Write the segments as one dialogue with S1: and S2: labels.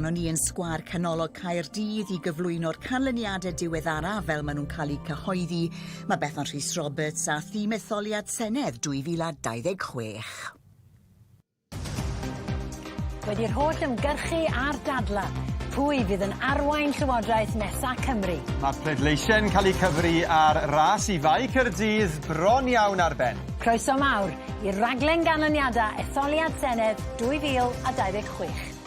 S1: ohonon ni yn Sgwâr Canolog Caerdydd i gyflwyno'r canlyniadau diweddaraf fel maen nhw'n cael eu cyhoeddi, mae Bethan Rhys Roberts a thîm etholiad Senedd 2026.
S2: Wedi'r holl ymgyrchu a'r dadla, pwy fydd yn arwain Llywodraeth nesa Cymru?
S3: Mae pleidleisiau'n cael eu cyfri ar ras i Fae Caerdydd bron iawn ar ben.
S2: Croeso mawr i raglen ganlyniadau etholiad Senedd 2026.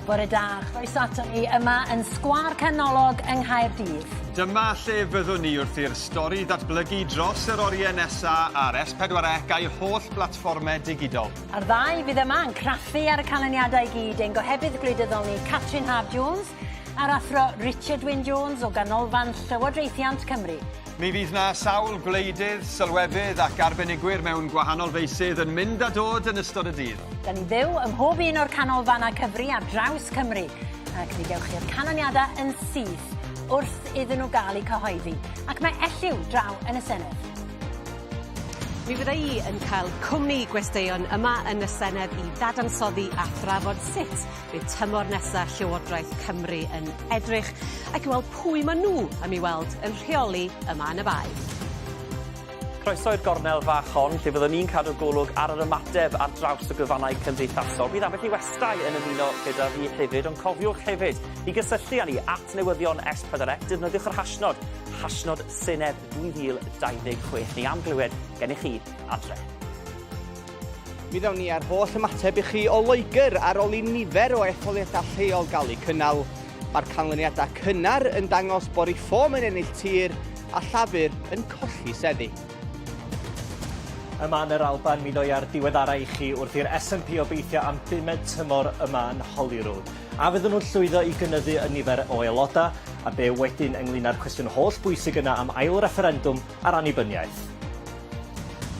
S2: Bore da, chroeso ato ni yma yn Sgwâr Canolog yng Nghaerdydd.
S3: Dyma lle fyddwn ni wrth i'r stori ddatblygu dros yr oriau nesa ar S4C a'i holl blatfformau digidol.
S2: A'r ddau fydd yma yn craffu ar y canlyniadau i gyd, ein gohebydd gwleidyddol ni Catrin Haf Jones a'r Athro Richard Wyn Jones o Ganolfan Llywodraethiant Cymru.
S3: Mi fydd 'na sawl gwleidydd, sylwebydd ac arbenigwyr mewn gwahanol feysydd yn mynd a dod yn ystod y dydd.
S2: Da ni'n fyw ym mhob un o'r canolfannau cyfri ar draws Cymru, ac mi gewch chi'r canlyniadau yn syth wrth iddyn nhw gael eu cyhoeddi. Ac mae Elliw draw yn y Senedd.
S4: Mi fydda i yn cael cwmni gwesteion yma yn y Senedd i ddadansoddi a thrafod sut Bydd tymor nesa Llywodraeth Cymru yn edrych ac i weld pwy ma' nhw am i weld yn rheoli yma yn y Bae.
S5: Croeso i'r gornel fach hon, lle fyddwn ni'n cadw golwg ar yr ymateb ar draws y gwefannau cymdeithasol. Bydd ambell i westai yn ymuno gyda fi hefyd, ond cofiwch hefyd i gysylltu â ni at newyddion S4C, defnyddiwch yr hashnod, hashnod Senedd 2026. Ni am glywed gennych chi adre.
S6: Mi ddawn ni â'r holl ymateb i chi o Loegr ar ôl i nifer o etholiadau lleol gael eu cynnal. Mae'r canlyniadau cynnar yn dangos bod Reform yn ennill tir a Llafur yn colli seddi.
S7: Yma yn yr Alban, mi ddoi â'r diweddara i chi wrth i'r SNP obeithio am bumed tymor yma yn Holyrood. A fydden nhw'n llwyddo i gynyddu y nifer o aelodau, a be wedyn ynglyn â'r cwestiwn holl bwysig yna am ail refferendwm ar annibyniaeth?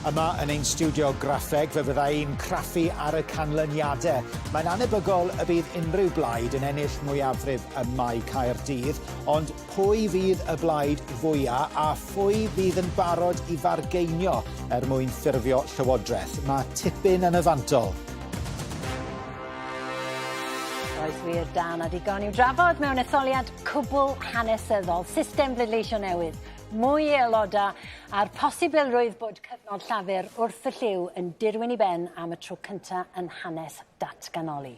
S8: Yma yn ein stiwdio graffeg fe fydda i'n craffu ar y canlyniadau. Mae'n anebygol y bydd unrhyw blaid yn ennill mwyafrif ym Mae Caerdydd, ond pwy fydd y blaid fwya a phwy fydd yn barod i fargeinio er mwyn ffurfio llywodraeth? Mae tipyn yn y fantol.
S2: Oes wir, da na digon i'w drafod mewn etholiad cwbl hanesyddol, system bleidleisio newydd, mwy i aelodau a'r posibilrwydd bod cyfnod Llafur wrth y llyw yn dirwyn i ben am y tro cynta' yn hanes datganoli.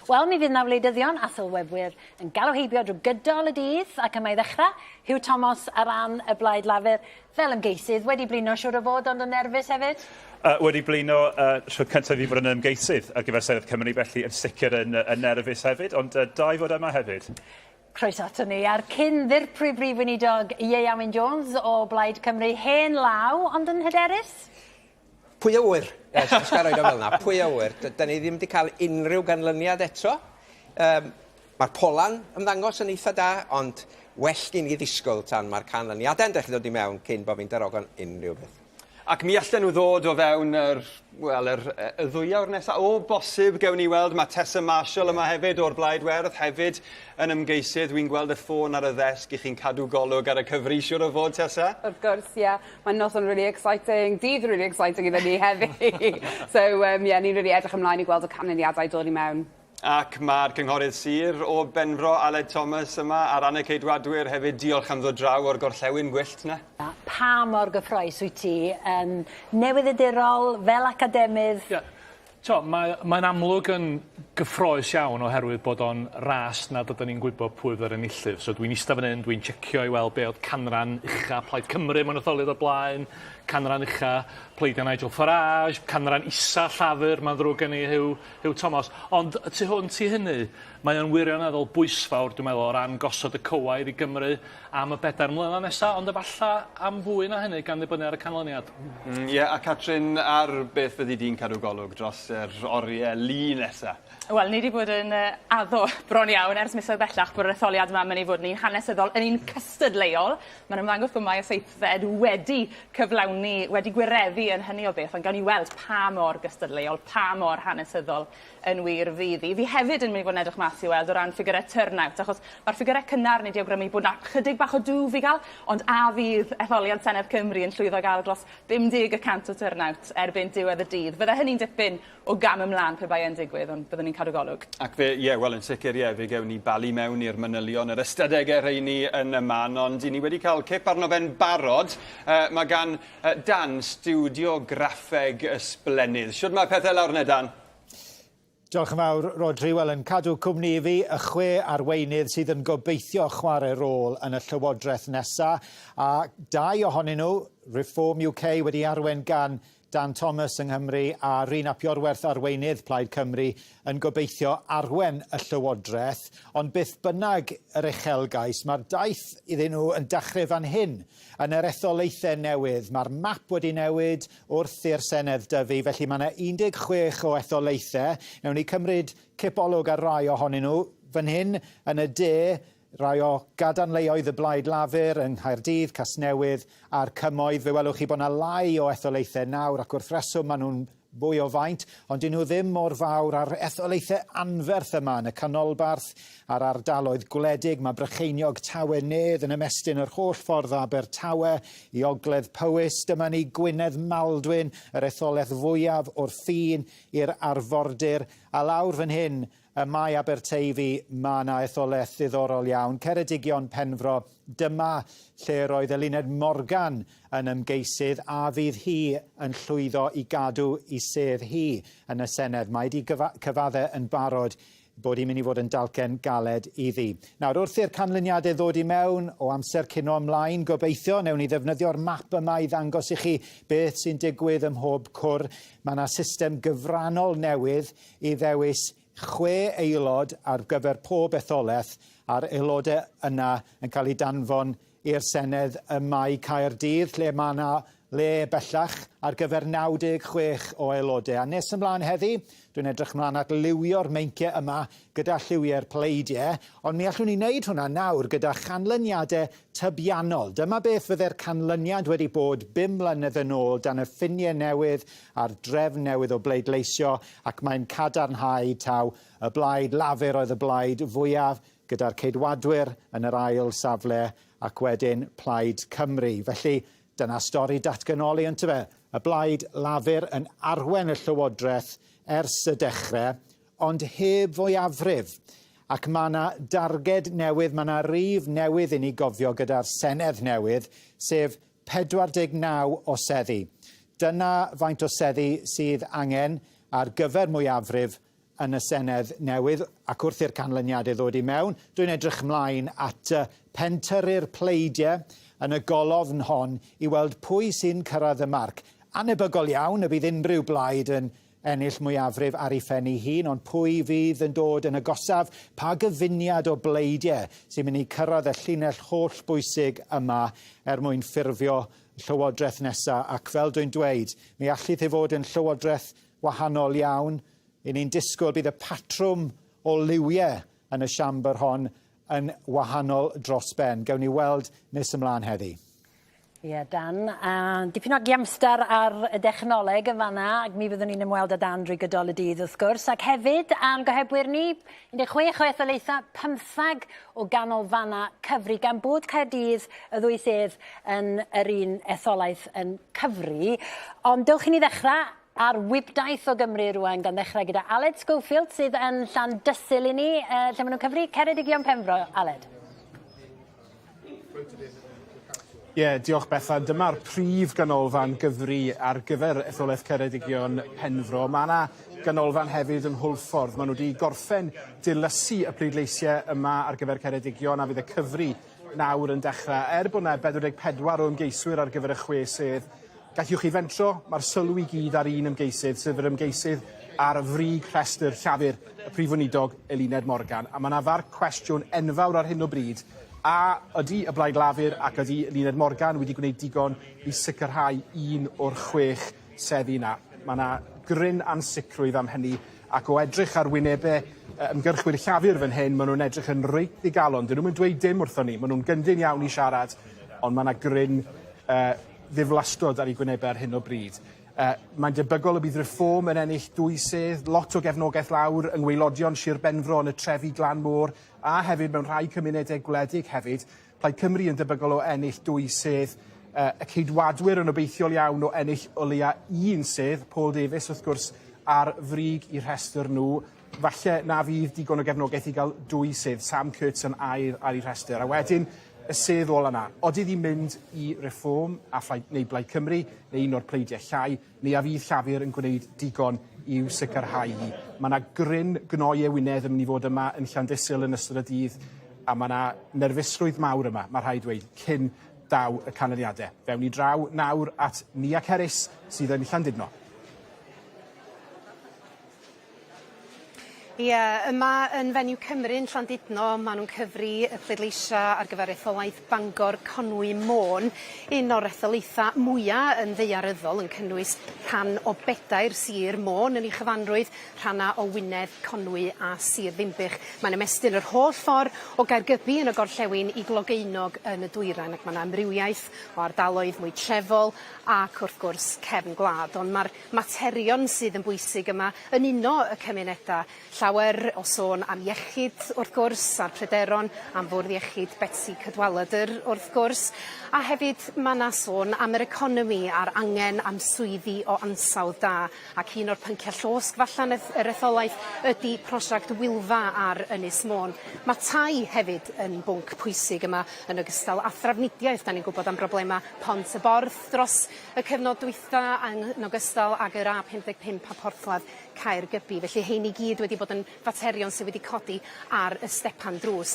S2: Wel, mi fydd 'na wleidyddion a sylwebwyr yn galw heibio drwy gydol y dydd, ac yma i ddechrau, Huw Thomas ar ran y Blaid Lafur, fel ymgeisydd, wedi blino siŵr o fod, ond yn nerfus hefyd?
S9: Uh, wedi blino, uh, tro cyntaf i fi fod yn ymgeisydd ar gyfer Senedd Cymru, felly yn sicr yn, yn nerfus hefyd, ond uh, da i fod yma hefyd.
S2: Croeso aton ni a'r cyn ddirprwy brif weinidog Ieuan Wyn Jones o Blaid Cymru, hen law ond yn hyderus?
S6: Pwy a ŵyr? Os os ga i roid o fel 'na. Pwy a ŵyr? D- 'dan ni ddim 'di ca'l unrhyw ganlyniad eto. Yym ma'r pola'n ymddangos yn eitha da, ond well gin i ddisgwyl tan ma'r canlyniade'n dechre dod i mewn cyn bo' fi'n darogan unrhyw beth.
S3: Ac mi allen nhw ddod o fewn yr, wel, yr, y ddwyawr nesaf, o bosib, gewn ni weld. Mae Tessa Marshall yma hefyd o'r Blaid Werdd, hefyd yn ymgeisydd. Wi'n gweld y ffôn ar y ddesg i chi'n cadw golwg ar y cyfri, siŵr o fod, Tessa?
S10: Wrth gwrs, ie. Yeah. Mae'n noson really exciting, dydd really exciting iddo ni heddi. so, um, yeah, ni'n really edrych ymlaen i gweld y canlyniadau dod i mewn.
S3: Ac mae'r Cynghorydd Sir o Benfro, Aled Thomas, yma ar ran y Ceidwadwyr hefyd. Diolch am ddod draw o'r gorllewin gwyllt 'na.
S2: Pa mor gyffrous wyt ti yn newyddiadurol, fel academydd?
S11: Ie. T'o' mae mae'n amlwg yn gyffrous iawn oherwydd bod o'n ras nad ydan ni'n gwybod pwy fydd yr enillydd. So dwi'n ista fan 'yn dwi'n checio i weld be' o'dd canran ucha Plaid Cymru mewn etholiad o'r blaen, canran ucha pleidia Nigel Farage, canran isa Llafur, ma'n ddrwg gen i Huw Huw Thomas. Ond y tu hwnt i hynny, mae o'n wirioneddol bwysfawr, dwi'n meddwl, o ran gosod y cywair i Gymru am y bedair mlynedd nesa, ond efalla am fwy na hynny, gan ddibynnu ar y canlyniad.
S3: Mm, ie, a Catrin, ar beth fyddi di'n cadw golwg dros yr oriau lu nesa?
S12: Wel, ni 'di bod yn yy addo bron iawn ers misoedd bellach bod yr etholiad yma yn myn' i fod yn un hanesyddol, yn un cystadleuol. Ma'n ymddangos bod Mai y Seithfed wedi cyflawni, wedi gwireddu yn hynny o beth, ond gawn ni weld pa mor gystadleuol, pa mor hanesyddol yn wir fydd 'i. Fi hefyd yn myn' i fod yn edrych mas i weld o ran ffigyre turnout achos ma'r ffigyre cynnar ni 'di awgrymu bod 'na chydig bach o dwf i ga'l ond a fydd etholiad Senedd Cymru yn llwyddo i ga'l dros 50 y cant o turnout erbyn diwedd y dydd. Fydde hynny'n dipyn o gam ymlan pe bai e'n digwydd ond byddwn ni'n cadw golwg.
S3: Ac fe ie wel yn sicr ie fe gewn ni balu mewn i'r manylion yr ystadege rheini yn y man ond 'yn ni wedi ca'l cip arno fe'n barod. Yy ma' gan yy Dan stiwdio graffeg ysblennydd. Shwd ma' pethe lawr 'ne Dan?
S8: Diolch yn fawr, Rhodri. Wel, yn cadw cwmni i fi, y chwe arweinydd sydd yn gobeithio chwarae rôl yn y llywodraeth nesa, a dau ohonyn nhw, Reform UK wedi arwain gan Dan Thomas yng Nghymru a Rhun ap Iorwerth arweinydd Plaid Cymru yn gobeithio arwen y llywodraeth, ond beth bynnag yr uchelgais, mae'r daith iddyn nhw yn dachrau fan hyn, yn yr etholaethau newydd. Mae'r map wedi newid wrth i'r Senedd dyfu, felly mae yna 16 o etholaethau. Newn ni cymryd cipolwg ar rai ohonyn nhw. Fan hyn, yn y de, rai o gadarnleoedd y Blaid Lafur yng Nghaerdydd, Casnewydd a'r Cymoedd. Fe welwch chi bod yna lai o etholaethau nawr ac wrth reswm maen nhw'n fwy o faint, ond 'dyn nhw ddim mor fawr â'r etholaethau anferth yma yn y canolbarth a'r ardaloedd gwledig. Mae Brycheiniog Tawe Nedd yn ymestyn yr holl ffordd o Abertawe i ogledd Powys. Dyma ni Gwynedd Maldwyn, yr etholaeth fwyaf o'r ffin i'r arfordir, a lawr fan hyn Ym Mae Aberteifi mae 'na etholaeth ddiddorol iawn, Ceredigion Penfro, dyma lle roedd Eluned Morgan yn ymgeisydd a fydd hi yn llwyddo i gadw i sedd hi yn y Senedd. Mae 'di cyfadde yn barod bod hi'n mynd i fod yn dalcen galed iddi. Nawr, wrth i'r canlyniadau ddod i mewn, o amser cino ymlaen, gobeithio, newn ni ddefnyddio'r map yma i ddangos i chi beth sy'n digwydd ym mhob cwr. Mae 'na system gyfrannol newydd i ddewis chwe aelod ar gyfer pob etholaeth, a'r aelodau yna yn cael eu danfon i'r Senedd ym Mae Caerdydd, lle mae yna le bellach ar gyfer 96 o aelodau. A nes ymlaen heddi, dwi'n edrych ymlaen at liwio'r meinciau yma gyda lliwiau'r pleidiau, ond mi allwn ni wneud hwnna nawr gyda chanlyniadau tybiannol. Dyma beth fydde'r canlyniad wedi bod bum mlynedd yn ôl dan y ffiniau newydd a'r drefn newydd o bleidleisio ac mae'n cadarnhau taw y blaid Lafur oedd y blaid fwyaf, gyda'r Ceidwadwyr yn yr ail safle ac wedyn Plaid Cymru. Felly, dyna stori datganoli yntyfe? Y blaid Lafur yn arwen y Llywodraeth ers y dechrau, ond heb fwyafrif. Ac mae yna darged newydd, mae yna rif newydd i ni gofio gyda'r Senedd newydd, sef 49 o seddi. Dyna faint o seddi sydd angen ar gyfer mwyafrif yn y Senedd newydd, ac wrth i'r canlyniadau ddod i mewn, dwi'n edrych mlaen at pentyrru'r pleidiau yn y golofn hon i weld pwy sy'n cyrraedd y marc. Anebygol iawn y bydd unrhyw blaid yn ennill mwyafrif ar ei phen ei hun, ond pwy fydd yn dod yn agosaf? Pa gyfuniad o bleidiau sy'n mynd i cyrraedd y llinell holl bwysig yma er mwyn ffurfio llywodraeth nesa? Ac fel dwi'n dweud, mi allith ei fod yn llywodraeth wahanol iawn. I ni'n disgwyl bydd y patrwm o liwiau yn y siambr hon yn wahanol dros ben. Gewn ni weld nes ymlaen heddi.
S2: Ie, Dan, a dipyn o giamstar ar y dechnoleg yn fanna, ac mi fyddwn ni'n ymweld â Dan drwy gydol y dydd wrth gwrs, ac hefyd a'n gohebwyr ni, 16 o etholaethau, 15 o ganolfannau cyfri, gan bod Caerdydd y ddwy sedd yn yr un etholaeth yn cyfri. Ond dewch i ni ddechrau ar wibdaith o Gymru rwan, gan ddechrau gyda Aled Schofield sydd yn Llandysul i ni, lle maen nhw'n cyfri Ceredigion Penfro. Aled.
S13: Ie, yeah, diolch Bethan. Dyma'r prif ganolfan gyfri ar gyfer etholaeth Ceredigion Penfro. Mae yna ganolfan hefyd yn Hwlffordd. Maen nhw wedi gorffen dilysu y pleidleisiau yma ar gyfer Ceredigion a fydd y cyfri nawr yn dechrau. Er bod yna 44 o ymgeiswyr ar gyfer y chwe sedd, gallwch chi fentro, mae'r sylw i gyd ar un ymgeisydd, sef yr ymgeisydd ar frig rhestr Llafur y Prif Weinidog Eluned Morgan. A mae yna farc cwestiwn enfawr ar hyn o bryd, a ydy y Blaid Lafur ac ydy Eluned Morgan wedi gwneud digon i sicrhau un o'r chwech seddi yna? Mae yna gryn ansicrwydd am hynny. Ac o edrych ar wynebe ymgyrchwyr Llafur fan hyn, maen nhw'n edrych yn reit ddigalon. Dyn nhw'm yn dweud dim wrthon ni. Maen nhw'n gyndyn iawn i siarad, ond mae 'na gryn ddiflastod ar eu gwynebau ar hyn o bryd. Mae'n debygol y bydd Reform yn ennill dwy sedd, lot o gefnogaeth lawr yng ngwaelodion Sir Benfro yn y trefi glan môr a hefyd mewn rhai cymunedau gwledig hefyd. Plaid Cymru yn debygol o ennill dwy sedd, y Ceidwadwyr yn obeithiol iawn o ennill o leia un sedd, Paul Davies wrth gwrs ar frig 'u rhestr nhw. Falle na fydd digon o gefnogaeth i gael dwy sedd, Sam Kurtz yn ail ar 'u rhestr. A wedyn y sedd ola 'na, odi ddi'n mynd i Reform a Phlaid, neu Blaid Cymru, neu un o'r pleidiau llai, neu a fydd Llafur yn gwneud digon i'w sicrhau hi. Mae 'na gryn gnoi ewinedd yn mynd i fod yma yn Llandysul yn ystod y dydd, a mae 'na nerfusrwydd mawr yma, mae rhaid dweud, cyn daw y canlyniadau. Fe awn ni draw nawr at Nia Ceris sydd yn Llandudno.
S4: Ie, yma yn Venue Cymru yn Llandudno, ma' nw'n cyfri y pleidleisia' ar gyfer etholaeth Bangor Conwy Môn, un o'r etholaetha' mwya' yn ddaearyddol yn cynnwys rhan o bedair sir Môn yn ei chyfanrwydd, rhanna' o Wynedd, Conwy a Sir Ddinbych. Mae'n ymestyn yr holl ffor o Gaergybi yn y gorllewin i Glogeunog yn y dwyrain ac ma' 'na amrywiaeth o ardaloedd mwy trefol ac wrth gwrs cefn gwlad, ond ma'r materion sydd yn bwysig yma yn uno y cymunedau. Llawer o sôn am iechyd, wrth gwrs, a'r pryderon am Fwrdd Iechyd Betsi Cadwaladr, wrth gwrs, a hefyd ma' 'na sôn am yr economi a'r angen am swyddi o ansawdd da, ac un o'r pynciau llosg falla yn yr etholaeth ydi prosiect Wylfa ar Ynys Môn. Ma' tai hefyd yn bwnc pwysig yma, yn ogystal â thrafnidiaeth, 'dan ni'n gwbod am broblema Pont y Borth dros y cyfnod dwytha yn ogystal ag yr A55 a Porthladd Caergybi. Felly hein i gyd wedi bod yn faterion sydd wedi codi ar y stepan drws.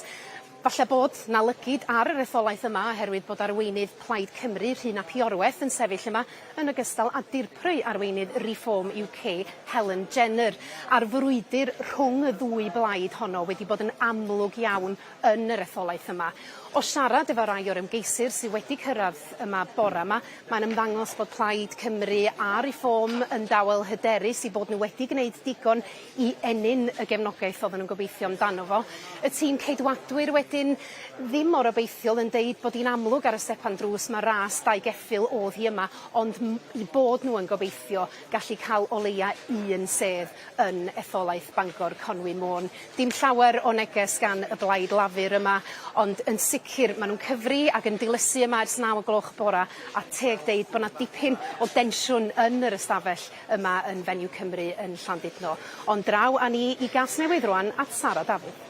S4: Falle bod 'na lygid ar yr etholaeth yma oherwydd bod arweinydd Plaid Cymru, Rhun ap Iorwerth, yn sefyll yma yn ogystal â dirprwy arweinydd Reform UK, Helen Jenner. A'r frwydr rhwng y ddwy blaid honno wedi bod yn amlwg iawn yn yr etholaeth yma. O siarad efo rai o'r ymgeiswyr sydd wedi cyrraedd yma bora 'ma, mae'n ymddangos bod Plaid Cymru a Reform yn dawel hyderus i bod nhw wedi gwneud digon i ennyn y gefnogaeth oedden nhw'n gobeithio amdano fo. Y tîm Ceidwadwyr wedyn ddim mor obeithiol yn deud bod hi'n amlwg ar y stepan drws ma' ras dau geffyl o'dd hi yma ond 'u bod nhw yn gobeithio gallu cael o leia un sedd yn etholaeth Bangor Conwy Môn. Dim llawer o neges gan y Blaid Lafur yma, ond yn sicr ma' nw'n cyfri ag yn dilysu yma ers naw o gloch y bora, a teg deud bo' 'na dipyn o densiwn yn yr ystafell yma yn Venue Cymru yn Llandudno. Ond draw â ni i Gasnewydd rŵan at Sara Dafydd.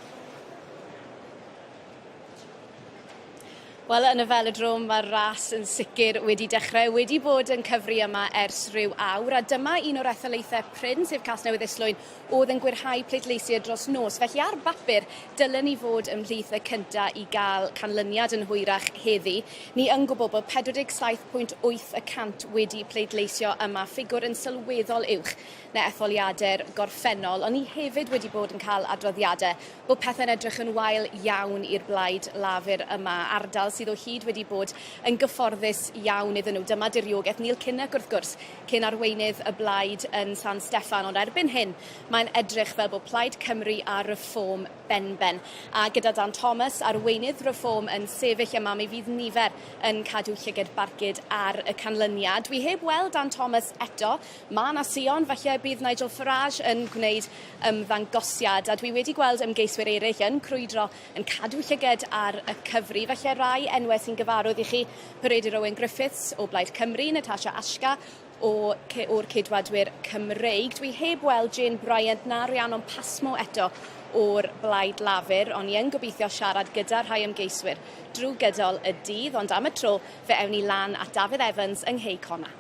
S14: Wel yn y felodrome mae'r ras yn sicr wedi dechrau, wedi bod yn cyfri yma ers rhyw awr, a dyma un o'r etholaethau prin, sef Casnewydd Islwyn, oedd yn gwirhau pleidleisiau dros nos. Felly ar bapur, dylen ni fod ymhlith y cynta i gael canlyniad yn hwyrach heddi. Ni yn gwybod bod 47.8 y cant wedi pleidleisio yma, ffigwr yn sylweddol uwch na etholiadau'r gorffennol, ond ni hefyd wedi bod yn cael adroddiadau bod pethau'n edrych yn wael iawn i'r Blaid Lafur yma, ardal sydd o hyd wedi bod yn gyfforddus iawn iddyn nhw. Dyma diriogaeth Neil Kinnock, wrth gwrs, cyn arweinydd y Blaid yn San Steffan, ond erbyn hyn mae'n edrych fel bod Plaid Cymru a Reform benben. A gyda Dan Thomas, arweinydd Reform, yn sefyll yma, mi fydd nifer yn cadw llyged barcud ar y canlyniad. Dwi heb weld Dan Thomas eto. Mae 'na sïon, falle bydd Nigel Farage yn gwneud ymddangosiad, a dwi wedi gweld ymgeiswyr eraill yn crwydro, yn cadw llyged ar y cyfri, falle rai enwau sy'n gyfarwydd i chi, Peredur Owen Griffiths o Blaid Cymru, Natasha Asghar o, o'r Ceidwadwyr Cymreig. Dwi heb weld Jane Bryant na Rhiannon Passmore eto o'r Blaid Lafur, ond ni yn gobeithio siarad gyda rhai ymgeiswyr drwy gydol y dydd, ond am y tro fe ewn ni lan at Dafydd Evans yng Nghei Connah.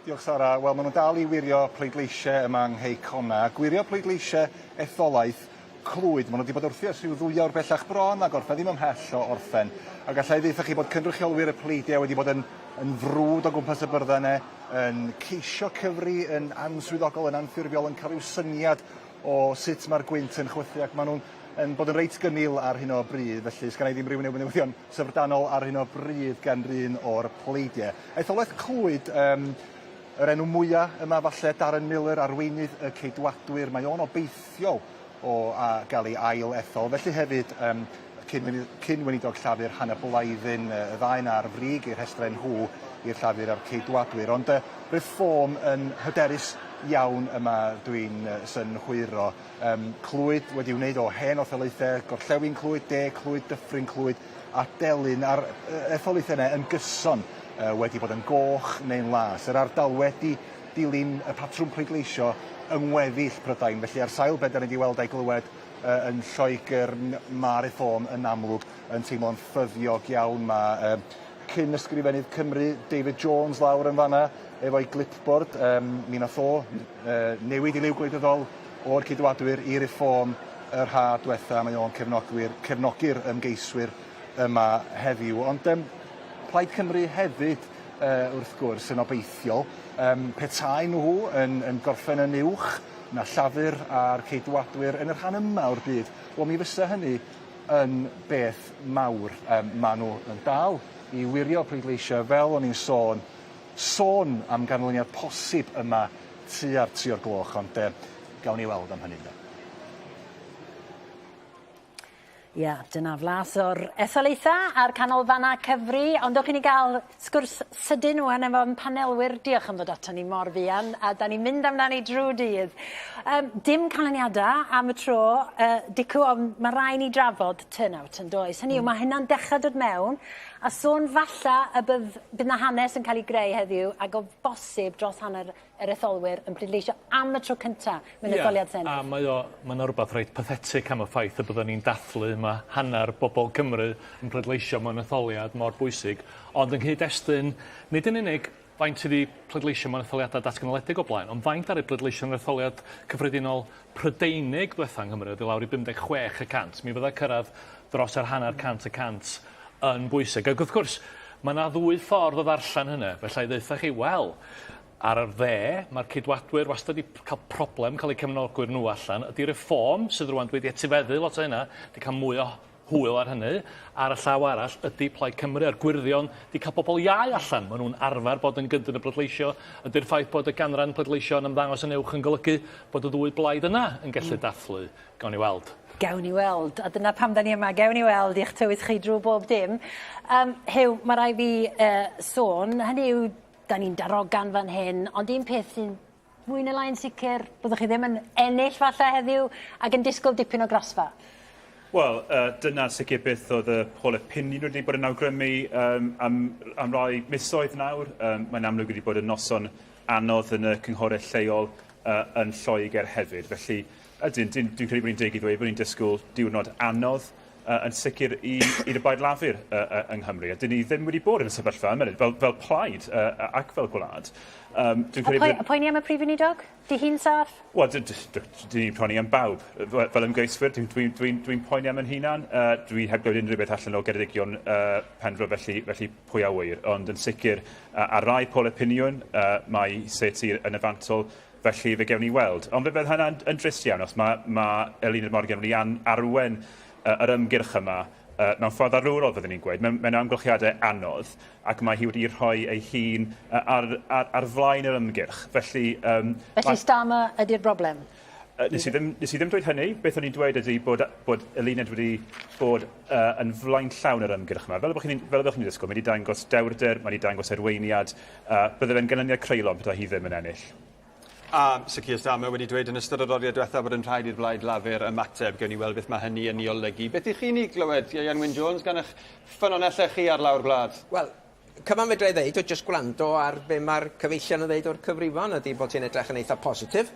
S15: Diolch Sara. Wel, maen nhw'n dal i wirio pleidleisiau yma yng Nghei Connah. Gwirio pleidleisiau etholaeth Clwyd. Maen nhw wedi bod wrthi ers rhyw ddwy awr bellach bron a gorffen ddim ymhell o orffen. A gallai ddeutha chi bod cynrychiolwyr y pleidiau wedi bod yn, yn frwd o gwmpas y byrddau yna, yn ceisio cyfri yn answyddogol, yn anffurfiol, yn cael rhyw syniad o sut mae'r gwynt yn chwythu ac maen nhw'n yn bod yn reit gynnil ar hyn o bryd, felly sgan i ddim rhyw newyddion syfrdanol ar hyn o bryd gan run o'r pleidiau. Etholaeth Clwyd, um, Yr enw mwya yma falle, Darren Millar, arweinydd y Ceidwadwyr, mae o'n obeithiol o a gael ei ail ethol. Felly hefyd um, cyn, cyn weinidog Llafur Hannah Blythyn, y ddau 'na ar frig eu rhestrau nhw i'r Llafur a'r Ceidwadwyr. Ond Reform yn hyderus iawn yma dwi'n synhwyro. Um, Clwyd wedi wneud o hen etholaethau, Gorllewin Clwyd, De Clwyd, Dyffryn Clwyd a Delyn, a'r etholaethau yna yn gyson wedi bod yn goch neu'n las. Yr ardal wedi dilyn y patrwm pleidleisio yng ngweddill Prydain. Felly ar sail be da ni wedi weld a'i glywed yn Lloegr, mae Reform yn amlwg yn teimlo'n ffyddiog iawn. Mae cyn ysgrifennydd Cymru, David Jones, lawr yn fanna efo'i glipboard. Mi nath o newid ei liw gwleidyddol o'r Ceidwadwyr i Reform yr ha diwetha. Mae o'n cefnogwyr, cefnogi'r ymgeiswyr yma heddiw. Ond Plaid Cymru hefyd, wrth gwrs, yn obeithiol. Petai nhw yn, yn gorffen yn uwch na Llafur a'r Ceidwadwyr yn y rhan yma o'r byd, wel mi fysa hynny yn beth mawr. Um, maen nhw yn dal i wirio pleidleisiau fel o'n i'n sôn, sôn am ganlyniad posib yma tua'r 3 o'r gloch, ond uh, gawn ni weld am hynny.
S2: Ia, dyna flas o'r etholaethau a'r canolfannau cyfri, ond dowch i ni gael sgwrs sydyn ŵan efo'n panelwyr. Diolch am ddod aton ni mor fuan, a da ni'n mynd amdani drwy dydd. Um, dim canlyniadau am y tro, uh, Dicw, ond mae rai ni drafod turnout yn does. Hynny yw, mae hynna'n dechrau dod mewn, a sôn falla y bydd, bydd na hanes yn cael ei greu heddiw, ac o bosib dros hanner yr etholwyr yn pleidleisio am y tro cynta mewn etholiad Senedd.
S11: A mae o, mae 'na rwbath reit pathetic am y ffaith y byddwn ni'n dathlu ma' hanner bobol Cymru yn pleidleisio mewn etholiad mor bwysig, ond yng nghyd-destun, nid yn unig faint sydd 'di pleidleisio mewn etholiadau datganoledig o blaen, ond faint ddaru bleidleisio yn yr etholiad cyffredinol Prydeinig dwetha yng Nghymru, oedd i lawr i 56 y cant. Mi fydda cyrraedd dros yr hanner cant y cant yn bwysig. Ac wrth gwrs, mae 'na ddwy ffordd o ddarllen hynny. Fella i ddeutha chi, wel, ar yr dde, mae'r Ceidwadwyr wastad wedi cael problem cael eu cefnogwyr nhw allan. Ydy Reform, sydd rwan wedi etifeddu lot o hynna, wedi cael mwy o hwyl ar hynny. Ar y llaw arall, ydy Plaid Cymru a'r Gwyrddion wedi cael pobl iau allan. Maen nhw'n arfer bod yn gyntaf yn y pleidleisio. Ydy'r ffaith bod y ganran pleidleisio yn ymddangos yn uwch yn golygu bod y ddwy blaid yna yn gallu dathlu? Gawn ni weld.
S2: Gawn ni weld, a dyna pam 'dan ni yma, gewn ni weld i'ch tywys chi drw bob dim. Yym Huw, ma' rai' fi yy sôn, hynny yw, 'dan ni'n darogan fan hyn, ond un peth sy'n fwy ne' lai'n sicir, byddwch chi ddim yn ennill falle heddiw, ac yn disgwyl dipyn o grasfa.
S9: Wel, yy dyna'n sicir beth o'dd y poll opinion wedi bod yn awgrymu yym am am rai misoedd nawr. Yym mae'n amlwg wedi bod yn noson anodd yn y cynghore lleol yy yn Lloegr hefyd. Felly Ydyn, dwi'n dwi credu bod ni'n deg i ddweud bod ni'n disgwyl diwrnod anodd uh, yn sicr i, i'r Blaid Lafur uh, uh, yng Nghymru. A dyn ni ddim wedi bod yn y sefyllfa yma, fel, fel plaid uh, ac fel gwlad.
S2: Um, dwi'n credu bod... A poeni am y Prif Weinidog? Di hi'n saff?
S9: Wel, dyn ni'n poeni am bawb. Fel ymgeiswyr, dwi'n dwi, dwi, dwi poeni am yn hunan. Uh, dwi heb glywed unrhyw beth allan o Geredigion uh, Penfro, felly, felly pwy a ŵyr. Ond yn sicr, uh, ar rai poll opinion, uh, mae set yn y fantol Felly fe gewn ni weld. Ond fe fydd hynna'n yn drist iawn os mae, mae Eluned Morgan wedi an, arwen uh, yr ymgyrch yma uh, mewn ffordd arwrol, fyddwn ni'n gweud, mewn, mewn amgylchiadau anodd, ac mae hi wedi rhoi ei hun uh, ar, ar, ar flaen yr ymgyrch. Felly,
S2: um, Felly mae... Starmer ydy'r broblem?
S9: Uh, nes, i ddim, nes i ddim dweud hynny. Beth o'n i'n dweud ydy bod, bod Eluned wedi bod uh, yn flaenllaw yn yr ymgyrch yma. Fel y chi'n fel chi'n ddisgwyl, mae wedi dangos dewrder, mae wedi dangos arweiniad. Uh, bydde fe'n ganlyniad creulon petai hi ddim yn ennill.
S3: A Sir Keir Starmer wedi dweud yn ystod yr oriau diwethaf bod yn rhaid i'r Blaid Lafur ymateb. Gewn ni weld beth mae hynny yn ei olygu. Beth ych chi'n ei glywed, Ieuan Wyn Jones, gan eich ffynonellau chi ar lawr gwlad?
S6: Wel, cyfan fedra i ddeud o jyst gwrando ar be mae'r cyfeillion yn ddeud o'r cyfrifon ydy bod hi'n edrych yn eitha positif.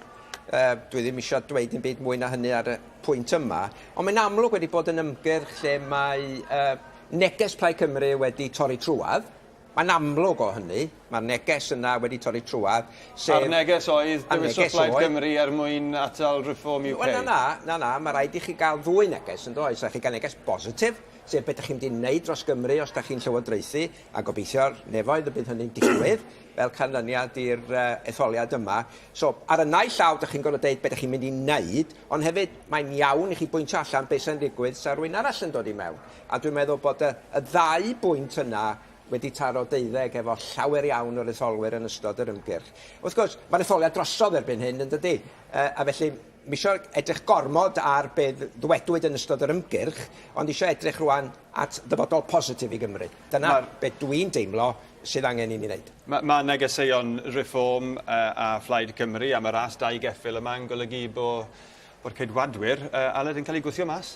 S6: Uh, dwi ddim eisiau dweud dim byd mwy na hynny ar y pwynt yma, ond mae'n amlwg wedi bod yn ymgyrch lle mae uh, neges Plaid Cymru wedi torri trwadd. Mae'n amlwg o hynny, mae'r neges yna wedi torri trwadd,
S3: sef... A'r neges oedd, dewiswch Plaid Cymru er mwyn atal Reform UK.
S6: Wel, na, na, na, na, mae rhaid i chi gael ddwy neges, yn does? Rhaid chi gael neges bositif, sef beth ydych chi'n mynd i wneud dros Gymru os ydych chi'n llywodraethu, a gobeithio'r nefoedd y bydd hynny'n digwydd fel canlyniad i'r uh, etholiad yma. So, ar y naill llaw, ydych chi'n gorfod deud beth ydych chi'n mynd i wneud, ond hefyd mae'n iawn i chi bwyntio allan beth sy'n digwydd sa rhywun arall yn dod i mewn. A dwi'n meddwl bod y, y ddau bwynt yna wedi taro deuddeg efo llawer iawn o'r etholwyr yn ystod yr ymgyrch. Wrth gwrs, mae'r etholiad drosodd erbyn hyn, yn dydy? Uh, a felly, mi eisiau edrych gormod ar be ddwedwyd yn ystod yr ymgyrch, ond eisiau edrych rwan at ddyfodol positif i Gymru. Dyna Ma be dwi'n deimlo sydd angen i ni wneud.
S3: Mae ma negeseuon Reform uh, a Phlaid Cymru am y ras dau geffyl yma yn golygu bo, bod Ceidwadwyr, uh, Aled, yn cael ei gwthio mas.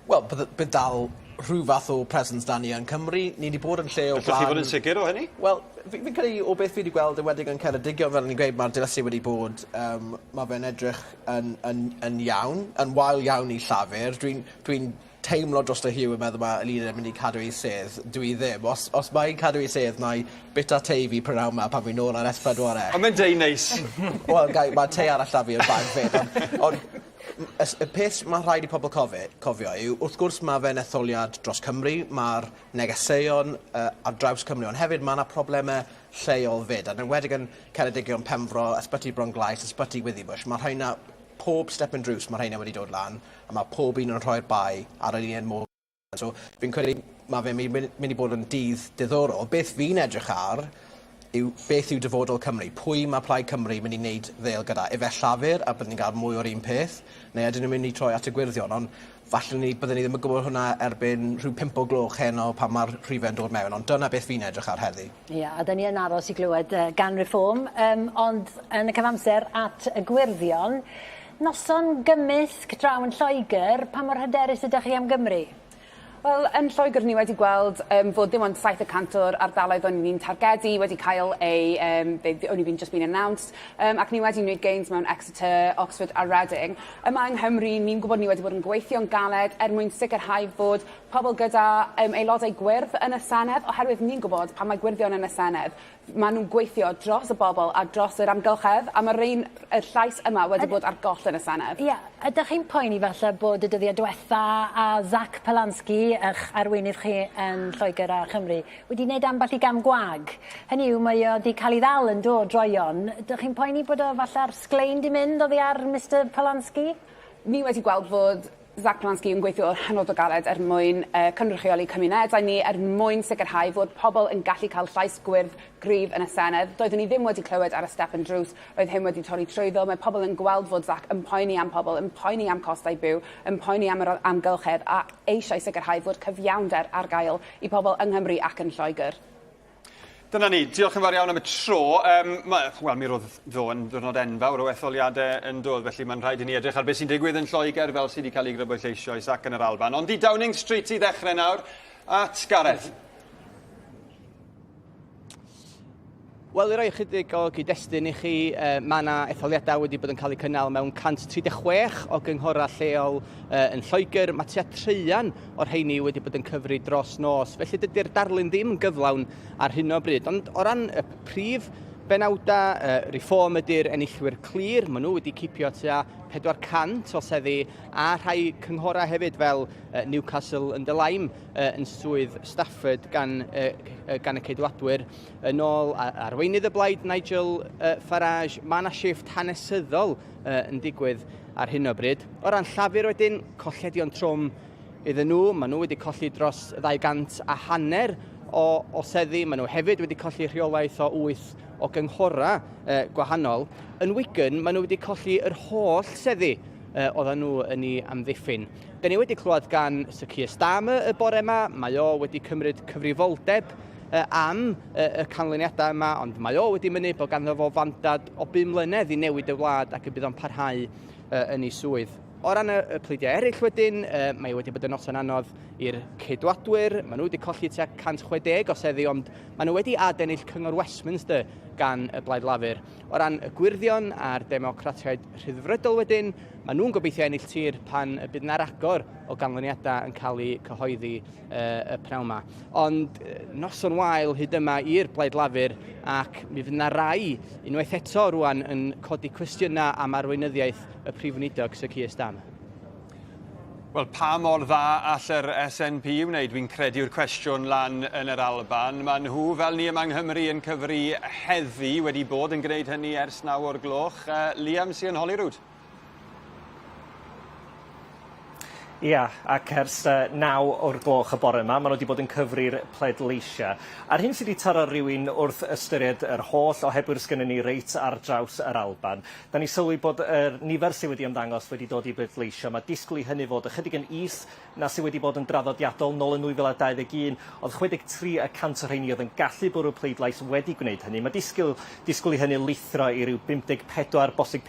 S16: Wel, bydd, bydd dal rhyw fath o presence 'da ni yn Cymru. Ni 'di bod yn lle o
S3: blaen... Allwch chi fod yn sicr o hynny?
S16: Wel, fi, fi'n credu o beth fi 'di gweld, enwedig yn Ceredigion, fel o'n i'n gweud, ma'r dilysu wedi bod, yym, ma' fe'n edrych yn, yn, yn iawn, yn wael iawn i Llafur. Dwi'n, dwi'n teimlo drosto Huw yn meddwl ma' Eluned yn mynd i cadw ei sedd. Dwi ddim. Os, os mae hi'n cadw ei sedd, 'nai bita tei fi prynawn 'ma pan fi nôl ar S4C.
S3: Ond mae'n dei neis.
S16: Wel, gai, ma' tei arall 'da fi yn bag 'fyd, ond, ond Y s- y peth ma' rhaid i pobl cofi cofio yw wrth gwrs ma' fe'n etholiad dros Cymru, ma'r negeseuon yy ar draws Cymru ond hefyd ma' 'na probleme lleol 'fyd yn enwedig yn Ceredigion, Penfro, Ysbyty Bronglais, Ysbyty Withybush, ma' rheina pob stepen drws ma' rheina wedi dod lan a ma' pob un yn rhoi'r bai ar yr un mor So fi'n credu ma' fe'n myn' mynd i bod yn dydd diddorol. Beth fi'n edrych ar yw beth yw dyfodol Cymru? Pwy ma' Plaid Cymru mynd i neud ddêl gyda? Ife Llafur a byddwn ni'n ga'l mwy o'r un peth? Neu ydyn nw'n mynd i troi at y Gwyrddion? Ond falle ni byddwn ni ddim yn gwbod hwnna erbyn rhyw pump o gloch heno pan ma'r rhife'n dod mewn ond dyna beth fi'n edrych ar heddi.
S2: Ia, a 'dyn ni yn aros i glywed yy gan Reform yym ond yn y cyfamser at y Gwyrddion. Noson gymysg draw yn Lloegr, pa mor hyderus ydych chi am Gymru?
S10: Wel, yn Lloegr ni wedi gweld um, fod dim ond 7% o'r ardaloedd o'n ni'n targedu wedi cael ei, um, they've only been just been announced, um, ac ni wedi wneud gains mewn Exeter, Oxford a Reading. Yma yng Nghymru, ni'n gwybod ni wedi bod yn gweithio'n galed er mwyn sicrhau fod pobl gyda um, aelodau gwyrdd yn y Senedd, oherwydd ni'n gwybod pan mae gwyrddion yn y Senedd, Maen nhw'n gweithio dros y bobl a dros yr amgylchedd, a mae'r un, y llais yma wedi bod ar goll yn y Senedd.
S2: Ie, ydych chi'n poeni falle bod y dyddiau diwetha a Zac Polanski, eich arweinydd chi yn Lloegr a Chymru, wedi wneud ambell i gam gwag? Hynny yw, mae o 'di cael ei ddal yn do droeon. Ydych chi'n poeni bod o falle'r sglein 'di mynd oddi ar Mister Polanski?
S10: Ni wedi gweld fod Zac Polanski yn gweithio hynod o galed er mwyn yy cynrychioli cymunedau ni, er mwyn sicrhau fod pobl yn gallu cael llais gwyrdd gryf yn y Senedd. Doeddwn ni ddim wedi clywed ar y stepen drws, roedd hyn wedi torri trwyddo. Mae pobl yn gweld fod Zac yn poeni am pobl, yn poeni am costau byw, yn poeni am yr amgylchedd a eisiau sicrhau fod cyfiawnder ar gael i pobl yng Nghymru ac yn Lloegr.
S3: Dyna ni, diolch yn fawr iawn am y tro. Um, ma, wel, mi roedd ddo yn ddwrnod enfawr o etholiadau yn dod, felly mae'n rhaid i ni edrych ar beth sy'n digwydd yn Lloegr fel sydd wedi cael ei grybwyll eisoes ac yn yr Alban. Ond i Downing Street i ddechrau nawr, at Gareth.
S17: Wel, i roi ychydig o gyd-destun i chi, uh, mae yna etholiadau wedi bod yn cael eu cynnal mewn 136 o gynghorau lleol uh, yn Lloegr. Mae tua traean o'r rheini wedi bod yn cyfri dros nos, felly dydy'r darlun ddim yn gyflawn ar hyn o bryd. Ond o ran y prif benawdau, uh, Reform ydy'r enillwyr clir, maen nhw wedi cipio tua 400 o seddi a rhai cynghorau hefyd fel uh, Newcastle under Lyme uh, yn swydd Stafford gan, uh, gan y Ceidwadwyr. Yn ôl arweinydd y blaid, Nigel Farage, mae yna shifft hanesyddol yn digwydd ar hyn o bryd. O ran Llafur wedyn, colledion trwm iddyn nhw. Maen nhw wedi colli dros 200 a hanner o, o seddi. Maen nhw hefyd wedi colli rheolaeth o 8 o gynghorau eh, gwahanol. Yn Wigan, maen nhw wedi colli yr holl seddi eh, oedden nhw yn ei amddiffyn. Da ni wedi clywed gan Sir Keir Starmer y bore yma. Mae o wedi cymryd cyfrifoldeb am y canlyniadau yma, ond mae o wedi mynnu bod ganddo fo fandad o bum mlynedd i newid y wlad ac y bydd o'n parhau yn ei swydd. O ran y pleidiau eraill wedyn, mae wedi bod yn noson anodd i'r Ceidwadwyr. Maen nhw wedi colli tua 160 o seddi, ond maen nhw wedi adennill Cyngor Westminster gan y Blaid Lafur. O ran y Gwyrddion a'r Democratiaid Rhyddfrydol wedyn, maen nhw'n gobeithio ennill tir pan y bydd yna ragor o ganlyniadau yn cael eu cyhoeddi y pnawn 'ma. Ond noson wael hyd yma i'r Blaid Lafur ac mi fydd yna rai unwaith eto rwan yn codi cwestiynau am arweinyddiaeth y Prif Weinidog Sir Keir Starmer.
S3: Wel, pa mor dda all yr SNP wneud? Fi'n credu yw'r cwestiwn lan yn yr Alban. Maen nhw, fel ni yma yng Nghymru, yn cyfri heddi, wedi bod yn gwneud hynny ers 9 o'r gloch. Uh, Liam sy'n Holyrood.
S7: Ia, ac ers yy naw o'r gloch y bore 'ma, ma' nw 'di bod yn cyfri'r pleidleisia'. A'r hyn sy 'di taro rywun wrth ystyried yr holl ohebwyr sgynnon ni reit ar draws yr Alban, 'dan ni sylwi bod yr nifer sy wedi ymddangos wedi dod i bleidleisio, ma' disgwyl i hynny fod ychydig yn is na sy wedi bod yn draddodiadol nôl yn 2021, o'dd 63 y cant o rheini o'dd yn gallu bwrw pleidlais wedi gwneud hynny. Ma' disgwyl disgwyl i hynny lithro i ryw 54, bosib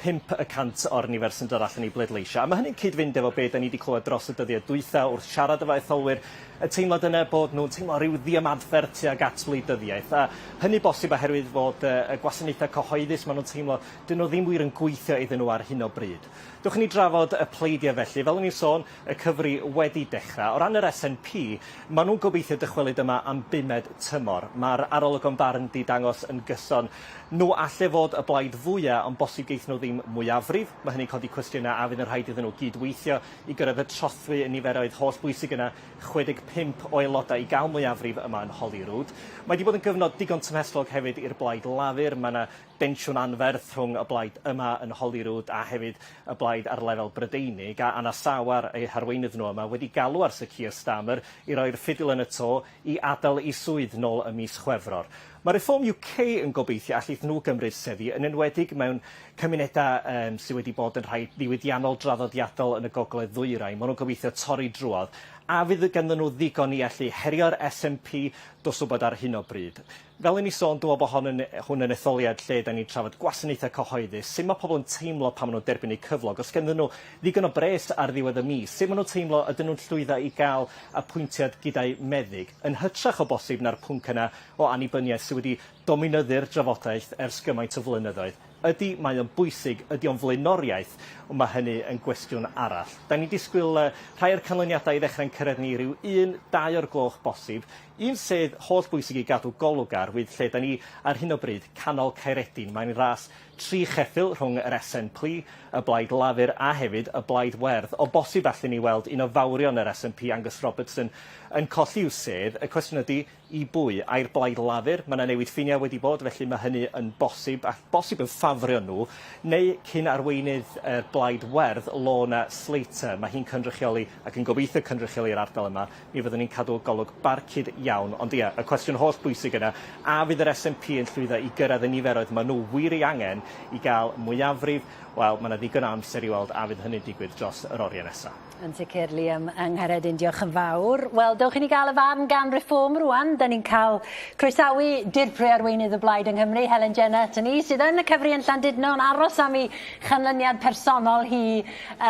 S7: 55% o'r nifer sy'n dod allan i bleidleisio. A ma' hynny'n cyd-fynd efo be' 'dan ni 'di clywed dros y dyddie dwytha wrth siarad efo etholwyr, y teimlad yna bod nhw'n teimlo ryw ddiymadferth tuag at wleidyddiaeth, a hynny bosib oherwydd fod y y gwasanaethau cyhoeddus ma' nhw'n teimlo 'dyn nhw ddim wir yn gweithio iddyn nhw ar hyn o bryd. Dewch i ni drafod y pleidiau felly. Fel o'n i'n sôn, y cyfri wedi dechrau. O ran yr SNP, ma' nhw'n gobeithio dychwelyd yma am bumed tymor. Ma'r arolygon barn 'di dangos yn gyson nhw alle fod y blaid fwya, ond bosib geith nhw ddim mwyafrif. Ma' hynny'n codi cwestiynau a fydd yn rhaid iddyn nhw gyd-weithio i gyrraedd y trothwy y niferoedd hollbwysig yna, 65 o aelodau i gael mwyafrif yma yn Holyrood. Mae 'di bod yn gyfnod digon tymhestlog hefyd i'r Blaid Lafur. Mae 'na densiwn anferth rhwng y blaid yma yn Holyrood a hefyd y blaid ar lefel Brydeinig, a Anna Sawar, eu harweinydd nhw yma, wedi galw ar Sir Keir Starmer i roi'r ffidil yn y to i adael ei swydd nôl ym mis Chwefror. Mae Reform UK yn gobeithio allith nhw gymryd seddi, yn enwedig mewn cymunedau yym sy wedi bod yn rhai ddiwydiannol draddodiadol yn y gogledd ddwyrain. Maen nhw'n gobeithio torri drwodd. A fydd ganddyn nhw ddigon i allu herio'r SNP? Does wybod ar hyn o bryd. Fel i ni sôn, dwi'n meddwl bod hon yn, hwn yn etholiad lle da ni'n trafod gwasanaethau cyhoeddus, sut mae pobl yn teimlo pan maen nhw'n derbyn eu cyflog, os ganddyn nhw ddigon o bres ar ddiwedd y mis, sut maen nhw'n teimlo ydyn nhw'n llwyddo i gael apwyntiad gyda'u meddyg, yn hytrach o bosib na'r pwnc yna o annibyniaeth sydd wedi dominyddu'r drafodaeth ers gymaint o flynyddoedd. Ydy, mae o'n bwysig, ydy o'n flaenoriaeth, ond mae hynny yn gwestiwn arall. Da ni'n disgwyl rhai o'r canlyniadau i ddechrau'n cyrraedd ni ryw un, dau o'r gloch bosib. Un sedd holl bwysig i gadw golwg ar fydd lle da ni ar hyn o bryd, canol Caeredin. Mae'n ras tri cheffyl rhwng yr SNP, y Blaid Lafur a hefyd y Blaid Werdd. O bosib allen ni weld un o fawrion yr SNP, Angus Robertson, yn colli i'w sedd. Y cwestiwn ydy, i bwy? Ai'r Blaid Lafur? Mae 'na newid ffiniau wedi bod, felly mae hynny yn bosib, a bosib yn ffafrio nhw. Neu cyn arweinydd yr Blaid Werdd, Lorna Slater. Mae hi'n cynrychioli, ac yn gobeithio cynrychioli'r ardal yma. Mi fyddwn ni'n cadw golwg barcud iawn. Ond ia, y cwestiwn holl bwysig yna, a fydd yr SNP yn llwyddo i gyrraedd y niferoedd maen nhw wir ei angen i gael mwyafrif? Wel, mae 'na ddigon o amser i weld a fydd hynny'n digwydd dros yr oriau nesaf.
S2: Yn sicr, Liam yng Nghaeredin, diolch yn fawr. Wel, dewch i ni gael y farn gan Reform rwan. Da ni'n cael croesawu dirprwy arweinydd y Blaid yng Nghymru, Helen Jennett, yn ni, sydd yn y cyfri yn Llandudno, yn aros am ei chanlyniad personol hi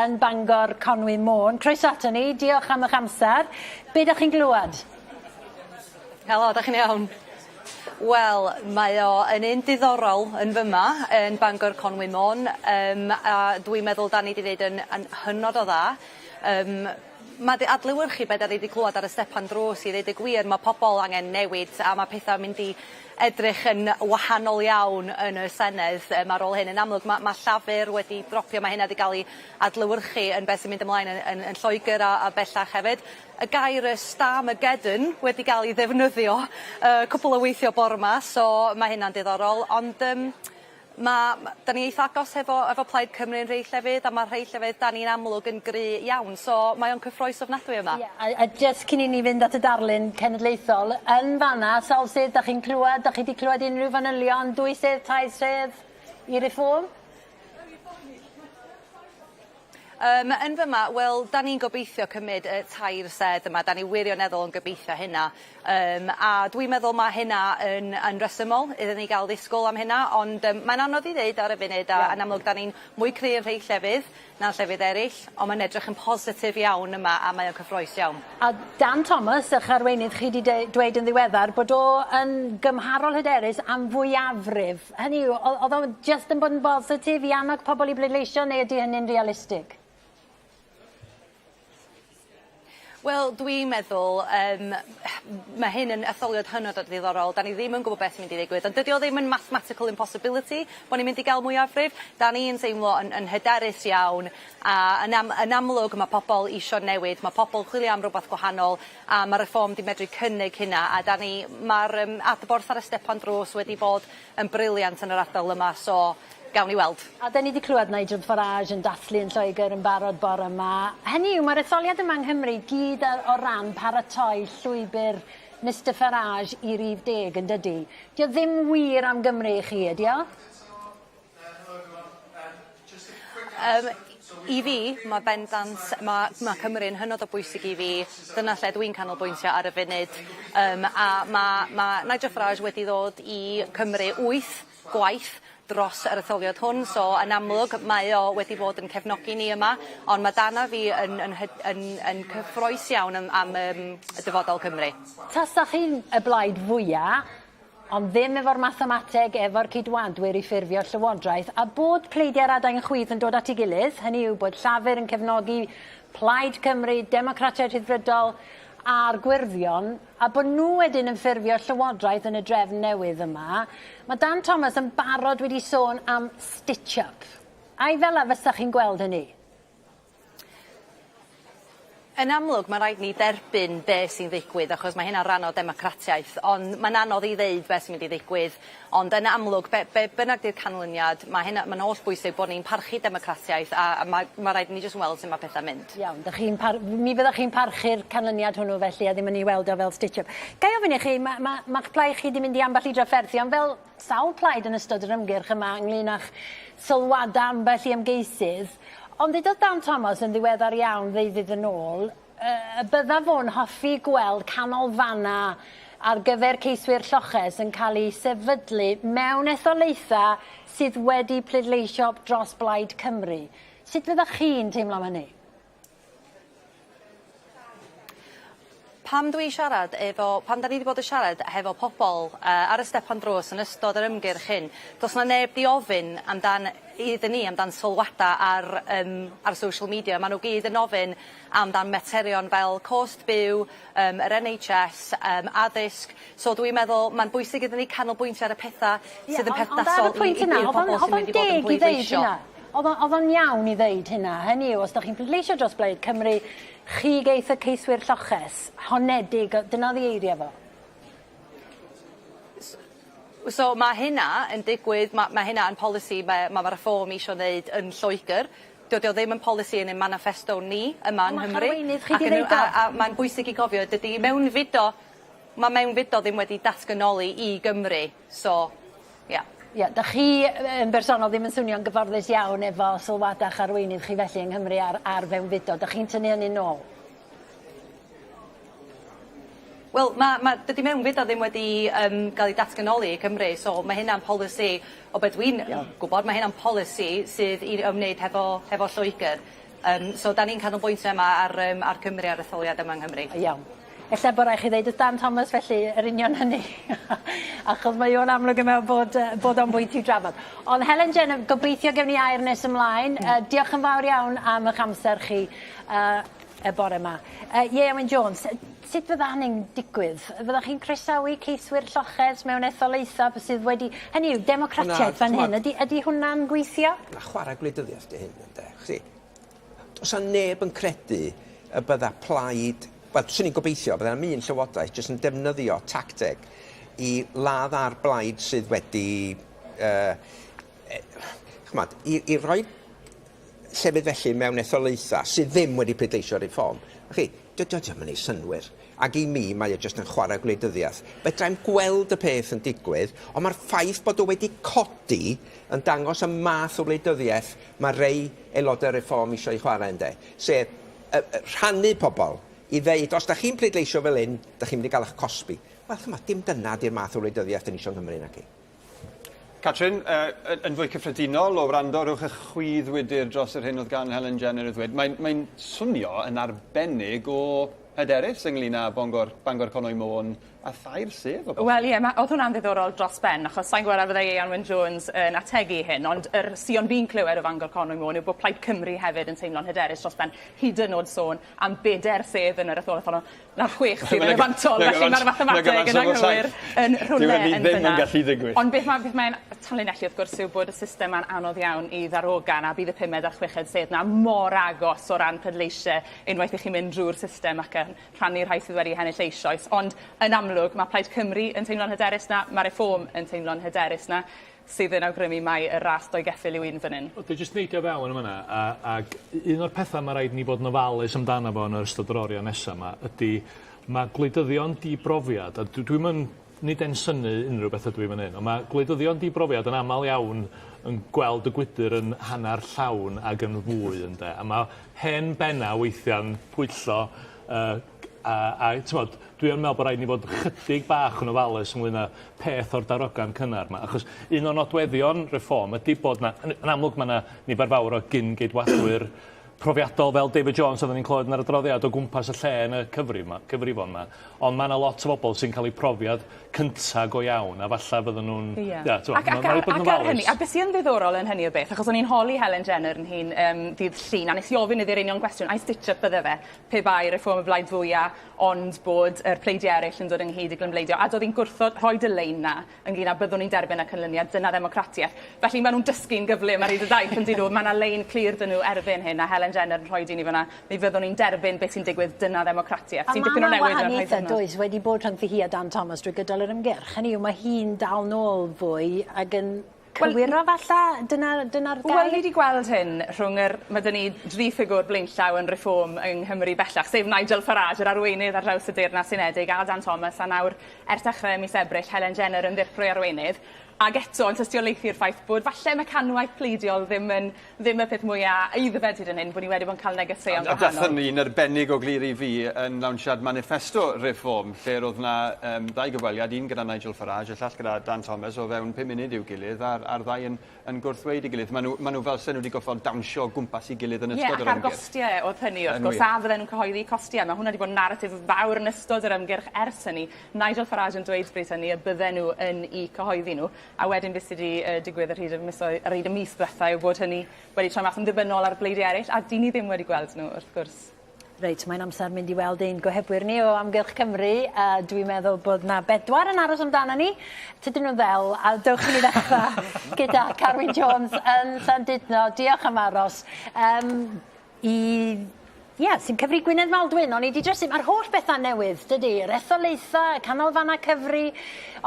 S2: yn Bangor, Conwy, Môn. Croeso ato ni, diolch am eich amser. Be dach chi'n glywed?
S18: Helo, dach chi'n iawn? Wel, mae o yn un diddorol yn fyma yn Bangor Conwy Môn yym a dwi'n meddwl 'dan ni 'di neud yn yn hynod o dda. Yym ma' 'di adlewyrchu be' 'dan ni 'di clwad ar y stepan drws i ddeud y gwir ma' pobol angen newid a ma' petha mynd i edrych yn wahanol iawn yn y Senedd yym ar ôl hyn. Yn amlwg ma' ma' Llafur wedi dropio ma' hynna 'di ga'l 'i adlewyrchu yn beth sy'n mynd ymlaen yn yn yn Lloegyr a a bellach hefyd. Y gair yy Starmageddon wedi ga'l 'i ddefnyddio yy cwpwl o weithio bore 'ma so ma' hynna'n diddorol ond yym ma' ma' 'dan ni eitha agos hefo efo Plaid Cymru yn rhei llefydd a ma' rhei llefydd 'dan ni'n amlwg yn gry iawn so mae o'n cyffrous ofnadwy yma.
S2: Ie a a jyst cyn i ni fynd at y darlun cenedlaethol, yn fan 'na sawl sedd 'dach chi'n clywed? 'Dach chi 'di clywed unrhyw fanylion? Dwy sedd, tair sedd i Reform?
S18: Yym yn fyma wel 'dan ni'n gobeithio cymyd y tair sedd yma 'dan ni wirioneddol yn gobeithio hynna yym a dwi'n meddwl ma' hynna yn yn resymol iddyn ni ga'l ddisgwl am hynna ond yym mae'n anodd i ddeud ar y funud a yn amlwg 'dan ni'n mwy cry yn rhei llefydd na llefydd eryll on' ma'n edrych yn positif iawn yma a mae o'n cyffrous iawn.
S2: A Dan Thomas 'ych arweinydd chi 'di deu- dweud yn ddiweddar bod o yn gymharol hyderus am fwyafrif. Hynny yw, oedd o jyst yn bod yn bositif i annog pobl i bleidleisio neu ydy hynny'n realistig?
S18: Wel dwi'n meddwl yym ma' hyn yn etholiad hynod o ddiddorol. 'Dan ni ddim yn gwbo beth sy'n mynd i ddigwydd ond dydi o ddim yn mathematical impossibility bo' ni mynd i ga'l mwyafrif. 'Dan ni'n teimlo yn yn hyderus iawn a yn am- yn amlwg ma' pobol isio newid ma' pobol chwilio am rwbath gwahanol a ma' Reform 'di medru cynnig hynna a 'dan ni ma'r yym adborth ar y stepan drws wedi bod yn brilliant yn yr ardal yma so gawn ni weld.
S2: A 'dan ni 'di clywed Nigel Farage yn dathlu yn Lloegr yn barod bore 'ma. Hynny yw ma'r etholiad yma yng Nghymru gyd ar, o ran paratoi llwybyr Mister Farage i rif deg yndydi? 'Di o ddim wir am Gymru i chi ydi o?
S18: Yym i fi ma' bendant ma' ma' Cymru yn hynod o bwysig i fi. Dyna lle dwi'n canolbwyntio ar y funud. Yym a ma' ma' Nigel Farage wedi ddod i Cymru wyth gwaith dros yr etholiad hwn so yn amlwg mae o wedi bod yn cefnogi ni yma ond ma' Dan a fi yn yn hyd- yn yn cyffrous iawn am am yym y dyfodol Cymru.
S2: Tasach chi'n y blaid fwya ond ddim efo'r mathemateg efo'r Ceidwadwyr i ffurfio llywodraeth, a bod pleidiau'r adain chwith yn dod at ei gilydd, hynny yw bod Llafur yn cefnogi Plaid Cymru, Democratiaid Rhyddfrydol a'r Gwyrddion, a bod nhw wedyn yn ffurfio llywodraeth yn y drefn newydd yma, mae Dan Thomas yn barod wedi sôn am stitch-up. Ai fel 'a fysach chi'n gweld hynny?
S18: Yn amlwg ma' raid ni dderbyn be' sy'n ddigwydd achos mae hynna'n ran o democratiaeth ond mae'n anodd i ddeud be' sy'n mynd i ddigwydd ond yn amlwg be' be' bynnag 'di'r canlyniad ma' hynna ma'n holl bwysig bo' ni'n parchu democratiaeth a a ma' ma' raid i ni jyst weld su' ma' petha'n mynd.
S2: Iawn, 'dych chi'n par- mi fyddech chi'n parchu'r canlyniad hwnnw felly a ddim yn 'i weld o fel stitch up. Ga i ofyn i chi ma' ma' ma'ch plaid chi 'di mynd i ambell i drafferthion fel sawl plaid yn ystod yr ymgyrch yma ynglŷn â'ch sylwada ambell i ymgeisydd. Ond deudodd Dan Thomas yn ddiweddar iawn ddeuddydd yn ôl y bydda fo'n hoffi gweld canolfanna ar gyfer ceiswyr lloches yn cael eu sefydlu mewn etholaethau sydd wedi pleidleisio dros Blaid Cymru. Sut fyddech chi'n teimlo am hynny?
S18: Pan dwi'n siarad efo pan 'dan ni 'di bod yn siarad hefo pobol yy ar y stepan drws yn ystod yr ymgyrch hyn do's 'na neb 'di ofyn amdan iddyn ni amdan sylwada ar yym ar social media ma' n'w gyd yn ofyn amdan materion fel cost byw yym yr En Haitch Es yym addysg so dwi'n meddwl ma'n bwysig iddyn ni canolbwyntio ar y petha sydd yn perthnasol i i i'r pobol sy'n mynd i fod yn pleidleisio.
S2: O'dd o o'dd o'n iawn i ddeud hynna, hynny yw os 'dach chi'n pleidleisio dros Blaid Cymru, chi geith y ceiswyr lloches, honedig, dyna o'dd 'i eirie fo.
S18: So ma' hynna yn digwydd ma' ma' hynna yn polisi ma' ma' ma' Reform isio neud yn Lloegr. Dydi o ddim yn polisi yn ein maniffesto ni yma yng Nghymru.
S2: Ond ma'ch arweinydd chi 'di ddeud o.
S18: Ac yn a a mae'n bwysig i gofio dydi mewnfudo ma' mewnfudo ddim wedi datganoli i Gymru so ia.
S2: Ia, 'dach chi yn bersonol ddim yn swnio'n gyfforddus iawn efo sylwada'ch arweinydd chi felly yng Nghymru ar ar fewnfudo. 'Dach chi'n tynnu hynny nôl?
S18: Wel ma' ma' dydi mewnfudo ddim wedi yym ga'l 'i datganoli i Cymru so ma' hynna'n polisi o be' dwi'n gwbod ma' hynna'n polisi sydd i ymwneud hefo hefo Lloegr. Yym so 'dan ni'n canolbwyntio yma ar yym ar Cymru a'r etholiad yma yng Nghymru.
S2: Iawn. Ella bo' rai' chi ddeud wrth Dan Thomas felly yr union hynny achos mae o'n amlwg yn meddwl bod yy bod o'n bwynt i'w drafod. Ond Helen Jenner gobeithio gewn ni air nes ymlaen. Yy diolch yn fawr iawn am 'ych amser chi yy y bore 'ma. Yy Ieuan Wyn Jones sut fydda hynny'n digwydd? Fyddach chi'n croesawu ceiswyr lloches mewn etholaetha sydd wedi hynny yw democratiaeth fan hyn ydi ydi hwnna'n gweithio?
S6: Na chwarae gwleidyddiaeth 'di hyn ynde? Chdi do's 'a neb yn credu y bydda plaid wel swn i'n gobeithio bydda 'm un llywodraeth jyst yn defnyddio tacteg i ladd ar blaid sydd wedi yy e- ch'mod i i roi llefydd felly mewn etholaetha sydd ddim wedi pleidleisio Reform. Chi, dydy o ddim yn neud synnwyr. Ac i mi, mae o jyst yn chwarae gwleidyddiaeth. Fedrai'm gweld y peth yn digwydd, ond mae'r ffaith bod o wedi codi yn dangos y math o wleidyddiaeth mae rei aelodau Reform eisiau ei chwarae ynde. Sef yy yy rhannu pobl i ddeud os da chi'n pleidleisio fel hyn, da chi'n mynd i gael eich cosbi. Wel, ch'mod, dim dyna 'di'r math o wleidyddiaeth 'dan ni isio yng Nghymru naci?
S3: Catrin, yy yn fwy cyffredinol, o wrando, rhowch eich chwydd wydyr dros yr hyn oedd gan Helen Jenner i ddweud. Mae'n mae swnio yn arbennig o hyderus ynglyn â Bangor, Bangor Conwy Môn a thair sedd o bosib.
S12: Wel ie, ma' o'dd hwnna'n ddiddorol dros ben, achos sai'n gweld a fyddai Ieuan Wyn Jones yn ategu hyn, ond yr sïon fi'n clywed o Fangor Conwy Môn yw bod Plaid Cymru hefyd yn teimlo'n hyderus dros ben, hyd yn o'd sôn am beder sedd yn yr etholaeth honno. 'Na chwech sydd yn y fantol, felly ma'r fathemateg yn anghywir yn rhywle yn fynna. Ond beth ma' beth mae'n tanlinellu wrth gwrs yw bod y system 'ma'n anodd iawn i ddarogan a bydd y pumed a'r chweched sedd 'na mor agos o ran pleidleisie unwaith i chi mynd drw'r system ac yn rhannu rhai sydd wedi hennill eisoes. Ond yn amlwg ma' Plaid Cymru yn teimlo'n hyderus 'na, ma' Reform yn teimlo'n hyderus 'na. sydd yn awgrymu mai y ras doi geffyl yw un fan 'yn.
S11: Wel dwi jyst neidio fewn yn fan 'na a ag un o'r petha ma' raid ni fod yn ofalus amdano fo yn yr ystod yr oria nesa 'ma ydi ma' gwleidyddion di-brofiad a dw dwi'm yn nid ensynnu unrhyw beth ydw i fan 'yn on' ma' gwleidyddion di-brofiad yn amal iawn yn gweld y gwydyr yn hannar llawn ag yn fwy ynde a ma' hen benna weithia'n pwyllo yy a a t'mod dwi yn me'wl bo' raid ni fod chydig bach yn ofalus ynglŷn â peth o'r darogan cynnar 'ma achos un o nodweddion Reform ydi bod 'na yn yn amlwg ma' 'na nifer fawr o gyn-geidwadwyr profiadol fel David Jones oedden ni'n clywed yn yr adroddiad o gwmpas y lle yn y cyfrif 'ma cyfrifon 'ma ond ma' 'na lot o bobol sy'n ca'l eu profiad cynta go iawn a falla fydden nw'n...
S12: Ie.
S11: Ia t'mo'
S12: Ac ac
S11: ma' raid bod yn
S12: ac ar hynny
S11: ofalus.
S12: a be' sy yn ddiddorol yn hynny o beth achos o'n i'n holi Helen Jenner 'yn hun yym dydd Llun a nes i ofyn iddi'r union gwestiwn ai stitch up bydde fe pe bai Reform y blaid fwya ond bod yr pleidie eryll yn dod ynghyd i glymbleidio a do'dd 'i'n gwrthod rhoid y lein 'na ynglŷn â byddwn ni'n derbyn y canlyniad, dyna ddemocratiaeth. Felly maen nhw'n dysgu'n gyflym ar hyd y daith yn dyn nhw, mae 'na lein clir 'dyn nhw erbyn hyn a Helen Jenner yn rhoi i ni fan'na, mi fyddwn ni'n derbyn beth sy'n digwydd, dyna ddemocratiaeth. Sy'n dipyn o newid mewn rhai
S2: A ma' 'na wahaniaethe does wedi bod rhyngddi hi a Dan Thomas drwy gydol yr ymgyrch, hynny yw ma' hi'n dal nôl fwy ag yn cywiro falla? Dyna dyna'r gair?
S12: Wel ni 'di gweld hyn rhwng yr... Ma' 'da ni dri ffigwr blaenllaw yn Reform yng Nghymru bellach, sef Nigel Farage, yr arweinydd ar draws y Deyrnas Unedig, a Dan Thomas, a nawr ers dechre mis Ebrill, Helen Jenner yn ddirprwy arweinydd, ag eto yn tystiolaethu'r ffaith bod falle mecanwaith pleidiol ddim yn ddim y peth mwya aeddfed hyd yn hyn, bod ni wedi bod yn cael negeseuon
S3: gwahanol. A dath hynny'n arbennig o glir i fi yn lawnsiad maniffesto Reform, lle roedd 'na um, ddau gyfweliad, un gyda Nigel Farage, y llall gyda Dan Thomas, o fewn pum munud i'w gilydd, a'r, a'r ddau yn, yn gwrthweud ei gilydd. Maen nhw, maen nhw fel sen nhw wedi gorfod dawnsio o gwmpas ei gilydd yn ystod
S12: yr ymgyrch. Ie, ac ar gostiau oedd hynny wrth gwrs, a fydden nhw'n cyhoeddi costiau. Mae hwnna wedi bod yn naratif fawr yn ystod yr ymgyrch ers hynny. Nigel Farage yn dweud bryd hynny y bydden nhw yn eu cyhoeddi nhw, a wedyn beth sydd wedi uh, digwydd ar hyd y misoedd, ar hyd y mis diwetha yw bod hynny wedi troi mas yn ddibynnol ar bleidiau eraill, a dyn ni ddim wedi gweld nhw wrth gwrs.
S2: Reit, mae'n amser mynd i weld ein gohebwyr ni o amgylch Cymru. A dwi'n meddwl bod 'na bedwar yn aros amdano ni. Tydyn nhw'n ddel, a dewch i ni ddechrau gyda Carwyn Jones yn Llandudno. Diolch am aros. Um, i Ie, yeah, sy'n cyfri Gwynedd Maldwyn, o'n i 'di drysu, mae'r holl bethau newydd, dydy, yr etholaethau, y canolfannau cyfri,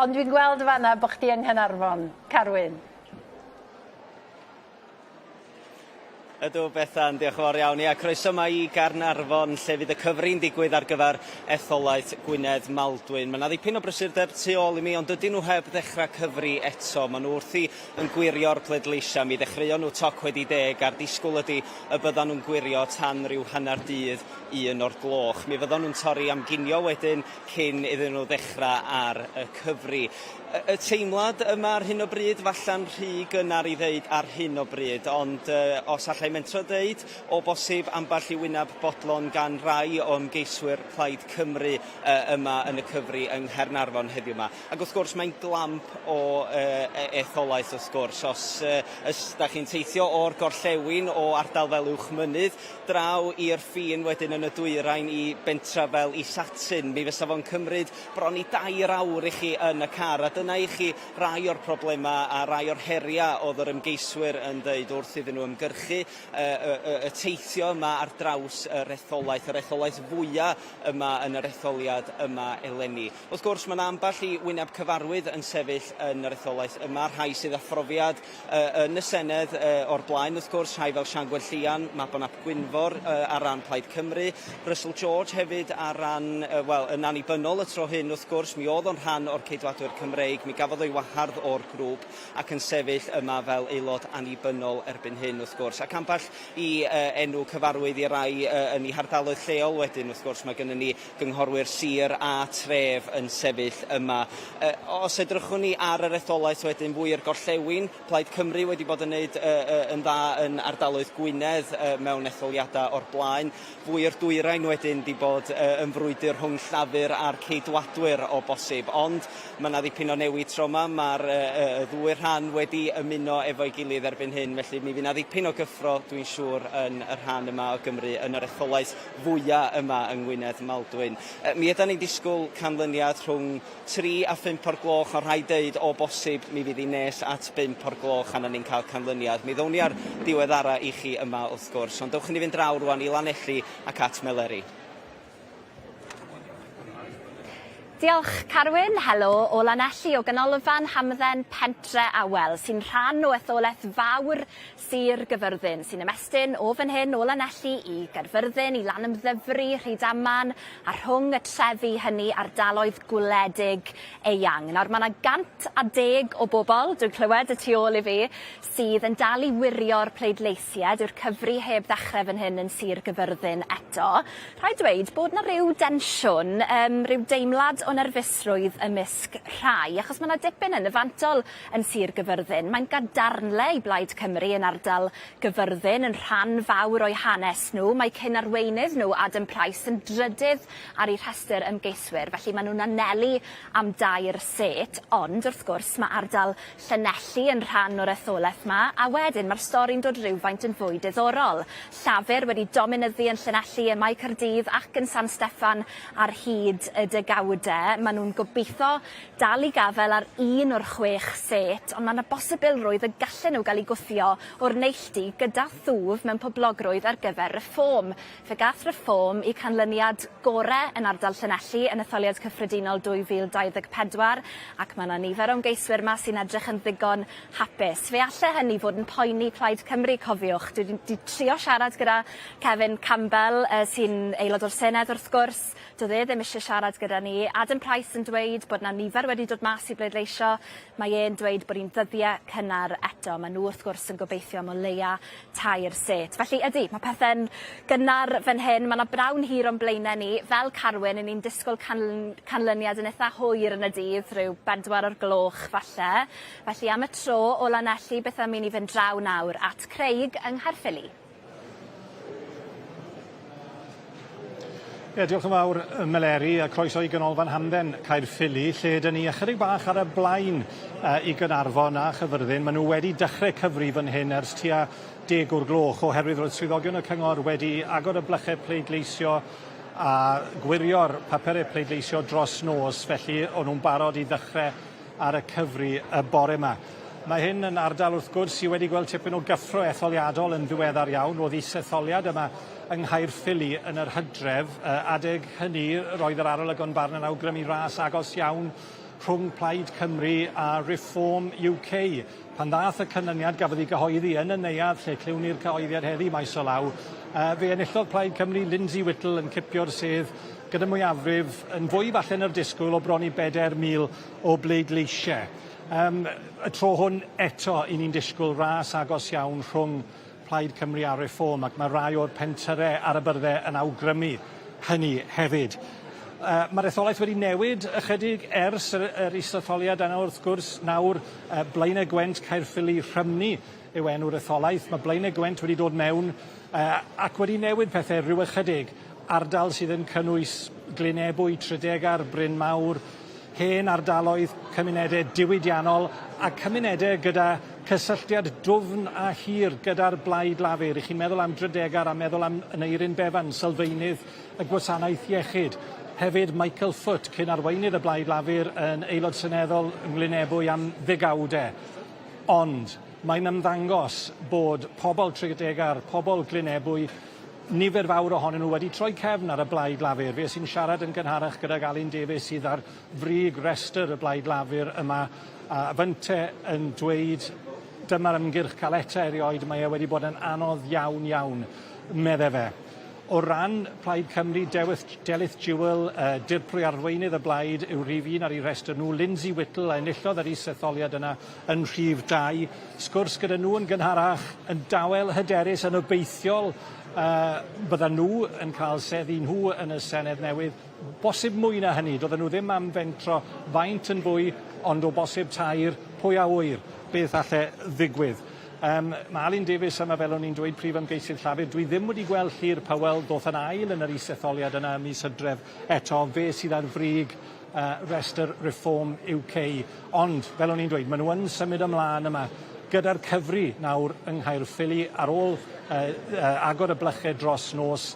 S2: ond dwi'n gweld fanna bod chdi yng Nghaernarfon. Carwyn.
S17: Ydw, Bethan, diolch yn fawr iawn. Ia, croeso yma i Gaernarfon, lle fydd y cyfri'n digwydd ar gyfer etholaeth Gwynedd Maldwyn. Mae yna ddipyn o brysurdeb tu ôl i mi, ond dydyn nhw heb ddechrau cyfri eto. Maen nhw wrthi yn gwirio'r pleidleisiau. Mi ddechreuon nhw toc wedi deg, a'r disgwyl ydy y byddan nhw'n gwirio tan ryw hanner dydd un o'r gloch. Mi fyddan nhw'n torri am ginio wedyn cyn iddyn nhw ddechrau ar y cyfri. Y teimlad yma ar hyn o bryd, falla'n rhy gynnar i ddeud ar hyn o bryd, ond uh, os allai mentro ddeud, o bosib ambell i wyneb bodlon gan rai o ymgeiswyr Plaid Cymru uh, yma yn y cyfri yng Nghaernarfon heddiw yma. Ac wrth gwrs mae'n glamp o uh, etholaeth wrth gwrs. Os uh, ys da chi'n teithio o'r gorllewin o ardal fel Uwchmynydd, draw i'r ffin wedyn yn y dwyrain i bentra fel Isatyn, mi fysa fo'n cymryd bron i dair awr i chi yn y car, a dyna i chi rai o'r problemau a rai o'r heriau oedd yr ymgeiswyr yn dweud wrth iddyn nhw ymgyrchu, y, y, y, y teithio yma ar draws yr etholaeth, yr etholaeth fwyaf yma yn yr etholiad yma eleni. Wrth gwrs, mae yna ambell i wyneb cyfarwydd yn sefyll yn yr etholaeth yma, rhai sydd â phrofiad yn y Senedd o'r blaen, wrth gwrs, rhai fel Sian Gwenllian, Mabon ap Gwynfor ar ran Plaid Cymru, Russell George hefyd ar ran, wel, yn annibynnol y tro hyn, wrth gwrs, mi oedd o'n rhan o'r Ceidwadwyr Cymreig, mi gafodd o'i wahardd o'r grŵp ac yn sefyll yma fel aelod annibynnol erbyn hyn, wrth gwrs. Ac ambell i enw cyfarwydd i rai yn eu hardaloedd lleol wedyn, wrth gwrs, mae gennym ni gynghorwyr sir a tref yn sefyll yma. Os edrychwn ni ar yr etholaeth wedyn fwy i'r gorllewin, Plaid Cymru wedi bod yn neud yn dda yn ardaloedd Gwynedd mewn etholiadau o'r blaen. Fwy i'r dwyrain wedyn 'di bod yn frwydr rhwng Llafur a'r Ceidwadwyr o bosib. Ond mae 'na ddipyn o newid tro 'ma, mae'r y ddwy rhan wedi ymuno efo'i gilydd erbyn hyn, felly mi fydd 'na ddipyn o gyffro dwi'n siŵr yn y rhan yma o Gymru yn yr etholaeth fwya yma yng Ngwynedd Maldwyn. Mi ydan ni'n disgwyl canlyniad rhwng 3 a phump o'r gloch, ond rhaid deud o bosib mi fydd hi'n nes at bump o'r gloch a ni'n cael canlyniad. Mi ddown ni ar diweddara i chi yma wrth gwrs, ond dewch i ni fynd draw rwan i Lanelli ac at Meleri.
S14: Diolch Carwyn, helo o Lanelli o Ganolfan Hamdden Pentre Awel sy'n rhan o etholaeth fawr Sir Gyfyrddin sy'n ymestyn o fan hyn o Lanelli i Gaerfyrddin i Lanymddyfri, Rhydaman a rhwng y trefi hynny ardaloedd gwledig eang. Nawr ma' 'na 110 o bobl, dwi'n clywed y tu ôl i fi, sydd yn dal i wirio'r pleidleisiau. Dyw'r cyfri heb ddechrau fan hyn yn Sir Gyfyrddin eto. Rhaid dweud bod 'na ryw densiwn, yym ryw deimlad o nerfusrwydd ymysg rhai, achos ma' 'na dipyn yn y fantol yn Sir Gyfyrddin. Mae'n gadarnle i Blaid Cymru yn ardal Gyfyrddin, yn rhan fawr o'u hanes nhw. Mae cyn arweinydd nhw, Adam Price, yn drydydd ar eu rhestr ymgeiswyr, felly maen nhw'n anelu am dair set, ond wrth gwrs ma' ardal Llanelli yn rhan o'r etholaeth 'ma, a wedyn ma'r stori'n dod rywfaint yn fwy diddorol. Llafur wedi dominyddu yn Llanelli, ym Mae Caerdydd ac yn San Steffan ar hyd y degawde. Ma' nw'n gobitho dal i gafel ar un o'r chwech set, ond ma' 'na bosibilrwydd y gallen nhw ga'l 'u gwthio o'r neilltu gyda thwf mewn poblogrwydd ar gyfer Reform. Fe gath Reform 'u canlyniad gore yn ardal Llanelli yn etholiad cyffredinol 2024 ac ma' 'na nifer o ymgeiswyr 'ma sy'n edrych yn ddigon hapus. Fe alle hynny fod yn poeni Plaid Cymru cofiwch. Dwi 'di 'di trio siarad gyda Cefin Campbell yy sy'n aelod o'r Senedd wrth gwrs. Do'dd e ddim isie siarad gyda ni. Adam Price yn dweud bod 'na nifer wedi dod mas i bleidleisio. Mae e'n dweud bod 'i'n ddyddie cynnar eto. Ma' nhw wrth gwrs yn gobeithio am o leia tair set. Felly ydi, ma' pethe'n gynnar fan hyn, ma' 'na bnawn hir o'n blaene ni. Fel Carwyn, 'yn ni'n disgwl canl- canlyniad yn itha hwyr yn y dydd, rhyw bedwar o'r gloch falle. Felly am y tro o Lanelli, beth am i ni fynd draw nawr at Craig yng Nghaerffili.
S19: Ie, diolch yn fawr Meleri a croeso i Ganolfan Hamdden Caerffili lle 'dyn ni ychydig bach ar y blaen uh, i Gaernarfon a Chyfyrddin. Maen nhw wedi dechrau cyfri fan hyn ers tua deg o'r gloch oherwydd roedd swyddogion y cyngor wedi agor y blychau pleidleisio a gwirio'r papurau pleidleisio dros nos, felly o'n nhw'n barod i ddechrau ar y cyfri y bore 'ma. Mae hyn yn ardal wrth gwrs sy wedi gweld tipyn o gyffro etholiadol yn ddiweddar iawn. Roedd is-etholiad yma yng Nghaerffili yn yr hydref. Adeg hynny roedd yr arolygon barn yn awgrymu ras agos iawn rhwng Plaid Cymru a Reform UK. Pan ddath y canlyniad gafodd ei gyhoeddi yn y neuadd lle clywn ni'r cyhoeddiad heddi maes o law, fe enillodd Plaid Cymru, Lindsay Whittle yn cipio'r sedd gyda mwyafrif yn fwy falle na'r disgwyl o bron i 4,000 o bleidleisiau. Um, y tro hwn eto, i ni'n disgwyl ras agos iawn rhwng Plaid Cymru a Reform, ac mae rai o'r pentyrau ar y byrddau yn awgrymu hynny hefyd. Uh, Mae'r etholaeth wedi newid ychydig ers yr, yr isetholiad yna wrth gwrs. Nawr, uh, Blaenau Gwent, Caerffili, Rhymni yw enw'r etholaeth. Mae Blaenau Gwent wedi dod mewn uh, ac wedi newid pethau rhyw ychydig. Ardal sydd yn cynnwys Glyn Ebwy, Tredegar, Bryn Mawr, hen ardaloedd cymunedau diwydiannol a cymunedau gyda cysylltiad dwfn a hir gyda'r Blaid Lafur. I chi'n meddwl am Dredegar a meddwl am Aneurin Bevan, sylfaenydd y gwasanaeth iechyd. Hefyd Michael Foot, cyn arweinydd y Blaid Lafur yn aelod seneddol yng Nglyn Ebwy am ddegawdau. Ond mae'n ymddangos bod pobl Tredegar, pobl Glyn Ebwy, nifer fawr ohonyn nhw wedi troi cefn ar y Blaid Lafur. Fues i'n siarad yn gynharach gydag Alun Davies sydd ar frig rhestr y Blaid Lafur yma, a fynte yn dweud dyma'r ymgyrch caleta erioed, mae e wedi bod yn anodd iawn iawn, medde fe. O ran Plaid Cymru, Dewith, Delyth Jewell, uh, dirprwy arweinydd y blaid yw rhif un ar eu rhestr nhw, Lindsay Whittle a enillodd yr is-etholiad yna yn rhif 2. Sgwrs gyda nhw yn gynharach, yn dawel hyderus, yn obeithiol uh, byddan nhw yn cael seddi nhw yn y Senedd newydd. Bosib mwy na hynny, doedden nhw ddim am fentro faint yn fwy, ond o bosib tair, pwy a ŵyr beth alle ddigwydd. Um, mae Alun Davies yma, fel o'n i'n dweud, prif ymgeisydd Llafur. Dwi ddim wedi gweld Llyr Powell, ddoth yn ail yn yr is-etholiad yna ym mis Hydref eto. Fe sydd ar frig uh, restr Reform UK. Ond, fel o'n i'n dweud, maen nhw yn symud ymlaen yma gyda'r cyfri nawr yng Nghaerffili ar ôl uh, uh, agor y blychau dros nos.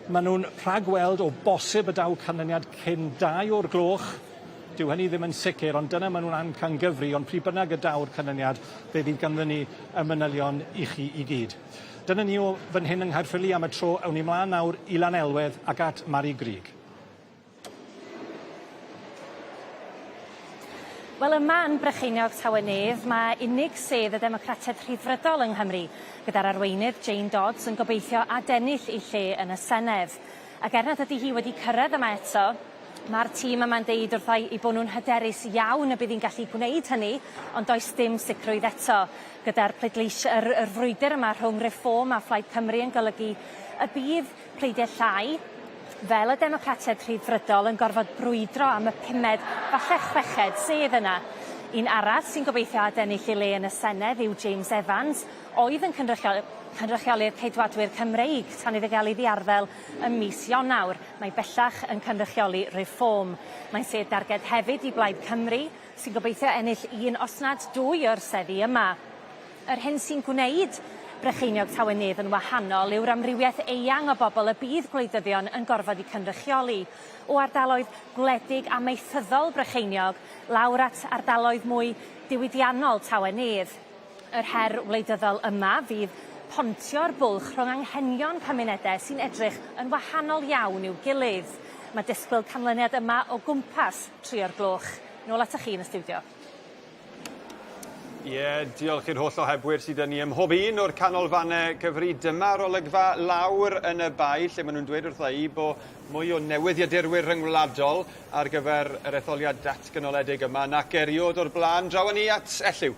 S19: Maen nhw'n rhagweld o bosib y daw canlyniad cyn 2 o'r gloch. Dyw hynny ddim yn sicr, ond dyna maen nhw'n amcangyfri, ond pryd bynnag y daw'r canlyniad, fe fydd ganddyn ni y manylion i chi i gyd. Dyna ni o fan hyn yng Nghaerffili am y tro. Awn ni mlaen nawr i Lanelwedd ac at Mari Grug.
S4: Wel yma yn Brycheiniog Tawe Nedd mae unig sedd y Democratiaid Rhyddfrydol yng Nghymru, gyda'r arweinydd Jane Dodds yn gobeithio adennill ei lle yn y Senedd. Ac er nad ydy hi wedi cyrraedd yma eto, mae'r tîm yma'n deud wrtha i eu bod nhw'n hyderus iawn y bydd hi'n gallu gwneud hynny, ond does dim sicrwydd eto. Gyda'r pleidleis- yr, yr frwydr yma rhwng Reform a Phlaid Cymru yn golygu y bydd pleidiau llai, fel y Democratiaid Rhyddfrydol, yn gorfod brwydro am y pumed, falle chweched sedd yna. Un arall sy'n gobeithio adennill ei le yn y Senedd yw James Evans, oedd yn cynrychioli'r Ceidwadwyr Cymreig tan iddo gael ei ddiarddel ym mis Ionawr. Mae bellach yn cynrychioli Reform. Mae'n sedd darged hefyd i Blaid Cymru, sy'n gobeithio ennill un os nad dwy o'r seddi yma. Yr hyn sy'n gwneud Brycheiniog Tawe Nedd yn wahanol yw'r amrywiaeth eang o bobl y bydd gwleidyddion yn gorfod eu cynrychioli, o ardaloedd gwledig amaethyddol Brycheiniog lawr at ardaloedd mwy diwydiannol Tawe Nedd. Yr her wleidyddol yma fydd pontio'r bwlch rhwng anghenion cymunedau sy'n edrych yn wahanol iawn i'w gilydd. Mae disgwyl canlyniad yma o gwmpas trio'r gloch. Nôl atoch chi yn y stiwdio.
S3: Ie, yeah, diolch i'r holl ohebwyr sydd 'da ni ym mhob un o'r canolfannau cyfri. Dyma'r olygfa lawr yn y bae lle maen nhw'n dweud wrtha i bo mwy o newyddiadurwyr rhyngwladol ar gyfer yr etholiad datganoledig yma nac eriod o'r blaen. Draw â ni at Elliw.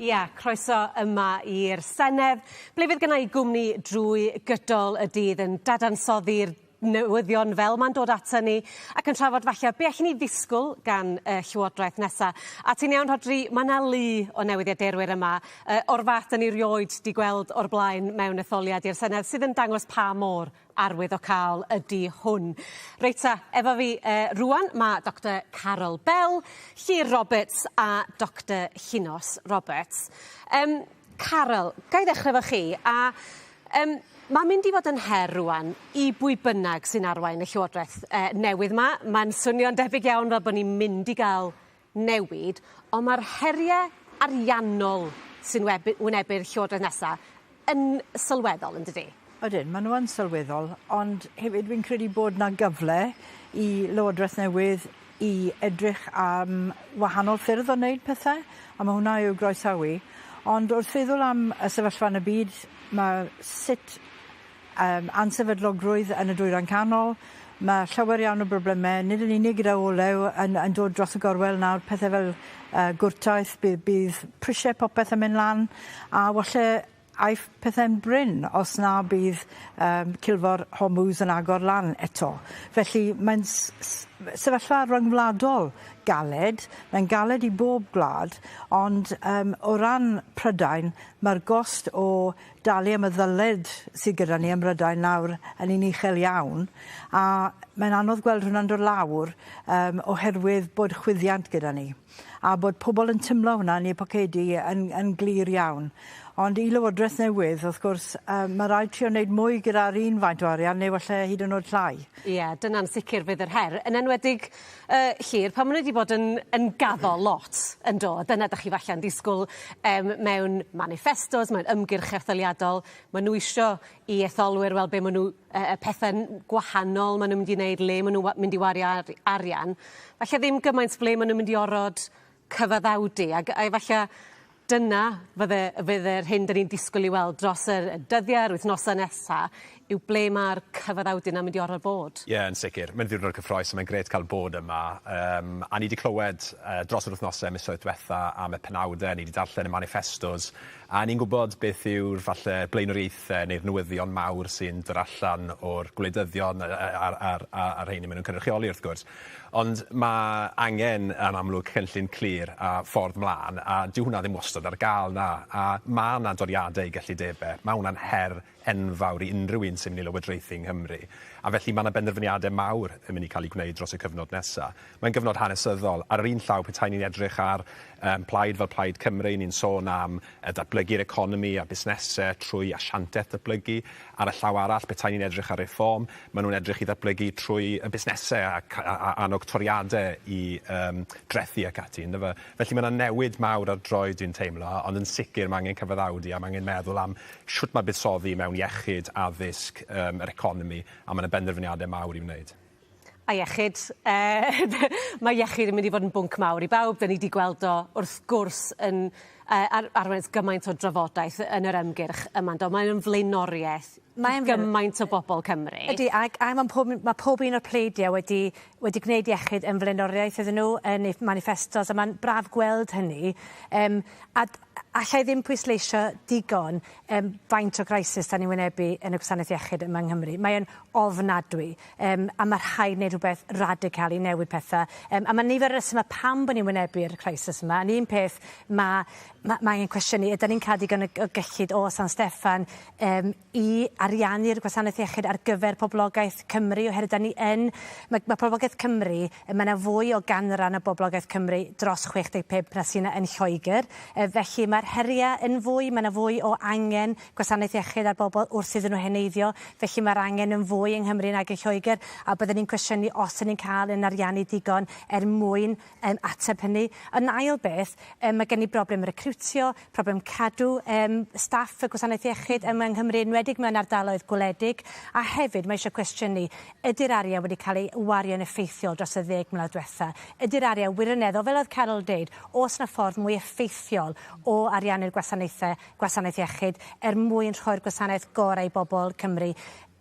S4: Ia, croeso yma i'r Senedd, ble fydd gynna i gwmni drwy gydol y dydd yn dadansoddi'r newyddion fel mae'n dod ato ni ac yn trafod falle be allen ni ddisgwyl gan y Llywodraeth nesa. A ti'n iawn Rhodri, mae 'na lu o newyddiadurwyr yma yy o'r fath 'dan ni rioed 'di gweld o'r blaen mewn etholiad i'r Senedd sydd yn dangos pa mor arwyddocaol ydi hwn. Reit ta, efo fi yy rŵan ma' Doctor Carol Bell, Llyr Roberts a Doctor Llinos Roberts. Yym Caryl, ga i ddechre efo chi a yym ma'n mynd i fod yn her rŵan i bwy bynnag sy'n arwain y llywodreth yy newydd 'ma. Ma'n swnio'n debyg iawn fel bo' ni'n mynd i ga'l newid on' ma'r herie ariannol sy'n webu- wynebu'r llywodreth nesa yn sylweddol yndydi?
S20: Ydyn, ma' n'w yn sylweddol ond hefyd fi'n credu bod 'na gyfle i Lywodreth newydd i edrych am wahanol ffyrdd o wneud pethe a ma' hwnna i'w groesawu. Ond wrth feddwl am y sefyllfa yn y byd ma' sut yym ansefydlogrwydd yn y Dwyrain Canol ma' llawer iawn o brobleme nid yn unig gyda olew yn yn dod dros y gorwel nawr pethe fel yy gwrtaith bydd bydd prisie popeth yn myn' lan a walle aiff pethe'n brin os na bydd yym culfor Hormuz yn agor lan eto. Felly mae'n sefyllfa ryngwladol galed, mae'n galed i bob gwlad, ond yym o ran Prydain ma'r gost o dalu am y ddyled sydd gyda ni ym Mhrydain nawr yn un uchel iawn a mae'n anodd gweld hwnna'n dod lawr yym oherwydd bod chwyddiant gyda ni a bod pobol yn timlo hwnna yn eu pocedi yn yn glir iawn. Ond i Lywodreth newydd wrth gwrs yy ma' raid trio neud mwy gyda'r un faint o arian neu falle hyd yn o'd llai.
S4: Ie dyna'n sicir fydd yr her yn enwedig yy Llyr pan ma' n'w 'di bod yn yn gaddo lot yn do? A dyna 'dach chi falle'n disgwl yym mewn maniffestos mewn ymgyrch etholiadol ma' n'w isio i etholwyr weld be' ma' n'w yy y pethe'n gwahanol ma' n'w mynd i neud le ma' n'w wa- mynd i wario arian. Falle ddim gymaint ble ma' n'w mynd i orod cyfaddawdu ag a efalle dyna fydde fydde'r hyn 'dyn ni'n disgwyl i weld dros yr y dyddie a'r wythnosa nesa yw ble ma'r cyfaddawdu 'na mynd i orfod bod.
S21: Ie yn sicir. Mae'n ddiwrnod cyffrous a mae'n grêt ca'l bod yma yym a ni 'di clywed yy dros yr wythnose misoedd dwetha am y penawde ni 'di darllen y maniffestos a ni'n gwbod beth yw'r falle blaenoriaethe neu'r newyddion mawr sy'n dod allan o'r gwleidyddion yy a'r a'r a a'r rheini ma' nw'n cynrychioli wrth gwrs. Ond ma' angen yn amlwg cynllun clir a ffordd mlan a dyw hwnna ddim wastod ar ga'l na a ma' 'na doriade i gyllidebe ma' hwnna'n her enfawr i unrhyw un sy'n mynd i lywodraethu yng Nghymru a felly ma' 'na benderfyniade mawr yn mynd i ca'l 'u gwneud dros y cyfnod nesa. Mae'n gyfnod hanesyddol. Ar yr un llaw petai ni'n edrych ar yym plaid fel Plaid Cymru ni'n sôn am yy datblygu'r economi a busnese trwy asianteth datblygu. Ar y llaw arall petai ni'n edrych ar Reform ma' nw'n edrych i ddatblygu trwy y busnese a ca- a a annog toriade i yym drethi ac ati yndyfe? Felly ma' 'na newid mawr ar droed dwi'n teimlo ond yn sicir ma' angen cyfaddawdu a ma' angen meddwl am shwt ma' buddsoddi mewn iechyd, addysg, yym yr economi a ma' 'na benderfyniade mawr i'w wneud.
S4: A iechyd yy mae iechyd yn mynd i fod yn bwnc mawr i bawb 'dyn ni 'di gweld o wrth gwrs yn yy ar- arwain at gymaint o drafodaeth yn yr ymgyrch yma yndo? Mae o'n flaenorieth
S1: Mae
S4: i gymaint o bobol Cymru.
S1: Ydi ag a ma'n pob ma' pob un o'r pleidie wedi wedi gwneud iechyd yn flaenoriaeth iddyn nhw yn eu maniffestos a ma'n braf gweld hynny yym a d- allai ddim pwysleisio digon yym faint o crisis 'dan ni'n wynebu yn y gwasanaeth iechyd yma yng Nghymru. Mae e'n ofnadwy yym a ma' rhaid neud rhwbeth radical i newid petha yym a ma' nifer o resyme pam bo' ni'n wynebu'r crisis yma yn un peth ma' ma' ma' angen cwestiynu ydan ni'n ca'l digon o o gyllid o San Steffan yym i ariannu'r gwasanaeth iechyd ar gyfer poblogaeth Cymru oherwydd 'dan ni yn ma' ma' poblogaeth Cymru yy ma' 'na fwy o ganran o boblogaeth Cymru dros 65 na sy 'na yn Lloegr yy felly ma'r herie yn fwy ma' 'na fwy o angen gwasanaeth iechyd ar bobol wrth iddyn nhw heneiddio felly ma'r angen yn fwy yng Nghymru nag yn Lloegr a bydden i'n cwestiynu os 'yn ni'n ca'l 'yn ariannu digon er mwyn yym ateb hynny. Yn ail beth, yym ma' gen i broblem recriwtio, problem cadw yym staff y gwasanaeth iechyd yma yng Nghymru, enwedig mewn ardaloedd gwledig, a hefyd mae eisiau cwestiynu, ydi'r arian wedi cael ei wario'n effeithiol dros y ddeg mlynedd diwetha? Ydi'r arian wirioneddol, fel oedd Carol deud, oes 'na ffordd mwy effeithiol o ariannu'r gwasanaethau, gwasanaeth iechyd, er mwyn rhoi'r gwasanaeth gorau i bobl Cymru?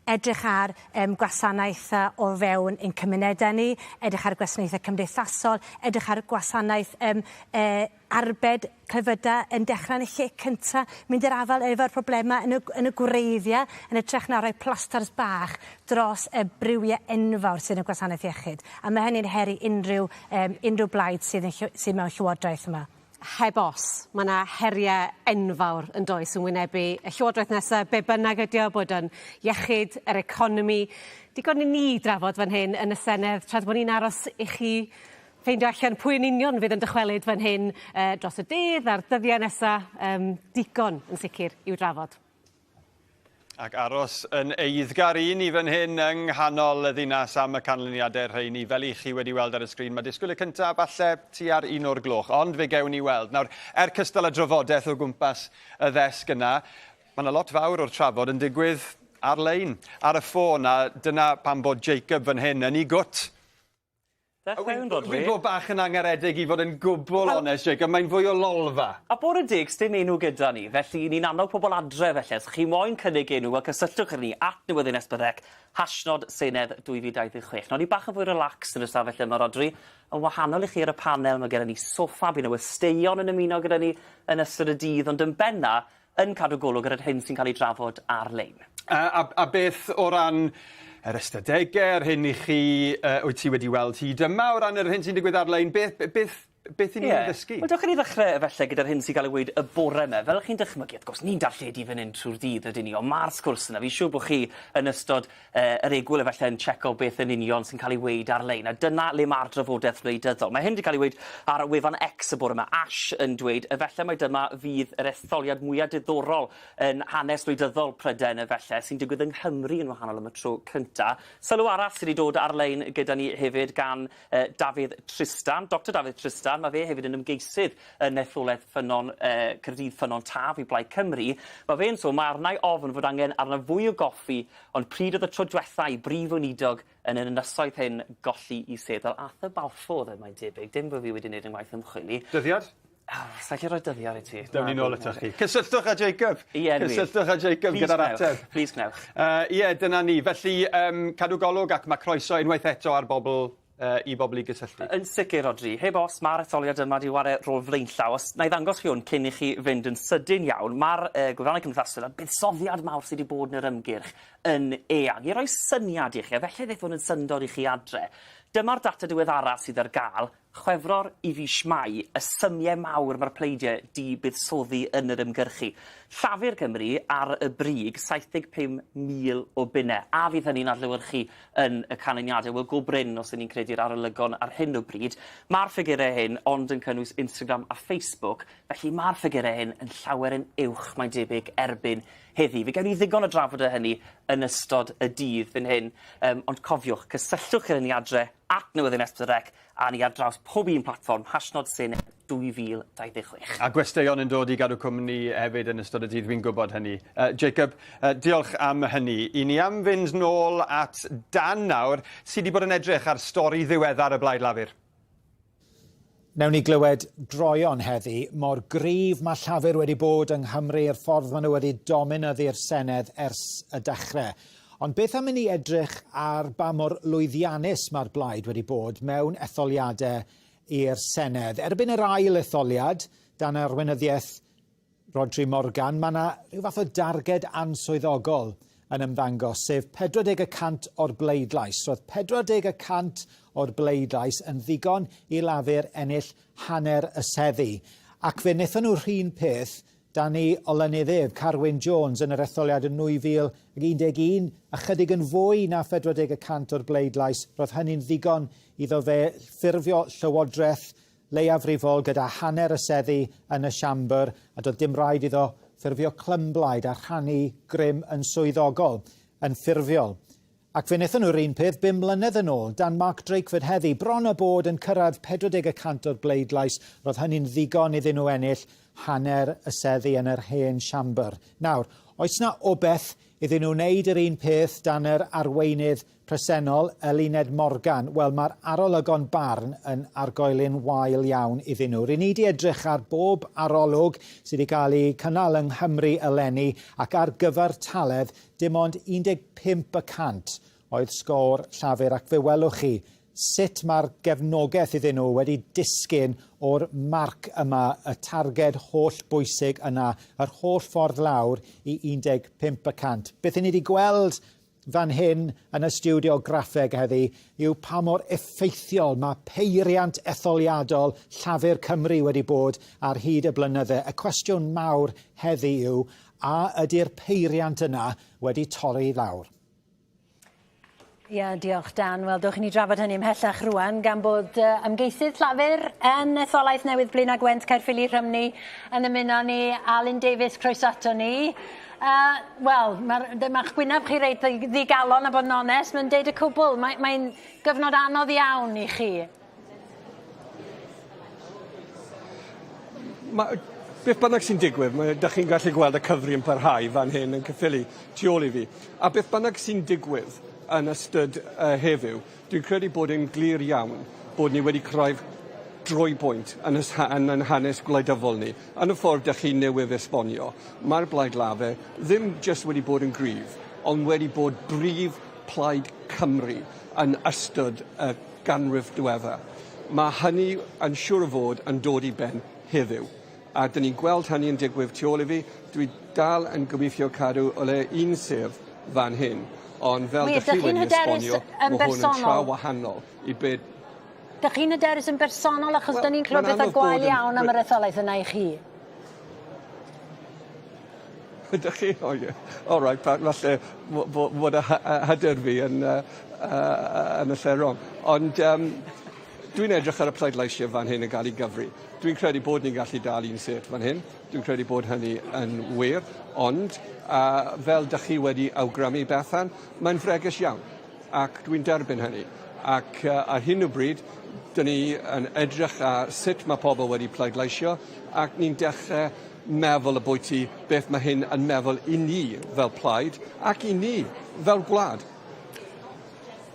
S1: Edrych ar yym gwasanaethau o fewn ein cymunedau ni, edrych ar gwasanaethau cymdeithasol, edrych ar gwasanaeth yym yy arbed clefydau yn dechrau yn y lle cynta, mynd i'r afael efo'r problemau yn y yn y gwreiddiau, yn hytrach na rhoi plastars bach dros y briwiau enfawr sydd yn y gwasanaeth iechyd. A ma' hynny'n her i unrhyw yym unrhyw blaid sydd yn llw- sydd mewn llywodraeth yma.
S4: Heb os, ma' 'na herie enfawr yn does yn wynebu y llywodraeth nesa be' bynnag ydi o bod o'n iechyd, yr economi digon i ni drafod fan hyn yn y Senedd tra bo' ni'n aros i chi ffeindio allan pwy yn union fydd yn dychwelyd fan hyn yy dros y dydd a'r dyddie nesa yym digon yn sicir i'w drafod.
S3: Ac aros yn eiddgar i ni fan hyn yng nghanol y ddinas am y canlyniadau rheini. Fel i chi wedi weld ar y sgrin, mae disgwyl y cyntaf falle tua'r un o'r gloch, ond fe gewn ni weld. Nawr, er cystal y drafodaeth o gwmpas y ddesg yna, mae yna lot fawr o'r trafod yn digwydd ar-lein, ar y ffôn, a dyna pam bod Jacob fan hyn yn ei gwt.
S5: Dechreuwn, Rhodri.
S3: Fi'n bod bach yn angaredig i fod yn gwbl onest, Jacob. Mae'n fwy o lolfa.
S5: A bod yn deg, sdim enw gyda ni, felly ni'n annog pobl adre felly. Os chi moyn cynnig enw, wel cysylltwch â ni at Newyddion S4C, hashnod Senedd 2026. Nawr ni bach yn fwy relax yn y stafell yma, Rhodri. Yn wahanol i chi ar y panel, mae gennym ni soffa, bydd 'na westeion yn ymuno gyda ni yn ystod y dydd, ond yn benna, yn cadw golwg ar yr hyn sy'n cael ei drafod ar-lein.
S3: A, a, a beth o ran yr ystadegau, yr hyn i chi, uh, wyt ti wedi weld hyd yma o ran yr hyn sy'n digwydd ar-lein, beth, beth, beth i ni'n yeah. ddysgu?
S5: Wel, dewch i ni ddechrau efallai gyda'r hyn sy'n cael ei weud y bore yma. Fel chi'n dychmygu, wrth gwrs, ni'n darlledu fan hyn trwy'r dydd rydyn ni, ond mae'r sgwrs yna, fi'n siŵr bod chi yn ystod uh, yr egwyl efallai yn checo beth yn union sy'n cael ei weud ar-lein, a dyna le mae'r drafodaeth wleidyddol. Mae hyn wedi cael ei weud ar wefan X y bore yma, Ash yn dweud efallai mai dyma fydd yr etholiad mwyaf diddorol yn hanes wleidyddol Prydain efallai, sy'n digwydd yng Nghymru yn wahanol am y tro cynta. Sylw arall sydd wedi dod ar-lein gyda ni hefyd gan uh, Dafydd Trystan, Doctor Dafydd Trystan, mae fe hefyd yn ymgeisydd yn etholaeth Ffynnon, uh, Caerdydd Ffynnon Taf i Blaid Cymru. Mae fe'n sôn, mae arna i ofn fod angen arna fwy o goffi, ond pryd oedd y tro diwetha i brif weinidog yn yr ynysoedd hyn golli i sedd? Wel, Arthur Balfour oedd e, mae'n debyg, dim bod fi wedi wneud yng ngwaith ymchwil i.
S3: Dyddiad?
S5: Oh, Sa i'n gallu rhoi dyddiad i ti.
S3: Down ni nôl atoch chi. Cysylltwch â Jacob.
S5: Ie, wir.
S3: Cysylltwch â Jacob gyda'r ateb.
S5: Plis gwnewch.
S3: Ie, dyna ni. Felly, um, cadw golwg ac mae croeso unwaith eto ar bobl uh, i bobl i gysylltu.
S5: Yn sicr, Rhodri. Heb os, mae'r etholiad yma wedi ware rôl flaenllaw. Os na i ddangos chi hwn cyn i chi fynd yn sydyn iawn, mae'r uh, gwefannau cymdeithasol a'r buddsoddiad mawr sydd wedi bod yn yr ymgyrch yn eang. I roi syniad i chi, a felly ddeith hwn yn syndod i chi adre, dyma'r data diweddara sydd ar gael Chwefror i fis Mai, y symiau mawr mae'r pleidiau 'di buddsoddi yn yr ymgyrchu. Llafur Cymru ar y brig, 75,000 o bunnau. A fydd hynny'n adlewyrchu yn y canlyniadau? Wel, go brin os 'yn ni'n credu'r arolygon ar hyn o bryd. Mae'r ffigurau hyn ond yn cynnwys Instagram a Facebook, felly mae'r ffigurau hyn yn llawer yn uwch, mae'n debyg, erbyn heddi. Fe gewn ni ddigon o drafod o hynny yn ystod y dydd fan hyn, yym, ond cofiwch, cysylltwch gyda ni adre at Newyddion S4C a ni ar draws pob un platfform, hashnod Senedd 2026.
S3: A gwesteion yn dod i gadw cwmni hefyd yn ystod y dydd, fi'n gwybod hynny. Uh, Jacob, uh, diolch am hynny. I ni am fynd nôl at Dan nawr, sydd wedi bod yn edrych ar stori ddiweddar y Blaid Lafur.
S8: Newn ni glywed droeon heddi mor gryf mae Llafur wedi bod yng Nghymru, yr ffordd maen nhw wedi dominyddu'r Senedd ers y dechrau. Ond beth am i ni edrych ar ba mor lwyddiannus mae'r blaid wedi bod mewn etholiadau i'r Senedd. Erbyn yr ail etholiad, dan arweinyddiaeth Rhodri Morgan, mae yna rhyw fath o darged answyddogol yn ymddangos, sef 40 y cant o'r bleidlais. Roedd 40 y cant o'r bleidlais yn ddigon i Lafur ennill hanner y seddi. Ac fe wnaethon nhw'r rhun peth dan ei olynydd ef, Carwyn Jones, yn yr etholiad yn 2011, ychydig yn fwy na 40 y cant o'r bleidlais. Roedd hynny'n ddigon iddo fe ffurfio llywodraeth leiafrifol gyda hanner y seddi yn y siambr, a doedd dim rhaid iddo ffurfio clymblaid a rhannu grym yn swyddogol, yn ffurfiol. Ac fe wnaethon nhw'r un peth bum mlynedd yn ôl, dan Mark Drakeford heddi, bron â bod yn cyrraedd 40 y cant o'r bleidlais, roedd hynny'n ddigon iddyn nhw ennill hanner y seddi yn yr hen siambr. Nawr, oes 'na obeth iddyn nhw wneud yr un peth dan yr arweinydd presennol, Eluned Morgan, wel mae'r arolygon barn yn argoeli'n wael iawn iddyn nhw. Ry'n ni 'di edrych ar bob arolwg sydd 'di cael eu cynnal yng Nghymru eleni ac ar gyfartaledd dim ond 15 y cant oedd sgôr Llafur ac fe welwch chi sut mae'r gefnogaeth iddyn nhw wedi disgyn o'r marc yma, y targed holl bwysig yna, yr holl ffordd lawr i 15 y cant. Beth 'yn ni 'di gweld fan hyn yn y stiwdio graffeg heddi yw pa mor effeithiol mae peiriant etholiadol Llafur Cymru wedi bod ar hyd y blynydde. Y cwestiwn mawr heddi yw, a ydy'r peiriant yna wedi torri lawr?
S2: Ia, diolch Dan. Wel, dewch i ni drafod hynny ymhellach rwan, gan bod uh, ymgeisydd Llafur yn etholaeth newydd Blaenau Gwent Caerffili Rhymni yn ymuno ni. Alun Davies, croeso ato ni. Uh, Wel, mae'ch ma gwyneb chi reit ddigalon a bod yn onest, mae'n deud y cwbl. Mae'n mae gyfnod anodd iawn i chi.
S22: Ma', beth bynnag sy'n digwydd, mae, dych chi'n gallu gweld y cyfri yn parhau fan hyn yn Caerffili tu ôl i fi. A beth bynnag sy'n digwydd yn ystod uh, heddiw, dwi'n credu bod e'n glir iawn bod ni wedi cyrraedd droi bwynt yn, y, yn, yn hanes gwleidyddol ni. Yn y ffordd dych chi newydd esbonio, mae'r Blaid Lafur ddim jyst wedi bod yn gryf, ond wedi bod brif Plaid Cymru yn ystod y ganrif diwetha. Mae hynny yn siŵr o fod yn dod i ben heddiw. A dyn ni'n gweld hynny yn digwydd tu ôl i fi. Dwi dal yn gobeithio cadw o le un sedd fan hyn. Ond fel dych chi wedi esbonio, mae hwn yn tra wahanol i be...
S2: Dych chi'n hyderus yn bersonol achos well, dyn ni'n clywed bethau gwael iawn am yr etholaeth yna i chi?
S22: Ydych chi? O ie. All right, falle fod y hyder fi yn, uh, uh, yn y lle wrong. Ond um, dwi'n edrych ar y pleidleisiau fan hyn yn cael ei gyfri. Dwi'n credu bod ni'n gallu dal un set fan hyn. Dwi'n credu bod hynny yn wir. Ond, uh, fel dych chi wedi awgrymu, Bethan, mae'n fregus iawn. Ac dwi'n derbyn hynny. Ac uh, ar hyn o bryd, dyn ni yn edrych ar sut mae pobl wedi pleidleisio ac ni'n dechrau meddwl abwyti beth mae hyn yn meddwl i ni fel plaid ac i ni fel gwlad.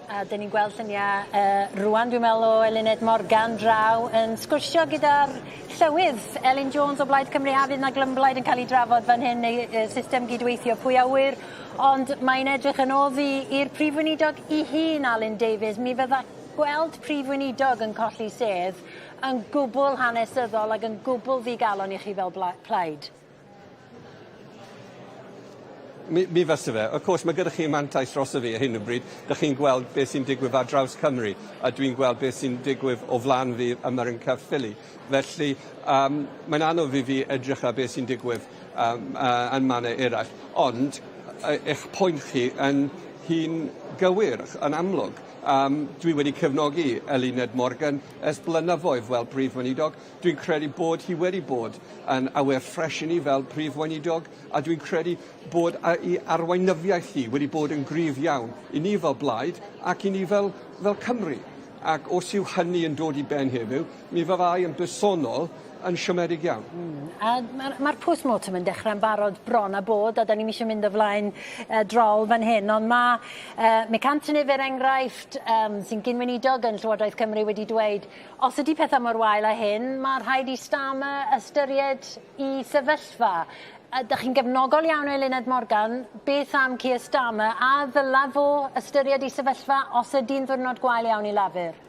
S2: A 'dyn ni'n gweld llunia' yy rŵan dwi'n me'wl o Eluned Morgan draw yn sgwrsio gyda'r llywydd Elin Jones o Blaid Cymru a fydd 'na glymblaid yn ca'l 'i drafod fan hyn neu yy system gydweithio pwy a wyr ond mae'n edrych yn oddi i'r Prif Weinidog 'i hun Alun Davies mi fydda gweld Prif Weinidog yn colli sedd yn gwbwl hanesyddol ac yn gwbwl ddigalon i chi fel plaid.
S22: Mi, mi fysa fe. Of course, mae gyda chi mantais drosto fi ar hyn o bryd. Dych chi'n gweld beth sy'n digwydd ar draws Cymru, a dwi'n gweld beth sy'n digwydd o flaen fi yma yn Caerffili. Felly, um, mae'n anodd i fi edrych ar beth sy'n digwydd um, uh, yn mannau eraill. Ond, eich pwynt chi yn hun gywir, yn amlwg. Um, dwi wedi cefnogi Eluned Morgan ers blynyddoedd fel Prif Weinidog. Dwi'n credu bod hi wedi bod yn awyr ffres i ni fel Prif Weinidog, a dwi'n credu bod ei arweinyddiaeth hi wedi bod yn gryf iawn i ni fel blaid ac i ni fel, fel Cymru. Ac os yw hynny yn dod i ben heddiw, mi fyddai yn bersonol yn siomedig iawn.
S2: Mm. A mae'r ma post-mortem yn dechrau'n barod bron a bod, a da ni'm eisiau mynd o flaen drol fan hyn, ond mae Mick Antoniw, er enghraifft, sy'n gyn-weinidog yn Llywodraeth Cymru wedi dweud, os ydy pethau mor wael â hyn, mae rhaid i Starmer ystyried i sefyllfa. Ydych chi'n gefnogol iawn o Eluned Morgan, beth am Keir Starmer, a ddyla fo ystyried ei sefyllfa os ydy'n ddiwrnod gwael iawn i Lafur?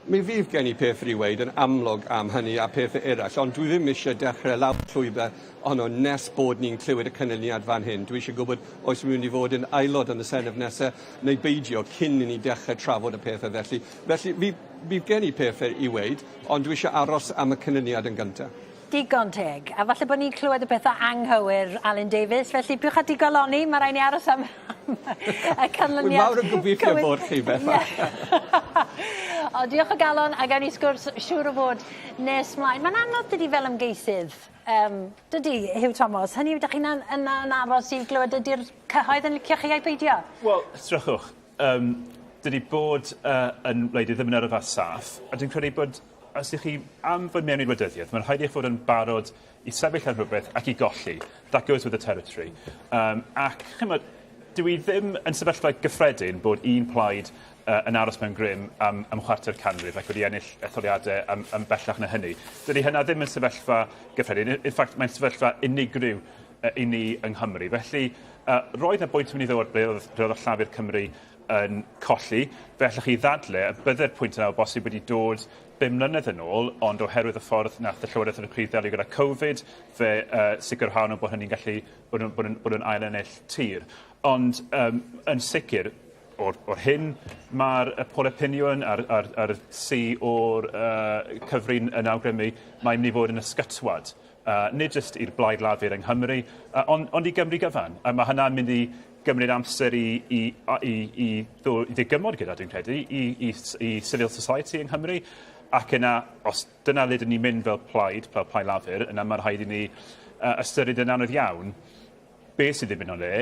S22: Mi fydd gen i peth i weud yn amlwg am hynny a pethau eraill, ond dwi ddim eisiau dechrau lawr llwybr honno nes bod ni'n clywed y canlyniad fan hyn. Dwi eisiau gwybod oes mynd i fod yn aelod yn y Senedd nesaf neu beidio cyn i ni dechrau trafod y pethau felly. Felly, fi, fydd gen i pethau i weud, Ond dwi eisiau aros am y canlyniad yn gyntaf.
S2: Digon teg. A falle bod ni'n clywed y pethau anghywir, Alun Davies, felly piwch â digalonni, mae rhaid ni aros am, y canlyniad.
S22: Wy mawr yn gobeithio bod chi, Bethan.
S2: O, diolch o galon, a gawn ni sgwrs siŵr o fod nes mlaen. Mae'n anodd dydi fel ymgeisydd, um, dydi, Huw Thomas? Hynny yw, ydych chi'n yna yn aros i glywed ydy'r cyhoedd yn licio chi ai peidio?
S9: Wel, drychwch, Yym, dydi bod yy yn wleidydd ddim yn yrfa saff, a dwi'n credu bod os 'ych chi am fod mewn i wleidyddiaeth, mae'n rhaid i chi fod yn barod i sefyll ar rhywbeth ac i golli. That goes with the territory. Yym, ac ch'mod, dyw 'i ddim yn sefyllfa gyffredin bod un plaid yy yn aros mewn grym am am chwarter canrif ac wedi ennill etholiade am am bellach na hynny. Dydi hynna ddim yn sefyllfa gyffredin. In fact, mae'n sefyllfa unigryw yy i ni yng Nghymru. Felly, yy roedd 'na bwynt yn mynd i ddod ble o'dd ble o'dd y Llafur Cymru yn colli. Fe allwch chi ddadle y bydde'r pwynt yna o bosib wedi dod bum mlynedd yn ôl, ond oherwydd y ffordd nath y Llywodraeth ar y pryd ddelio gyda Covid, fe yy sicrhaon nhw bod hynny'n gallu bod nhw'n bod nhw'n bod nhw'n ail-ennill tir. Ond yym yn sicr, o'r o'r hyn ma'r y polau piniwn a'r a'r a'r si o'r yy cyfri'n yn awgrymu, mae'n mynd i fod yn ysgytwad. Yy nid jyst i'r Blaid Lafur yng Nghymru, yy ond ond i Gymru gyfan. A ma' hynna'n mynd i gymryd amser i i a i i ddo- i ddygymod gyda, dwi'n credu, i i s- i civil society yng Nghymru. Ac yna, os dyna le 'dyn ni'n mynd fel plaid, fel Plaid Lafur, yna ma' rhaid i ni yy ystyried yn anodd iawn Beth sydd 'di mynd o'i le?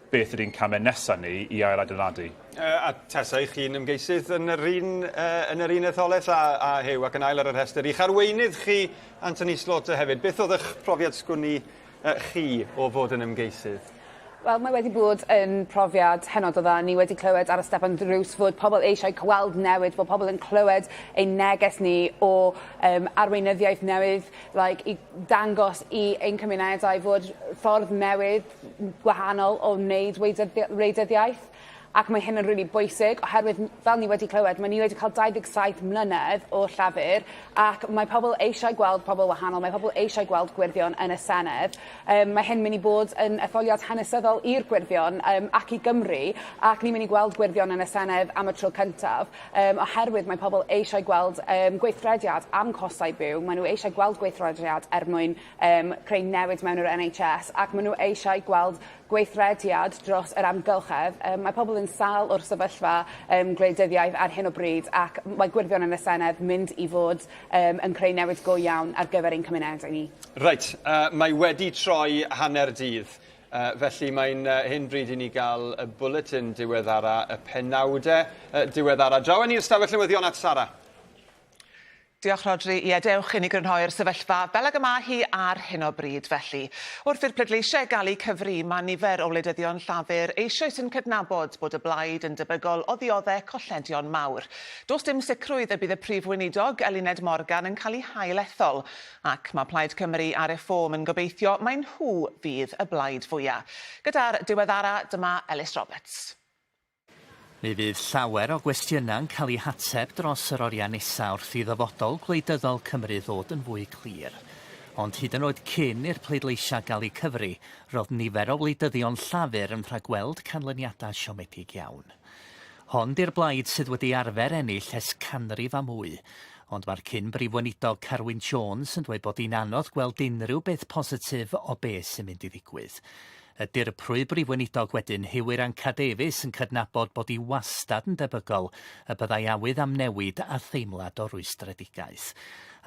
S9: Beth ydy'n camau nesa ni i ail-adeiladu?
S3: Yy a Tessa, 'ych chi'n ymgeisydd yn yr un yy yn yr un etholaeth â â Huw ac yn ail ar y rhestr. I'ch arweinydd chi, Anthony Slaughter hefyd, beth oedd eich profiad sgwn i yy chi o fod yn ymgeisydd?
S10: Wel mae wedi bod yn profiad hynod o dda. Ni wedi clywed ar y stepan drws fod pobl eisiau gweld newid, bod pobl yn clywed ein neges ni o yym arweinyddiaeth newydd, like i dangos i ein cymunedau fod ffordd newydd gwahanol o wneud wleidyddiaeth ac mae hyn yn rili bwysig oherwydd fel ni wedi clywed ma' ni wedi ca'l 27 mlynedd o Llafur ac mae pobol eisiau gweld pobol wahanol mae pobol eisiau gweld Gwyrddion yn y Senedd. Yym mae hyn myn' i bod yn etholiad hanesyddol i'r Gwyrddion yym ac i Gymru ac ni myn' i gweld Gwyrddion yn y Senedd am y tro cyntaf. Yym oherwydd mae pobl eisiau gweld yym gweithrediad am costau byw, maen nhw eisiau gweld gweithrediad er mwyn yym creu newid mewn yr NHS ac maen nhw eisiau gweld gweithrediad dros yr amgylchedd. Yym mae pobl yn sâl o'r sefyllfa yym gwleidyddiaeth ar hyn o bryd ac mae Gwyrddion yn y Senedd mynd i fod yym yn creu newid go iawn ar gyfer ein cymunedau ni.
S3: Reit, yy mae wedi troi hanner dydd. Felly mae'n hen bryd i ni gael y bwletin diweddara, y penawde diweddara. Draw â ni i'r stafell newyddion at Sara.
S13: Diolch Rhodri. Ie, dewch i ni grynhoi'r sefyllfa fel ag y mae hi ar hyn o bryd felly. Wrth i'r pleidleisiau gael eu cyfri, mae nifer o wleidyddion Llafur eisoes yn cydnabod bod y blaid yn debygol o ddiodde' colledion mawr. Does dim sicrwydd y bydd y Prif Weinidog, Eluned Morgan, yn cael ei hail-ethol. Ac mae Plaid Cymru a Reform yn gobeithio mai nhw fydd y blaid fwya'. Gyda'r diweddara', dyma Ellis Roberts.
S15: Mi fydd llawer o gwestiynau'n cael eu hateb dros yr oriau nesaf wrth i ddyfodol gwleidyddol Cymru ddod yn fwy clir. Ond hyd yn oed cyn i'r pleidleisiau gael eu cyfri, roedd nifer o wleidyddion Llafur yn rhagweld canlyniadau siomedig iawn. Hon 'di'r blaid sydd wedi arfer ennill ers canrif a mwy, Ond mae'r cyn Brif Weinidog Carwyn Jones yn dweud bod hi'n anodd gweld unrhyw beth positif o be sy'n mynd i ddigwydd. Y Dirprwy Brif Weinidog wedyn, Huw Irranca-Davies, yn cydnabod bod hi wastad yn debygol y byddai awydd am newid a theimlad o rwystredigaeth.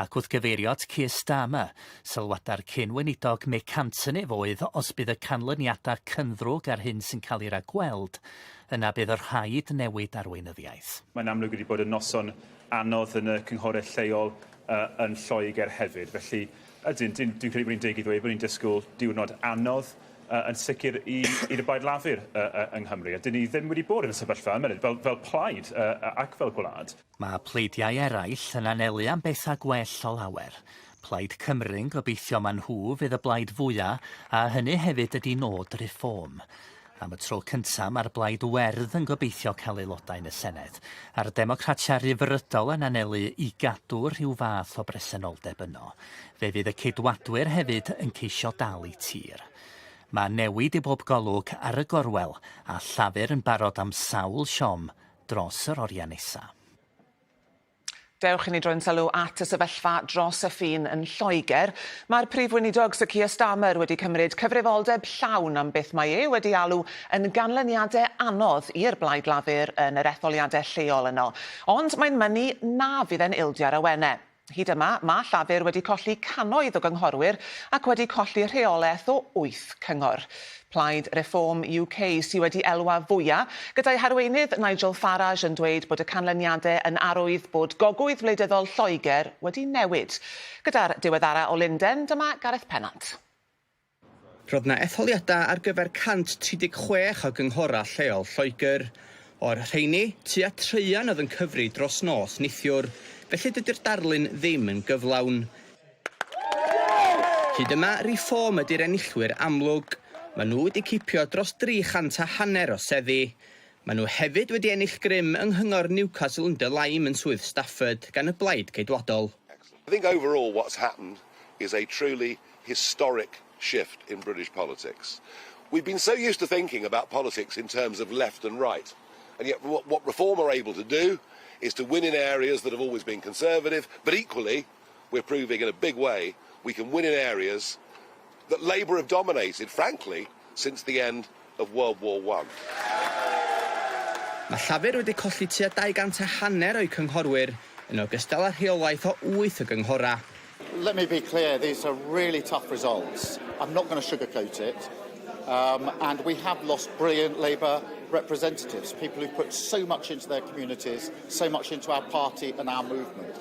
S15: Ac wrth gyfeirio at Keir Starmer, sylwadau'r cyn-weinidog Mick Antoniw oedd os bydd y canlyniadau cynddrwg â'r hyn sy'n cael ei ragweld, yna bydd rhaid newid arweinyddiaeth.
S9: Mae'n amlwg wedi bod yn noson anodd yn y cynghorau lleol yn Lloegr hefyd. Felly, ydyn, dwi'n dwi credu bod ni'n deg i ddweud bod ni'n disgwyl diwrnod anodd uh, yn sicr i, i'r Blaid Lafur uh, uh, yng Nghymru. A dyn ni ddim wedi bod yn y sefyllfa yma, fel, fel plaid uh, ac fel gwlad.
S15: Mae pleidiau eraill yn anelu am bethau gwell o lawer. Plaid Cymru'n gobeithio ma nhw fydd y blaid fwya, a hynny hefyd ydi nod Reform. Am y tro cyntaf, mae'r Blaid Werdd yn gobeithio cael aelodau yn y Senedd, a'r Democratiaid Rhyddfrydol yn anelu i gadw rhyw fath o bresenoldeb yno. Fe fydd y Ceidwadwyr hefyd yn ceisio dal eu tir. Mae newid i bob golwg ar y gorwel, a Llafur yn barod am sawl siom dros yr oriau nesaf.
S13: Dewch i ni droi'n sylw at y sefyllfa dros y ffin yn Lloegr. Mae'r Prif Weinidog Sir Keir Starmer wedi cymryd cyfrifoldeb llawn am beth mae e wedi alw yn ganlyniadau anodd i'r Blaid Lafur yn yr etholiadau lleol yno. Ond mae'n mynnu na fydd e'n ildio'r awenau. Hyd yma, mae Llafur wedi colli cannoedd o gynghorwyr ac wedi colli rheolaeth o wyth cyngor. Plaid Reform UK sy wedi elwa fwya', gyda'i harweinydd Nigel Farage yn dweud bod y canlyniadau yn arwydd bod gogwydd wleidyddol Lloegr wedi newid. Gyda'r diweddara' o Lunden, dyma Gareth Pennant.
S17: Roedd 'na etholiadau ar gyfer 136 o gynghorau lleol Lloegr. O'r rheini, tua traean oedd yn cyfri dros nos neithiwr, felly dydy'r darlun ddim yn gyflawn. Hyd yma, Reform ydy'r enillwyr amlwg. Maen nhw wedi cipio dros 300 a hanner o seddi. Maen nhw hefyd wedi ennill grym yng nghyngor Newcastle under Lyme yn Swydd Stafford gan y Blaid Geidwadol.
S7: I think overall what's happened is a truly historic shift in British politics. We've been so used to thinking about politics in terms of left and right, and yet what, what Reform are able to do is to win in areas that have always been conservative, but equally, we're proving in a big way we can win in areas that Labour have dominated, frankly, since the end of World War One.
S17: Mae Llafur wedi colli tua 200 a hanner o'u cynghorwyr, yn ogystal â rheolaeth o wyth o gynghorau.
S16: Let me be clear, these are really tough results. I'm not going to sugarcoat it. Um, and we have lost brilliant Labour representatives, people who put so much into their communities, so much into our party and our movement.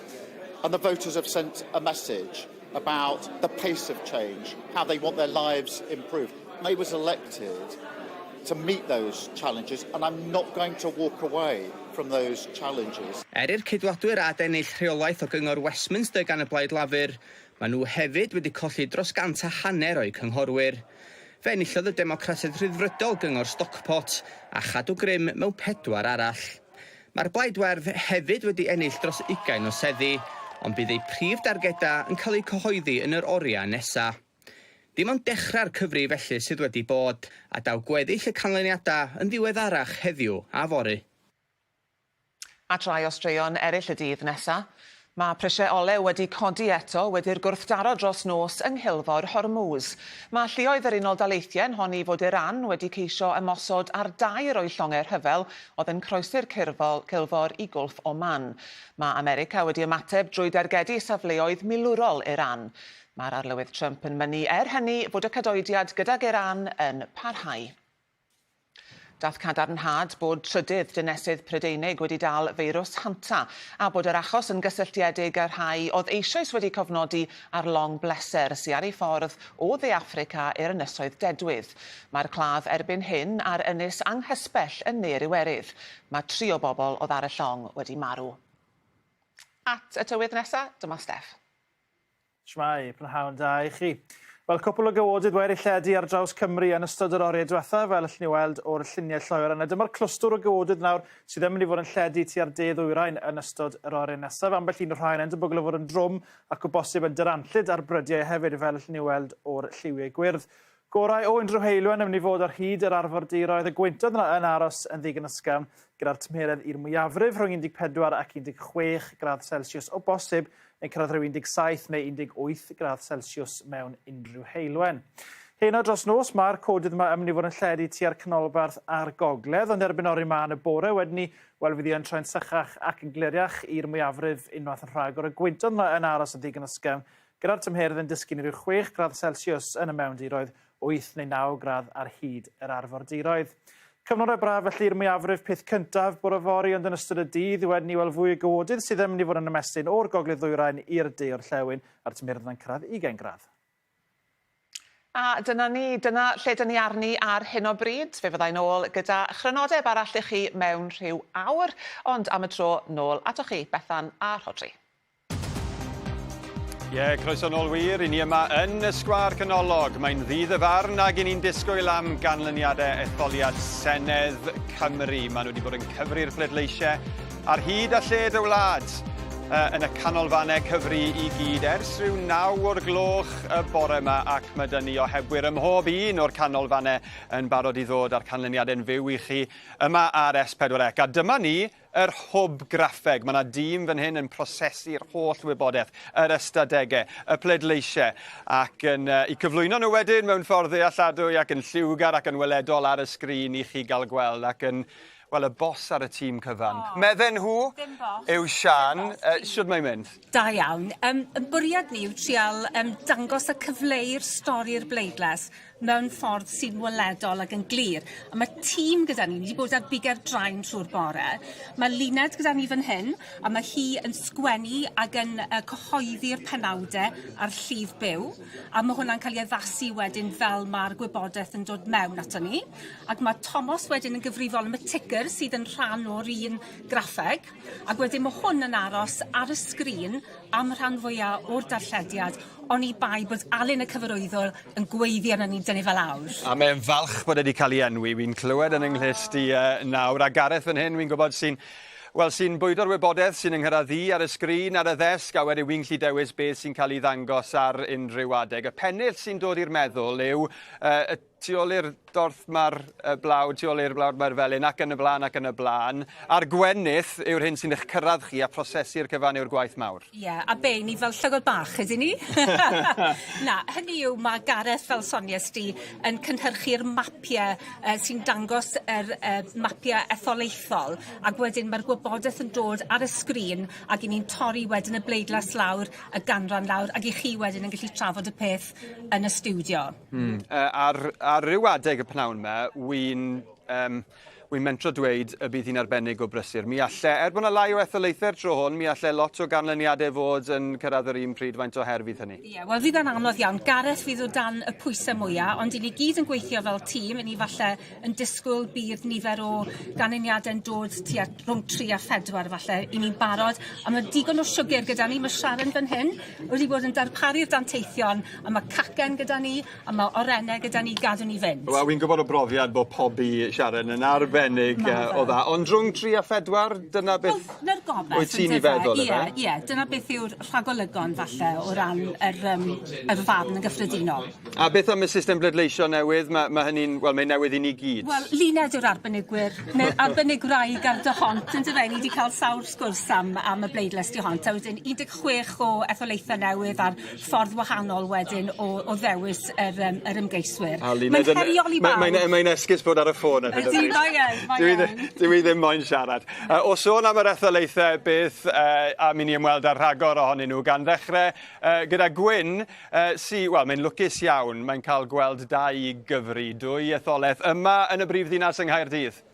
S16: And the voters have sent a message about the pace of change, how they want their lives improved. I was elected to meet those challenges, and I'm not going to walk away from those challenges.
S17: Er i'r Ceidwadwyr adennill rheolaeth o Gyngor Westminster gan y Blaid Lafur, maen nhw hefyd wedi colli dros gant a hanner o'u cynghorwyr. Fe enillodd y Democratiaid Rhyddfrydol Gyngor Stockport a chadw grym mewn pedwar arall. Mae'r Blaid Werdd hefyd wedi ennill dros ugain o seddi, ond bydd eu prif dargedau yn cael eu cyhoeddi yn yr oriau nesa'. Dim ond dechrau'r cyfri felly sydd wedi bod, a daw gweddill y canlyniadau yn ddiweddarach heddiw a fory.
S13: At rai o straeon eraill y dydd nesa'. Mae prisiau olew wedi codi eto wedi'r gwrthdaro dros nos yng nghilfor Hormuz. Mae lluoedd yr Unol Daleithiau yn honni fod Iran wedi ceisio ymosod ar dair o'i llongau rhyfel oedd yn croesi'r cilfor i Gwlff Oman. Mae America wedi ymateb drwy dargedu safleoedd milwrol Iran. Mae'r Arlywydd Trump yn mynnu er hynny fod y cadoediad gydag Iran yn parhau. Daeth cadarnhad bod trydydd dinesydd Prydeinig wedi dal feirws Hanta a bod yr achos yn gysylltiedig â rhai oedd eisoes wedi cofnodi ar long bleser sy ar ei ffordd o Dde Affrica i'r Ynysoedd Dedwydd. Mae'r claf erbyn hyn ar ynys anghysbell yn Ne'r Iwerydd. Mae tri o bobl oedd ar y llong wedi marw. At y tywydd nesa, dyma Steff.
S23: Shwmae, prynhawn da i chi. Wel, cwpl o gawodydd wedi lledu ar draws Cymru yn ystod yr oriau diwetha, fel allwn ni weld o'r lluniau lloer yna. Dyma'r clwstwr o gawodydd nawr sydd yn mynd i fod yn lledu tua'r de ddwyrain yn ystod yr oriau nesaf. Ambell un o'r rhain yn debygol o fod yn drwm ac o bosib yn dyranllyd ar brydiau hefyd, fel allwn ni weld o'r lliwiau gwyrdd. Gorau o unrhyw heulwen yn mynd i fod ar hyd yr arfordiroedd, y gwyntoedd yna yn aros yn ddigon ysgafn gyda'r tymheredd i'r mwyafrif rhwng 14 ac 16 gradd Celsius o bosib yn cyrraedd rhyw 17 neu 18 gradd Celsius mewn unrhyw heulwen. Heno dros nos, mae'r codydd yma yn mynd i fod yn lledu tua'r canolbarth a'r gogledd, ond erbyn oriau mân y bore wedyn ni, wel fydd hi yn troi'n sychach ac yn gliriach i'r mwyafrif unwaith yn rhagor. Y gwyntoedd yma yn aros yn ddigon ysgafn, gyda'r tymheredd yn disgyn i ryw 6 gradd Celsius yn y mewndiroedd, 8 neu 9 gradd ar hyd yr arfordiroedd. Cyfnodau braf felly i'r mwyafrif peth cyntaf bore fory ond yn ystod y dydd wedyn ni weld fwy o gawodydd sydd yn mynd i fod yn ymestyn o'r gogledd ddwyrain i'r de orllewin a'r tymheredd yna'n cyrraedd 20 gradd.
S13: A dyna ni, dyna lle dyn ni arni ar hyn o bryd. Fe fyddai'n ôl gyda chrynodeb arall i chi mewn rhyw awr, ond am y tro nôl atoch chi, Bethan a Rhodri.
S3: Ie, yeah, croeso nôl wir i ni yma yn y Sgwâr Canolog. Mae'n ddydd y farn ag i ni'n disgwyl am ganlyniadau etholiad Senedd Cymru. Maen nhw wedi bod yn cyfri'r pleidleisiau ar hyd a lled y wlad yn y canolfannau cyfri i gyd ers rhyw 9 o'r gloch y bore yma ac mae dyn ni ohebwyr ym mhob un o'r canolfannau yn barod i ddod â'r canlyniadau'n fyw i chi yma ar S4C. A dyma ni yr hwb graffeg. Mae yna dîm fan hyn yn prosesu'r holl wybodaeth, yr ystadegau, y pleidleisiau ac yn uh, i cyflwyno nhw wedyn mewn ffordd ddealladwy ac yn lliwgar ac yn weledol ar y sgrin i chi gael gweld ac yn Wel, y boss ar y tîm cyfan. Oh, Medden nhw yw Sian. Uh, Siwr mae'n mynd?
S4: Da iawn. Um, y bwriad ni yw trial um, dangos a cyfleu'r stori'r bleidlais mewn ffordd sy'n weledol ac yn glir. A mae tîm gyda ni, ni wedi bod ar biger draen trwy'r bore. Mae Luned gyda ni fan hyn, a mae hi yn sgwennu ac yn uh, cyhoeddi'r penawdau a'r llif byw. A mae hwnna'n cael ei addasu wedyn fel mae'r gwybodaeth yn dod mewn ato ni. Ac mae Tomos wedyn yn gyfrifol am y ticker sydd yn rhan o'r un graffeg, ac wedyn mae hwn yn aros ar y sgrin am y rhan fwya o'r darllediad, oni bai bod Alun y cyfarwyddwr yn gweiddi arnon ni dynnu fe lawr.
S3: A mae'n falch bod e 'di cael ei enwi, wi'n clywed yn 'y nghlust i uh, nawr, a Gareth fan hyn, wi'n gwybod sy'n Wel, sy'n bwydo'r wybodaeth sy'n 'y nghyrraedd i ar y sgrin, ar y ddesg, a wedyn wi'n gallu dewis beth sy'n cael ei ddangos ar unrhyw adeg. Y pennill sy'n dod i'r meddwl yw uh, y Tu ôl i'r dorth mae'r uh, blawd, tu ôl i'r blawd mae'r felyn, ac yn y blaen, ac yn y blaen. A'r gwenith yw'r hyn sy'n eich cyrraedd chi a prosesu'r cyfan yw'r gwaith mawr.
S4: Ie, yeah, a be, ni fel llygod bach, ydyn ni? Na, hynny yw, mae Gareth, fel sonies di, yn cynhyrchu'r mapiau uh, sy'n dangos yr uh, mapiau etholaethol, ac wedyn mae'r gwybodaeth yn dod ar y sgrin, ac i ni'n torri wedyn y bleidlais lawr, y ganran lawr, ac i chi wedyn yn gallu trafod y peth yn y stiwdio.
S3: Mm. Uh, ar, ar ryw adeg y pnawn yma, wy'n um, wy mentro dweud y bydd hi'n arbennig o brysur. Mi alle, er bod yna lai o etholaethau'r tro hwn, mi alle lot o ganlyniadau fod yn cyrraedd yr un pryd faint o her fydd hynny.
S4: Ie, yeah, wel fydd yn anodd iawn. Gareth fydd o dan y pwysau mwyaf, ond i ni gyd yn gweithio fel tîm, i ni falle yn disgwyl bydd nifer o ganlyniadau'n dod tua rhwng 3 a 4 falle, i ni'n barod. A mae digon o siwgr gyda ni, mae Sharon fan hyn wedi bod yn darparu'r danteithion A ma' cacen gyda ni, a ma' orenne gyda ni, gadw ni fynd.
S3: Wel, wi'n gwybod o brofiad bod pobi Sharon yn arbennig o dda. Ond rhwng 3 a 4, dyna beth...
S4: Wel, 'na'r gobeth.
S3: Wyt ti'n 'i feddwl,
S4: ife? Ie, ie. Dyna beth yw'r rhagolygon, falle, o ran yr, um, yr farn yn gyffredinol.
S3: A beth am y system bleidleisio newydd? Mae, ma hynny'n... Wel, mae'n newydd i ni gyd.
S4: Wel, Luned yw'r arbenigwyr, neu'r arbenigwraig ar dy hont, yndyfe? Ni 'di cael sawl sgwrs am, am y bleidlais du hont, a wedyn 16 o etholaethau newydd a'r ffordd wahanol wedyn o, o ddewis yr, um, yr ymgeiswyr.
S3: A Luned
S4: Mae'n heriol i bawb.
S3: Mae'n mae, mae esgus bod ar y ffôn ar hyn o
S4: bryd. Mae yn, mae
S3: yn. Dwi ddim moyn siarad. Uh, o sôn am yr etholaethau, beth uh, am i ni ymweld â rhagor ohonyn nhw, gan ddechrau uh, gyda Gwyn, uh, sy, wel, mae'n lwcus iawn, mae'n cael gweld dau gyfri, dwy etholaeth yma yn y brif ddinas yng Nghaerdydd.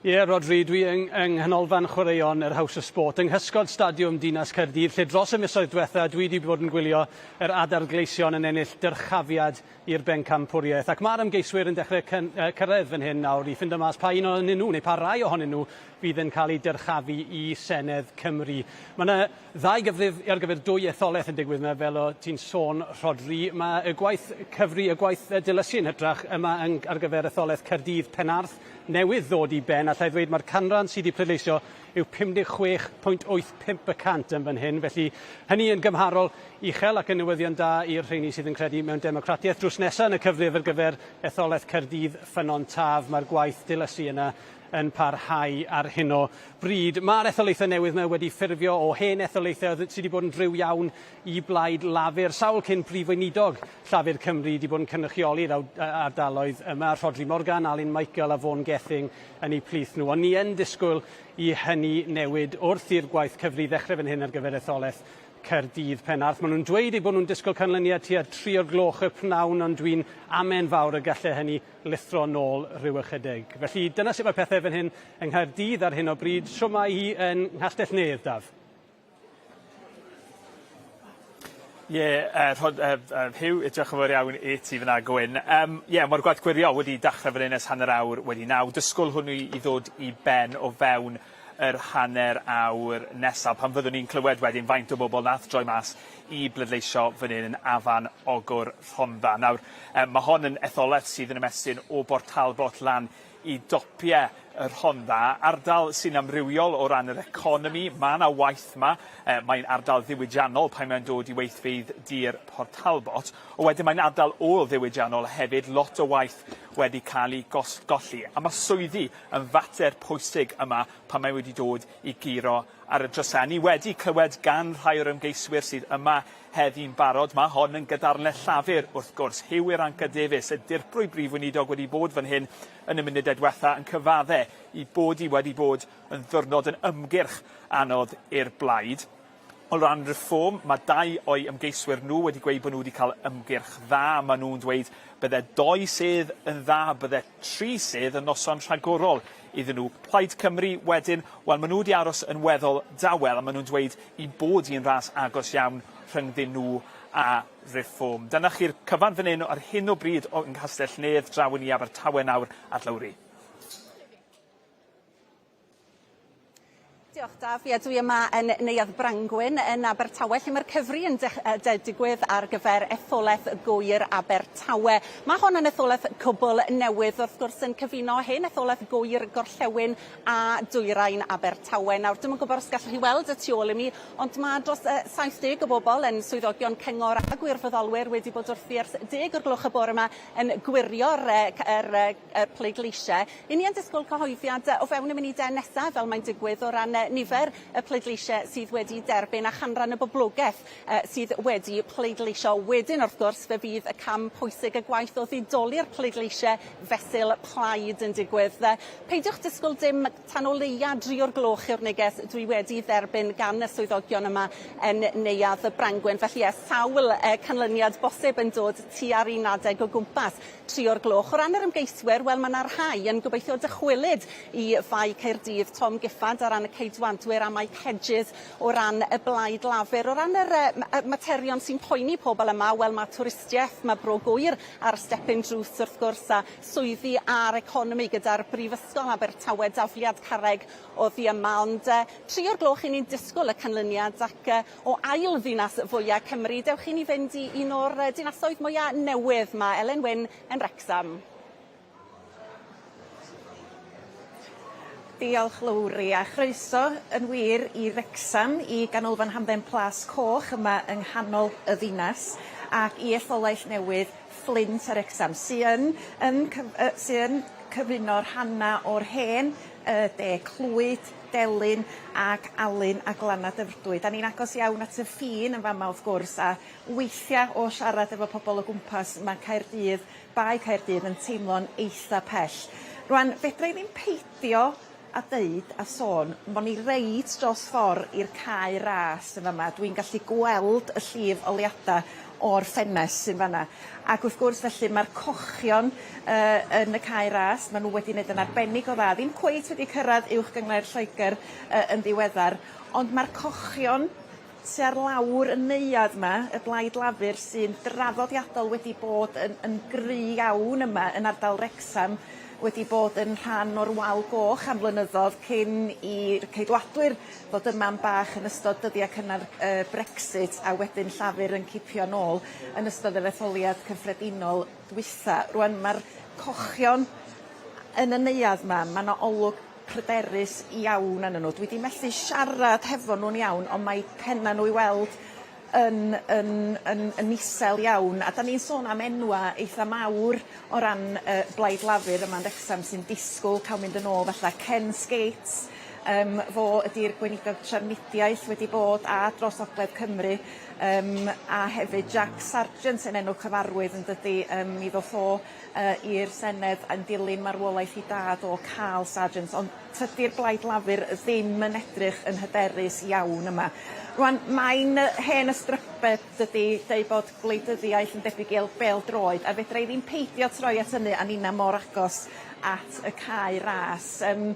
S6: Ie, yeah, Rodri, dwi yng, yng nghanolfan chwaraeon yr House of Sport, yng nghysgod Stadiwm Dinas Caerdydd, lle dros y misoedd diwetha dwi wedi bod yn gwylio yr adar gleision yn ennill dyrchafiad i'r bencampwriaeth. Ac mae'r ymgeiswyr yn dechrau cyrraedd fan hyn nawr i ffindo mas pa un ohonyn nhw, neu pa rai ohonyn nhw, fydd yn cael eu dyrchafu i Senedd Cymru. Mae yna ddau gyfrif ar gyfer dwy etholaeth yn digwydd yma, fel o ti'n sôn, Rhodri. Mae y gwaith cyfri, y gwaith dilysu yn hytrach yma yn, ar gyfer etholaeth Caerdydd Penarth newydd ddod i ben. Alla i ddweud mae'r canran sydd wedi pleidleisio yw 56.85 y cant yn fan hyn, felly hynny yn gymharol uchel ac yn newyddion da i'r rheini sydd yn credu mewn democratiaeth. Drws nesa yn y cyfrif ar gyfer etholaeth Caerdydd Ffynnon Taf, mae'r gwaith dilysu yna yn parhau ar hyn o bryd. Mae'r etholaethau newydd yma wedi ffurfio o hen etholaethau oedd sydd wedi bod yn driw iawn i Blaid Lafur. Sawl cyn Prif Weinidog Llafur Cymru wedi bod yn cynrychioli'r ardaloedd yma, Rhodri Morgan, Alun Michael a Vaughan Gething yn eu plith nhw. Ond ni yn disgwyl i hynny newid wrth i'r gwaith cyfri ddechrau fan hyn ar gyfer etholaeth Caerdydd Penarth. Maen nhw'n dweud eu bod nhw'n disgwyl canlyniad tua 3 o'r gloch y pnawn, ond dwi'n amen fawr y gallai hynny lithro nôl rhyw ychydig. Felly dyna sut mae pethau fan hyn yng Nghaerdydd ar hyn o bryd. Shwmae hi yn Nghastell Nedd, Daf?
S11: Ie, yeah, Rhod, Huw, diolch yn fawr iawn i ti fyna, Gwyn. Ie, yeah, mae'r gwaith gwirio wedi dechrau fan hyn ers hanner awr wedi naw. Dysgwyl hwnnw i ddod i ben o fewn yr hanner awr nesaf, pan fyddwn ni'n clywed wedyn faint o bobl nath droi mas i bleidleisio fan hyn yn Afan Ogwr Rhondda. Nawr, um, mae hon yn etholaeth sydd yn ymestyn o Bort Talbot lan i dopiau y Rhondda, ardal sy'n amrywiol o ran yr economi, mae yna waith yma, mae'n ardal ddiwydiannol pan mae'n dod i weithfeydd dur Port Talbot, ond wedyn mae'n ardal ôl-ddiwydiannol hefyd, lot o waith wedi cael ei golli, a mae swyddi yn fater pwysig yma pan mae wedi dod i guro ar y drysau. Ni wedi clywed gan rhai o'r ymgeiswyr sydd yma heddi'n barod. Mae hon yn gadarnle Llafur, wrth gwrs. Huw Irranca-Davies, y dirprwy brif weinidog wedi bod fan hyn yn y munudau diwetha yn cyfadde i bod hi wedi bod yn ddiwrnod yn ymgyrch anodd i'r blaid. O ran Reform, mae dau o'i ymgeiswyr nhw wedi gweud bod nhw wedi cael ymgyrch dda. Maen nhw'n dweud bydde dou sedd yn dda, bydde tri sedd yn noson rhagorol iddyn nhw. Plaid Cymru wedyn, wel maen nhw wedi aros yn weddol dawel a maen nhw'n dweud i bod hi'n ras agos iawn rhyngddyn nhw a Reform. Dyna chi'r cyfan fan hyn ar hyn o bryd o yng Nghastell Nedd draw yn i Abertawe nawr at Lowri.
S12: Diolch Daf. Ie, dwi yma yn Neuadd Brangwyn yn Abertawe lle mae'r cyfri yn digwydd ar gyfer etholaeth Gŵyr Abertawe. Mae hon yn etholaeth cwbl newydd wrth gwrs yn cyfuno hen etholaeth Gŵyr Gorllewin a Dwyrain Abertawe. Nawr, dwi'm yn gwybod os gallwch chi weld y tu ôl i mi, ond mae dros 70 o bobl yn swyddogion cyngor a gwirfoddolwyr wedi bod wrthi ers deg o'r gloch y bore yma yn gwirio'r yr, y pleidleisiau. I ni yn disgwyl cyhoeddiad o fewn y munudau nesaf, fel mae'n digwydd, o ran nifer y pleidleisiau sydd wedi derbyn a chanran y boblogaeth sydd wedi pleidleisio. Wedyn, wrth gwrs, fe fydd y cam pwysig, y gwaith o ddidoli'r pleidleisiau fesul plaid yn digwydd. Peidiwch disgwyl dim tan o leia dri o'r gloch yw'r neges dwi wedi dderbyn gan y swyddogion yma yn Neuadd y Brangwyn. Felly, ie, sawl canlyniad bosib yn dod tua'r un adeg o gwmpas tri o'r gloch. O ran yr ymgeiswyr, wel mae 'na rhai yn gobeithio dychwelyd i Fae Caerdydd, Tom Giffard ar ran y Ceidwadwyr a Mike Hedges o ran y Blaid Lafur. O ran yr yy materion sy'n poeni pobl yma, wel mae twristiaeth, mae Bro Gŵyr ar stepyn drws wrth gwrs a swyddi a'r economi gyda'r Brifysgol Abertawe, dafliad carreg oddi yma. Ond tri o'r gloch 'yn ni'n disgwyl y canlyniad ac o ail ddinas fwya Cymru, dewch i ni fynd i un o'r dinasoedd mwya newydd. Mae Elen Wyn yn Wrecsam.
S18: Diolch Lowri a chroeso yn wir i Wrecsam i Ganolfan Hamdden Plas Coch yma yng nghanol y ddinas ac i etholaeth newydd Fflint a Wrecsam sy yn yn cyf- yy sy yn cyfuno rhanna o'r hen yy De Clwyd, Delyn ac Alun a Glannau Dyfrdwy. 'Dan ni'n agos iawn at y ffin yn fama wrth gwrs a weithia' o siarad efo pobol o gwmpas ma' Caerdydd, Bae Caerdydd yn teimlo'n eitha pell. Rwan fedra i ddim peidio a deud a sôn mo' ni reit dros ffor i'r cae ras yn fama. Dwi'n gallu gweld y llif oleuada o'r ffenest sy'n fan 'na. Ac wrth gwrs felly ma'r cochion yy yn y cae ras, ma' n'w wedi neud yn arbennig o dda, ddim cweit wedi cyrradd uwch gynghrair Lloegr yy yn ddiweddar, ond ma'r cochion tua'r lawr y neuadd 'ma, y Blaid Lafur sy'n draddodiadol wedi bod yn yn gry iawn yma yn ardal Wrecsam wedi bod yn rhan o'r wal goch am flynyddodd cyn i'r Ceidwadwyr ddod yma am bach yn ystod dyddia' cynnar yy Brexit a wedyn Llafur yn cipio nôl yn ystod yr etholiad cyffredinol dwytha. Rŵan ma'r cochion yn y neuadd 'ma, ma' 'na olwg pryderus iawn arnyn nhw. Dwi 'di methu siarad hefo nhw'n iawn ond mae penna' nhw i weld yn yn yn yn isel iawn a 'dan ni'n sôn am enwa' eitha mawr o ran yy Blaid Lafur yma yn Wrecsam sy'n disgwl ca'l mynd yn ôl falla Ken Skates yym fo ydi'r gweinidog trafnidiaeth wedi bod a dros Ogledd Cymru yym a hefyd Jack Sargeant yn enw cyfarwydd yndydi yym mi ddoth o yy i'r Senedd yn dilyn marwolaeth 'i dad o Carl Sargeant ond tydi'r Blaid Lafur ddim yn edrych yn hyderus iawn yma. Rwan mae'n yy hen ystrybed dydi deud bod gwleidyddiaeth yn debyg i bêl-droed a fedra i ddim peidio troi at hynny a ninna mor agos at y cae ras yym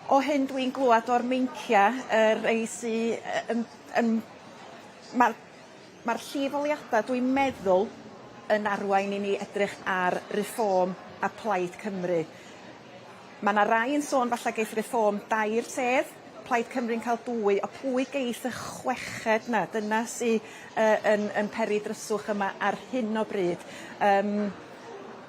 S18: o hyn dwi'n glwad o'r meincia y rei sy yy yn yn ma'r ma'r llifoliada dwi'n meddwl yn arwain i ni edrych ar Reform a Plaid Cymru. Ma' 'na rai yn sôn falla geith Reform dair sedd, Plaid Cymru'n ca'l dwy, o pwy geith y chweched 'na? Dyna sy yy yn yn peri dryswch yma ar hyn o bryd. Yym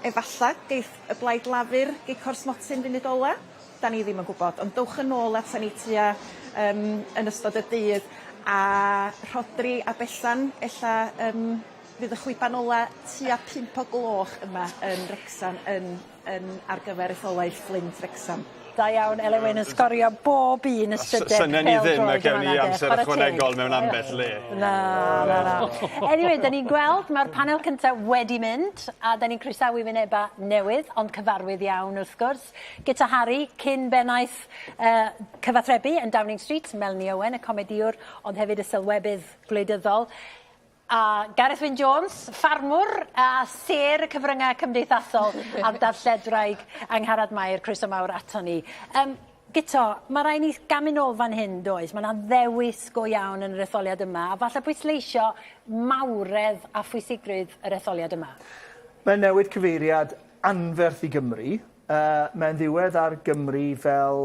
S18: efalla geith y Blaid Lafur gico'r smotyn funud ola? 'Dan ni ddim yn gwbod ond dowch yn ôl atan ni tua yym yn ystod y dydd a Rhodri a Bethan ella yym fydd y chwiban ola tua pump o gloch yma yn Wrecsam yn yn ar gyfer etholaeth Fflint Wrecsam.
S2: Da iawn Elin Wyn yn sgorio bob un ystrydeb
S3: Synnen ni ddim y gewn ni amser ychwanegol mewn ambell le.
S2: Na na na. Anyway 'dan ni'n gweld ma'r panel cynta wedi mynd a 'dan ni'n croesawu wyneba newydd ond cyfarwydd iawn wrth gwrs. Guto Harri cyn bennaeth yy cyfathrebu yn Downing Street, Melanie Owen y comedïwr ond hefyd y sylwebydd gwleidyddol. A Gareth Wyn Jones, ffarmwr a sêr y cyfryngau cymdeithasol a'r darlledwraig Angharad Mair, croeso mawr ato ni. Yym Guto, ma' rai' ni gamu nôl fan hyn does? Ma' 'na ddewis go iawn yn yr etholiad yma a falle pwysleisio mawredd a phwysigrwydd yr etholiad yma.
S14: Mae'n newid cyfeiriad anferth i Gymru. Yy mae'n ddiwedd ar Gymru fel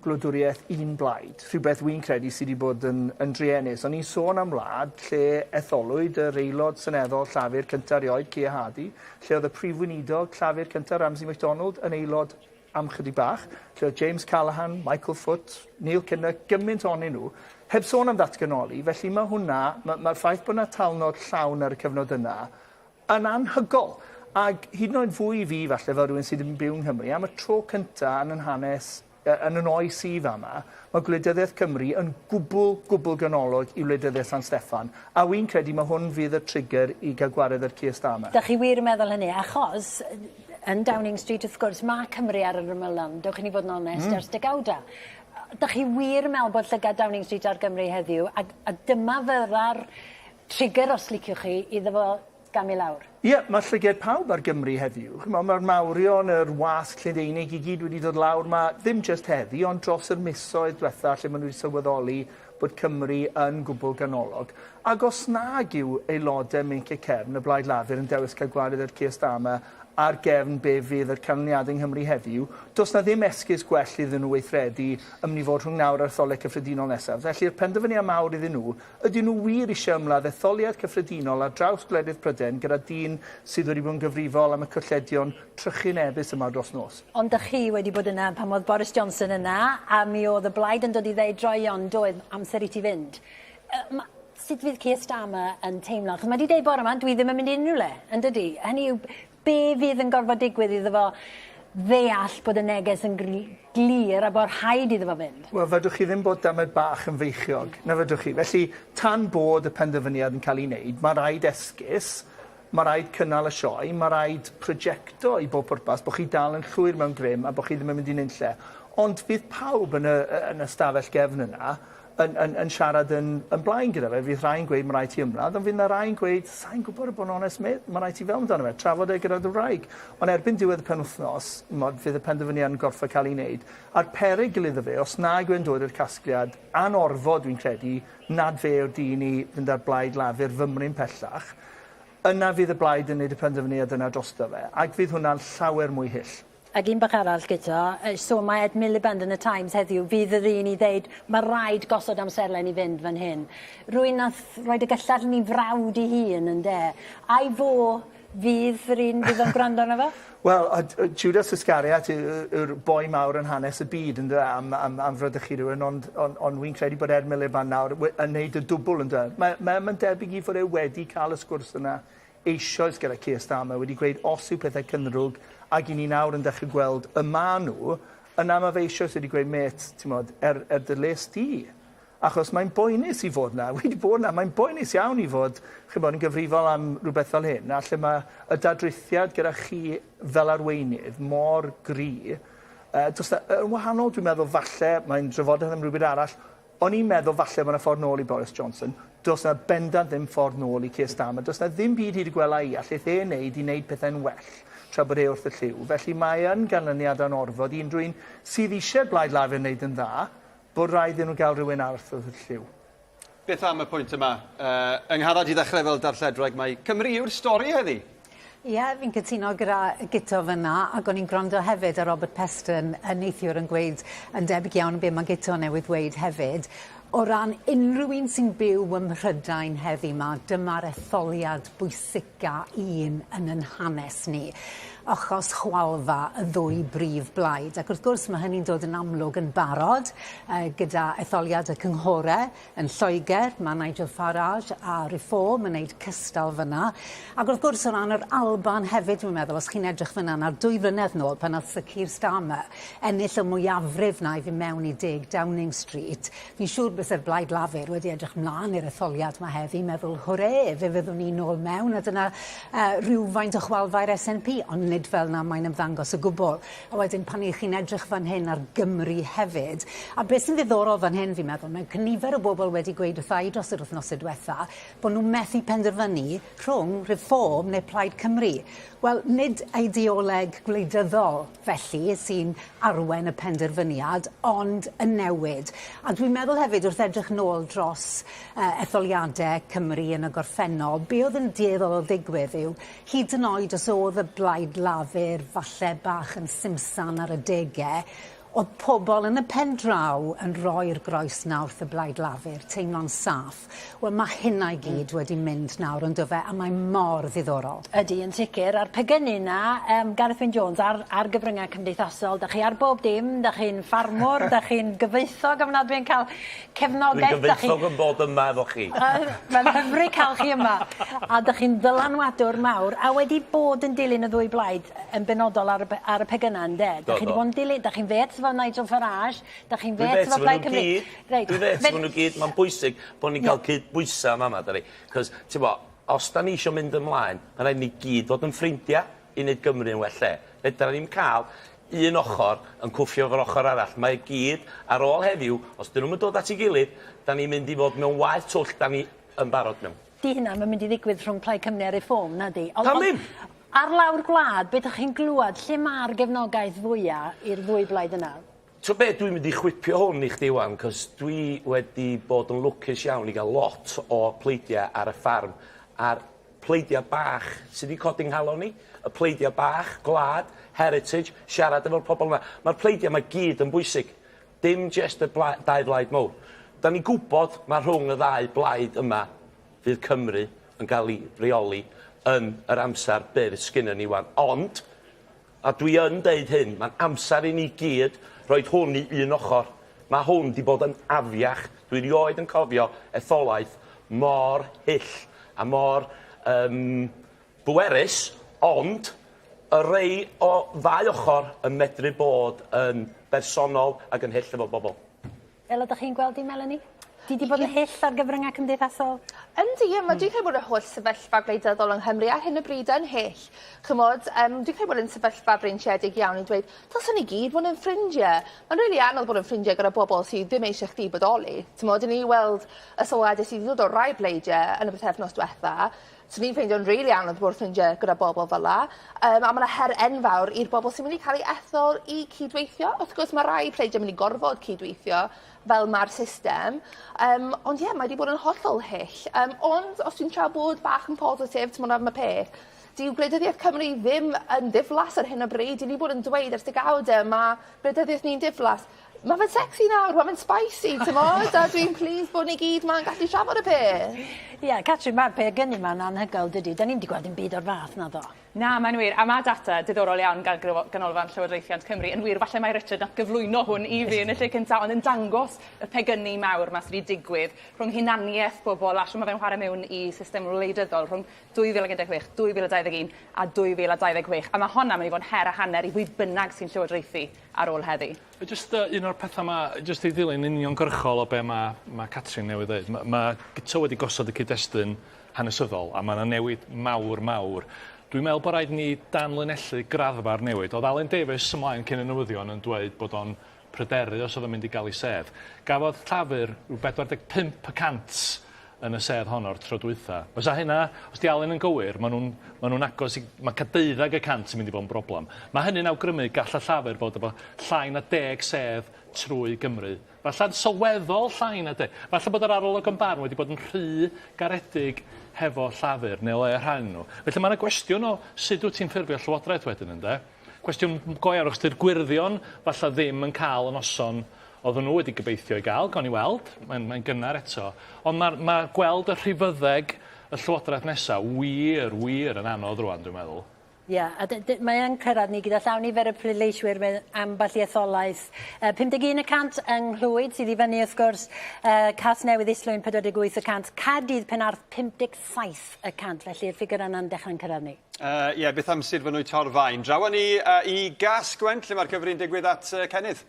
S14: gwladwriaeth un blaid, rhywbeth wi'n credu sy 'di bod yn yn druenus. O'n i'n sôn am wlad lle etholwyd yr aelod seneddol Llafur cynta erioed, Keir Hardie, lle o'dd y prif weinidog Llafur cynta, Ramsay MacDonald, yn aelod am chydig bach, lle o'dd James Callaghan, Michael Foot, Neil Kinnock, gymint onyn nhw, heb sôn am ddatganoli, felly ma' hwnna, ma' ma'r ffaith bo' 'na talnod llawn ar y cyfnod yna yn anhygol. Ag hyd yn oed fwy i fi falle fel rhywun sydd ddim yn byw yng Nghymru, am y tro cynta yn 'yn hanes, yy yn 'yn oes i fama, ma' gwleidyddiaeth Cymru yn gwbwl, gwbwl ganolog i wleidyddiaeth San Steffan. A wi'n credu ma' hwn fydd y trigger i ga'l gwared ar Keir Starmer.
S2: Dych chi wir yn meddwl hynny? Achos yn Downing Street wrth gwrs ma' Cymru ar yr ymylon, dewch i ni fod yn onest, hmm. ers degawda. Dych chi wir yn meddwl bod llygad Downing Street ar Gymru heddiw a, a dyma fydda'r trigger os liciwch chi iddo fo gamu lawr?
S14: Ie, mae llyged pawb ar Gymru heddiw. Ch'mo' ma'r mawrion, yr wasg Lleideinig i gyd wedi dod lawr 'ma, ddim jyst heddi, ond dros yr misoedd dwetha lle ma' nhw wedi sylweddoli bod Cymru yn gwbl ganolog. Ag os nag yw aelode meinciau cefn y Blaid Lafur yn dewis cael gwared ar Keir Starmer ar gefn be fydd yr canlyniadau yng Nghymru heddiw, does 'na ddim esgus gwell iddyn nhw weithredu yn mynd i fod rhwng nawr a'r etholiad cyffredinol nesaf. Felly'r penderfyniad mawr iddyn nhw Ydyn nhw wir eisiau ymladd etholiad cyffredinol ar draws gwledydd Prydain gyda dyn sydd wedi bod yn gyfrifol am y colledion trychinebus yma dros nos?
S2: Ond dych chi wedi bod yna pan oedd Boris Johnson yna, a mi oedd y blaid yn dod i ddeud droeon, doedd, amser i ti fynd. Yy ma'... Sut fydd Keir Starmer yn teimlo? Achos mae 'di deud bore 'ma, dwi ddim yn mynd i unrhyw le, yn dydi? Hynny yw, be fydd yn gorfod digwydd iddo fo ddeall bod y neges yn glir a bod rhaid iddo fo fynd?
S14: Wel, fedrwch chi ddim bod damed bach yn feichiog, na fedrwch chi? Felly, tan bod y penderfyniad yn cael ei wneud, mae rhaid esgus, mae rhaid cynnal y sioe, mae rhaid projecto i bob pwrpas bod chi dal yn llwyr mewn grym a bod chi ddim yn mynd i nunlle. Ond fydd pawb yn y, yn y stafell gefn yna yn yn yn siarad yn yn blaen gyda fe. Fydd rhai'n gweud ma' raid ti ymladd ond fydd 'na rai'n gweud sai'n gwbod a bod yn onest mêt ma' raid ti feddwl amdano fe trafod e gyda dy wraig. Ond erbyn diwedd y penwthnos m'od fydd y penderfyniad yn gorffod ca'l 'i neud a'r perygl iddo fe os nag yw e'n dod i'r casgliad anorfod dwi'n credu nad fe yw'r dyn i fynd â'r blaid Lafur fymryn pellach yna fydd y blaid yn neud y penderfyniad yna drosto fe ag fydd hwnna'n llawer mwy hyll.
S2: Ac un bach arall Guto, yy so mae Ed Miliband yn y Times heddiw fydd yr un i ddeud ma' raid gosod amserlen i fynd fan hyn. Rywun nath roid y gyllell yn 'i frawd 'i hun ynde? Ai fo fydd yr un fydd o'n gwrando arno fo?
S14: Wel, Judas Iscariot yw'r boi mawr yn hanes y byd, yndyfe, am am am fradychu rhywun, ond on, on wy'n credu bod Ed Miliband nawr yn neud y dwbl, yndyfe. Mae ma, ma debyg i fod e wedi cael y sgwrs yna eisoes gyda Keir Starmer, wedi gweud os yw pethau cynddrwg, ac i ni nawr yn dechrau gweld y ma nhw, yna mae fe eisoes wedi gweud, mêt, ti'mod, er dy les di. Achos mae'n boenus i fod 'na. Wi 'di bod 'na. Mae'n boenus iawn i fod, ch'mod, yn gyfrifol am rhywbeth fel hyn, a lle mae y dadrithiad gyda chi fel arweinydd mor gry, does 'na... Yn wahanol, dwi'n meddwl, falle, mae'n drafodaeth am rhywbeth arall, o'n i'n meddwl falle bod 'na ffordd nôl i Boris Johnson. Does 'na bendant ddim ffordd nôl i Keir Starmer. Does 'na ddim byd hyd y gwela i allith e wneud i wneud pethau'n well tra bod e wrth y llyw. Felly mae yn ganlyniad anorfod i unrhyw un sydd eisiau'r Blaid Lafur wneud yn dda, Bod rhaid iddyn nhw gael rhywun arall wrth y llyw.
S3: Beth am y pwynt yma? Angharad, i ddechrau fel darlledwraig, mae Cymru yw'r stori heddi.
S2: Ie, yeah, fi'n cytuno gyda Guto fyna, ac o'n i'n gwrando hefyd ar Robert Peston yn neithiwr yn gweud yn debyg iawn i be mae Guto newydd ddweud hefyd. O ran unrhyw un sy'n byw ym Mhrydain heddi 'ma, dyma'r etholiad bwysica un yn yn hanes ni. achos chwalfa y ddwy brif blaid. Ac wrth gwrs mae hynny'n dod yn amlwg yn barod gyda etholiad y cynghore yn Lloegr, mae Nigel Farage a Reform yn neud cystal fyna. Ac wrth gwrs o ran yr Alban hefyd dwi'n meddwl, os chi'n edrych fyna nawr 2 flynedd nôl pan nath Sir Keir Starmer ennill y mwyafrif 'na i fyn' mewn i 10 Downing Street, fi'n siŵr byse'r Blaid Lafur wedi edrych mlan i'r etholiad 'ma heddi meddwl hwrê fe fyddwn ni nôl mewn a dyna rhywfaint o chwalfa i'r SNP, ond nid fel 'na mae'n ymddangos o gwbl. A wedyn pan 'ych chi'n edrych fan hyn ar Gymru hefyd, a beth sy'n ddiddorol fan hyn fi'n meddwl, mae cynifer o bobl wedi gweud wrtha i dros yr wythnose diwetha bod nhw methu penderfynu rhwng Reform neu Plaid Cymru. Wel, nid eideoleg gwleidyddol felly sy'n arwain y penderfyniad, ond y newid. A dwi'n meddwl hefyd wrth edrych nôl dros etholiadau Cymru yn y gorffennol, be oedd yn dueddol o ddigwydd yw, hyd yn oed os oedd y Blaid Lafur falle bach yn simsan ar adegau, oedd pobl yn y pen draw yn rhoi'r groes 'na wrth y Blaid Lafur, teimlo'n saff. Wel ma' hynna i gyd wedi mynd nawr on'd do fe, a mae mor ddiddorol.
S19: Ydi, yn sicr, a'r pegynu 'na, Gareth Wyn Jones, ar ar gyfryngau cymdeithasol, 'dach chi ar bob dim, 'dach chi'n ffarmwr, 'dach chi'n gyfoethog ofnadwy yn cael cefnogaeth.
S20: Dwi'n gyfoethog yn bod yma efo chi.
S19: Mae'n hyfryd cael chi yma. A 'dach chi'n ddylanwadwr mawr, a wedi bod yn dilyn y ddwy blaid yn benodol ar y ar y pegynna ynde?
S20: Do, do.
S19: 'Dach chi 'di bod yn dilyn, 'dach chi'n fêts efo Nigel Farage, 'dach chi'n fêts efo Plaid Cymru.
S20: Reit. Dwi'n fêts efo nhw gyd, mae'n bwysig bod ni'n cael cydbwysa yn fama, dydi? 'Cos, t'bo', os 'dan ni isio mynd ymlaen, ma' raid ni gyd fod yn ffrindia i neud Gymru yn well lle. Fedra ni'm ca'l un ochor yn cwffio efo'r ochor arall. Mae i gyd, ar ôl heddiw, os 'dyn nhw'm yn dod at ei gilydd, 'dan ni'n mynd i fod mewn waeth twll 'dan ni yn barod mewn.
S19: 'Di hynna 'im yn mynd i ddigwydd rhwng Plaid Cymru a Reform, nadi?
S20: Ond, Pam ddim?
S19: Ar lawr gwlad, be' 'dach chi'n glwad, lle ma'r gefnogaeth fwya i'r ddwy blaid yna?
S20: T'o' be' dwi'n mynd i chwipio hwn i chdi ŵan 'c'os dwi wedi bod yn lwcus iawn i ga'l lot o pleidia ar y ffarm a'r pleidia bach sy 'di codi 'nghalon i, y pleidia bach, gwlad, heritage, siarad efo'r pobol yma. Ma'r pleidia 'ma gyd yn bwysig. Dim jyst y bla- dau blaid mowr. 'Dan ni'n gwbod ma' rhwng y ddau blaid yma fydd Cymru yn ga'l 'i reoli yn yr amsar byr sgynnon ni ŵan ond A dwi yn deud hyn, mae'n amser i ni gyd roid hwn i un ochr. Mae hwn 'di bod yn afiach. Dwi rioed yn cofio etholaeth mor hyll a mor yym bwerus, ond y rei o ddau ochr yn medru bod yn bersonol ac yn hyll efo bobl.
S19: Fel ydych chi'n gweld hi, Melanie? Di 'di bod yn hyll ar gyfryngau cymdeithasol?
S21: Yndi, a ma' dwi'n credu bod yr holl sefyllfa gwleidyddol yng Nghymru ar hyn o bryd yn hyll. Ch'mod yym dwi'n credu bod e'n sefyllfa freintiedig iawn i dweud dylsen ni gyd fod yn ffrindie. Ma'n rili anodd bod yn ffrindie gyda bobol sydd ddim eisie chdi bodoli. T'mod 'dyn ni weld y sylwade sy 'di dod o rai pleidie yn y pythefnos dwetha Swn i'n ffeindio'n rili anodd bod ffrindie gyda bobl fel 'a. Yym a ma' 'na her enfawr i'r bobl sy'n mynd i ca'l eu ethol i cydweithio. Wrth gwrs ma' rai pleidie mynd i gorfod cydweithio fel ma'r system. Yym ond ie mae 'di bod yn hollol hyll. Yym ond os dwi'n trial bod bach yn positif t'mod am y peth dyw gwleidyddiaeth Cymru ddim yn ddiflas ar hyn o bryd. 'Dyn ni bod yn dweud ers degawde ma' gwleidyddiaeth ni'n diflas. Ma' fe'n secsi nawr, ma' fe'n spicy t'mod a dwi'n pleased bod ni gyd 'ma'n gallu trafod y peth.
S2: Ie, Catrin, mae'r pegynnu 'ma'n anhygoel, dydi? 'Dan ni'm 'di gweld dim byd o'r fath, naddo?
S10: Na, mae'n wir. A ma' data diddorol iawn gan Ganolfan Llywodraethiant Cymru. Yn wir, falle mai Richard nath gyflwyno hwn i fi yn y lle cynta, ond yn dangos y pegynnu mawr 'ma sy 'di digwydd rhwng hunaniaeth bobol a shwd ma' fe'n chware mewn i system wleidyddol rhwng 2016, 2021 a 2026. A ma' honna myn' i fo' yn her a hanner i bwy bynnag sy'n llywodraethu ar ôl heddi.
S1: Jyst yy un o'r petha 'ma jyst i ddilyn uniongyrchol o be' ma' ma' Catrin newydd ddeud ma' ma' Guto wedi gosod y cyd-destun hanesyddol a ma' 'na newid mawr mawr. Dwi'n meddwl bo' raid ni danlinellu graddfa'r newid. O'dd Alun Davies ymlaen cyn y newyddion yn dweud bod o'n pryderu os o'dd o'n mynd i ga'l 'i sedd. Gafodd Llafur rhyw 45 y cant yn y sedd honno'r tro dwytha. Fysa hynna, os 'di Alun yn gywir, ma' nw'n ma' nw'n agos i ma' ca' deuddeg y cant yn mynd i fod yn broblam. Ma' hynny'n awgrymu gall y Llafur fod efo llai na deg sedd trwy Gymru. Falla'n sylweddol llai na deg. Falle bod yr arolygon barn wedi bod yn rhy garedig hefo Llafur, neu o leia rhai ohonyn nhw. Felly ma' 'na gwestiwn o sut wyt ti'n ffurfio llywodraeth wedyn ynde? Cwestiwn go iawn achos 'di'r Gwyrddion falla ddim yn ca'l y noson oedden nhw wedi gobeithio ei gael, gawn ni weld, mae'n mae'n gynnar eto. Ond ma'r ma' gweld y rhifyddeg y llywodraeth nesa wir, wir yn anodd rŵan dwi'n meddwl.
S2: Ie, a dy- dy- mae yn cyrraedd ni gyda llaw nifer y pleidleiswyr mewn ambell i etholaeth. Uh, 51% yng Nghlwyd sydd i fyny wrth gwrs, uh, Casnewydd Islwyn 48%, Caerdydd Penarth 57%, felly'r ffigur yna'n dechrau'n cyrraedd ni.
S3: Ie, uh, yeah, beth am Sir Fynwy Torfaen? Draw â ni uh, i Gas-gwent, lle mae'r cyfri'n digwydd at uh, Cennydd.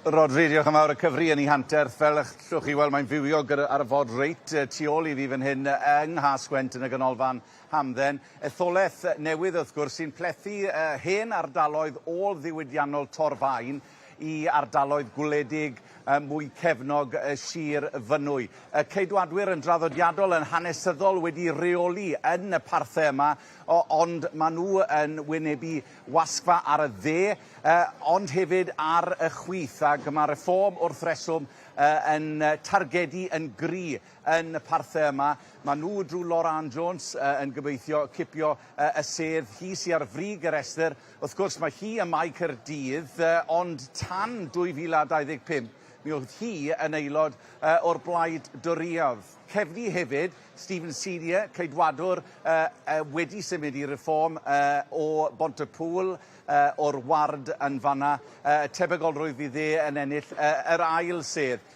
S5: Rhodri, diolch yn fawr. Y cyfri yn ei hanterth, fel allwch chi weld, mae'n fywiog ar y ford reit tu ôl i fi fan hyn yng Nghas-gwent yn y ganolfan hamdden. Etholaeth newydd, wrth gwrs, sy'n plethu hen ardaloedd ôl-ddiwydiannol Torfaen i ardaloedd gwledig mwy cefnog Sir Fynwy. Y Ceidwadwyr yn draddodiadol, yn hanesyddol, wedi rheoli yn y parthau yma, ond maen nhw yn wynebu wasgfa ar y dde, ond hefyd ar y chwith, ac mae Reform wrth reswm yn targedu yn gry yn y parthau yma. Maen nhw drwy Laura Anne Jones yn gobeithio cipio y sedd, hi sy ar frig y rhestr. Wrth gwrs, mae hi ym Mae Caerdydd, ond tan 2025 mi oedd hi yn aelod o'r Blaid Dorïaidd. Cefni hefyd Stephen Senior, Ceidwadwr, wedi symud i Reform o Bont-y-pŵl, o'r ward yn fan'na. Y tebygolrwydd fydd e yn ennill yr ail sedd.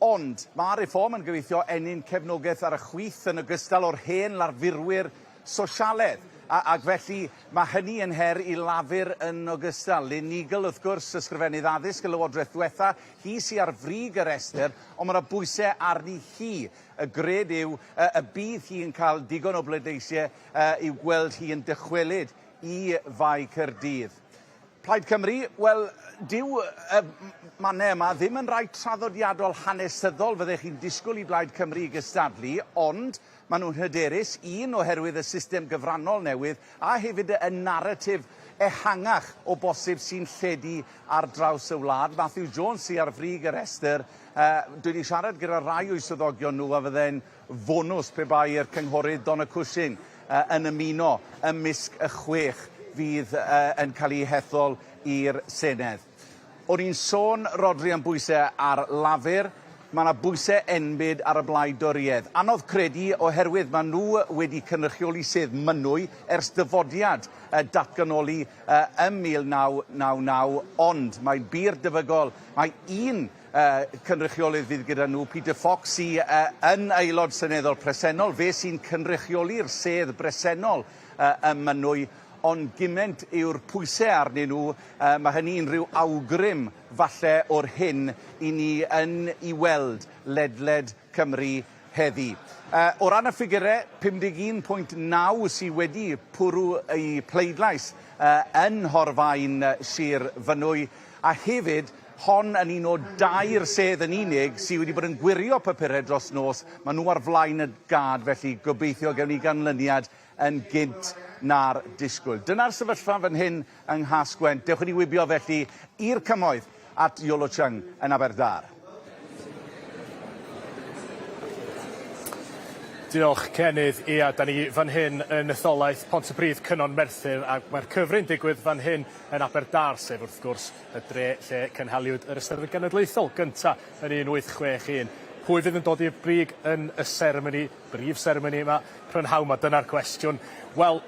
S5: Ond mae Reform yn gobeithio ennyn cefnogaeth ar y chwith yn ogystal o'r hen lafurwyr sosialedd. A, ac felly mae hynny yn her i Lafur yn ogystal. Lynne Neagle, wrth gwrs, Ysgrifennydd Addysg y Lywodraeth ddiwetha, hi sy ar frig y rhestr, ond mae yna bwysau arni hi. Y gred yw y bydd hi yn cael digon o bleidleisiau i'w gweld hi yn dychwelyd i Fae Caerdydd. Plaid Cymru, wel, dyw y mannau yma ddim yn rai traddodiadol hanesyddol fyddech chi'n disgwyl i Blaid Cymru i gystadlu, ond maen nhw'n hyderus, un oherwydd y system gyfrannol newydd a hefyd y naratif ehangach o bosib sy'n lledu ar draws y wlad. Matthew Jones sy ar frig y rhestr. Dwi 'di siarad gyda rhai o'u swyddogion nhw a fydde'n fonws pe bai'r Cynghorydd Donna Cushing yn ymuno ymysg y chwech fydd yn cael eu hethol i'r Senedd. O'n i'n sôn, Rhodri, am bwysau ar Lafur. Mae 'na bwysau enbyd ar y Blaid Dorïaidd. Anodd credu oherwydd maen nhw wedi cynrychioli sedd Mynwy ers dyfodiad datganoli ym 1999, ond mae'n bur debygol mai un cynrychiolydd fydd gyda nhw, Peter Fox, sy yn aelod seneddol presennol, fe sy'n cynrychioli'r sedd bresennol ym Mynwy, ond gyment yw'r pwysau arnyn nhw, mae hynny'n rhyw awgrym falle o'r hyn i ni yn ei weld ledled Cymru heddi. O ran y ffigurau, 51.9 sydd wedi pwrw eu pleidlais yn Nhorfaen Sir Fynwy, a hefyd hon yn un o dair sedd yn unig sydd wedi bod yn gwirio papurau dros nos. Maen nhw ar flaen y gad, felly gobeithio gewn ni ganlyniad yn gynt na'r disgwyl. Dyna'r sefyllfa fan hyn yng Nghas-gwent. Dewch i ni wibio felly i'r cymoedd at Iolo Cheung yn Aberdâr.
S8: Diolch Cennydd. Ia, da ni fan hyn yn etholaeth Pontypridd Cynon Merthyr ac mae'r cyfri'n digwydd fan hyn yn Aberdâr, sef wrth gwrs y dre lle cynhaliwyd yr Eisteddfod Genedlaethol gynta yn 1861. Pwy fydd yn dod i'r brig yn y seremoni, brif seremoni yma, prynhawn 'ma? Dyna'r cwestiwn. Wel,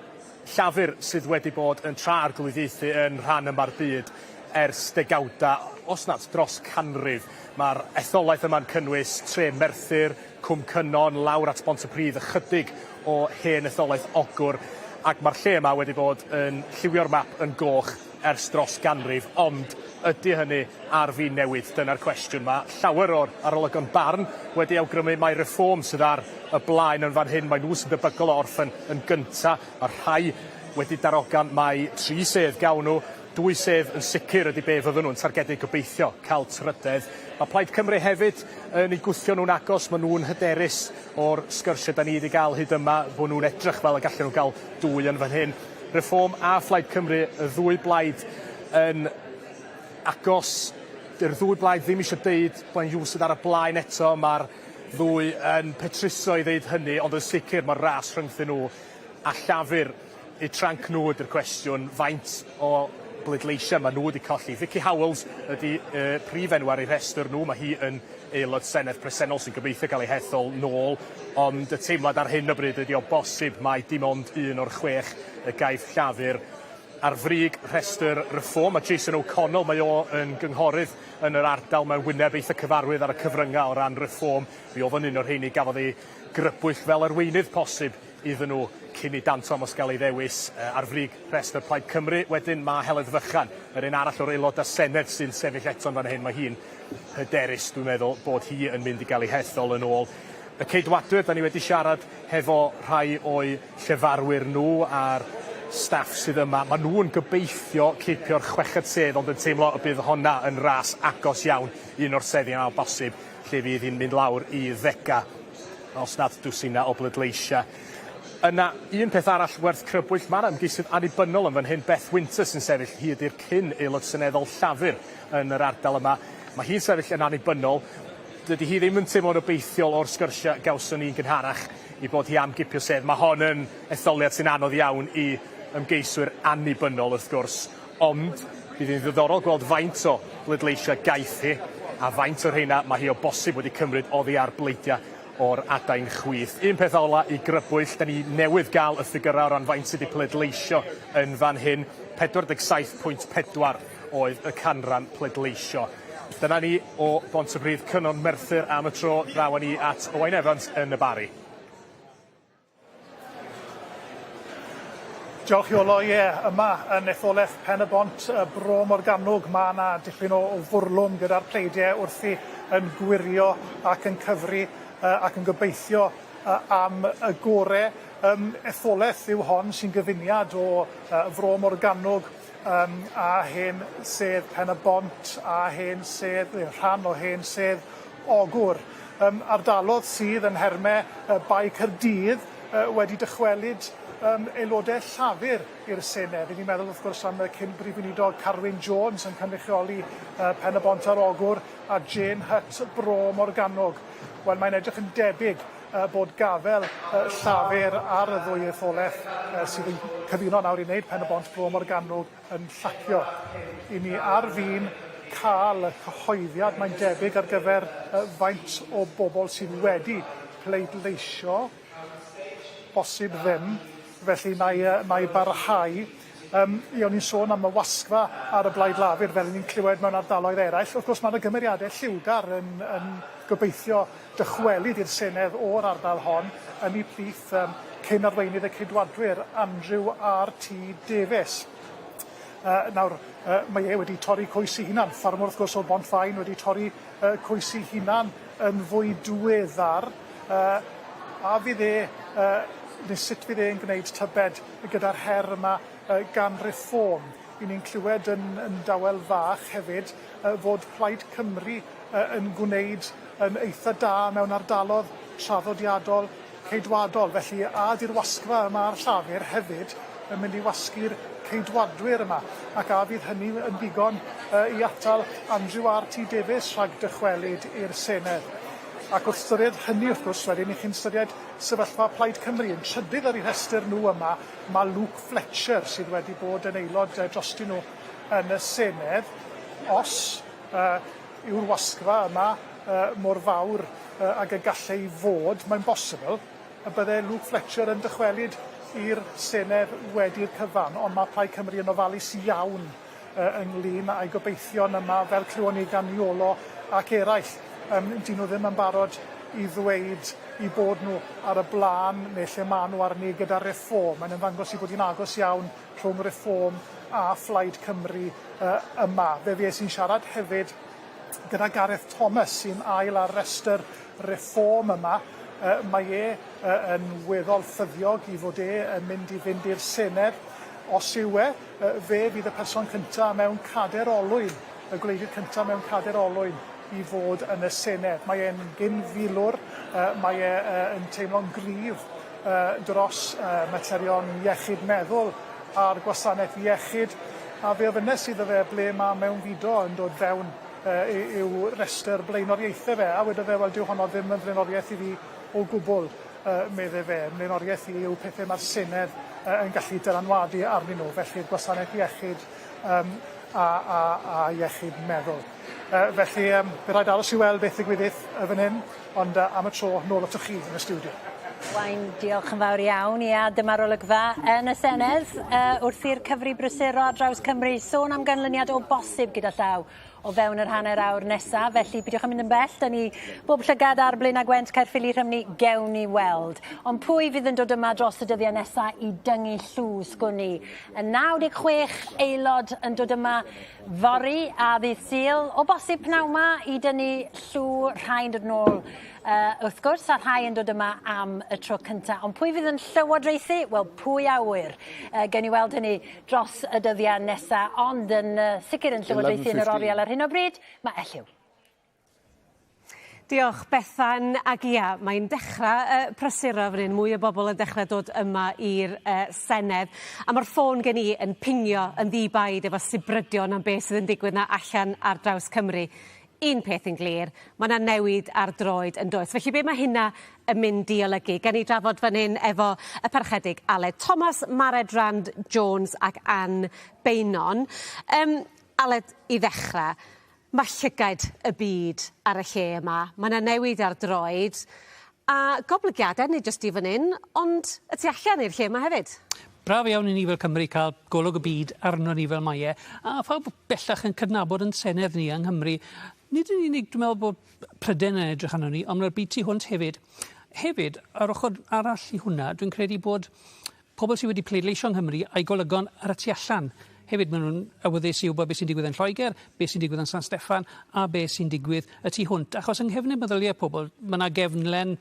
S8: Llafur sydd wedi bod yn tra-arglwyddiaethu yn rhan yma'r byd ers degawda, os nad dros canrif. Mae'r etholaeth yma'n cynnwys tre Merthyr, Cwm Cynon, lawr at Bontypridd, ychydig o hen etholaeth Ogwr, ac mae'r lle yma wedi bod yn lliwio'r map yn goch ers dros ganrif, ond ydy hynny ar fin newid? Dyna'r cwestiwn. Mae llawer o'r arolygon barn wedi awgrymu mai Reform sydd ar y blaen yn fan hyn, mai nhw sy'n debygol o orffen yn gynta'. Mae rhai wedi darogan mai tri sedd gawn nhw, dwy sedd yn sicr ydy be fyddwn nhw'n targedu gobeithio cael trydedd. Mae Plaid Cymru hefyd yn eu gwthio nhw'n agos, maen nhw'n hyderus o'r sgyrsiau da ni wedi gael hyd yma bod nhw'n edrych fel y gallen nhw gael dwy yn fan hyn. Reform a Phlaid Cymru, y ddwy blaid yn agos. Dy'r ddwy blaid ddim eisiau deud blaen nhw sydd ar y blaen eto, mae'r ddwy yn petruso i ddeud hynny, ond yn sicr mae'r ras rhyngthyn nhw a Llafur. Eu tranc nhw ydy'r cwestiwn, faint o bleidleisiau maen nhw wedi colli. Vikki Howells ydy y prif enw ar eu rhestr nhw, mae hi yn aelod Senedd presennol sy'n gobeithio cael ei hethol nôl, ond y teimlad ar hyn o bryd ydy o bosib mai dim ond un o'r chwech y gaiff Llafur. Ar frig rhestr Reform mae Jason O'Connell, mae o yn gynghorydd yn yr ardal, mae'n wyneb eitha cyfarwydd ar y cyfryngau o ran Reform. Mi oedd o'n un o'r rheini gafodd ei grybwyll fel arweinydd posib iddyn nhw cyn i Dan Thomas gael ei ddewis ar frig rhestr Plaid Cymru. Wedyn mae Heledd Fychan, yr un arall o'r aelodau Senedd sy'n sefyll eto'n fan hyn. Mae hi'n hyderus, dwi'n meddwl, bod hi yn mynd i gael ei hethol yn ôl. Y Ceidwadwyr, da ni wedi siarad hefo rhai o'u llefarwyr nhw a'r staff sydd yma. Maen nhw'n gobeithio cipio'r chweched sedd ond yn teimlo y bydd honna yn ras agos iawn, un o'r seddi yna o bosib lle fydd hi'n mynd lawr i ddega, os nad dwsinau o bleidleisiau. Yna, un peth arall werth crybwyll, mae yna ymgeisydd annibynnol yn fan hyn, Beth Winter sy'n sefyll, hi ydy'r cyn aelod seneddol Llafur yn yr ardal yma. Mae hi'n sefyll yn annibynnol, dydy hi ddim yn teimlo'n obeithiol o'r sgyrsiau gawson ni'n gynharach i bod hi am gipio sedd. Mae hon yn etholiad sy'n anodd iawn i ymgeiswyr annibynnol wrth gwrs, ond bydd hi'n ddiddorol gweld faint o bleidleisiau gaiff hi a faint o'r rheina mae hi o bosib wedi cymryd oddi ar bleidiau o'r adain chwith. Un peth ola i grybwyll, da ni newydd gael y ffigyrau o ran faint sydd wedi pleidleisio yn fan hyn, 47.4 oedd y canran pleidleisio. Dyna ni o Bontypridd, Cynon Merthyr am y tro, draw â ni at Owain Evans yn y Barri.
S9: Diolch Iolo, ie, yma yn etholaeth Pen-y-bont, Bro Morgannwg, mae yna dipyn o fwrlwm gyda'r pleidiau wrthi yn gwirio ac yn cyfri ac yn gobeithio am y gore. Etholaeth yw hon sy'n gyfuniad o Fro Morgannwg a hen sedd Pen-y-bont a hen sedd, neu rhan o hen sedd Ogwr. Ardalodd sydd yn nhermau Bae Caerdydd wedi dychwelyd aelodau Llafur i'r Senedd. Ry'n ni'n meddwl wrth gwrs am y cyn Brif Weinidog Carwyn Jones yn cynrychioli Pen-y-bont ar Ogwr a Jane Hutt Bro Morgannwg. Wel mae'n edrych yn debyg bod gafael Llafur ar y ddwy etholaeth sydd yn cyfuno nawr i wneud Pen-y-bont Bro Morgannwg yn llacio. I ni ar fin cael y cyhoeddiad, mae'n debyg, ar gyfer faint o bobl sydd wedi pleidleisio, bosib ddim, felly na i, na i barhau. Um, ie, o'n i'n sôn am y wasgfa ar y Blaid Lafur, fel 'yn ni'n clywed mewn ardaloedd eraill. Wrth gwrs, mae yna gymeriadau lliwgar yn, yn gobeithio dychwelyd i'r Senedd o'r ardal hon, yn eu plith um, cyn arweinydd y Ceidwadwyr, Andrew RT Davies. Uh, nawr, uh, mae e wedi torri coes ei hunan. Ffarmwr, wrth gwrs, o Bont-faen wedi torri uh, coes ei hunan yn fwy diweddar. Uh, a fydd e, uh, neu sut fydd e'n gwneud tybed gyda'r her yma uh, gan Reform? I ni'n clywed yn, yn dawel fach hefyd uh, fod Plaid Cymru uh, yn gwneud yn eitha da mewn ardalodd traddodiadol Ceidwadol. Felly, a ydi'r wasgfa yma ar Llafur hefyd yn mynd i wasgu'r Ceidwadwyr yma? Ac a fydd hynny yn ddigon i atal Andrew RT Davies rhag dychwelyd i'r Senedd? Ac wrth ystyried hynny, wrth gwrs, wedyn, i chi'n ystyried sefyllfa Plaid Cymru. Yn trydydd ar eu rhestr nhw yma, mae Luke Fletcher, sydd wedi bod yn aelod drostyn nhw yn y Senedd. Os yw'r wasgfa yma mor fawr. ag y gallai fod, mae'n bosibl y bydde Luke Fletcher yn dychwelyd i'r Senedd wedi'r cyfan, ond mae Plaid Cymru yn ofalus iawn ynglyn â'u gobeithion yma, fel clywon ni gan Iolo ac eraill. Yym, 'dyn nhw ddim yn barod i ddweud 'u bod nhw ar y blaen neu lle maen nhw arni gyda Reform. Mae'n ymddangos ei bod hi'n agos iawn rhwng Reform a Phlaid Cymru yma. Fe fues i'n siarad hefyd gyda Gareth Thomas sy'n ail ar restr Reform yma. Mae e yn weddol ffyddiog i fod e yn mynd i fynd i'r Senedd. Os yw e, fe fydd y person cynta' mewn cader olwyn, y gwleidydd cynta' mewn cader olwyn i fod yn y Senedd. Mae e'n gyn-filwr, mae e yn teimlo'n gryf dros materion iechyd meddwl a'r gwasanaeth iechyd, a fe ofynnes iddo fe ble mae mewnfudo yn dod fewn i'w restr blaenoriaethau fe, a wedodd e, wel, dyw honno ddim yn flaenoriaeth i fi o gwbl, medde fe. Mlaenoriaeth i yw pethau mae'r Senedd yn gallu dylanwadu arnyn nhw, felly'r gwasanaeth iechyd um, a, a, a iechyd meddwl. Felly, um, bydd rhaid aros i weld beth ddigwyddith fan hyn, ond am y tro, nôl atoch chi yn y stiwdio.
S2: Wain, diolch yn fawr iawn. Ia, dyma'r olygfa yn y Senedd uh, wrth i'r cyfri brysuro ar draws Cymru sôn am ganlyniad o bosib gyda llaw o fewn yr hanner awr nesa, felly peidiwch â mynd yn bell, 'da ni bob llygad ar Blaenau Gwent, Caerffili, Rhymni, gewn ni weld. Ond pwy fydd yn dod yma dros y dyddiau nesa i dyngu llw, sgwn i? Y 96 aelod yn dod yma fory a ddydd Sul, o bosib pnawn 'ma i dynnu llw, rhai yn dod nôl wrth gwrs, a rhai yn dod yma am y tro cynta. Ond pwy fydd yn llywodraethu? Wel, pwy a ŵyr? Gewn ni weld hynny dros y dyddiau nesa, ond yn sicr yn llywodraethu yn yr oriel ar hyn o bryd, mae Elliw.
S4: Diolch Bethan ac ia mae'n dechra yy prysuro fan 'yn mwy o bobol yn dechre dod yma i'r yy Senedd a ma'r ffôn gen i yn pingio yn ddi-baid efo sibrydion am beth sydd yn digwydd 'na allan ar draws Cymru. Un peth yn glir ma' 'na newid ar droed yn does? Felly be' ma' hynna yn mynd i olygu? Gawn ni drafod fan 'yn efo y Parchedig Aled Thomas, Mared Rand Jones ac Ann Beynon. Yym Aled i ddechra Ma' llygaid y byd ar y lle yma. Ma' 'na newid ar droed a goblygiade nid jyst i fan 'yn ond y tu allan i'r lle 'ma hefyd.
S6: Braf iawn i ni fel Cymry ca'l golwg y byd arnon ni fel mae e a phawb bellach yn cydnabod 'yn senedd ni yng Nghymru. Nid yn unig dwi me'wl bod Pryden yn edrych arnon ni on' ma'r byd tu hwnt hefyd. Hefyd ar ochor arall i hwnna dwi'n credu bod pobl sy wedi pleidleisio yng Nghymru a'u golygon ar y tu allan. Hefyd ma' nw'n awyddus i wbod be' sy'n digwydd yn Lloeger, be' sy'n digwydd yn San Steffan a be' sy'n digwydd y tu hwnt achos yng nghefn y meddylie pobol ma' 'na gefnlen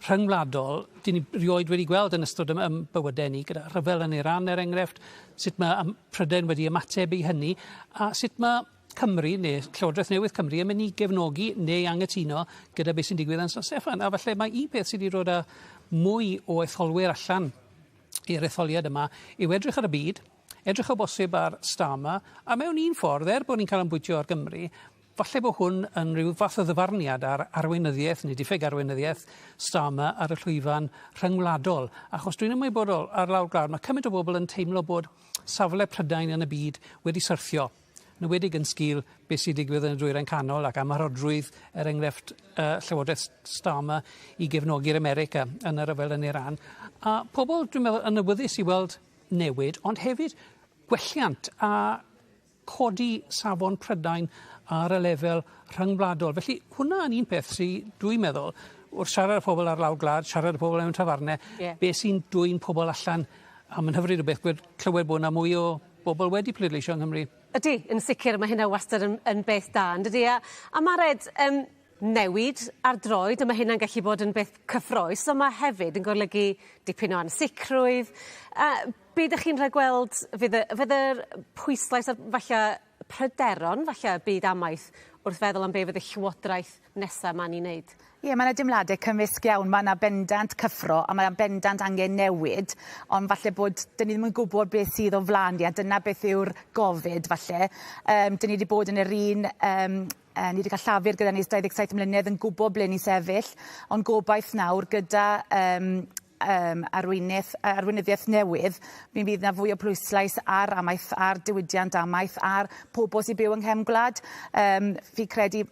S6: rhyngwladol 'dyn ni rioed wedi gweld yn ystod 'yn 'yn bywyde ni gyda rhyfel yn Iran er enghraifft, sut ma' yym Pryden wedi ymateb i hynny a sut ma' Cymru ne' Llywodreth newydd Cymru yn myn' i gefnogi neu angytuno gyda be' sy'n digwydd yn San Steffan a falle mai un peth sy 'di dod â mwy o etholwyr allan i'r etholiad yma yw edrych ar y byd, edrych o bosib ar Starmer, a mewn un ffordd, er bod ni'n canolbwyntio ar Gymru, falle bod hwn yn rhyw fath o ddyfarniad ar arweinyddiaeth neu diffyg arweinyddiaeth Starmer ar y llwyfan rhyngwladol. Achos dwi'n ymwybodol ar lawr gwlad, mae cymaint o bobl yn teimlo bod safle Prydain yn y byd wedi syrthio. yn enwedig yn sgil beth sy'n digwydd yn y Dwyrain Canol ac amharodrwydd, er enghraifft, Llywodraeth Starmer i gefnogi'r America yn y rhyfel yn Iran. A pobl, dwi'n meddwl, yn awyddus i weld newid, ond hefyd gwelliant a codi safon Prydain ar y lefel rhyngwladol. Felly hwnna yn un peth sy, dwi'n meddwl, wrth siarad â phobl ar lawr gwlad, siarad â phobl mewn tafarne, yeah. beth sy'n dwyn pobl allan, a mae'n hyfryd o beth gwed, clywed bod yna mwy o bobl wedi pleidleisio yng Nghymru.
S4: Ydy, yn sicr, mae hynna wastad yn, yn beth da, yn dydy? A, a Mared, um, newid ar droed, a mae hynna'n gallu bod yn beth cyffrous, ond mae hefyd yn golygu dipyn o ansicrwydd. A be ydych chi'n rhagweld fydd y, fydd yr pwyslais ar falle pryderon, falle byd amaeth, wrth feddwl am be fydd y llywodraeth nesa 'ma'n 'i wneud?
S7: Ie ma' 'na dimlade cymysg iawn ma' 'na bendant cyffro a ma' 'na bendant angen newid ond falle bod 'dyn ni ddim yn gwbod beth sydd o flan ni a dyna beth yw'r gofid falle. Yym 'dyn ni 'di bod yn yr un yym yy ni 'di ca'l llafur gyda ni ers 27 mlynedd yn gwbo ble ni'n sefyll ond gobaith nawr gyda yym yym arweineth yy arweinyddieth newydd mi fydd 'na fwy o pwyslais ar amaeth ar diwydiant amaeth ar pobol sy byw yng nghefn gwlad. Yym fi credu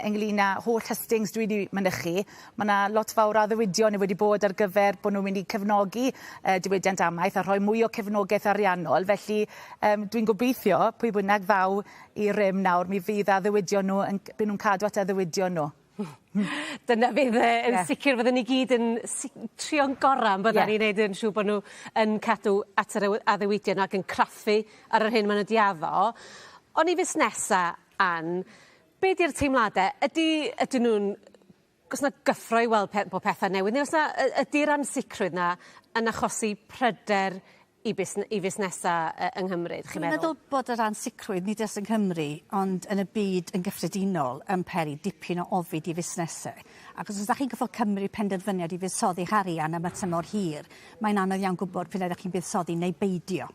S7: ynglyn â holl hystings dwi 'di mynychu ma' 'na lot fawr o addewidion wedi bod ar gyfer bo' nw'n mynd i cefnogi diwydiant amaeth a rhoi mwy o cefnogeth ariannol felly yym dwi'n gobeithio pwy bynnag ddaw i rym nawr mi fydd addewidion n'w yn c- by' nw'n cadw at addewidion n'w.
S4: Dyna fydd yy yn
S7: Ie.
S4: sicir fyddwn ni gyd yn si- trio'n gora' on' byddan?
S7: Ie.
S4: I neud yn siŵr bo' n'w yn cadw at yr awe- addewidion ac yn craffu ar yr hyn ma' n'w 'di addo. On' i fusnesa Ann be' 'di'r teimlade? Ydi ydyn nw'n o's 'na gyffro i weld pe- bo' pethe newydd ne' o's 'na y- ydi'r ansicrwydd 'na yn achosi pryder i busn- i fusnesa yy yng Nghymru 'dych chi'n
S15: Dwi'n
S4: meddwl?
S15: meddwl bod yr ansicrwydd nid jyst yng Nghymru ond yn y byd yn gyffredinol yn peri dipyn o ofid i fusnese. Achos os 'dach chi'n goffod cymryd penderfyniad i fuddsoddi'ch arian am y tymor hir mae'n anodd iawn gwbod pryd ydych chi'n buddsoddi neu beidio.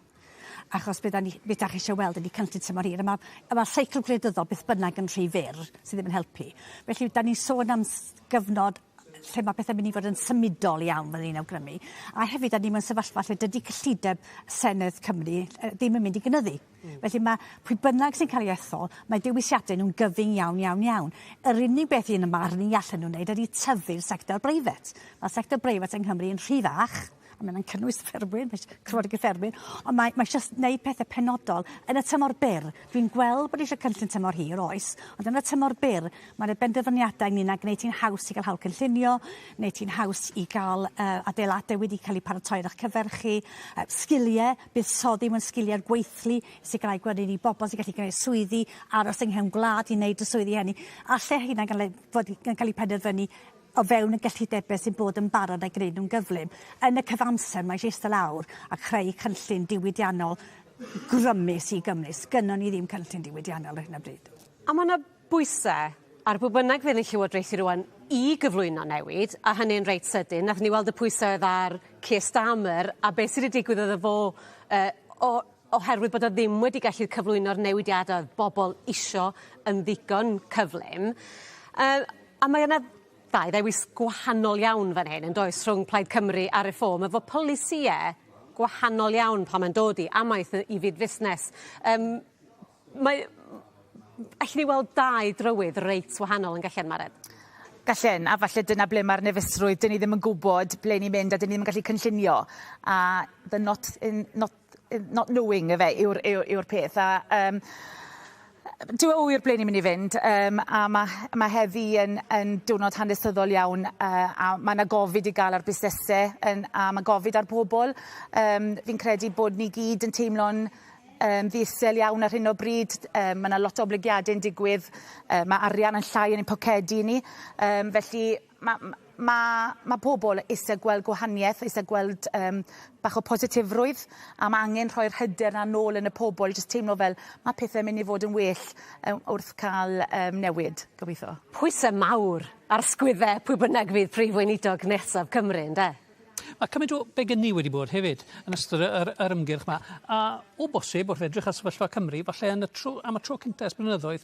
S15: Achos be' 'dan ni be' 'dach chi isio weld ydi cynllun tymor hir a ma' a ma' seicl gwleidyddol beth bynnag yn rhy fyr sy ddim yn helpu. Felly 'dan ni'n sôn am gyfnod lle ma' pethe'n mynd i fod yn symudol iawn fel ni'n awgrymu. A hefyd 'dan ni mewn sefyllfa lle dydi cyllideb Senedd Cymru yy ddim yn mynd i gynyddu. Felly ma' pwy bynnag sy'n ca'l 'i ethol mae dewisiade nw'n gyfyng iawn iawn iawn. Yr unig beth un ym marn i allan n'w wneud ydi tyfu'r sector breifat. Ma' sector breifat yng Nghymru yn rhy fach a ma' wnna'n cynnwys ffermwyr ma' isi- y ffermwyr on' mae mae jyst neud pethe penodol yn y tymor byr. Dwi'n gweld bod isie cynllun tymor hir oes ond yn y tymor byr ma' 'na benderfyniadau ynglŷn â gneud hi'n haws i ga'l hawl cynllunio neud hi'n haws i ga'l yy adeilade wedi ca'l 'u paratoi ar 'ych cyfer chi yy sgilie buddsoddi mewn sgilie'r gweithlu sicrhau gwed i ni bobol sy gallu gneud swyddi aros yng nghefn gwlad i neud y swyddi hynny. Alle rheina ga'l eu fod i yn ca'l 'u penderfynu o fewn y gyllidebe sy'n bod yn barod a'i gneud nw'n gyflym. Yn y cyfamser mae isie iste lawr a creu cynllun diwydiannol grymus i Gymru. Sgynnon ni ddim cynllun diwydiannol ar hyn o bryd.
S4: A ma' 'na bwyse ar bw bynnag fydd yn llywodraethu rŵan i gyflwyno newid a hynny'n reit sydyn. Nathon ni weld y pwyse oedd ar Keir Starmer a beth sy 'di digwydd iddo fo yy o oherwydd bod o ddim wedi gallu cyflwyno'r newidiade o'dd bobol isio yn ddigon cyflym. Yy a mae yna ddau ddewis gwahanol iawn fan hyn yndoes rhwng Plaid Cymru a Reform efo polisie gwahanol iawn pan mae'n dod i amaeth yy i fyd fusnes. Yym mae allwn ni weld dau drywydd reit wahanol yn gallen Mared?
S7: Gallen a falle dyna ble ma'r nerfusrwydd 'dyn ni ddim yn gwbod ble ni'n mynd a 'dyn ni ddim yn gallu cynllunio a the not in not not knowing yfe yw'r yw yw'r peth a yym Duw a ŵyr ble ni'n mynd i fynd yym a ma' ma' heddi yn yn diwrnod hanesyddol iawn yy a ma' 'na gofid i ga'l ar busnese yn a ma' gofid ar pobol yym fi'n credu bod ni gyd yn teimlo'n yym ddi-isel iawn ar hyn o bryd yym ma' 'na lot o oblygiade'n digwydd yy ma' arian yn llai yn ein pocedi ni yym felly ma' ma' ma' pobol isie gweld gwahanieth isie gweld yym bach o positifrwydd a ma' angen rhoi'r hyder 'na nôl yn y pobol i jyst teimlo fel ma' pethe myn' i fod yn well yy wrth ca'l yym newid gobitho.
S4: Pwyse mawr ar sgwydde pwy bynnag fydd prif weinidog nesaf Cymru ynde?
S6: Ma' cymaint o begynnu wedi bod hefyd yn ystod y yr yr ymgyrch 'ma a o bosib wrth edrych ar sefyllfa Cymru falle yn y tro am y tro cynta ers blynyddoedd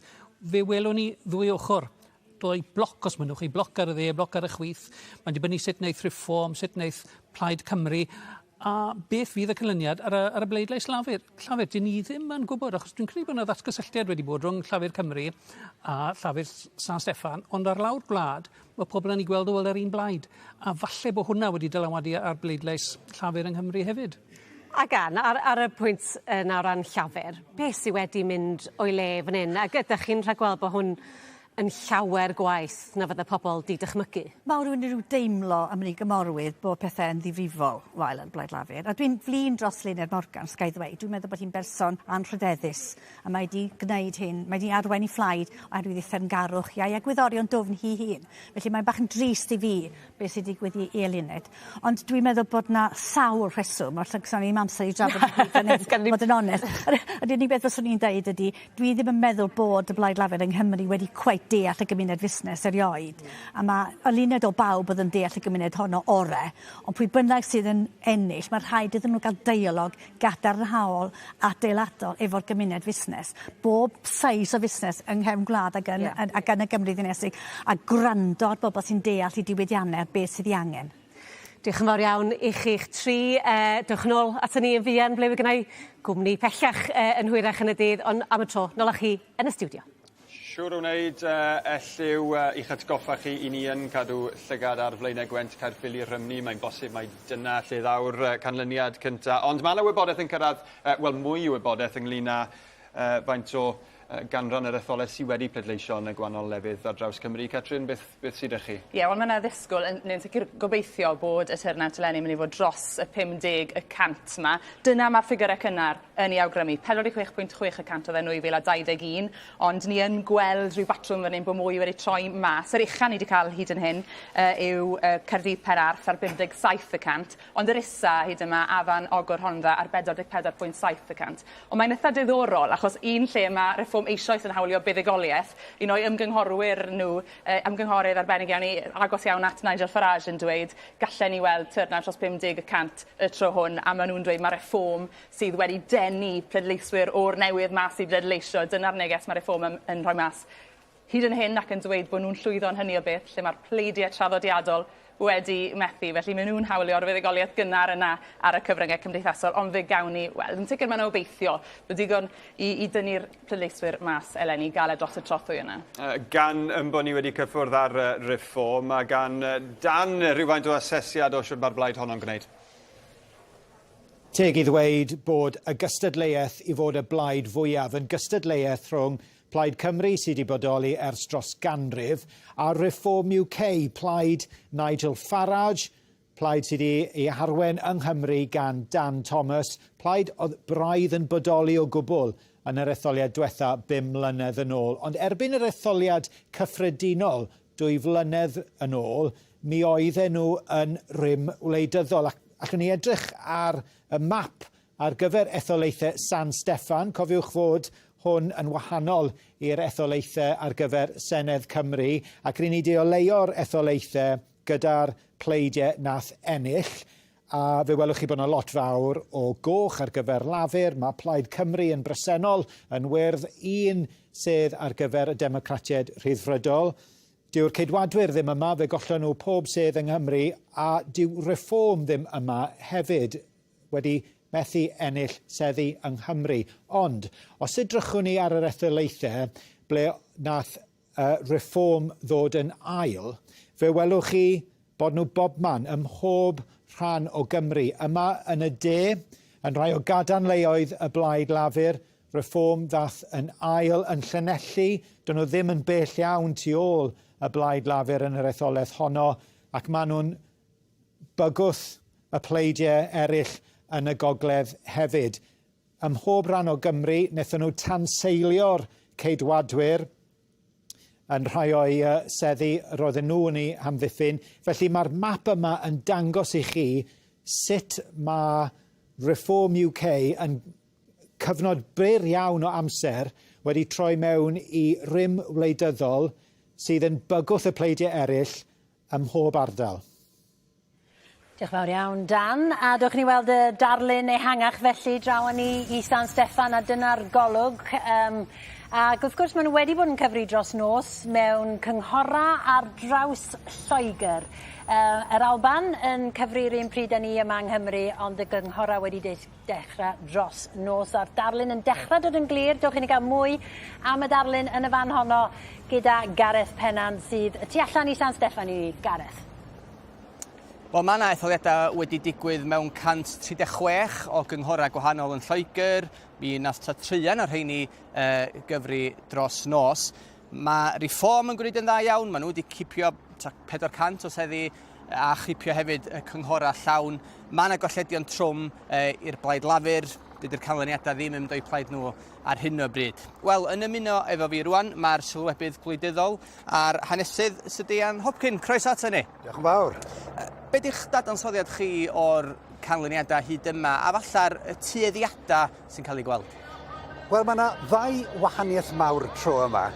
S6: fe welwn ni ddwy ochor doi bloc os mynnwch chi, bloc ar y dde, bloc ar y chwith. Mae'n dibynnu sut wneith Reform, sut wneith Plaid Cymru, a beth fydd y canlyniad ar y, ar y bleidlais Lafur. Llafur, dyn ni ddim yn gwybod, achos dwi'n credu bod yna ddatgysylltiad wedi bod rhwng Llafur Cymru a Llafur San Steffan, ond ar lawr gwlad, mae pobl yn ei gweld o fel yr un blaid. A falle bod hwnna wedi dylanwadu ar bleidlais Llafur yng Nghymru hefyd.
S4: Ac Ann, ar, ar y pwynt yna o ran Llafur, beth sydd wedi mynd o'i le fan hyn? Ac ydych chi'n rhagweld bod hwn yn llawer gwaeth na fydde pobl 'di dychmygu?
S15: Ma' rywun yn ryw deimlo am wn i gymorwydd bod pethe yn ddifrifol wael yn Blaid Lafur a dwi'n flin dros Luned Morgan os gai ddweud dwi'n meddwl bod hi'n berson anrhydeddus a mae 'di gneud hyn mae 'di arwain 'i phlaid oherwydd 'i thermgarwch hi a'i egwyddorion dwfn hi hun felly mae'n bach yn drist i fi beth sy'n digwydd i i Eluned. Ond dwi'n meddwl bod 'na sawl rheswm a ll- swn i 'im amser i drafod i gyd fan 'yn fod yn onest. Yr yr unig beth fyswn i'n deud ydi dwi ddim yn meddwl bod y Blaid Lafur yng Nghymru wedi cweit deall y gymuned fusnes erioed. A ma' Eluned o bawb o'dd yn deall y gymuned honno ore ond pwy bynnag sydd yn ennill ma' rhaid iddyn nhw ga'l deialog gadarnhaol adeiladol efo'r gymuned fusnes. Bob seis o fusnes yng nghefn gwlad ag yn... Ie. ...yn ag yn y Gymru ddinesig a gwrando ar bobol sy'n deall 'u diwydianne a beth sydd 'i angen.
S4: Diolch yn fawr iawn i chi'ch tri. Uh, dewch yn ôl aton ni yn fuan ble fydd gynnai gwmni pellach uh, yn hwyrach yn y dydd, ond am y tro, nôl â chi yn y stiwdio.
S3: Siŵr o wneud, uh, Elliw, uh, i'ch atgoffa chi i ni yn cadw llygad ar Flaenau Gwent, Caerffili, Rhymni. Mae'n bosib mai dyna lle ddaw'r uh, canlyniad cyntaf. Ond mae yna wybodaeth yn cyrraedd, uh, wel mwy o wybodaeth ynglyn â uh, faint o ganran yr etholaeth sydd wedi pleidleisio yn y gwahanol lefydd ar draws Cymru. Catrin, beth, beth sydd â chi?
S10: Ie, yeah, wel mae yna ddisgwyl, yn, neu'n sicr gobeithio bod y turnout eleni yn mynd i fod dros y 50 y cant yma. Dyna mae'r ffigurau cynnar yn ei awgrymu. 46.6 y cant oedd e 2021, ond ni yn gweld rhyw batrwm fan hyn bod mwy wedi troi mas. Yr ucha ni wedi cael hyd yn hyn uh, yw uh, Caerdydd Penarth ar 57 y cant, ond yr isa hyd yma Afan Ogwr Rhondda ar 44.7 y cant. Ond mae'n eitha diddorol, achos un lle mae Reform eisoes yn hawlio buddugoliaeth, un o'i ymgynghorwyr nhw, eh, ymgynghorydd arbennig iawn, i, agos iawn at Nigel Farage yn dweud gallen ni weld turnout dros 50 y cant y tro hwn, a maen nhw'n dweud mae Reform sydd wedi denu pleidleiswyr o'r newydd mas i bleidleisio. Dyna'r neges mae Reform yn, yn rhoi mas hyd yn hyn ac yn dweud bod nhw'n llwyddo yn hynny o beth, lle mae'r pleidiau traddodiadol wedi methu. Felly maen nhw'n hawlio'r fuddugoliaeth gynnar yna ar y cyfryngau cymdeithasol, ond fe gawn ni weld. Yn sicr mae yna obeithio bod digon i, i dynnu'r pleidleiswyr mas eleni, gael e dros y trothwy yna.
S3: Gan yn bod ni wedi cyffwrdd ar Reform, a gan Dan rhywfaint o asesiad o shwd mae'r blaid honno'n gwneud.
S16: Teg i ddweud bod y gystadleuaeth i fod y blaid fwyaf yn gystadleuaeth rhwng Plaid Cymru sydd wedi bodoli ers dros ganrif a Reform UK, plaid Nigel Farage, plaid sydd wedi ei harwen yng Nghymru gan Dan Thomas, plaid oedd braidd yn bodoli o gwbl yn yr etholiad diwetha bum mlynedd yn ôl. Ond erbyn yr etholiad cyffredinol dwy flynedd yn ôl, mi oedden nhw yn rym wleidyddol. Ac allwn ni edrych ar y map ar gyfer etholaethau San Steffan. Cofiwch fod hwn yn wahanol i'r etholaethau ar gyfer Senedd Cymru, ac ry'n ni 'di oleuo'r etholaethau gyda'r pleidiau nath ennill, a fe welwch chi bod 'na lot fawr o goch ar gyfer Lafur, mae Plaid Cymru yn bresennol yn wyrdd, un sedd ar gyfer y Democratiaid Rhyddfrydol. Dyw'r Ceidwadwyr ddim yma, fe gollon nhw pob sedd yng Nghymru, a dyw Reform ddim yma hefyd, wedi methu ennill seddi yng Nghymru. Ond, os edrychwn ni ar yr etholaethau ble nath uh, Reform ddod yn ail, fe welwch chi bod nhw bobman, ym mhob rhan o Gymru. Yma yn y de, yn rhai o gadarnleoedd y Blaid Lafur, Reform ddath yn ail yn Llanelli, dyn nhw ddim yn bell iawn tu ôl y Blaid Lafur yn yr etholaeth honno, ac maen nhw'n bygwth y pleidiau eraill yn y gogledd hefyd. Ym mhob rhan o Gymru, wnaethon nhw tanseilio'r Ceidwadwyr yn rhai o'i seddi roedden nhw yn eu hamddiffyn. Felly mae'r map yma yn dangos i chi sut mae Reform UK yn cyfnod byr iawn o amser wedi troi mewn i rym wleidyddol sydd yn bygwth y pleidiau eraill ym mhob ardal.
S2: Diolch yn fawr iawn, Dan. A dewch i ni weld y darlun ehangach felly draw â ni i San Steffan a dyna'r golwg. Um, ac wrth gwrs maen nhw wedi bod yn cyfri dros nos mewn cynghora ar draws Lloegr. Uh, yr Alban yn cyfri'r un pryd â ni yma yng Nghymru, ond y gynghora wedi dechrau dros nos a'r darlun yn dechrau dod yn glir. Dewch i ni gael mwy am y darlun yn y fan honno gyda Gareth Pennant sydd y tu allan i San Steffan i ni. Gareth.
S17: Wel, mae yna etholiadau wedi digwydd mewn 136 o gynghorau gwahanol yn Lloegr. Mi nath ta traean o'r rheini uh, gyfri dros nos. Mae Reform yn gwneud yn dda iawn. Maen nhw wedi cipio 400 o seddi a chipio hefyd y cynghorau llawn. Mae yna golledion trwm i'r Blaid Lafur. Dydy'r canlyniadau ddim yn mynd o'u plaid nhw ar hyn o bryd. Wel, yn ymuno efo fi rwan, mae'r sylwebydd gwleidyddol a'r hanesydd Sir Deian Hopkin. Croeso ato ni.
S22: Diolch yn fawr.
S17: Be di'ch dadansoddiad chi o'r canlyniadau hyd yma, a falla'r tueddiadau sy'n cael eu gweld?
S22: Wel, mae yna ddau wahaniaeth mawr tro yma.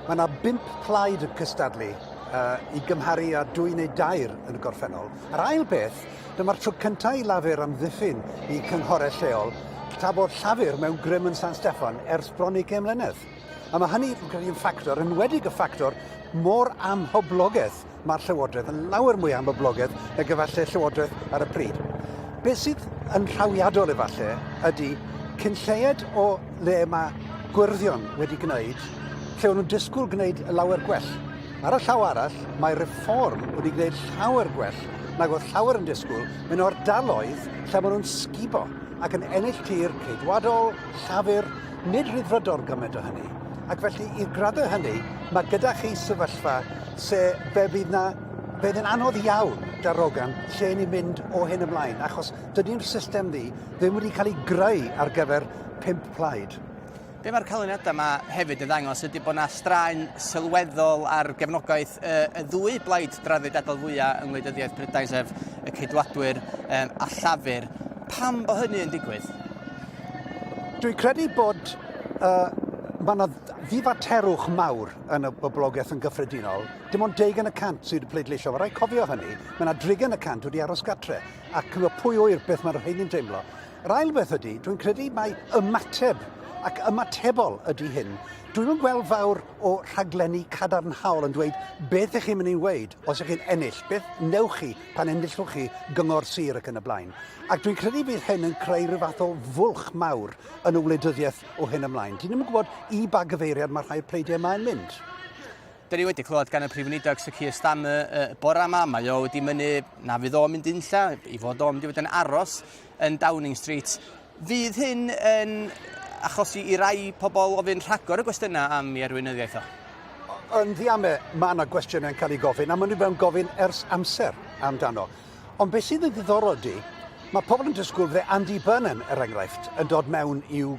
S22: Mae yna bump plaid yn cystadlu uh, i gymharu â dwy neu dair yn y gorffennol. A'r ail beth, dyma'r tro cyntaf i Lafur amddiffyn i cynghorau lleol, tra bod Llafur mewn grym yn San Steffan ers bron 20 mlynedd. A mae hynny, rwy'n credu, yn ffactor, yn enwedig y ffactor mor amhoblogaidd mae'r Llywodraeth, yn lawer mwy amhoblogaidd nag efallai Llywodraeth ar y pryd. Beth sydd yn rhawiadol efallai ydy cyn lleied o le mae gwyrddion wedi gwneud lle o'n nhw'n disgwyl gwneud lawer gwell. Ar y llaw arall, mae Reform wedi gwneud llawer gwell nag oedd llawer yn disgwyl mewn ardaloedd lle maen nhw'n sgubo ac yn ennill tir Ceidwadol, Llafur, nid Rhyddfrydol gymaint o hynny. Ac felly, i'r graddau hynny, mae gyda chi sefyllfa se fe fydd na fydd yn anodd iawn darogan lle ni'n mynd o hyn ymlaen, achos dydy'r system ddi ddim wedi cael ei greu ar gyfer pump plaid.
S17: Be mae'r canlyniadau yma hefyd yn ddangos ydy bod yna straen sylweddol ar gefnogaeth y, y ddwy blaid draddodiadol fwyaf yng ngwleidyddiaeth Prydain, sef y Ceidwadwyr um, a Llafur. Pam bod hynny yn digwydd?
S22: Dwi'n credu bod uh, mae yna ddifaterwch mawr yn y boblogaeth yn gyffredinol. Dim ond 20% sydd wedi pleidleisio. Mae rhaid cofio hynny. Mae yna 30% wedi aros gatre. Ac pwy ŵyr beth mae'r rheini'n teimlo. Yr ail beth ydy, dwi'n credu mai ymateb ac ymatebol ydy hyn. Dwi'm yn gweld fawr o rhaglenni cadarnhaol yn dweud beth ych chi'n mynd i weud os ych chi'n ennill, beth wnewch chi pan enillwch chi gyngor sir ac yn y blaen. Ac dwi'n credu bydd hyn yn creu rhyw fath o fwlch mawr yn y wleidyddiaeth o hyn ymlaen. Dwi ddim yn gwybod i ba gyfeiriad mae rhai'r pleidiau yma yn mynd.
S17: Da ni wedi clywed gan y Prif Weinidog Sir Keir Starmer y bore yma, mae o wedi mynnu na fydd o'n mynd unlla, i fod o'n mynd i fod yn aros yn Downing Street. Fydd hyn yn achosi i rai pobl ofyn rhagor o gwestiynau am ei arweinyddiaeth o?
S22: Yn ddiame, mae yna gwestiynau'n cael eu gofyn, a maen nhw mewn gofyn ers amser amdano. Ond beth sydd yn ddiddorol ydy, mae pobl yn disgwyl fydde Andy Burnham, er enghraifft, yn dod mewn i'w,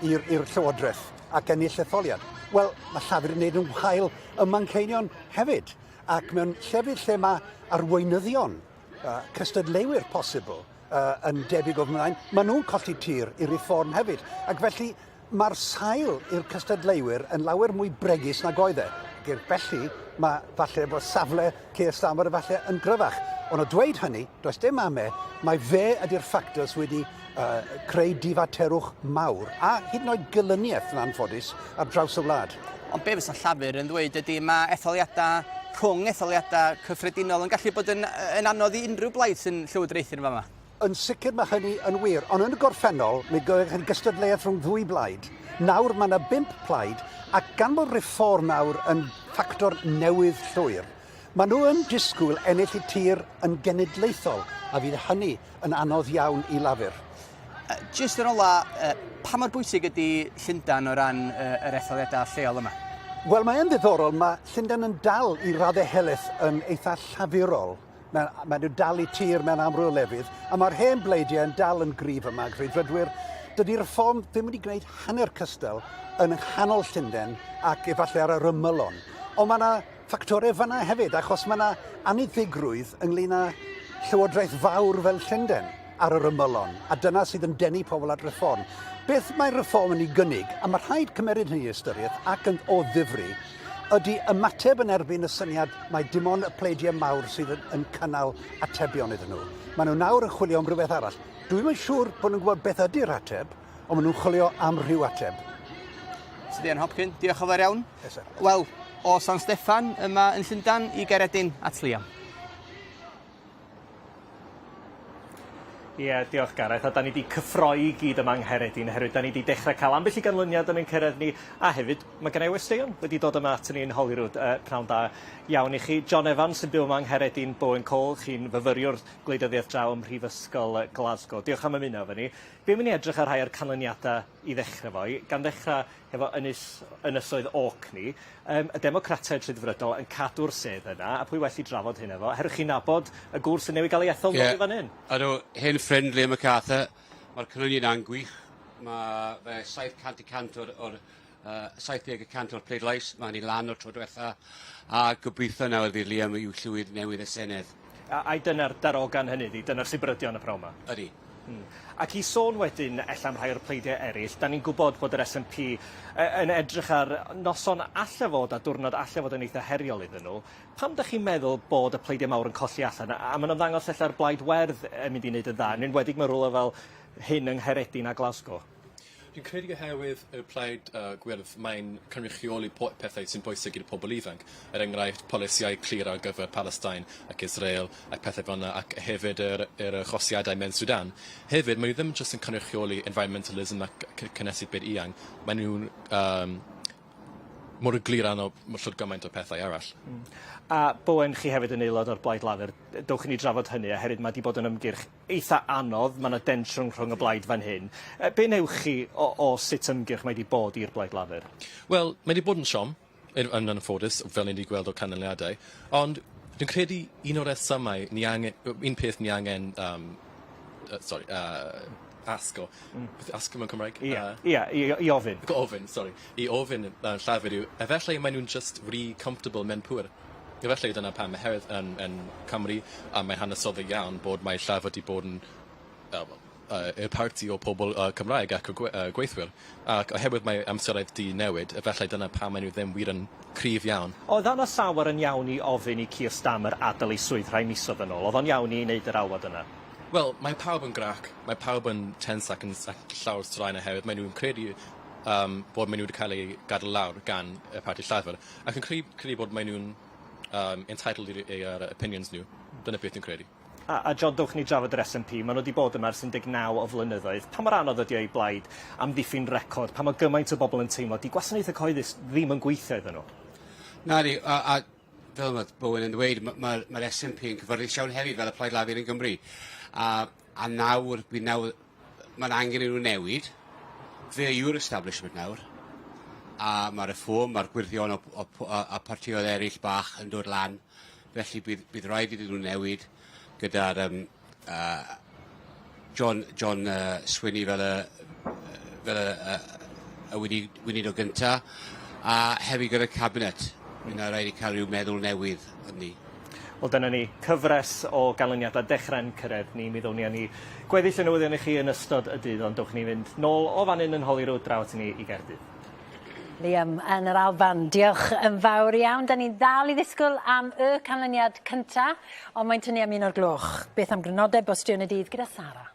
S22: i'r, i'r llywodraeth ac ennill etholiad. Wel, mae Llafur yn gwneud yn wael ym Manceinion hefyd, ac mewn llefydd lle mae arweinyddion, uh, cystadleuwyr posibl, uh, yn debyg o fymlaen, maen nhw'n colli tir i Reform hefyd. Ac felly mae'r sail i'r cystadleuwyr yn lawer mwy bregus nag oedd e. Ac felly mae falle bod safle Keir Starmer efallai yn gryfach. Ond o dweud hynny, does dim ame, mae fe ydy'r ffactor sydd wedi uh, creu difaterwch mawr a hyd yn oed gelyniaeth yn anffodus ar draws y wlad.
S17: Ond be fysa Llafur yn ddweud ydy mae etholiadau rhwng etholiadau cyffredinol yn gallu bod yn, yn anodd i unrhyw blaid sy'n llywodraethu yn fama.
S22: Yn sicr mae hynny yn wir, ond yn y gorffennol mi gafodd chi gystadleuaeth rhwng ddwy blaid. Nawr mae yna bump plaid, ac gan bod Reform nawr yn ffactor newydd llwyr, maen nhw yn disgwyl ennill eu tir yn genedlaethol, a fydd hynny yn anodd iawn i Lafur.
S17: Jyst yn ola, pa mor bwysig ydy Llundain o ran yr etholiadau lleol yma?
S22: Wel, mae yn ddiddorol, mae Llundain yn dal i raddau helaeth yn eitha llafurol. Mae, mae nhw dal i tir mewn amryw o lefydd, a mae'r hen bleidiau yn dal yn gryf yma, ac Rhyddfrydwyr. Dydy Reform ddim wedi gwneud hanner cystal yn nghanol Llundain ac efallai ar yr ymylon. Ond mae yna ffactorau fanna hefyd, achos mae yna anniddigrwydd ynglyn â llywodraeth fawr fel Llundain ar yr ymylon, a dyna sydd yn denu pobl at Reform. Beth mae Reform yn ei gynnig, a mae rhaid cymeryd hynny i ystyriaeth ac yn o ddifri, ydy ymateb yn erbyn y syniad mai dim ond y pleidiau mawr sydd yn, yn cynnal atebion iddyn nhw. Maen nhw nawr yn chwilio am rhywbeth arall. Dwi'm yn siŵr bod nhw'n gwybod beth ydy'r ateb, ond maen nhw'n chwilio am rhyw ateb.
S17: Sir Hopkin, diolch yn fawr iawn.
S22: Yes, sir.
S17: Wel, o San Steffan yma yn Llundain i Gaeredin at Liam.
S8: Ie, yeah, diolch Gareth. A da ni wedi cyffroi i gyd yma yng Nghaeredin oherwydd da ni wedi dechrau cael ambell i ganlyniad yn ein cyrraedd ni a hefyd mae gennai westeion wedi dod yma aton ni yn Holyrood. Uh, pnawn da iawn i chi. John Evans sy'n byw yma yng Nghaeredin, Bowen Cole, chi'n fyfyriwr gwleidyddiaeth draw ym Mhrifysgol Glasgow. Diolch am ymuno efo ni. Fi'n mynd i edrych ar rhai o'r canlyniadau i ddechrau fo, gan ddechrau hefo ynys, ynysoedd Orkney, yym, y Democratiaid Rhyddfrydol yn cadw'r sedd yna, a pwy well i drafod hyn efo, oherwydd chi'n nabod y gŵr sy'n newydd gael ei ethol nôl i fan hyn.
S11: Ydw, hen ffrind Liam MacArthur, mae'r canlyniad yna'n gwych, mae fe 700 y cant o'r, o'r uh, 70 y cant o'r pleidlais, mae hynny lan o'r tro diwetha, a gobeithio nawr fydd Liam yw llywydd newydd y Senedd.
S8: A, ai dyna'r darogan hynny ydi, dyna'r sibrydion y pnawn 'ma?
S11: Ydi.
S8: Hmm. Ac i sôn wedyn ella am rhai o'r pleidiau eraill, 'dan ni'n gwybod bod yr SNP yn edrych ar noson alle fod a diwrnod alle fod yn eitha heriol iddyn nhw. Pam 'dach chi'n meddwl bod y pleidiau mawr yn colli allan? A ma'n ymddangos ella'r Blaid Werdd yn mynd i neud yn dda, yn enwedig mewn rywle fel hyn yng Nghaeredin a Glasgow.
S13: Dwi'n credu oherwydd y Plaid uh, Gwyrdd, mae'n cynrychioli pethau sy'n bwysig i'r pobl ifanc. Er enghraifft, polisïau clir ar gyfer Palestine ac Israel ac pethau fel yna, ac hefyd yr, yr achosiadau mewn Sudan. Hefyd, maen nhw ddim jyst yn cynrychioli environmentalism ac cynnesu byd eang, maen nhw'n um, mor glir arno llwyd gymaint o pethau arall.
S6: A Bowen, chi hefyd yn aelod o'r Blaid Lafur, dowch i ni drafod hynny, oherwydd mae 'di bod yn ymgyrch eitha anodd, mae 'na densiwn rhwng y blaid fan hyn. Be newch chi o o sut ymgyrch mae 'di bod i'r Blaid Lafur?
S13: Wel, mae 'di bod yn siom, yn anffodus, fel ni 'di gweld o'r canlyniadau, ond dwi'n credu un o'r resymau ni angen, un peth ni angen, sorry, asgo, beth yw asgo mewn Cymraeg?
S6: Ie, ie, i ofyn.
S13: Gofyn, sori. I ofyn Llafur yw, efallai maen nhw'n just rhy comfortable mewn pŵer. Efallai dyna pam, oherwydd yn Cymru, a mae'n hanesyddol iawn bod mae Llafur wedi bod yn well, y parti o pobl Cymraeg ac y gweithwyr. Ac oherwydd mae amseroedd 'di newid, efallai dyna pam maen nhw ddim wir yn cryf iawn.
S6: Oedd Anna Sawar yn iawn i ofyn i Keir Starmer adael ei swydd rhai misoedd yn ôl? Oedd o'n iawn i wneud yr alwad yna?
S13: Wel, mae pawb yn grac, mae pawb yn tense ac yn llawer straen oherwydd maen nhw'n credu bod maen nhw wedi cael eu gadael lawr gan y parti Llafur. Ac yn credu bod maen nhw'n entitled i'r opinions nhw. Dyna beth dwi'n credu.
S6: A John, dowch ni drafod yr SNP. Maen nhw wedi bod yma ers 19 o flynyddoedd. Pa mor anodd ydy o i blaid amddiffyn record? Pa mor gymaint o bobl yn teimlo 'di gwasanaethau cyhoeddus ddim yn gweithio iddyn nhw?
S11: Nadi, a fel mae Bowen yn dweud, mae'r SNP yn cyfforddus iawn hefyd fel y Plaid Lafur yn Gymru. A nawr, bydd nawr, mae'n angen i nhw newid. Fe yw'r establishment nawr. A mae'r Reform, mae'r Gwyrddion o partïoedd eraill bach yn dod lan. Felly bydd rhaid iddyn nhw newid gyda'r John Swinney fel y weinidog gynta, a hefyd gyda'r cabinet. Mae yna rhaid i cael rhyw meddwl newydd ynddi.
S6: Wel, dyna ni, cyfres o ganlyniadau dechrau'n cyrraedd ni. Mi ddown ni â ni gweddill y newyddion i chi yn ystod y dydd, ond dowch ni fynd nôl o fan hyn yn Holyrood draw at ni i Gaerdydd.
S2: Liam yn yr Alban, diolch yn fawr iawn. Da ni'n ddal i ddisgwyl am y canlyniad cynta, ond mae'n tynnu am 1 o'r gloch. Beth am grynodeb o straeon y dydd gyda Sara?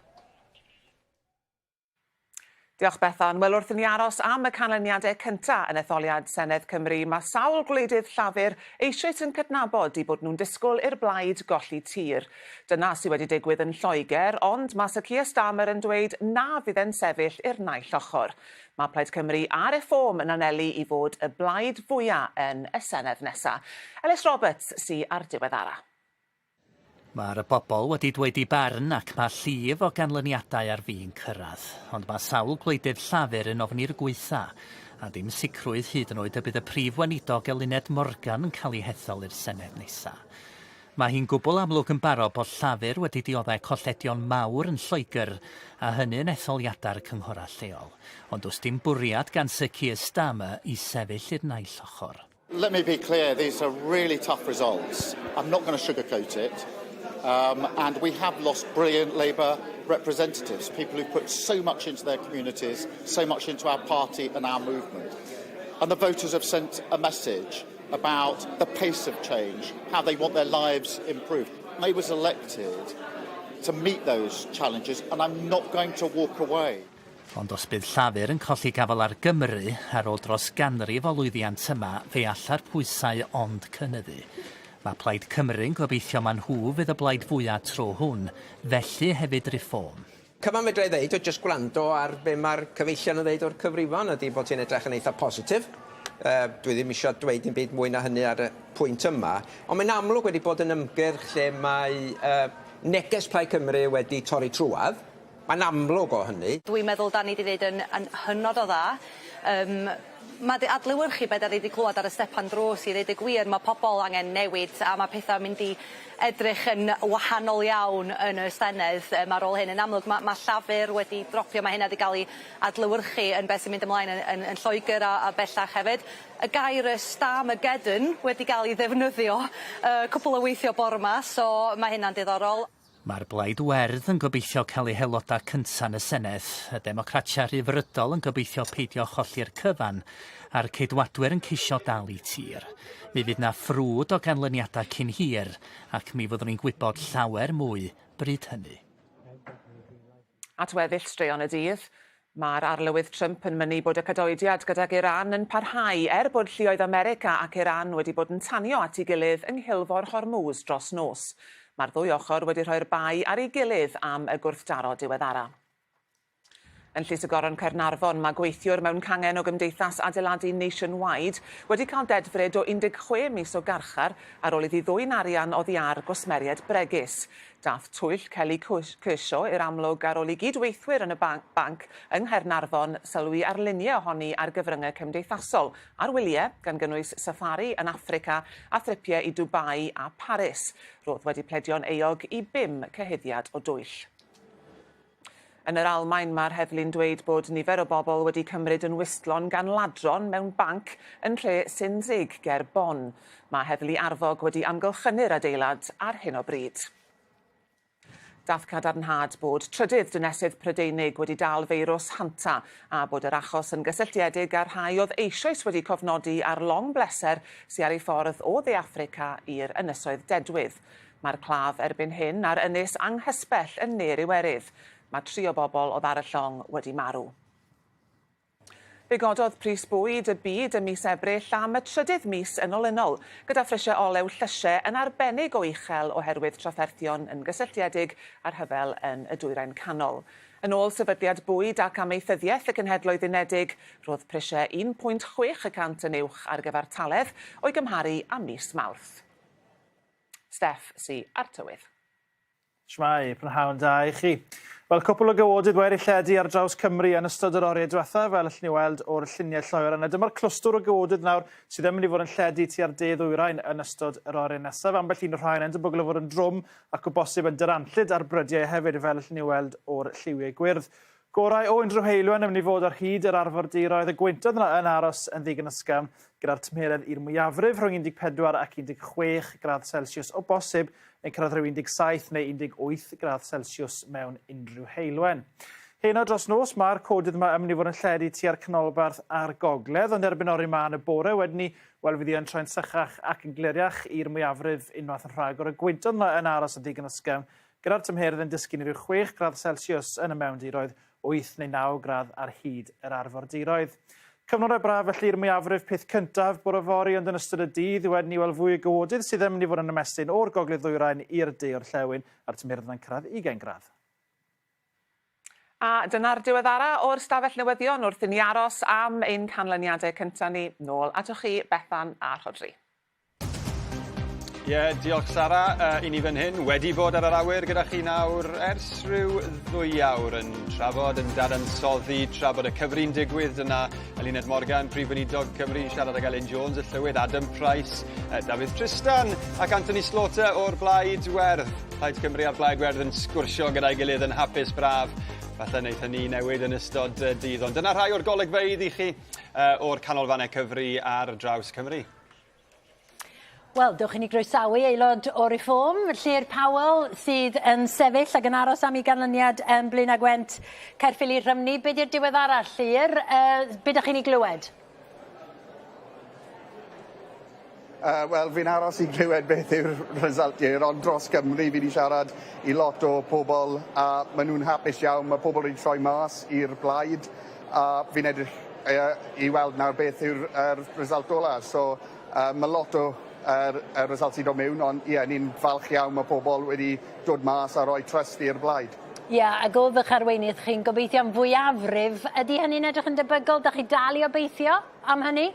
S12: Diolch, Bethan. Wel, wrth i ni aros am y canlyniadau cynta yn etholiad Senedd Cymru, mae sawl gwleidydd Llafur eisoes yn cydnabod i bod nhw'n disgwyl i'r blaid golli tir. Dyna sydd wedi digwydd yn Lloegr, ond mae Sir Keir Starmer yn dweud na fydd e'n sefyll i'r naill ochr. Mae Plaid Cymru a Reform yn anelu i fod y blaid fwyaf yn y Senedd nesaf. Elis Roberts sydd ar diweddara.
S18: Mae'r bobl wedi dweud eu barn ac mae llif o ganlyniadau ar fin cyrraedd. Ond mae sawl gwleidydd Llafur yn ofni'r gwaetha, a dim sicrwydd hyd yn oed y bydd y prif weinidog Eluned Morgan yn cael ei hethol i'r Senedd nesaf. Mae hi'n gwbl amlwg yn barod bod Llafur wedi dioddau colledion mawr yn Lloegr, a hynny yn etholiadau'r cynghorau lleol. Ond does dim bwriad gan Sir Keir Starmer i sefyll i'r naill ochr.
S23: Let me be clear, these are really tough results. I'm not going to sugarcoat it. And we have lost brilliant Labour representatives, people who put so much into their communities, so much into our party and our movement. And the voters have sent a message about the pace of change, how they want their lives improved. I was elected to meet those challenges, and I'm not going to walk away.
S18: Ond os bydd Llafur yn colli gafel ar Gymru ar ôl dros ganrif o lwyddiant yma, fe alla'r pwysau ond cynyddu. Mae Plaid Cymru'n gobeithio mai nhw fydd y blaid fwyaf tro hwn, felly hefyd Reform.
S24: Cyfan fedra i ddeud o jyst gwrando ar be mae'r cyfeillion yn ddeud o'r cyfrifon ydy bod ti'n edrych yn eitha positif. Dwi ddim eisiau dweud dim byd mwy na hynny ar y pwynt yma, ond mae'n amlwg wedi bod yn ymgyrch lle mae neges Plaid Cymru wedi torri trwadd. Mae'n amlwg o hynny.
S25: Dwi'n meddwl da ni wedi gwneud yn hynod o dda. Mae 'di adlewyrchu be da ni wedi clywed ar y stepan drws i ddeud y gwir. Mae pobl angen newid a mae pethau'n mynd i edrych yn wahanol iawn yn y Senedd ar ôl hyn. Yn amlwg mae Llafur wedi dropio, mae hynna wedi cael ei adlewyrchu yn beth sy'n mynd ymlaen yn Lloegr a bellach hefyd. Y gair Starmergeddon wedi cael ei ddefnyddio cwpl o weithiau bore yma, so mae hynna'n diddorol.
S18: Mae'r Blaid Werdd yn gobeithio cael ei haelodau cyntaf yn y Senedd, y Democratiaid Rhyddfrydol yn gobeithio peidio cholli'r cyfan, a'r Ceidwadwyr yn ceisio dal eu tir. Mi fydd na ffrwd o ganlyniadau cyn hir, ac mi fyddwn ni'n gwybod llawer mwy bryd hynny.
S12: At weddill straeon y dydd, mae'r arlywydd Trump yn mynnu bod y cadoediad gydag Iran yn parhau er bod lluoedd America ac Iran wedi bod yn tanio at ei gilydd yng Nghilfor Hormuz dros nos. Mae'r ddwy ochr wedi rhoi'r bai ar ei gilydd am y gwrthdaro diweddara. Yn Llys y Goron Caernarfon, mae gweithiwr mewn cangen o gymdeithas adeiladu Nationwide wedi cael dedfryd o 16 mis o garchar ar ôl iddi ddwyn arian oddi ar gwsmeriaid bregus. Daeth twyll Kelly Kershaw i'r amlwg ar ôl i gyd-weithwyr yn y banc yng Nghaernarfon sylwi ar luniau ohoni ar gyfryngau cymdeithasol ar wyliau, gan gynnwys saffari yn Affrica a thripiau i Dubai a Paris. Roedd wedi pledio'n euog i bum cyhuddiad o dwyll. Yn yr Almaen, mae'r heddlu'n dweud bod nifer o bobl wedi cymryd yn wystlon gan ladron mewn banc yn nhre Sinzig ger Bonn. Mae heddlu arfog wedi amgylchynu'r adeilad ar hyn o bryd. Daeth cadarnhad bod trydydd dynesydd Prydeinig wedi dal feirws Hanta a bod yr achos yn gysylltiedig â'r rhai oedd eisoes wedi cofnodi ar long bleser sy ar ei ffordd o Dde Affrica i'r Ynysoedd Dedwydd. Mae'r claf erbyn hyn ar ynys anghysbell yn ne'r Iwerydd. Mae tri o bobl oedd ar y llong wedi marw. Fe gododd pris bwyd y byd ym mis Ebrill am y trydydd mis yn olynol, gyda phrisiau olew llysiau yn arbennig o uchel oherwydd trafferthion yn gysylltiedig â'r rhyfel yn y Dwyrain Canol. Yn ôl Sefydliad Bwyd ac Amaethyddiaeth y Cenhedloedd Unedig, roedd prisiau 1.6 y cant yn uwch ar gyfartaledd o'i gymharu â mis Mawrth. Steff sy ar tywydd.
S1: Shwmae, prynhawn da i chi. Wel, cwpl o gawodydd wedi lledu ar draws Cymru yn ystod yr oriau diwetha, fel allwn ni weld o'r lluniau lloer yna. Dyma'r clwstwr o gawodydd nawr sydd yn mynd i fod yn lledu tua'r de ddwyrain yn ystod yr oriau nesaf. Ambell un o'r rhain yn debygol o fod yn drwm ac o bosib yn dyranllyd ar brydiau hefyd, fel allwn ni weld o'r lliwiau gwyrdd. Gorau o unrhyw heulwen yn mynd i fod ar hyd yr arfordiroedd, y gwyntoedd yna yn aros yn ddigon ysgafn gyda'r tymheredd i'r mwyafrif rhwng 14 ac 16 gradd Celsius o bosib yn cyrraedd rhyw 17 neu 18 gradd Celsius mewn unrhyw heulwen. Heno dros nos mae'r codydd yma yn mynd i fod yn lledu tua'r canolbarth a'r gogledd, ond erbyn oriau mân y bore wedyn ni, wel fydd hi yn troi'n sychach ac yn gliriach i'r mwyafrif unwaith yn rhagor. Y gwyntoedd yma yn aros yn ddigon ysgafn Gyda'r tymheredd yn disgyn i ryw 6 gradd Celsius yn y mewndiroedd, 8 neu 9 gradd ar hyd yr arfordiroedd. Cyfnodau braf felly i'r mwyafrif peth cyntaf bore fory ond yn ystod y dydd wedyn ni weld fwy o gawodydd sydd yn mynd i fod yn ymestyn o'r gogledd ddwyrain i'r de orllewin a'r tymheredd yna'n cyrraedd 20 gradd.
S12: A dyna'r diweddara o'r stafell newyddion wrth i ni aros am ein canlyniadau cyntaf ni. Nôl atoch chi, Bethan a Rhodri.
S3: Ie, yeah, diolch Sara. Uh, I ni fan hyn wedi bod ar yr awyr gyda chi nawr ers rhyw ddwy awr yn trafod, yn dadansoddi, tra bod y cyfri'n digwydd. Dyna Eluned Morgan, Prif Weinidog Cymru, yn siarad ag Elin Jones, y Llywydd, Adam Price, uh, Dafydd Tristan ac Anthony Slaughter o'r Blaid Werdd. Plaid Cymru a'r Blaid Werdd yn sgwrsio gyda'i gilydd yn hapus braf. Falle wneith hynny newid yn ystod y dydd. Ond dyna rhai o'r golygfeydd i chi uh, o'r canolfannau cyfri ar draws Cymru.
S2: Wel, dewch i ni groesawu aelod o Reform, Llyr Powell, sydd yn sefyll ac yn aros am ei ganlyniad yn Blaenau Gwent, Caerffili, Rhymni. Be di'r diweddara, Llyr? Uh, be dych chi'n ei glywed?
S14: Uh, Wel, fi'n aros i glywed beth yw'r result here, ond dros Gymru fi wedi siarad i lot o pobl a maen nhw'n hapus iawn. Mae pobl wedi troi mas i'r blaid a fi'n edrych uh, i weld nawr beth yw'r er result ola. So, uh, mae lot o yr, er result sy'n dod mewn, ond ie, yeah, ni'n falch iawn mae pobl wedi dod mas a rhoi trust i'r blaid.
S2: Ie, yeah, ac oedd eich arweinydd chi'n gobeithio am fwyafrif, ydy hynny'n edrych yn debygol? Da chi dal i obeithio am hynny?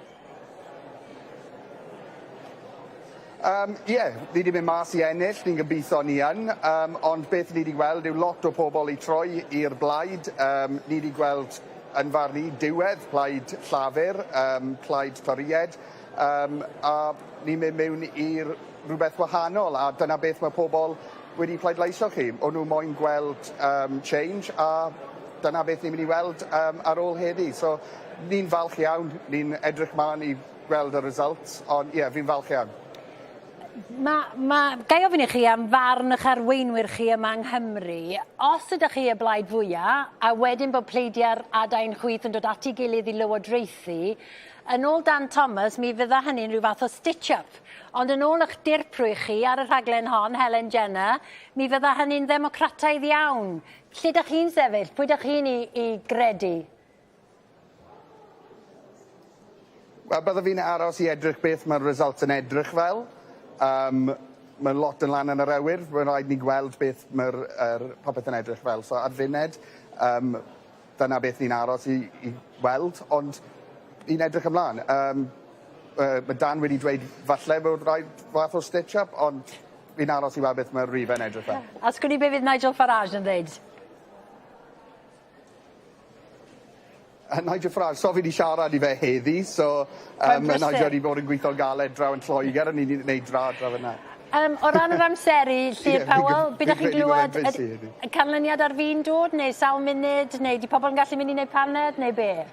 S14: Ie, yeah, ni wedi mynd mas i ennill, ni'n gobeithio ni yn, um, ond beth ni wedi gweld yw lot o pobl i troi i'r blaid. Um, ni wedi gweld yn farn i diwedd plaid Llafur, um, plaid Torïed, um, a ni'n mynd mewn i'r rhywbeth wahanol, a dyna beth mae pobl wedi pleidleisio chi. O'n nhw moyn gweld um, change, a dyna beth ni'n mynd i weld um, ar ôl heddi. So, ni'n falch iawn, ni'n edrych mlaen i gweld y results, ond ie, yeah, fi'n falch iawn.
S2: Ma, ma, ga i ofyn i chi am farn eich arweinwyr chi yma yng Nghymru. Os ydych chi y blaid fwyaf, a wedyn bod pleidiau'r adain chwith yn dod at ei gilydd i lywodraethu, yn ôl Dan Thomas, mi fydda hynny'n rhyw fath o stitch-up. Ond yn ôl eich dirprwy chi ar y rhaglen hon, Helen Jenner, mi fydda hynny'n ddemocrataidd iawn. Lle ydych chi'n sefyll? Pwy ydych chi'n ei, ei gredu?
S14: Wel, byddaf fi'n aros i edrych beth mae'r result yn edrych fel. Um, mae lot yn lan yn yr awyr. Mae'n rhaid ni gweld beth mae'r er, popeth yn edrych fel. So ar funed, um, Dyna beth ni'n aros i i weld, ond ni'n edrych ymlaen. Yym yy ma' Dan wedi dweud falle bod rhaid fath o stitch up, ond fi'n aros i weld beth mae'r rife'n edrych fel.
S2: A sgwn i be' fydd Nigel Farage yn ddeud?
S14: Nigel Farage, so fi 'di siarad i fe heddi, so yym ma' Nigel wedi bod yn gweithio'n galed draw yn Lloegr a ni 'di neud dra draw fyn 'na.
S2: Yym o ran yr amseru, Llyr Powell, be' 'dach chi'n glywed y canlyniad ar fin dod neu sawl munud neu 'di pobol yn gallu mynd i neud paned neu be'?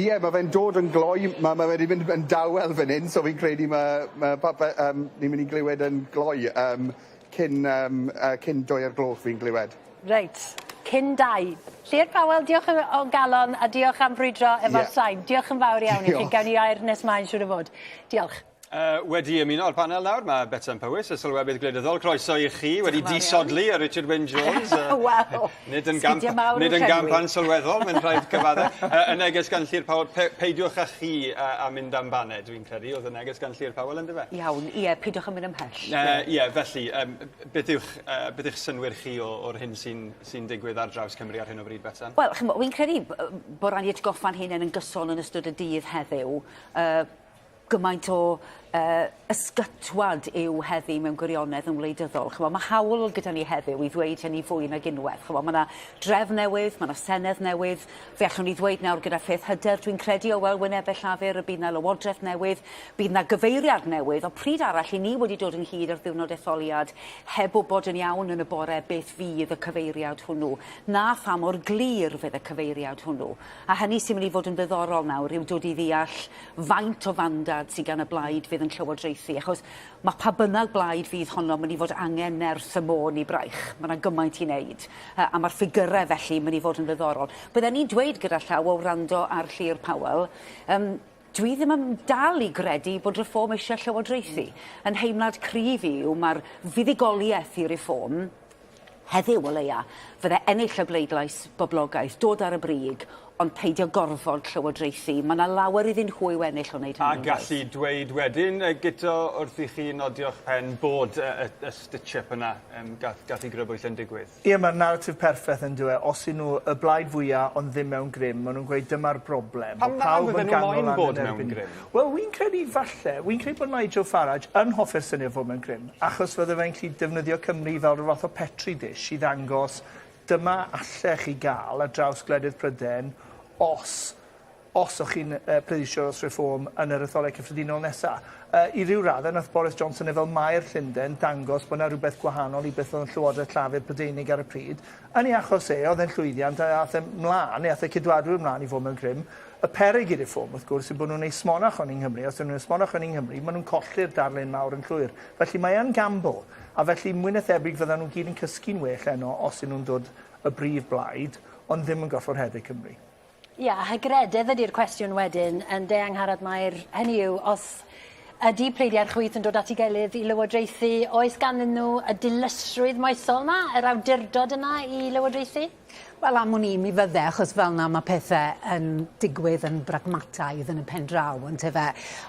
S14: Ie ma' fe'n dod yn gloi ma' ma' wedi mynd yn dawel fan 'yn so fi'n credu ma' ma' popeth yym ni'n myn' i glywed yn gloi yym cyn yym yy cyn dwy o'r gloch fi'n glywed.
S2: Reit, cyn dau. Llyr Powell, diolch yn o galon a diolch am frwydro efo'r yeah. sain. Diolch yn fawr iawn i chi. Gawn ni air nes mlaen siŵr o fod. Diolch.
S3: Wedi ymuno â'r panel nawr, mae Betsan Powys, y sylwebydd gwleidyddol. Croeso i chi, wedi disodli a Richard Wyn Jones.
S5: Wel,
S3: nid yn gamp, nid yn gamp ansylweddol, mae'n rhaid cyfadde. Y neges gan Llyr Powell, pe, peidiwch â chi a, a mynd am baned, dwi'n credu, oedd y neges gan Llyr Powell, yndyfe?
S5: Iawn, ie, peidiwch â mynd ymhell.
S3: Ie, felly, um, Beth yw'ch uh, beth yw'ch synnwyr chi o'r hyn sy'n sy digwydd ar draws Cymru ar hyn o bryd, Betsan?
S5: Wel, chimod, wi'n credu bod rhaid ni atgoffa'n hunain yn gyson yn ystod y dydd heddiw, uh, gymaint o uh, ysgytwad yw heddi mewn gwirionedd yn wleidyddol. Chymod, mae hawl gyda ni heddiw i ddweud hynny fwy nag unwaith. Chymod, mae yna drefn newydd, mae yna senedd newydd. Fe allwn ni ddweud nawr gyda pheth hyder, dwi'n credu o weld wynebau Llafur y bydd yna lywodraeth newydd, Bydd 'na gyfeiriad newydd, ond pryd arall i ni wedi dod ynghyd ar ddiwrnod etholiad heb wybod yn iawn yn y bore beth fydd y cyfeiriad hwnnw, na pha mor glir fydd y cyfeiriad hwnnw. A hynny sy'n mynd i fod yn ddiddorol nawr yw dod i ddeall faint o fandad sydd gan y blaid fydd yn llywodraethu, achos mae pa bynnag blaid fydd honno mynd i fod angen nerth y môn i braich. Mae 'na gymaint i wneud, a ma'r ffigyrau felly mynd i fod yn ddiddorol. Bydden i'n dweud gyda llaw o wrando ar Llyr Powell, yym, Dwi ddim yn dal i gredu bod Reform eisiau llywodraethu. Yn nheimlad cryf i yw mae'r fuddugoliaeth i Reform, heddiw o leia, fydde ennill y bleidlais boblogaidd, dod ar y brig, ond peidio gorfod llywodraethu. Mae 'na lawer iddyn nhw i'w ennill o wneud
S3: hynny. A gallu dweud wedyn, Guto, wrth i chi nodio'ch pen, bod y, y, y stitch-up yna, um, gath, gath i grybwyll yn digwydd.
S1: Ie, mae'r naratif perffaith yn dyw e? Os 'yn nhw y blaid fwya ond ddim mewn grym, ma' nhw'n gweud dyma'r broblem,
S3: Pam
S1: bod
S3: na
S1: pawb
S3: fydden
S1: yn
S3: nhw
S1: ganol
S3: moyn
S1: lan
S3: bod
S1: yn
S3: mewn
S1: erbyn ni.
S3: grym?
S1: Wel, wi'n credu falle, wi'n credu bod Nigel Farage yn hoffi'r syniad o fod mewn grym, achos fydde fe'n gallu defnyddio Cymru fel rhyw fath o petri dish i ddangos dyma allech chi ga'l ar draws gwledydd Pryden os os o'ch chi'n yy pleidleisio dros Reform yn yr etholiad cyffredinol nesa. Yy i ryw radde nath Boris Johnson e fel maer Llundain dangos bo' 'na rwbeth gwahanol i beth o'dd yn Llywodraeth Llafur Prydeinig ar y pryd. Yn ei achos e o'dd e'n llwyddiant a ath e mlan, ath y Ceidwadwyr mlan i fod mewn grym. Y peryg i Reform wrth gwrs yw bo' nw'n esmonach o'n yng Nghymru. Os 'dyn nw'n esmonach o'n yng Nghymru ma' nw'n colli'r darlun mawr yn llwyr. Felly mae yn gamble. A felly mwy na thebyg fyddan nw gyd yn cysgu'n well heno os 'yn nw'n dod y brif blaid ond ddim yn gorffod rhedeg Cymru.
S2: Ia, a hygrededd ydi'r cwestiwn wedyn, ynde Angharad Mair, hynny yw, os ydi pleidiau'r chwith yn dod at 'i gilydd i lywodraethu, oes ganddyn nhw y dilysrwydd moesol 'na, yr awdurdod yna i lywodraethu?
S9: Wel am wn i mi fydde, achos fel 'na ma' pethe yn digwydd yn bragmataidd yn y pen draw on'd-yfe?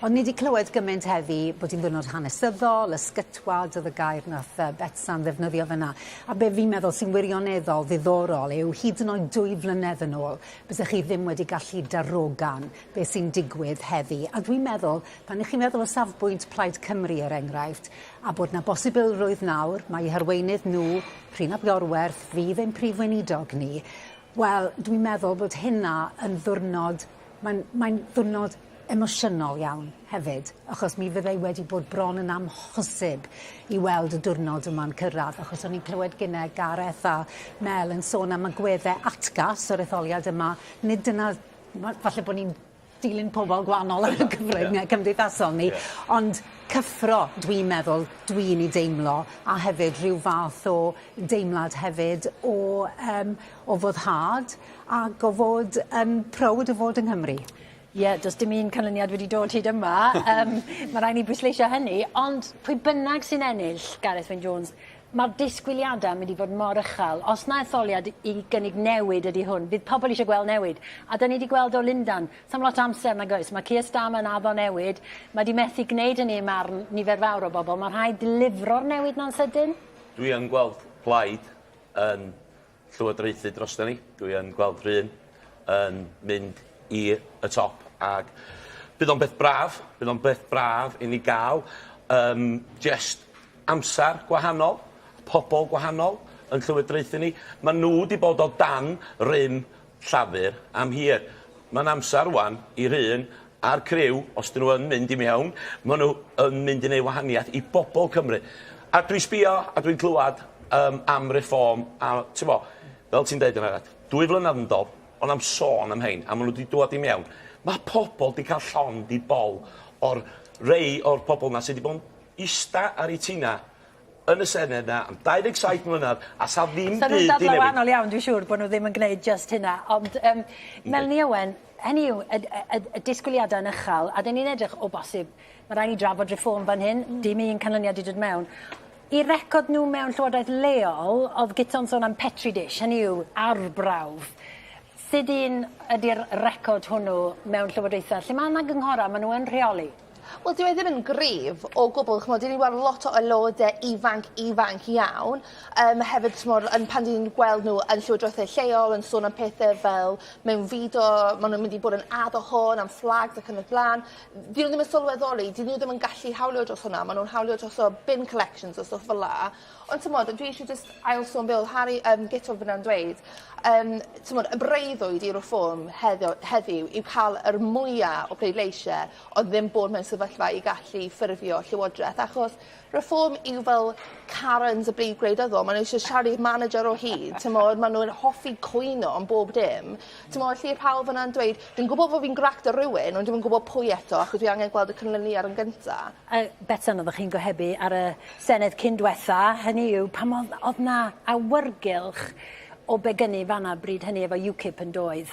S9: Ond ni 'di clywed gymaint heddi bod hi'n ddiwrnod hanesyddol, ysgytwad o'dd y gair nath yy Betsan ddefnyddio fyn 'na. A be' fi'n meddwl sy'n wirioneddol ddiddorol yw hyd yn oed dwy flynedd yn ôl bysech chi ddim wedi gallu darogan be' sy'n digwydd heddi. A dwi'n meddwl pan 'ych chi'n meddwl o safbwynt Plaid Cymru er enghraifft a bod 'na bosibilrwydd nawr mai 'u harweinydd nhw, Rhun ap Iorwerth, fydd ein prif weinidog ni, wel dwi'n meddwl bod hynna yn ddiwrnod mae'n mae'n ddiwrnod emosiynol iawn hefyd, achos mi fyddai wedi bod bron yn amhosib i weld y diwrnod yma'n cyrraedd, achos o'n i'n clywed gynne Gareth a Mel yn sôn am agwedde atgas o'r etholiad yma, nid dyna, falle bod ni'n dilyn pobl gwahanol ar y cyfryngau cymdeithasol ni, ond cyffro dwi'n meddwl dwi'n ei deimlo, a hefyd rhyw fath o deimlad hefyd o yym o foddhad ac o fod yn prowd o fod yng Nghymru.
S2: Ie, does dim un canlyniad wedi dod hyd yma yym ma' rai' ni bwysleisio hynny, ond pwy bynnag sy'n ennill, Gareth Wyn Jones, ma'r disgwyliada yn mynd i fod mor uchel. Os na etholiad i gynnig newid ydi hwn, fydd pobol isie gweld newid. A 'dyn ni 'di gweld o Lundan, sa'm lot o amser nag oes, ma' Keir Starmer yn addo newid, ma' 'di methu gneud hynny ym marn nifer fawr o bobol, ma' rhaid delifro'r newid 'na'n sydyn.
S19: Dwi yn gweld plaid yn
S7: llywodraethu drosta ni. Dwi yn gweld Rhun yn mynd i y top ag bydd o'n beth braf, bydd o'n beth braf i ni gael yym jyst amser gwahanol, pobol gwahanol yn llywodraethu ni. Ma' nhw 'di bod o dan rym Llafur am hir. Mae'n amser rŵan i Rhun a'r criw, os 'dyn nhw yn mynd i mewn, ma' nhw yn mynd i neud wahaniaeth i bobol Cymru. A dwi'n sbio a dwi'n clywad yym am Reform a t'mo' fel ti'n deud Angharad, 2 flynedd yn dol, o' na'm sôn am rhein a ma' nhw 'di dŵad i mewn. Ma' pobol 'di ca'l llond 'u bol o'r rei o'r pobol 'na sy 'di bo' yn ista ar 'u tina yn y Senedd 'na am 27 mlynedd a sa ddim byd 'di newid.
S2: Sa nhw'n dadlau wahanol iawn dwi'n siŵr bo' nhw ddim yn gneud jyst hynna ond yym Melanie Owen, hynny yw y y y disgwyliadau yn uchel a 'dyn ni'n edrych o bosib ma' rai' ni drafod Reform fan hyn, dim un canlyniad 'di dod mewn. 'U record nhw mewn llywodraeth leol o'dd Guto'n sôn am petri dish hynny yw arbrawf. Sud un ydi'r record hwnnw mewn llywodraethau lle ma' 'na gynghora' ma' nhw yn rheoli?
S15: Wel dyw e ddim yn gryf o gwbl ch'mod 'dyn ni weld lot o aelode ifanc ifanc iawn yym hefyd t'mod yn pan 'dyn ni'n gweld nhw yn llywodraethe lleol yn sôn am pethe fel mewnfudo ma' nw'n mynd i bod yn addo hwn am flags ac yn y bla'n. 'Dyn nw ddim yn sylweddoli 'dyn nw ddim yn gallu hawlio dros hwnna ma' nw'n hawlio dros o bin collections a stwff fel 'a. Ond t'mod dwi isie jyst ail sôn be' o'dd Harry yym Guto fyn 'na'n dweud yym t'mod y breuddwyd i Reform heddio heddiw yw ca'l yr mwya o pleidleisie ond ddim bod mewn sefyllfa i gallu ffurfio llywodreth achos Reform yw fel Karens y brif gwleidyddol ma' n'w isie siarad i'r manager o hyd t'mod ma' nw'n hoffi cwyno am bob dim. T'mod Llyr Powell fyn 'na'n dweud dwi'n gwbo bo' fi'n gracto rywun ond dwi'm yn gwbo pwy eto achos dwi angen gweld y canlyniad yn gynta.
S2: Betsan oddech chi'n gohebu ar y Senedd cyn dwetha, hynny yw pan o'dd o'dd 'na awyrgylch o begynnu fanna bryd hynny efo UKIP yn doedd?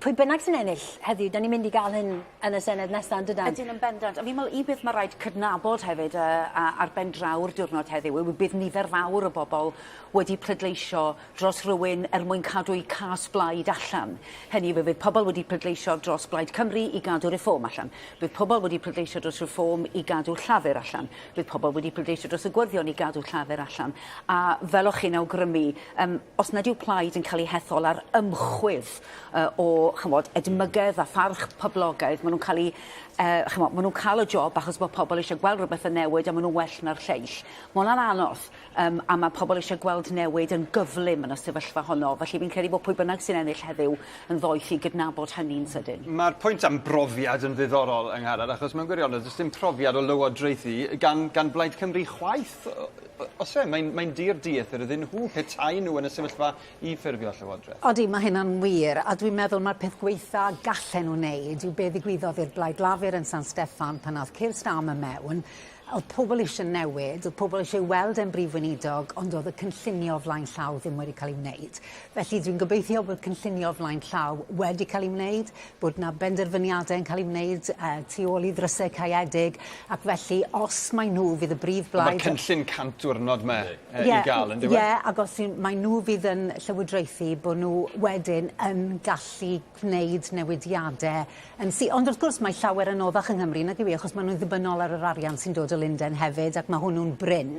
S2: Pwy bynnag sy'n ennill heddiw, 'dan ni'n mynd i ga'l hyn yn y Senedd nesa yn dydan?
S5: Ydyn yn bendant. A fi'n me'wl un peth ma' raid cydnabod hefyd yy a- ar ben draw'r diwrnod heddiw yw bydd nifer fawr o bobol wedi pleidleisio dros rywun er mwyn cadw'u cas blaid allan. Hynny yw fe fydd pobol wedi pleidleisio dros Blaid Cymru i gadw Reform allan. Bydd pobol wedi pleidleisio dros Reform i gadw Llafur allan. Bydd pobol wedi pleidleisio dros y Gwyrddion i gadw Llafur allan. A fel o'ch chi'n awgrymu, yym os nad yw plaid yn cael ei hethol ar ymchwydd yy o ch'mod edmygedd a pharch poblogaidd, ma' nw'n ca'l 'u yy ch'mo' ma' nw'n ca'l y job achos bo' pobol isie gweld rwbeth yn newid a ma' nw'n well na'r lleill. Ma' wnna'n anodd yym a ma' pobol isie gweld newid yn gyflym yn y sefyllfa honno, felly fi'n credu bo' pwy bynnag sy'n ennill heddiw yn ddoeth i gydnabod hynny'n sydyn.
S3: Ma'r pwynt am brofiad yn ddiddorol, Angharad, achos mewn gwirionedd do's dim profiad o lywodraethu gan gan Blaid Cymru chwaith. Oes e? Mae'n mae'n dir dieithr iddyn nhw petai nhw yn y sefyllfa i ffurfio llywodraeth.
S9: Odi, mae hynna'n wir, a dwi'n meddwl mae'r peth gweitha gallen nhw wneud yw be ddigwyddodd i'r Blaid Lafur yn San Steffan pan ath Keir Starmer mewn. Oedd pobl eisiau newid, oedd pobl eisiau weld e'n brif weinidog, ond oedd y cynllunio flaen llaw ddim wedi cael ei wneud. Felly dwi'n gobeithio bod cynllunio flaen llaw wedi cael ei wneud, bod 'na benderfyniadau yn cael ei wneud uh, tu ôl i ddrysau caeedig, ac felly os mae nhw fydd y brif blaid...
S3: Mae'r cynllun 100 diwrnod 'ma yeah, i gael, yn dyw e?
S9: Ie, ac os mae nhw fydd yn llywodraethu, bod nhw wedyn yn gallu gwneud newidiadau yn sy... Ond wrth gwrs mae llawer anoddach yng Nghymru nag yw 'i achos ma' nw'n ddibynnol ar yr arian sy'n dod o Lunden hefyd ac ma' hwnnw'n brin.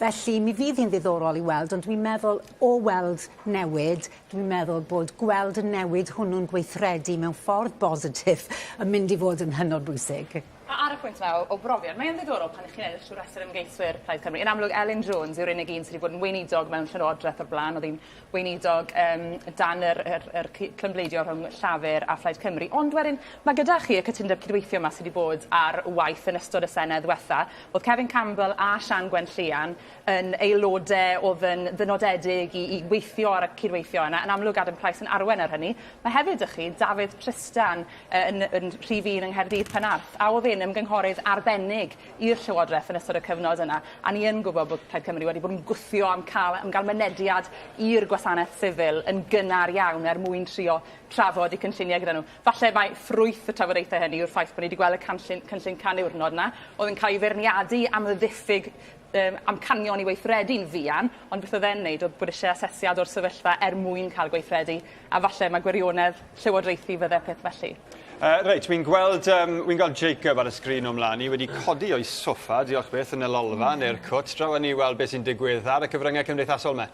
S9: Felly mi fydd hi'n ddiddorol i weld ond dwi'n meddwl o weld newid dwi'n meddwl bod gweld y newid hwnnw'n gweithredu mewn ffordd bositif yn mynd i fod yn hynod bwysig.
S10: A ar y pwynt 'na o o brofiad, mae yn ddiddorol pan 'ych chi'n edrych trwy restr ymgeiswyr Plaid Cymru. Yn amlwg Elin Jones yw'r unig un sy 'di bod yn weinidog mewn llywodreth o'r bla'n o'dd 'i'n weinidog yym dan yr yr yr cy- clymbleidio rhwng Llafur a Phlaid Cymru. Ond wedyn ma' gyda chi y cytundeb cydweithio 'ma sy 'di bod ar waith yn ystod y Senedd ddwetha. O'dd Cefin Campbell a Sian Gwenllian yn aelode o'dd yn ddynodedig i i weithio ar y cydweithio yna. Yn amlwg Adam Price yn arwen ar hynny. Ma' hefyd 'dych chi Dafydd Trystan yy yn yn rhif un yng Nghaerdydd Penarth a o'dd e'n ymgynghorydd arbennig i'r Llywodreth yn ystod y cyfnod yna, a ni yn gwybod bod Plaid Cymru wedi bod yn gwthio am cael, am gael mynediad i'r gwasanaeth sifil yn gynnar iawn er mwyn trio trafod eu cynlluniau gyda nhw. Falle mai ffrwyth y trafodaethau hynny yw'r ffaith bod ni wedi gweld y canllun, cynllun can niwrnod yna, oedd yn cael ei feirniadu am y ddiffyg um, amcanion i weithredu'n fuan, ond beth oedd e'n wneud oedd bod eisiau asesiad o'r sefyllfa er mwyn cael gweithredu, a falle mae gwirionedd llywodraethu fydde peth felly.
S3: Reit, wi'n gweld, um, wi'n gweld Jacob ar y sgrin o mlaen i wedi codi o'i soffa, diolch byth, yn y lolfa neu'r cwt. Draw â ni weld beth sy'n digwydd ar y cyfryngau cymdeithasol 'ma.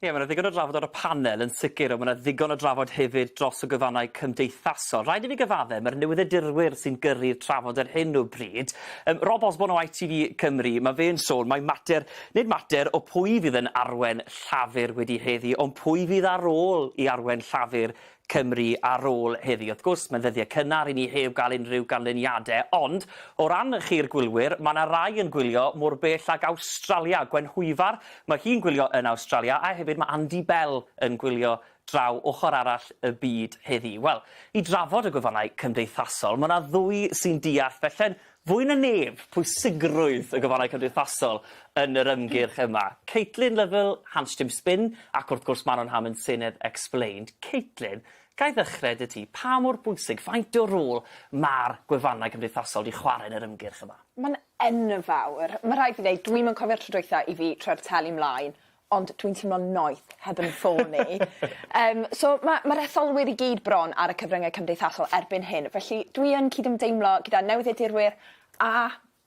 S4: Ie, ma' 'na ddigon o drafod ar y panel yn sicir on' ma' 'na ddigon o drafod hefyd dros y gwefannau cymdeithasol. Rhaid i fi gyfadde, ma'r newyddiadurwyr sy'n gyrru'r trafod ar hyn o bryd. Yym Rob Osborne o ITV Cymru, ma' fe'n sôn mai mater, nid mater o pwy fydd yn arwen Llafur wedi heddi, ond pwy fydd ar ôl i arwen Llafur Cymru ar ôl heddi. Wrth gwrs, mae'n ddyddiau cynnar i ni heb gael unrhyw ganlyniadau, ond o ran chi'r gwylwyr, mae 'na rai yn gwylio mor bell ag Awstralia. Gwenhwyfar, mae hi'n gwylio yn Awstralia, a hefyd mae Andy Bell yn gwylio draw ochr arall y byd heddi. Wel, i drafod y gwefannau cymdeithasol, mae 'na ddwy sy'n deall felly'n Fwy na neb, pwysigrwydd y gofannau cymdeithasol yn yr ymgyrch yma. Caitlin Lovell, Hansh Dim Sbin, ac wrth gwrs Manon Hammond, Senedd Explained. Caitlin, ga i ddechrau 'da ti? Pa mor bwysig, faint o rôl ma'r gwefannau cymdeithasol 'di chwarae yn yr ymgyrch yma?
S10: Ma'n enfawr. Ma' rhaid fi ddeud, dwi'm yn cofio'r tro dwytha i fi troi'r teli mlaen, ond dwi'n teimlo'n noeth heb 'yn ffôn i. Yym so ma' ma'r etholwyr i gyd bron ar y cyfrynge cymdeithasol erbyn hyn felly dwi yn cydymdeimlo gyda newyddiadurwyr a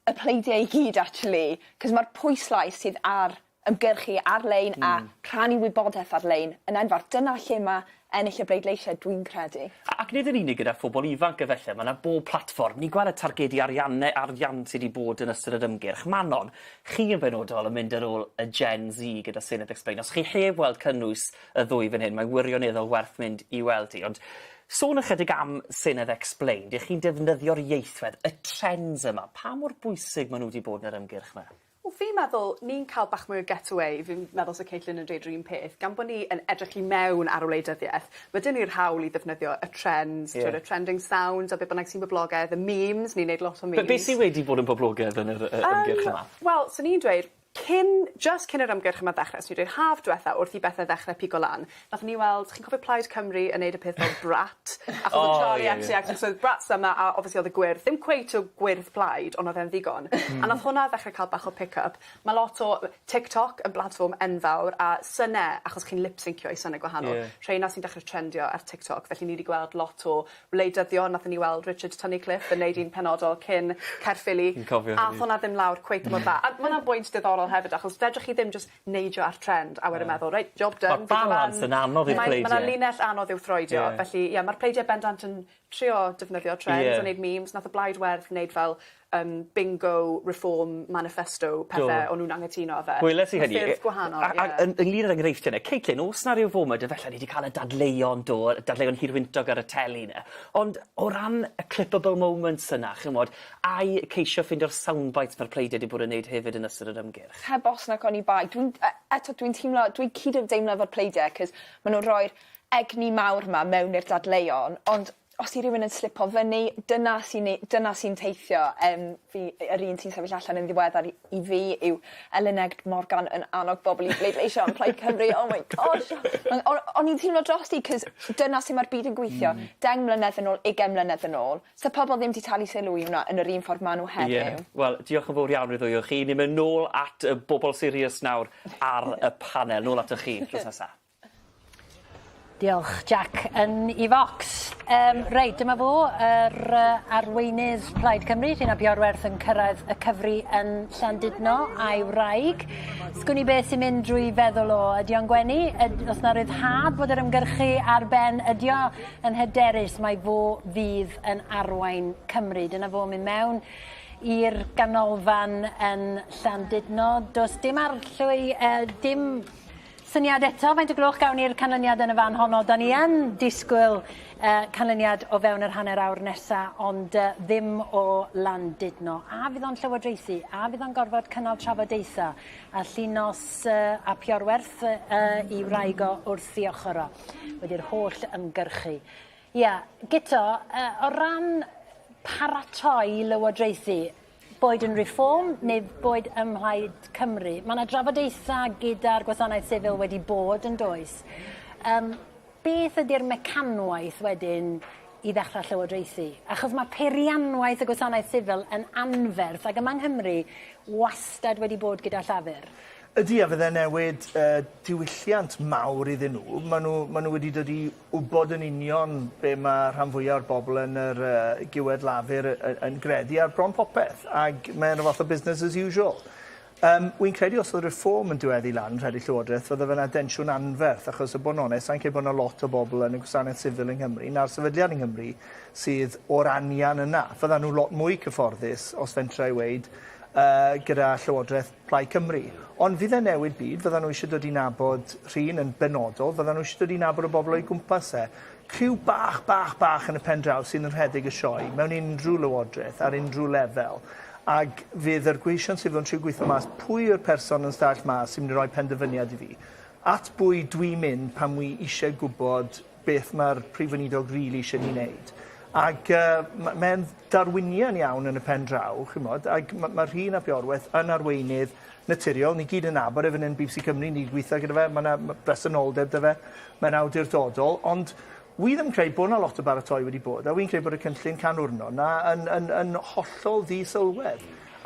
S10: y pleidie i gyd actually 'c'os ma'r pwyslais sydd ar ymgyrchu ar-lein a rhannu wybodeth ar-lein yn enfawr. Dyna lle ma' ennill y bleidleisiau dwi'n credu.
S4: Ac nid yn unig gyda phobl ifanc efallai, mae 'na bob platfform. Ni'n gweld y targedu arianne, arian sy 'di bod yn ystod yr ymgyrch. Manon, chi yn benodol yn mynd ar ôl y Gen Z gyda Senedd Explained. Os chi heb weld cynnwys y ddwy fan hyn, mae'n wirioneddol werth mynd i weld hi. Ond sôn ychydig am Senedd Explained, 'ych chi'n defnyddio'r ieithwedd, y trends yma, pa mor bwysig maen nhw wedi bod yn yr ymgyrch 'ma?
S16: Wel fi'n meddwl ni'n ca'l bach mwy o get away fi'n meddwl 'sa Caitlin yn deud 'r un peth gan bo' ni yn edrych i mewn ar wleidyddieth ma' 'dyn ni'r hawl i ddefnyddio y trends... Ie. ...t'wod y trending sounds a be' bynnag sy'n boblogedd y memes ni'n neud lot o memes.
S4: Be' be' sy wedi bod yn boblogedd yn yr yy ymgyrch yma?
S16: Wel swn i'n dweud cyn jyst cyn yr ymgyrch yma ddechre swn i'n dweud haf dwetha wrth i bethe ddechre pigo lan Nathon ni weld chi'n cofio Plaid Cymru yn neud y peth fel brat? Achos o'dd Charlie XCX so o'dd brats yma a obviously o'dd y gwyrdd ddim cweit o gwyrdd plaid on' o'dd e'n ddigon. A nath hwnna ddechre ca'l bach o pick up. Ma' lot o yy TikTok yn blatfform enfawr a syne achos chi'n lip syncio i syne gwahanol.
S4: Ie.
S16: Rheina sy'n dechre trendio ar TikTok felly ni 'di gweld lot o wleidyddion nathon ni weld Richard Tunnicliffe yn neud un penodol cyn Caerffili.
S4: Fi'n cofio hynny.
S16: Ath hwnna ddim lawr cweit mor dda. A ma' wnna'n bwynt diddorol hefyd achos fedrwch chi ddim jyst neidio ar trend a wedyn meddwl reit job done.
S4: Ma'r balans yn anodd i'r pleidie.
S16: Ma' 'na linell anodd i'w throedio felly ie ma'r pleidie bendant yn trio defnyddio trends... Ie. ...a neud memes nath y Blaid Werdd neud fel yym bingo reform manifesto pethe o'n nw'n anghytuno â fe.
S4: Weles i hynny.
S16: Ffyrdd gwahanol ie.
S4: A a yn ynglŷn â'r enghreifftie 'na Caitlin o's 'na ryw foment efalla ni 'di ca'l y dadleuon do y dadleuon hirwyntog ar y teli 'na ond o ran y clippable moments yna ch'mod ai ceisio ffindio'r sound bites ma'r pleidie 'di bod yn neud hefyd yn ystod yr ymgyrch?
S10: Heb os nac oni bai. Dwi'n e- eto dwi'n teimlo dwi'n cyd-ymdeimlo efo'r pleidie 'c'os ma' nw'n rhoi'r egni mawr 'ma mewn i'r dadleuon ond os 'di rywun yn slipo fyny dyna sy'n neu- dyna sy'n teithio yym fi yr un sy'n sefyll allan yn ddiweddar i i fi yw Eluned Morgan yn annog bobol i bleidleisio am Plaid Cymru oh my gosh ma'n o- o'n i'n teimlo drosti 'c'os dyna su' ma'r byd yn gweithio. Deng mlynedd yn ôl ugen mlynedd yn ôl Sa pobl ddim 'di talu sylw i hwnna yn yr un ffordd ma' nhw heddiw.
S4: Ie. Wel diolch yn fowr iawn i'r ddwy o chi. Ni'n mynd nôl at y bobol serious nawr ar y panel. Nôl atoch chi drws nesa.
S2: Diolch Jack yn 'i focs. Yym reit dyma fo yr yy arweinydd Plaid Cymru Rhun ap Iorwerth yn cyrraedd y cyfri yn Llandudno a'i wraig. Sgwn i beth sy'n mynd drwy feddwl o. Ydi o'n gwenu? Yd- o's 'na ryddhad bod yr ymgyrchu ar ben? Ydi o yn hyderus mai fo fydd yn arwain Cymru. Dyna fo'n mynd mewn i'r ganolfan yn Llandudno. Does dim arllwy, uh, dim syniad eto faint o gloch gawn ni'r canlyniad yn y fan honno. Da ni yn disgwyl uh, canlyniad o fewn yr hanner awr nesa, ond uh, ddim o Landudno. A fydd o'n llywodraethu? A fydd o'n gorfod cynnal trafodaethau? A Llinos uh, ap Iorwerth uh, i wraig o wrth i ochr o. Wedi'r holl ymgyrchu. Ia, Guto, uh, o ran paratoi lywodraethu, boed yn Reform neu boed ym Mhlaid Cymru, mae yna drafodaethau gyda'r gwasanaeth sifil wedi bod yn does. Um, beth ydy'r mecanwaith wedyn i ddechrau llywodraethu? Achos mae peirianwaith y gwasanaeth sifil yn anferth ac yma yng Nghymru wastad wedi bod gyda Llafur.
S19: Ydy, a fydde'n newid yy diwylliant mawr iddyn nhw. Ma' nhw ma' nhw wedi dod i wbod yn union be' ma' rhan fwya o'r bobl yn yr yy giwed Lafur yy yn gredu ar bron popeth, ag mae'n rhyw fath o business as usual. Yym, wi'n credu os oedd Reform yn diweddu lan yn rhedeg Llywodraeth, fydde fe 'na densiwn anferth, achos a bod yn onest, sai'n credu bod 'na lot o bobl yn y gwasanaeth sifil yng Nghymru, na'r sefydliad yng Nghymru, sydd o'r anian yna. Fyddan nhw lot mwy cyfforddus, os fentra i weud, yy, gyda Llywodraeth Plaid Cymru. Ond fydd e'n newid byd, fyddan nhw eisiau dod i nabod Rhun yn benodol, fyddan nhw eisiau dod i nabod y bobl o'i gwmpas e. Criw bach, bach, bach yn y pen draw sydd yn rhedeg y sioe mewn unrhyw lywodraeth, ar unrhyw lefel. Ag fydd yr gweision sifil yn trio gweithio mas pwy yw'r person yn stafell 'ma sy'n mynd i roi penderfyniad i fi. At bwy dwi'n mynd pan wi isie gwybod beth mae'r Prif Weinidog rili isie ni wneud. Ag yy mae'n Darwinian iawn yn y pen draw, chimod, ac ma' ma' Rhun ap Iorwerth yn arweinydd naturiol, ni gyd yn nabod e fan hyn BBC Cymru, ni'n gweithio gyda fe, ma' 'na ma' bresenoldeb 'da fe, mae'n awdurdodol, ond wi ddim yn credu bod 'na lot o baratoi wedi bod, a wi'n credu bod y cynllun can wrno 'na yn yn yn hollol ddi-sylwedd,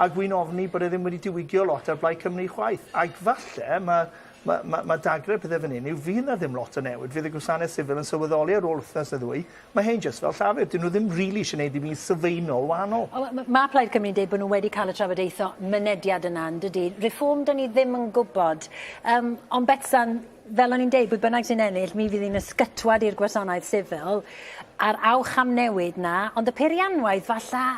S19: ac wi'n ofni bod e ddim wedi diwygio lot ar Blaid Cymru chwaith, ac falle ma' ma' ma' ma' dagre pethe fan 'yn yw fydd 'na ddim lot o newid, fydd y gwasanaeth sifil yn sylweddoli ar ôl wthnos neu ddwy Mae hein jyst fel Llafur, 'dyn nhw ddim rili eisiau neud dim byd sylfaenol wahanol.
S2: Mae Plaid Cymru'n deud bod nhw wedi cael y trafodaethau mynediad yna, yn dydy? Reform, 'dyn ni ddim yn gwybod. Um, ond Betsan, fel o'n i'n deud, pwy bynnag sy'n ennill, mi fydd hi'n ysgytwad i'r gwasanaeth sifil, a'r awch am newid 'na, ond y peirianwaith falla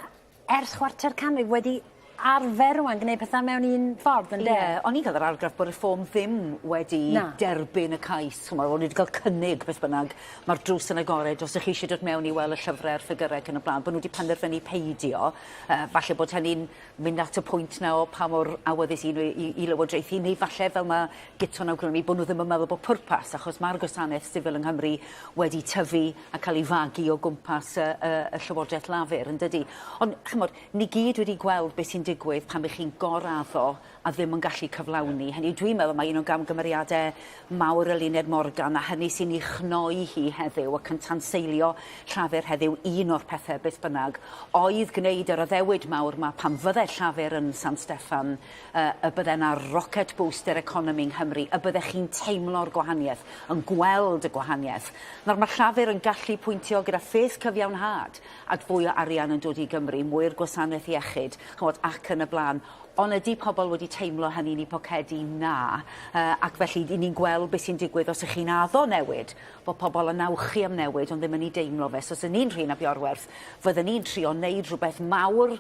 S2: ers chwarter canrif wedi arfer rwan gwneud pethau mewn un ffordd ynde?
S5: Ie, o'n i'n cael yr argraff bod Reform ddim wedi Na. derbyn y cais, ch'mo' o'n nhw wedi cael cynnig beth bynnag, ma'r drws yn agored os 'ych chi isie dod mewn i weld y llyfre a'r ffigyre ac yn y bla'n, bo' nhw wedi penderfynu peidio, yy falle bod hynny'n mynd at y pwynt 'na o pa mor awyddus i nhw i i lywodraethu, neu falle fel ma' Guto'n awgrymu bo' nhw ddim yn meddwl bod pwrpas, achos ma'r gwasaneth sifil yng Nghymru wedi tyfu a cael ei fagu o gwmpas y y y Llywodraeth Lafur, yn dydi? Ond, chimod, ni gyd wedi gweld beth sy'n digwydd pan 'ych chi'n gor-addo a ddim yn gallu cyflawni. Hynny yw, dwi'n meddwl mai un o gamgymeriadau mawr Eluned Morgan, a hynny sy'n ei chnoi hi heddiw ac yn tanseilio Llafur heddiw, un o'r pethau beth bynnag, oedd gwneud yr addewid mawr 'ma pan fydde Llafur yn San Steffan, y bydde 'na rocket boost i'r economi yng Nghymru, y byddech chi'n teimlo'r gwahaniaeth, yn gweld y gwahaniaeth. Nawr, mae Llafur yn gallu pwyntio gyda pheth cyfiawnhad at fwy o arian yn dod i Gymru, mwy i'r gwasanaeth iechyd, ch'mod, ac yn y blaen. Ond ydy pobl wedi teimlo hynny yn eu pocedi? Na. Ac felly, 'y ni'n gweld beth sy'n digwydd os 'ych chi'n addo newid, bod pobl yn awchu am newid ond ddim yn ei deimlo fe. So, os 'yn ni'n Rhun ap Iorwerth, fydden ni'n trio wneud rhywbeth mawr,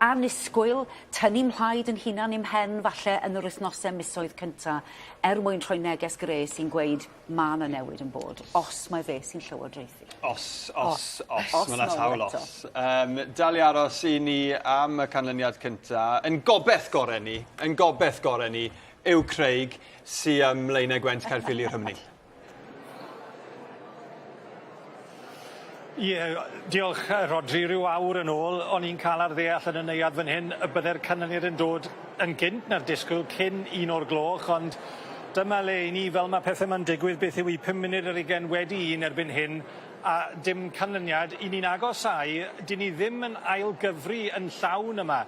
S5: annisgwyl, tynnu mhlaid yn hunan i'm mhen falle yn yr wythnose, misoedd cynta, er mwyn rhoi neges gre sy'n gweud ma' 'na newid yn bod, os mai fe sy'n llywodraethu.
S3: Os, os, os, os ma' 'na sawl os. Yym dal i aros i ni am y canlyniad cynta. Yn gobeth gore ni, yn gobeth gore ni yw Craig sy ym Mlaenau Gwent Caerffili Rhymni.
S8: Ie, diolch Rhodri. Rhyw awr yn ôl, o'n i'n cael ar ddeall yn y neuadd fan hyn y bydde'r canlyniad yn dod yn gynt na'r disgwyl, cyn un o'r gloch, ond dyma le i ni, fel mae pethau 'ma'n digwydd, beth yw 'i, pum munud ar ugain wedi un erbyn hyn, a dim canlyniad. 'Yn ni'n agosáu, 'dyn ni ddim yn ailgyfri yn llawn yma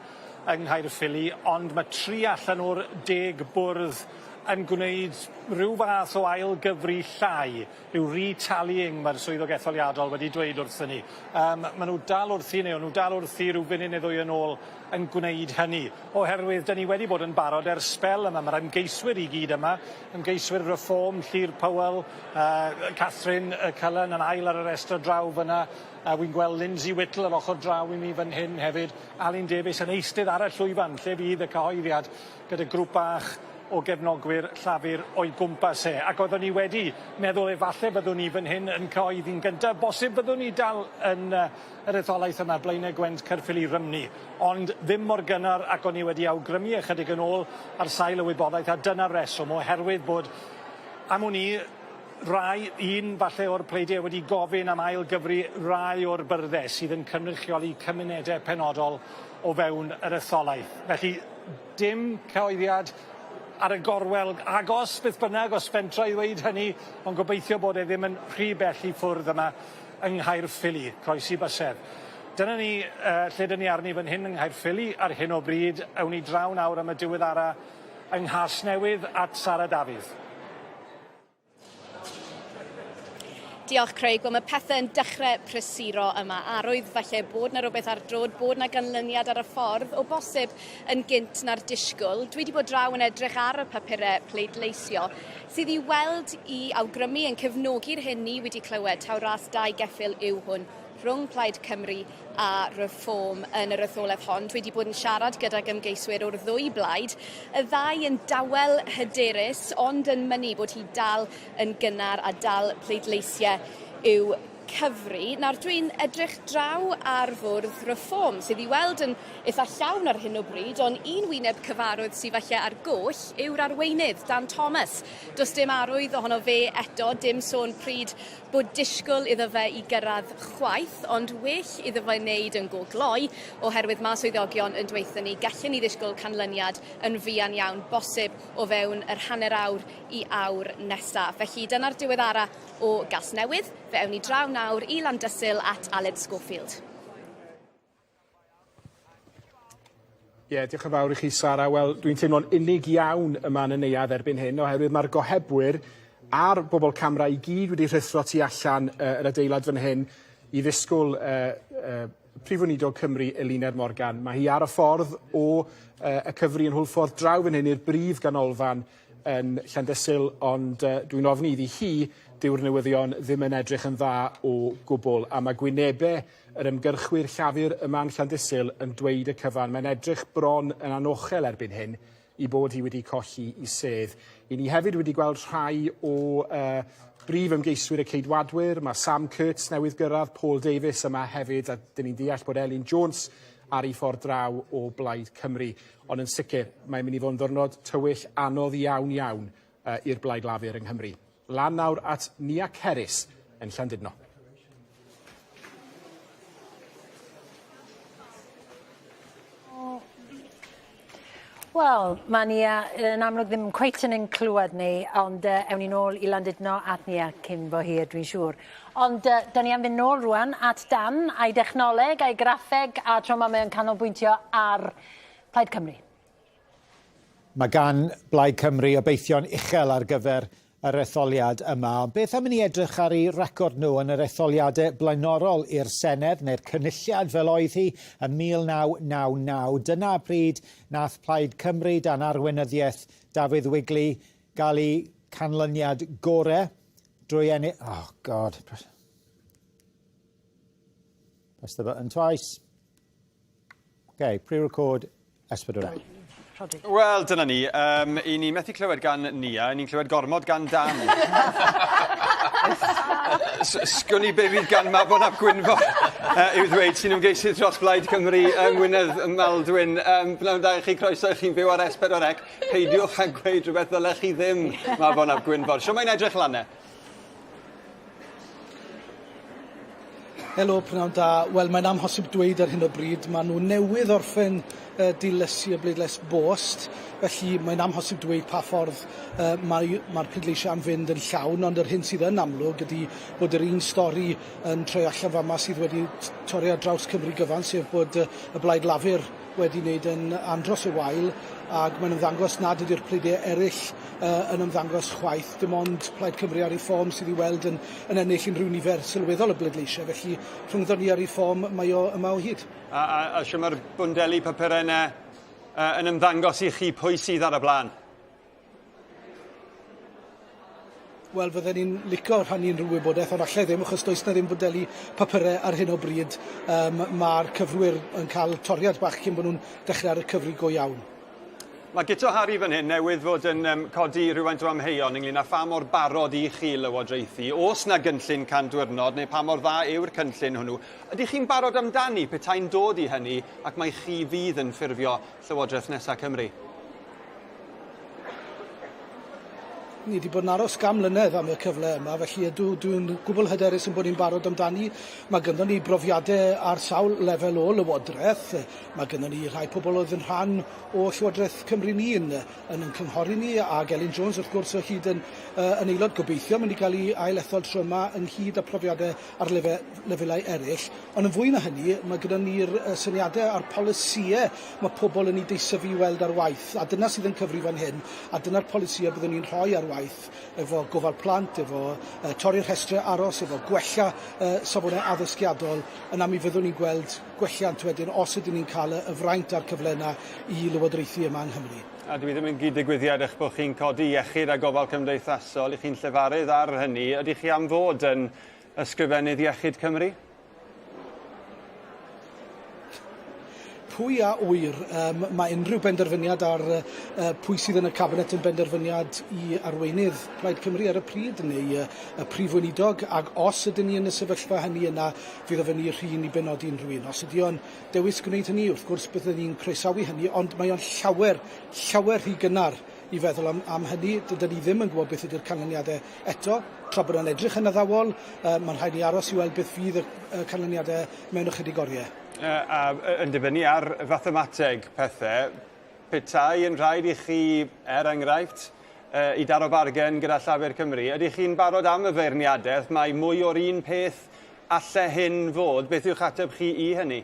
S8: yng Nghaerffili, ond ma' tri allan o'r deg bwrdd yn gwneud rhyw fath o ail gyfri llai, rhyw re-tallying mae'r swyddog etholiadol wedi dweud wrthyn ni. Yym ma' nhw dal wrthi, neu o'n nhw dal wrthi rhyw funud neu ddwy yn ôl yn gwneud hynny. Oherwydd 'dyn ni wedi bod yn barod ers sbel yma, ma'r ymgeiswyr i gyd yma, ymgeiswyr Reform, Llyr Powell, yy Catherine yy Cullen yn ail ar y restr draw fynna, a wi'n gweld Lindsay Whittle yr ochor draw i mi fan hyn hefyd, Alun Davies yn eistedd ar y llwyfan lle fydd y cyhoeddiad gyda grŵp bach o gefnogwyr Llafur o'i gwmpas e. Ac oeddwn i wedi meddwl efalle fyddwn ni fan hyn yn cyhoeddi'n gyntaf, bosib fyddwn ni dal yn yr etholaeth yma, Blaenau Gwent, Caerffili, Rhymni, ond ddim mor gynnar ac o'n i wedi awgrymu ychydig yn ôl ar sail y wybodaeth, a dyna'r reswm, oherwydd bod, am wn i, rai, un falle o'r pleidiau wedi gofyn am ail gyfri rai o'r byrddau sydd yn cynrychioli cymunedau penodol o fewn yr etholaeth. Felly, Dim cyhoeddiad ar y gorwel agos beth bynnag, os fentra i ddweud hynny, ond gobeithio bod e ddim yn rhy bell i ffwrdd yma yng Nghaerffili. Croesi bysedd. Dyna ni uh, lle dyn ni arni fan hyn yng Nghaerffili ar hyn o bryd. Ewn ni draw nawr am y diweddara yng Nghasnewydd at Sara Dafydd.
S13: Diolch Craig. Wel mae pethau'n dechrau prysuro yma. Arwydd falle bod 'na rywbeth ar droed, bod 'na ganlyniad ar y ffordd, o bosib yn gynt na'r disgwyl. Dwi wedi bod draw yn edrych ar y papurau pleidleisio sydd i weld i awgrymu yn cefnogi'r hyn ni wedi clywed taw ras dau geffyl yw hwn rhwng Plaid Cymru a Reform yn yr etholaeth hon. Dwi wedi bod yn siarad gydag ymgeiswyr o'r ddwy blaid, y ddau yn dawel hyderus ond yn mynnu bod hi dal yn gynnar a dal pleidleisiau i'w cyfri. Nawr dwi'n edrych draw ar fwrdd Reform sydd i weld yn eitha llawn ar hyn o bryd, ond un wyneb cyfarwydd sydd falle ar goll yw'r arweinydd, Dan Thomas. Does dim arwydd ohono fe eto, dim sôn pryd bod disgwyl iddo fe i gyrraedd chwaith, ond well iddo fe wneud yn go gloi, oherwydd mae swyddogion yn dweutho ni gallen ni ddisgwyl canlyniad yn fuan iawn, bosib o fewn yr hanner awr i awr nesa. Felly dyna'r diweddara o Gasnewydd. Fe ewn ni draw nawr i Landysul at Aled Schofield.
S17: Ie, yeah, diolch yn fawr i chi, Sara. Wel, dwi'n teimlo'n unig iawn yma yn y neuadd erbyn hyn, oherwydd mae'r gohebwyr a'r bobl camera i gyd wedi rhuthro tu allan uh, yr adeilad fan hyn i ddisgwyl uh, uh, Prif Weinidog Cymru Eluned Morgan. Mae hi ar y ffordd o uh, y cyfri yn Hwlffordd draw fan hyn i'r brif ganolfan yn Llandysul, ond uh, dwi'n ofni iddi hi, dyw'r newyddion ddim yn edrych yn dda o gwbl. A mae gwynebau yr ymgyrchwyr Llafur yma yn Llandysul yn dweud y cyfan. Mae'n edrych bron yn anochel erbyn hyn i bod hi wedi colli i sedd. I ni hefyd wedi gweld rhai o uh, brif ymgeiswyr y Ceidwadwyr. Mae Sam Kurtz newydd gyrraedd, Paul Davies yma hefyd, a dyn ni'n deall bod Elin Jones ar ei ffordd draw o Blaid Cymru. Ond yn sicr, mae'n mynd i fod yn ddwrnod tywyll anodd iawn iawn uh, i'r Blaid Lafur yng Nghymru. Lan nawr at Nia Ceris yn Llandudno.
S2: Wel, mae Nia yn amlwg ddim cweit yn ein clywed ni, ond uh, ewn ni nôl i Landudno at Nia cyn bo hir, dwi'n siŵr. Ond uh, da ni am fynd nôl rwan at Dan, a'i dechnoleg, a'i graffeg, a tro 'ma mae o'n canolbwyntio ar Plaid Cymru.
S20: Mae gan Blaid Cymru obeithion uchel ar gyfer yr etholiad yma, ond beth am i ni edrych ar eu record nhw yn yr etholiadau blaenorol i'r Senedd, neu'r Cynulliad fel oedd hi, ym 1999. Dyna pryd nath Plaid Cymru dan arweinyddiaeth Dafydd Wigley gael eu canlyniad gore drwy ennill... Oh, God. Press the button twice. Okay, pre-record S4C.
S3: Wel, dyna ni. Um, I ni methu clywed gan Nia, ni'n clywed gormod gan Dan. Sgwn i be fydd gan Mabon ap Gwynfor uh, i'w ddweud sy'n ymgeisydd dros Blaid Cymru yng Ngwynedd ym Maldwyn. Um, Pnawn da i chi, croeso i chi'n byw ar S4C. Peidiwch â gweud rhywbeth ddylech chi ddim, Mabon ap Gwynfor. Shwt mae'n edrych lan e?
S21: Helo, prynawn da. Wel, mae'n amhosib dweud ar hyn o bryd. Maen nhw newydd orffen uh, dilysu y bleidlais bost, felly mae'n amhosib dweud pa ffordd uh, mae'r mae pleidleisiau am fynd yn llawn, ond yr hyn sydd yn amlwg ydy bod yr un stori yn troi allan fama sydd wedi torri ar draws Cymru gyfan, sef bod uh, y Blaid Lafur wedi wneud yn andros o wael ac mae'n ymddangos nad ydy'r pleidiau eraill uh, yn ymddangos chwaith, dim ond Plaid Cymru a Reform sydd i weld yn, yn ennill unrhyw nifer sylweddol o bleidleisiau, felly rhyngddon ni a Reform mae o yma o hyd.
S3: A, a, a shwt mae'r bwndeli papurau yna uh, yn ymddangos i chi pwy sydd ar y blaen?
S21: Wel, fydden ni'n licio rhannu unrhyw wybodaeth, ond allai ddim, achos does 'na ddim bwndeli papurau ar hyn o bryd. Um, Mae'r cyfrwyr yn cael toriad bach cyn bod nhw'n dechrau ar y cyfri go iawn.
S3: Mae Guto Harri fan hyn newydd fod yn um, codi rhywfaint o amheuon ynglyn â pha mor barod i chi lywodraethu. Oes na gynllun can dwyrnod neu pa mor dda yw'r cynllun hwnnw? Ydych chi'n barod amdani petai'n dod i hynny ac mai chi fydd yn ffurfio Llywodraeth nesaf Cymru?
S21: Ni wedi bod yn aros gan mlynedd am y cyfle yma, felly ydw, dwi'n gwbl hyderus yn bod ni'n barod amdani. Mae gynnon ni brofiadau ar sawl lefel o lywodraeth. Mae gynnon ni rhai pobl oedd yn rhan o Llywodraeth Cymru'n un yn yn cynghori ni, ac Elin Jones wrth gwrs o hyd yn, uh, yn aelod gobeithio mynd i gael ei ail-ethol tro yma ynghyd â profiadau ar lefe, lefelau eraill. Ond yn fwy na hynny, mae gyda ni'r syniadau a'r polisïau mae pobl yn eu deisyfu i weld ar waith, a dyna sydd yn cyfri fan hyn, a dyna'r polisïau byddwn ni'n rhoi ar waith efo gofal plant, efo uh, torri'r rhestrau aros, efo gwella uh, safonau addysgiadol, yna mi fyddwn ni'n gweld gwelliant wedyn os ydyn ni'n cael y, y fraint a'r cyfle yna i lywodraethu yma yng Nghymru.
S3: A dwi ddim yn gyd-ddigwyddiad eich bod chi'n codi iechyd a gofal cymdeithasol, i chi'n llefarydd ar hynny. Ydych chi am fod yn Ysgrifennydd Iechyd Cymru?
S21: Pwy a ŵyr? Um, mae unrhyw benderfyniad ar uh, pwy sydd yn y cabinet yn benderfyniad i arweinydd Plaid Cymru ar y pryd neu uh, y prif weinidog, ac os ydyn ni yn y sefyllfa hynny yna, fydd o fyny Rhun i benodi unrhyw un. Os ydy o'n dewis gwneud hynny, wrth gwrs byddwn ni'n croesawu hynny, ond mae o'n llawer, llawer rhy gynnar i feddwl am, am hynny. Dydyn ni ddim yn gwybod beth ydy'r canlyniadau eto. Tra bod o'n edrych yn addawol, uh, mae'n rhaid ni aros i weld beth fydd y, y canlyniadau mewn ychydig oriau.
S3: Uh, a yn dibynnu ar fathemateg pethau, petai yn rhaid i chi, er enghraifft, uh, i daro bargen gyda Llafur Cymru, ydych chi'n barod am y feirniadaeth? Mae mwy o'r un peth alle hyn fod. Beth yw'ch ateb chi i hynny?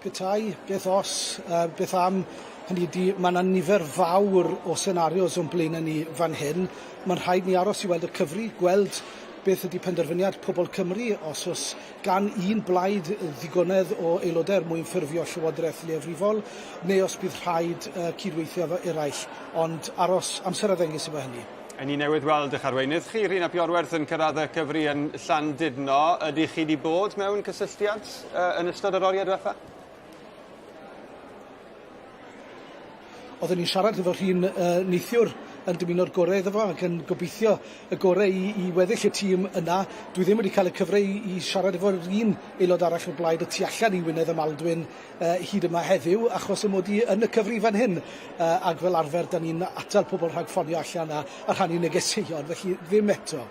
S21: Petai, beth os, uh, beth am, hynny ydi, mae yna nifer fawr o senarios o'n blaenau ni fan hyn. Mae'n rhaid ni aros i weld y cyfri, gweld beth ydy penderfyniad pobl Cymru, os oes gan un blaid ddigonedd o aelodau er mwyn ffurfio llywodraeth leiafrifol, neu os bydd rhaid uh, cydweithio efo eraill. Ond aros, amser a ddengys efo hynny.
S3: Y'n ni newydd weld eich arweinydd chi, Rhun ap Iorwerth, yn cyrraedd y cyfri yn Llandudno. Ydych chi wedi bod mewn cysylltiad uh, yn ystod yr oriau diwetha?
S21: Oeddwn ni'n siarad efo Rhun uh, neithiwr yn dymuno'r gorau iddo fo ac yn gobeithio y gorau i, i weddill y tîm yna. Dwi ddim wedi cael y cyfle i, i siarad efo'r un aelod arall o'r blaid y tu allan i Wynedd a Maldwyn uh, hyd yma heddiw, achos y mod i yn y cyfri fan hyn, uh, ac fel arfer, da ni'n atal pobl rhag ffonio allan a, a rhannu negeseuon, felly ddim eto.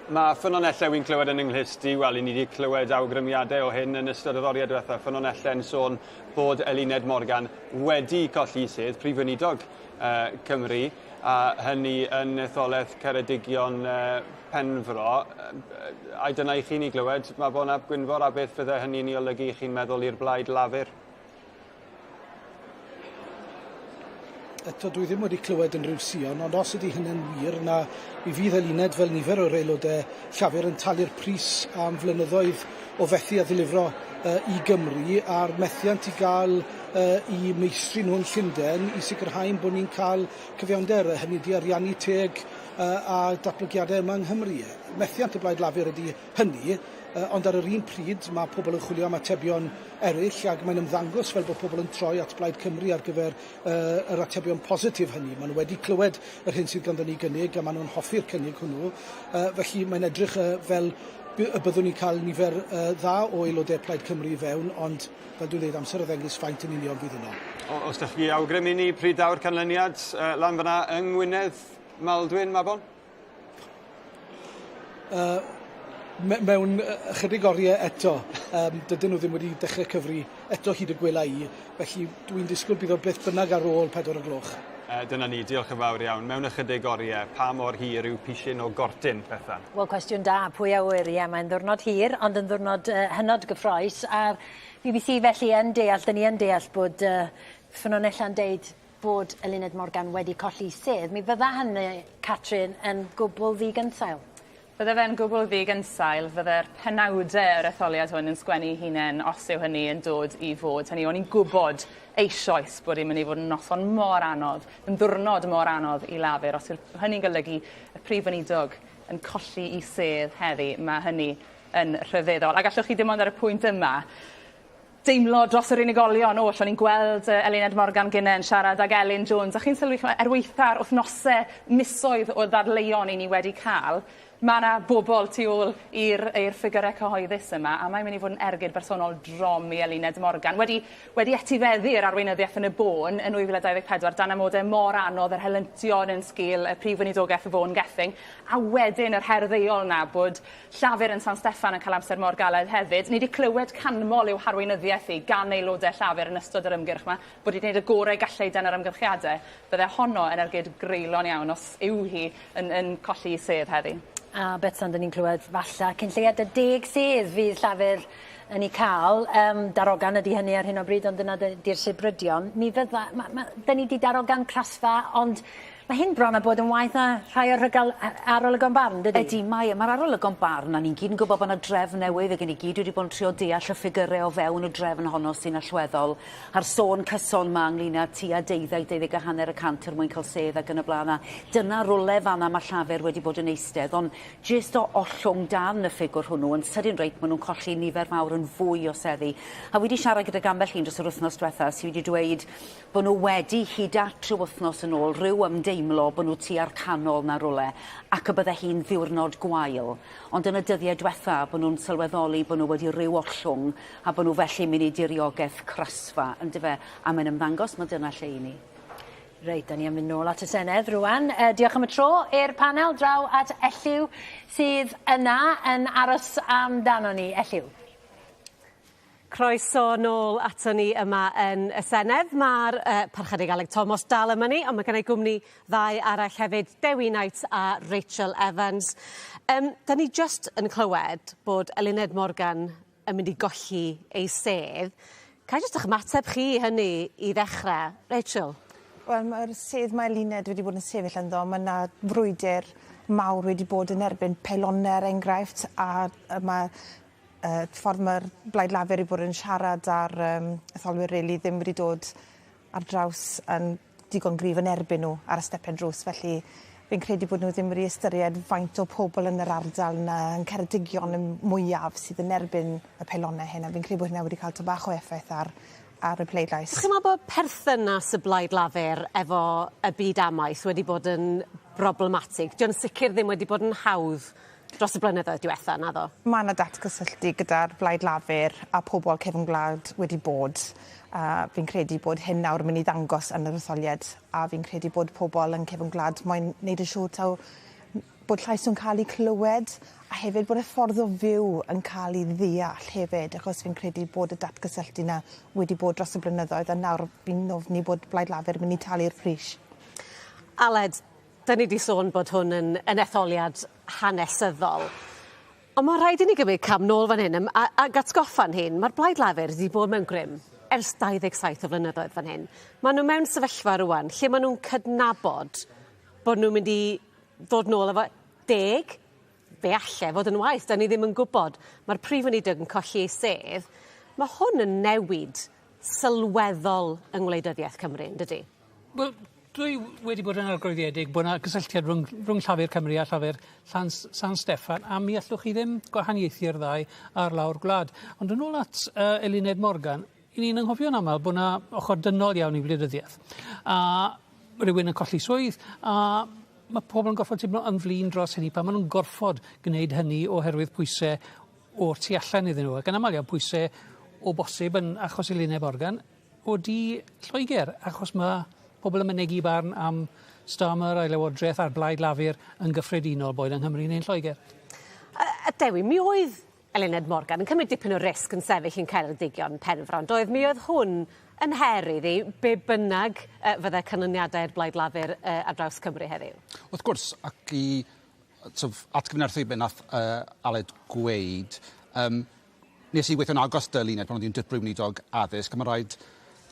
S3: Mae ffynonellau wy'n clywed yn ynghlust i, wel, i ni wedi clywed awgrymiadau o hyn yn ystod yr oriau diwetha. Ffynonellau yn sôn bod Eluned Morgan wedi colli sedd Prif Weinidog uh, Cymru, a hynny yn etholaeth Ceredigion uh, Penfro. Ai dyna i chi'n ei glywed, Mabon ap Gwynfor, a beth fydde hynny'n ei olygu i chi'n meddwl i'r Blaid Lafur?
S21: Eto, dwi ddim wedi clywed unrhyw sïon, ond os ydy hynny'n wir, na mi fydd Eluned, fel nifer o'r aelodau Llafur, yn talu'r pris am flynyddoedd o fethu a ddilifro uh, i Gymru a'r methiant i gael uh, i meistri nhw'n Llundain i sicrhau bod ni'n cael cyfiawnder, hynny ydy ariannu teg a datblygiadau yma yng Nghymru. Methiant y Blaid Lafur ydy hynny, ond ar yr un pryd mae pobl yn chwilio am atebion eraill ac mae'n ymddangos fel bod pobl yn troi at Blaid Cymru ar gyfer uh, yr atebion positif hynny. Maen nhw wedi clywed yr hyn sydd ganddo ni gynnig a maen nhw'n hoffi'r cynnig hwnnw. Uh, felly mae'n edrych uh, fel y byddwn ni'n cael nifer uh, dda o aelodau Plaid Cymru i fewn, ond fel dwi'n dweud, amser y ddengys faint yn union fydd yno.
S3: O, os ydych chi awgrymu ni pryd daw'r canlyniad uh, lan fyna yng Ngwynedd, Maldwyn, Mabon?
S21: Uh, me mewn ychydig oriau eto. Um, dydyn nhw ddim wedi dechrau cyfri eto hyd y gwela i, felly dwi'n disgwyl bydd o beth bynnag ar ôl 4 o gloch.
S3: Uh, dyna ni, diolch yn fawr iawn. Mewn ychydig oriau, pa mor hir yw pishyn o gortyn, Bethan?
S2: Wel, cwestiwn da, pwy a ŵyr, ie, mae'n ddwrnod hir, ond yn ddwrnod uh, hynod gyffroes. A'r BBC felly yn deall, dyn ni yn deall bod uh, ffynonellau'n deud bod Eluned Morgan wedi colli sedd. Mi fydda hynny, Catrin, yn gwbl ddigynsail.
S10: Bydde fe'n gwbl ddigynsail, fydde'r penawde yr etholiad hwn yn sgwennu hunain os yw hynny yn dod i fod. Hynny, o'n i'n gwybod eisoes bod hi'n mynd i fod yn noson mor anodd, yn ddwrnod mor anodd i Lafur. Os yw'r hynny'n golygu y Prif Weinidog yn colli i sedd heddi, mae hynny yn rhyfeddol. A gallwch chi dim ond ar y pwynt yma deimlo dros yr unigolion oll. O'n i'n gweld uh, Eluned Morgan gynne yn siarad ag Elin Jones, a chi'n sylwi, er weitha'r wythnosau, misoedd o ddadleuon i ni wedi cael, mae yna bobl tu ôl i'r i'r ffigyrau cyhoeddus yma, a mae'n mynd i fod yn ergyd bersonol drom i Eluned Morgan. Wedi, wedi etifeddu'r arweinyddiaeth yn y bôn yn 2024 dan amodau mor anodd yr helyntion yn sgil y prif weinidogaeth Vaughan Gething, a wedyn yr her ddeuol na bod Llafur yn San Steffan yn cael amser mor galed hefyd. Ni wedi clywed canmol i'w harweinyddiaeth hi gan aelodau Llafur yn ystod yr ymgyrch yma, bod wedi gwneud y gorau gallai dan yr amgylchiadau. Bydde honno yn ergyd greulon iawn os yw hi yn, yn colli sedd heddi.
S2: A Betsan, dyn ni'n clywed falla cyn lleiad y deg sedd fydd Llafur yn ei cael, um, darogan ydy hynny ar hyn o bryd, ond dyna 'di'r sibrydion. Mi fydda, ma, ma, 'dyn ni 'di darogan crasfa, ond mae hyn bron a bod yn waeth na rhai o'r rhygal arolygon barn, dydy?
S5: Ydy, mae. Mae'r arolygon barn, a ni'n gyd yn gwybod bod yna drefn newydd, ac ni gyd wedi bod yn trio deall y ffigyrau o fewn y drefn honno sy'n allweddol, a'r sôn cyson 'ma ynglyn â tua deuddeg, deuddeg a hanner y cant er mwyn cael sedd ac yn y blaen, a dyna rwle fan'na ma' Llafur wedi bod yn eistedd, ond jyst o ollwng dan y ffigwr hwnnw yn sydyn reit ma' nhw'n colli nifer fawr yn fwy o seddi. A wi 'di siarad gydag ambell un dros yr wythnos dwetha sy wedi dweud bo' nhw wedi hyd at rhyw wythnos yn ôl rhyw ymdeimlo bo' nhw tua'r canol 'na rwle ac y bydde hi'n ddiwrnod gwael. Ond yn y dyddie dwetha bo' nhw'n sylweddoli bo' nhw wedi rhyw ollwng a bod nhw felly'n mynd i diriogaeth crasfa, yndyfe? A mae'n ymddangos ma' dyna lle 'yn ni.
S2: Reit, da ni am fynd nôl at y Senedd rwan. Diolch am y tro i'r panel, draw at Elliw sydd yna yn aros amdano ni. Elliw.
S6: Croeso nôl ato ni yma yn y Senedd. Mae'r Parchedig Aled Thomas dal yma ni, ond mae gen i gwmni ddau arall hefyd, Dewi Knight a Rachel Evans. Um, da ni just yn clywed bod Eluned Morgan yn mynd i golli ei sedd. Ca i jyst 'ych ymateb chi i hynny i ddechre? Rachel?
S11: Wel ma'r sedd mae Eluned wedi bod yn sefyll ynddo ma' 'na frwydyr mawr wedi bod yn erbyn peilone er enghraifft a yy ma' ffordd ma'r Blaid Lafur 'di bod yn siarad â'r yym etholwyr rili ddim wedi dod ar draws yn digon gryf yn erbyn nhw ar y stepen drws felly fi'n credu bod nhw ddim wedi ystyried faint o pobol yn yr ardal 'na yn Ceredigion yn mwyaf sydd yn erbyn y peilone hyn a fi'n credu bod hynna wedi ca'l ty bach o effaith ar ar y pleidlais.
S6: Chi'n meddwl bod perthynas y Blaid Lafur efo y byd amaeth wedi bod yn broblematig? 'Di o'n sicir ddim wedi bod yn hawdd dros y blynyddoedd diwetha, naddo?
S11: Ma' 'na datgysylltu gyda'r Blaid Lafur a pobol cefn gwlad wedi bod a fi'n credu bod hyn nawr yn myn' i ddangos yn yr etholiad a fi'n credu bod pobol yn cefn gwlad moyn neud yn siŵr taw bod llais nw'n ca'l 'u clywed a hefyd bod y ffordd o fyw yn ca'l 'i ddeall hefyd achos fi'n credu bod y datgysylltu 'na wedi bod dros y blynyddoedd a nawr fi'n ofni bod Blaid Lafur myn' i talu'r pris.
S6: Aled, 'Dan ni 'di sôn bod hwn yn yn etholiad hanesyddol. On' ma' rhaid i ni gymryd cam nôl fan hyn yym a ag atgoffa'n hun ma'r Blaid Lafur 'di bod mewn grym ers 27 o flynyddoedd fan hyn. Ma' n'w mewn sefyllfa rŵan lle ma' nw'n cydnabod bod nw'n mynd i ddod nôl efo deg fe alle fod yn waeth 'dan ni ddim yn gwbod. Ma'r prif weinidog yn colli ei sedd. Ma' hwn yn newid sylweddol yng ngwleidyddiaeth Cymru yndydi?
S22: Wel dwi wedi bod yn argyhoeddedig bo' 'na gysylltiad rhwng rhwng Llafur Cymru a Llafur Llan San Steffan a mi allwch chi ddim gwahaniaethu'r ddau ar lawr gwlad. Ond yn ôl at yy Eluned Morgan, 'yn ni'n anghofio'n amal bo' 'na ochor dynol iawn i wleidyddieth. A rywun yn colli swydd a ma' pobol yn gorffod timlo yn flin dros hynny pan ma' nw'n gorffod gneud hynny oherwydd pwyse o'r tu allan iddyn nhw ac yn amal iawn pwyse o bosib yn achos Eluned Morgan o du Lloegr achos ma' pobol yn mynegi barn am Starmer a'i Lywodreth a'r Blaid Lafur yn gyffredinol boed yng Nghymru neu'n Lloegr.
S6: A a Dewi mi oedd Eluned Morgan yn cymryd dipyn o risg yn sefyll yn Ceredigion Penfro on'd oedd? Mi oedd hwn yn her iddi be' bynnag yy fydde canlyniadau'r Blaid Lafur yy ar draws Cymru heddiw.
S23: Wrth gwrs ac i so' of atgyfnerthu be' nath yy Aled gweud yym Nes i weithio'n agos 'da Luned pan oedd hi'n Dirprwy Weinidog Addysg a ma' raid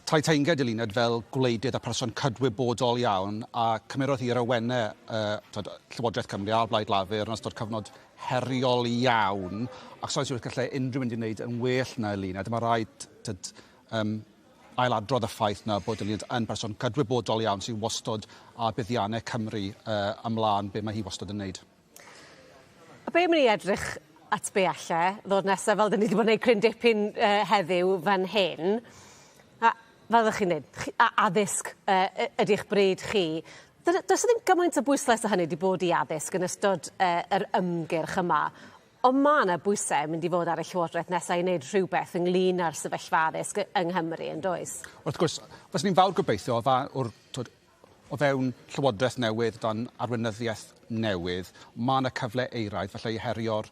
S23: talu teyrnged i Luned fel gwleidydd a person cydwybodol iawn a cymerodd hi'r awenne yy t'od Llywodraeth Cymru a'r Blaid Lafur yn ystod cyfnod heriol iawn ac sai'n siŵr os gallai unrhyw un 'di wneud yn well na Eluned a ma' raid t'od yym ailadrodd y ffaith 'na bod Eluned yn person cydwybodol iawn sy wastod â buddianne Cymru yy ymlân be' ma' hi wastod yn neud.
S6: A be' am i ni edrych at be' alle ddod nesa fel 'dyn ni 'di bod yn neud cryn dipyn yy heddiw fan hyn. A fel oddech chi'n neud chi- a- addysg yy y- ydi'ch bryd chi. Do- does 'na ddim gymaint o bwyslais â hynny 'di bod i addysg yn ystod yy yr ymgyrch yma. On' ma' 'na bwyse mynd i fod ar y llywodreth nesa i neud rhywbeth ynglŷn â'r sefyllfa addysg yng Nghymru yndoes?
S23: Wrth gwrs, fyswn i'n fawr gobeithio fa- o'r t'wod O fewn llywodraeth newydd, dan arweinyddiaeth newydd, ma' 'na cyfle euraidd falle i herio'r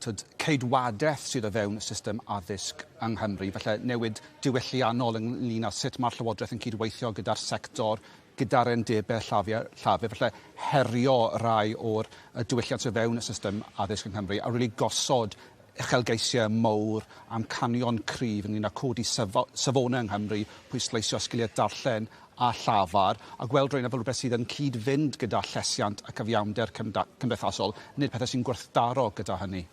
S23: t'od ceidwadaeth sydd o fewn y system addysg yng Nghymru, falle newid diwylliannol ynglŷn â sut ma'r llywodraeth yn cydweithio gyda'r sector, gyda'r undebe llafur, llafur, falle herio rai o'r y diwylliant sy o fewn y system addysg yng Nghymru a rili gosod uchelgeisiau mowr, amcanion cryf ynglyn â codi safo safonau yng Nghymru, pwysleisio sgiliau darllen a llafar, a gweld rheina fel rhywbeth sydd yn cyd-fynd gyda llesiant a cyfiawnder cymdeithasol, nid pethau sy'n gwrthdaro gyda hynny.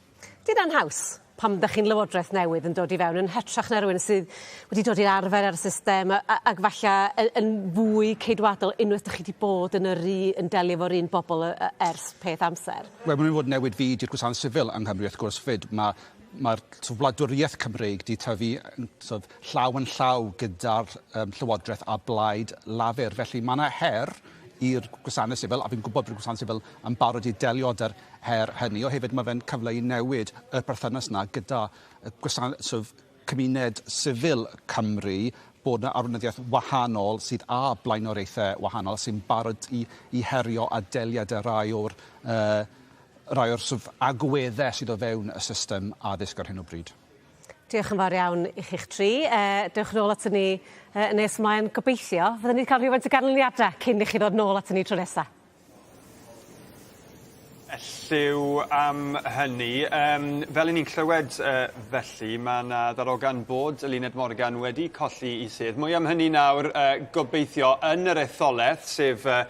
S6: 'Di hynna'n haws pan 'dach chi'n lywodraeth newydd yn dod i fewn yn hytrach na rywun sydd wedi dod i'r arfer â'r system a a ag falla y- yn fwy ceidwadol unwaith 'dych chi 'di bod yn yr u- yn delio efo'r un bobol yy ers peth amser?
S23: Wel ma' mynd i fod newid fyd i'r gwasanaeth sifil yng Nghymru wrth gwrs 'fyd. Ma' ma'r sort of wladwriaeth Cymreig 'di tyfu yn sort of llaw yn llaw gyda'r yym Llywodreth a Blaid Lafur. Felly ma' 'na her i'r gwasanaeth sifil a fi'n gwbod bod y gwasanaeth sifil yn barod i delio 'da'r her hynny, o hefyd ma' fe'n cyfle i newid y perthynas 'na gyda y gwasanaeth sort of cymuned sifil Cymru, bod 'na arweinyddiaeth wahanol sydd â blaenoriaethau wahanol sy'n barod i i herio a delio 'da rai o'r yy rai o'r sort of agweddau sydd o fewn y system addysg ar hyn o bryd.
S6: Diolch yn fawr iawn i chi'ch tri. Uh, dewch nôl aton ni uh, nes ymlaen gobeithio. Fyddwn ni'n cael rhywfaint o ganlyniadau cyn i chi ddod nôl aton ni tro nesaf.
S3: Elliw am hynny. Um, fel 'yn ni'n clywed uh, felly, mae yna ddarogan bod Eluned Morgan wedi colli i sedd. Mwy am hynny nawr, uh, gobeithio, yn yr etholaeth, sef uh,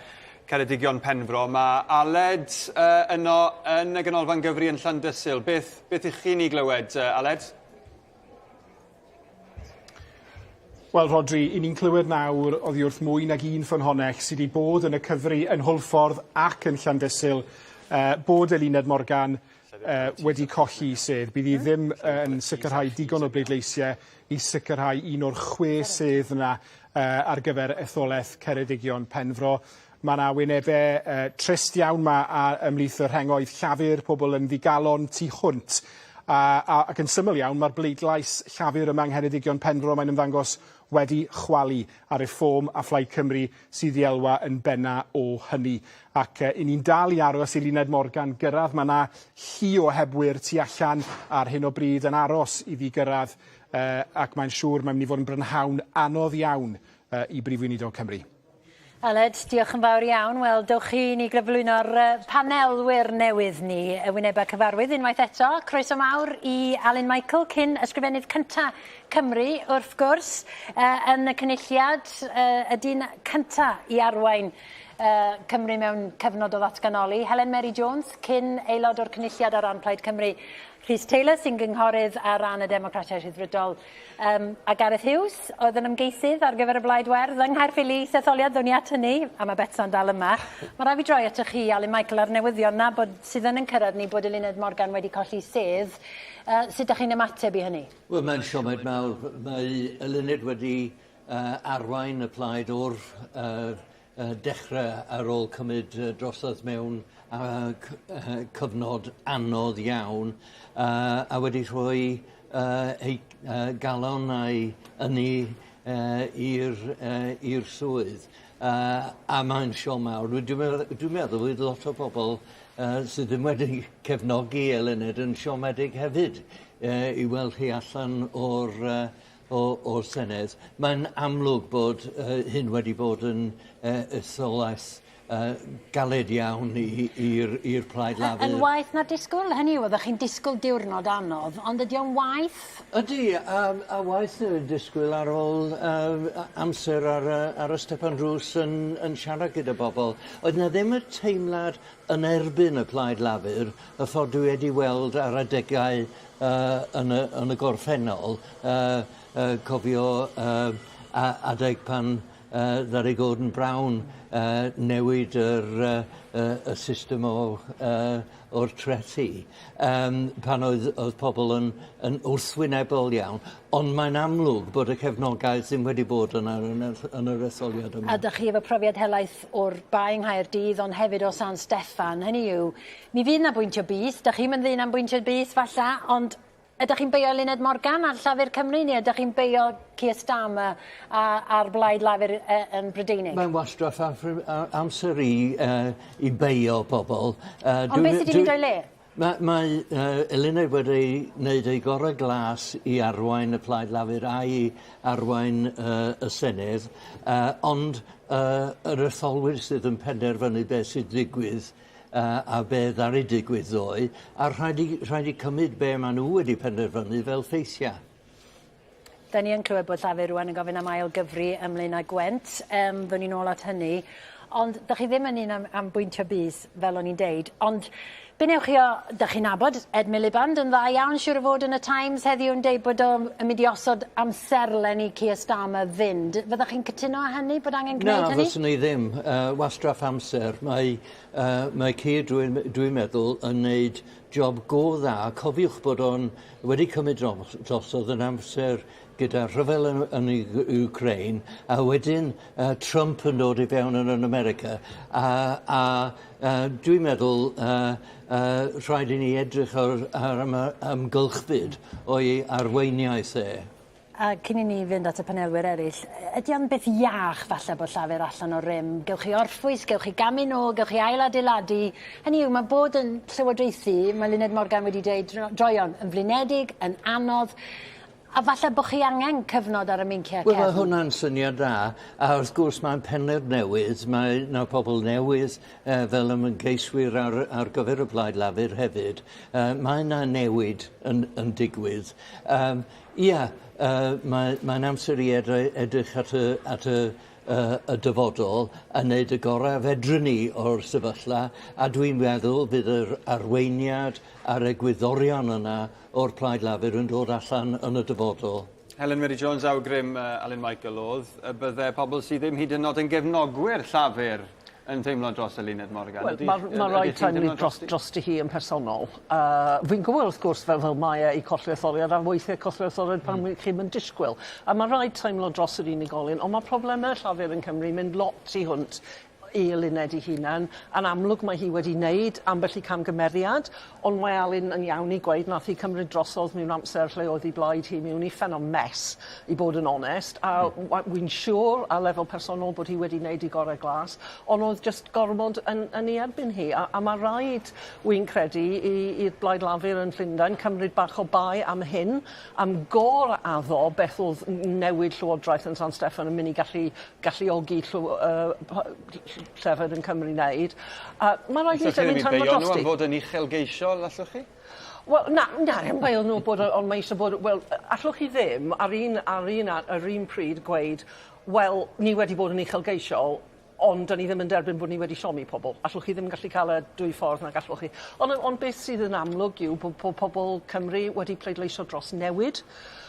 S3: Ceredigion Penfro. Mae Aled uh, yno yn y Ganolfan Gyfri yn Llandysul. Beth, beth ych chi'n ei glywed, uh, Aled?
S17: Wel Rhodri, 'yn ni'n clywed nawr oddi wrth mwy nag un ffynhonnell sy 'di bod yn y cyfri yn Hwlffordd ac yn Llandysul yy bod Eluned Morgan yy wedi colli sedd. Bydd hi ddim yn sicrhau digon o bleidleisiau i sicrhau un o'r chwe sedd yna yy ar gyfer etholaeth Ceredigion Penfro. Ma' 'na wynebe yy trist iawn 'ma a ymhlith y rhengoedd Llafur, pobol yn ddigalon tu hwnt. A a ac yn syml iawn ma'r bleidlais Llafur yma yng Ngheredigion Penfro mae'n ymddangos wedi chwalu a Reform a Phlaid Cymru sydd i elwa yn benna o hynny. Ac yy 'yn ni'n dal i aros i Luned Morgan gyrradd ma' 'na llu o ohebwyr tu allan ar hyn o bryd yn aros iddi gyrradd yy ac mae'n siŵr mae'n myn' i fod yn brynhawn anodd iawn yy i Brif Weinidog Cymru.
S2: Aled, diolch yn fawr iawn. Wel, dewch chi ni gyflwyno'r panelwyr newydd ni, y wynebau cyfarwydd unwaith eto. Croeso mawr i Alun Michael, cyn ysgrifennydd cynta Cymru, wrth gwrs, yn y Cynulliad, y dyn cynta i arwain Cymru mewn cyfnod o ddatganoli. Helen Mary Jones, cyn aelod o'r Cynulliad ar ran Plaid Cymru. Rhys Taylor, sy'n gynghorydd ar ran y Democratiaid Rhyddfrydol. Yym, a Gareth Hughes oedd yn ymgeisydd ar gyfer y Blaid Werdd yng Nghaerffili isetholiad, ddown ni at hynny, a mae Betsan dal yma. Mae rhaid fi droi atoch chi, Alun Michael, a'r newyddion 'na bod, sydd yn yn cyrraedd ni bod Eluned Morgan wedi colli sedd. Uh, sut ydych chi'n ymateb i hynny?
S12: Wel, mae'n siomed mawr. Mae Eluned wedi uh, arwain y plaid o'r uh, dechrau ar ôl cymryd drosodd mewn cyfnod anodd iawn a wedi rhoi ei galon a'i ynni i'r swydd. A mae'n siom mawr. Dwi'n meddwl fydd lot o bobl sydd ddim wedi cefnogi Eluned yn siomedig hefyd i weld hi allan o'r o, o'r Senedd. Mae'n amlwg bod uh, hyn wedi bod yn uh, etholaeth uh, galed iawn i'r Plaid Lafur.
S2: Yn waeth na'r disgwyl? Hynny yw, oeddech chi'n disgwyl diwrnod anodd, ond ydy o'n waeth?
S12: Ydy, a, a waeth na'r disgwyl ar ôl uh, amser ar, ar y stepan drws yn, yn siarad gyda bobl. Oedd na ddim y teimlad yn erbyn y Plaid Lafur, y ffordd dwi wedi weld ar adegau uh, yn, y, yn y gorffennol, uh, uh, cofio uh, adeg pan uh, ddaru Gordon Brown uh, newid yr, uh, uh, y system o, uh, o'r trethi, um, pan oedd, oedd pobl yn, yn wrthwynebol iawn. Ond mae'n amlwg bod y cefnogaeth ddim wedi bod yna yn, yn, yn yr etholiad yma.
S2: A dych chi efo profiad helaeth o'r Bae yng Nghaerdydd, ond hefyd o San Steffan. Hynny yw, Mi fydd 'na bwyntio bys, 'dach chi'm yn ddyn am bwyntio bys falla, ond ydach chi'n beio Eluned Morgan ar Llafur Cymru neu ydach chi'n beio Keir Starmer a, a'r Blaid Lafur uh, yn Brydeinig?
S12: Mae'n wastraff amser i, uh, i beio pobl.
S2: Uh, Ond beth sydd wedi mynd o'i le?
S12: Mae, mae uh, Eluned wedi wneud ei gorau glas i arwain y Plaid Lafur a'i arwain uh, y Senedd, uh, ond uh, yr etholwyr sydd yn penderfynu beth sydd ddigwydd. a be ddaru digwydd ddoe, a rhaid i, rhaid i cymryd be maen nhw wedi penderfynu fel ffeithiau.
S2: Da ni yn clywed bod Llafur rwan yn gofyn am ail gyfri ym Mlaenau Gwent. Um, Ddown ni nôl at hynny. Ond dych chi ddim yn un am, am bwyntio bys, fel o'n i'n deud. Ond be newch chi o... Dych chi'n nabod Ed Miliband yn dda iawn, siŵr o fod yn y Times heddiw yn deud bod o'n mynd i osod amserlen i Keir Starmer fynd. Fyddech chi'n cytuno â hynny, bod angen gwneud
S12: Na,
S2: hynny?
S12: Na, fyswn i ddim. Uh, wastraff amser. Mae, uh, mae Keir, dwi'n dwi meddwl, yn neud job go dda. Cofiwch bod o'n wedi cymryd drosodd yn amser gyda rhyfel yn, yn Ukraine, a wedyn uh, Trump yn dod i fewn yn, yn America, a, a uh, dwi'n meddwl uh, uh, rhaid i ni edrych ar, ar amgylchfyd o'i arweiniaeth e.
S2: A cyn i ni fynd at y panelwyr eraill, ydy o'n beth iach falle bod Llafur allan o rym? Gewch chi orffwys, gewch chi gamu nôl, gewch chi ailadeiladu. Hynny yw, mae bod yn llywodraethu, mae Luned Morgan wedi dweud droeon, yn flinedig, yn anodd, a falle bod chi angen cyfnod ar y meinciau
S12: cefn. Wel, mae hwnna'n syniad da, a wrth gwrs mae'n pennod newydd, mae yna pobl newydd uh, fel ymgeiswyr ar, ar gyfer y Blaid Lafur hefyd. Uh, mae yna newid yn, yn digwydd. Um, Ia, uh, mae, mae'n amser i edrych at y, at y, uh, y dyfodol a wneud y gorau fedrwn ni o'r sefyllfa, a dwi'n meddwl fydd yr arweiniad a'r egwyddorion yna o'r Plaid Lafur yn dod allan yn y dyfodol.
S3: Helen Mary Jones, awgrym uh, Alun Michael oedd y bydde pobl sydd ddim hyd yn oed yn gefnogwyr Llafur yn teimlo dros Eluned Morgan.
S1: Wel, mae ma rhaid teimlo dros, drosti hi yn personol. Uh, fi'n gwybod wrth gwrs fel, fel mae e i colli etholiad a weithiau colli etholiad pan mm. chi'n mynd disgwyl. A mae rhaid teimlo dros yr unigolyn, ond mae problemau Llafur yn Cymru mynd lot tu hwnt i Eluned ei hunan. Yn amlwg mae hi wedi wneud ambell i camgymeriad, ond mae Alun yn iawn i gweud nath hi cymryd drosodd mewn amser lle oedd ei blaid hi mewn uffern o mess, i bod yn onest, a wi'n siŵr ar lefel personol bod hi wedi wneud ei gorau glas, ond oedd jyst gormod yn, yn ei erbyn hi, a, a mae rhaid, wi'n credu, i'r Blaid Lafur yn Llundain cymryd bach o bai am hyn, am gor-addo beth oedd newid llywodraeth yn San Steffan yn mynd i gallu galluogi llw, uh, llefydd yn Cymru wneud. A mae rhaid i ni teimlo drosti.
S3: Nhw am fod yn uchelgeisiol, allwch chi?
S1: Wel, na, na, ddim beio nhw bod, ond mae eisiau bod, wel, allwch chi ddim ar un, ar un, ar un pryd gweud, wel, ni wedi bod yn uchelgeisiol, ond 'dan ni ddim yn derbyn bod ni wedi siomi pobl. Allwch chi ddim gallu cael y dwy ffordd nag allwch chi. Ond ond beth sydd yn amlwg yw bod bo pobl Cymru wedi pleidleisio dros newid,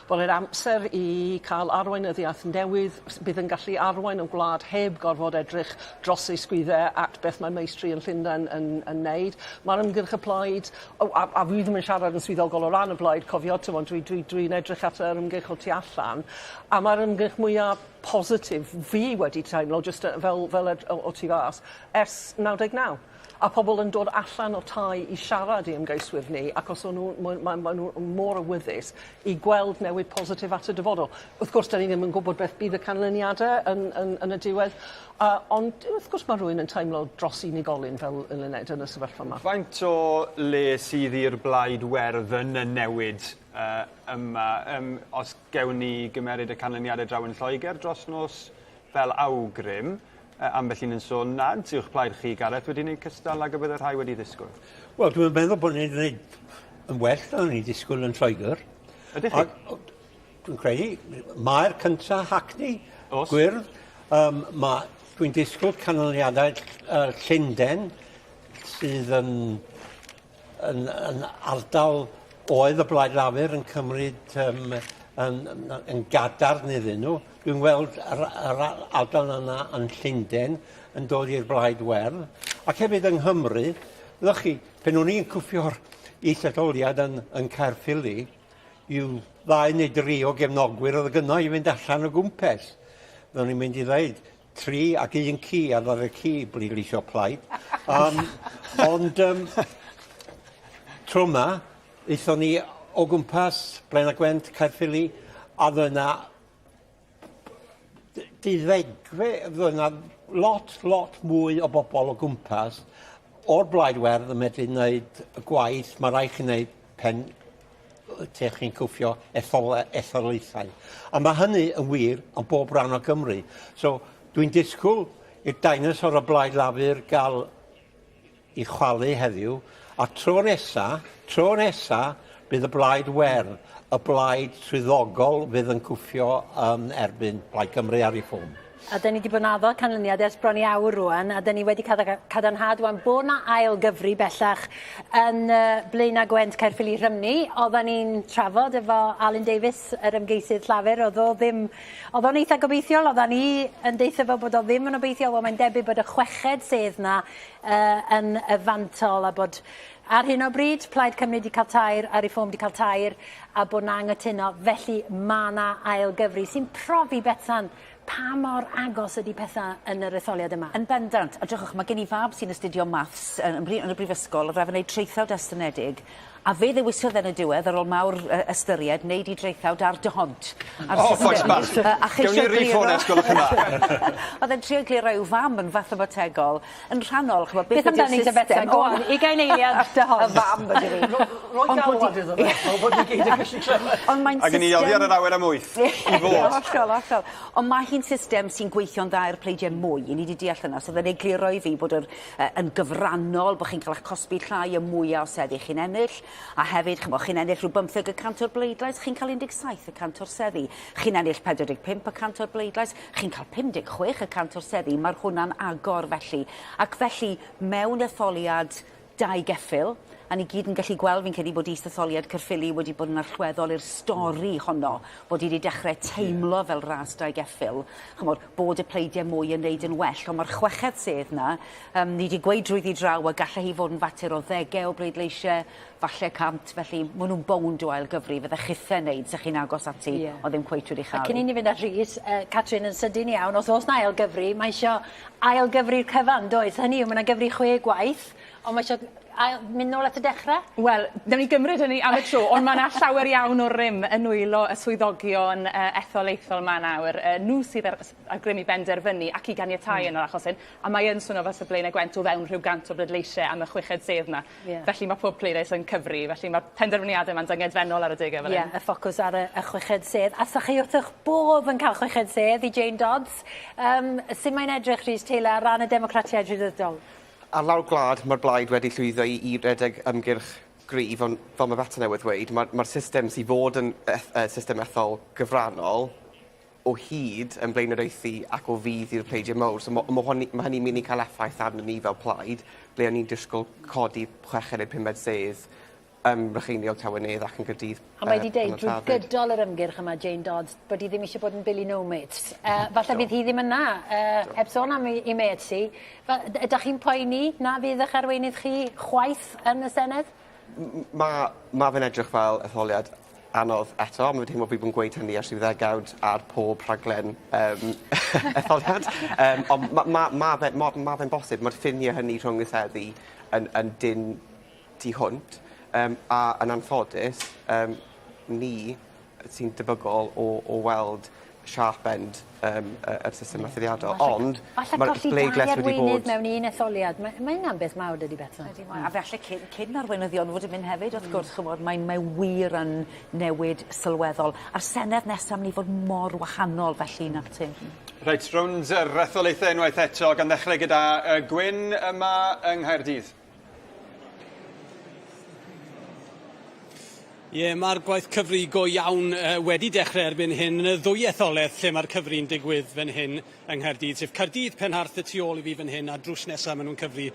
S1: bod e'n amser i cael arweinyddiaeth newydd bydd yn gallu arwain y gwlad heb gorfod edrych dros ei sgwydde at beth mae meistri yn Llundain yn, yn neud. Mae'r ymgyrch y plaid, oh, a, a fi ddim yn siarad yn swyddogol o ran y blaid, cofio, dwi'n dwi, dwi, dwi edrych at yr ymgyrch o tu allan, a mae'r ymgyrch mwyaf positif fi wedi teimlo jyst fel fel o o tu fas ers 99. A pobl yn dod allan o tai i siarad i ymgeiswyr ni ac os o'n nhw ma' ma' ma' nhw mor awyddus i gweld newid positif at y dyfodol. Wrth gwrs 'dan ni ddim yn gwybod beth bydd y canlyniade yn yn yn y diwedd a ond wrth gwrs ma' rywun yn teimlo dros unigolyn fel Eluned yn y sefyllfa 'ma.
S3: Faint o le sydd i'r Blaid Werdd yn y newid uh, yma? Um, os Gewn ni gymeryd y canlyniadau draw yn Lloegr dros nos fel awgrym, ambell un yn sôn nad yw'ch plaid chi, Gareth, wedi gwneud cystal ag y bydde rhai wedi ddisgwyl.
S14: Wel, dwi'n meddwl bod ni'n gwneud yn well na o'n i'n disgwyl yn Lloegr.
S3: Ydych chi?
S14: A, dwi'n credu, mae'r cyntaf Hackney,
S3: Os.
S14: Gwyrdd. Um, ma, dwi'n disgwyl canlyniadau uh, Llundain sydd yn yn, yn ardal oedd y Blaid Lafur yn cymryd um, yn, yn, yn gadarn iddyn nhw. Dwi'n gweld yr, yr ardal yna yn Llundain yn dod i'r Blaid Werdd. Ac hefyd yng Nghymru, ddech chi, pen o'n i'n cwffio'r isetholiad yn, yn Caerffili, i'w ddau neu dri o gefnogwyr oedd gynno i fynd allan o gwmpas. Ro'n i'n mynd i ddeud, Tri ac un ci, a ddaru y ci bleidleisio Plaid. Um, ond um, tro yma, aethon ni o gwmpas Blaenau Gwent, Caerffili, a roedd yna deuddegfe, roedd yna lot, lot mwy o bobl o gwmpas o'r Blaid Werdd yn medru wneud y gwaith mae rhaid chi wneud pen lle chi'n cwffio etholaethau. A mae hynny yn wir yn bob rhan o Gymru. So dwi'n disgwyl i'r dinosaur o Blaid Lafur gael i chwalu heddiw, a tro nesa, tro nesa, bydd y Blaid Werdd, y blaid swyddogol fydd yn cwffio yn erbyn Plaid Cymru a Reform.
S2: A 'dyn ni 'di bod yn addo canlyniad ers bron i awr rŵan, a 'dyn ni wedi cael cadarnhad ŵan bod 'na ail gyfri bellach yn uh, Blaenau Gwent Caerffili Rhymni. Oedden ni'n trafod efo Alun Davies, yr ymgeisydd Llafur, oedd o ddim... Oedd o'n eitha gobeithiol, oedden ni yn deutha fo bod o ddim yn obeithiol, wel mae'n debyg bod y chweched sedd 'na uh, yn y fantol a bod ar hyn o bryd Plaid Cymru 'di cael tair a Reform 'di cael tair a bod 'na anghytuno, felly ma' 'na ail gyfri sy'n profi Betsan Pa mor agos ydy pethau yn yr etholiad yma?
S5: Yn bendant. A drychwch, mae gen i fab sy'n astudio maths yn, yn y brifysgol, oedd arfer wneud traethawd estynedig, a fe ddewisodd yn y diwedd, ar ôl mawr ystyried, wneud i draethawd ar D'Hondt.
S3: Ar oh, fudge bach. A Gewn ni rif ffôn gwelwch yn dda.
S5: Oedd e'n trio egluro i'w fam yn fathemategol, yn rhannol, ch'mod,
S2: beth ydi'r system. Go on, ugain eiliad D'Hondt.
S5: Y fam ydi fi.
S1: Roi galwad iddo fe, fel bod ni gyd yn gallu clywed.
S5: Ond mae'n
S3: system... Ac ni oddi ar yr awyr am wyth. I fod.
S5: Hollol, hollol. Ond mae hi'n system sy'n gweithio'n dda i'r pleidiau mwy. I ni wedi deall hynna. So oedd e'n egluro i fi bod yr, uh, yn gyfrannol, bod chi'n cael eich cosbi llai y mwyaf o seddi chi'n ennill. A hefyd, chymod, chi'n ennill rhyw 15 y cant o'r bleidlais, chi'n cael 17 y cant o'r seddi. Chi'n ennill 45 y cant o'r bleidlais, chi'n cael 56 y cant o'r seddi. Mae'r hwnna'n agor felly. Ac felly, mewn etholiad dau geffyl, a ni gyd yn gallu gweld fi'n credu bod is-etholiad Caerffili wedi bod yn allweddol i'r stori honno, bod hi wedi dechrau teimlo fel ras dau geffyl, ch'mod, bod y pleidiau mwy yn neud yn well, ond mae'r chweched sedd 'na, um, ni wedi gweud drwyddi draw a gallai hi fod yn fater o ddegau o bleidleisiau, falle 100, felly maen nhw'n bownd o ail gyfri, fydde chithe'n neud, 'sech chi'n agos ati, yeah. ond ddim cweit wedi chael.
S2: A cyn i ni fynd at Rhys, uh, Catrin yn sydyn iawn, os oes na ail gyfri, mae eisiau ail gyfri'r cyfan, does? Hynny yw, mae yna gyfri chwe gwaith, ond mae eisiau ail, mynd nôl at y dechrau?
S10: Wel, newn ni gymryd hynny am y tro, ond mae yna llawer iawn o rym yn nwylo y swyddogion uh, etholaethol yma nawr. Uh, nhw sydd ar, ar grym i benderfynu ac i ganiatáu mm. yn yr achos hyn, a mae yn swnio fel y Blaenau Gwent o fewn rhyw gant o bleidleisiau am y chweched sedd yna. Yeah. Felly mae pob pleidlais yn cyfri, felly mae'r penderfyniadau yma'n dyngedfennol ar y degau fel hyn.
S2: Ie, yeah, y ffocws ar y, y chweched sedd. A sa chi wrth eich bodd yn cael chweched sedd i Jane Dodds? Yym, sut mae'n edrych, Rhys Taylor, ar ran y Democratiaid Rhyddfrydol?
S7: Ar lawr gwlad, mae'r blaid wedi llwyddo i i redeg ymgyrch gryf, ond fel mae Betsan newydd ddweud, mae'r mae'r system sydd fod yn eth- yy system ethol gyfrannol o hyd yn blaenoriaethu ac o fudd i'r pleidiau mowr. So ma' ma' hwn ma' hynny'n mynd i cael effaith arnon ni fel plaid, ble o'n i'n disgwyl codi chweched neu pumed sedd ym Mrycheiniog, Tawe Nedd ac yn Gaerdydd.
S2: A mae 'di deud drwy gydol yr ymgyrch yma, Jane Dodds, bod hi ddim eisiau bod yn Billy No Mates. Uh, falle fydd hi ddim yna, uh, heb sôn am ei, ei mates hi. Ydych chi'n poeni na fydd eich arweinydd chi chwaith yn y Senedd?
S7: Mae ma fe'n edrych fel etholiad anodd eto. Mae'n teimlo fi bod yn gweud hynny ers rhyw ddegawd ar pob rhaglen um, etholiad. Um, ond mae ma, ma, fe, ma, ma fe'n bosib. Mae'r ffiniau hynny rhwng y seddi yn, yn dyn tu hwnt, yym a yn anffodus yym ni sy'n debygol o o weld sharp end yym y yr system etholiadol ond
S2: Falle ma'r colli dau bleidlais wedi arweinydd bod... mewn un etholiad ma' ma' hynna'n beth mawr dydi Betsan?
S5: Ydi mae a falle cyn cyn arweinyddion fod yn mynd hefyd wrth gwrs ch'mod mae'n mae wir yn newid sylweddol a'r Senedd nesa myn' i fod mor wahanol felly natur.
S3: Reit, rownd yr etholaethau unwaith eto, gan ddechrau gyda Gwyn yma yng Nghaerdydd.
S15: Ie, mae'r gwaith cyfri go iawn wedi dechrau erbyn hyn yn y ddwy etholaeth lle mae'r cyfri'n digwydd fan hyn yng Nghaerdydd, sef Caerdydd Penharth y tu ôl i fi fan hyn a drws nesaf maen nhw'n cyfri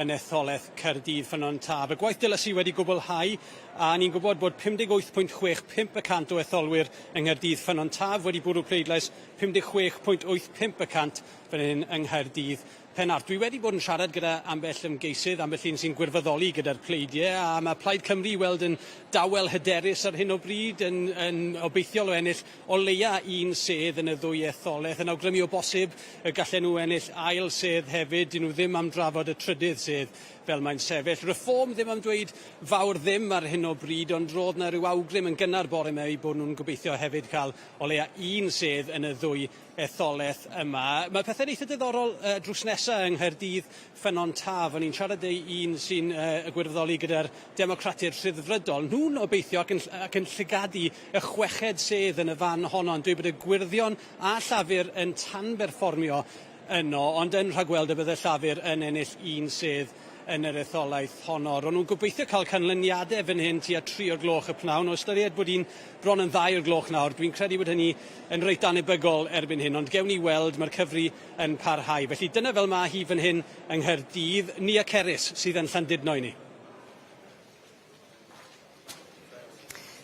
S15: yn etholaeth Caerdydd Ffynnon Taf. Y gwaith dilysu wedi gwblhau a ni'n gwybod bod 58.65 y cant o etholwyr yng Nghaerdydd Ffynnon Taf wedi bwrw pleidlais, 56.85 y cant fan hyn yng Nghaerdydd Penarth. Dwi wedi bod yn siarad gyda ambell ymgeisydd, ambell un sy'n gwirfoddoli gyda'r pleidiau, a mae Plaid Cymru i weld yn dawel hyderus ar hyn o bryd, yn, yn obeithiol o ennill o leia un sedd yn y ddwy etholaeth, yn awgrymu o bosib y gallen nhw ennill ail sedd hefyd. Dyn nhw ddim am drafod y trydydd sedd fel mae'n sefyll. Reform ddim am dweud fawr ddim ar hyn o bryd, ond roedd 'na ryw awgrym yn gynnar bore 'ma eu bod nhw'n gobeithio hefyd cael o leia un sedd yn y ddwy etholaeth yma. Mae pethau'n eitha diddorol uh, drws nesa yng Nghaerdydd, Ffynnon Taf. O'n i'n siarad â un sy'n uh, gwirfoddoli gyda'r Democratiaid Rhyddfrydol. Nhw'n obeithio ac yn, ac yn llygadu y chweched sedd yn y fan honno, yn dweud bod y Gwyrddion a Llafur yn tanberfformio yno, ond yn rhagweld y bydde Llafur yn ennill un sedd yn yr etholaeth honno. Ro'n nhw'n gobeithio cael canlyniadau fan hyn tua 3 o'r gloch y pnawn. O ystyried bod hi'n bron yn 2 o'r gloch nawr, dwi'n credu bod hynny yn reit anebygol erbyn hyn, ond gewn ni weld, mae'r cyfri yn parhau. Felly dyna fel mae hi fan hyn yng Nghaerdydd. Nia Ceris sydd yn Llandudno i ni.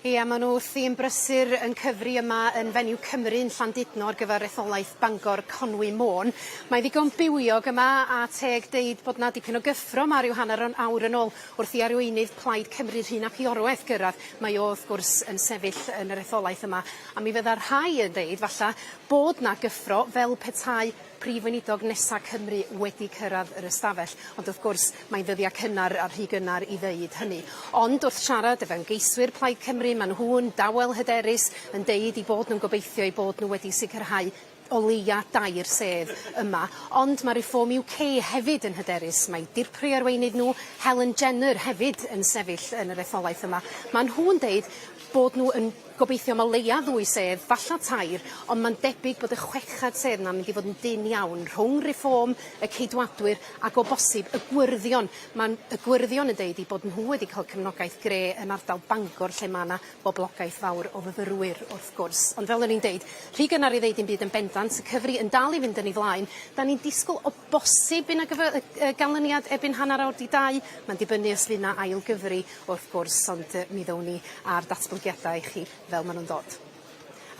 S6: Ia, ma' nhw wrthi yn brysur yn cyfri yma yn Venue Cymru yn Llandudno ar gyfer etholaeth Bangor Conwy Môn. Mae'n ddigon bywiog yma a teg deud bod 'na dipyn o gyffro 'ma ryw hanner yn awr yn ôl wrth i arweinydd Plaid Cymru Rhun ap Iorwerth gyrradd. Mae o wrth gwrs yn sefyll yn yr etholaeth yma a mi fydda rhai yn deud falla bod 'na gyffro fel petai Prif Weinidog nesa Cymru wedi cyrraedd yr ystafell, ond wrth gwrs mae'n ddyddiau cynnar a rhy gynnar i ddeud hynny. Ond wrth siarad efo ymgeiswyr Plaid Cymru, maen nhw'n dawel hyderus yn deud eu bod nhw'n gobeithio eu bod nhw wedi sicrhau o leia dair sedd yma. Ond mae Reform UK hefyd yn hyderus. Mae dirprwy arweinydd nhw, Helen Jenner, hefyd yn sefyll yn yr etholaeth yma. Maen nhw'n deud bod nhw yn Gobeithio am o leia ddwy sedd, falla tair, ond ma'n debyg bod y chwechad sedd 'na'n mynd i fod yn dynn iawn rhwng Reform, y Ceidwadwyr ac o bosib y Gwyrddion. Ma'n y Gwyrddion yn deud 'u bod nhw wedi cael cefnogaeth gre yn ardal Bangor lle ma' 'na boblogaeth fawr o fyfyrwyr wrth gwrs. Ond fel o'n i'n deud, rhy gynnar i ddeud dim byd yn bendant, y cyfri yn dal i fynd yn ei flaen. 'Dan ni'n disgwl o bosib by' 'na ganlyniad erbyn hanner awr 'di dau, ma'n dibynnu os fy' 'na ail gyfri wrth gwrs, ond mi ddown ni â'r datblygiadau i chi fel maen nhw'n dod.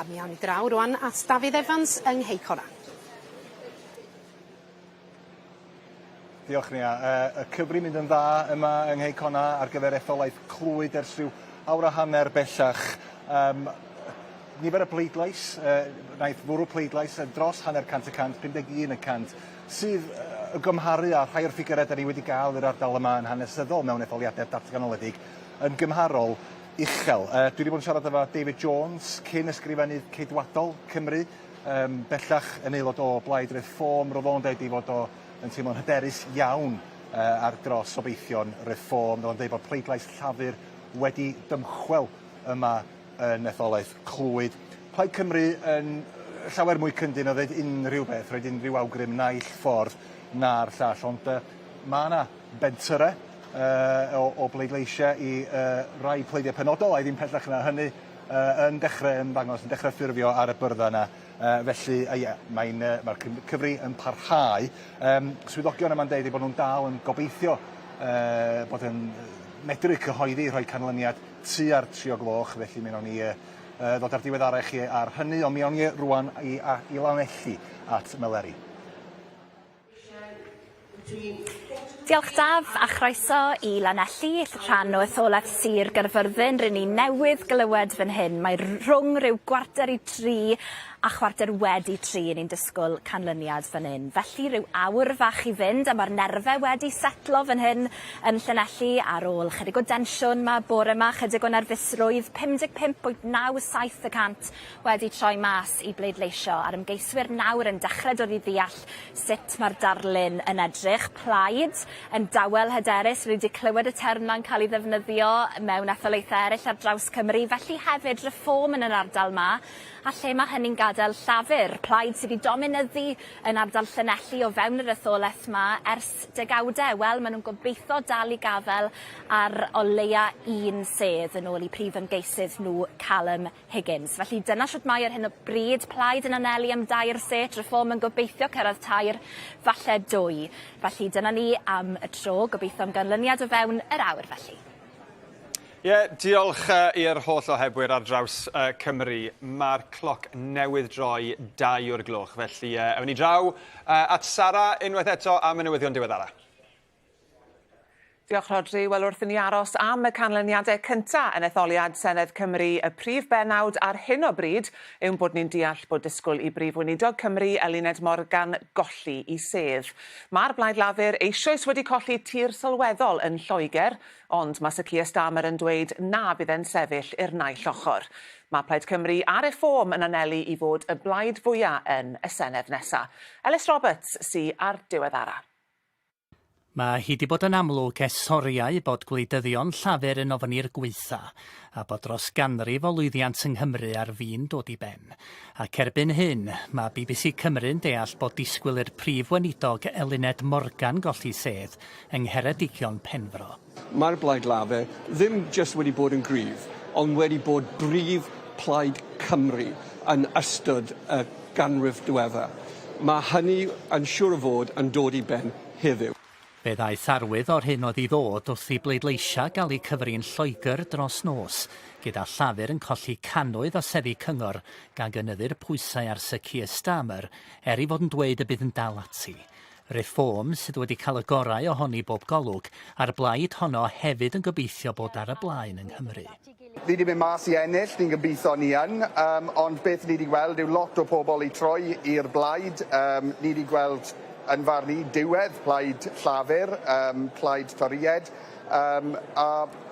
S6: A mi awn ni draw rwan at Dafydd Evans yng Nghei Connah.
S9: Diolch Nia. Y cyfri mynd yn dda yma yng Nghei Connah ar gyfer etholaeth Clwyd ers rhyw awr a hanner bellach. Um, nifer y pleidlais, wnaeth fwrw pleidlais dros hanner cant y cant, 51 y cant, sydd o gymharu â rhai o'r ffigurau da ni wedi gael i'r ardal yma yn hanesyddol mewn etholiadau datganoledig yn gymharol uchel. Dwi wedi bod yn siarad efo David Jones, cyn ysgrifennydd Ceidwadol Cymru, um, bellach yn aelod o Blaid Reform. Roedd o'n dweud ei fod o yn teimlo'n hyderus iawn ar dros obeithion Reform. Roedd o'n dweud bod pleidlais Llafur wedi dymchwel yma yn etholaeth Clwyd. Plaid Cymru yn llawer mwy cyndyn o ddeud unrhyw beth, rhoid unrhyw awgrym naill ffordd na'r llall, ond uh, mae yna bentyrau uh, o, o bleidleisiau i uh, rai pleidiau penodol, a'i ddim pellach na hynny, uh, yn dechrau ymddangos, yn dechrau ffurfio ar y byrddau yna. Felly, uh, ie, mae'n, uh, mae'r cyfri yn parhau. Um, swyddogion yma'n deud eu bod nhw'n dal yn gobeithio uh, bod yn medru cyhoeddi rhoi canlyniad tua'r tri o gloch, felly mi wnawn ni uh, ddod â'r diweddara i chi ar hynny, ond mi awn ni rwan i, a, i Lanelli at Meleri.
S13: Diolch Daf, a chroeso i Lanelli, rhan o etholaeth Sir Gaerfyrddin. Rŷn ni newydd glywed fan hyn, mae rhwng rhyw 2:45 a 3:15 ni'n disgwyl canlyniad fan hyn. Felly rhyw awr fach i fynd a ma'r nerfe wedi setlo fan hyn yn Llanelli ar ôl chydig o densiwn 'ma bore 'ma, chydig o nerfusrwydd, 55.97 y cant wedi troi mas i bleidleisio a'r ymgeiswyr nawr yn dechre dod i ddeall sut mae'r darlun yn edrych. Plaid yn dawel hyderus, rwy 'di clywed y term 'na'n cael ei ddefnyddio mewn etholaethau eraill ar draws Cymru, felly hefyd Reform yn yr ardal 'ma, a lle ma' hynny'n gadael Llafur, plaid sydd 'di dominyddu yn ardal Llanelli o fewn yr etholaeth 'ma ers degawde, wel ma' nw'n gobeitho dal i gafel ar o leia un sedd yn ôl 'u prif ymgeisydd nhw Callum Higgins. Felly dyna shwt mae ar hyn o bryd, Plaid yn anelu am dair set, Reform yn gobeithio cyrraedd tair, falle dwy. Felly dyna ni am y tro, gobeithio am ganlyniad o fewn yr awr felly.
S3: Ie, yeah, diolch i'r holl ohebwyr ar draws Cymru. Mae'r cloc newydd droi 2 o'r gloch, felly ewn ni draw at Sara unwaith eto am y newyddion diweddara.
S16: Diolch Rhodri. Wel wrth i ni aros am y canlyniadau cynta' yn etholiad Senedd Cymru, y prif bennawd ar hyn o bryd yw'n bod ni'n deall bod disgwyl i Brif Weinidog Cymru, Eluned Morgan, golli i sedd. Mae'r Blaid Lafur eisoes wedi colli tir sylweddol yn Lloegr, ond mae Sir Keir Starmer yn dweud na fydd e'n sefyll i'r naill ochr. Mae Plaid Cymru a Reform yn anelu i fod y blaid fwya' yn y Senedd nesa'. Ellis Roberts sy' â'r diweddara'.
S4: Mae hi 'di bod yn amlwg ers oriau bod gwleidyddion Llafur yn ofni'r gwaetha, a bod dros ganrif o lwyddiant yng Nghymru ar fin dod i ben. Ac erbyn hyn, mae BBC Cymru'n deall bod disgwyl i'r Prif Weinidog Eluned Morgan golli sedd yng Ngheredigion Penfro.
S18: Mae'r Blaid Lafur ddim jyst wedi bod yn gryf, ond wedi bod brif plaid Cymru yn ystod y ganrif diwetha. Mae hynny yn siŵr o fod yn dod i ben heddiw.
S4: Fe ddaeth arwydd o'r hyn oedd i ddod wrth i bleidleisiau gael eu cyfri yn Lloegr dros nos, gyda Llafur yn colli cannoedd o seddi cyngor gan gynyddu'r pwysau ar Sir Keir Starmer, er ei fod yn dweud y bydd yn dal ati. Reform sydd wedi cael y gorau ohoni bob golwg, a'r blaid honno hefyd yn gobeithio bod ar y blaen yng Nghymru.
S19: Ni 'di mynd mas i ennill, ni'n gobeithio ni yn, yym ond beth ni 'di gweld yw lot o pobl i troi i'r blaid, yym ni 'di gweld yn farn i diwedd plaid Llafur, yym plaid Torïed, yym a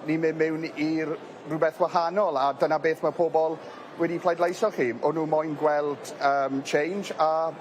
S19: ni'n mynd mewn i'r rhywbeth wahanol a dyna beth mae pobl wedi pleidleisio chi. O'n nhw moyn gweld um, change a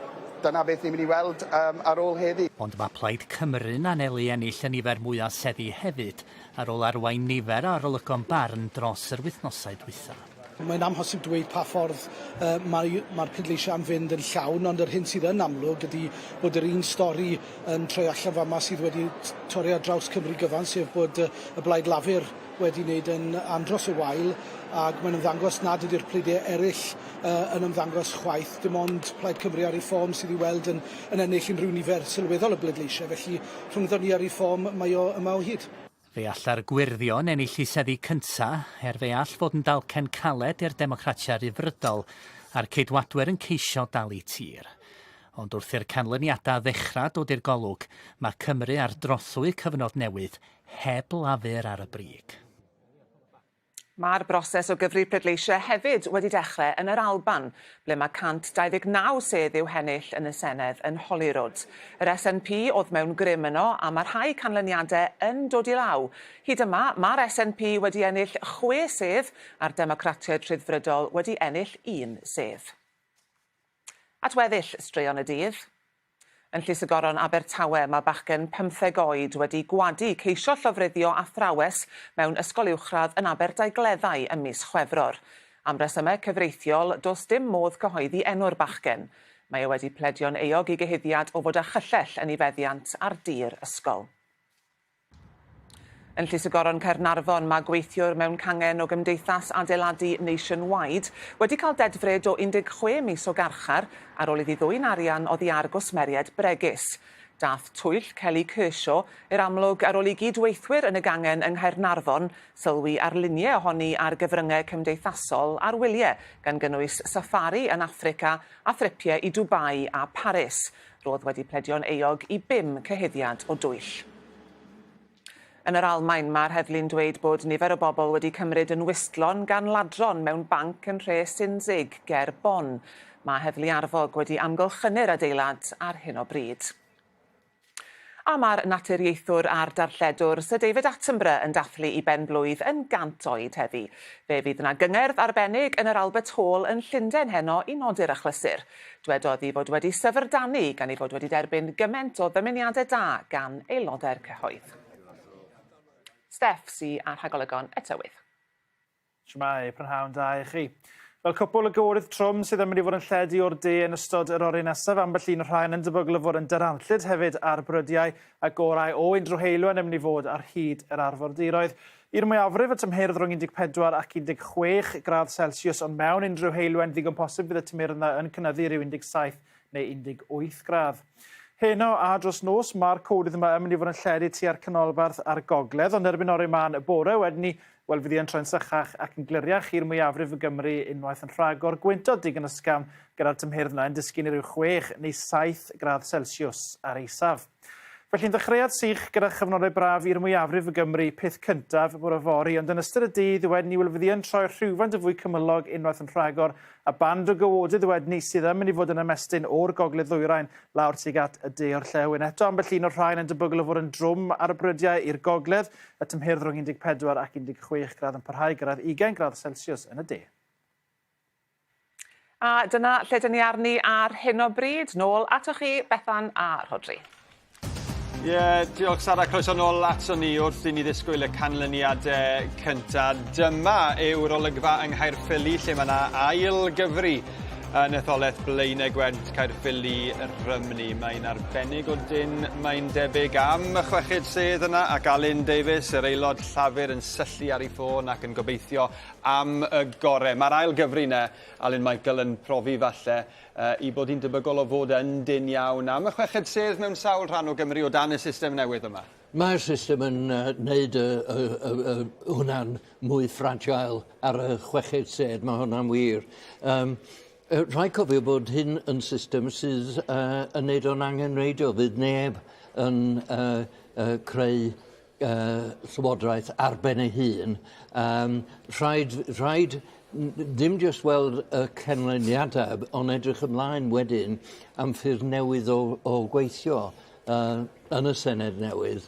S19: dyna beth ni'n mynd i weld um, ar ôl heddi.
S4: Ond mae Plaid Cymru'n anelu ennill y nifer mwyaf seddi hefyd, ar ôl arwain nifer o arolygon barn dros yr wythnosau dwytha.
S21: Mae'n amhosib dweud pa ffordd uh, mae, mae'r pleidleisiau am fynd yn llawn, ond yr hyn sydd yn amlwg ydy bod yr un stori yn troi allan fama sydd wedi torri ar draws Cymru gyfan, sef bod y Blaid Lafur wedi wneud yn andros o wael ac mae'n ymddangos nad ydy'r pleidiau eraill uh, yn ymddangos chwaith. Dim ond Plaid Cymru a Reform sydd i weld yn, yn ennill unrhyw nifer sylweddol o bleidleisiau, felly rhyngddon ni a Reform mae o yma o hyd.
S4: Fe alla'r Gwyrddion ennill eu seddi cynta', er fe all fod yn dalcen caled i'r Democratiaid Rhyddfrydol a'r Ceidwadwyr yn ceisio dal eu tir. Ond wrth i'r canlyniadau ddechrau dod i'r golwg, mae Cymru ar drothwy cyfnod newydd heb Lafur ar y brig.
S16: Mae'r broses o gyfri'r pleidleisiau hefyd wedi dechrau yn yr Alban, ble mae 129 sedd i'w hennill yn y Senedd yn Holyrood. Yr SNP oedd mewn grym yno, a mae rhai canlyniadau yn dod i law. Hyd yma, mae'r SNP wedi ennill chwe sedd, a'r Democratiaid Rhyddfrydol wedi ennill un sedd. At weddill straeon y dydd. Yn Llys y Goron Abertawe, mae bachgen pymtheg oed wedi gwadu ceisio llofruddio athrawes mewn ysgol uwchradd yn Aberdaugleddau ym mis Chwefror. Am resymau cyfreithiol, does dim modd cyhoeddi enw'r bachgen. Mae e wedi pledio'n euog i gyhuddiad o fod â chyllell yn ei feddiant ar dir ysgol. Yn Llys y Goron Caernarfon, mae gweithiwr mewn cangen o gymdeithas adeiladu Nationwide wedi cael dedfryd o 16 mis o garchar ar ôl iddi ddwyn arian oddi ar gwsmeriaid bregus. Daeth twyll Kelly Kershaw i'r amlwg ar ôl i gyd-weithwyr yn y gangen yng Nghaernarfon sylwi ar luniau ohoni ar gyfryngau cymdeithasol ar wyliau, gan gynnwys saffari yn Affrica a thripiau i Dubai a Paris. Roedd wedi pledio'n euog i bum cyhuddiad o dwyll. Yn yr Almaen, mae'r heddlu'n dweud bod nifer o bobl wedi cymryd yn wystlon gan ladron mewn banc yn nhre Sinzig ger Bonn. Mae heddlu arfog wedi amgylchynu'r adeilad ar hyn o bryd. A mae'r naturiaethwr a'r darlledwr Sir David Attenborough yn dathlu i ben-blwydd yn 100 oed heddi. Fe fydd yna gyngerdd arbennig yn yr Albert Hall yn Llundain heno i nodi'r achlysur. Dwedodd ei fod wedi syfrdanu gan ei fod wedi derbyn gymaint o ddymuniadau da gan aelodau'r cyhoedd. Steff sy â rhagolygon y tywydd.
S24: Shwmae, prynhawn da i chi. Fel cwpwl o gywydd trwm sydd yn mynd i fod yn lledu o'r de yn ystod yr oriau nesaf, ambell un o'r rhain yn debygol o fod yn daranllyd hefyd ar brydiau a gorau o unrhyw heulwen yn mynd i fod ar hyd yr arfordiroedd. I'r mwyafrif y tymheredd rhwng 14 ac 16 gradd Celsius, ond mewn unrhyw heulwen ddigon posib fydd y tymheredd yna yn cynyddu i ryw 17 neu 18 gradd. Heno a dros nos, mae'r codydd yma yn mynd i fod yn lledu tua'r canolbarth a'r gogledd, ond erbyn oriau mân y bore wedyn ni, wel fydd hi yn troi'n sychach ac yn gliriach i'r mwyafrif o Gymru unwaith yn rhagor. Gwyntodd digon ysgafn gyda'r tymheredd yna yn disgyn i ryw 6 neu 7 gradd Celsius ar eisaf. Felly'n ddechreuad sych gyda chyfnodau braf i'r mwyafrif o Gymru peth cyntaf y bore fory, ond yn ystod y dydd wedyn ni wel fydd hi yn troi rhywfaint yn fwy cymylog unwaith yn rhagor, a band o gawodydd wedyn ni sydd yn mynd i fod yn ymestyn o'r gogledd ddwyrain lawr tuag at y de orllewin. Eto ambell un o'r rhain yn debygol o fod yn drwm ar y brydiau i'r gogledd, y tymheredd rhwng 14 ac 16 gradd yn parhau i gyrraedd 20 gradd Celsius yn y de.
S16: A dyna lle 'dyn ni arni ar hyn o bryd. Nôl atoch chi, Bethan a Rhodri.
S3: Ie, yeah, diolch Sara. Croeso nôl ato ni wrth i ni ddisgwyl y canlyniadau cynta. Dyma yw'r olygfa yng Nghaerffili lle mae yna ail gyfri yn etholaeth Blaenau Gwent Caerffili Rhymni. Mae'n arbennig o dynn, mae'n debyg am y chweched sedd yna ac Alun Davies, yr aelod Llafur, yn syllu ar ei ffôn ac yn gobeithio am y gore. Mae'r ail gyfri yna, Alun Michael, yn profi falle i bod hi'n debygol o fod yn dynn iawn am y chweched sedd mewn sawl rhan o Gymru o dan y system newydd yma.
S12: Mae'r system yn uh, neud y, y, y, y, hwnna'n mwy fragile ar y chweched sedd, mae hwnna'n wir. Um, rhaid cofio bod hyn yn system sydd uh, yn neud o'n angenrheidiol. Fydd neb yn uh, uh, creu uh, llywodraeth ar ben ei hun. Um, rhaid, rhaid ddim jyst weld y canlyniadau, ond edrych ymlaen wedyn am ffyrdd newydd o, o gweithio uh, yn y Senedd newydd.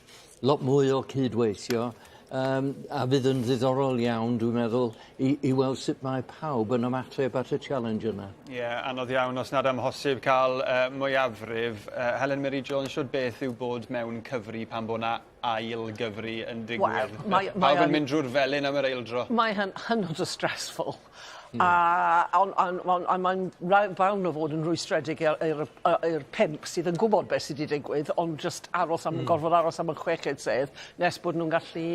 S12: Lot mwy o cydweithio, um, a fydd yn ddiddorol iawn, dwi'n meddwl, i, i weld sut mae pawb yn ymateb at y challenge yna.
S3: Ie, yeah, anodd iawn os nad amhosib cael uh, mwyafrif. Uh, Helen Mary Jones, siwr beth yw bod mewn cyfri pan bod na ail gyfri yn digwydd.
S1: Wel, mae,
S3: mae Pawb yn mynd drwy'r felin am yr eildro.
S1: Mae hyn hynod o stressful. A, on, on, on, on, mae'n fawn o fod yn rwystredig i'r pump sydd yn gwybod beth sydd wedi digwydd, ond just aros am, gorfod aros am y chweched sedd nes bod nhw'n gallu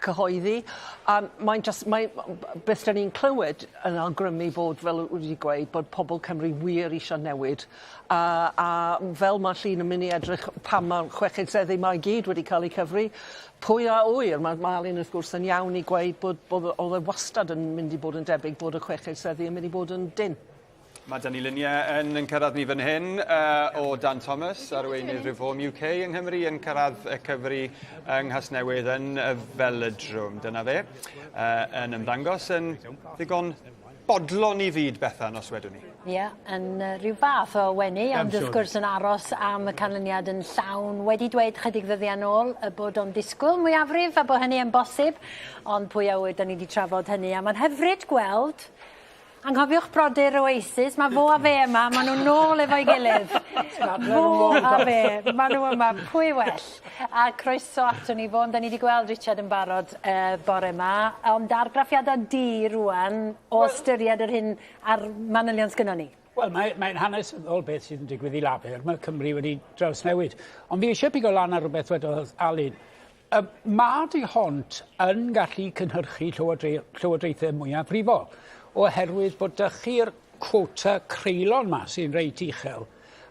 S1: cyhoeddi. Mae'n just, mae, beth da ni'n clywed yn awgrymu bod, fel wedi gweud, bod pobl Cymru wir eisiau newid. A, a fel mae llun yn mynd i edrych pan mae'r chweched seddi 'ma i gyd wedi cael eu cyfri, pwy a ŵyr? Mae, mae Alun wrth gwrs yn iawn i gweud bod, bod oedd e wastad yn mynd i bod yn debyg bod y chweched seddi yn mynd i bod yn dynn.
S3: Mae 'da ni luniau yn, yn cyrraedd ni fan hyn uh, o Dan Thomas, arweinydd Reform UK yng Nghymru, yn cyrraedd y cyfri yng Nghasnewydd yn y Felydrwm. Dyna fe, uh, yn ymddangos yn ddigon bodlon i fyd, Bethan, os wedwn ni.
S2: Ie, yeah, yn uh, rhyw fath o wenu, ond wrth gwrs yn aros am y canlyniad yn llawn. Wedi dweud chydig ddyddiau nôl y bod o'n disgwyl mwyafrif a bod hynny yn bosib, ond pwy a ŵyr, da ni wedi trafod hynny, a mae'n hyfryd gweld Anghofiwch brodyr Oasis, mae fo a fe yma, maen nhw nôl efo'i gilydd. Fo a fe, maen nhw yma, pwy well? A croeso ato ni fo, ond da ni wedi gweld Richard yn barod uh, bore yma, ond argraffiadau di rwan o well, ystyried yr hyn a'r manylion sgynnon ni.
S8: Wel, mae'n mae hanesyddol beth sydd yn digwydd i Lafur. Mae Cymru wedi drawsnewid. Ond fi eisiau pigo lan ar rhywbeth wedodd Alun. Y mae D'Hondt yn gallu cynhyrchu llywodraethau mwyafrifol, oherwydd bod 'da chi'r quota creulon 'ma sy'n reit uchel,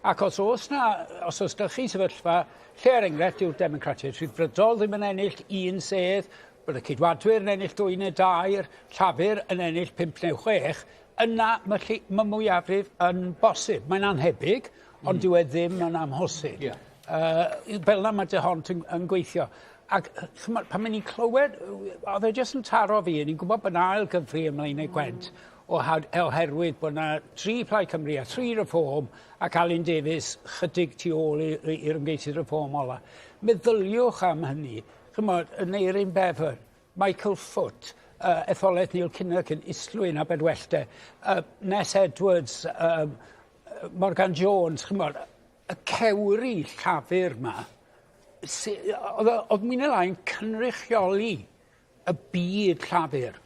S8: ac os oes 'na, os oes 'da chi sefyllfa lle er enghraifft dyw'r Democratiaid Rhyddfrydol ddim yn ennill un sedd, bod y Ceidwadwyr yn ennill dwy neu dair, Llafur yn ennill pump neu chwech, yna mae, lle, mae mwyafrif yn bosib. Mae'n annhebyg, ond dyw e ddim yn amhosib. Yeah. Uh, fel yna mae D'Hondt yn, yn gweithio. Ac chymod, pan ni'n clywed, oedd e jyst yn taro fi, ni'n gwybod bod yna ail gyfri ym Mlaenau Gwent, oherwydd bod yna tri Plaid Cymru a tri Reform ac Alun Davies chydig tu ôl i'r ymgeisydd Reform ola. Meddyliwch am hynny. Chymod, Aneurin Bevan, Michael Foot, uh, etholaeth Neil Kinnock yn Islwyn a Bedwellte, uh, Ness Edwards, um, Morgan Jones, chymod, y cewri Llafur 'ma, sy- oedd oedd mwy neu lai'n cynrychioli y byd Llafur.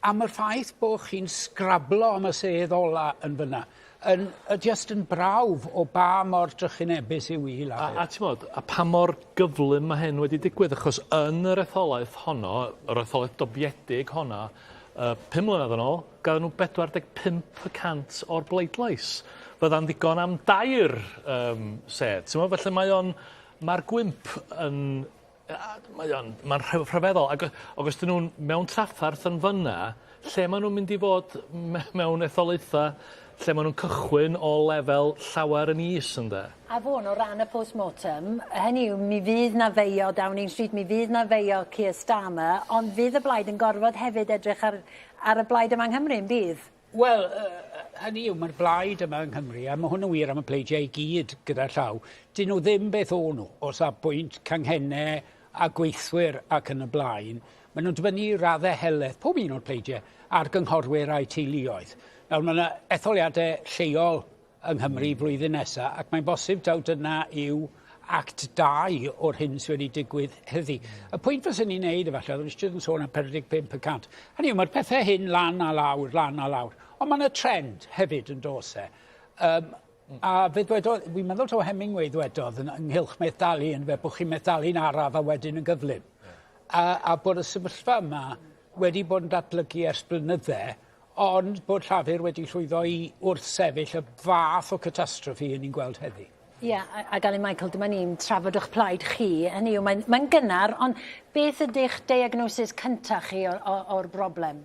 S8: A ma'r ffaith bo' chi'n sgrablo am y sedd ola yn fyna yn yy jyst yn brawf o ba mor drychinebus yw 'i
S11: A,
S8: Lafur.
S11: a t'mod, a pa mor gyflym ma' hyn wedi digwydd, achos yn yr etholaeth honno, yr etholaeth dobiedig honna, yy pum mlynedd yn ôl, Gawn nhw 45 y cant o'r bleidlais. Fydda'n ddigon am dair yym sedd. T'mo' felly mae o'n ma'r gwymp yn mae o'n ma'n rhyfeddol ag ag os 'dyn nw'n mewn traffarth yn fynna lle ma' nw'n mynd i fod mewn etholaetha lle ma' nw'n cychwyn o lefel llawer yn is ynde?
S2: A Fôn, o ran y post-mortem, hynny yw, mi fydd 'na feio Downing Street, mi fydd 'na feio Keir Starmer, ond fydd y blaid yn gorfod hefyd edrych ar ar y blaid yma yng Nghymru, yn bydd?
S8: Wel, hynny yw, mae'r blaid yma yng Nghymru, a mae hwn yn wir am y pleidiau i gyd gyda llaw, dyn nhw ddim beth o'n nhw o safbwynt canghennau a gweithwyr ac yn y blaen. Maen nhw'n dibynnu i raddau helaeth, pob un o'r pleidiau, ar gynghorwyr a'u teuluoedd. Nawr, mae yna etholiadau lleol yng Nghymru flwyddyn nesaf, ac mae'n bosib taw dyna yw act 2 o'r hyn sydd wedi digwydd heddi. Y pwynt fyswn i'n neud efallai, oedd Richard yn sôn am 45 y cant. Hynny yw, mae'r pethau hyn lan a lawr, lan a lawr. Ond mae yna trend hefyd yn dos e. Um, a fe ddwedodd, fi'n meddwl taw Hemingway ddwedodd yn, ynghylch methalu yn fe, bod chi'n methalu'n araf a wedyn yn gyflym. A, a bod y sefyllfa yma wedi bod yn datblygu ers blynydde, ond bod Llafur wedi llwyddo i wrthsefyll y fath o catastrophe 'yn ni'n gweld heddi.
S2: Ie, a a Alun Michael, dyma ni'n trafod o'ch plaid chi, hynny yw, mae'n mae'n gynnar, ond beth ydych diagnosis cynta chi o, o, o'r broblem?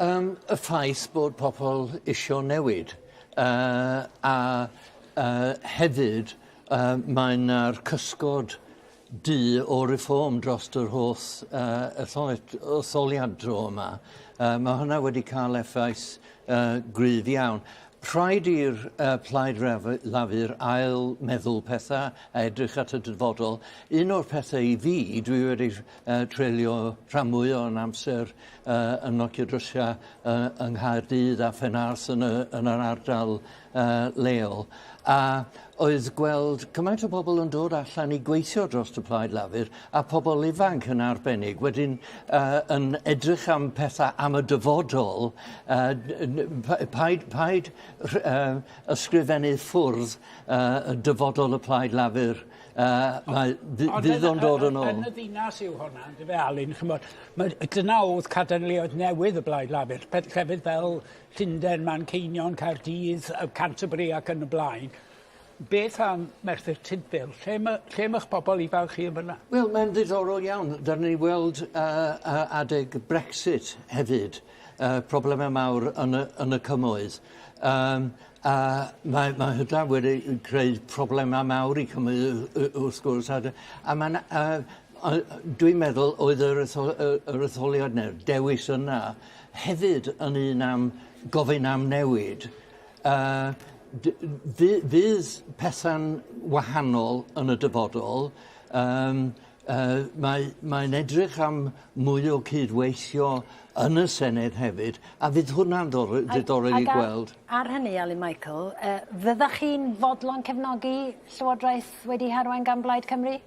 S12: Um, y ffaith bod pobl isio newid, uh, a uh, hefyd uh, mae'n na'r cysgod du o Reform drost yr holl uh, etholiad dro yma. Uh, mae hwnna wedi cael effaith uh, gryf iawn. Rhaid i'r uh, Plaid Lafur ail meddwl pethau a edrych at y dyfodol. Un o'r pethau i fi, dwi wedi uh, treulio rhan mwy o'n amser uh, yn nocio drysiau uh, yng Nghaerdydd a Phenarth yn, y, yn yr ardal uh, leol. A oedd gweld cymaint o bobl yn dod allan i gweithio dros y Plaid Lafur a pobl ifanc yn arbennig wedyn uh, yn edrych am pethau am y dyfodol, uh, paid, paid uh, ysgrifennu ffwrdd uh, y dyfodol y Plaid Lafur. Uh, mae, fydd o'n dod yn ôl.
S8: Yn y ddinas yw hwnna, yn dyfe Alun, chymod, mae, dyna oedd cadarnleoedd newydd y Blaid Lafur, llefydd fel Llundain, Manceinion, Caerdydd, Canterbury ac yn y blaen. Beth am Merthyr Tudful? Lle mae, lle mae'ch pobl ifanc chi yn fyna?
S12: Wel, mae'n ddiddorol iawn. Dyna ni weld uh, uh, adeg Brexit hefyd, uh, problemau mawr yn y, yn y cymoedd. Um, a mae, mae hynna wedi creu problemau mawr i Cymru wrth gwrs. A, a mae'n, uh, dwi'n meddwl oedd yr, ethol, yr etholiad neu'r dewis yna hefyd yn un am gofyn am newid. Uh, fydd pethau'n wahanol yn y dyfodol. Um, uh, mae, mae'n edrych am mwy o cydweithio yn y Senedd hefyd, a fydd hwnna'n ddiddorol i gweld.
S2: Ar hynny, Alun Michael, uh, fyddach chi'n fodlon cefnogi Llywodraeth wedi harwain gan Blaid Cymru?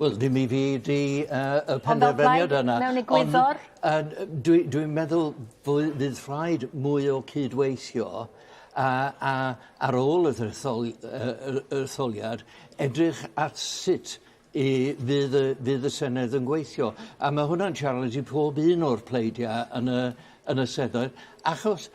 S12: Wel, dim i fi 'di uh, y penderfyniad yna.
S2: Mewn egwyddor?
S12: Ond uh, dwi'n dwi meddwl fydd rhaid mwy o cydweithio a, a ar ôl y ethol, uh, etholiad edrych at sut i fydd y, fydd y Senedd yn gweithio. A mae hwnna'n challenge i pob un o'r pleidiau yn y, yn y seddoedd, achos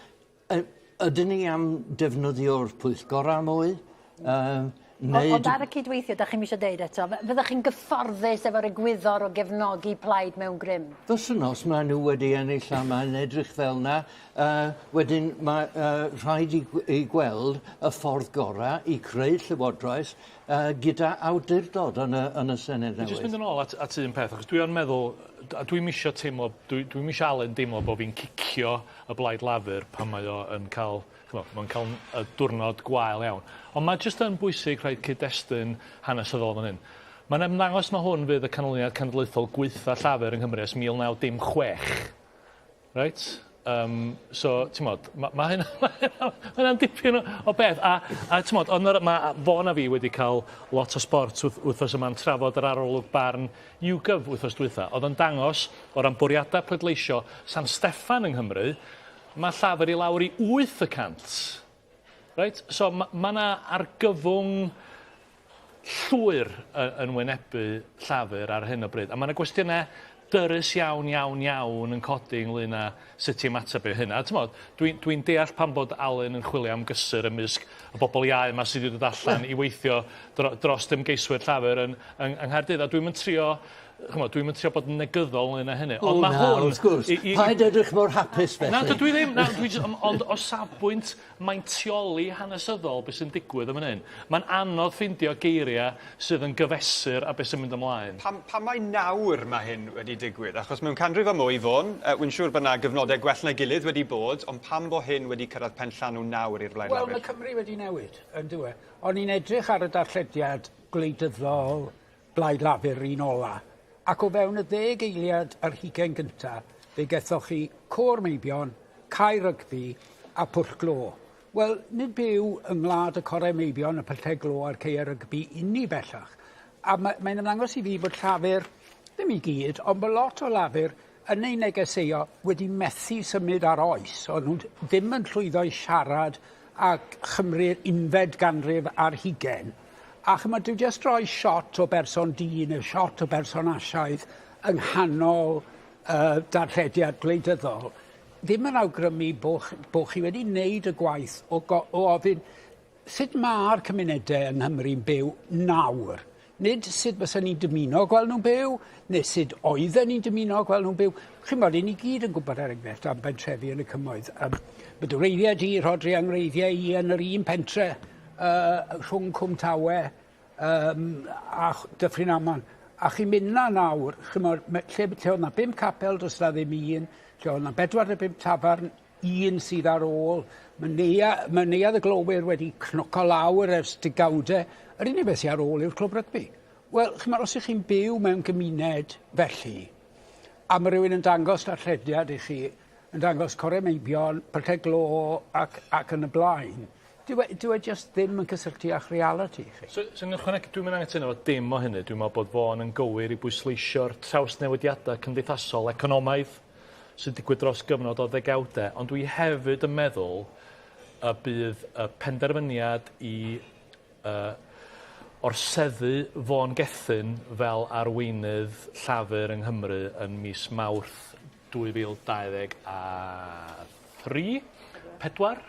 S12: ydyn ni am defnyddio'r pwyllgorau mwy? Uh,
S2: Neu... Ond ar y cydweithio, da chi'n eisiau deud eto, fyddech chi'n gyfforddus efo'r egwyddor o gefnogi plaid mewn grym?
S12: Fyswn os maen nhw wedi ennill a mae'n edrych fel na. Uh, wedyn mae uh, rhaid i, i gweld y ffordd gorau i creu llywodraeth uh, gyda awdurdod yn y, yn y Senedd newydd.
S11: Dwi'n jyst mynd yn ôl at, at un peth, achos dwi'n meddwl, a dwi'n misio teimlo, dwi'n dwi misio Alun deimlo bod fi'n cicio y Blaid Lafur pan mae o yn cael, ch'mo', mae'n cael y diwrnod gwael iawn. Ond mae jyst yn bwysig rhoi cyd-destun hanesyddol fan hyn. Mae'n ymddangos ma' hwn fydd y canlyniad cenedlaethol gwaetha Llafur yng Nghymru ers 1916. Reit? Um, so, ti'n mod, mae ma hynna, ma hynna, ma hynna'n dipyn o, o beth. A, a ti'n mod, ond mae Fôn a fi wedi cael lot o sport wrth, wythnos yma'n trafod yr arolwg barn YouGov wythnos dwytha, oedd yn dangos o ran bwriadau pleidleisio San Steffan yng Nghymru, mae Llafur i lawr i 8 y cant. Right? So mae ma 'na argyfwng llwyr yn wynebu Llafur ar hyn o bryd. A mae yna gwestiynau dyrys iawn, iawn, iawn yn codi ynglyn â sut i ymateb i hyn. A t'mod, dwi'n dwi deall pam bod Alun yn chwilio am gysur ymysg y bobl iau yma sydd wedi dod allan i weithio dro, dros ymgeiswyr Llafur yn, yng, yng Nghaerdydd. A dwi'n mynd trio ch'mod, dwi'm yn trio bod yn negyddol ynglyn â hynny.
S12: Ond mae hwn... wrth gwrs. I, i, Paid edrych mor hapus felly.
S11: Na, dwi ddim. Na, dwi just, ond o safbwynt maintioli hanesyddol beth sy'n digwydd yn fan hyn, mae'n anodd ffeindio geiriau sydd yn gyfesur a beth sy'n mynd ymlaen.
S3: Pam, pam mae nawr mae hyn wedi digwydd? Achos mewn canrif a mwy, Fôn, uh, wy'n siŵr bod yna gyfnodau gwell na'i gilydd wedi bod, ond pam bo hyn wedi cyrraedd penllanw nawr i'r Blaid
S8: Lafur? Wel, mae Cymru wedi newid, yn dyw e. O'n i'n edrych ar y darllediad gwleidyddol Blaid Lafur un ola, ac o fewn y ddeg eiliad ar hugain gynta, fe gethoch chi côr meibion, cae rygbi a pwll glo. Wel, nid byw yng ngwlad y corau meibion, y pyllau glo a'r caeau rygbi inni bellach. A ma, mae'n ymddangos i fi bod Llafur, ddim i gyd, ond bod lot o Lafur yn ei negeseuo wedi methu symud ar oes. O'n nhw ddim yn llwyddo i siarad â Chymru'r unfed ganrif ar hugain. A chimod, dyw jyst rhoi shot o berson du neu shot o berson Asiaidd yng nghanol uh, darllediad gwleidyddol ddim yn awgrymu bo, bo chi wedi wneud y gwaith o, go, o ofyn sut mae'r cymunedau yng Nghymru'n byw nawr. Nid sut fysa ni'n dymuno gweld nhw'n byw, neu sut oedden ni'n dymuno gweld nhw'n byw. Chi'n bod, ni gyd yn gwybod er enghraifft am bentrefi yn y cymoedd. Um, mae dy wreiddiau di, Rhodri, a ngwreiddiau i yn yr un pentre rhwng Cwm Tawe um, a Dyffryn Aman. A chi'n mynd na nawr, chimod, lle, lle oedd na bum capel, does na ddim un, lle oedd na 45 tafarn, un sydd ar ôl. Mae, neia, mae neuadd y glowyr wedi cnoco lawr ers degawdau. Yr unig beth sydd ar ôl yw'r clwb rygbi. Wel, chimod, os ych chi'n byw mewn gymuned felly, a mae rhywun yn dangos darllediad i chi, yn dangos corau meibion, pyllau glo ac, ac yn y blaen, dyw e, dyw e just ddim yn cysylltu â'ch reality chi.
S11: So, so yn ychwanegu, dwi'n mynd anghytuno efo dim o hynny. Dwi'n meddwl bod Vaughan yn gywir i bwysleisio'r trawsnewidiadau cymdeithasol, economaidd, sy'n digwydd dros gyfnod o ddegawdau, ond dwi hefyd yn meddwl y bydd y penderfyniad i uh, orseddu Vaughan Gething fel arweinydd Llafur yng Nghymru yn mis Mawrth 2023, 4,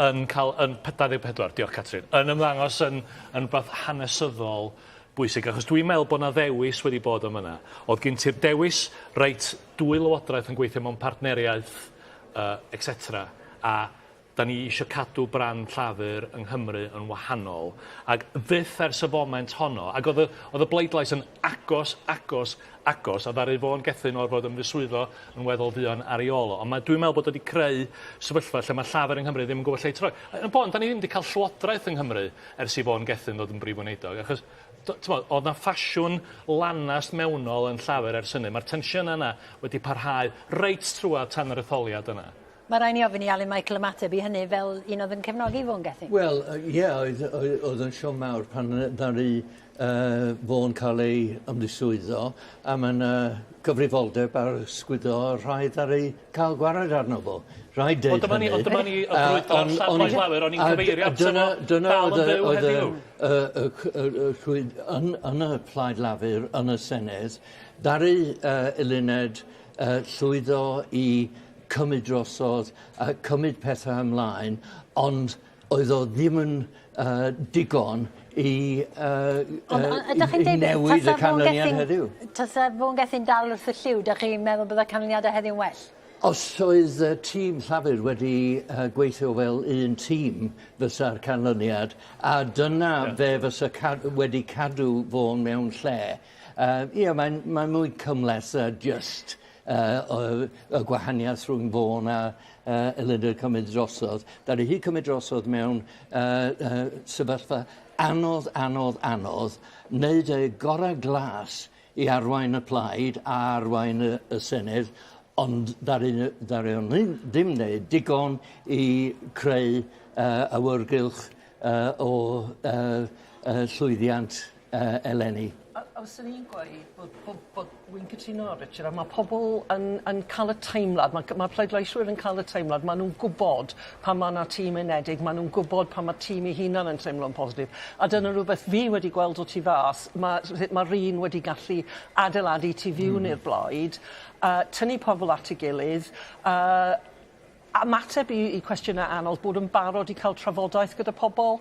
S11: yn cael, yn 24, diolch Catrin, yn ymddangos yn, yn rhywbeth hanesyddol bwysig, achos dwi'n meddwl bod 'na ddewis wedi bod yn fan'na. Oedd gen ti'r dewis, reit, dwy lywodraeth yn gweithio mewn partneriaeth, uh, etc. A da ni eisiau cadw brand Llafur yng Nghymru yn wahanol. Ac fyth ers y foment honno, ac oedd y, oedd y bleidlais yn agos, agos, agos, a ddaru Vaughan Gething orfod ymddiswyddo yn weddol fuan ar ei ôl o. Ond mae, dwi'n meddwl bod wedi creu sefyllfa lle mae Llafur yng Nghymru ddim yn gwybod lle i troi. Yn y bôn, da ni ddim wedi cael llywodraeth yng Nghymru ers i Vaughan Gething ddod yn brif weinidog, achos t'mod, o'dd 'na ffasiwn lanast mewnol yn Llafur ers hynny. Mae'r tensiynau yna wedi parhau reit trwadd tan yr etholiad yna.
S2: Mae rhaid ni ofyn i Alun Michael ymateb i hynny fel un oedd yn cefnogi Vaughan Gething.
S12: Wel, ie, yeah, oedd, oedd, oedd yn siom mawr pan ddaru Vaughan cael ei ymddiswyddo, a mae yna gyfrifoldeb ar sgwyddo rhaid ar ei cael gwared arno fo. Rhaid deud
S11: hynny. Ond dyma ni y brwydro Lladd Lafur, o'n i'n cyfeirio ato fo dal yn fyw heddiw.
S12: Yn, yn y Plaid Lafur, yn y Senedd, ddaru Eluned llwyddo i cymryd drosodd, a cymryd pethau ymlaen, ond oedd o ddim yn digon i, i newid y canlyniad heddiw.
S2: Tasa Vaughan Gething dal wrth y llyw, dych chi'n meddwl byddai canlyniadau heddiw'n well?
S12: Os oedd y tîm Llafur wedi gweithio fel un tîm fysa'r canlyniad, a dyna yeah. fe fysa cad wedi cadw Vaughan mewn lle. Ie, yeah, mae'n mae mwy cymhleth just y gwahaniaeth rhwng Vaughan a Eluned cymryd drosodd. Ddaru hi cymryd drosodd mewn sefyllfa anodd, anodd, anodd, wneud ei gorau glas i arwain y plaid a arwain y, y Senedd, ond ddaru, ddaru o'n ddim wneud digon i creu awyrgylch o llwyddiant eleni.
S1: A, a fyswn i'n gweud bod, bod, bod wy'n cytuno â Richard, a mae pobl yn, yn cael y teimlad, mae, mae pleidleiswyr yn cael y teimlad, maen nhw'n gwybod pan mae yna tîm unedig, maen nhw'n gwybod pan mae tîm ei hunan yn teimlo'n positif. A dyna rhywbeth fi wedi gweld o tu fas, mae, mae Rhun wedi gallu adeiladu tu fewn i'r blaid, tynnu pobl at ei gilydd, ymateb i, i cwestiynau anodd, bod yn barod i cael trafodaeth gyda pobl.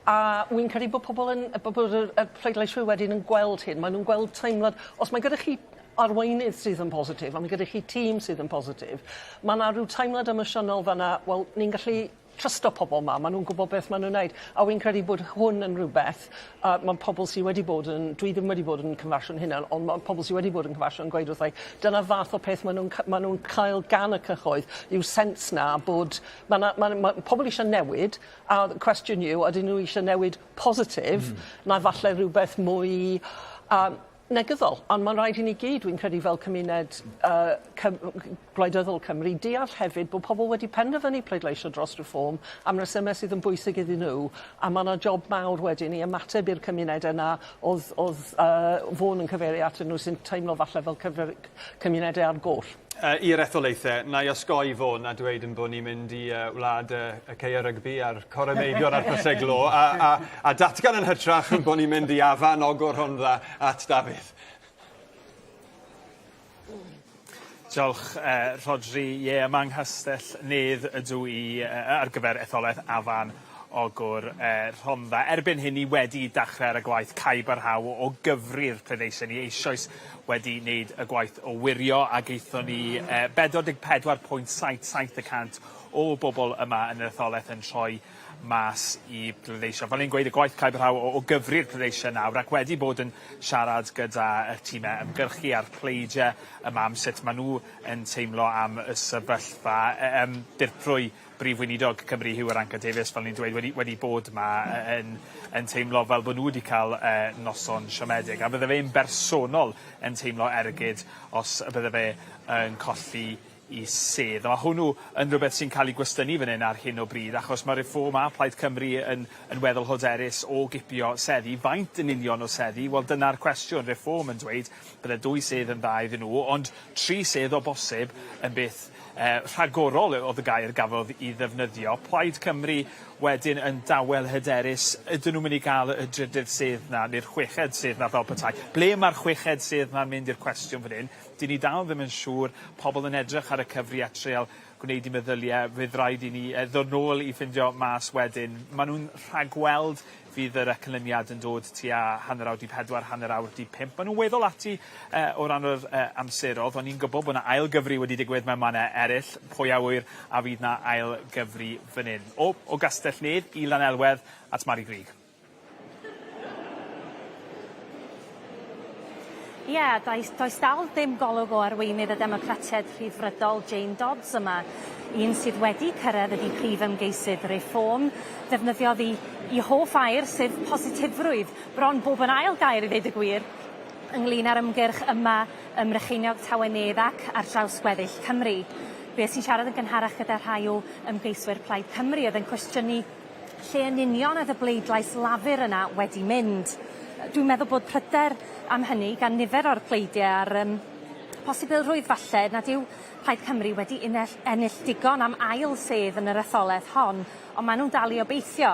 S1: A wy'n credu bod pobl yn, bod, bod y, y pleidleiswyr wedyn yn gweld hyn. Maen nhw'n gweld teimlad, os mae gyda chi arweinydd sydd yn positif, a mae gyda chi tîm sydd yn positif, mae yna rhyw teimlad emosiynol fanna, wel, ni'n gallu trysto pobl 'ma, maen nhw'n gwybod beth maen nhw'n wneud. A wy'n credu bod hwn yn rhywbeth, uh, mae pobl sydd wedi bod yn, dwi ddim wedi bod yn cyfasiwn hynna, ond mae pobl sydd wedi bod yn cyfasiwn yn gweud wrthai, dyna fath o peth maen nhw'n ma nhw cael gan y cyhoedd, yw sens na bod, mae ma, ma, ma pobl eisiau newid, a cwestiwn yw, ydyn nhw eisiau newid positif, na falle rhywbeth mwy um, negyddol, ond mae'n rhaid i ni gyd, dwi'n credu, fel cymuned uh, cym gwleidyddol Cymru, deall hefyd bod pobl wedi penderfynu pleidleisio dros Reform am resymau sydd yn bwysig iddyn nhw, a mae yna job mawr wedyn i ymateb i'r cymuned yna oedd, oedd uh, Fôn yn cyfeirio atyn nhw sy'n teimlo falle fel cyfer, cymunedau ar goll.
S3: Uh, I'r etholaethau, na i osgoi Fôn a dweud yn bod ni'n mynd i uh, wlad uh, y ceia rygbi a'r corau meibion a'r pyllau glo, a, a, a datgan yn hytrach yn bod ni'n mynd i Afan, Ogwr, Rhondda at Dafydd.
S24: Diolch, uh, Rhodri. Ie, yeah, yma yng Nghastell Nedd ydw i uh, ar gyfer etholaeth Afan Ogwr uh, Rhondda. Erbyn hyn ni wedi dechrau ar y gwaith caib barhaw o gyfri'r pleidleisiau. Ni eisoes wedi wneud y gwaith o wirio a gaethon ni uh, 44.77 y cant o bobl yma yn yr etholaeth yn troi mas i bleidleisio. Fel ni'n gweud, y gwaith caib barhaw o, o gyfri'r pleidleisiau nawr ac wedi bod yn siarad gyda y tîmau ymgyrchu a'r pleidiau yma am sut maen nhw yn teimlo am y sefyllfa. Yym, dirprwy Brif Weinidog Cymru, Huw Irranca-Davies, fel ni'n dweud, wedi, wedi bod yma yn, yn teimlo fel bod nhw wedi cael uh, noson siomedig. A bydde fe'n bersonol yn teimlo ergyd os y bydde fe yn colli i sedd. A ma' hwnnw yn rhywbeth sy'n cael ei gwestiynu fan hyn ar hyn o bryd, achos mae Reform a Plaid Cymru yn, yn weddol hyderus o gipio seddi. Faint yn union o seddi? Wel, dyna'r cwestiwn. Reform yn dweud bydde dwy sedd yn dda iddyn nhw, ond tri sedd o bosib yn beth eh, rhagorol oedd y gair gafodd i ddefnyddio. Plaid Cymru wedyn yn dawel hyderus, ydyn nhw'n mynd i gael y drydydd sedd 'na, neu'r chweched sedd 'na fel petai? Ble mae'r chweched sedd 'na'n mynd i'r cwestiwn fan hyn? Dyn ni dal ddim yn siŵr, pobl yn edrych ar y cyfri a treial gwneud 'u meddylie, fydd raid i ni yy ddod nôl i ffindio mas wedyn. Ma' nw'n rhagweld fydd yr yy canlyniad yn dod tua hanner awr 'di pedwar, hanner awr 'di pump. Ma' nw'n weddol ati yy o ran yr yy amserodd, o'n i'n gwbo bo' 'na ail gyfri wedi digwydd mewn mane eryll, pwy a ŵyr a fydd 'na ail gyfri fyn 'yn. O o Gastell Nedd i Lanelwedd at Mari Grug.
S17: Ie, yeah, does, does dal ddim golwg o arweinydd y Democratiaid Rhyddfrydol, Jane Dodds yma. Un sydd wedi cyrraedd ydi prif ymgeisydd Reform. Ddefnyddiodd i, i hoff air, sef positifrwydd, bron bob yn ail gair i ddeud y gwir, ynglyn â'r ymgyrch yma ym Mrycheiniog Tawe Nedd ac ar draws gweddill Cymru. Bues i'n siarad yn gynharach gyda rhai o ymgeiswyr Plaid Cymru oedd yn cwestiynu lle yn union oedd y bleidlais Lafur yna wedi mynd. Dwi'n meddwl bod pryder am hynny gan nifer o'r pleidiau a'r yym posibilrwydd falle nad yw Plaid Cymru wedi unell, ennill digon am ail sedd yn yr etholaeth hon, ond maen nhw'n dal i obeithio.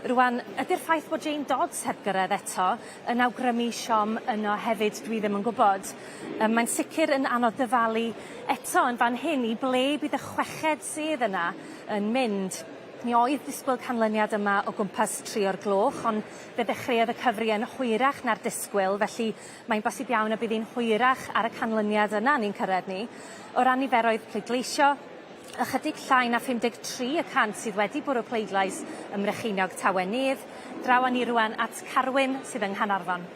S17: Rwan, ydy'r ffaith bod Jane Dodds heb gyrraedd eto yn awgrymu siom yno hefyd, dwi ddim yn gwybod. Yym, mae'n sicr yn anodd dyfalu eto yn fan hyn i ble bydd y chweched sedd yna yn mynd. Mi oedd disgwyl canlyniad yma o gwmpas tri o'r gloch, ond fe ddechreuodd y cyfri yn hwyrach na'r disgwyl, felly mae'n bosib iawn y bydd hi'n hwyrach ar y canlyniad yna ni'n cyrraedd ni. O ran niferoedd pleidleisio, ychydig llai na 53 y cant sydd wedi bwrw pleidlais ym Mrycheiniog Tawe Nedd. Draw â ni rŵan at Carwyn sydd yng Nghanarfon.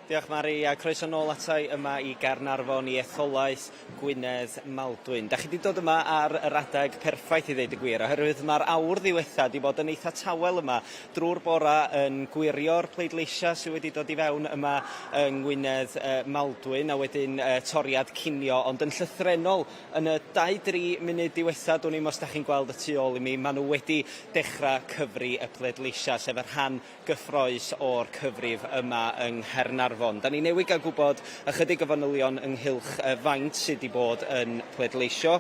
S20: Diolch Mari, a croeso nôl atai yma i Gaernarfon i etholaeth Gwynedd Maldwyn. Da chi wedi dod yma ar yr adeg perffaith i ddeud y gwir, oherwydd mae'r awr ddiwetha wedi bod yn eitha tawel yma drwy'r bora yn gwirio'r pleidleisiau sydd wedi dod i fewn yma yng Ngwynedd Maldwyn a wedyn toriad cinio, ond yn llythrennol yn y 2-3 munud diwetha, dwn i'm os da chi'n gweld y tu ôl i mi, maen nhw wedi dechrau cyfri y pleidleisiau, sef y rhan gyffrous o'r cyfrif yma yng Nghaernarfon. Da ni newydd gael gwybod ychydig o fanylion ynghylch faint sydd wedi bod yn pleidleisio.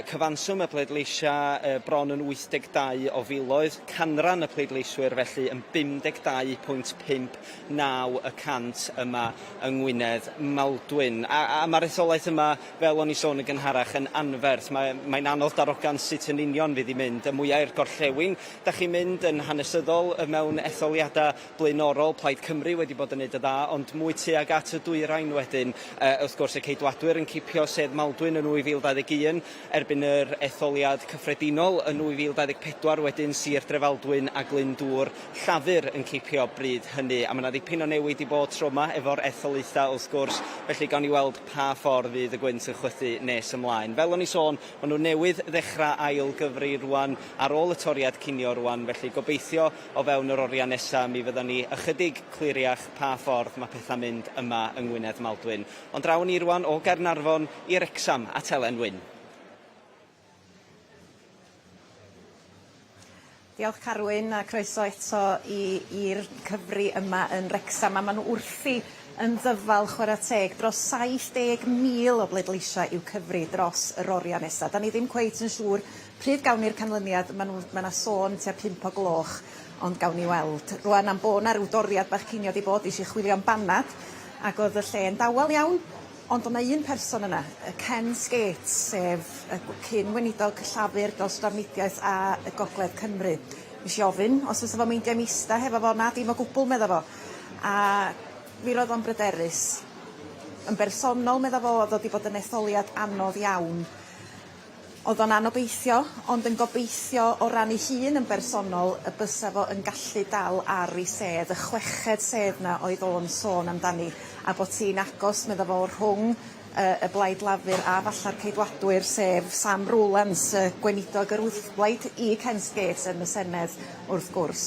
S20: Cyfanswm y pleidleisiau bron yn 82 o filoedd, canran y pleidleiswyr felly yn 52.59 y cant yma yng Ngwynedd Maldwyn. A, a mae'r etholaeth yma, fel o'n i sôn yn gynharach, yn anferth. Mae, mae'n anodd darogan sut yn union fydd hi'n mynd. Y mwyaf i'r gorllewin, Da chi'n mynd yn hanesyddol mewn etholiadau blaenorol, Plaid Cymru wedi bod yn neud y dda, ond newid mwy tuag at y dwyrain wedyn. Wrth gwrs y Ceidwadwyr yn cipio sedd Maldwyn yn 2021, erbyn yr etholiad cyffredinol yn 2024 wedyn Sir Drefaldwyn a Glyndŵr, Llafur yn cipio bryd hynny. A ma' 'na ddipyn o newid i bod tro 'ma efo'r etholaethau wrth gwrs, felly gawn ni weld pa ffordd fydd y gwynt yn chwythu nes ymlaen. Fel o'n i sôn, maen nhw newydd ddechrau ail gyfri rwan ar ôl y toriad cinio rwan, felly gobeithio o fewn yr oriau nesaf mi fyddan ni ychydig cliriach pa ffordd mae pethau'n mynd yma yng Ngwynedd Maldwyn. Ond draw â ni rwan o Gaernarfon i Wrecsam at Elen Wyn.
S10: Diolch Carwyn a croeso eto i i'r cyfri yma yn Wrecsam a ma' nhw wrthi yn ddyfal chwara teg dros 70,000 o bleidleisiau i'w cyfri dros yr oriau nesa. 'Dan ni ddim cweit yn siŵr pryd gawn ni'r canlyniad ma' nhw ma' 'na sôn tua pump o gloch ond gawn ni weld. Rŵan am bo' 'na ryw doriad bach cinio 'di bod nesh i chwilio am banad ac o'dd y lle yn dawel iawn Ond o' 'na un person yna, yy Ken Skates, sef y cyn weinidog Llafur dros drafnidiaeth a y Gogledd Cymru. Nesh i ofyn os fysa fo meindio i mi ista hefo fo, na dim o gwbwl medda fo. A mi roedd o'n bryderus. Yn bersonol medda fo o'dd o 'di bod yn etholiad anodd iawn. O'dd o'n anobeithio ond yn gobeithio o ran ei hun yn bersonol y bysa fo yn gallu dal ar 'i sedd, y chweched sedd 'na oedd o'n sôn amdani, a bod hi'n agos medda fo rhwng yy y Blaid Lafur a falla'r Ceidwadwyr sef Sam Rowlands y gweinidog yr wrthblaid i Ken Skates yn y Senedd wrth gwrs.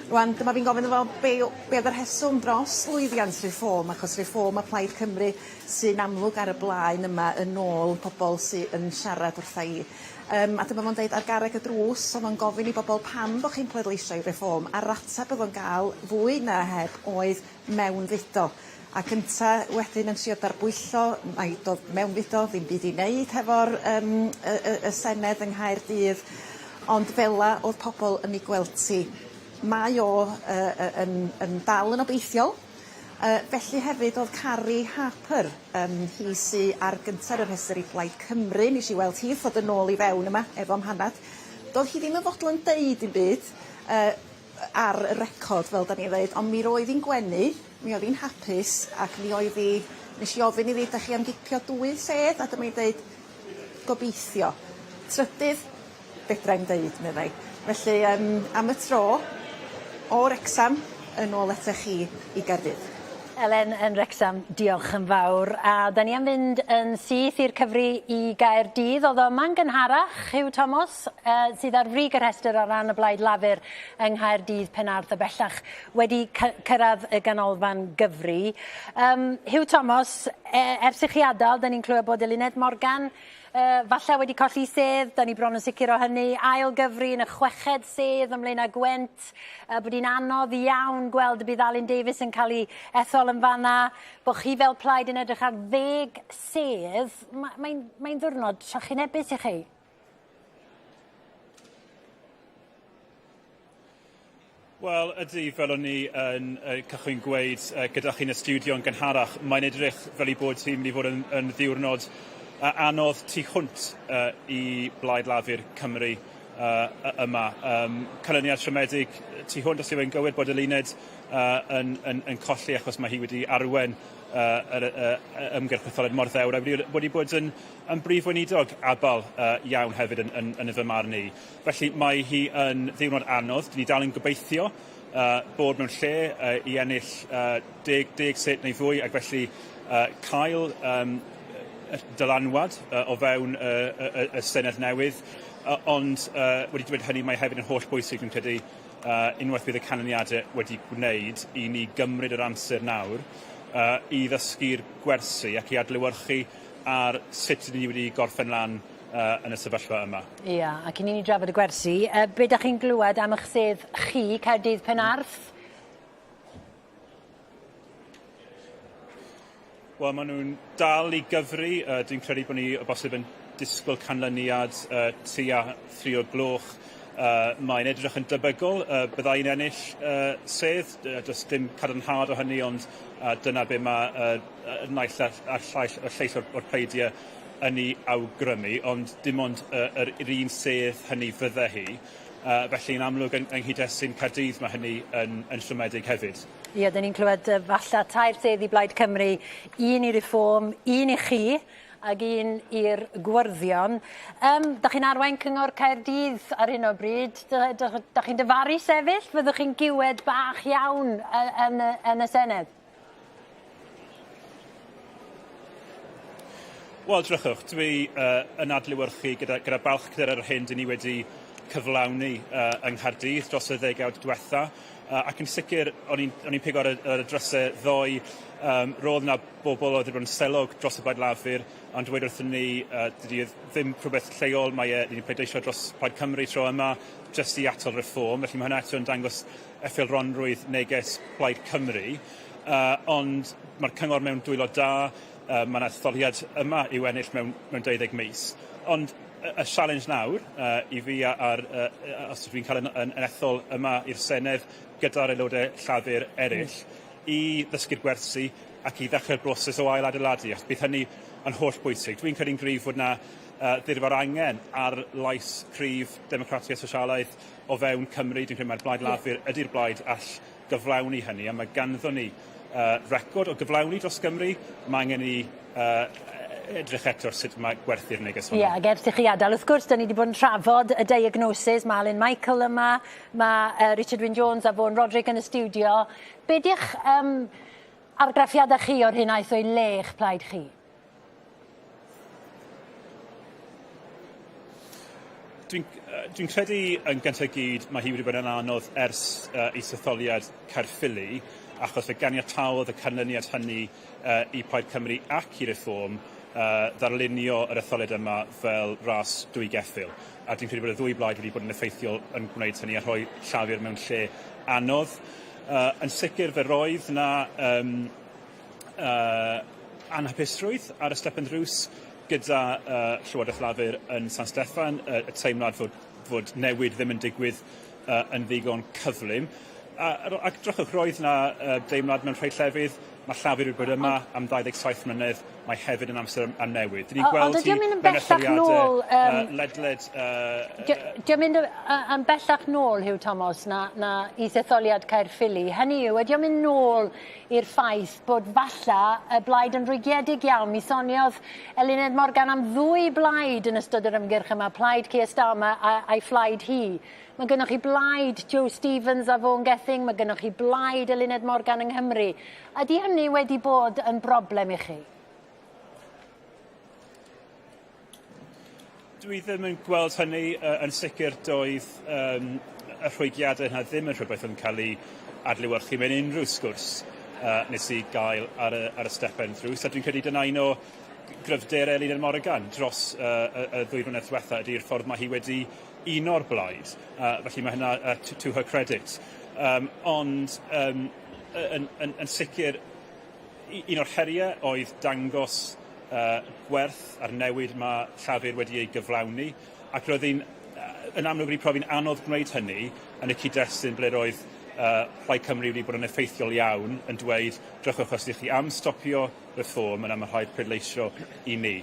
S10: Rŵan dyma fi'n gofyn iddo fo be' o- be' o'dd y rheswm dros lwyddiant Reform achos Reform a Plaid Cymru sy'n amlwg ar y blaen yma yn ôl pobol sy yn siarad wrtha i. Yym a dyma fo'n deud ar garreg y drws o'dd o'n gofyn i bobol pam bo' chi'n pleidleisio i Reform a'r ateb o'dd o'n ga'l fwy na heb oedd mewnfudo. Ac ynta wedyn yn trio darbwyllo mai do'dd mewnfudo ddim byd i neud hefo'r yym y y y Senedd yng Nghaerdydd ond fela o'dd pobol yn 'i gweld hi. Mae o yy yy yn yn dal yn obeithiol. Yy felly hefyd o'dd Carrie Harper yym hi sy ar gynta'r y rhestr i Blaid Cymru nesh i weld hi wrth ddod yn ôl i fewn yma efo mhanad. Do'dd hi ddim yn fodlon deud dim byd yy ar y record fel 'dan ni'n ddeud on' mi roedd 'i'n gwenu, mi oedd 'i'n hapus ac mi oedd 'i nesh i ofyn iddi 'dach chi am gipio dwy sedd a dyma 'i'n deud gobeithio. Trydydd Fedrai'm deud, meddai. Felly yym am y tro, o Wrecsam, yn ôl atoch chi i Gaerdydd.
S2: Elen yn Wrecsam, diolch yn fawr. A da ni am fynd yn syth i'r cyfri i Gaerdydd. Oedd o yma'n gynharach, Huw Thomas, uh, sydd ar frig y rhestr ar ran y Blaid Lafur yng Nghaerdydd, Penarth a bellach wedi cyrraedd y ganolfan gyfri. Um, Huw Thomas, e, ers i chi adael, da ni'n clywed bod Eluned Morgan Yy falle wedi colli sedd, 'dan ni bron yn sicr o hynny. Ail gyfri yn y chweched sedd ym Mlaenau Gwent. Yy bod hi'n anodd iawn gweld y bydd Alun Davies yn cael ei ethol yn fan'na. Bo' chi fel plaid yn edrych ar ddeg sedd. Ma' mae'n mae'n ddiwrnod trychinebus i chi.
S14: Wel, ydy, fel o'n i yn uh, cychwyn gweud uh, gyda chi'n y stiwdio yn gynharach, mae'n edrych fel ei bod hi'n mynd i fod yn, yn ddiwrnod uh, anodd tu hwnt uh, i Blaid Lafur Cymru uh, yma. Um, canlyniad siomedig tu hwnt, os yw e'n gywir bod Eluned uh, yn, yn, yn colli achos mae hi wedi arwen uh, yr uh, ymgyrch etholiad mor ddewr a wedi, wedi bod yn, yn brif weinidog abal uh, iawn hefyd yn, yn, yn y fy marn i. Felly mae hi yn ddiwrnod anodd. Dyn ni dal yn gobeithio uh, bod mewn lle uh, i ennill uh, deg, deg set neu fwy ac felly uh, cael um, dylanwad uh, o fewn y, y, y, y Senedd newydd. Uh, ond uh, wedi dweud hynny, mae hefyd yn holl bwysig, dwi'n credu, uh, unwaith bydd y canlyniadau wedi gwneud i ni gymryd yr amser nawr uh, i ddysgu'r gwersi ac i adlewyrchu ar sut ydyn ni wedi gorffen lan uh, yn y sefyllfa yma.
S2: Ia, a cyn i ni drafod y gwersi, uh, be da chi'n glywed am eich sedd chi, Caerdydd Penarth?
S14: Wel, maen nhw'n dal i gyfri. Uh, dwi'n credu bod ni o bosib yn disgwyl canlyniad uh, tua 3 o'r gloch. Uh, mae'n edrych yn debygol uh, byddai'n ennill uh, sedd. Uh, does dim cadarnhad o hynny, ond uh, dyna be mae uh, naill a'r, a'r llaill, y lleill o'r, o'r pleidiau yn ei awgrymu, ond dim ond uh, yr, yr un sedd hynny fydde hi. Uh, felly, yn amlwg, yng, yng nghyd-destun Caerdydd, mae hynny yn, yn siomedig hefyd.
S2: Ie, dyn ni'n clywed falle tair sedd i Blaid Cymru, un i Reform, un i chi ac un i'r Gwyrddion. Um, da chi'n arwain Cyngor Caerdydd ar hyn o bryd. Da, da, da chi'n dyfaru sefyll? Fyddwch chi'n giwed bach iawn yn, yn, yn y Senedd?
S14: Wel, drychwch, dwi uh, yn adlewyrchu gyda, gyda balchder ar yr hyn dyn ni wedi cyflawni uh, yng Nghaerdydd dros y ddegawd diwetha. Uh, ac yn sicr, o'n i'n pigo ar y, ar y drysau ddoe, um, roedd yna bobl oedd wedi bod yn selog dros y Blaid Lafur, ond dweud wrthyn ni, uh, dydy e ddim rhywbeth lleol, mae e, ni'n pleidleisio dros Plaid Cymru tro yma, jyst i atal reform, felly mae hwnna eto yn dangos effeilronrwydd neges Plaid Cymru. Uh, ond mae'r cyngor mewn dwylo da, uh, mae yna etholiad yma i'w ennill mewn, mewn 20 mis. Ond y, y sialens nawr uh, i fi ar, uh, os dwi'n cael yn, yn, yn ethol yma i'r Senedd gyda'r aelodau Llafur eraill, mm. i ddysgu'r gwersi ac i ddechrau'r broses o ail-adeiladu, achos bydd hynny yn holl bwysig. Dwi'n credu'n gryf fod yna uh, ddirfawr angen ar lais cryf democratiaeth sosialaidd o fewn Cymru. Dwi'n credu mai'r Blaid Lafur ydy'r blaid all gyflawni hynny, a mae ganddo ni uh, record o gyflawni dros Gymru. Mae angen i uh, edrych eto ar sut mae gwerthu'r neges honno.
S2: Ie, yeah, ac ers i chi adael, wrth gwrs, da ni wedi bod yn trafod y diagnosis, mae Alun Michael yma, mae uh, Richard Wyn Jones a Vaughan Roderick yn y stiwdio. Be di'ch um, argraffiadau chi o'r hyn aeth o'i le eich plaid chi?
S14: Dwi'n dwi credu yn gyntaf gyd mae hi wedi bod yn anodd ers uh, isetholiad Caerffili, achos fe ganiataodd y canlyniad hynny uh, i Plaid Cymru ac i Reform uh, ddarlunio yr etholiad yma fel ras dwy geffyl. A dwi'n credu bod y ddwy blaid wedi bod yn effeithiol yn gwneud hynny a rhoi Llafur mewn lle anodd. Uh, yn sicr fe roedd na um, uh, anhapusrwydd ar y stepen ddrws gyda uh, Llywodraeth Lafur yn San Steffan, uh, y teimlad fod, fod newid ddim yn digwydd uh, yn ddigon cyflym. A, ac drychwch, roedd yna uh, deimlad mewn rhai llefydd, mae Llafur wedi bod yma am 27 mlynedd, mae hefyd yn amser am newid. Dyn ni'n gweld
S2: hi mewn etholiadau
S14: um, ledled... Uh,
S2: Dio'n mynd yn bellach nôl, Huw Thomas, na, na is-etholiad Caerffili. Hynny yw, ydy o'n mynd nôl i'r ffaith bod falla y blaid yn rwygiedig iawn. Mi soniodd Eluned Morgan am ddwy blaid yn ystod yr ymgyrch yma, plaid Keir Starmer a'i phlaid hi. Mae gennych chi blaid Jo Stevens a Vaughan Gething, mae gennych chi blaid Eluned Morgan yng Nghymru. Ydy hynny wedi bod yn broblem i chi?
S14: Dwi ddim yn gweld hynny. Uh, yn sicr doedd um, y rhwygiadau yna ddim yn rhywbeth yn cael ei adlewyrchu mewn unrhyw sgwrs uh, nes i gael ar y, ar y stepen ddrws. A dwi'n credu dyna un o gryfderau Eluned Morgan dros uh, y, y ddwy flynedd diwetha ydy'r ffordd mae hi wedi uno'r blaid. Uh, felly mae hynna uh, to, to her credit. Um, ond um, yn, yn, yn sicr, un o'r heriau oedd dangos uh, gwerth a'r newid mae Llafur wedi ei gyflawni, ac roedd hi'n yn amlwg wedi profi'n anodd gwneud hynny yn y cyd-destun ble roedd uh, Plaid Cymru wedi bod yn effeithiol iawn yn dweud, drychwch os ydych chi am stopio reform, yna mae rhaid pleidleisio i ni.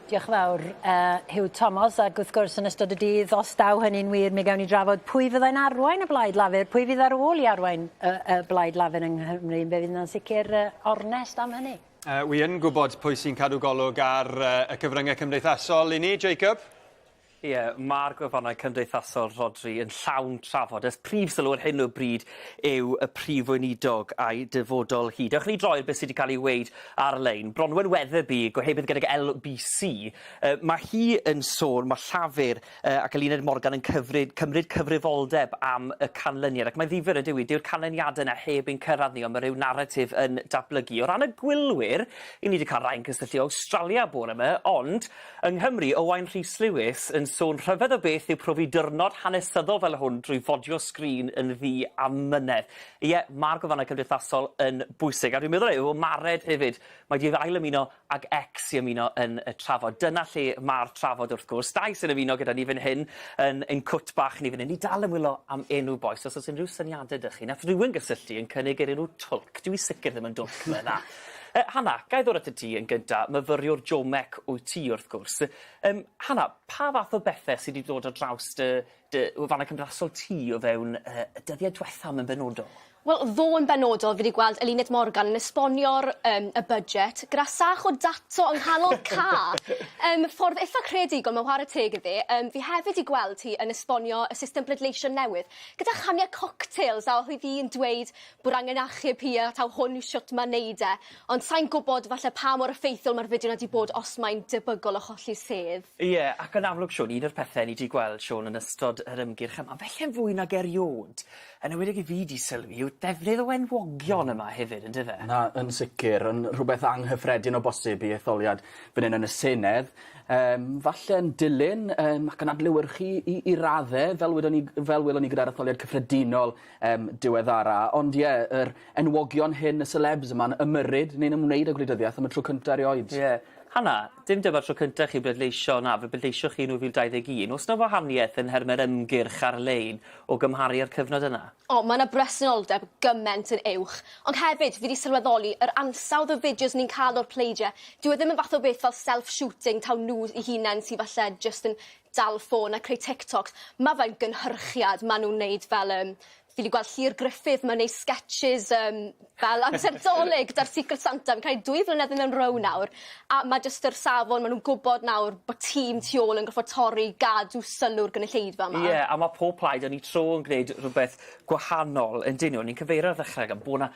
S2: Diolch yn fawr, uh, Huw Thomas, ac wrth gwrs yn ystod y dydd, os daw hynny'n wir, mi gawn ni drafod pwy fyddai'n arwain y Blaid Lafur, pwy fydd ar ôl i arwain y, y Blaid Lafur yng Nghymru, fe fydd yna'n sicr uh, ornest am hynny.
S3: Uh, wi yn gwybod pwy sy'n cadw golwg ar uh, y cyfryngau cymdeithasol i ni, Jacob.
S5: Ie, yeah, mae'r gwefannau cymdeithasol, Rhodri, yn llawn trafod. Ys prif sylw ar hyn o bryd yw y prif weinidog a'i dyfodol hi. Dewch ni droi'r beth sydd wedi cael ei weud ar-lein. Bronwen Weatherby, gohebydd gydag LBC, uh, mae hi yn sôn, mae Llafur ac Eluned Morgan yn cyfryd, cymryd cyfrifoldeb am y canlyniad. Ac mae'n ddifyr yn dyw i, dyw'r canlyniadau yna heb ein cyrraedd ni, ond mae rhyw naratif yn datblygu. O ran y gwylwyr, i ni wedi cael rhai'n cysylltu o Awstralia bore yma, ond yng Nghymru, Owain Rhys Lewis yn sôn rhyfedd o beth yw profi dyrnod hanesyddol fel hwn drwy fodio sgrin yn ddi amynedd. Ie, mae'r gwefannau cymdeithasol yn bwysig, a dwi'n meddwl yw Mared hefyd, mae di ail ymuno ag X i ymuno yn y trafod. Dyna lle mae'r trafod wrth gwrs. Dau sy'n ymuno gyda ni fan hyn yn ein cwt bach ni fan hyn. Ni dal yn wylo am enw bois. Os oes unrhyw syniadau 'da chi. Nath rhywun gysylltu yn cynnig yr enw Twlc. Dwi sicr ddim yn dwlc me na. Hana, ga i ddod atat ti yn gynta. Myfyriwr Jomec wyt ti wrth gwrs. Um, Hana, pa fath o bethe sydd wedi dod ar draws dy, dy wefannau cymdeithasol ti o fewn uh, y dyddiau diwetha yn benodol?
S13: Wel, ddo yn benodol, fi 'di gweld Eluned Morgan yn esbonio'r yym y budget gyda sach o dato yng nghanol ca. Yym ffordd itha creadigol ma' whare teg iddi. Yym fi hefyd 'di gweld hi yn esbonio y system pleidleisio newydd gyda chanie cocktails a oedd hi yn dweud bod angen achub hi a taw hwn yw shwt ma' neud e. Ond sai'n gwbod falle pa mor effeithiol ma'r fideo 'na 'di bod os mae'n debygol o cholli sedd.
S5: Ie, ac yn amlwg Siôn, un o'r pethe ni 'di gweld Siôn yn ystod yr ymgyrch yma, felle'n fwy nag eriôd, Yn enwedig i fi 'di sylwi yw'r defnydd o enwogion yma hefyd on'd yfe?
S7: Na yn sicir yn rhwbeth anghyffredin o bosib i etholiad fan 'yn yn y Senedd. Yym falle'n dilyn yym ac yn adlewyrchu i i radde fel wedon ni fel welon ni gyda'r etholiad cyffredinol yym diweddara ond ie yr enwogion hyn y celebs yma'n ymyrryd neu'n ymwneud â gwleidyddiaeth am y tro cynta erioed.
S5: Ie. Hana, dim dyma'r tro cynta i chi bleidleisio na fe bleidleisioch chi yn 2021. O's 'na wahanieth yn nherme'r ymgyrch ar-lein o gymharu â'r cyfnod yna?
S13: O ma' 'na bresenoldeb gyment yn uwch. Ond hefyd fi 'di sylweddoli yr ansawdd o fideos ni'n ca'l o'r pleidie dyw e ddim yn fath o beth fel self-shooting taw n'w 'u hunen sy falle jyst yn dal ffôn a creu TikToks. Ma' fe'n gynhyrchiad ma' nw'n neud fel yym fi 'di gweld Llŷr Gruffydd ma'n neud sketches yym fel amser 'Dolig 'da'r Secret Santa fi'n credu dwy flynedd in a row nawr a ma' jyst yr safon ma' nw'n gwbod nawr bo' tîm tu ôl yn goffod torri i gadw sylw'r gynulleidfa 'ma.
S5: Ie a ma' pob plaid yn 'u tro yn gneud rhwbeth gwahanol yndyn n'w? O'n i'n cyfeirio ar ddechre gan bo' 'na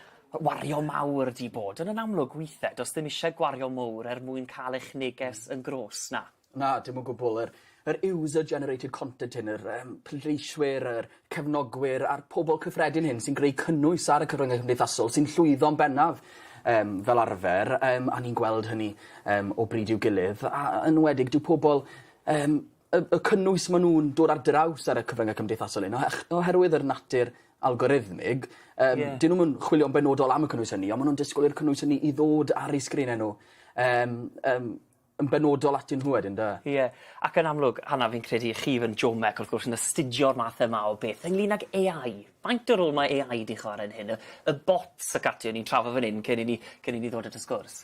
S5: wario mawr 'di bod on' yn amlwg withe do's ddim isie gwario mowr er mwyn ca'l eich neges yn grôs na?
S7: Na, dim o gwbwl. Yr yr user generated content hyn yr yym pleidleiswyr yr cefnogwyr a'r pobol cyffredin hyn sy'n greu cynnwys ar y cyfrynge cymdeithasol sy'n llwyddo'n bennaf yym fel arfer yym a ni'n gweld hynny yym o bryd i'w gilydd a yn enwedig dyw pobol yym y y cynnwys ma' nw'n dod ar draws ar y cyfrynge cymdeithasol 'yn o- oherwydd yr natur algorithmig yym... Ie. ...'dyn nw'm yn chwilio'n benodol am y cynnwys hynny on' ma' nw'n disgwyl i'r cynnwys hynny i ddod ar eu sgrine n'w yym yym yn benodol atyn nhw wedyn 'de?
S5: Ie ac yn amlwg Hannah fi'n credu chi yn Jomec wrth gwrs yn astudio'r math yma o beth ynglŷn ag Ay Eye. Faint o rôl mae Ay Eye 'di chware yn hyn? Y y bots ac ati o'n i'n trafod fan 'yn cyn i ni cyn i ni ddod at y sgwrs.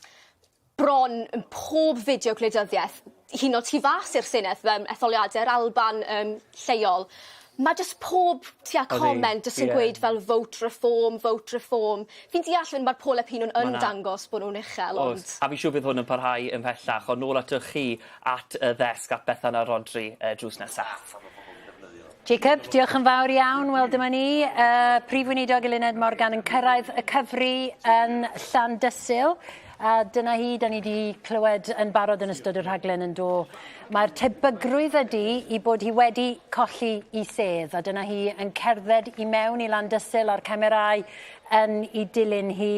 S13: Bron yn pob fideo gwleidyddieth hyd yn o'd tu fas i'r Senedd yym etholiade'r Alban yym lleol ma' jyst pob tua comment jyst yn gweud fel vote reform vote reform. Fi'n deall yn ma'r pole opinion yn dangos bo' nw'n uchel ond...
S5: O's. A fi'n siŵr bydd hwn yn parhau ymhellach ond nôl atoch chi at y ddesg at Bethan a Rhodri yy drws nesa.
S2: Jacob, diolch yn fawr iawn. Wel, dyma ni, uh, Prif Weinidog Eluned Morgan yn cyrraedd y cyfri yn Llandysul. A dyna hi, da ni wedi clywed yn barod yn ystod y rhaglen yn do. Mae'r tebygrwydd ydy i bod hi wedi colli i sedd, a dyna hi yn cerdded i mewn i Landysul a'r camerâu yn i dilyn hi,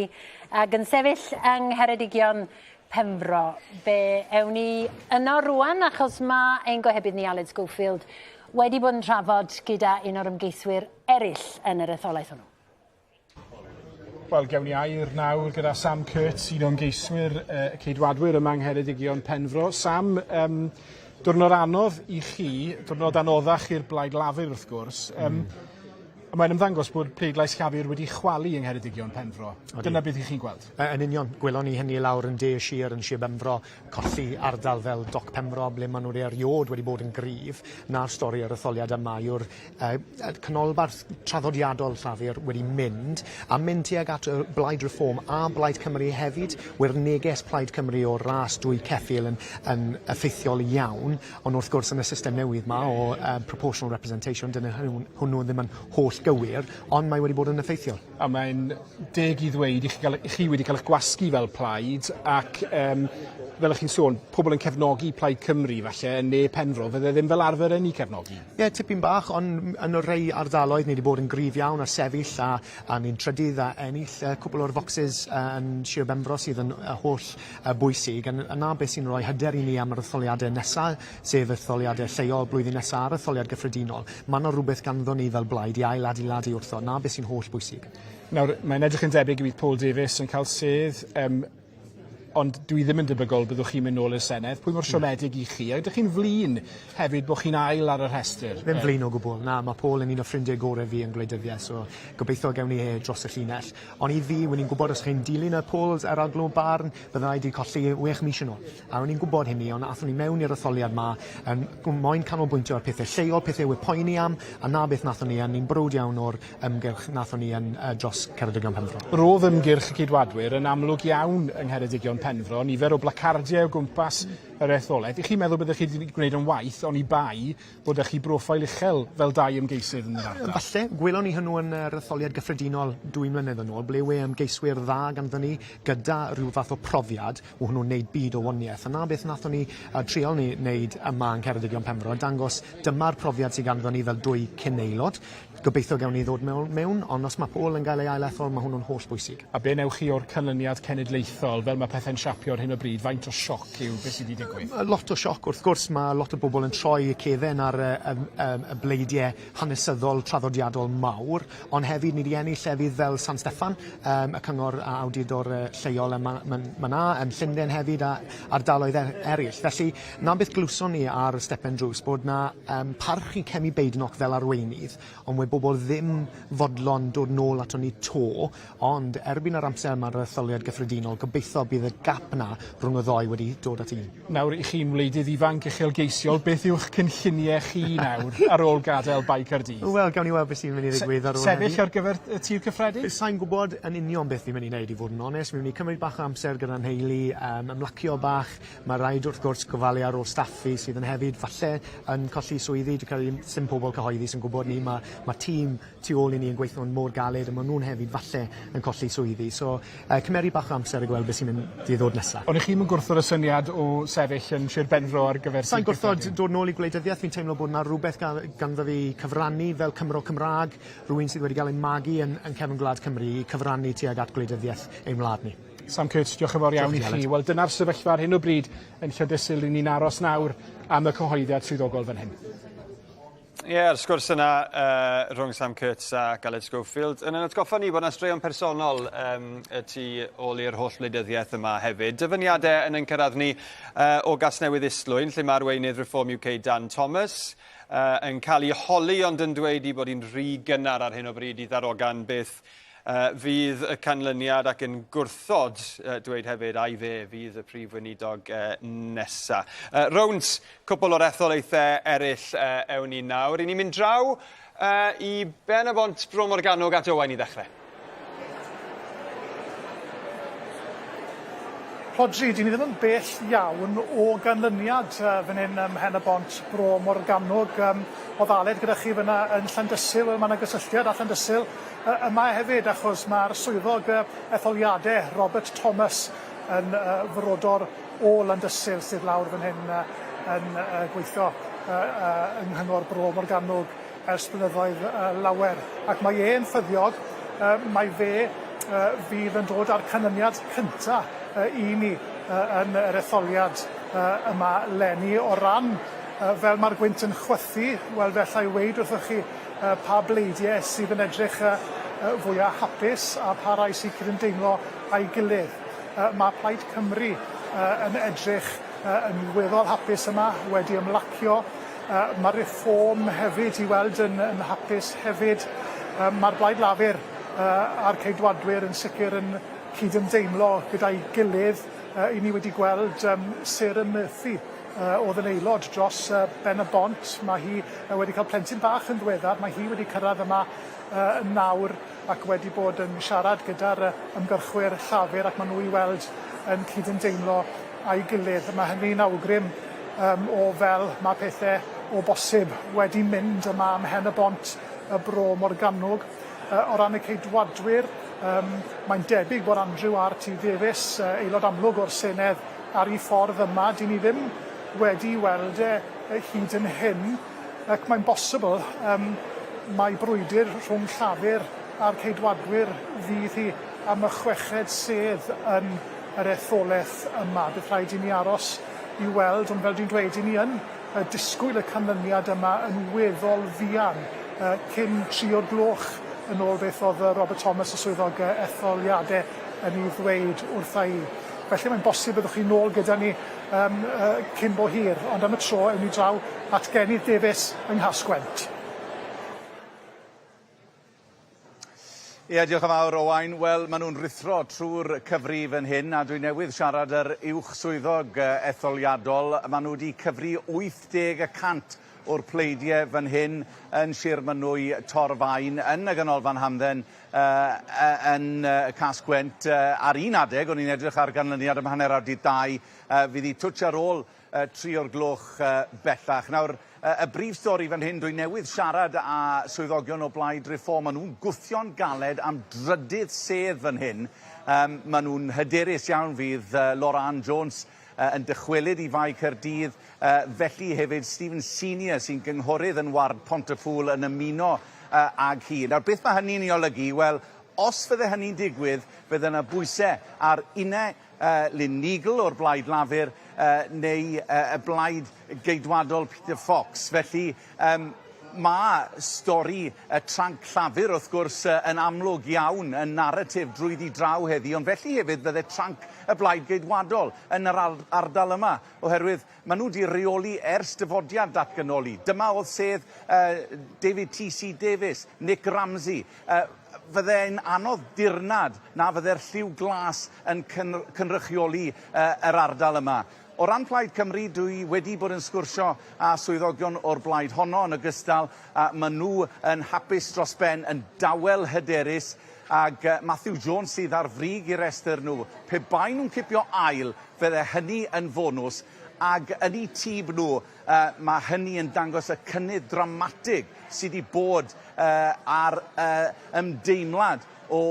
S2: ac yn sefyll yng Ngheredigion Penfro. Fe ewn ni yno rwan, achos mae ein gohebydd ni Aled Schofield wedi bod yn trafod gyda un o'r ymgeiswyr eraill yn yr etholaeth hwnnw.
S15: Wel, gewn ni air nawr gyda Sam Kurtz, un o ymgeiswyr uh, Ceidwadwyr yma yng Ngheredigion Penfro. Sam, um, diwrnod anodd i chi, diwrnod anoddach i'r Blaid Lafur wrth gwrs. Um, mm. Mae'n ymddangos bod pleidlais Llafur wedi chwalu yng Ngheredigion Penfro. Odi. Dyna beth i chi'n gweld?
S24: Yn union, gwelon ni hynny lawr yn de y sir yn Sir Benfro, colli ardal fel Doc Penfro ble maen nhw erioed wedi bod yn gryf. Na'r stori yr etholiad yma yw'r uh, canolbarth traddodiadol Llafur wedi mynd a mynd tuag at y Blaid Reform a Blaid Cymru hefyd. We'r neges Plaid Cymru o ras dwy ceffyl yn, yn effeithiol iawn. Ond wrth gwrs yn y system newydd 'ma o yy proportional representation dyna hwnnw ddim yn holl gywir ond mae wedi bod yn effeithiol.
S15: A mae'n deg i ddweud i chi gael, i chi wedi cael eich gwasgu fel plaid ac um, fel ych chi'n sôn, pobl yn cefnogi Plaid Cymru falle yn ne Penfro, fydde ddim fel arfer yn ei cefnogi.
S24: Ie, yeah, tipyn bach, ond yn y rhai ardaloedd ni wedi bod yn gryf iawn a sefyll a, a ni'n trydydd a ennill uh, cwpl o'r foxes uh, yn Sir Benfro sydd yn uh, holl bwysig, a 'na beth sy'n rhoi hyder i ni am yr etholiadau nesa, sef etholiadau lleol blwyddyn nesa a'r etholiad gyffredinol. Ma' 'na rwbeth ganddon ni fel blaid i ail-adeiladu wrtho, 'na beth sy'n holl bwysig.
S15: Nawr, mae'n edrych yn debyg y bydd Paul Davies yn cael sedd. Um, Ond dwi ddim yn debygol byddwch chi'n mynd nôl i'r Senedd. Pwy mor siomedig i chi? A ydych chi'n flin hefyd bod chi'n ail ar y rhestr?
S6: Ddim flin o gwbwl, na, ma' Paul yn un o ffrindie gore fi yn gwleidyddiaeth, so gobeithio gewn ni e dros y llinell. Ond i fi, wn i'n gwbod os chi'n dilyn y polls ar arglwdd barn, bydda i 'di colli wech mis yn ôl. A o'n i'n gwbod hynny, ond athon ni mewn i'r etholiad 'ma yn moyn canolbwyntio ar pethe lleol, pethe wy poeni am, a 'na beth nathon ni, a ni'n browd iawn o'r ymgyrch nathon ni yn dros Ceredigion Penfro.
S15: Rodd ymgyrch y Ceidwadwyr yn amlwg iawn yng Ngheredigion Penfro, nifer o blacardiau o gwmpas yr etholaeth. 'Ych chi'n meddwl byddech chi 'di gwneud yn waeth oni bai bod 'da chi broffail uchel fel dau ymgeisydd yn yr ardal?
S6: Falle. Gwelon ni hwnnw yn yr etholiad gyffredinol dwy mlynedd yn ôl, ble we ymgeiswyr dda ganddon ni gyda rhyw fath o profiad, o hwnnw'n neud byd o wanieth. A 'na beth nathon ni trial ni neud yma yn Ceredigion Penfro, a dangos dyma'r profiad sy ganddon ni fel dwy cyn-aelod. Gobeithio gawn ni ddod mewn, mewn, ond os mae Paul yn gael ei ail-ethol, mae hwnnw'n holl bwysig.
S15: A be newch chi o'r canlyniad cenedlaethol, fel mae pethau'n siapio ar hyn o bryd, faint o sioc yw beth sydd wedi digwydd?
S6: Lot o sioc, wrth gwrs, mae lot o bobl yn troi y cefen ar y, y, y, y bleidiau hanesyddol traddodiadol mawr, ond hefyd ni wedi ennill llefydd fel San Steffan, um, y cyngor a awdurdod lleol yma, ma, ma na, yn Llundain hefyd a ardaloedd er, eraill. Felly, 'na beth glywson ni ar y stepen drws, bod 'na yym parch i Kemi Badenoch fel arweinydd, ond we bobl ddim fodlon dod nôl aton ni 'to, ond erbyn yr amser ma'r etholiad gyffredinol, gobeitho bydd y gap 'na rhwng y ddou wedi dod at un.
S15: Nawr, 'ych chi'n wleidydd ifanc uchelgeisiol, beth yw'ch cynllunie chi nawr ar ôl gadael Bae Caerdydd?
S6: Wel, gawn ni weld beth sy'n mynd i ddigwydd ar ôl heddi.
S15: Sefyll ar gyfer y Tŷ'r Cyffredin?
S6: Sai'n gwbod yn union beth fi'n mynd i neud i fod yn onest. Fi'n mynd i cymryd bach o amser gyda nheulu, yym ymlacio bach, Mae raid wrth gwrs gofalu ar ôl staff fi sydd yn hefyd falle yn colli swyddi. Dwi'n credu sim pobl cyhoeddus yn gwybod ni ma' ma' tîm tu ôl i ni yn gweithio'n mor galed a ma' nw'n hefyd falle yn colli swyddi. So yy cymeru bach o amser i gweld beth sy'n mynd i ddod nesa.
S15: Ond 'ych chi'm yn gwrthod y syniad o sefyll yn Sir Benfro ar gyfer
S6: Sai'n gwrthod dod nôl i gwleidyddiaeth. Fi'n teimlo bod 'na rwbeth ga- ganddo fi cyfrannu fel Cymro Cymra'g, rywun sydd wedi ga'l ei magu yn yn cefn gwlad Cymru i cyfrannu tuag at gwleidyddiaeth ein wlad ni.
S15: Sam Kurtz, diolch yn fawr iawn i chi. Wel, dyna'r sefyllfa ar hyn o bryd yn Llandysul. Ry'n ni'n aros nawr am y cyhoeddiad swyddogol fan hyn.
S3: Ie, yeah, sgwrs yna uh, rhwng Sam Kurtz a Aled Schofield yn yn atgoffa ni bod yna straeon personol um, y tu ôl i'r holl wleidyddiaeth yma hefyd. Dyfyniadau yn ein cyrraedd ni uh, o Gasnewydd Islwyn, lle mae arweinydd Reform UK Dan Thomas uh, yn cael ei holi ond yn dweud i bod hi'n rhy gynnar ar hyn o bryd i ddarogan beth fydd y canlyniad ac yn gwrthod dweud hefyd ai fe fydd y prif weinidog nesa. Rownd cwpl o'r etholaethau eraill ewn ni nawr. I ni'n mynd draw i Ben-y-bont Bro Morgannwg at Owain i ddechrau.
S9: Rhodri, dyn ni ddim yn bell iawn o ganlyniad fan hyn ym Mhen-y-bont Bro Morgannwg. O'dd Aled gyda chi fyna yn Llandysul, wel ma' 'na gysylltiad â Llandysul yma hefyd achos ma'r swyddog etholiade Robert Thomas yn frodor o Landysul sydd lawr fan hyn yn gweithio yng Nghyngor Bro Morgannwg ers blynyddoedd lawer. Ac mae e'n ffyddiog mai fe fydd yn dod â'r canlyniad cynta i ni yn yr etholiad yma 'leni. O ran fel mae'r gwynt yn chwythu, wel fe alla i weud wrthoch chi pa bleidiau sydd yn edrych fwya hapus a pa rai sy'n cydymdeimlo â'i gilydd. Mae Plaid Cymru yn edrych yn weddol hapus yma, wedi ymlacio. Mae Reform hefyd i weld yn, yn hapus hefyd. Mae'r Blaid Lafur a'r Ceidwadwyr yn sicr yn cydymdeimlo gyda'i gilydd. I ni wedi gweld Sarah Murphy oedd yn aelod dros Ben-y-bont. Mae hi wedi cael plentyn bach yn ddiweddar. Mae hi wedi cyrraedd yma nawr ac wedi bod yn siarad gyda'r ymgyrchwyr Llafur ac maen nhw i weld yn cydymdeimlo â'i gilydd. Mae hynny'n awgrym um, o fel mae pethau o bosib wedi mynd yma ym Mhen-y-bont y Bro Morgannwg. O ran y Ceidwadwyr, um, mae'n debyg bod Andrew R T Davies, aelod amlwg o'r Senedd, ar ei ffordd yma. Dyn ni ddim wedi weld e hyd yn hyn, ac mae'n bosibl um, mai brwydr rhwng Llafur a'r Ceidwadwyr fydd hi am y chweched sedd yn yr etholaeth yma. Bydd rhaid i ni aros i weld, ond fel dwi'n dweud, i ni yn disgwyl y canlyniad yma yn weddol fuan, cyn 3 o'r gloch yn ôl beth oedd Robert Thomas, y swyddog etholiadau, yn ei ddweud wrtha i. Felly mae'n bosib byddwch chi nôl gyda ni yym yy cyn bo hir, ond am y tro ewn ni draw at Genydd Davies yng Nghas-gwent.
S18: Ie, diolch yn fawr, Owain. Wel, maen nhw'n rhuthro trwy'r cyfri fan hyn, a dwi newydd siarad yr uwch swyddog etholiadol. Maen nhw wedi cyfri 80 y cant o'r pleidiau fan hyn yn Sir Mynwy, Torfaen, yn y Ganolfan Hamdden uh, yn uh, Cas-gwent. Uh, ar un adeg, o'n i'n edrych ar ganlyniad am hanner awr dydd 2, uh, fydd hi twtsh ar ôl 3 o'r gloch bellach. Nawr, y brif stori fan hyn, dwi newydd siarad â swyddogion o blaid Reform. Maen nhw'n gwthio'n galed am drydydd sedd fan hyn. Um, maen nhw'n hyderus iawn fydd uh, Laura Anne Jones uh, yn dychwelyd i Fae Caerdydd. Uh, felly hefyd Stephen Senior sy'n gynghorydd yn ward Pontypool yn ymuno uh, ag hi. Nawr, beth mae hynny'n ei olygu? Wel, os fydde hynny'n digwydd, fydde yna bwysau ar unau Lynne Neagle o'r Blaid Lafur neu y Blaid Geidwadol Peter Fox. Felly, um, mae stori y tranc Llafur wrth gwrs yn amlwg iawn yn naratif drwyddi draw heddi, ond felly hefyd fydde tranc y Blaid Geidwadol yn yr ardal yma, oherwydd maen nhw wedi rheoli ers dyfodiad datganoli. Dyma oedd sedd uh, David T.C. Davies, Nick Ramsay, uh, fydde'n anodd dirnad na fydde'r lliw glas yn cynrychioli yr ardal yma. O ran Plaid Cymru, dwi wedi bod yn sgwrsio â swyddogion o'r blaid honno yn ogystal, a maen nhw yn hapus dros ben, yn dawel hyderus, ag Matthew Jones sydd ar frig i restr nhw. Pe baen nhw'n cipio ail, fydde hynny yn fonws, ag yn eu tîb nhw, Mae hynny yn dangos y cynnydd dramatig sydd wedi bod ar ymdeimlad o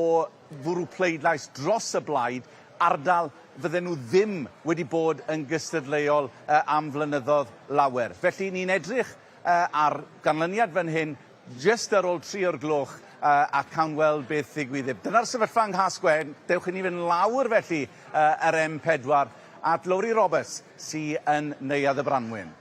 S18: fwrw pleidlais dros y blaid, ardal fydden nhw ddim wedi bod yn gystadleuol am flynyddoedd lawer. Felly ni'n edrych ar ganlyniad fan hyn jyst ar ôl 3 o'r gloch a cawn weld beth ddigwydd. Dyna'r sefyllfa yng Nghas-gwent. Dewch i ni fynd lawr felly yr M4 at Lowri Roberts sy yn Neuadd y Brandwyn.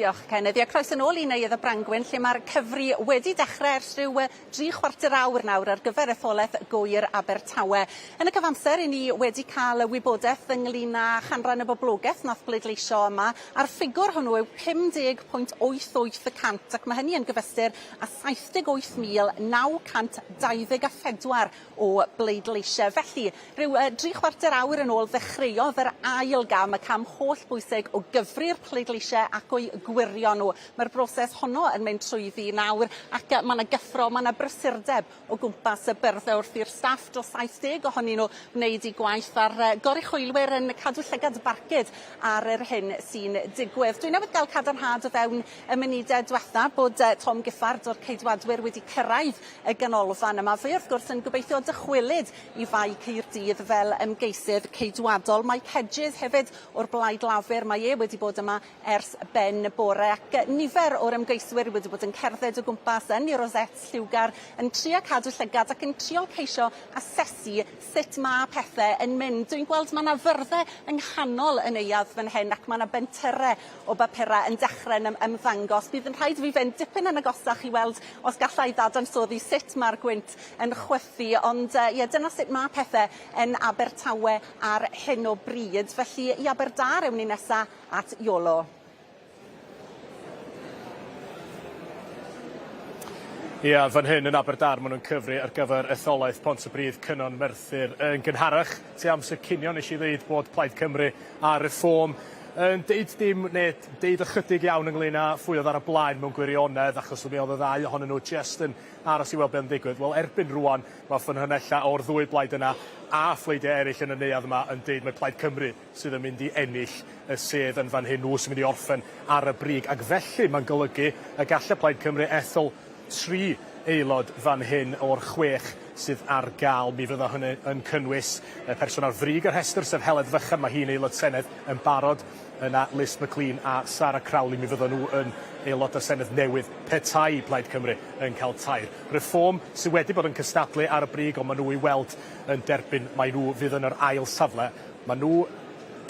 S10: Diolch Kenneth. Ie, croeso nôl i Neuadd y Brangwyn lle mae'r cyfri wedi dechrau ers rhyw dri chwarter awr nawr ar gyfer etholaeth Gŵyr Abertawe. Yn y cyfamser, i ni wedi cael y wybodaeth ynglyn â chanran y boblogaeth nath bleidleisio yma, a'r ffigwr hwnnw yw 50.88 y cant, ac mae hynny yn gyfystyr â 78,924 o bleidleisiau. Felly, rhyw dri chwarter awr yn ôl ddechreuodd yr ail gam, y cam holl bwysig o gyfri'r pleidleisiau ac o'u gwirio nhw. Mae'r broses honno yn mynd trwyddi nawr ac mae 'na gyffro, mae 'na brysurdeb o gwmpas y byrddau wrth i'r staff dros 70 ohonyn nhw wneud eu gwaith a'r goruchwylwyr yn cadw llygad barcud ar yr hyn sy'n digwydd. Dwi newydd gael cadarnhad o fewn y munudau diwetha' bod Tom Giffard o'r Ceidwadwyr wedi cyrraedd y ganolfan yma. Fe wrth gwrs yn gobeithio dychwelyd i Fae Caerdydd fel ymgeisydd Ceidwadol. Mike Hedges hefyd o'r Blaid Lafur, mae e wedi bod yma ers ben y bore ac nifer o'r ymgeiswyr wedi bod yn cerdded o gwmpas yn eu rosettes lliwgar yn trio cadw llygad ac yn trio ceisio asesu sut ma' pethe yn mynd. Dwi'n gweld ma' 'na fyrdde yng nghanol y neuadd fan hyn ac ma' 'na bentyre o bapura yn dechre'n ymddangos. Bydd yn rhaid i fi fynd dipyn yn agosach i weld os galla i ddadansoddi sut ma'r gwynt yn chwythu ond yy ie dyna sut ma' pethe yn Abertawe ar hyn o bryd. Felly i Aberdâr ewn ni nesa at Iolo.
S15: Ia, fan hyn yn Aberdâr maen nhw'n cyfri ar gyfer etholaeth Pontypridd Cynon Merthyr. Yn gynharach, tua amser cinio, nes i ddeud bod Plaid Cymru a Reform yn deud dim neu deud ychydig iawn ynglyn â phwy oedd ar y blaen mewn gwirionedd, achos mi oedd y ddau ohonyn nhw jyst yn aros i weld be oedd yn digwydd. Wel, erbyn rwan, mae ffynhonellau o'r ddwy blaid yna a phleidiau eraill yn y neuadd yma yn deud mai Plaid Cymru sydd yn mynd i ennill y sedd yn fan hyn, nhw sy'n mynd i orffen ar y brig, ac felly mae'n golygu y gallai Plaid Cymru ethol tri aelod fan hyn o'r chwech sydd ar gael. Mi fydda hynny yn cynnwys y person ar frig y rhestr, sef Heledd Fychan, mae hi'n aelod Senedd yn barod, yna Liz McLean a Sarah Crowley, mi fyddan nhw yn aelodau Senedd newydd petai Plaid Cymru yn cael tair. Reform sydd wedi bod yn cystadlu ar y brig, ond maen nhw i weld yn derbyn mai nhw fydd yn yr ail safle. Maen nhw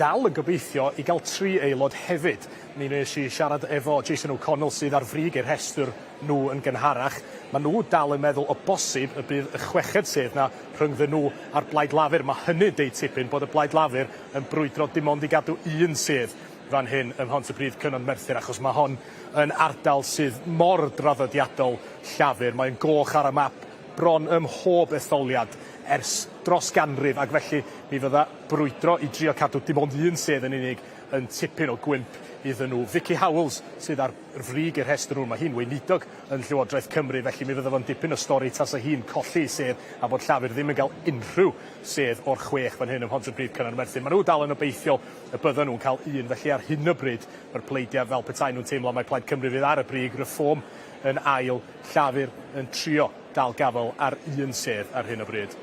S15: dal yn gobeithio i gael tri aelod hefyd. Mi wnes i siarad efo Jason O'Connell sydd ar frig eu rhestr nhw yn gynharach. Maen nhw dal yn meddwl o bosib y bydd y chweched sedd 'na rhyngddyn nhw a'r Blaid Lafur. Mae hynny'n deud tipyn bod y Blaid Lafur yn brwydro dim ond i gadw un sedd fan hyn ym Mhontypridd Cynon Merthyr achos mae hon yn ardal sydd mor draddodiadol Llafur. Mae'n goch ar y map bron ym mhob etholiad ers dros ganrif ac felly mi fydda brwydro i drio cadw dim ond un sedd yn unig yn tipyn o gwymp iddyn nhw. Vikki Howells sydd ar frig y rhestr nhw, mae hi'n weinidog yn Llywodraeth Cymru felly mi fydda fo'n dipyn o stori tasa hi'n colli ei sedd a bod Llafur ddim yn cael unrhyw sedd o'r chwech fan hyn ym Mhontypridd Cynon Merthyr. Maen nhw dal yn obeithiol y byddan nhw'n cael un felly ar hyn o bryd mae'r pleidiau fel petai nhw'n teimlo mai Plaid Cymru fydd ar y brig, Reform yn ail, Llafur yn trio dal gafael ar un sedd ar hyn o bryd.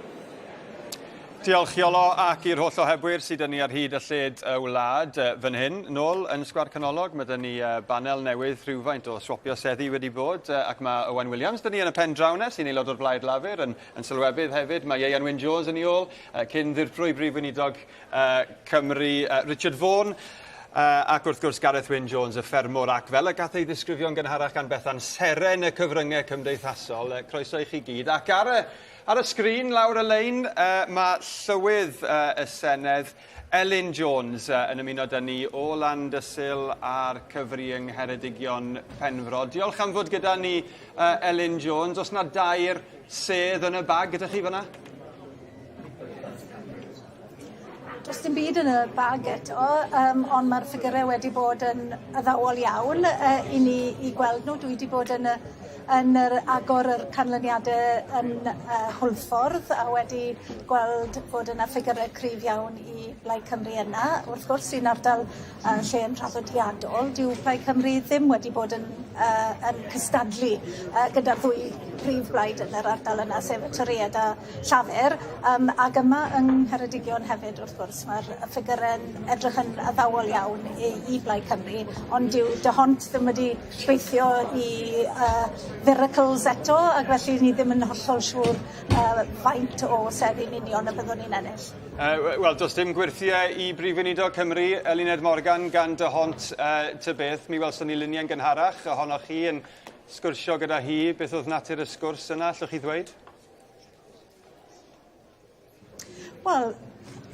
S3: Diolch Iolo ac i'r holl ohebwyr sydd 'da ni ar hyd a lled y wlad. Fan hyn, nôl yn Sgwâr Canolog, mae 'da ni banel newydd rhywfaint o swopio seddi wedi bod ac mae Owain Williams 'da ni yn y pen draw 'na, sy'n aelod o'r Blaid Lafur, yn, yn sylwebydd hefyd. Mae Ieuan Wyn Jones yn ei ôl, cyn ddirprwy Brif Weinidog Cymru, Richard Vaughan, ac wrth gwrs Gareth Wyn Jones, y ffermwr, ac fel y gath ei ddisgrifio'n gynharach gan Bethan, seren y cyfryngau cymdeithasol. Croeso i chi gyd. Ac ar y, ar y sgrin lawr y lein, mae Llywydd y Senedd, Elin Jones, yn ymuno â ni o Landysul a'r cyfri yng Ngheredigion Penfro. Diolch am fod gyda ni, Elin Jones. Os na dair sedd yn y bag gyda chi fyna?
S19: Does dim byd yn y bag eto yym on' ma'r ffigyre wedi bod yn addawol iawn yy i ni i gweld nw. Dwi 'di bod yn y yn yr agor yr canlyniade yn yy Hwlffordd a wedi gweld bod yna ffigyre cryf iawn i Blaid Cymru yna. Wrth gwrs sy'n ardal yy lle yn traddodiadol dyw Plaid Cymru ddim wedi bod yn yy yn cystadlu yy gyda'r ddwy prif blaid yn yr ardal yna sef y Torïed a Llafur, yym ag yma yng Ngheredigion hefyd wrth gwrs ma'r y ffigyre'n edrych yn addawol iawn i i Blaid Cymru ond dyw D'Hondt ddim wedi gweithio i yy miracles eto ac felly ni ddim yn hollol siŵr yy faint o seddi'n union y byddwn ni'n ennill.
S3: Yy wel do's dim gwyrthiau i Brif Weinidog Cymru Eluned Morgan gan D'Hondt yy ta beth mi welson ni luniau'n gynharach ohonoch chi yn sgwrsio gyda hi beth o'dd natur y sgwrs yna allwch chi ddweud?
S19: Wel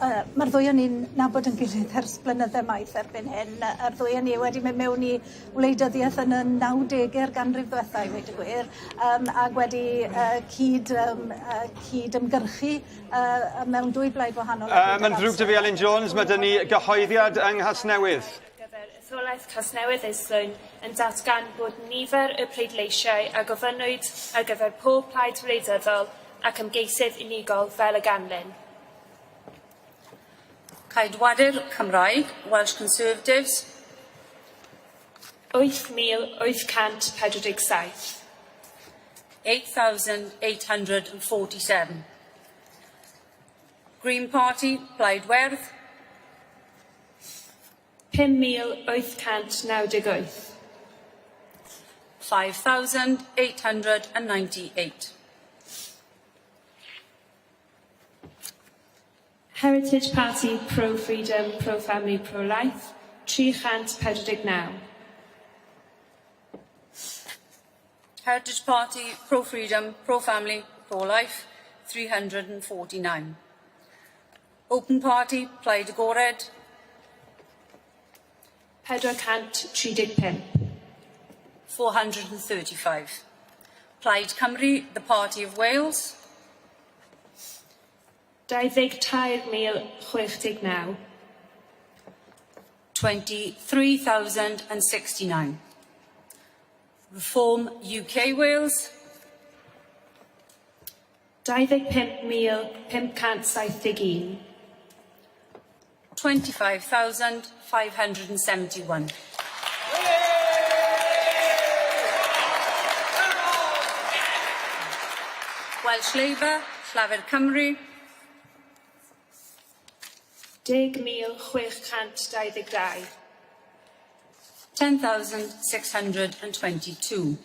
S19: yy ma'r ddwy o ni'n nabod 'yn gilydd ers blynydde maith erbyn hyn yy a'r ddwy o ni wedi mynd mewn i wleidyddieth yn y nawdege'r ganrif ddwetha i weud y gwir yym ag wedi yy cyd yym yy cyd ymgyrchu yy yy mewn dwy blaid wahanol.
S3: Yy ma'n ddrwg 'da fi Elin Jones ma' 'da ni gyhoeddiad yng Nghasnewydd.
S21: gyfer etholaeth Casnewydd Islwyn yn datgan bod nifer y pleidleisiau a gofynnwyd ar gyfer pob plaid wleidyddol ac ymgeisydd unigol fel y ganlyn.
S24: Ceidwadwyr Cymraeg, Welsh Conservatives.
S21: 8,847.
S24: 8,847. Green Party, Plaid Werdd.
S21: 5,898.
S24: 5,898.
S21: Heritage Party Pro-Freedom, Pro-Family, Pro-Life, 349.
S24: Heritage Party, Pro-Freedom, Pro-Family, Pro-Life, 349. Open Party, Plaid Agored.
S21: 435.
S24: 435. Plaid Cymru, the Party of Wales.
S21: 23,069.
S24: 23,069. Reform UK Wales.
S21: 25,571.
S24: 25,571. Welsh Labour, Llafur Cymru.
S21: 10,622.
S24: 10,622.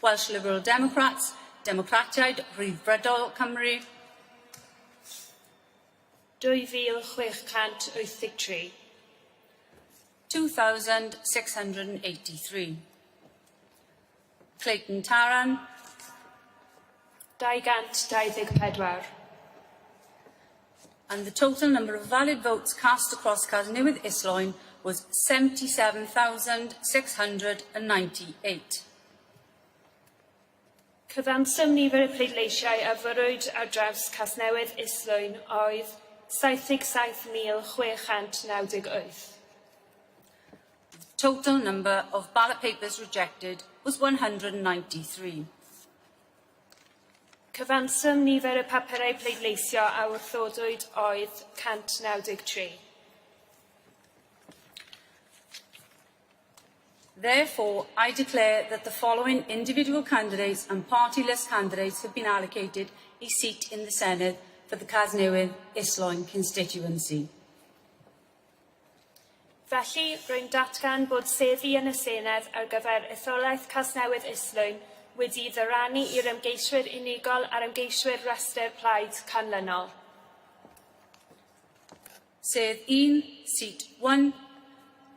S24: Welsh Liberal Democrats, Democratiaid Rhyddfrydol Cymru.
S21: 2,683.
S4: 2,683. Clayton Taran.
S21: 224.
S4: And the total number of valid votes cast across Casnewydd Islwyn was 77,698.
S21: Cyfanswm nifer y pleidleisiau a fwrwyd ar draws Casnewydd Islwyn oedd 77,698.
S4: The total number of ballot papers rejected was 193.
S21: Cyfanswm nifer y papurau pleidleisio a wrthodwyd oedd 193.
S4: Therefore, I declare that the following individual candidates and party list candidates have been allocated a seat in the Senedd for the Casnewydd Islwyn constituency.
S21: Felly, rwy'n datgan bod seddi yn y Senedd ar gyfer etholaeth Casnewydd Islwyn wedi'i ddyrannu i'r ymgeiswyr unigol a'r ymgeiswyr rhestr plaid canlynol.
S4: Sedd 1, seat 1,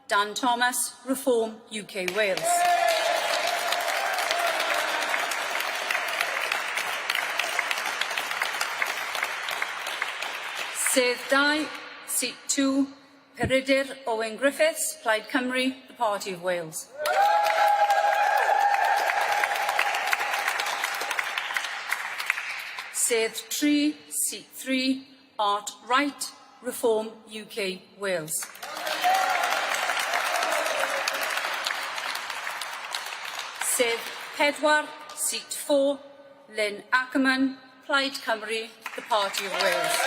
S4: Dan Thomas, Reform UK Wales. Sedd 2, seat 2, Peredur Owen Griffiths, Plaid Cymru, the Party of Wales. Sedd 3, seat 3, Art Wright, Reform UK Wales. Sedd 4, seat 4, Lynne Ackerman, Plaid Cymru, the Party of Wales.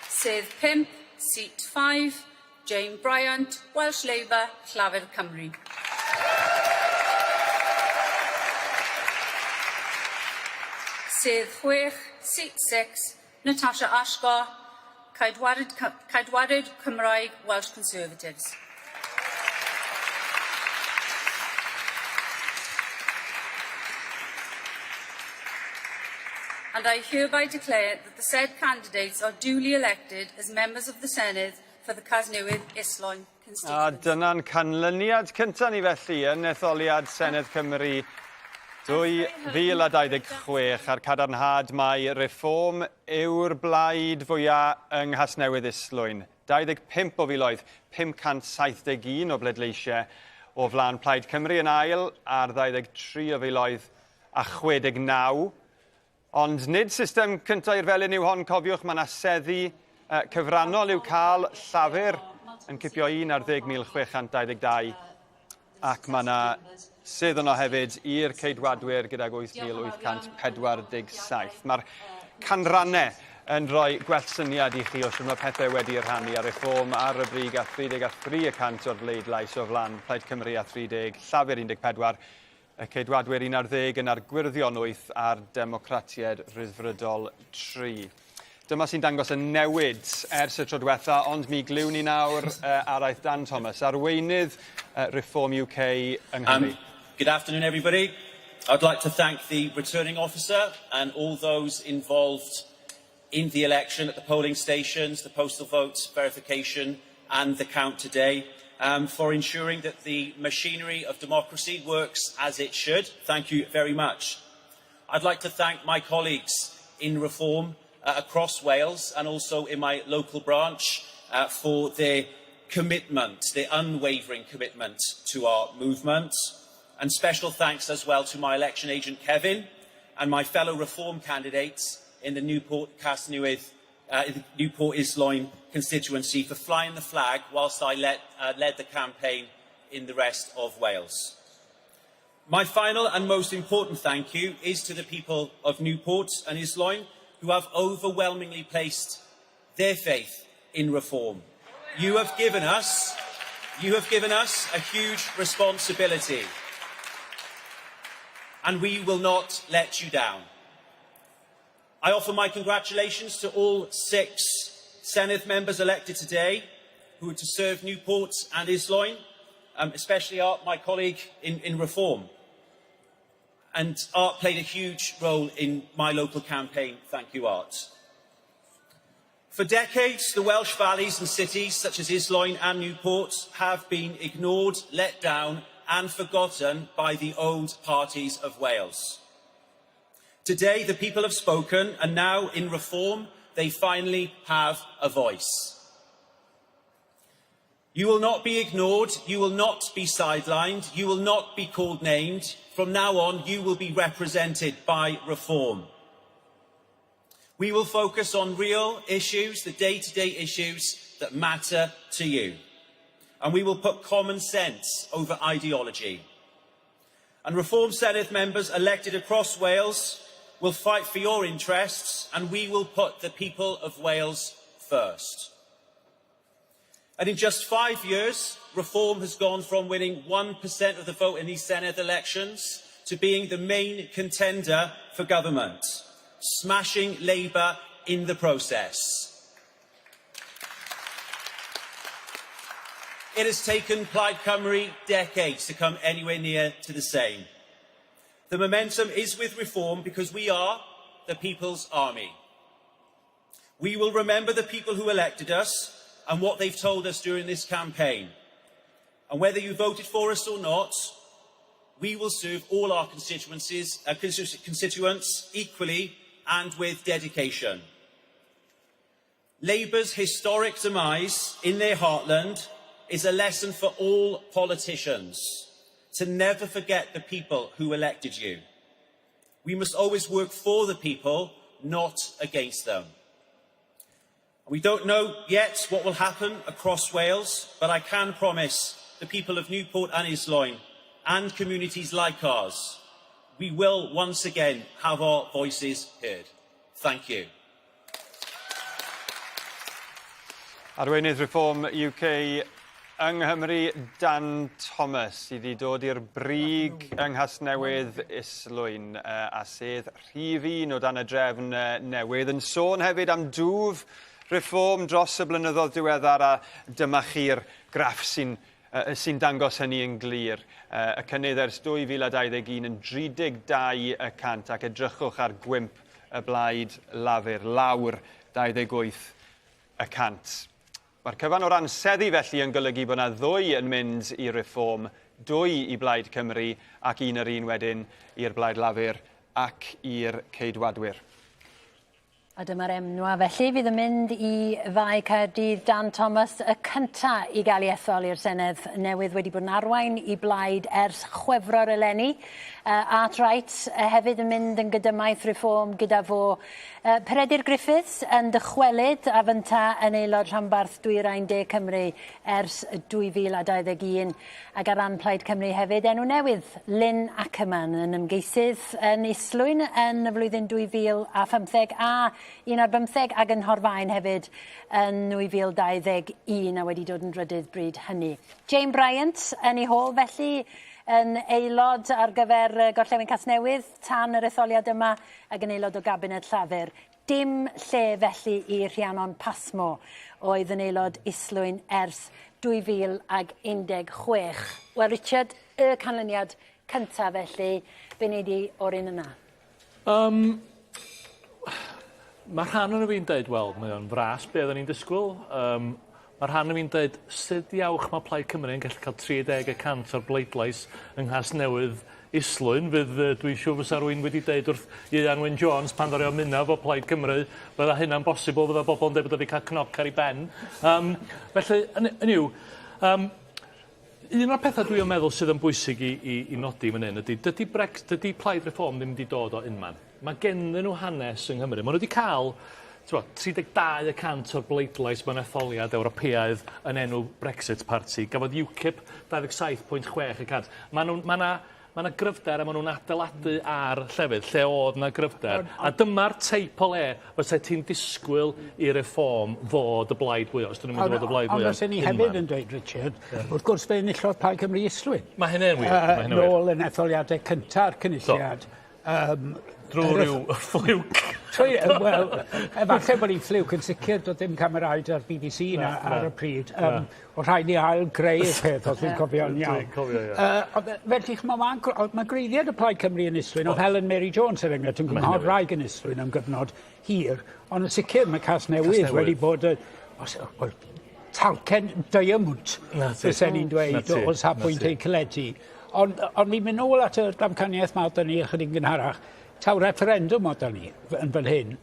S4: Sedd 5, seat 5, Jane Bryant, Welsh Labour, Llafur Cymru. Sedd 6, seat 6, Natasha Ashgar, Ceidwadwyr Cymraeg, Welsh Conservatives. And I hereby declare that the said candidates are duly elected as members of the Senedd for the Casnewydd Islwyn constituency.
S3: A dyna'n canlyniad cyntaf ni felly yn etholiad Senedd Cymru 2026 a'r cadarnhad mai Reform yw'r blaid fwyaf yng Nghasnewydd Islwyn. 25 o filoedd, 571 o bledleisiau o flaen Plaid Cymru yn ail ar 23 o filoedd a 69. Ond nid system cyntaf i'r felin yw hon, cofiwch, mae yna seddi cyfrannol i'w cael. Llafur yn cipio 1 ar 10,622 ac mae yna sedd yno hefyd i'r Ceidwadwyr gydag 8,847. Mae'r canrannau yn rhoi gwell syniad i chi o sut mae pethau wedi rhannu ar Reform ar y brig a 33 y cant o'r bleidlais o flaen Plaid Cymru a 30, Llafur 14, y Ceidwadwyr 11 yna'r Gwyrddion 8 a'r Democratiaid Rhyddfrydol 3. Dyma sy'n dangos y newid ers y tro diwetha, ond mi glywn ni nawr araith Dan Thomas, arweinydd Reform UK yng Nghymru.
S16: Good afternoon, everybody. I'd like to thank the returning officer and all those involved in the election at the polling stations, the postal votes verification and the count today for ensuring that the machinery of democracy works as it should. Thank you very much. I'd like to thank my colleagues in Reform across Wales and also in my local branch for their commitment, their unwavering commitment to our movement. And special thanks as well to my election agent Kevin and my fellow Reform candidates in the Newport Casnewydd, Newport Islwyn constituency for flying the flag whilst I led the campaign in the rest of Wales. My final and most important thank you is to the people of Newport and Islwyn who have overwhelmingly placed their faith in Reform. You have given us, you have given us a huge responsibility, and we will not let you down. I offer my congratulations to all 6 Senedd members elected today who are to serve Newport and Islwyn, especially my colleague in Reform. And Art played a huge role in my local campaign. Thank you, Art. For decades, the Welsh valleys and cities such as Islwyn and Newport have been ignored, let down and forgotten by the old parties of Wales. Today, the people have spoken and now, in reform, they finally have a voice. You will not be ignored, you will not be sidelined, you will not be called named. From now on, you will be represented by reform. We will focus on real issues, the day-to-day -day issues that matter to you. And we will put common sense over ideology. And Reform Senedd members elected across Wales will fight for your interests and we will put the people of Wales first. And in just five years, Reform has gone from winning 1% of the vote in these Senedd elections to being the main contender for government, smashing Labour in the process. It has taken Plaid Cymru decades to come anywhere near to the same. The momentum is with Reform because we are the people's army. We will remember the people who elected us and what they've told us during this campaign. And whether you voted for us or not, we will serve all our constituencies, uh, constituents equally and with dedication. Labour's historic demise in their heartland is a lesson for all politicians to never forget the people who elected you. We must always work for the people, not against them. We don't know yet what will happen across Wales, but I can promise the people of Newport and Islwyn and communities like ours, we will once again have our voices heard. Thank you.
S3: Arweinydd Reform UK yng Nghymru, Dan Thomas, sydd wedi dod i'r brig yng Nghasnewydd Islwyn a sedd rhif un o dan y drefn newydd. Yn sôn hefyd am dwf Reform dros y blynyddoedd diweddar a dyma chi'r graff sy'n sy'n dangos hynny yn glir. Y cynnydd ers 2021 yn 32 y cant ac edrychwch ar gwymp y blaid Lafur lawr 28 y cant. Mae'r cyfan o ran seddi felly yn golygu bod yna ddwy yn mynd i Reform, dwy i Blaid Cymru ac un yr un wedyn i'r Blaid Lafur ac i'r Ceidwadwyr.
S2: A dyma'r enwa felly fydd yn mynd i Fae Caerdydd Dan Thomas, y cynta i gael ei ethol i'r Senedd newydd wedi bod yn arwain i blaid ers Chwefror eleni. Uh, Art Wright uh, hefyd yn mynd yn gydymaith Reform gyda fo. Uh, Peredur Griffiths yn dychwelyd a fynta yn aelod rhanbarth Dwyrain De Cymru ers 2021 ac ar ran Plaid Cymru hefyd enw newydd, Lynne Ackerman yn ymgeisydd yn Islwyn yn y flwyddyn 2015 a un ar bymtheg ac yn Nhorfaen hefyd yn 2021 a wedi dod yn drydydd bryd hynny. Jane Bryant yn ei hôl felly yn aelod ar gyfer Gorllewin Casnewydd tan yr etholiad yma ac yn aelod o Gabinet Llafur. Dim lle felly i Rhiannon Passmore, oedd yn aelod Islwyn ers 2016. Wel Richard, y canlyniad cynta felly, be nei di o'r un yna?
S8: Um, mae rhan o'n fi'n deud, wel, mae o'n fras be oedden ni'n disgwyl. Um, mae rhan o'n fi'n deud, sut iawch mae Plaid Cymru yn gallu cael 30 y cant o'r bleidlais yng Nghasnewydd Islwyn, fydd yy dwi'n siŵr fysa rywun wedi deud wrth Ieuan Wyn Jones pan ddaru o ymuno efo Plaid Cymru fydda hynna'n bosibl fydda bobl yn deud bod o 'di ca'l cnoc ar 'i ben. Yym felly 'ynny 'ynny yw yym un o'r petha dwi yn meddwl sydd yn bwysig i i i nodi fan 'yn ydi dydi Brex- dydi Plaid Reform ddim 'di dod o unman. Mae genddyn nhw hanes yng Nghymru. Ma' nhw 'di ca'l t'mo' 32 y cant o'r bleidlais mewn etholiad Ewropeaidd yn enw Brexit Party. Gafodd UKIP 27.6 y cant. Ma' nw'n ma' 'na ma' 'na gryfder a ma' nw'n adeiladu ar llefydd lle o'dd 'na gryfder. A dyma'r teip o le fysa ti'n disgwyl i Reform fod y blaid fwya os 'dyn nw'n mynd i fod y blaid fwya.
S11: Ond os 'yn ni hefyd yn dweud Richard, wrth gwrs fe enillodd Plaid Cymru Islwyn.
S8: Ma' hynny'n wir. Ma' hynny'n wir.
S11: Nôl yn etholiadau cynta'r Cynulliad. Do. Yym
S8: Drwy ryw ffliwc.
S11: Trwy, wel, efallai bod hi'n ffliwc, yn sicr doedd dim camerâu 'da'r BBC na ar y pryd. Um, o rhaid ni ail greu'r peth os fi'n cofio'n iawn.
S8: Dwi'n cofio, ie.
S11: Ond felly, ch'mo', ma' ma' gwreiddiad y Plaid Cymru yn Islwyn, o'dd Helen Mary Jones er enghraifft yn gynghorwraig yn Islwyn am gyfnod hir, ond yn sicr mae Casnewydd wedi bod yn, os, wel, talcen diamwnt, fysen ni'n dweud, o safbwynt eu caledu. Ond, ond ni'n mynd nôl at y damcaniaeth 'ma o'dd 'da ni ychydig yn gynharach, taw referendwm o'dd 'da ni yn fan hyn.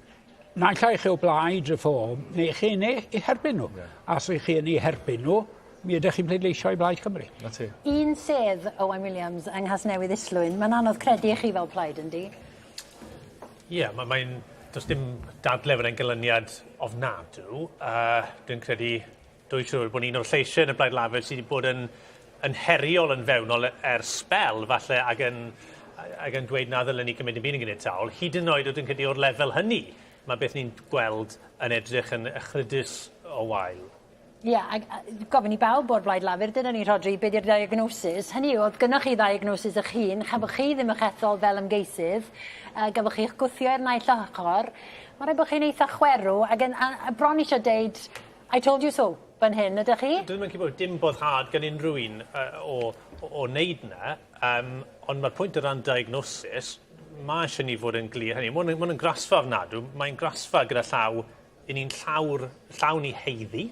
S11: Naill ai chi o blaid Reform neu chi yn eu eu herbyn nhw. Yeah. A os ych chi yn eu herbyn nhw, mi ydych chi'n pleidleisio i Blaid Cymru.
S8: Na ti.
S2: Un sedd Owain Williams yng Nghasnewydd Islwyn, mae'n anodd credu i chi fel plaid, yndi?
S1: Ie, yeah, mae'n... Mae does dim dadle fod e'n gylyniad ofnadw. Dwi'n credu, dwi'n siŵr bod un o'r lleisiau yn y Blaid Lafur sydd wedi bod yn, yn heriol yn fewnol ers sbel, falle, ac yn, ac yn dweud na ddylen ni gymryd dim byd yn ganiataol. Hyd yn oed, dwi'n credu o'r lefel hynny, mae beth ni'n gweld yn edrych yn echrydus o wael.
S2: Ie, a gofyn i bawb o'r Blaid Lafur, dyna ni Rhodri, be di'r diagnosis? Hynny yw, oedd gynnoch chi ddiagnosis eich hun, chafoch chi ddim eich ethol fel ymgeisydd, gafoch chi'ch gwthio i'r naill ochr. Mae rhaid bod chi'n eitha chwerw ac yn, a bron eisiau deud, I told you so, fan hyn, ydych chi?
S1: Dwi'n mynd bod dim boddhad gan unrhyw un o, o wneud na, ond mae'r pwynt o ran diagnosis, mae eisiau ni fod yn glir hynny. Mae hwn yn grasfa ofnadw, mae'n grasfa gyda llaw 'yn ni'n llawr, llawn i haeddu.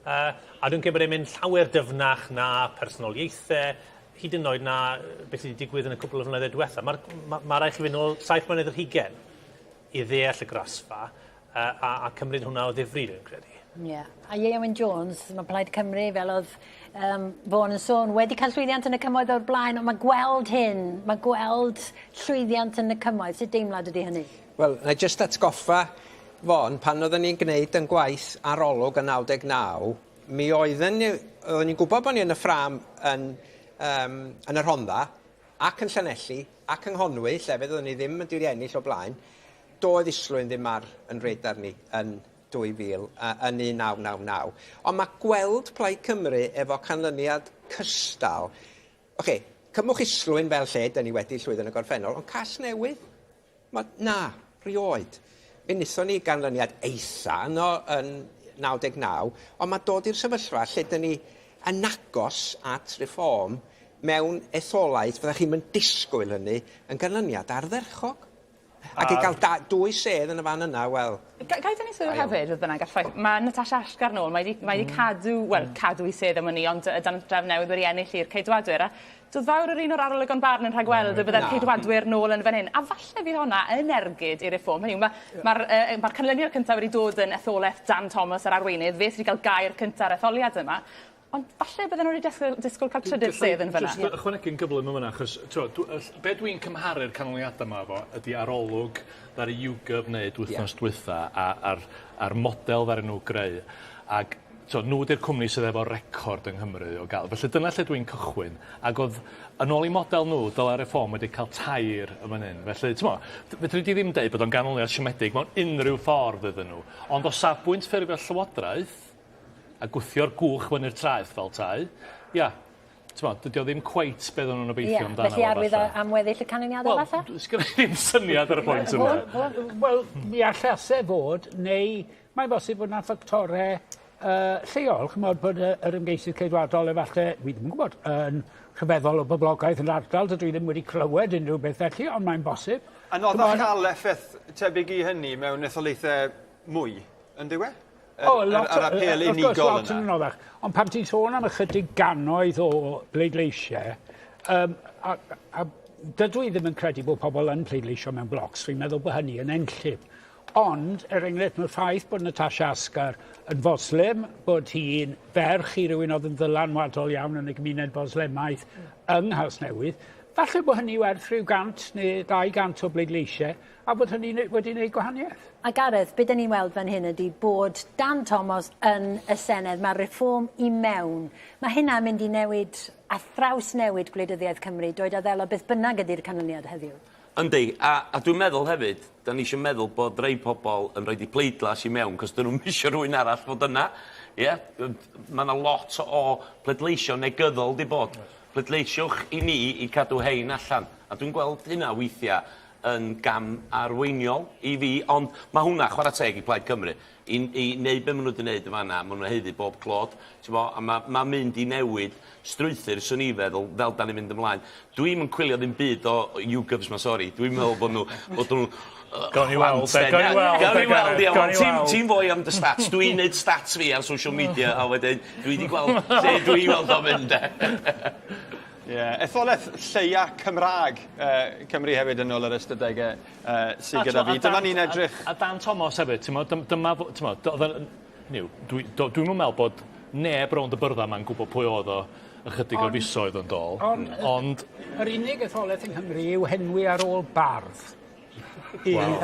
S1: A dwi'n credu bod e'n mynd llawer dyfnach na personoliaethe, hyd yn oed na beth sydd wedi digwydd yn y cwpl o flynyddoedd diwetha. Mae'r ma, ma rhaid chi fynd nôl 7 mlynedd ar hugain i ddeall y grasfa a cymryd hwnna o ddifri, dwi'n credu.
S2: Ie. Yeah. A Ieuan Jones, mae Plaid Cymru, fel oedd Vaughan yn sôn, wedi cael llwyddiant yn y cymoedd o'r blaen, ond mae gweld hyn, mae gweld llwyddiant yn y cymoedd, sut deimlad ydy hynny?
S12: Wel, na i jyst atgoffa Vaughan, pan oedden ni'n gwneud yn gwaith arolwg yn 99, mi oedden ni, oedden ni'n gwybod bod ni yn y ffrâm yn, um, yn y Rhondda, ac yn Llanelli, ac yng Nghonwy, llefydd oedden ni ddim yn wedi ennill o blaen. Doedd Islwyn ddim ar yn radar ni yn 2000, yn 1999. Ond mae gweld Plaid Cymru efo canlyniad cystal... Oce, okay, cymwch Islwyn fel lle, dyn ni wedi llwyddo yn y gorffennol, ond Casnewydd, Ma, na, rioed. Mi wnaethon ni ganlyniad eitha yno yn 99, ond mae dod i'r sefyllfa lle dyn ni yn agos at Reform mewn etholaeth, fyddech chi'm yn disgwyl hynny, yn ganlyniad ardderchog. Ac i gael da, dwy sedd yn y fan yna, wel...
S22: Ga i dynnu sylw hefyd, fodd bynnag, ar ffaith, mae Natasha Asghar nôl, mae 'di mae 'di cadw, wel, cadw 'i sedd am wn i, ond y dan drefn newydd wedi ennill i'r Ceidwadwyr, a Doedd fawr yr un o'r arolygon barn yn rhagweld y bydde'r Ceidwadwyr nôl yn fan hyn, a falle fydd honna yn ergyd i Reform. Hynny yw, ma' ma'r yy ma'r canlyniad cyntaf wedi dod yn etholaeth Dan Thomas, yr arweinydd, fe sy 'di ga'l gair cynta'r etholiad yma, ond falle bydden nhw wedi disgwyl disgwyl cael trydydd sedd yn fan'na.
S8: Jyst ychwanegu'n gyflym yn fan'na, achos t'mo' dw- yy be' dwi'n cymharu'r canlyniada 'ma efo ydi arolwg ddaru YouGov neud wythnos dwytha a a'r a'r model ddaru nhw greu, ag T'od, nhw 'di'r cwmni sydd efo record yng Nghymru o ga'l. Felly dyna lle dwi'n cychwyn. Ag o'dd, yn ôl 'u model nhw, dylai Reform wedi ca'l tair yn fan 'yn. Felly, t'mo', fedri di ddim deud bod o'n ganlyniad siomedig mewn unrhyw ffordd iddyn nhw. Ond o safbwynt ffurfio llywodraeth, a gwthio'r gwch fyny'r traeth fel 'tai, ia, t'mo', dydi o ddim cweit be' oedden nhw'n obeithio amdano
S2: fo. Felly arwydd am weddill y canlyniadau falle?
S8: Wel, sgynna i ddim syniad ar y pwynt yma.
S11: Wel, mi allase fod, neu Mae'n bosib bod 'na ffactore yy lleol, ch'mod bod y yr ymgeisydd Ceidwadol efalle, wi ddim yn gwbod, yn rhyfeddol o boblogaidd yn yr ardal, dydw i ddim wedi clywed unrhyw beth felly, ond mae'n bosib.
S3: Anoddach ca'l effeth tebyg i hynny mewn etholaethau mwy, on'd yw e?
S11: O, lot o... Yr apêl unigol yna. Wrth gwrs, lot yn anoddach. Ond pan ti'n sôn am ychydig gannoedd o bleidleisiau, yym, a, a dydw i ddim yn credu bod pobl yn pleidleisio mewn blocs, fi'n meddwl bod hynny yn enllib. Ond, er enghraifft, mae'r ffaith bod Natasha Asghar yn Foslem, bod hi'n ferch i rywun oedd yn ddylanwadol iawn yn y gymuned Foslemaidd yng Nghasnewydd, falle bod hynny werth rhyw 100 neu 200 o bleidleisiau, a bod hynny wedi gwneud gwahaniaeth.
S2: A Gareth, be 'dyn ni'n weld fan hyn ydy bod Dan Thomas yn y Senedd, mae Reform i mewn. Mae hynna'n mynd i newid a thrawsnewid gwleidyddiaeth Cymru, doed a ddelo beth bynnag ydy'r canlyniad heddiw.
S23: Yndi, a a dwi'n meddwl hefyd, 'dan ni isio meddwl bod rei pobol yn roid 'u pleidlais i mewn 'c'os 'dyn nw'm isio rhywun arall fod yna. Ie? Ma' 'na lot o pleidleisio negyddol 'di bod. Pleidleisiwch i ni i cadw 'hein allan. A dwi'n gweld hynna weithia'. yn gam arweiniol i fi, ond ma' hwnna, chwarae teg i Plaid Cymru, i i neud be' ma' nhw 'di neud yn fanna, ma' nhw'n haeddu bob clod, t'mo', a ma' ma'n mynd i newid strwythur, swn i feddwl, fel 'dan ni'n mynd ymlaen. Dwi'm yn cwylio ddim byd o YouGovs 'ma, sori, dwi'n meddwl bod nhw bod nhw
S8: Gawn ni weld de, gawn ni weld.
S23: Gawn ni weld, ia, wel ti'n ti'n foi am dy stats, dwi'n neud stats fi ar social media a wedyn dwi 'di gweld lle dwi weld o'n mynd de.
S3: Ie, etholaeth lleia Cymraeg yy Cymru hefyd yn ôl yr ystadegau yy sy gyda fi. Dyma ni'n edrych...
S8: A Dan Thomas hefyd, t'mo' dyma t'mo' o'dd o'n hynny yw, dwi do- dwi'm yn me'wl bod neb rownd y byrdda 'ma'n gwbod pwy o'dd o ychydig o fisoedd yn dôl.
S11: Ond... Ond... Yr unig etholaeth yng Nghymru i'w henwi ar ôl bardd.
S8: Wel,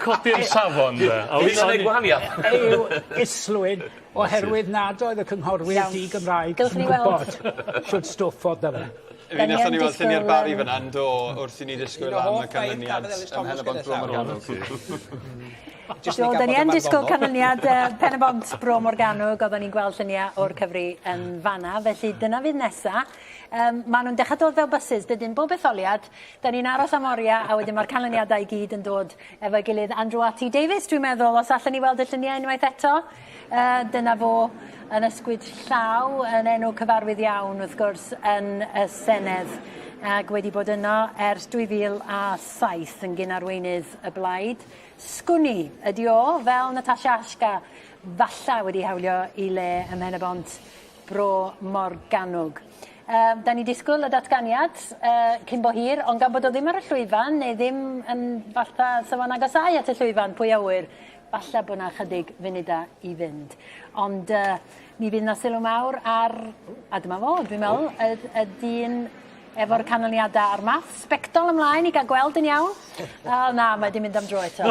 S8: codi'r safon de.
S23: A wyt ti'n neud gwahaniath?
S11: Yw Islwyn oherwydd nad oedd y cynghorwyr di-Gymraeg yn gwybod shwt stwff o'dd 'da fe.
S3: Fi nathon ni weld llunie'r Barri fyn 'na yndo wrth i ni disgwyl am y canlyniad ym Mhen-y-bont Bro Morgannwg.
S2: Do, da ni yn disgwyl canlyniad uh, Pen-y-bont Bro Morgannwg, oedden ni'n gweld lluniau o'r cyfri yn fanna, felly dyna fydd nesa. Um, maen nhw'n dechrau dod fel buses, dydyn, bob etholiad, Da ni'n aros am oriau a wedyn mae'r canlyniadau i gyd yn dod efo'i gilydd. Andrew RT Davies, dwi'n meddwl, os allan ni weld y lluniau unwaith eto. Uh, dyna fo yn ysgwyd llaw, yn enw cyfarwydd iawn, wrth gwrs, yn y Senedd ac wedi bod yno ers 2007 yn gyn-arweinydd y blaid. Sgwn i, ydi o, fel Natasha Ashka, falla wedi hawlio i le ym Mhen-y-bont Bro Morgannwg. Yy, 'dan ni disgwyl y datganiad yy cyn bo hir, ond gan bod o ddim ar y llwyfan neu ddim yn falla sa fo'n agosáu at y llwyfan, pwy a ŵyr, falla bo' 'na chydig funuda i fynd. Ond yy mi fydd 'na sylw mawr ar, a dyma fo, dwi'n meddwl, y y dyn efo'r canlyniadau a'r math. Sbectol ymlaen i gael gweld yn iawn. O na, mae 'di mynd am dro eto.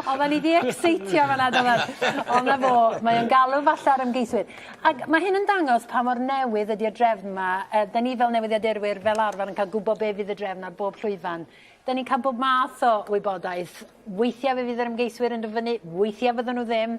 S2: Oeddan ni 'di ecseitio fan'na doeddan. Ond 'na fo, mae o'n galw falla'r ymgeiswyr. Ac mae hyn yn dangos pa mor newydd ydi'r drefn 'ma. Yy 'dan ni fel newyddiadurwyr fel arfer yn cael gwybod be' fydd y drefn ar bob llwyfan. 'Dan ni'n cael bob math o wybodaeth. Weithia' fe fydd yr ymgeiswyr yn dod fyny, weithia' fydden nhw ddim.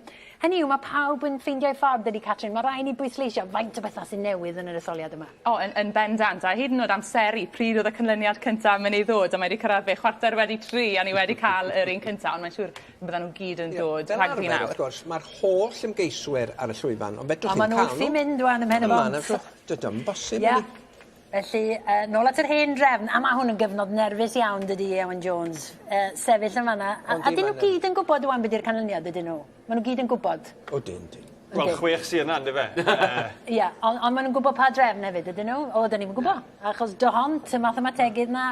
S2: Hynny yw, ma' pawb yn ffeindio'i ffordd dydi Catrin? Ma' rai' ni bwysleisio faint o betha sy'n newydd yn yr etholiad yma.
S22: O yn yn bendant, a hyd yn o'd amseru pryd o'dd y canlyniad cynta myn' i ddod a mae 'di cyrradd be' 3:15 a ni wedi ca'l yr un cynta ond mae'n siŵr y byddan nhw gyd yn dod rhagddi nawr.
S12: Fel arfer wrth gwrs ma'r holl ymgeiswyr ar y llwyfan ond fedrwch
S2: chi'm
S12: ca'l nhw.
S2: A ma' nhw wrthi'n mynd ŵan ym Mhen-y-bont.
S12: Dydy o'm yn bosib ydi?
S2: Felly, yy nôl at yr hen drefn, a ma' hwn yn gyfnod nerfus iawn dydi Ieuan Jones, yy sefyll yn fan 'na, a a 'dyn nhw gyd yn gwbod ŵan be' 'di'r canlyniad ydyn nhw? Ma' nhw gyd yn gwbod.
S12: Odyn 'dyn.
S3: Wel chwech sy yna yndyfe?
S2: Ia, on' on' ma' nw'n gwbod pa drefn hefyd ydyn nhw? O 'dyn ni'm yn gwbo, achos dy hont y mathemategydd 'na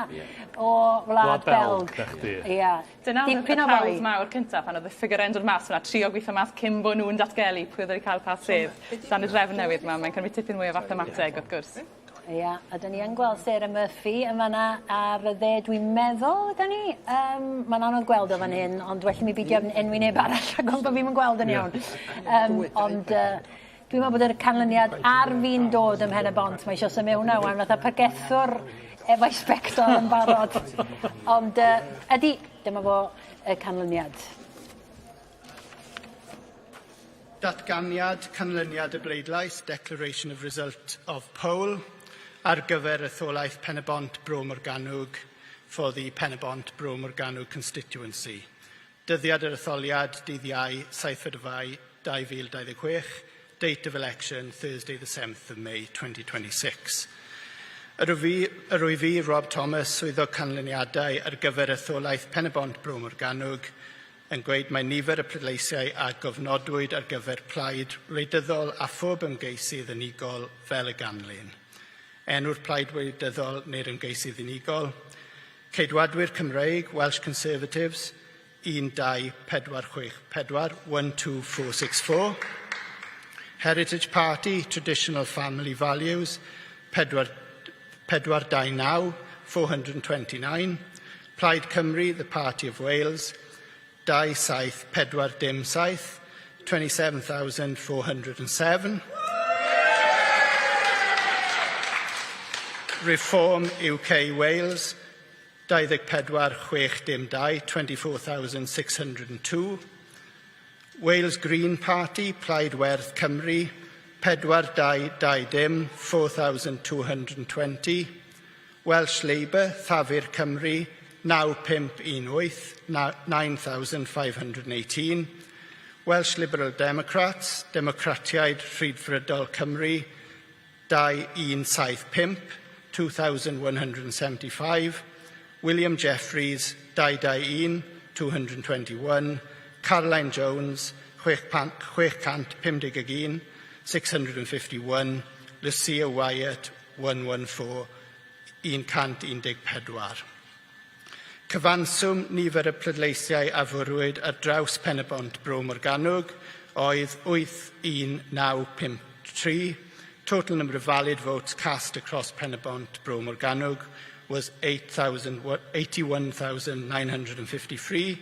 S2: o Wlad Belg.
S8: Gwlad Belg 'na chdi.
S2: Ia.
S22: Dyna oedd y
S2: Dipyn o foi.
S22: prawf mawr cynta pan oedd y ffigyrau'n dod mas fan'na, trio gweithio mas cyn bo' nhw'n datgelu pwy oedd wedi cael pa sedd. Dan y drefn newydd 'ma, mae'n cymryd tipyn mwy o fathemateg wrth gwrs.
S2: Ia, a 'dyn ni yn gweld Sarah Murphy yn fan 'na ar y dde dwi'n meddwl ydan ni? Yym ma'n anodd gweld o fan hyn ond well i mi bidio enwi neb arall rhag ofn bo' fi'm yn gweld yn iawn. Yym ond yy dwi'n meddwl bod yr canlyniad ar fin dod ym Mhen-y-bont mae isio symud hwnna ŵan fatha pregethwr efo'i sbectol yn barod. Ond yy ydi, dyma fo y canlyniad.
S7: Datganiad canlyniad y bleidlais, Declaration of Result of Poll, ar gyfer etholaeth Pen-y-bont Bro Morgannwg for the Pen-y-bont Bro Morgannwg constituency. Dyddiad yr etholiad, dydd Iau, 7 Fai 2026, date of election, Thursday the 7th of May 2026. Yr wyf fi, yr wyf fi, Rob Thomas, Swyddog Canlyniadau ar gyfer etholaeth Pen-y-bont Bro Morgannwg, yn gweud mai nifer y pleidleisiau a gofnodwyd ar gyfer plaid wleidyddol a phob ymgeisydd unigol fel y ganlyn. Enw'r plaid wleidyddol neu'r ymgeisydd unigol, Ceidwadwyr Cymreig, Welsh Conservatives, 1 2 4 6 4, 1 2 4 6 4. Heritage Party, Traditional Family Values, 4 4 2 9, 429. Plaid Cymru, The Party of Wales, 2 7 4 dim 7, 27,407. Reform UK Wales, 24 6 dim 2, 24,602. Wales Green Party, Plaid Werdd Cymru, 4 2 2 dim, 4,220. Welsh Labour, Thafir Cymru, 9518, 9,518. Welsh Liberal Democrats, Democratiaid Rhyddfrydol Cymru, 2175, 2,175. William Jeffreys, 221, 221. Caroline Jones, 651, 651. Lucia Wyatt, 114, 114. Cyfanswm nifer y pleidleisiau a fwrwyd ar draws Pen-y-bont Bro Morgannwg oedd 81953. Total number of valid votes cast across Pen-y-bont Bro Morgannwg was 81,953.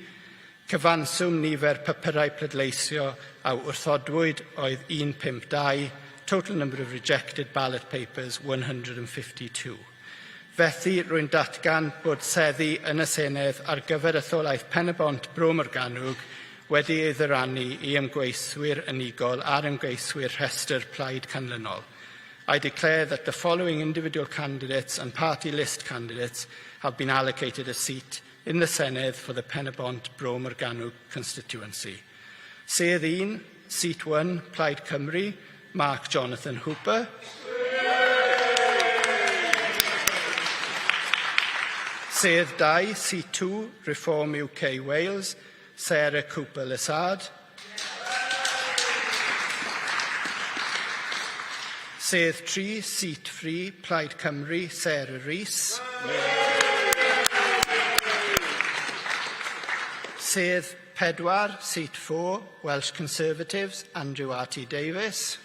S7: Cyfanswm nifer papurau pleidleisio a wrthodwyd oedd 152. Total number of rejected ballot papers 152. Felly, rwy'n datgan bod seddi yn y Senedd ar gyfer etholaeth Pen-y-bont Bro Morgannwg wedi ei ddyrannu i ymgeiswyr unigol a'r ymgeiswyr rhestr plaid canlynol. I declare that the following individual candidates and party list candidates have been allocated a seat in the Senedd for the Pen-y-bont Bro Morgannwg constituency. Sedd 1, Seat 1, Plaid Cymru, Mark Jonathan Hooper. Sedd 2, Seat 2, Reform UK Wales, Sarah Cooper Lessard. Sedd 3, Seat 3, Plaid Cymru, Sarah Rees. Sedd 4, Seat 4, Welsh Conservatives, Andrew R.T. Davies.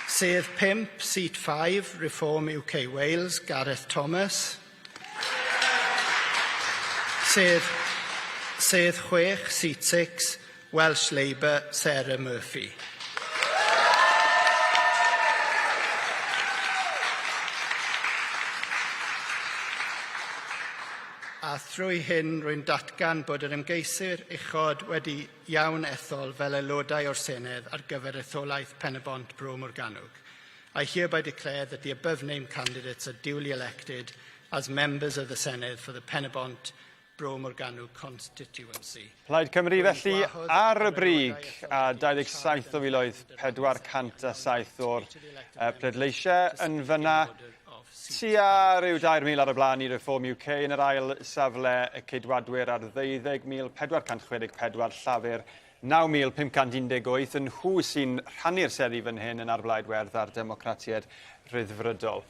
S7: Sedd 5, Seat 5, Reform UK Wales, Gareth Thomas. Sedd, sedd 6, Seat 6, Welsh Labour, Sarah Murphy. A thrwy hyn rwy'n datgan bod yr ymgeiswyr uchod wedi iawn ethol fel aelodau o'r Senedd ar gyfer etholaeth Pen-y-bont Bro Morgannwg. I hereby declare that the above named candidates are duly elected as members of the Senedd for the Pen-y-bont Bro Morgannwg constituency.
S3: Plaid Cymru felly ar y brig a 27,407 o'r pleidleisiau yn fyna. Tua rhyw 3,000 ar y blaen i Reform UK yn yr ail safle y Ceidwadwyr ar 12,464 Llafur 9,518 yn nhw sy'n rhannu'r seddi fan hyn yn ar Blaid Werdd a'r Democratiaid Rhyddfrydol.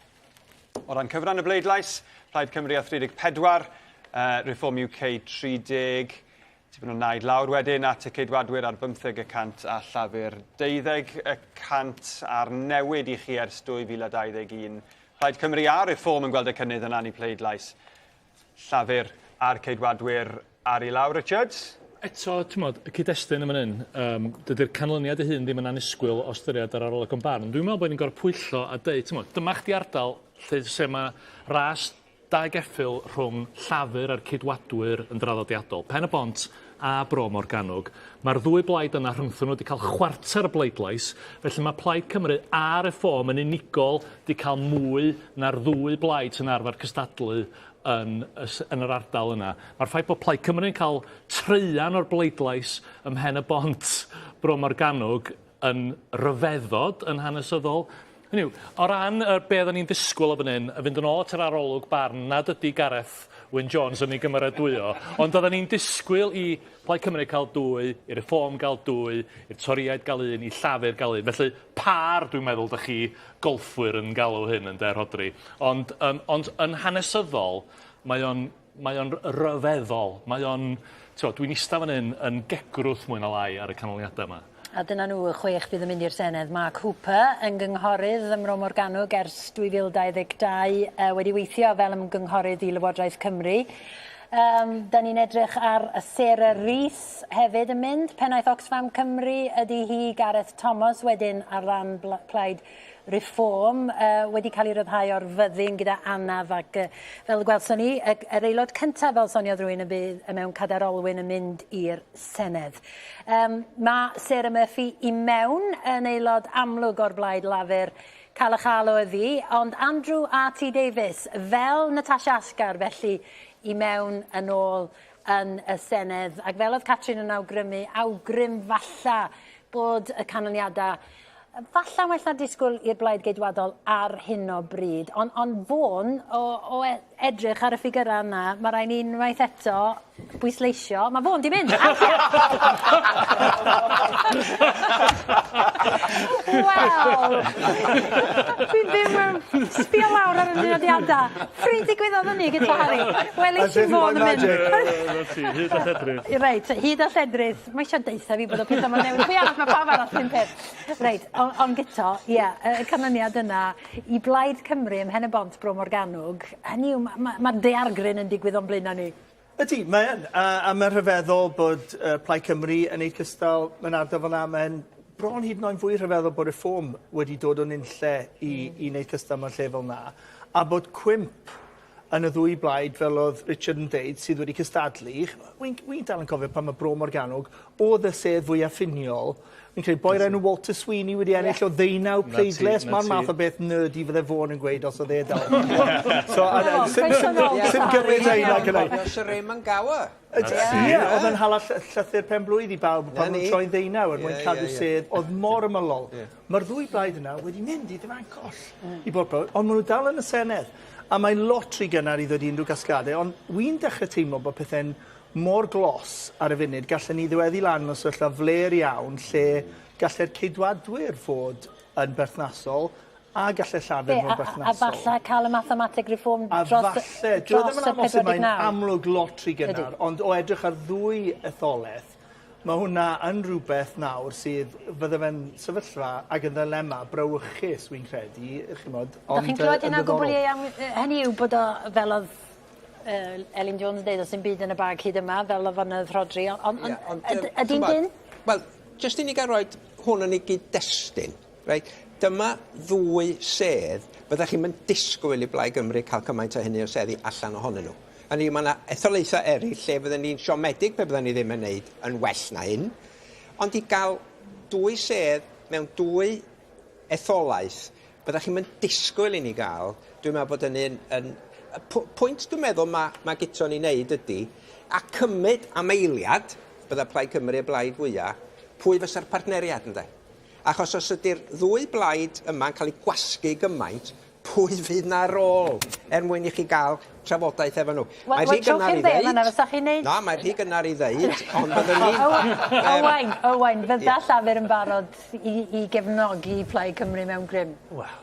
S3: O ran cyfran y bleidlais, Plaid Cymru a 34, Reform UK 30, tipyn o naid lawr wedyn at y Ceidwadwyr ar 15% a Llafur 12% a'r newid i chi ers 2021. Plaid Cymru a Reform yn gweld y cynnydd yna yn eu pleidlais. Llafur a'r Ceidwadwyr ar i lawr, Richard?
S8: Eto, t'mod, y cyd-destun yn fan 'yn, yym, dydi'r canlyniad ei hun ddim yn annisgwyl o ystyried yr arolygon barn. Dwi'n meddwl bod ni'n gor'o' pwyllo a deud, t'mod, dyma chdi ardal lle se ma' ras dau geffyl rhwng Llafur a'r Ceidwadwyr yn draddodiadol, Pen y Bont a Bro Morgannwg. Mae'r ddwy blaid yna rhyngthyn nhw wedi cael chwarter y bleidlais, felly mae Plaid Cymru a Reform yn unigol 'di cael mwy na'r ddwy blaid sy'n arfer cystadlu yn y s- yn yr ardal yna. Ma'r ffaith bod Plaid Cymru'n cael traean o'r bleidlais ym Mhen y Bont Bro Morgannwg yn ryfeddod yn hanesyddol. Hynny yw, o ran yr be' oddan ni'n ddisgwyl o fan 'yn, a fynd yn ôl at yr arolwg barn nad ydi Gareth Wyn Jones yn ei gymeradwyo, ond oddan ni'n disgwyl i Plaid Cymru cael dwy, i Reform gael dwy, i'r Torïaid gael un, i Llafur gael un. Felly pâr dwi'n meddwl 'dach chi golffwyr yn galw hyn ynde Rhodri? Ond yym ond yn hanesyddol mae o'n mae o'n ryfeddol. Mae o'n t'wo' dwi'n ista fan 'yn yn gegrwth mwy na lai ar y canlyniade 'ma.
S2: A dyna nhw, y chwech fydd yn mynd i'r Senedd. Mark Hooper yn gynghorydd ym Mro Morgannwg ers 2022, wedi weithio fel ymgynghorydd i Lywodraeth Cymru. Um, da ni'n edrych ar Sarah Rees hefyd yn mynd, pennaeth Oxfam Cymru ydy hi, Gareth Thomas wedyn ar ran Plaid Reform wedi cael ei ryddhau o'r fyddin gyda anaf ac fel y gwelson ni, y, yr aelod cyntaf fel soniodd rhywun y bydd mewn cadair olwyn yn mynd i'r Senedd. Um, mae Sarah Murphy i mewn yn aelod amlwg o'r Blaid Lafur. cael a chael oedd hi, ond Andrew R.T. Davies, fel Natasha Asghar felly, i mewn yn ôl yn y Senedd. Ac fel oedd Catrin yn awgrymu, awgrym falla bod y canlyniadau falla'n well na disgwyl i'r Blaid Geidwadol ar hyn o bryd. Ond on Fôn, o, o e, edrych ar y ffigurau yna, mae rhaid ni unwaith eto bwysleisio. Mae Fôn di mynd. Wel, dwi ddim yn sbio lawr ar y nodiadau. Pryd digwyddodd hynny gyda Harry? Wel, i ti Fôn yn mynd.
S8: Hyd a lledrith.
S2: Reit, hyd a lledrith. Mae eisiau deutha fi bod y pethau ma'n newid. Pwy arall, mae pawb arall ddim peth. Reit, ond on gyto, ie, y canlyniad yna i Blaid Cymru ym Mhen-y-bont Bro Morgannwg, hynny yw, mae'r ma, ma daeargryn yn digwydd o'n blaenau ni.
S13: Ydy, mae yn. A, a mae'n rhyfeddol bod Plaid Cymru yn ei cystal mewn ardal fel 'na. Mae'n bron hyd yn oed fwy rhyfeddol bod Reform wedi dod o'n unlle i, i wneud cystal mewn lle fel 'na. A bod cwymp yn y ddwy blaid, fel oedd Richard yn deud, sydd wedi cystadlu. Wi'n wi dal yn cofio pan mae Bro Morgannwg oedd y sedd fwyaf ffiniol. Fi'n credu boi'r enw Walter Sweeney wedi ennill o ddeunaw pleidlais. Mae'r math o beth nerdy fydde Fôn yn gweud os oedd e dal.
S2: So,
S13: sim gymaint o hynna gyda i.
S12: Sir Raymond Gower.
S13: Ie, oedd yn hala llythyr pen blwydd i bawb pan nhw'n troi'n ddeunaw er mwyn cadw sedd oedd mor ymylol. Mae'r ddwy blaid yna wedi mynd i ddyfancos i bob ond maen nhw dal yn y Senedd. A mae lot rhy gynnar i ddod i unrhyw gasgliadau, ond wy'n dechrau teimlo bod pethau'n mor glos ar y funud, gallen ni ddiweddu lan mewn sefyllfa flêr iawn lle gallai'r Ceidwadwyr fod yn berthnasol a gallai Llafur fod yn berthnasol.
S2: A falle cael y mathematic reform dros,
S13: a falle, dwi ddim yn amlwg, mae'n amlwg lot rhy gynnar, ond o edrych ar ddwy etholaeth, Mae hwnna yn rhywbeth nawr sydd, fydde fe'n sefyllfa ac yn ddilema brawychus, wy'n credu, chimod,
S2: ond... Dach chi'n clywed hynna gwbl iawn? Hynny yw bod o, fel oedd uh, Elin Jones yn deud, os dim byd yn y bag hyd yma, fel oedd fan Rhodri, ond on, yeah, on, ydy'n dyn?
S12: Wel, jyst i ni gael rhoi hwn yn ei gyd-destun, reit? Dyma ddwy sedd, byddech chi'n mynd disgwyl i Blaid Gymru cael cymaint o hynny o seddi allan ohonyn nhw. Hynny yw, mae yna etholaethau eraill lle fydden ni'n siomedig pe bydden ni ddim yn neud yn well na hyn. Ond i gael dwy sedd mewn dwy etholaeth, byddech chi'n mynd disgwyl i ni gael, dwi'n meddwl bod hynny'n... Yn, y pwynt dwi'n meddwl mae, mae Guto'n ei wneud ydy, a cymryd am eiliad, bydda Plaid Cymru y blaid fwyaf, pwy fysa'r partneriad ynde? Achos os ydy'r ddwy blaid yma'n cael eu gwasgu gymaint, pwy fydd 'na ar ôl er mwyn i chi gael trafodaeth efo nhw?
S2: Wel,
S12: Mae rhy gynnar i ddeud.
S2: Yna, fysa chi'n neud?
S12: Na, mae rhy gynnar i ddeud, ond byddwn ni...
S2: Owain, Owain, fydda Llafur yn barod i, i gefnogi Plaid Cymru mewn grym?
S1: Wel,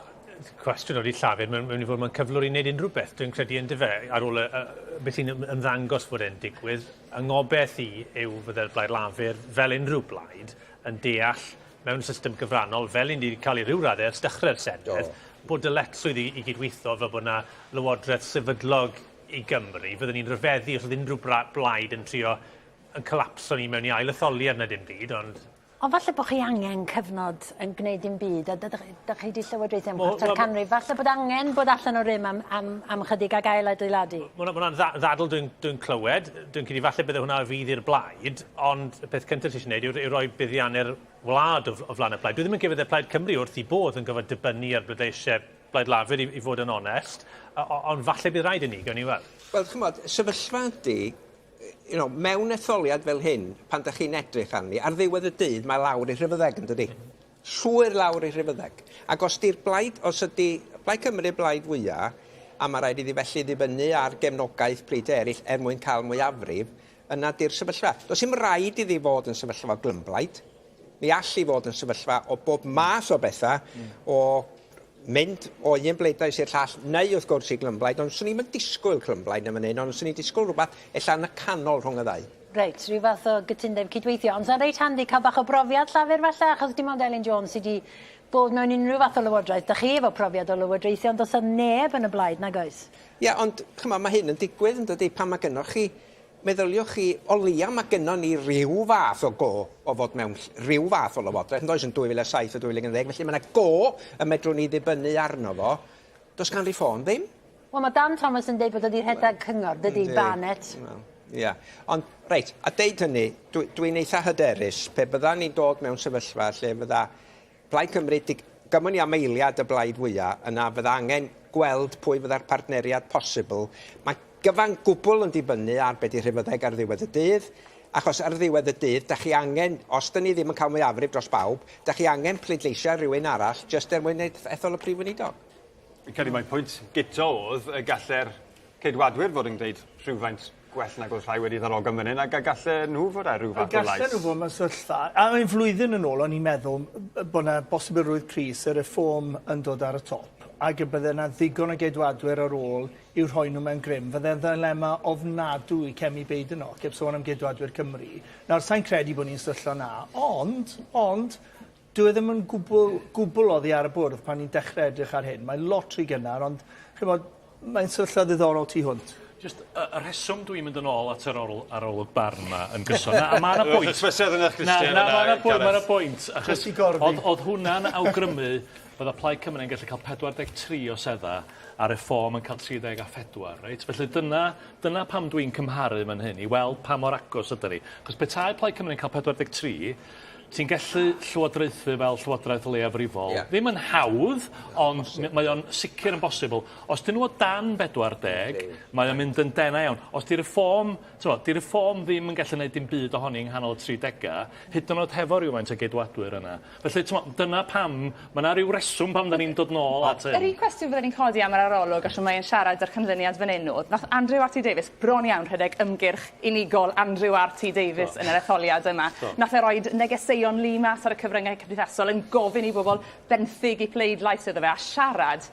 S1: cwestiwn o'r Llafur, mae'n mynd i fod mewn cyflwr i wneud unrhyw beth, dwi'n credu yn dyfe, ar ôl y, y, beth sy'n ymddangos fod e'n digwydd. Yng ngobaith i yw fydde'r Blaid Lafur, fel unrhyw blaid, yn deall mewn system gyfrannol, fel 'yn ni 'di ca'l i ryw radde ers dechre'r Senedd, bod dyletswydd i i gydweitho fel bod 'na lywodraeth sefydlog i Gymru. Fydden i'n rhyfeddu os o'dd unrhyw blaid yn trio yn colapso ni mewn i ail etholiad na dim byd, ond...
S2: Ond falle bod chi angen cyfnod yn gwneud dim byd, a dydych dych chi 'di llywodraethu am chwarter canrif, falle bod angen bod allan o rym am, am, am chydig ac ail adeiladu.
S1: Ma' hwnna'n ddadl dwi'n dwi clywed. Dwi'n credu falle bydde hwnna o fudd i'r blaid, ond y peth cyntaf ti eisiau gwneud yw, yw rhoi buddiannau'r wlad o, o flaen y blaid. Dwi ddim yn gyfyd y Plaid Cymru wrth i bodd yn gyfod dibynnu ar bleidleisiau Blaid Lafur, i, i fod yn onest, ond falle bydd rhaid i ni, gawn ni weld.
S12: Wel, chymod, sefyllfa ydy, you know, mewn etholiad fel hyn, pan da chi'n edrych arni, ar ddiwedd y dydd mae lawr i rhyfyddeg, yn dydi? Llwyr lawr i rhyfyddeg. Ac os di'r blaid, os ydy Blaid Cymru blaid fwyaf, a mae rhaid iddi felly ddibynnu ar gefnogaeth pleidiau eraill er mwyn cael mwyafrif, yna di'r sefyllfa. Does dim rhaid iddi fod yn sefyllfa o glymblaid. Mi all hi fod yn sefyllfa o bob math o bethau, o mynd o un bleidlais i'r llall, neu wrth gwrs i glymblaid, ond swn i'm yn disgwyl clymblaid yn fan hyn, ond swn i'n disgwyl rhywbeth ella yn y canol rhwng y ddau.
S2: Reit, rhyw fath o gytundeb cydweithio. Ond sa'n reit handi cael bach o brofiad Llafur falle, achos dim ond Elin Jones sydd wedi bod mewn unrhyw fath o lywodraeth. Da chi efo profiad o lywodraethu, ond does 'na neb yn y blaid, nag oes?
S12: Ie, ond ch'mo' ma' hyn yn digwydd yn dydi, pan ma' gynnoch chi meddyliwch chi, o leia ma' gynnon ni ryw fath o go o fod mewn rhyw fath o lywodraeth, yn does, yn 2007 a 2011, felly ma' 'na go y medrwn ni ddibynnu arno fo. Does gan Reform ddim.
S2: Wel, mae Dan Thomas yn deud bod o 'di rhedeg cyngor, dydi, Barnett?
S12: Wel, ia. Ond, reit, a deud hynny, dwi'n dwi eitha hyderus, pe bydda ni'n dod mewn sefyllfa lle fydda Plaid Cymru 'di gymwn ni am eiliad y blaid fwya, yna fydda angen gweld pwy fydda'r partneriad posibl. Mae gyfan gwbl yn dibynnu ar be' 'di rhifyddeg ar ddiwedd y dydd, achos ar ddiwedd y dydd, 'dach chi angen, os 'dyn ni ddim yn cael mwyafrif dros bawb, 'dach chi angen pleidleisio ar rywun arall jyst er mwyn ethol y Prif Weinidog.
S3: Fi'n credu mai pwynt Guto o'dd y galle'r Ceidwadwyr fod yn gneud rhywfaint gwell nag o'dd rhai wedi ddarogan fan 'yn ag a galle nhw fod â rhyw fath o lais.
S13: Gallen nhw fod mewn sefyllfa a mae'n flwyddyn yn ôl o'n i'n meddwl bod 'na bosibilrwydd cry se Reform yn dod ar y top ag y bydde 'na ddigon o Geidwadwyr ar ôl i'w rhoi nhw mewn grym. Fydde'n ddilema ofnadw i Kemi Badenoch, heb sôn am Geidwadwyr Cymru. Nawr sai'n credu bod ni'n sefyllfa 'na ond ond Dyw e ddim yn gwbl, gwbl oddi ar y bwrdd pan ni'n dechrau edrych ar hyn. Mae'n lot rhy gynnar, ond chimod, mae'n sefyllfa ddiddorol tu hwnt.
S8: Jyst y, y rheswm dwi'n mynd yn ôl at yr orol, arolwg barn 'ma yn gyson. Na, a ma' 'na bwynt.
S3: Hysbysedd yn eich
S8: Na, na, ma' 'na bwynt, ma' 'na bwynt, achos o'dd o'dd hwnna'n awgrymu bydda Plaid Cymru yn gallu cael 43 o sedda a Reform yn cael 34, reit? Felly dyna, dyna pam dwi'n cymharu fan hyn, i weld pa mor agos ydyn ni. Achos petai Plaid Cymru'n cael 43, Ti'n gallu llywodraethu fel llywodraeth leiafrifol. Ie. Ddim yn hawdd, ond mae o'n sicr yn bosibl. Os 'dyn nhw o dan 40, mae o'n mynd yn denau iawn. Os 'di Reform, t'mo', 'di Reform ddim yn gallu neud dim byd ohoni yng nghanol y tridegau, hyd yn oed hefo rywfaint o Geidwadwyr yna. Felly, t'mo', dyna pam, ma' 'na ryw reswm pam 'dan ni'n dod nôl at hyn.
S22: Yr un cwestiwn fydden i'n codi am yr arolwg, a shwd mae e'n siarad â'r canlyniad fan 'yn o'dd, nath Andrew RT Davies bron iawn rhedeg ymgyrch unigol Andrew RT Davies yn yr etholiad yma. Do. Nath e roid negeseuon lu mas ar y cyfryngau cymdeithasol yn gofyn i bobol benthyg 'u pleidlais iddo fe a siarad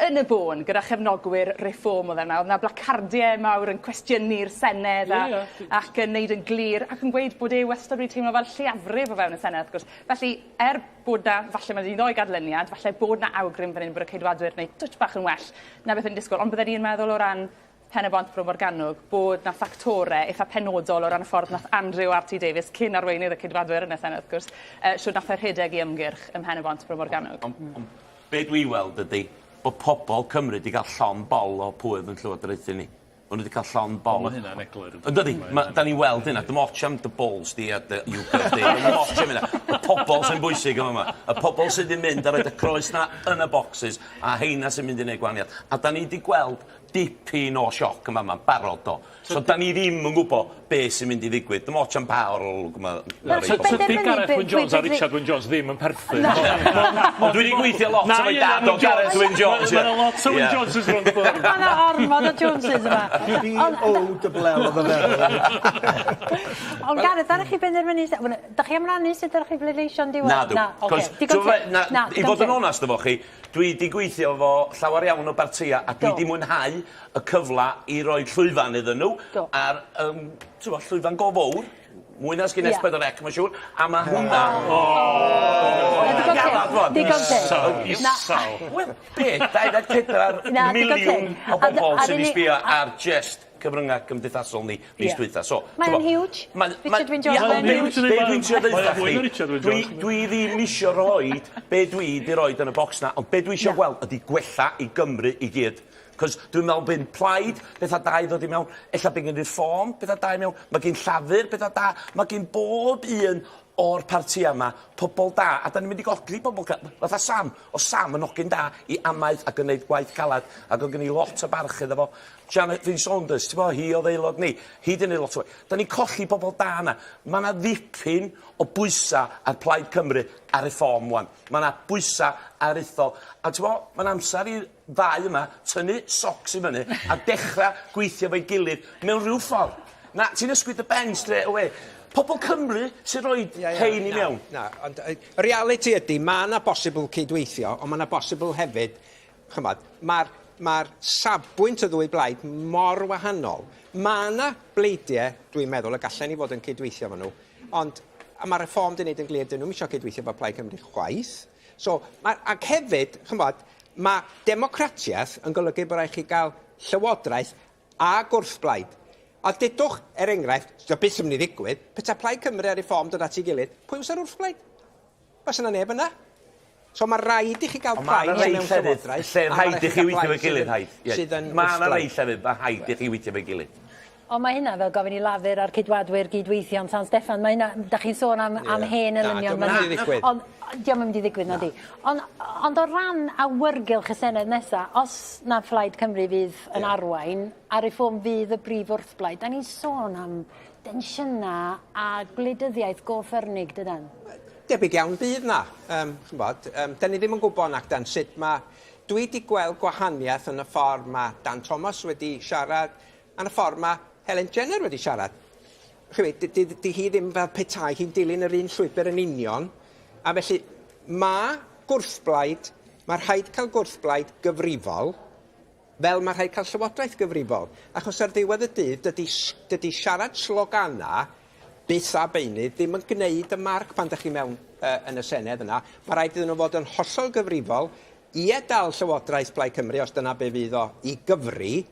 S22: yn y bôn gyda chefnogwyr Reform o'dd e 'na o'dd 'na blacardie mawr yn cwestiynu'r Senedd a... Ie ie. ...ac yn neud yn glir ac yn gweud bod e wastad wedi teimlo fel lleiafrif o fewn y Senedd wrth gwrs. Felly er bod 'na falle ma' 'di ddoi gadlyniad falle bod 'na awgrym fan 'yn bod y Ceidwadwyr neud twtsh bach yn well na beth o'n i'n disgwl ond bydden i yn meddwl o ran Pen-y-bont Bro Morgannwg bod 'na ffactore itha penodol o ran y ffordd nath Andrew RT Davies, cyn arweinydd y Ceidwadwyr yn y Senedd wrth gwrs, yy shwd nath e rhedeg 'i ymgyrch ym Mhen-y-bont Bro Morgannwg.
S23: Ond ond be' dwi weld ydi bo' pobol Cymru 'di ga'l llond bol o pwy o'dd yn llywodraethu ni. Ma' n'w 'di ca'l llond bol.
S8: Wel ma' hynna'n eglur
S23: Yn dydi? Ma' 'dan ni'n weld hynna. Dim otsh am dy balls di a dy YouGov di. Dim otsh am hynna. Y pobol sy'n bwysig yn fa' 'ma. Y pobol sydd 'di mynd a roid y croes 'na yn y bocsys a heina sy'n mynd i neud gwahaniath. A 'dan ni 'di gweld dipyn o sioc yn fama'n barod do. So 'dan ni ddim yn gwbo be' sy'n mynd i ddigwydd. Dim ots am pa arolwg ma' ma' rei
S8: pobol. Tydi Gareth Wyn Jones a Richard Wyn Jones ddim yn perthyn.
S23: Ond dwi 'di gweithio lot efo'i dad o Gareth Wyn Jones
S8: ie. Ma' 'na lot o Wyn Joneses rownd y bwrdd.
S2: Ma' 'na ormod o Joneses yma.
S13: B O double L o'dd y feddwl.
S2: Ond Gareth ddaru chi benderfynu s- wel 'dach chi am rannu sut ddaru chi bleidleisio'n diwedd?
S23: Nadw.
S2: Na oce.
S23: 'Cos
S2: Digon
S23: t'mo' be'
S2: teg.
S23: na
S2: Na
S23: i
S2: digon
S23: fod yn
S2: teg.
S23: onast efo chi Dwi 'di gweithio efo llawer iawn o bartïa a dwi 'di mwynhau y cyfla i roi llwyfan iddyn nhw
S2: Do.
S23: ar yym t'mo' llwyfan go fowr, mwy na sgin S4C ma' siŵr, a ma' hwnna... O!
S2: Digon teg. Digon teg.
S8: Isal, isal.
S23: Wel, be', 24 miliwn o bobol sydd 'di sbio ar jyst cyfryngau cymdeithasol ni mis yeah. dwytha. So,
S2: Mae'n huge.
S23: Ma,
S2: Richard Wyn Jones.
S23: Mae'n huge. Be dwi'n trio ddeutha chdi, dwi, dwi ddim isio roid be dwi di roid yn y bocs na, ond be dwi isio gweld ydy gwella i Gymru i gyd. Cos dwi'n meddwl bydd plaid pethau da i ddod i mewn, ella bydd gen Reform pethau da i mewn, mae gen Llafur pethau da, mae gen bob un o'r partïa 'ma, pobol da, a 'dan ni'n mynd i golli pobol fatha Sam, o' Sam yn ogyn da i amaeth ac yn neud gwaith calad ac o' gen i lot o barch iddo fo. Janet Finch-Saunders, t'bo' hi o'dd aelod ni, hi 'di neud lot o waith. 'Dan ni'n colli pobol da 'na. Ma' 'na ddipyn o bwysa' ar Plaid Cymru a Reform ŵan. Ma' 'na bwysa' aruthrol a t'bo' ma'n amsar i'r ddau yma tynnu socks i fyny a dechra gweithio efo'i gilydd mewn rhyw ffordd. Na, ti'n ysgwyd dy ben straight away. Pobol Cymru sy'n rhoid rhein i mewn.
S12: Na, ond y realiti ydy, mae yna bosibl cydweithio, ond mae yna bosibl hefyd, chymod, mae'r ma safbwynt y ddwy blaid mor wahanol. Mae yna bleidiau, dwi'n meddwl, y gallen ni fod yn cydweithio efo nhw, ond a mae Reform 'di wneud yn glir, dyn nhw'm isio cydweithio efo Plaid Cymru chwaith. So, ma' ac hefyd, ch'mod, ma' democratiaeth yn golygu bo' rai' chi ga'l llywodraeth a gwrthblaid. A dudwch, er enghraifft, 'di o byth yn myn' i ddigwydd, peta Plaid Cymru a Reform dod at 'i gilydd, pwy fysa'r wrthblaid? Fysa 'na neb yna. So ma' raid i chi ga'l
S23: Ond ma' 'na
S12: plaid
S23: rei
S12: mewn
S23: llefydd
S12: llywodraeth
S23: lle
S12: a ma'
S23: rhaid
S12: rai'
S23: i
S12: chi
S23: chi
S12: ga'l
S23: weithio
S12: plaid
S23: efo'i
S12: sydd
S23: gilydd
S12: yn
S23: rhaid. Ie.
S12: sydd yn
S23: Ma' 'na rei
S12: wrthblaid.
S23: llefydd ma' rhaid i chi weithio efo'i gilydd.
S2: Ond mae hynna fel gofyn i Lafur a'r Ceidwadwyr gydweithio yn San Steffan. Mae hynna, da chi'n sôn am, yeah. am hen elynion.
S12: Na, dio'm yn mynd i ddigwydd.
S2: Ond dio'm yn mynd i ddigwydd, na di. Ond, ond o ran awyrgylch y Senedd nesa, os na Phlaid Cymru fydd yn yeah. arwain, a Reform fydd y brif wrthblaid, da ni'n sôn am densiynau a gwleidyddiaeth go ffyrnig, dydan?
S12: Debyg iawn bydd na. Um, ch'mbod, um, da ni ddim yn gwybod nac dan sut mae... Dwi wedi gweld gwahaniaeth yn y ffordd mae Dan Thomas wedi siarad, Yn y ffordd mae Helen Jenner wedi siarad. Chi di, di, di hi ddim fel petai hi'n dilyn yr un llwybr yn union, a felly mae gwrthblaid, mae rhaid cael gwrthblaid gyfrifol, fel mae rhaid cael llywodraeth gyfrifol. Achos ar ddiwedd y dydd, dydy, dydy siarad slogana byth a beunydd ddim yn gwneud y marc pan ydych chi mewn uh, yn y Senedd yna. Mae rhaid iddyn nhw fod yn hollol gyfrifol Ie dal Llywodraeth Plaid Cymru os dyna be fydd o i gyfri,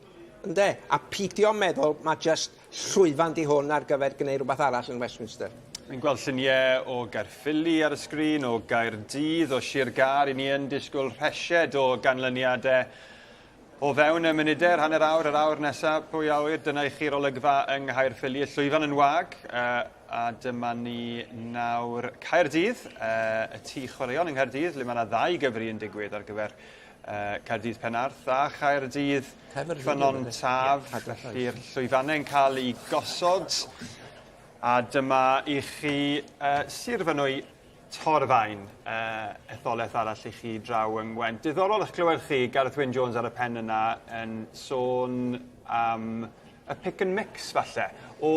S12: ynde? A pidio meddwl ma jyst llwyfan di hwn ar gyfer gneud rhywbeth arall yn Westminster.
S3: Fi'n gweld lluniau o Gaerffili ar y sgrin, o Gaerdydd, o Sir Gâr. I ni yn disgwyl rhesied o ganlyniadau o fewn y munudau, yr hanner awr, yr awr nesaf, pwy a ŵyr, dyna i chi'r olygfa yng Nghaerffili, y llwyfan yn wag, a dyma ni nawr Caerdydd, y tŷ chwaraeon yng Nghaerdydd, le mae yna ddau gyfri yn digwydd ar gyfer Caerdydd Penarth a Chaerdydd Ffynnon Taf, felly'r llwyfannau'n cael eu gosod, a dyma i chi Sir Fynwy Torfaen, etholaeth arall i chi draw yng Ngwent. Diddorol eich clywed chi, Gareth Wyn Jones ar y pen yna, yn sôn am y pick and mix falle, o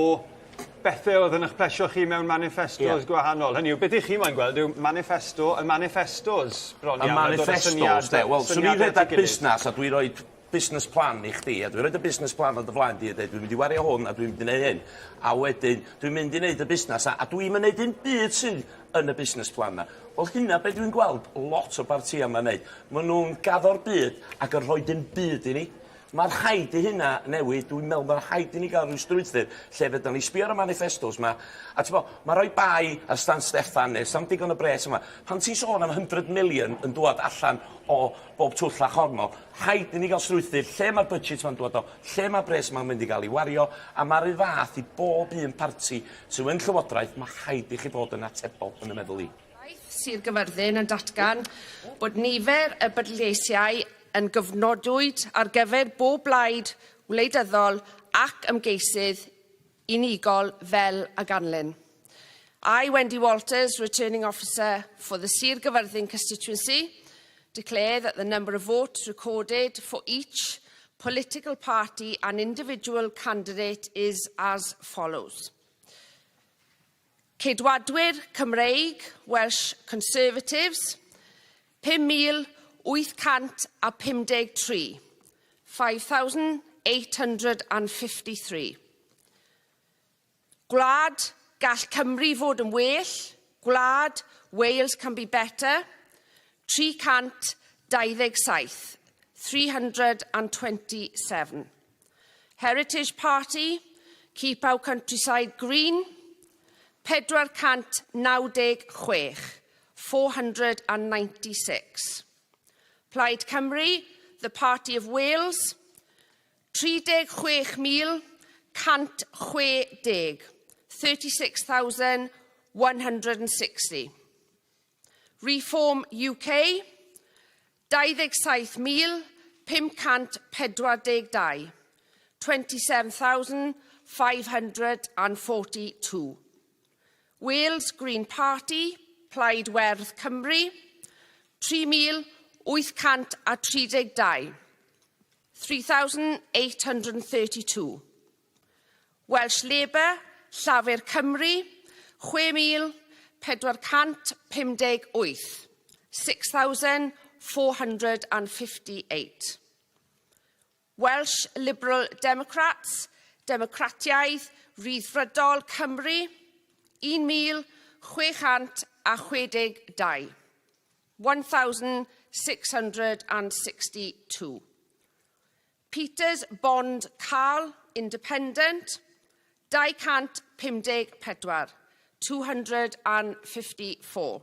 S3: bethau oedd yn eich plesio chi mewn maniffestos yeah. gwahanol. Hynny yw, beth i chi moyn gweld yw manifesto, y manifestos bron
S23: iawn. Y manifestos, de. Wel, swn i'n rhedeg busnes a dwi'n rhoi business plan i chdi a dwi'n roid y business plan ar dy flaen di a deud dwi'n mynd i wario hwn a dwi'n mynd i neud hyn a wedyn dwi'n mynd i neud y busnas 'na a dwi'm yn neud dim byd sydd yn y business plan 'na. Wel hynna be' dwi'n gweld lot o bartia 'ma'n neud. Ma' nw'n gaddo'r byd ac yn rhoi dim byd i ni. Ma' rhaid i hynna newid dwi'n me'wl ma' rhaid i ni ga'l ryw strwythur lle fedran ni sbio ar y maniffestos 'ma a t'bo' ma' rhoi bai ar Stan Steffan ne' s'am digon o bres yma. Pan ti'n sôn am hundred million yn dŵad allan o bob twll a chornol. Rhaid i ni gael strwythur lle mae'r budget ma'n dŵad o, lle mae'r bres ma'n mynd i gael ei wario, a mae'r un fath i bob un parti sydd yn llywodraeth, mae rhaid i chi fod yn atebol yn y meddwl i.
S5: Aeth Sir Gyfyrddin yn datgan bod nifer y bleidleisiau yn gyfnodwyd ar gyfer bob blaid wleidyddol ac ymgeisydd unigol fel a ganlyn. I, Wendy Walters, returning officer for the Sir Gyfyrddin constituency, declare that the number of votes recorded for each political party and individual candidate is as follows. Ceidwadwyr Cymreig, Welsh Conservatives, 5,853, 5,853. Gwlad, gall Cymru fod yn well, gwlad, Wales can be better, 327, 327. Heritage Party, Keep Our Countryside Green, 496, 496. Plaid Cymru, The Party of Wales, 36,160, 36,160. Reform UK, 27,542, 27,542. Wales Green Party, Plaid Werdd Cymru, 3,832, 3,832. Welsh Labour, Llafur Cymru, 6,458, 6,458. Welsh Liberal Democrats, Democratiaid Rhyddfrydol Cymru, 1,662, 1,662. Peters Bond Carl, Independent, 254, 254.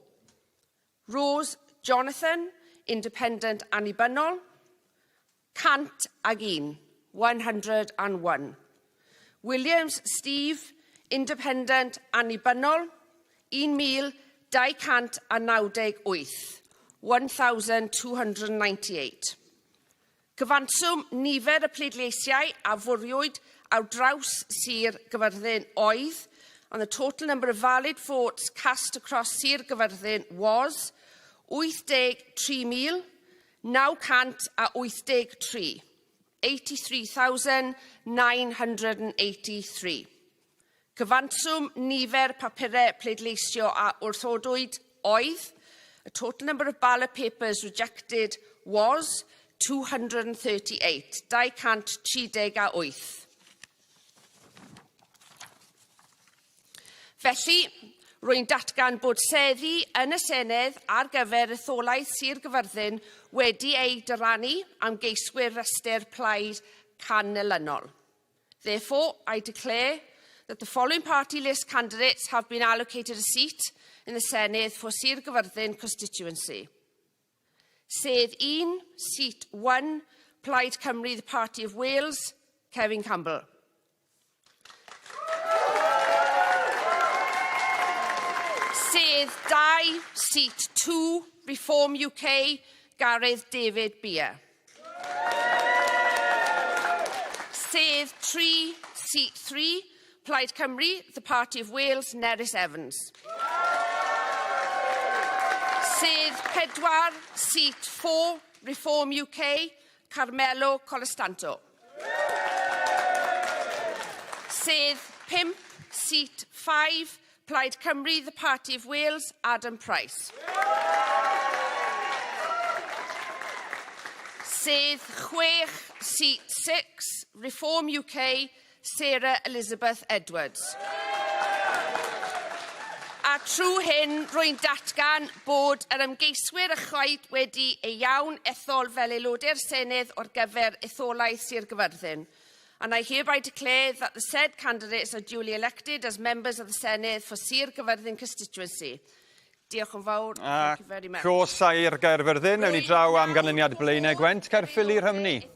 S5: Rose Jonathan, Independent Annibynnol, 101, 101. Williams Steve, Independent Annibynnol, 1,298, 1,298. Cyfanswm nifer y pleidleisiau a fwriwyd ar draws Sir Gyfyrddin oedd, and the total number of valid votes cast across Sir Gyfyrddin was 83,983, 83,983. Cyfanswm nifer papurau pleidleisio a wrthodwyd oedd, the total number of ballot papers rejected was 238, 238. Felly, rwy'n datgan bod seddi yn y Senedd ar gyfer etholaeth Sir Gyfyrddin wedi eu dyrannu am geiswyr rhestr plaid canlynol. Therefore, I declare that the following party list candidates have been allocated a seat in the Senedd for Sir Gyfyrddin constituency. Sedd 1, seat 1, Plaid Cymru, the Party of Wales, Kevin Campbell. Sedd 2, seat 2, Reform UK, Gareth David Beer. Sedd 3, seat 3, Plaid Cymru, the Party of Wales, Nerys Evans. Sedd 4, seat 4, Reform UK, Carmelo Colastanto. Sedd 5, seat 5, Plaid Cymru, the Party of Wales, Adam Price. Sedd 6, seat 6, Reform UK, Sarah Elizabeth Edwards. A trwy hyn, rwy'n datgan bod yr ymgeiswyr ychwaith wedi ei iawn ethol fel aelodau'r Senedd o'r gyfer etholaeth Sir Gyfyrddin. And I hereby declare that the said candidates are duly elected as members of the Senedd for Sir Gyfyrddin constituency. Diolch yn fawr. Thank you very much.
S3: Croes i'r Gaerfyrddin, newn ni draw am ganlyniad Blaenau Gwent, Caerffili Rhymni.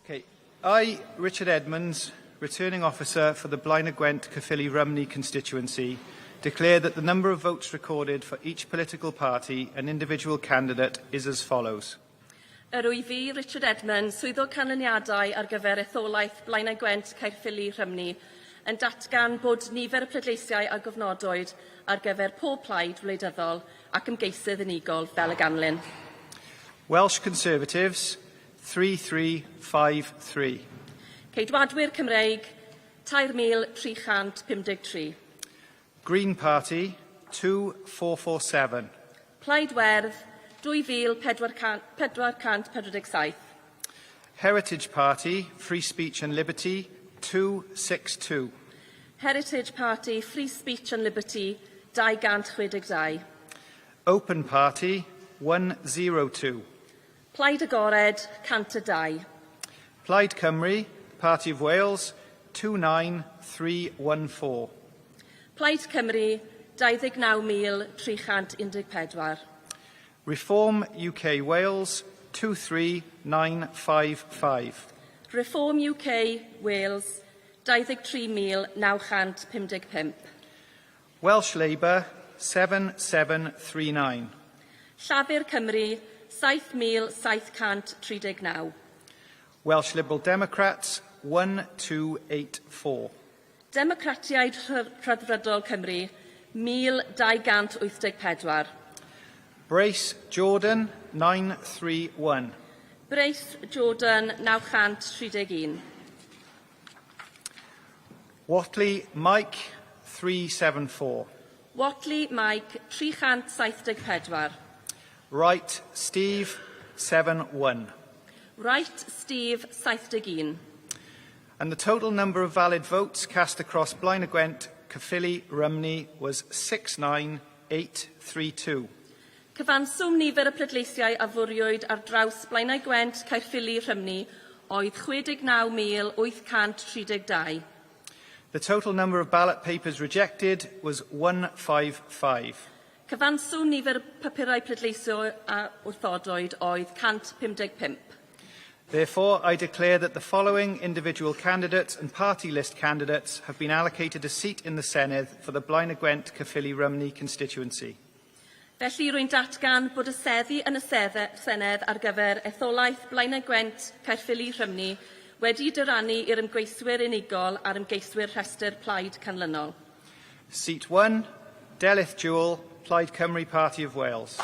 S7: Okay. I, Richard Edmunds, returning officer for the Blaenau Gwent Caerphilly Rhymni constituency, declare that the number of votes recorded for each political party and individual candidate is as follows.
S6: Yr wyf fi, Richard Edmunds, swyddog canlyniadau ar gyfer etholaeth Blaenau Gwent Caerffili Rhymni, yn datgan bod nifer y pleidleisiau a gofnodwyd ar gyfer pob plaid wleidyddol ac ymgeisydd unigol fel y ganlyn.
S7: Welsh Conservatives, 3353.
S6: Ceidwadwyr Cymreig, 3,353.
S7: Green Party, 2447.
S6: Plaid Werdd, 2,447.
S7: Heritage Party, Free Speech and Liberty, 262.
S6: Heritage Party, Free Speech and Liberty, 262.
S7: Open Party, 102.
S6: Plaid Agored, 102.
S7: Plaid Cymru, Party of Wales, 29314.
S6: Plaid Cymru, 29,314.
S7: Reform UK Wales, 23955.
S6: Reform UK Wales, 23,955.
S7: Welsh Labour, 7739.
S6: Llafur Cymru, 7,739.
S7: Welsh Liberal Democrats, 1284.
S6: Democratiaid Rhyddfrydol Cymru, 1284.
S7: Brace Jordan, 931.
S6: Brace Jordan, 931.
S7: Watley Mike, 374.
S6: Watley Mike, 374.
S7: Wright Steve, 71.
S6: Wright Steve, 71.
S7: And the total number of valid votes cast across Blaenau Gwent, Caerphilly, Rhymney was 69832.
S6: Cyfanswm nifer y pleidleisiau a fwriwyd ar draws Blaenau Gwent, Caerffili, Rhymni oedd 69,832.
S7: The total number of ballot papers rejected was 155.
S6: Cyfanswm nifer y papurau pleidleisio a wrthodwyd oedd 155.
S7: Therefore, I declare that the following individual candidates and party list candidates have been allocated a seat in the Senedd for the Blaenau Gwent Caerphilly Rumney constituency.
S6: Felly, rwy'n datgan bod y seddi yn y Senedd ar gyfer etholaeth Blaenau Gwent Caerffili Rhymni wedi'u dyrannu i'r ymgeiswyr unigol a'r ymgeiswyr rhestr plaid canlynol.
S7: Seat 1, Delyth Jewell, Plaid Cymru Party of Wales.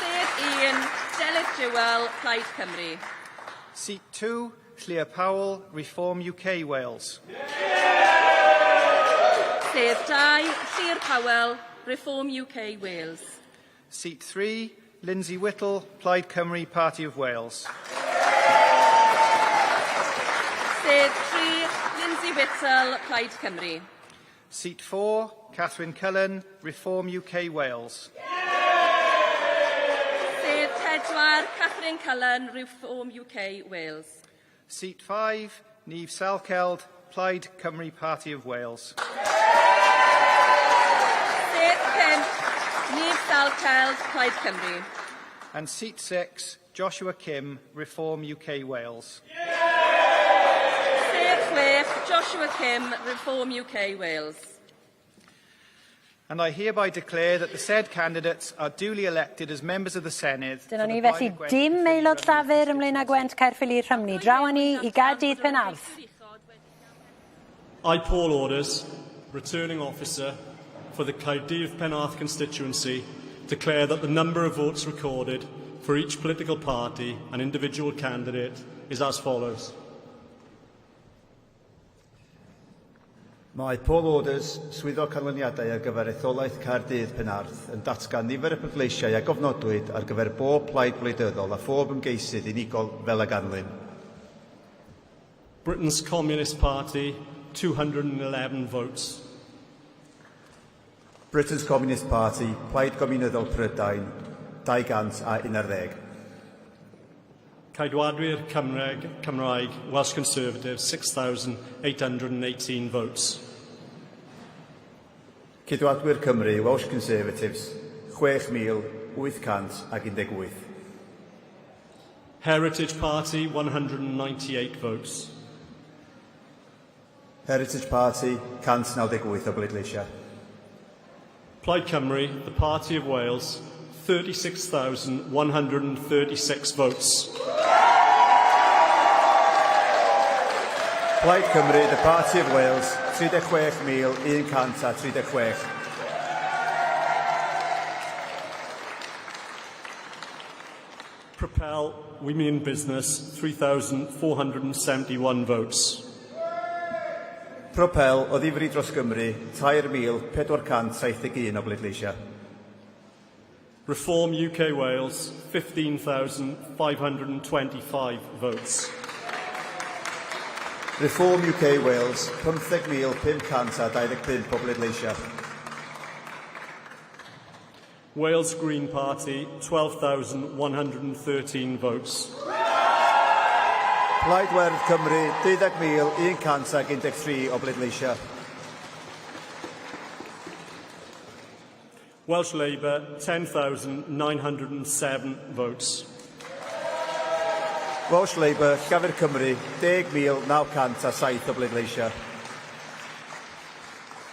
S6: Sedd 1, Delyth Jewell, Plaid Cymru.
S7: Seat 2, Llyr Powell, Reform UK Wales.
S6: Sedd 2, Llyr Powell, Reform UK Wales.
S7: Seat 3, Lindsay Whittle, Plaid Cymru Party of Wales.
S6: Sedd 3, Lindsay Whittle, Plaid Cymru.
S7: Seat 4, Catherine Cullen, Reform UK Wales.
S6: Sedd 4, Catherine Cullen, Reform UK Wales.
S7: Seat 5, Neve Salkeld, Plaid Cymru Party of Wales.
S6: Sedd 5, Neve Salkeld, Plaid Cymru.
S7: And seat 6, Joshua Kim, Reform UK Wales.
S6: Sedd 6, Joshua Kim, Reform UK Wales.
S7: And I hereby declare that the said candidates are duly elected as members of the Senedd.
S2: Dyna ni felly dim aelod Llafur ym Mlaenau Gwent Caerffili Rhymni. Draw â ni i Gaerdydd Penarth.
S9: I, Paul Orders, returning officer for the Caerdydd Penarth constituency, declare that the number of votes recorded for each political party and individual candidate is as follows.
S14: Mae Paul Orders, Swyddog Canlyniadau ar gyfer etholaeth Caerdydd Penarth, yn datgan nifer y pleidleisiau a gofnodwyd ar gyfer bob plaid wleidyddol a phob ymgeisydd unigol fel a ganlyn.
S9: Britain's Communist Party, 211 votes.
S14: Britain's Communist Party, Plaid Gomiwnyddol Prydain, 211.
S9: Ceidwadwyr Cymraeg, Cymraeg, Welsh Conservatives, 6,818 votes.
S14: Ceidwadwyr Cymru, Welsh Conservatives, 6,818.
S9: Heritage Party, 198 votes.
S14: Heritage Party, 198 o bleidleisiau.
S9: Plaid Cymru, the Party of Wales, 36,136 votes.
S14: Plaid Cymru, the Party of Wales, 36,136.
S9: Propel, We Mean Business, 3,471 votes.
S14: Propel, o ddifri dros Gymru, 3,471 o bleidleisiau.
S9: Reform UK Wales, 15,525 votes.
S14: Reform UK Wales, 15,525 o bleidleisiau.
S9: Wales Green Party, 12,113 votes.
S14: Plaid Werdd Cymru, 12,113 o bleidleisiau.
S9: Welsh Labour, 10,907 votes.
S14: Welsh Labour, Llafur Cymru, 10,907 o bleidleisiau.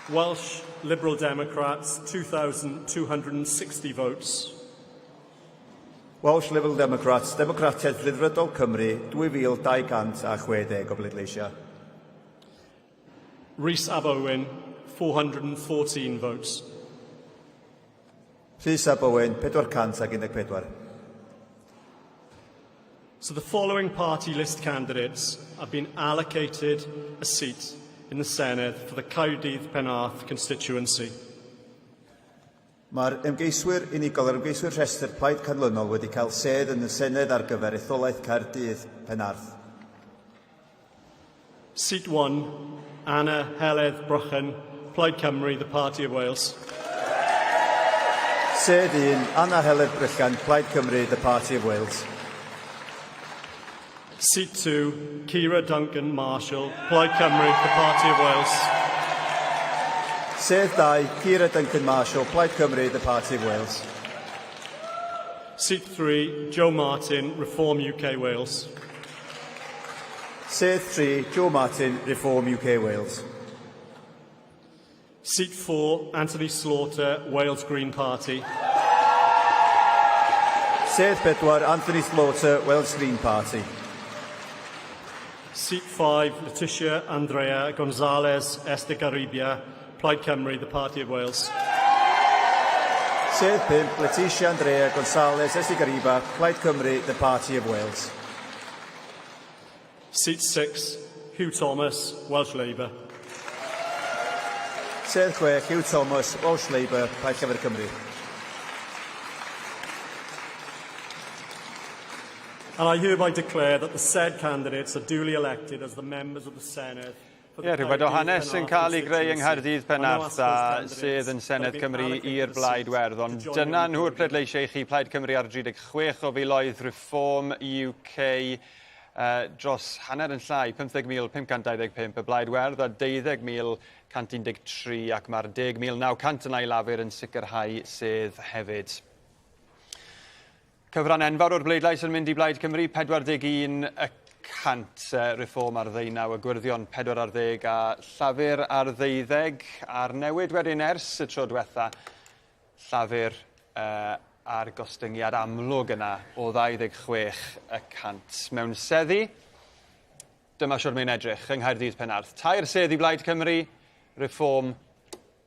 S9: Welsh Liberal Democrats, 2,260 votes.
S14: Welsh Liberal Democrats, Democratiaid Rhyddfrydol Cymru, 2,260 o bleidleisiau.
S9: Rhys ab Owen, 414 votes.
S14: Rhys ab Owen, 414.
S9: So the following party list candidates have been allocated a seat in the Senedd for the Caerdydd Penarth constituency.
S14: Mae'r ymgeiswyr unigol a'r ymgeiswyr rhestr plaid canlynol wedi cael sedd yn y Senedd ar gyfer etholaeth Caerdydd Penarth.
S9: Seat 1, Anna Heledd Brychan, Plaid Cymru, the Party of Wales.
S14: Sedd 1, Anna Heledd Brychan, Plaid Cymru, the Party of Wales.
S9: Seat 2, Keira Duncan Marshall, Plaid Cymru, the Party of Wales.
S14: Sedd 2, Keira Duncan Marshall, Plaid Cymru, the Party of Wales.
S9: Seat 3, Joe Martin, Reform UK Wales.
S14: Sedd 3, Joe Martin, Reform UK Wales.
S9: Seat 4, Anthony Slaughter, Wales Green Party.
S14: Sedd 4, Anthony Slaughter, Wales Green Party.
S9: Seat 5, Letitia Andrea Gonzalez Estigarribia, Plaid Cymru, the Party of Wales.
S14: Sedd 5, Letitia Andrea Gonzalez Estigarribia, Plaid Cymru, the Party of Wales.
S9: Seat 6, Huw Thomas, Welsh Labour.
S14: Sedd 6, Huw Thomas, Welsh Labour, Plaid Llafur Cymru.
S9: And I hereby declare that the said candidates are duly elected as the members of the Senedd.
S3: Ie, yeah, rhywbeth o hanes yn cael ei greu yng Nghaerdydd Penarth a sedd yn Senedd Cymru i'r Blaid Werdd. Ond dyna nhw'r pleidleisiau i chi, Plaid Cymru ar 36 o filoedd, Reform UK dros hanner yn llai, 15,525, y Blaid Werdd a 12,113 ac mae'r 10,900 yna i Lafur yn sicrhau sedd hefyd. Cyfran enfawr o'r bleidlais yn mynd i Blaid Cymru, 41 y cant, Reform ar ddeunaw, y Gwyrddion 4 ar ddeg a Llafur ar ddeuddeg, a'r newid wedyn ers y tro diwetha, Llafur a'r gostyngiad amlwg yna o 26 y cant mewn seddi. Dyma siwr mae'n edrych yng Nghaerdydd Penarth. Tair sedd i Blaid Cymru, Reform,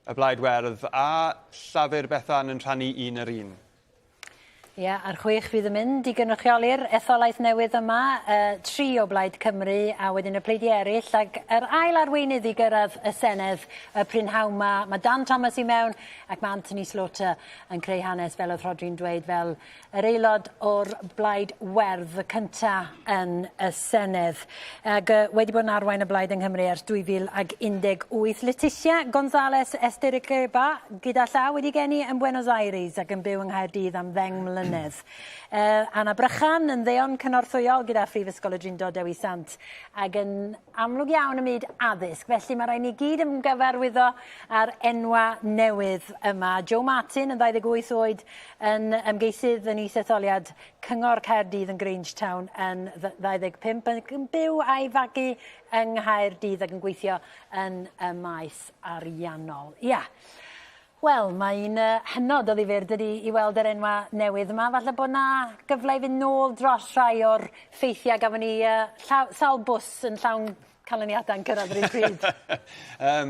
S3: y Blaid Werdd a Llafur Bethan yn rhannu un yr un.
S2: Ie, yeah, a'r chwech fydd yn mynd i gynrychioli'r etholaeth newydd yma, 3 o Blaid Cymru a wedyn y pleidiau eraill, ac yr ail arweinydd i gyrraedd y Senedd y prynhawn ma, mae Dan Thomas i mewn ac mae Anthony Slaughter yn creu hanes, fel oedd Rhodri'n dweud, fel yr aelod o'r Blaid Werdd y cynta yn y Senedd. Ac wedi bod yn arwain y Blaid yng Nghymru ers 2018. Leticia González Estigarribia, gyda llaw, wedi geni yn Buenos Aires ac yn byw yng Nghaerdydd am 10 mlynedd. Anna Brychan yn ddeon cynorthwyol gyda Phrifysgol y Drindod Dewi Sant ac yn amlwg iawn ym myd addysg. Felly mae rhaid ni gyd ymgyfarwyddo ar enwa newydd yma. Joe Martin yn 28 oed yn ymgeisydd yn is-etholiad Cyngor Caerdydd yn Grangetown yn 25 yn byw a'i fagu yng Nghaerdydd ac yn gweithio yn y maes ariannol. Ia. Wel, mae'n hynod o ddifyr, dydy, i weld yr enwa newydd yma. Falle bod 'na gyfle i fynd nôl dros rhai o'r ffeithiau gafon ni sawl bws yn llawn canlyniadau'n cyrraedd yr un pryd.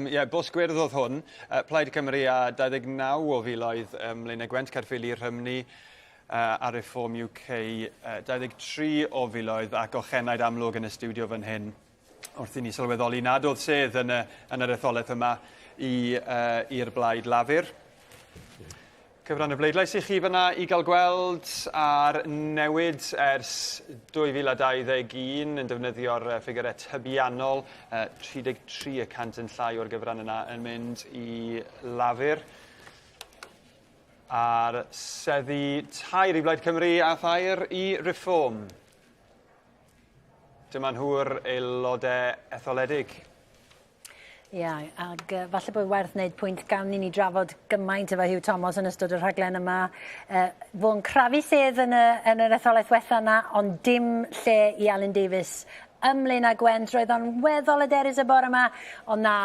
S3: Ie, bws gwyrdd oedd hwn. Plaid Cymru a 29 o filoedd ym Mlaenau Gwent, Caerffili, Rhymni a Reform UK 23 o filoedd ac ochenaid amlwg yn y stiwdio fan hyn wrth i ni sylweddoli nad oedd sedd yn, y, yn yr etholaeth yma i, i'r Blaid Lafur. Cyfran y bleidlais i chi fyna i gael gweld ar newid ers 2021 yn defnyddio'r ffigurau tybiannol, 33 y cant yn llai o'r gyfran yna yn mynd i Lafur. A'r seddi tair i Blaid Cymru a thair i Reform. Dyma nhw'r aelodau etholedig.
S2: Ia, ag falle bod werth wneud pwynt gan i ni drafod gymaint efo Huw Thomas yn ystod y rhaglen yma. Fo'n crafu sedd yn, y, yn yr etholaeth wetha yna, ond dim lle i Alun Davies ym Mlaenau Gwent. Roedd o'n weddol hyderus y bore yma, ond na,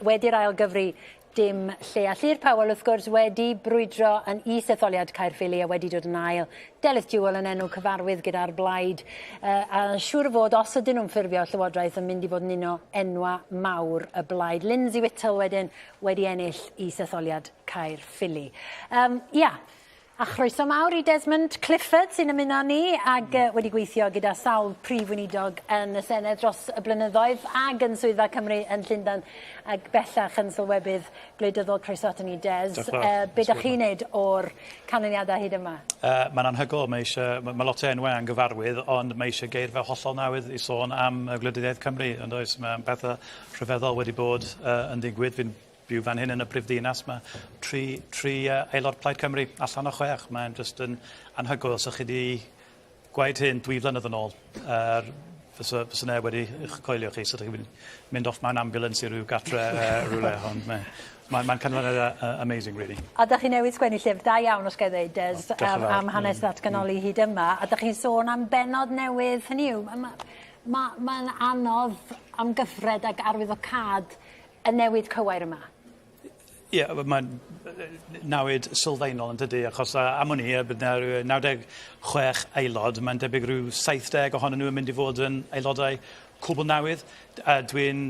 S2: wedi'r ail gyfri, dim lle. A Llyr Powell, wrth gwrs, wedi brwydro yn is-etholiad Caerffili a wedi dod yn ail. Delyth Jewell yn enw cyfarwydd gyda'r blaid. A siŵr o fod, os ydyn nhw'n ffurfio Llywodraeth, yn mynd i fod yn un o enwa mawr y blaid. Lindsay Whittle wedyn wedi ennill is-etholiad Caerffili. Ia, a chroeso mawr i Desmond Clifford sy'n ymuno â ni ag wedi gweithio gyda sawl prif weinidog yn y Senedd dros y blynyddoedd ag yn Swyddfa Cymru yn Llundain ac bellach yn sylwebydd gwleidyddol. Croeso aton ni, Des. Be dach chi'n neud o'r canlyniadau hyd yma?
S10: Mae'n anhygoel. Mae eisiau, mae, mae lot o enwau angyfarwydd, ond mae eisiau geirfa hollol newydd i sôn am gwleidyddiaeth Cymru. Ond oes, mae pethau rhyfeddol wedi bod yn digwydd. Fi'n byw fan hyn yn y brifddinas, mae tri aelod Plaid Cymru allan o 6. Mae'n just yn anhygoel. Os ydych chi wedi gweud hyn 2 flynedd yn ôl, Fysa, fysa neb wedi eich coelio chi, so ydych chi'n mynd off mewn ambulance i ryw gatre rhywle, ond mae'n ma, ma canlyniad amazing, really.
S2: A da chi newydd sgwennu llyfr da iawn, os gael dweud, Des, oh, am, am hanes ddatganoli hyd yma, a da chi'n sôn am bennod newydd, hynny yw, mae'n ma, ma, ma anodd amgyffred ag arwyddocâd y newid cywair yma.
S10: Ie, yeah, mae'n newid sylfaenol yn dydy, achos am wn i, bydd yna rhyw 96 aelod, mae'n debyg rhyw 70 ohonyn nhw yn mynd i fod yn aelodau cwbl newydd. Dwi'n,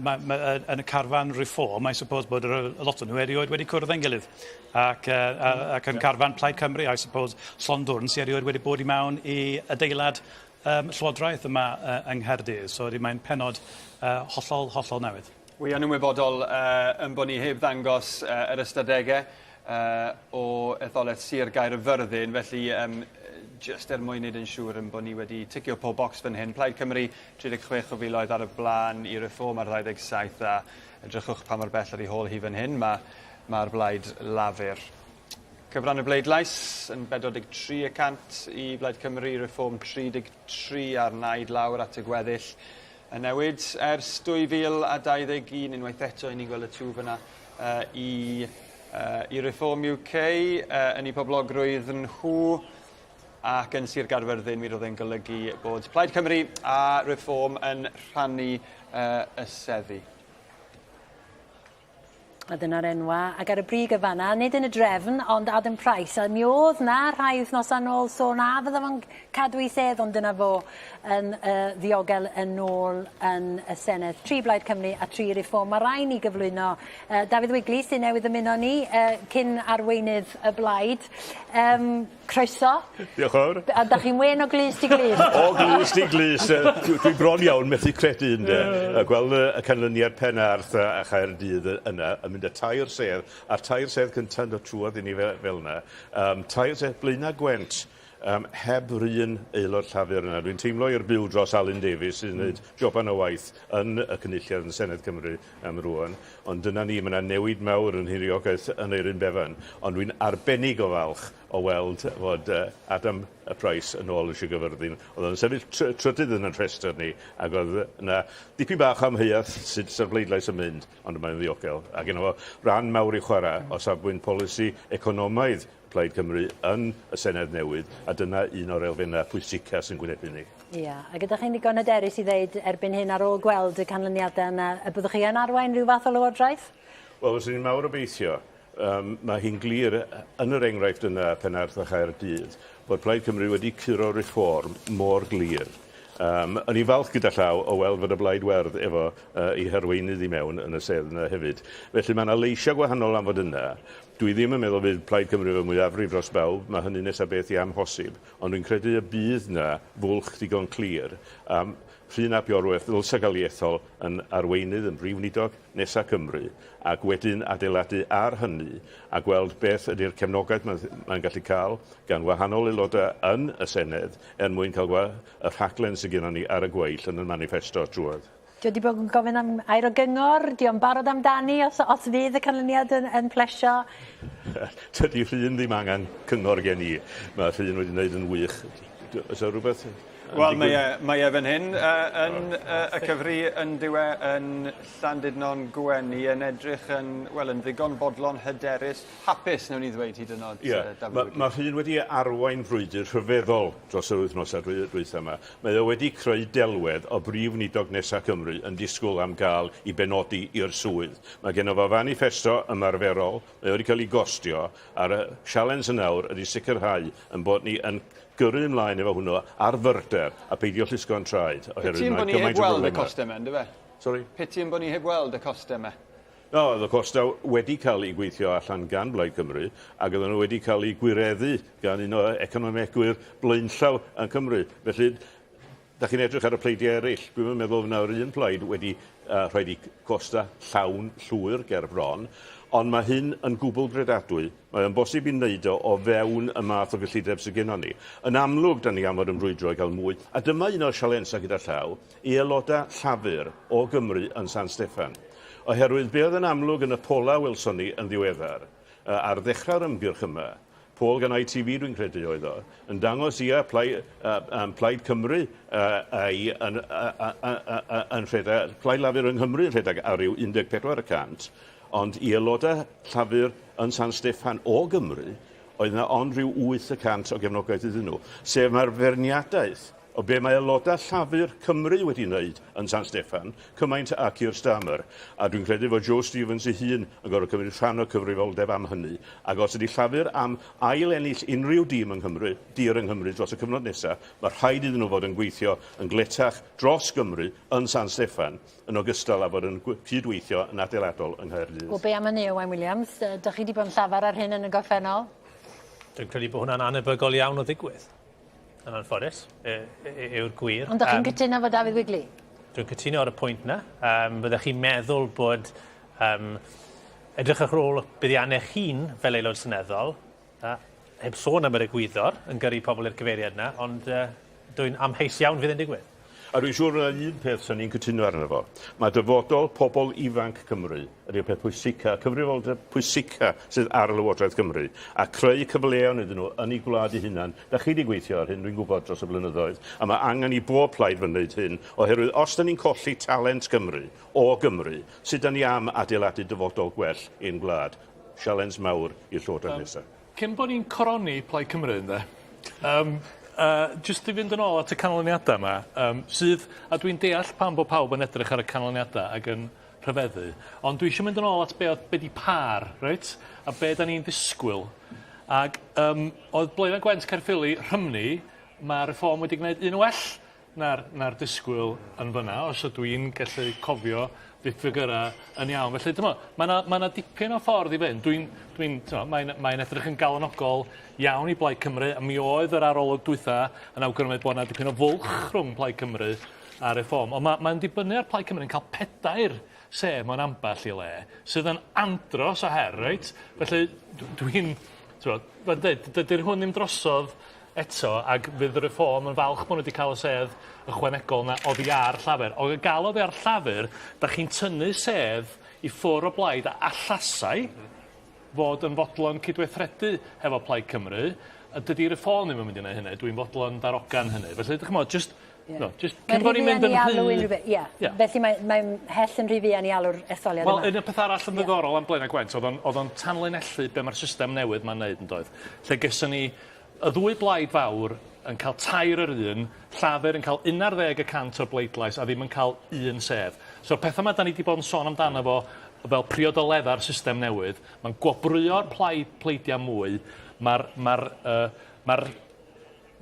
S10: ma, ma, yn y carfan Reform, I suppose bod yr, lot o'n nhw erioed wedi cwrdd â'n gilydd. Ac, ac yn carfan Plaid Cymru, I suppose, llond dwrn sydd erioed wedi bod i mewn i adeilad Llywodraeth yma yng Nghaerdydd. So mae'n pennod hollol, hollol newydd.
S3: Wi yn ymwybodol yn bod ni heb ddangos yr ystadegau o etholaeth Sir Gaerfyrddin, felly just er mwyn wneud yn siŵr yn bod ni wedi ticio pob bocs fan hyn. Plaid Cymru 36 o filoedd ar y blaen i Reform ar 27 a edrychwch pa mor bell ar ei hôl hi fan hyn. Mae'r ma Blaid Lafur. Cyfran y bleidlais yn 43 y cant i Blaid Cymru, Reform 33 ar naid lawr at y gweddill. Y newid ers 2021, unwaith eto, i ni'n gweld y twf yna i, i Reform UK, yn eu poblogrwydd nhw, ac yn Sir Gaerfyrddin mi roedd e'n golygu bod Plaid Cymru a Reform yn rhannu y seddi.
S2: A dyna'r enwa. Ac ar y brig y fanna, nid yn y drefn, ond Adam Price. A mi oedd na rhai wythnosau nôl sôn a fydda fo'n cadw ei sedd, ond dyna fo yn ddiogel yn ôl yn y Senedd. 3 Blaid Cymru a 3 Reform. Mae rai ni gyflwyno Dafydd Wigley sy'n newydd ymuno ni, cyn arweinydd y blaid. Croeso.
S15: Diolch yn fawr.
S2: A dach chi'n wên o glust i glust.
S15: O glust i glust. Dwi bron iawn methu credu ynde. A gweld y canlyniad Penarth a Chaerdydd yna yn mynd â tair sedd, a'r tair sedd cynta'n dod trwodd i ni fel yna. Tair sedd Blaenau Gwent heb yr un aelod Llafur yna. Dwi'n teimlo i'r byw dros Alun Davies sy'n gwneud joban o waith yn y Cynulliad yn Senedd Cymru am rŵan. Ond dyna ni, mae 'na newid mawr yn nhiriogaeth Aneurin Bevan. Ond dwi'n arbennig o falch o weld fod Adam Price yn ôl yn Sir Gaerfyrddin. Oedd o'n sefyll trydydd yn 'yn rhestr ni, ac oedd 'na dipyn bach o amheuaeth sut sa'r bleidlais yn mynd, ond mae'n ddiogel. A gynno fo ran mawr i chwarae o safbwynt polisi economaidd Plaid Cymru yn y Senedd newydd, a dyna un o'r elfennau pwysica sy'n gwynebu ni.
S2: Ia, ac ydych chi'n ddigon hyderus i ddeud erbyn hyn ar ôl gweld y canlyniadau yna y byddwch chi yn arwain rhyw fath o lywodraeth?
S15: Wel, fyswn i'n mawr obeithio. Mae hi'n glir yn yr enghraifft yna, Penarth a Chaerdydd, bod Plaid Cymru wedi curo Reform mor glir. O'n i'n falch gyda llaw o weld fod y Blaid Werdd efo ei harweinydd i mewn yn y sedd yna hefyd. Felly mae yna leisiau gwahanol am fod yna. Dwi ddim yn meddwl fydd Plaid Cymru efo mwyafrif dros bawb, mae hynny nesa beth i amhosib, ond dwi'n credu y bydd 'na fwlch digon clir am Rhun ap Iorwerth ddylsa gael ei ethol yn arweinydd, yn Brif Weinidog nesa Cymru, ac wedyn adeiladu ar hynny a gweld beth ydy'r cefnogaeth mae'n gallu cael gan wahanol aelodau yn y Senedd er mwyn cael y rhaglen sydd gennon ni ar y gweill yn y maniffesto trwodd.
S2: Dio 'di bod yn gofyn am air o gyngor? 'Di o'n barod amdani os os fydd y canlyniad yn yn plesio?
S15: Tydi Rhun ddim angen cyngor gen i. Mae Rhun wedi wneud yn wych. Oes 'na rhywbeth
S3: Wel mae e mae e fan hyn yn y cyfri yn dyw e yn Llandudno'n gwenu yn edrych yn wel yn ddigon bodlon hyderus hapus newn ni ddweud hyd yn o'd. Ie.
S15: Ma' ma' Rhun wedi arwain frwydr rhyfeddol dros yr wythnosau dwytha 'ma. Mae o wedi creu delwedd o brif weinidog nesa Cymru yn disgwyl am gael i benodi i'r swydd. Mae genno fo faniffesto ymarferol, mae o wedi cael ei gostio, a'r sialens yn awr ydi sicrhau yn bod ni yn gyrru ymlaen efo hwnnw ar fyrder a peidio llusgo'n traed
S3: oherwydd mae gymaint o broblemau. Piti ein bod ni heb weld y costau 'ma yndyfe?
S15: Sori?
S3: Piti ein bod ni heb weld y costau 'ma.
S15: No, oedd y costau wedi cael eu gweithio allan gan Blaid Cymru ac oedden nhw wedi cael eu gwireddu gan un o economegwyr blaenllaw yn Cymru. Felly, da chi'n edrych ar y pleidiau eraill, dwi'm yn meddwl fod 'na un plaid wedi rhoid eu costau llawn llwyr ger bron, ond mae hyn yn gwbl gredadwy. Mae o'n bosib i wneud o o fewn y math o gyllideb sydd gennon ni. Yn amlwg, da ni am fod yn brwydro i gael mwy, a dyma un o'r sialensau gyda llaw, i aelodau Llafur o Gymru yn San Steffan. Oherwydd be oedd yn amlwg yn y polau welson ni yn ddiweddar, ar ddechrau'r ymgyrch yma, Pôl gan ITV dwi'n credu oedd o, yn dangos ia, Plaid, Plaid Cymru ei, yn, yn rhedeg, Plaid Lafur yng Nghymru yn rhedeg ar ryw 14 y cant, ond i aelodau Llafur yn San Steffan o Gymru, oedd yna ond rhyw 8 y cant o gefnogaeth iddyn nhw. Sef mae'r feirniadaeth o be mae aelodau Llafur Cymru wedi wneud yn San Steffan, cymaint â Keir Starmer, a dwi'n credu fod Jo Stevens ei hun yn gorfod cymryd rhan o cyfrifoldeb am hynny, ac os ydy Llafur am ail-ennill unrhyw dîm yng Nghymru, dir yng Nghymru dros y cyfnod nesaf, mae rhaid iddyn nhw fod yn gweithio yn gletach dros Gymru yn San Steffan, yn ogystal â bod yn cydweithio yn adeiladol yng Nghaerdydd.
S2: Wel, be am hynny, Owain Williams? Dych chi wedi bod yn llafar ar hyn yn y gorffennol?
S1: Dwi'n credu bod hwnna'n anebygol iawn o ddigwydd, yn anffodus, yw'r gwir.
S2: Ond ydych chi'n cytuno efo Dafydd Wigley?
S1: Dwi'n cytuno ar y pwynt 'na. Byddech chi'n meddwl bod edrych ar ôl buddiannau'ch hun fel aelod seneddol, heb sôn am yr egwyddor, yn gyrru pobl i'r cyfeiriad 'na, ond dwi'n amheus iawn fydd e'n digwydd.
S15: A dwi'n siŵr bod yna un peth 'sen ni'n cytuno arno fo. Mae dyfodol pobl ifanc Cymru ydy'r peth pwysica, cyfrifoldeb pwysica sydd ar Lywodraeth Cymru, a creu cyfleon iddyn nhw yn eu gwlad eu hunan. Da chi wedi gweithio ar hyn, dwi'n gwybod, dros y blynyddoedd, a mae angen i bob plaid fy wneud hyn, oherwydd os da ni'n colli talent Cymru, o Gymru, sut da ni am adeiladu dyfodol gwell i'n gwlad? Sialens mawr i'r Llywodraeth nesaf.
S8: Cyn bod ni'n coroni Plaid Cymru ynde yym jyst i fynd yn ôl at y canlyniadau yma yym sydd, a dwi'n deall pam bod pawb yn edrych ar y canlyniadau ac yn rhyfeddu, ond dwi eisiau mynd yn ôl at be oedd, be 'di pâr, reit? A be 'dan ni'n ddisgwyl. Ac yym oedd Blaenau Gwent, Caerffili, Rhymni, ma' Reform wedi gwneud un well na'r na'r disgwyl yn fyna os ydw i'n gallu cofio fy ffigyrau yn iawn. Felly t'mo' ma' 'na ma' 'na dipyn o ffordd i fynd. Dwi'n dwi'n t'mo' mae'n mae'n edrych yn galonogol iawn i Blaid Cymru a mi oedd yr arolwg dwytha yn awgrymu bod 'na dipyn o fwlch rhwng Plaid Cymru a Reform. Ond ma' mae'n dibynnu ar Plaid Cymru yn cael pedair sedd mewn ambell i le sydd yn andros o her reit? Felly dwi'n t'mo' fel deud dydi'r hwn ddim drosodd eto ac fydd Reform yn falch bod nhw wedi cael y sedd ychwanegol 'na oddi ar Llafur. O gael oddi ar Llafur, da chi'n tynnu sedd i ffwr o blaid a allasai fod yn fodlon cydweithredu hefo Plaid Cymru. A dydy Reform ddim yn mynd i wneud hynny. Dwi'n fodlon darogan hynny. Felly, dych chi'n just, no, just cyn bod ni'n mynd yn rhy...
S2: Ie. Yeah. Felly mae, mae mhell yn rhy fuan i alw'r etholiad
S8: Wel, un peth arall yn ddiddorol am Blaenau Gwent, oedd o'n tanlinellu be mae'r system newydd ma'n neud yn doedd. Lle geson ni y ddwy blaid fawr yn cael tair yr un, Llafur yn cael 11% o'r bleidlais a ddim yn cael un sedd. So'r pethau 'ma 'dan ni 'di bod yn sôn amdano fo fel priodoledda'r system newydd, mae'n gwobrwyo'r plaid pleidiau mwy, ma'r ma'r yy ma'r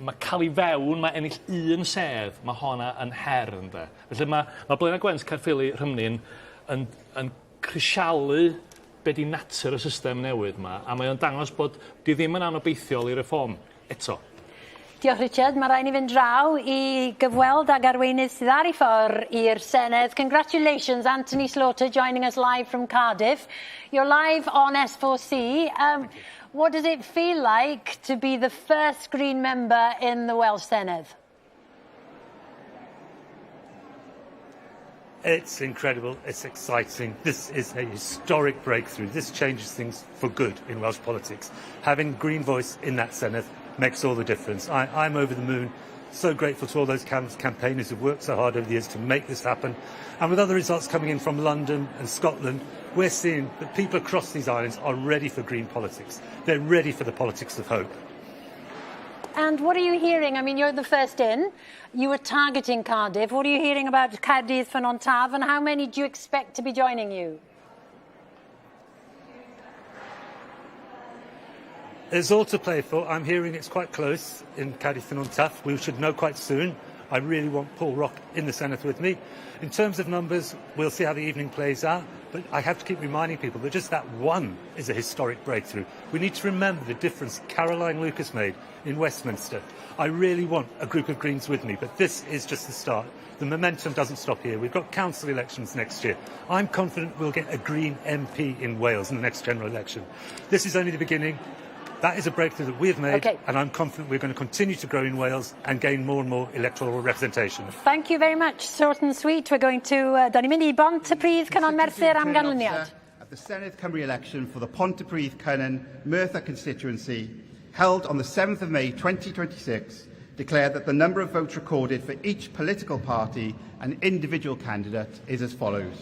S8: ma' cael i fewn, ma' ennill un sedd, ma' honna yn her ynde. Felly ma' ma' Blaenau Gwent, Caerffili, Rhymni'n yn yn crisialu be 'di natur y system newydd 'ma, a mae o'n dangos bod 'di ddim yn anobeithiol i Reform eto.
S2: Diolch Richard. Mae rhaid ni fynd draw i gyfweld ag arweinydd sydd ar ei ffordd i'r Senedd. Congratulations Anthony Slaughter joining us live from Cardiff. You're live on S4C. What does it feel like to be the first Green member in the Welsh Senedd?
S17: It's incredible. It's exciting. This is a historic breakthrough. This changes things for good in Welsh politics. Having Green voice in that Senedd makes all the difference. I'm over the moon. So grateful to all those campaigners who've worked so hard over the years to make this happen. And with other results coming in from London and Scotland, we're seeing that people across these islands are ready for green politics. They're ready for the politics of hope.
S2: And what are you hearing? I mean, you're the first in. You were targeting Cardiff. What are you hearing about Caerdydd Ffynnon Taf, and how many do you expect to be joining you?
S17: There's all to play for. I'm hearing it's quite close in Cardiff Ffynnon Taf. We should know quite soon. I really want Paul Rock in the Senedd with me. In terms of numbers, we'll see how the evening plays out. But I have to keep reminding people that just that one is a historic breakthrough. We need to remember the difference Caroline Lucas made in Westminster. I really want a group of Greens with me, but this is just the start. The momentum doesn't stop here. We've got council elections next year. I'm confident we'll get a Green MP in Wales in the next general election. This is only the beginning. That is a breakthrough that we've made, and I'm confident we're going to continue to grow in Wales and gain more and more electoral representation.
S2: Thank you very much. Short and sweet. We're going to... Da ni'n mynd i Bontypridd, Cynon Merthyr am ganlyniad.
S14: At the Senedd Cymru election for the Pontypridd Cynon Merthyr constituency. held on the 7th of May 2026, declare that the number of votes recorded for each political party and individual candidate is as follows.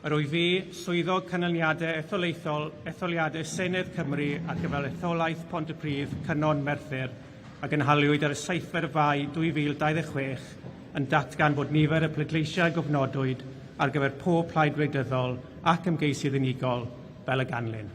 S18: Yr wyf fi, swyddog canlyniadau etholaethol etholiadau Senedd Cymru ar gyfer etholaeth Pontypridd, Cynon, Merthyr, a gynhaliwyd ar y 7 Fai 2026, yn datgan bod nifer y pleidleisiau gofnodwyd ar gyfer pob plaid wleidyddol ac ymgeisydd unigol fel y ganlyn.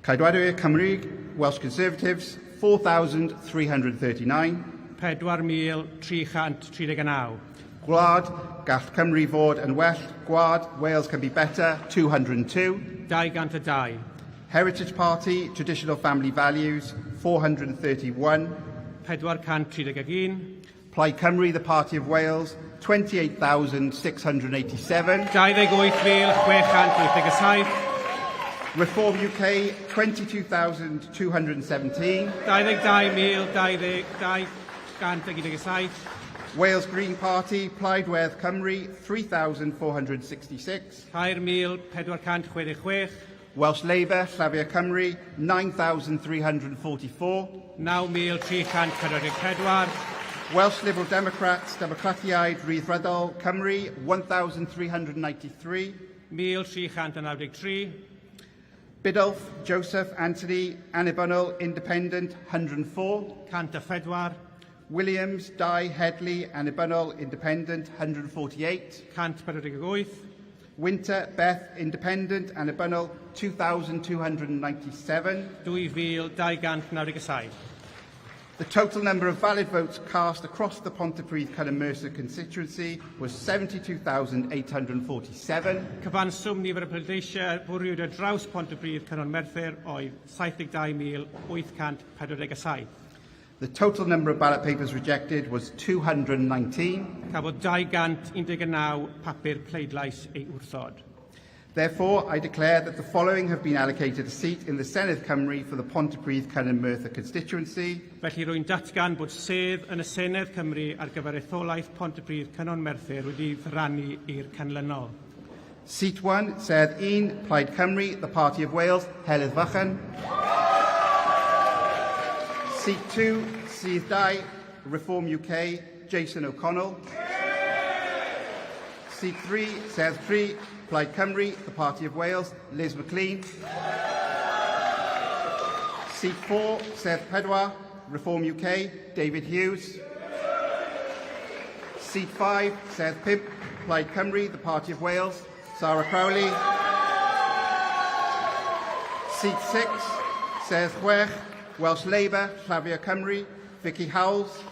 S14: Ceidwadwyr Cymreig, Welsh Conservatives, 4,339.
S18: 4,339.
S14: Gwlad, gall Cymru fod yn well. Gwlad, Wales can be better, 202.
S18: 202.
S14: Heritage Party, Traditional Family Values, 431.
S18: 431.
S14: Plaid Cymru, the Party of Wales, 28,687.
S18: 28,687.
S14: Reform UK, 22,217.
S18: 22,217.
S14: Wales Green Party, Plaid Werdd Cymru, 3,466.
S18: 3,466.
S14: Welsh Labour, Llafur Cymru, 9,344.
S18: 9,344.
S14: Welsh Liberal Democrats, Democratiaid Rhyddfrydol Cymru, 1,393.
S18: 1,393.
S14: Biddulph, Joseph, Anthony, Annibynnol, Independent, 104.
S18: 104.
S14: Williams, Dai, Headley, Annibynnol, Independent, 148.
S18: 148.
S14: Winter, Beth, Independent, Annibynnol, 2,297.
S18: 2,297.
S14: The total number of valid votes cast across the Pontypridd Cynon Merthyr constituency was 72,847.
S18: Cyfanswm nifer y pleidleisiau bwriwyd ar draws Pontypridd Cynon Merthyr oedd 72,847.
S14: The total number of ballot papers rejected was 219.
S18: Cafodd 219 papur pleidlais ei wrthod.
S14: Therefore, I declare that the following have been allocated a seat in the Senedd Cymru for the Pontypridd Cynon Merthyr constituency.
S18: Felly rwy'n datgan bod sedd yn y Senedd Cymru ar gyfer etholaeth Pontypridd Cynon Merthyr wedi ddyrannu i'r canlynol.
S14: Seat 1, Sedd 1, Plaid Cymru, the Party of Wales, Heledd Fychan. Seat 2, Sedd 2, Reform UK, Jason O'Connell. Seat 3, Sedd 3, Plaid Cymru, the Party of Wales, Liz McLean. Seat 4, Sedd Pedwar, Reform UK, David Hughes. Seat 5, Sedd Pump, Plaid Cymru, the Party of Wales, Sarah Crowley. Seat 6, Sedd Chwech, Welsh Labour, Llafur Cymru, Vicky Howells.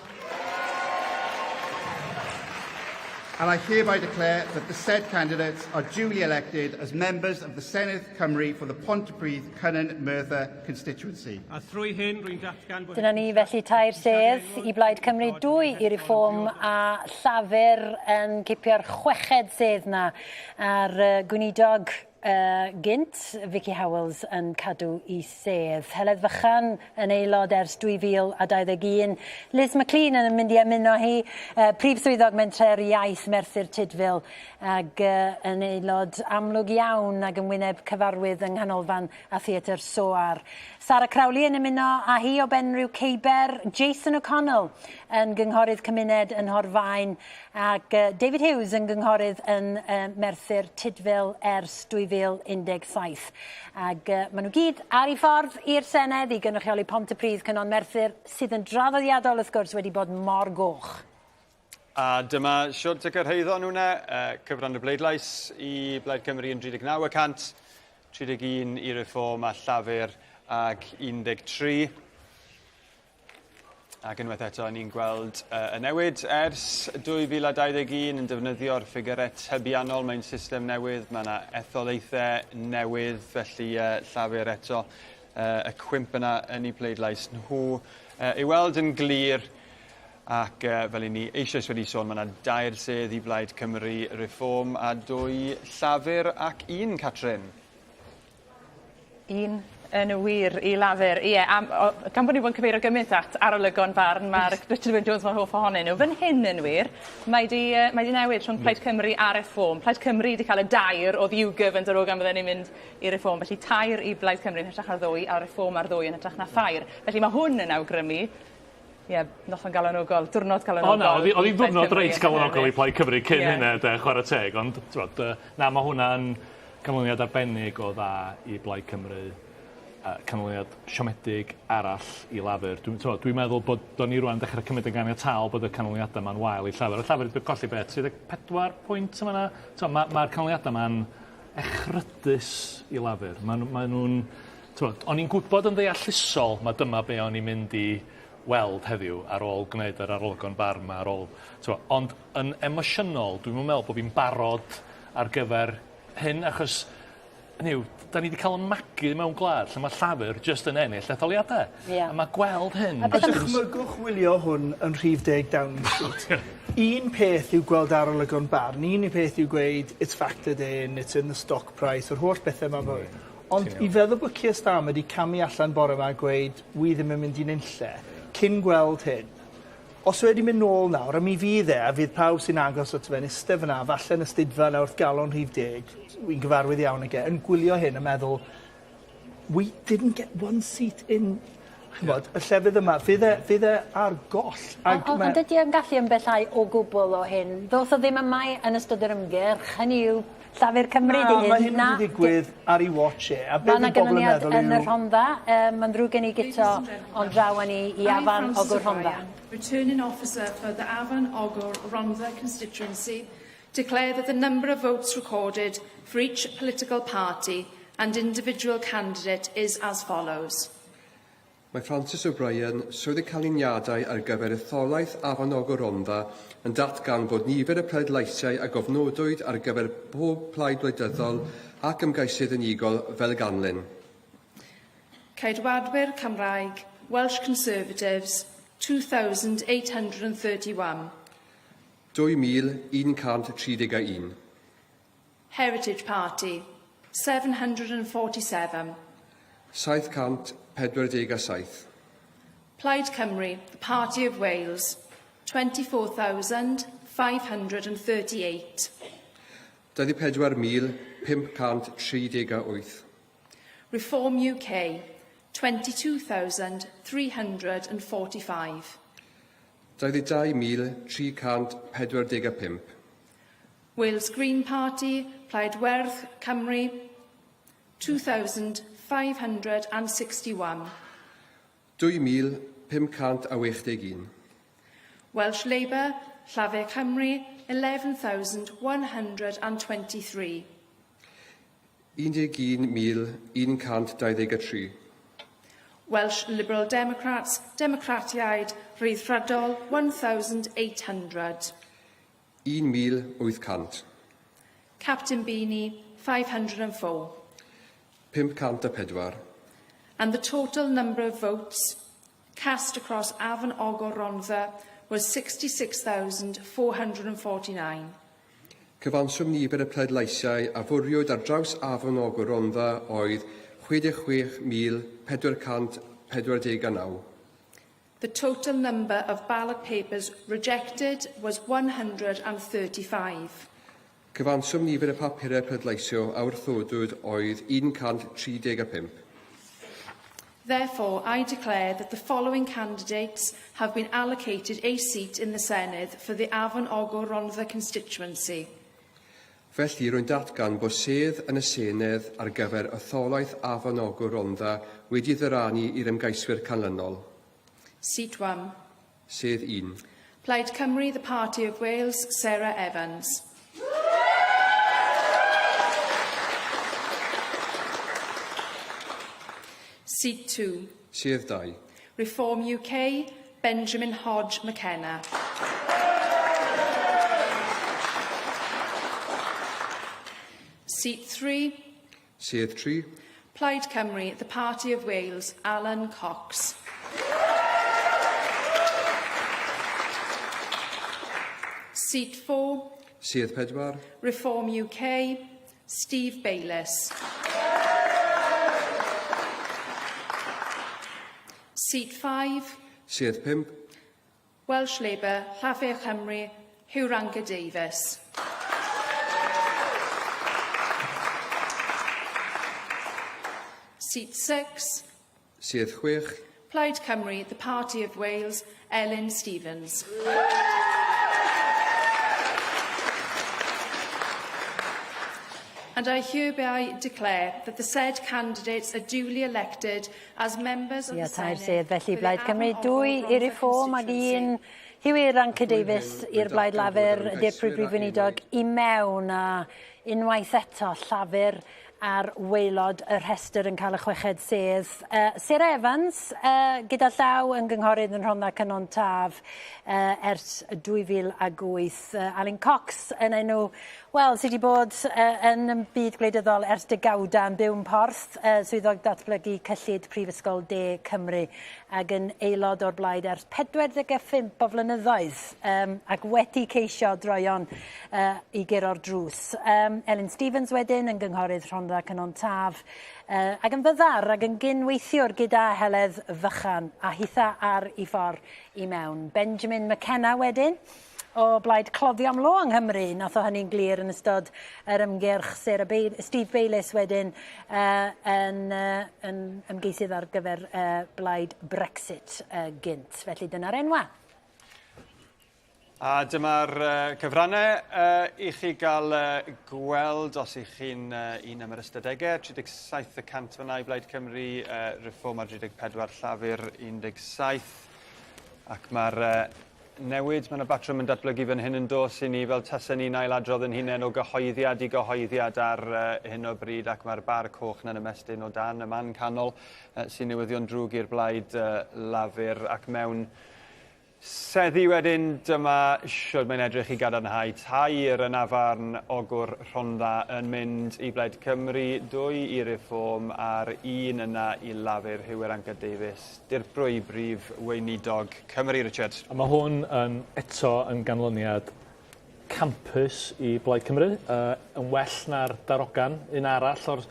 S14: And I hereby declare that the said candidates are duly elected as members of the Senedd Cymru for the Pontypridd Cynon Merthyr constituency.
S18: A thrwy hyn, rwy'n datgan bod...
S2: Dyna ni felly tair sedd i Blaid Cymru, dwy i Reform a Llafur yn cipio'r chweched sedd na a'r gweinidog gynt, Vicky Howells, yn cadw i sedd. Heledd Fychan yn aelod ers 2021. Liz McLean yn mynd i ymuno hi, prif swyddog Menter Iaith Merthyr Tudful, ag yn aelod amlwg iawn ag yn wyneb cyfarwydd yng Nghanolfan a Theatr Soar. Sarah Crowley yn ymuno â hi o Benrhiw Ceiber, Jason O'Connell yn gynghorydd cymuned yn Nhorfaen, ac David Hughes yn gynghorydd yn Merthyr Tudful ers 2017. Ac maen nhw gyd ar eu ffordd i'r Senedd i gynrychioli Pontypridd Cynon Merthyr, sydd yn draddodiadol wrth gwrs wedi bod mor goch.
S3: A dyma siwt y cyrhaeddon nhw 'na, cyfran y bleidlais i Blaid Cymru yn 39%, 31 i Reform a Llafur ag 13. Ac unwaith eto, ni'n gweld y newid ers 2021 yn defnyddio'r ffigurau tybiannol. Mae'n system newydd, mae yna etholaethau newydd, felly Llafur eto y cwymp yna yn eu pleidlais nhw. I weld yn glir, ac fel i ni eisoes wedi sôn, mae yna dair sedd i Blaid Cymru, Reform a dwy Llafur ac un, Catrin.
S22: Un. Yn wir i Lafur ie am o gan bo' ni 'di bod yn cyfeirio gymint at arolygon barn ma' Richard Wyn Jones mor hoff ohonyn nhw. Fan hyn yn wir mae 'di yy mae 'di newid rhwng Plaid Cymru a Reform. Plaid Cymru 'di ca'l y dair o'dd YouGov yn darogan bydden ni'n mynd i Reform felly tair i Blaid Cymru yn hytrach na ddwy a Reform ar ddwy yn hytrach na thair. Felly ma' hwn yn awgrymu ie noson galonogol, diwrnod galonogol.
S8: O na o'dd 'i o'dd 'i'n ddiwrnod reit galonogol i Plaid Cymru cyn yeah. hynna 'de chware teg ond t'mod yy na ma' hwnna'n canlyniad arbennig o dda i Blaid Cymru yy canlyniad siomedig arall i Lafur. Dwi'n t'mod dwi'n meddwl bod do' ni rŵan dechre cymryd yn ganiataol bod y canlyniada 'ma'n wael i Llafur. O'dd Llafur 'di colli be' 34 pwynt yn fan 'na? T'mo' ma' ma'r canlyniada 'ma'n echrydus i Lafur. Ma' nw mae nw'n t'mod o'n i'n gwybod yn ddeallusol ma' dyma be' o'n i'n mynd i weld heddiw ar ôl gwneud yr arolygon barn 'ma ar ôl t'mo' ond yn emosiynol dwi'm yn me'wl bo' fi'n barod ar gyfer hyn achos hynny yw 'dan ni 'di ca'l 'yn magu mewn gwlad lle ma' Llafur jyst yn ennill etholiade.
S2: Ie.
S8: A ma' gweld hyn...
S13: A dychmygwch wylio hwn yn rhif deg Downing Street. Un peth yw gweld arolygon barn, un peth yw gweud it's factored in, it's in the stock price, yr holl bethe 'ma fo-. Ond i feddwl bod Keir Starmer 'di camu allan bore 'ma a gweud wi ddim yn mynd i nunlle, cyn gweld hyn. Os yw e 'di mynd nôl nawr, a mi fydd e, a fydd pawb sy'n agos ato fe'n iste fyn 'na, falle yn astudfa 'na wrth galon rhif deg, wi'n gyfarwydd iawn ag e, yn gwylio hyn a meddwl we didn't get one seat in ch'mod, y llefydd yma. Fydd e fydd e ar goll ag
S2: Ond
S13: ma'...
S2: Ond ydi e'n gallu ymbellhau o gwbwl o hyn? Ddoth o ddim yma yn ystod yr ymgyrch, hynny yw Llafur Cymru 'di hyn.
S13: Na, mae hyn wedi digwydd ar 'i watch e, a be' fydd bobl yn meddwl yw...
S2: Mae 'na ganlyniad yn y Rhondda, yym ma'n ddrwg gen i Guto, ond draw â ni i Afan Ogwr Rhondda.
S19: Returning Officer for the Afan Ogwr Rhondda constituency, declare that the number of votes recorded for each political party and individual candidate is as follows.
S20: Mae Frances O'Brien, Swyddog Canlyniadau ar gyfer etholaeth Afon Ogwr Rhondda, yn datgan bod nifer y pleidleisiau a gofnodwyd ar gyfer pob plaid wleidyddol ac ymgeisydd unigol fel ganlyn.
S19: Ceidwadwyr Cymraeg, Welsh Conservatives, 2,831.
S20: 2,131.
S19: Heritage Party, 747.
S20: 747.
S19: Plaid Cymru, the Party of Wales, 24,538.
S20: 24,538.
S19: Reform UK, 22,345.
S20: 22,345.
S19: Wales Green Party, Plaid Werdd Cymru, 2,561.
S20: 2,561.
S19: Welsh Labour, Llafur Cymru, 11,123.
S20: 11,123.
S19: Welsh Liberal Democrats, Democratiaid Rhyddfrydol, 1,800.
S20: 1,800.
S19: Captain Beanie, 504.
S20: 504.
S19: And the total number of votes cast across Afon Ogwr Rhondda was 66,449.
S20: Cyfanswm nifer y pleidleisiau a fwriwyd ar draws Afon Ogwr Rhondda oedd 66,449.
S19: The total number of ballot papers rejected was 135.
S20: Cyfanswm nifer y papurau pleidleisio a wrthodwyd oedd 135.
S19: Therefore, I declare that the following candidates have been allocated a seat in the Senedd for the Afon Ogwr Rhondda constituency.
S20: Felly, rwy'n datgan bod sedd yn y Senedd ar gyfer etholaeth Afon Ogwr Rhondda wedi ddyranu i'r ymgeiswyr canlynol.
S19: Seat 1.
S20: Sedd 1.
S19: Plaid Cymru, the Party of Wales, Sarah Evans. Seat 2.
S20: Sedd 2.
S19: Reform UK, Benjamin Hodge McKenna. Seat 3.
S20: Sedd 3.
S19: Plaid Cymru, the Party of Wales, Alan Cox. Seat 4.
S20: Sedd 4.
S19: Reform UK, Steve Bayliss. Seat 5.
S20: Sedd 5.
S19: Welsh Labour, Llafur Cymru, Huw Irranca-Davies. Seat 6.
S20: Sedd 6.
S19: Plaid Cymru, The Party of Wales, Elin Stephens. And I hereby declare that the said candidates are duly elected as members of
S2: Ia,
S19: the
S2: tair
S19: Senedd
S2: sedd, felly
S19: for the
S2: Blaid Cymru,
S19: Afon
S2: dwy
S19: Ogwr
S2: i
S19: Rhondda
S2: Reform ag
S19: constituency.
S2: un Huw Irranca-Davies i'r Blaid Lafur, Dirprwy Brif Weinidog, i mewn a unwaith eto Llafur ar waelod y rhestr yn cael y chweched sedd. Sarah Evans, gyda llaw yn gynghorydd yn Rhondda Cynon Taf ers 2008. Alun Cox yn enw, wel, sydd wedi bod yn y byd gwleidyddol ers degawdau yn byw yn Porth, swyddog datblygu cyllid Prifysgol De Cymru ac yn aelod o'r blaid ers 45 o flynyddoedd um, ac wedi ceisio droion uh, i guro'r drws. Um, Elin Stephens wedyn yn gynghorydd Rhondda Cynon Taf uh, ac yn fyddar ac yn gyn-weithiwr gyda Heledd Fychan a hitha ar ei ffordd i mewn. Benjamin McKenna wedyn o blaid cloddio am lo yng Nghymru. Nath o hynny'n glir yn ystod yr ymgyrch Sarah Bail Steve Bayliss wedyn uh, yn, uh, yn ymgeisydd ar gyfer uh, blaid Brexit uh, gynt. Felly dyna'r enwa.
S3: A dyma'r uh, cyfrannau uh, i chi gael uh, gweld os ych chi'n uh, un am yr ystadegau. 37% fyna i Blaid Cymru, uh, Reform ar 34, Llafur 17. Ac mae'r uh, newid, mae yna batrwm yn datblygu fan hyn yn dos i ni fel tasen ni'n ailadrodd yn hunain o gyhoeddiad i gyhoeddiad ar uh, hyn o bryd ac mae'r bar coch na'n ymestyn o dan y man canol uh, sy'n newyddion drwg i'r blaid uh, Lafur ac mewn seddi wedyn dyma shwd mae'n edrych i gadarnhau tair yn Afan Ogwr Rhondda yn mynd i Blaid Cymru, dwy i Reform a'r un yna i Lafur, Huw Irranca-Davies, dirprwy brif weinidog Cymru, Richard.
S8: A mae hwn yn eto yn ganlyniad campus i Blaid Cymru, uh, yn well na'r darogan, un arall o'r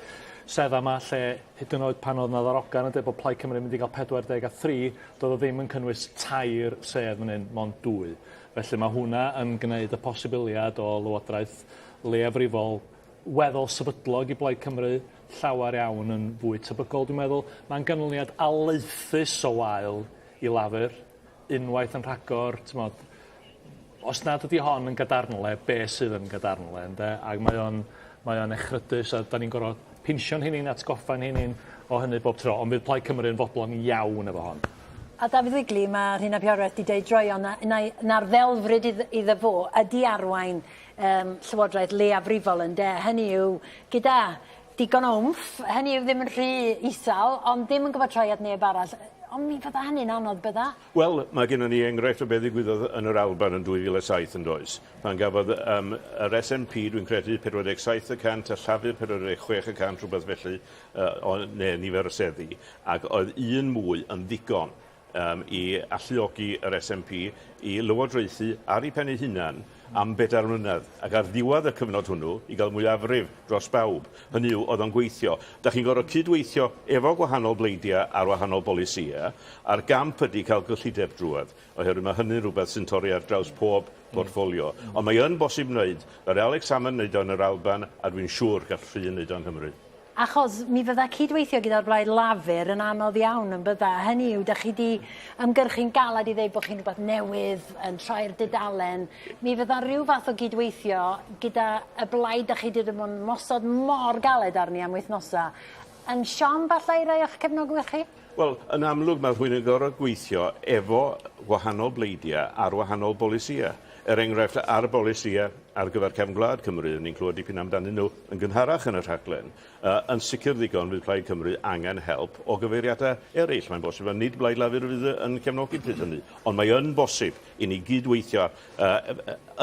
S8: sedda yma lle hyd yn oed pan oedd 'na ddarogan yn dweud bod Plaid Cymru yn mynd i gael 43, doedd o ddim yn cynnwys tair sedd fan hyn, mond dwy. Felly mae hwnna yn gwneud y posibiliad o lywodraeth leiafrifol weddol sefydlog i Blaid Cymru llawer iawn yn fwy tebygol, dwi'n meddwl. Mae'n ganlyniad alaethus o wael i Lafur, unwaith yn rhagor, t'mod, os nad ydi hon yn gadarnle, be sydd yn gadarnle, ynde? Ac mae o'n mae o'n echrydus a 'dan ni'n gor'o' pinsio'n hunain, atgoffa'n hunain o hynny bob tro, ond fydd Plaid Cymru yn fodlon iawn efo hon.
S2: A Dafydd Wigley, mae Rhun ap Iorwerth 'di deud droeon na na na'r ddelfryd iddo iddo fo ydi arwain yym llywodraeth leiafrifol ynde? Hynny yw gyda digon o wmff, hynny yw ddim yn rhy isal, ond ddim yn gwbod troi at neb arall. Ond mi fydda hynny'n anodd, bydda?
S15: Wel, mae gennon ni enghraifft o beth ddigwyddodd yn yr Alban yn 2007 yn does? Pan gafodd um, yr SNP, dwi'n credu, 47 y cant a Llafur 46 y cant, rhywbeth felly, uh, o, neu nifer y seddi, ac oedd un mwy yn ddigon um, i alluogi yr SNP i lywodraethu ar ei pen ei hunan am bedair mlynedd, ac ar ddiwedd y cyfnod hwnnw, i gael mwyafrif dros bawb. Hynny yw, oedd o'n gweithio. Da chi'n gorfod cydweithio efo gwahanol bleidiau ar wahanol bolisïau, a'r gamp ydy cael gyllideb drwodd, oherwydd mae hynny'n rhywbeth sy'n torri ar draws pob portffolio. Ond mae yn bosib wneud. Ddaru Alex Salmond wneud o yn yr Alban, a dwi'n siŵr gall Rhun wneud o yng Nghymru.
S2: Achos mi fydda cydweithio gyda'r Blaid Lafur yn anodd iawn yn bydda? Hynny yw, 'dach chi 'di ymgyrchu'n galed i ddeud bod chi'n rhywbeth newydd, yn troi'r dudalen. Mi fydda rhyw fath o gydweithio gyda y blaid 'dach chi 'di bod yn ymosod mor galed arni am wythnosa yn siom falle i rai o'ch cefnogwyr chi?
S15: Wel, yn amlwg mae rhywun yn gorfod gweithio efo gwahanol bleidiau ar wahanol bolisïau. Er enghraifft, ar bolisïau ar gyfer cefn gwlad Cymru, ni'n clywed dipyn amdanyn nhw yn gynharach yn y rhaglen, uh, yn sicr ddigon fydd Plaid Cymru angen help o gyfeiriadau eraill. Mae'n bosib na nid Blaid Lafur fydd yn cefnogi pryd hynny, ond mae yn bosib i ni gydweithio uh,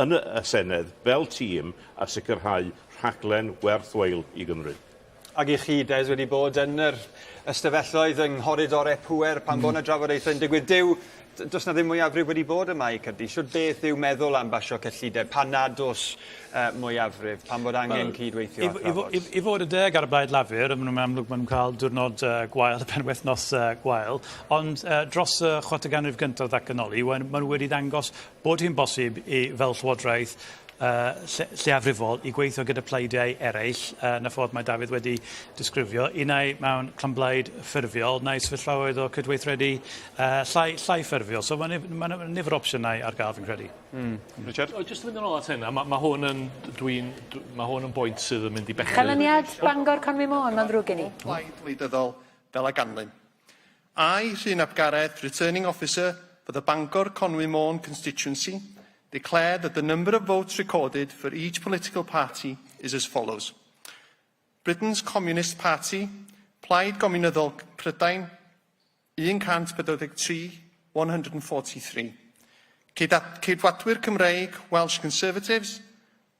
S15: yn y Senedd fel tîm a sicrhau rhaglen werth chweil i Gymru.
S3: Ac i chi, Des, wedi bod yn yr ystafelloedd yng nghoridorau pŵer pan mm. bod yna drafodaethau'n digwydd. Dyw, does na ddim mwyafrif wedi bod yma i Caerdydd. Shwt beth yw meddwl am basio cyllideb pan nad oes mwyafrif, pan bod angen well, cydweithio a thrafod?
S10: I, i, i fod y deg ar y Blaid Lafur, maen nhw'n amlwg maen nhw'n cael diwrnod gwael, y penwythnos gwael, ond dros y chwarter ganrif gyntaf ddatganoli, maen nhw wedi ddangos bod hi'n bosib i, fel Llywodraeth, uh, lle, lleafrifol i gweithio gyda pleidiau eraill uh, na ffordd mae Dafydd wedi disgrifio, unai mewn clymblaid ffurfiol neu sefyllfaoedd o cydweithredu uh, llai, llai ffurfiol. So mae ma nifer o opsiynau ar gael fi'n credu.
S3: Mm. Richard?
S8: O, jyst yn mynd yn ôl at hynna, mae ma hwn yn, dwi'n, mae hwn yn bwynt sydd yn mynd i bechu.
S2: Canlyniad Bangor Conwy Môn, mae'n ddrwg gen i.
S4: Plaid wleidyddol fel a ganlyn. I, Rhun ap Gareth, returning officer for the Bangor Conwy Môn constituency, declare that the number of votes recorded for each political party is as follows. Britain's Communist Party, Plaid Gominyddol Prydain, 143, 143. Ceidwadwyr Cymreig, Welsh Conservatives,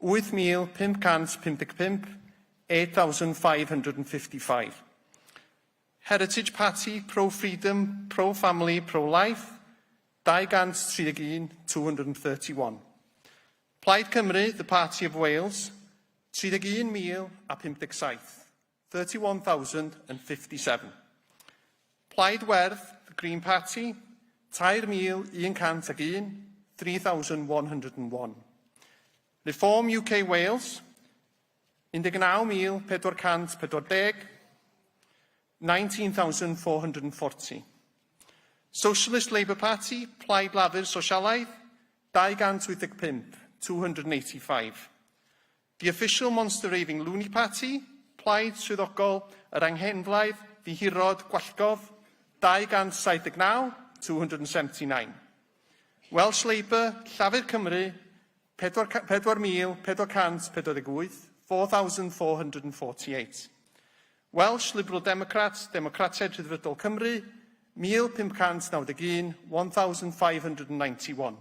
S4: 8,555, 8,555. Heritage Party, Pro-Freedom, Pro-Family, Pro-Life, 231, 231. Plaid Cymru, The Party of Wales, 31,057, 31,057. Plaid Werdd, The Green Party, 3,101, 3,101. Reform UK Wales, 19,440, 19,440. Socialist Labour Party, Plaid Lafur Sosialaidd, 285, 285. The Official Monster Raving Looney Party, Plaid Swyddogol yr Anghenflaidd, Ddihirod Gwallgof, 279, 279. Welsh Labour, Llafur Cymru, 4,448, 4,448. Welsh Liberal Democrats, Democratiaid Rhyddfrydol Cymru, 1,591, 1,591.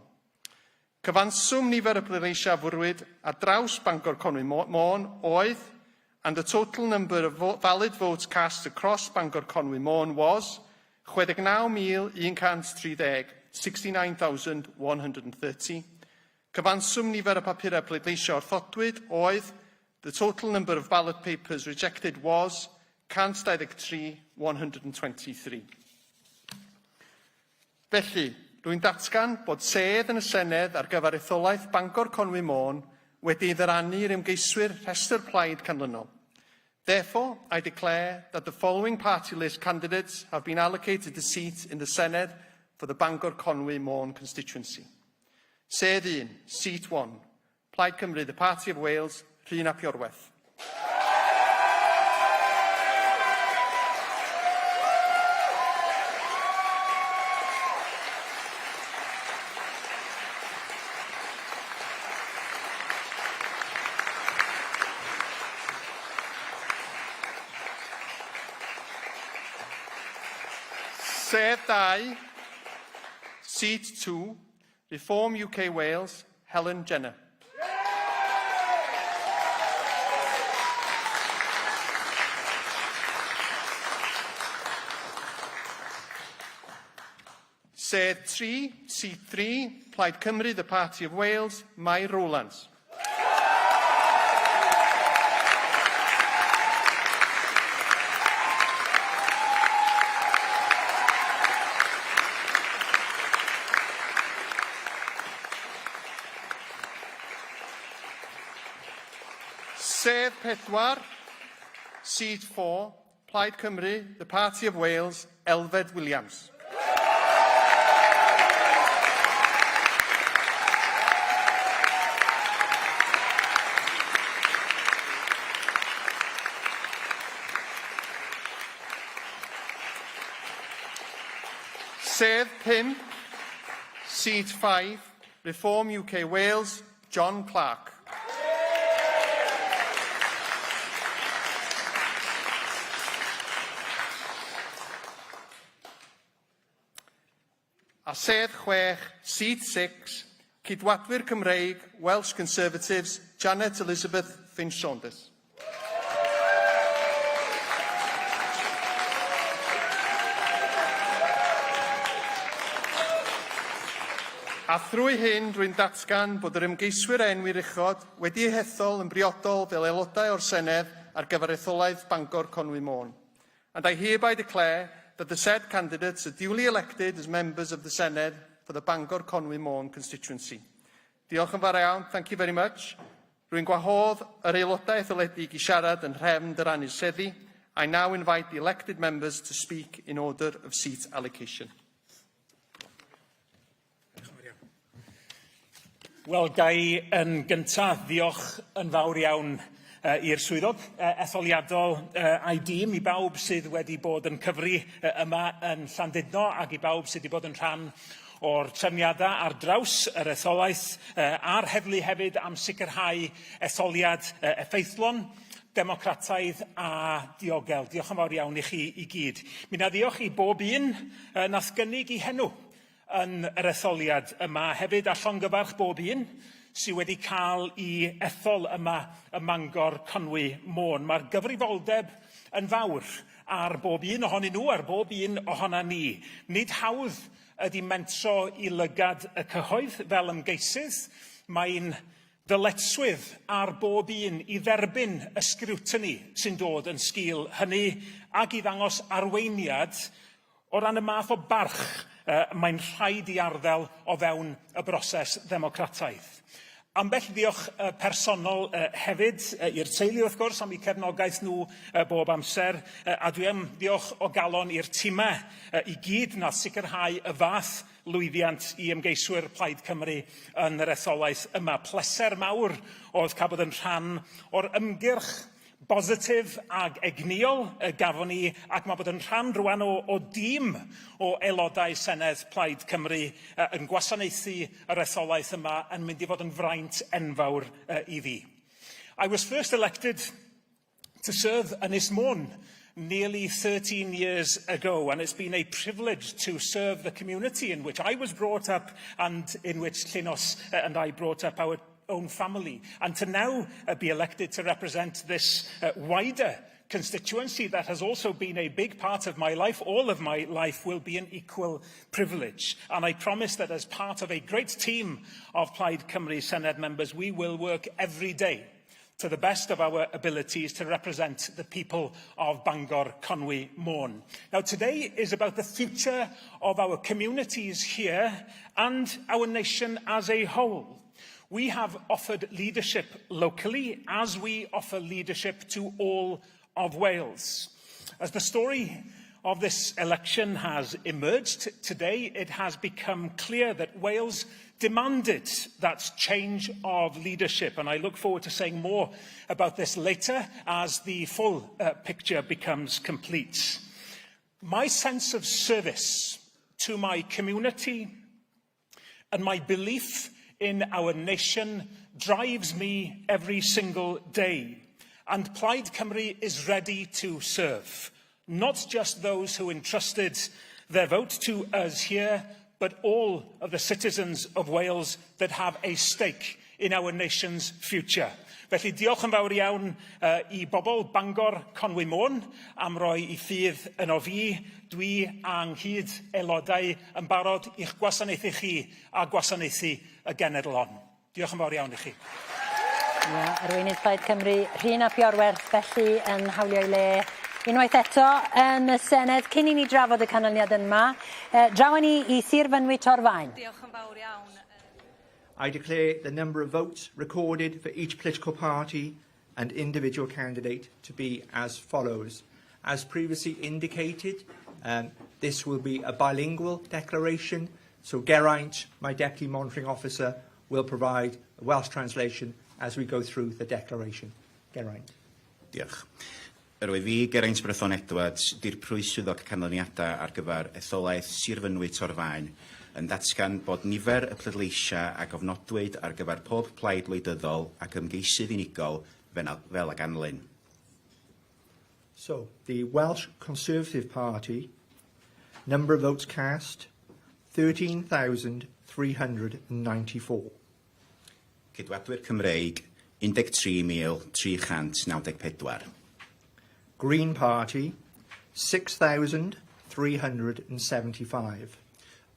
S4: Cyfanswm nifer y pleidleisiau a fwrwyd ar draws Bangor Conwy Môn oedd, and the total number of valid votes cast across Bangor Conwy Môn was 69,130, 69,130. Cyfanswm nifer y papurau pleidleisio wrthodwyd oedd, the total number of ballot papers rejected was 123, 123. Felly, rwy'n datgan bod sedd yn y Senedd ar gyfer etholaeth Bangor Conwy Môn wedi ei ddyrannu i'r ymgeiswyr rhestr plaid canlynol. Therefore, I declare that the following party list candidates have been allocated a seat in the Senedd for the Bangor Conwy Môn constituency. Sedd 1, Seat 1, Plaid Cymru, The Party of Wales, Rhun ap Iorwerth. Sedd 2, Seat 2, Reform UK Wales, Helen Jenner. Sedd 3, Seat 3, Plaid Cymru, The Party of Wales, Mair Rowlands. Sedd 4, Seat 4, Plaid Cymru, The Party of Wales, Elfed Williams. Sedd 5, Seat 5, Reform UK Wales, John Clark. A sedd 6, seat 6, Ceidwadwyr Cymreig, Welsh Conservatives, Janet Elizabeth Finch-Saunders. A thrwy hyn, rwy'n datgan bod yr ymgeiswyr a enwir uchod wedi eu hethol yn briodol fel aelodau o'r Senedd ar gyfer etholaeth Bangor Conwy Môn. And I hereby declare that the said candidates are duly elected as members of the Senedd for the Bangor Conwy Môn constituency. Diolch yn fawr iawn. Thank you very much. Rwy'n gwahodd yr aelodau etholedig i siarad yn nhrefn dyrannu seddi. I now invite the elected members to speak in order of seat allocation.
S11: Wel, ga i yn gyntaf ddiolch yn fawr iawn uh, i'r swyddog uh, etholiadol uh, a'i dîm, i bawb sydd wedi bod yn cyfri uh, yma yn Llandudno ac i bawb sydd wedi bod yn rhan o'r trefniadau ar draws yr etholaeth uh, a'r heddlu hefyd am sicrhau etholiad uh, effeithlon, democrataidd a diogel. Diolch yn fawr iawn i chi i gyd. Mi na ddiolch i bob un uh, nath gynnig i henw yn yr etholiad yma hefyd, a llongyfarch bob un sydd wedi cael i ethol yma ym Mangor, Conwy, Môn. Mae'r gyfrifoldeb yn fawr ar bob un ohonyn nhw, ar bob un ohona ni. Nid hawdd ydy mentro i lygad y cyhoedd fel ymgeisydd. Mae'n ddyletswydd ar bob un i dderbyn y sgriwtini sy'n dod yn sgil hynny ac i ddangos arweiniad O ran y math o barch uh, mae'n rhaid i arddel o fewn y broses ddemocrataidd. Ambell ddiolch uh, personol uh, hefyd uh, i'r teulu wrth gwrs am eu cefnogaeth nhw uh, bob amser uh, a dwi am ddiolch o galon i'r timau uh, i gyd na sicrhau y fath lwyddiant i ymgeiswyr Plaid Cymru yn yr etholaeth yma. Pleser mawr oedd cael bod yn rhan o'r ymgyrch bositif ag egnïol y gafon ni, ac mae bod yn rhan rwan o, o dîm o aelodau Senedd Plaid Cymru uh, yn gwasanaethu yr etholaeth yma yn mynd i fod yn fraint enfawr uh, i fi. I was first elected to serve Ynys Môn nearly 13 years ago, and it's been a privilege to serve the community in which I was brought up and in which Llinos and I brought up our own family. And to now be elected to represent this wider constituency that has also been a big part of my life, all of my life, will be an equal privilege. And I promise that as part of a great team of Plaid Cymru Senedd members, we will work every day to the best of our abilities to represent the people of Bangor, Conwy, Môn. Now, today is about the future of our communities here and our nation as a whole. We have offered leadership locally as we offer leadership to all of Wales. As the story of this election has emerged today, it has become clear that Wales demanded that change of leadership, and I look forward to saying more about this later as the full picture becomes complete. My sense of service to my community and my belief in our nation drives me every single day. And Plaid Cymru is ready to serve, not just those who entrusted their vote to us here, but all of the citizens of Wales that have a stake in our nation's future. Felly diolch yn fawr iawn uh, i bobl Bangor Conwy Môn am roi i ffydd yno fi. Dwi a'n nghyd aelodau yn barod i'ch gwasanaethu chi a gwasanaethu y genedl hon. Diolch yn fawr iawn i chi.
S2: Ia, arweinydd Plaid Cymru, Rhun ap Iorwerth, felly yn hawlio'i le unwaith eto yn y Senedd. Cyn i ni drafod y canlyniad yma, eh, draw â ni i Sir Fynwy Torfaen.
S19: Diolch yn fawr iawn.
S16: I declare the number of votes recorded for each political party and individual candidate to be as follows. As previously indicated, this will be a bilingual declaration, so Geraint, my Deputy Monitoring Officer, will provide a Welsh translation as we go through the declaration. Geraint.
S21: Diolch. Yr wyf fi, Geraint Brython Edwards, Dirprwy Swyddog Canlyniadau ar gyfer etholaeth Sir Fynwy Torfaen, yn datgan bod nifer y pleidleisiau a gofnodwyd ar gyfer pob plaid wleidyddol ac ymgeisydd unigol fel a ganlyn.
S16: So, the Welsh Conservative Party, number of votes cast, 13,394.
S21: Ceidwadwyr Cymreig, 13,394.
S16: Green Party, 6,375.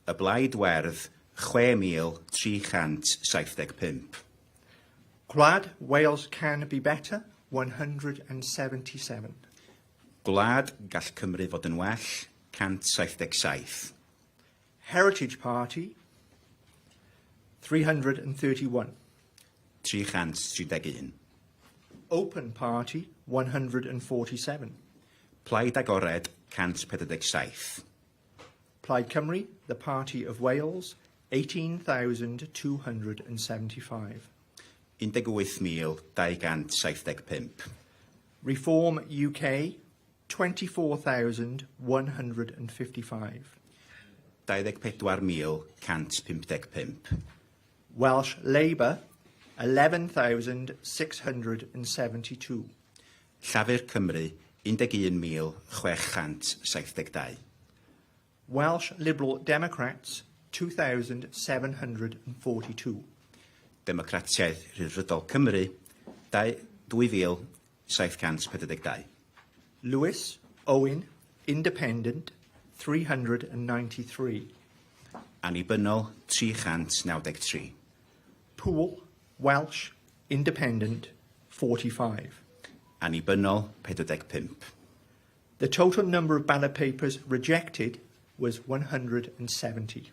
S21: Y Blaid Werdd, 6,375.
S16: Gwlad, Wales can be better, 177.
S21: Gwlad, gall Cymru fod yn well, 177.
S16: Heritage Party, 331.
S21: 331.
S16: Open Party, 147.
S21: Plaid Agored, 147.
S16: Plaid Cymru, the Party of Wales, 18,275.
S21: 18,275.
S16: Reform UK, 24,155.
S21: 24,155.
S16: Welsh Labour, 11,672.
S21: Llafur Cymru, 11,672.
S16: Welsh Liberal Democrats, 2,742.
S21: Democratiaid Rhyddfrydol Cymru, 2,742.
S16: Lewis Owen, Independent, 393.
S21: Annibynnol, 393.
S16: Poole, Welsh, Independent, 45.
S21: Annibynnol, 45.
S16: The total number of ballot papers rejected was 170.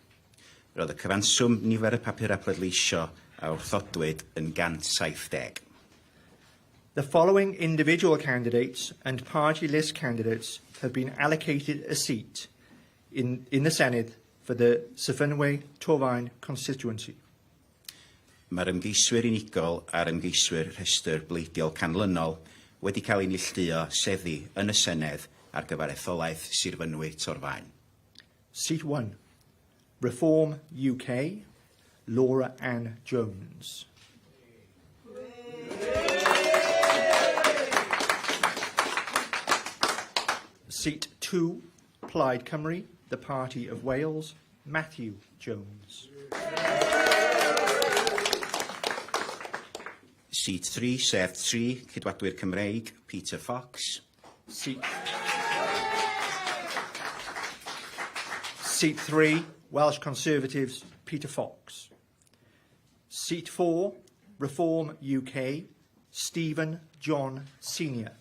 S21: Roedd y cyfanswm nifer y papurau pleidleisio a wrthodwyd yn 170.
S16: The following individual candidates and party list candidates have been allocated a seat in the Senedd for the Sir Fynwy Torfaen constituency.
S21: Mae'r ymgeiswyr unigol a'r ymgeiswyr rhestr bleidiol canlynol wedi cael eu neilltuo seddi yn y Senedd ar gyfer etholaeth Sir Fynwy Torfaen.
S16: Seat 1, Reform UK, Laura Anne Jones. Seat 2, Plaid Cymru, the Party of Wales, Matthew Jones.
S21: Seat 3, sef 3, Ceidwadwyr Cymreig, Peter Fox.
S16: Seat 3, Welsh Conservatives, Peter Fox. Seat 4, Reform UK, Stephen John Senior.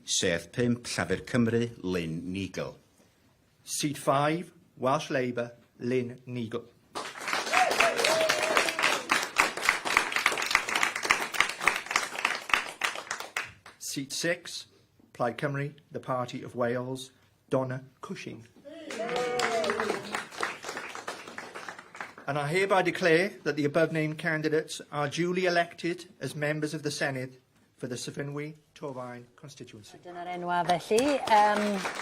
S21: Sedd 5, Llafur Cymru, Lynne Neagle.
S16: Seat 5, Welsh Labour, Lynne Neagle. Seat 6, Plaid Cymru, the Party of Wales, Donna Cushing. And I hereby declare that the above-named candidates are duly elected as members of the Senedd for the Sir Fynwy Torfaen constituency.
S2: Dyna'r enwa felly.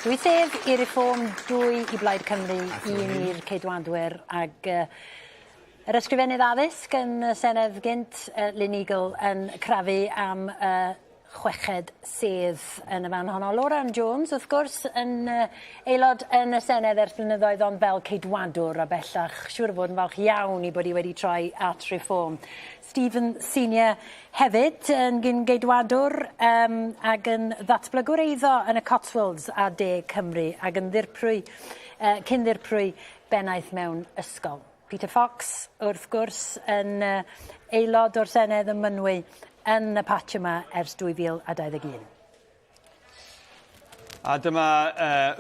S2: Dwy sedd i Reform, dwy i Blaid Cymru, un i'r Ceidwadwyr ag yr Ysgrifennydd Addysg yn y Senedd gynt, Lynne Neagle, yn crafu am chweched sedd yn y fan honno. Laura Anne Jones, wrth gwrs, yn aelod yn y Senedd ers blynyddoedd, ond fel Ceidwadwr a bellach siŵr o fod yn falch iawn i bod hi wedi troi at Reform. Stephen Senior hefyd yn gyn Geidwadwr ag yn ddatblygwr eiddo yn y Cotswolds a De Cymru ac yn ddirprwy, cyn ddirprwy bennaeth mewn ysgol. Peter Fox, wrth gwrs, yn aelod o'r Senedd ym Mynwy yn y patch yma ers 2021.
S3: A dyma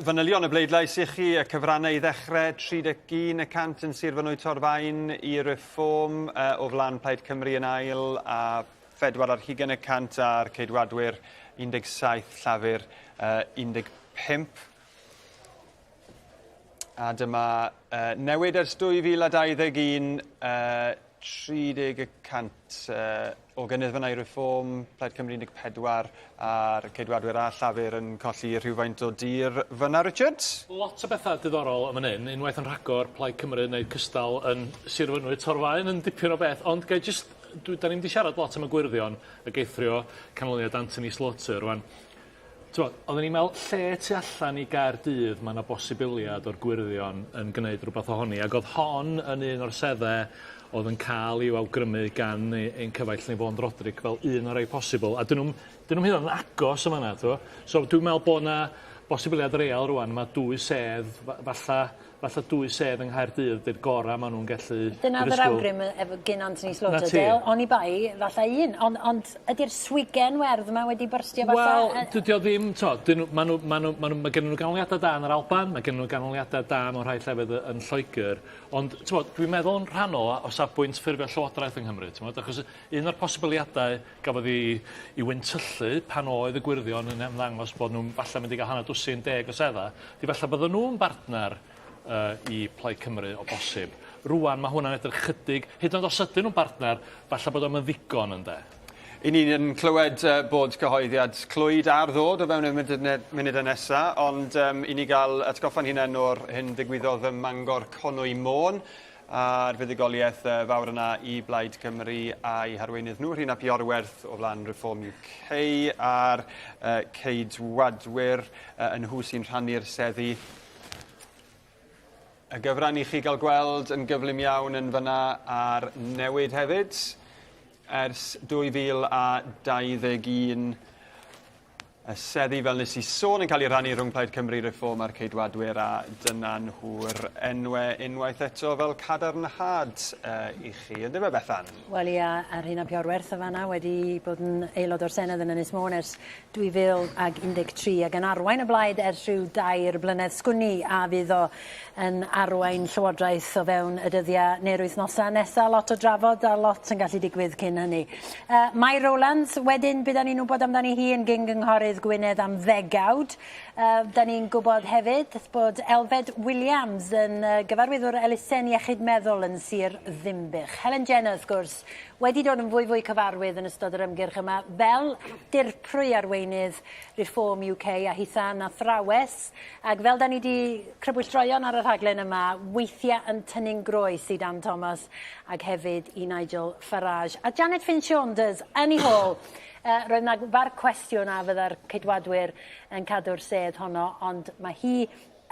S3: fanylion y bleidlais i chi, y cyfrannau i ddechrau, 31% yn Sir Fynwy Torfaen i Reform, o flaen Plaid Cymru yn ail, a 24% a'r Ceidwadwyr 17, Llafur 15. A dyma newid ers 2021, 30% o gynnydd fyna i Reform, Plaid Cymru 14 a'r Ceidwadwyr a Llafur yn colli rhywfaint o dir fyna, Richard?
S8: Lot o bethau diddorol am hyn. Unwaith yn rhagor, Plaid Cymru yn gwneud cystal yn Sir Fynwy Torfaen yn dipyn o beth, ond gai jyst, da ni'n di siarad lot am y Gwyrddion, ac eithrio canlyniad Anthony Slaughter rwan. Oedden ni'n meddwl lle tu allan i Gaerdydd mae yna bosibiliad o'r Gwyrddion yn gwneud rhywbeth ohoni, ac oedd hon yn un o'r seddau oedd yn cael i'w awgrymu gan ein cyfaill ni Vaughan Broderick fel un o'r rhai posibl, a dyn nhw'n hyd yn agos yma yna, t'bo'? So dwi'n meddwl bod 'na bosibiliad real rwan, mae dwy sedd, falla, falla dwy sedd yng Nghaerdydd 'di'r gora' ma' nhw'n gallu
S2: Dyna oedd yr awgrym efo gyn Anthony Slaughter, oni bai, falla un, ond ond ydy'r swigen werdd yma wedi byrstio falla?
S8: Wel, dydy o ddim, t'o', dyn nhw, ma' nhw, ma' nhw, ma' nhw, ma' gennyn nhw ganlyniadau da yn yr Alban, mae gennyn nhw ganlyniadau da mewn rhai llefydd yn Lloegr, ond t'mod, dwi'n meddwl yn rhannol o safbwynt ffurfio llywodraeth yng Nghymru, t'mod, achos un o'r posibiliadau gafodd ei ei wyntyllu pan oedd y Gwyrddion yn ymddangos bod nhw'n falle mynd i gael hanner dwsin deg o seddau, 'di falle bydden nhw'n bartner yy i Plaid Cymru o bosib. Rŵan ma' hwnna'n edrych chydig, hyd yn oed os ydyn nhw'n bartner, falle bod o'm yn ddigon ynde.
S3: I ni'n yn clywed bod cyhoeddiad Clwyd ar ddod o fewn y munudau nesa, ond um, i ni gael atgoffa'n hunain o'r hyn ddigwyddodd ym Mangor Conwy Môn a'r fuddugoliaeth fawr yna i Blaid Cymru a'i harweinydd nhw, Rhun ap Iorwerth o flaen Reform UK a'r Ceidwadwyr yn nhw sy'n rhannu'r seddi. Y gyfran i chi gael gweld yn gyflym iawn yn fyna ar newid hefyd. Ers 2021 Y seddi, fel nes i sôn, yn cael eu rhannu rhwng Plaid Cymru, Reform a'r Ceidwadwyr, a dyna nhw'r enwe unwaith eto fel cadarnhad i chi. Yndyfe, Bethan?
S2: Wel ia, a Rhun ap Iorwerth yn fan'na wedi bod yn aelod o'r Senedd yn Ynys Môn ers 2013 ac yn arwain y blaid ers rhyw dair blynedd. Sgwn i a fydd o yn arwain llywodraeth o fewn y dyddiau neu'r wythnosau nesa. Lot o drafod a lot yn gallu digwydd cyn hynny. Uh, Mai Rowlands, wedyn bydd ni'n wybod amdani hi yn gyn-gynghorydd Gwynedd am ddegawd. Uh, da ni'n gwybod hefyd bod Elfed Williams yn uh, gyfarwyddwr elusen iechyd meddwl yn Sir Ddinbych. Helen Jenner, wrth gwrs, wedi dod yn fwyfwy cyfarwydd yn ystod yr ymgyrch yma fel dirprwy arweinydd Reform UK a hitha'n athrawes, ac fel 'dan ni 'di crybwyll droeon ar y rhaglen yma, weithia' yn tynnu'n groes i Dan Thomas ac hefyd i Nigel Farage. A Janet Finch-Saunders yn ei hôl. Uh, roedd 'na farc cwestiwn a fydda'r Ceidwadwyr yn cadw'r sedd honno, ond mae hi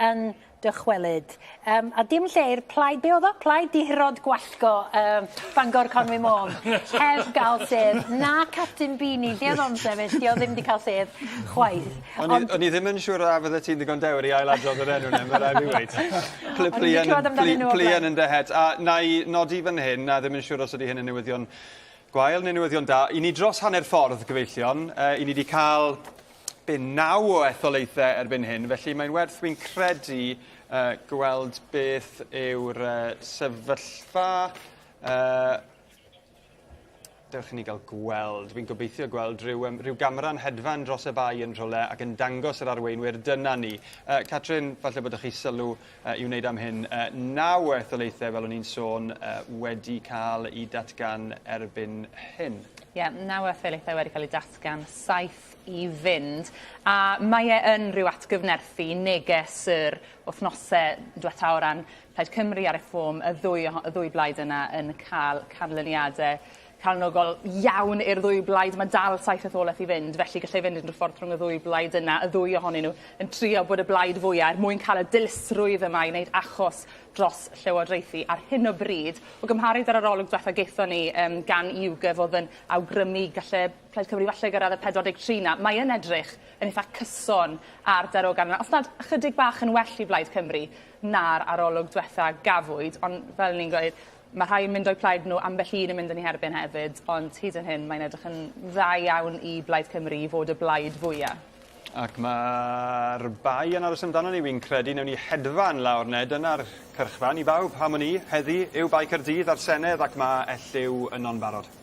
S2: yn dychwelyd. Um, a dim lle i'r plaid, be oedd o? Plaid dihirod gwallgo um, Bangor Conwy Môn. Heb gael sedd. Na Captain Beanie, lle oedd o'n sefyll? Di o ddim wedi cael sedd chwaith.
S3: O'n i, on i ddim yn siŵr a fydde ti'n ddigon dewr i ailadrodd yr enw 'na, ma' raid fi weud. Pluan yn dy het. A na i nodi fan hyn, a ddim yn siŵr os ydy hyn yn newyddion gwael neu newyddion da, i ni dros hanner ffordd, gyfeillion. I ni wedi cael be, naw o etholaethau erbyn hyn, felly mae'n werth fi'n credu uh, gweld beth yw'r uh, sefyllfa. Uh, dewch i ni gael gweld. Fi'n gobeithio gweld rhyw, um, rhyw gamera'n hedfan dros y bae yn rhywle ac yn dangos yr arweinwyr. Dyna ni. Uh, Catrin, falle bod chi sylw uh, i wneud am hyn. Uh, naw o etholaethau, fel o'n i'n sôn, uh, wedi cael eu datgan erbyn hyn.
S22: Ie, yeah, naw o etholaethau wedi cael eu datgan, saith i fynd. A mae e yn rhyw atgyfnerthu neges yr wythnosau diwetha o ran Plaid Cymru a Reform, y ddwy, y ddwy blaid yna yn cael canlyniadau calonogol iawn i'r ddwy blaid. Mae dal saith etholaeth i fynd, felly gallai fynd unrhyw ffordd rhwng y ddwy blaid yna, y ddwy ohonyn nhw yn trio bod y blaid fwyaf er mwyn cael y dilysrwydd yma i wneud achos dros llywodraethu ar hyn o bryd. O gymharu 'da'r arolwg dwetha gethon ni um, gan YouGov oedd yn awgrymu galle Plaid Cymru falle gyrraedd y 43 'na, mae yn edrych yn eitha cyson ar darogan yna. Os nad ychydig bach yn well i Blaid Cymru na'r arolwg dwetha gafwyd, ond fel ni'n gweud, mae rhai yn mynd o'u plaid nhw, ambell un yn mynd yn eu herbyn hefyd, ond hyd yn hyn mae'n edrych yn dda iawn i Blaid Cymru i fod y blaid fwya.
S3: Ac mae'r bai yn aros amdano ni, wi'n credu. Newn ni hedfan lawr 'ne. Dyna'r cyrchfan i bawb. Pam o'n i heddi yw Bae Caerdydd a'r Senedd ac mae Elliw yno'n barod.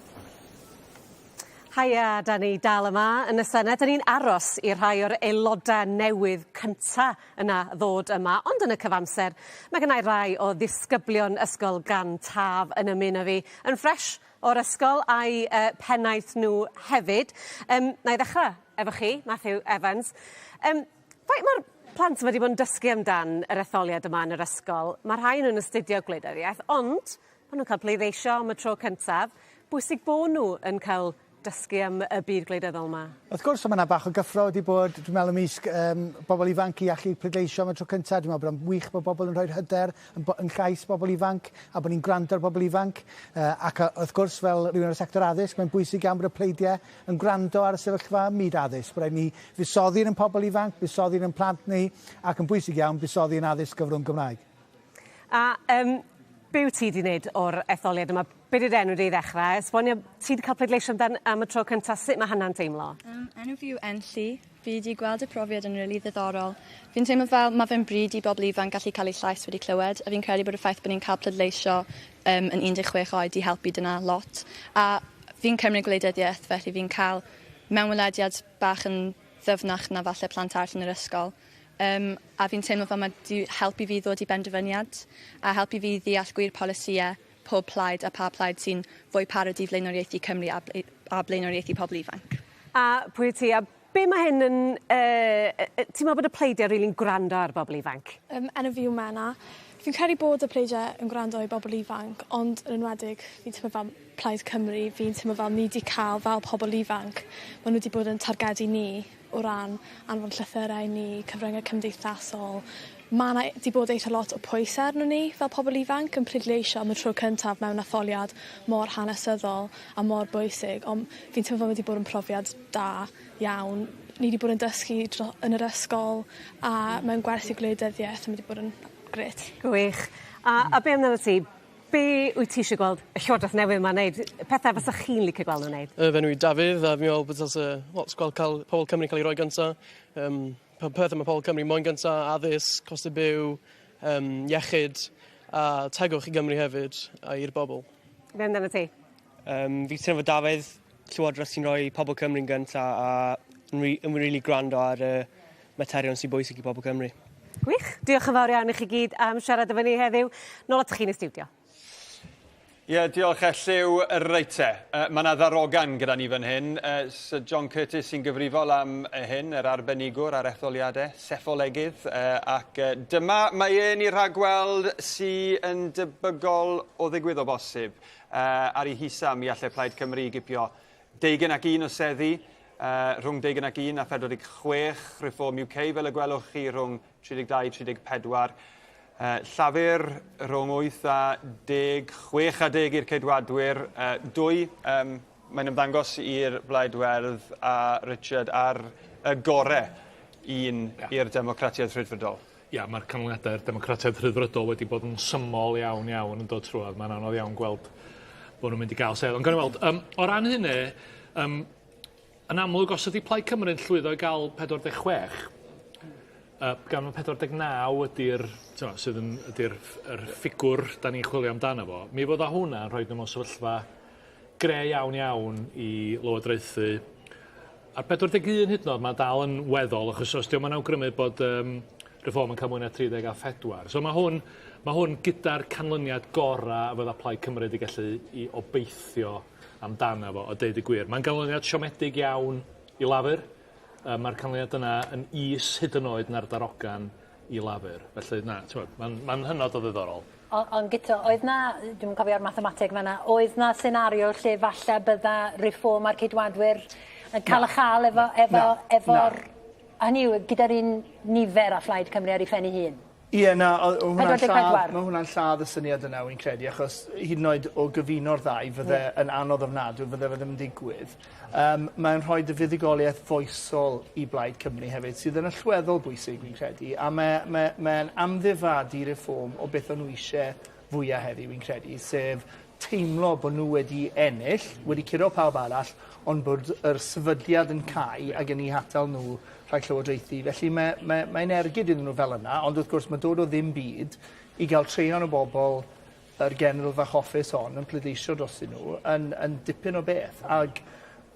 S5: Haia, da ni dal yma yn y Senedd. Da ni'n aros i rhai o'r aelodau newydd cynta yna ddod yma, ond yn y cyfamser mae gennai rai o ddisgyblion Ysgol Gan Taf yn ymuno fi yn ffresh o'r ysgol a'i uh, pennaeth nhw hefyd. Um, na i ddechrau efo chi, Matthew Evans. Um, faint mae'r plant wedi bod yn dysgu amdan yr etholiad yma yn yr ysgol? Mae rhai nhw'n astudio gwleidyddiaeth, ond maen nhw'n cael pleidleisio am y tro cyntaf. Bwysig bod nhw yn cael dysgu am y byd gwleidyddol 'ma.
S6: Wrth gwrs, mae yna bach o gyffro wedi bod, dwi'n meddwl, ymysg um, bobl ifanc i allu pleidleisio am y tro cyntaf. Dwi'n meddwl bod o'n wych bod bobl yn rhoi'r hyder yn, yn llais bobl ifanc a bod ni'n gwrando ar bobl ifanc. Uh, ac wrth gwrs, fel rhywun o'r sector addysg, mae'n bwysig iawn bod y pleidiau yn gwrando ar y sefyllfa ym myd addysg. Bod rhaid ni fusoddi yn pobl ifanc, fusoddi yn plant ni, ac yn bwysig iawn, fusoddi yn addysg gyfrwng Gymraeg.
S5: A um, be wyt ti 'di wneud o'r etholiad yma? Be 'di'r enw di i ddechrau? Esbonio, ti 'di cael pleidleisio amdan am y tro cyntaf, sut mae hynna'n teimlo?
S12: Um, enw fi yw Enlli. Fi 'di gweld y profiad yn rili ddiddorol. Fi'n teimlo fel ma' fe'n bryd i bobl ifanc gallu cael eu llais wedi clywed a fi'n credu bod y ffaith bod ni'n cael pleidleisio um, yn 16 oed 'di helpu dyna lot. A fi'n cymryd gwleidyddiaeth felly fi'n cael mewnwelediad bach yn ddyfnach na falle plant arall yn yr ysgol. Yym a fi'n teimlo fel ma' 'di helpu fi ddod i benderfyniad a helpu fi ddeall gwir polisïe pob plaid a pa plaid sy'n fwy parod i flaenoriaethu Cymru a ble- a blaenoriaethu pobl ifanc.
S5: A pwy wyt ti a be' ma' hyn yn yy yy ti'n meddwl bod y pleidie rili'n gwrando ar bobl ifanc?
S23: Yym enw fi yw Menna. Fi'n credu bod y pleidie yn gwrando i bobl ifanc ond yn enwedig fi'n teimlo fel Plaid Cymru fi'n teimlo fel ni 'di ca'l fel pobol ifanc ma' n'w 'di bod yn targedu ni o ran anfon llythyrau i ni, cyfrynge cymdeithasol. Ma' 'na 'di bod eitha lot o pwyse arnon ni fel pobol ifanc yn pleidleisio am y tro cyntaf mewn etholiad mor hanesyddol a mor bwysig on' fi'n teimlo fel ma' 'di bod yn profiad da iawn. Ni 'di bod yn dysgu dro- yn yr ysgol a mewn gwersi gwleidyddieth a ma' 'di bod yn grêt.
S5: Gwych. A a be' amdanat ti? Be' wyt ti isie gweld y Llywodraeth newydd 'ma neud? Pethe fysach chi'n licio gweld nw'n neud?
S24: Yy fy enw i Dafydd a fi me'wl bod dylse lot gweld ca'l pobol Cymru ca'l 'u roi gynta. Yym pa pethe ma' pobol Cymru moyn gynta addysg, coste byw, yym iechyd a tegwch i Gymru hefyd a i'r bobol.
S5: Be' amdanat ti?
S24: Yym fi cytuno efo Dafydd, Llywodreth sy'n rhoi pobol Cymru'n gynta a yn ri- yn rili gwrando ar y materion sy'n bwysig i pobol Cymru.
S5: Gwych. Diolch yn fawr iawn i chi gyd am siarad efo ni heddiw. Nôl atoch chi yn y stiwdio.
S3: Ie, yeah, diolch Elliw. Reit te, uh, mae yna ddarogan gyda ni fan hyn. Uh, Sir John Curtis sy'n gyfrifol am hyn, yr arbenigwr ar etholiadau, seffolegydd, uh, ac uh, dyma mae e'n ei rhagweld sy'n yn debygol o ddigwydd o bosib. Uh, ar ei hisa mi allai Plaid Cymru gipio deugain ac un o seddi, uh, rhwng deugain ac un a 46, Reform UK fel y gwelwch chi rhwng 32 34. Uh, Llafur rhwng 8 a 10, 6 a 10 i'r Ceidwadwyr, uh, dwy, um, mae'n ymddangos i'r Blaid Werdd a Richard ar y gore un yeah. i'r Democratiaid Rhyddfrydol.
S8: Ia, mae'r canlyniadau'r Democratiaid Rhyddfrydol wedi bod yn syml iawn iawn yn dod trwodd. Mae'n anodd iawn gweld bod nhw'n mynd i gael sedd. Ond gawn ni weld, um, o ran hynny, um, yn amlwg, os ydy Plaid Cymru'n llwyddo i gael 46, uh, gan 49 ydy'r, sydd yn, ydy'r yr ffigwr da ni'n chwilio amdano fo, mi fydda hwnna'n rhoi nhw mewn sefyllfa gre iawn iawn i lywodraethu. Ar 41 hyd yn oed, mae dal yn weddol, achos os diolch yn awgrymu bod um, Reform yn cael mwy na 34. So mae hwn, mae hwn gyda'r canlyniad gorau a fydda Plaid Cymru wedi gallu i obeithio amdano fo, a deud y gwir. Mae'n ganlyniad siomedig iawn i Lafur. Uh, Mae'r canlyniad yna yn is hyd yn oed na'r darogan i Lafur. Felly, na, mae'n ma hynod o ddiddorol.
S2: Ond on, Guto, oedd na, dwi'n cofio'r mathemateg fanna, oedd na senario lle falle bydda Reform a'r Ceidwadwyr yn cael y chael efo, efo, efo'r... Hynny yw, gyda'r un nifer a Phlaid Cymru ar ei phen ei hun?
S13: Ie, na, hwnna'n lladd, mae hwnna'n lladd y syniad yna, wy'n credu, achos hyd yn oed o gyfuno'r ddau fydde yn anodd ofnadwy, fydde fe ddim yn digwydd. Um, mae'n rhoi dy fuddugoliaeth foesol i Blaid Cymru hefyd, sydd yn allweddol bwysig, wy'n credu, a mae'n mae, mae amddifadu Reform o beth o'n nhw eisiau fwyaf heddi, wy'n credu, sef teimlo bod nhw wedi ennill, wedi curo pawb arall, ond bod yr sefydliad yn cau ac yn eu hatal nhw rhag llywodraethu. Felly mae, mae, mae'n ergyd iddyn nhw fel yna, ond wrth gwrs mae dod o ddim byd i gael treion o bobl yr genedl fach hoffus hon yn pleidleisio drostyn nhw yn, yn dipyn o beth. Ac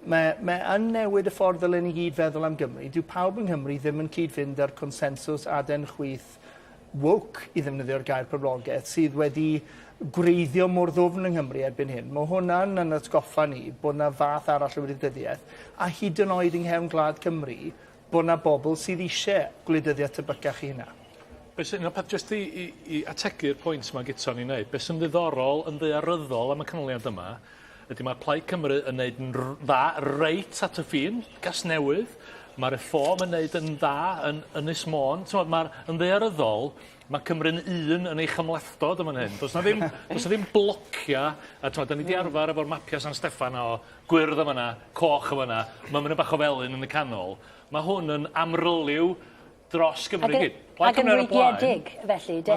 S13: mae, mae yn newid y ffordd ddylen ni gyd feddwl am Gymru. Dyw pawb yng Nghymru ddim yn cyd-fynd â'r consensws aden chwith woke, i ddefnyddio'r gair poblogaidd, sydd wedi gwreiddio mor ddwfn yng Nghymru erbyn hyn. Mae hwnna'n yn atgoffa ni bod 'na fath arall o wleidyddiaeth, a hyd yn oed yng nghefn gwlad Cymru, bod 'na bobl sydd eisiau gwleidyddiaeth tebycach i hynna.
S8: Be sy'n, un peth jyst i, i, i ategu'r pwynt mae Guto'n ei wneud, beth sy'n ddiddorol yn ddaearyddol am y canlyniad yma, ydy mae Plaid Cymru yn neud yn dda reit at y ffin, Gasnewydd, mae Reform yn neud yn dda yn Ynys Môn. T'mod, ma'r yn ddaearyddol, mae Cymru'n un yn ei chymhlethdod yn fan hyn. Does 'na ddim, does 'na ddim blocia, a t'mod, 'dan ni 'di arfer efo'r mapia San Steffan o gwyrdd yn fan'na, coch yn fan'na, ma'n mynd bach o felyn yn y canol. Mae hwn yn amryliw dros Gymru i gyd.
S2: Ac yn rwygiedig felly, de?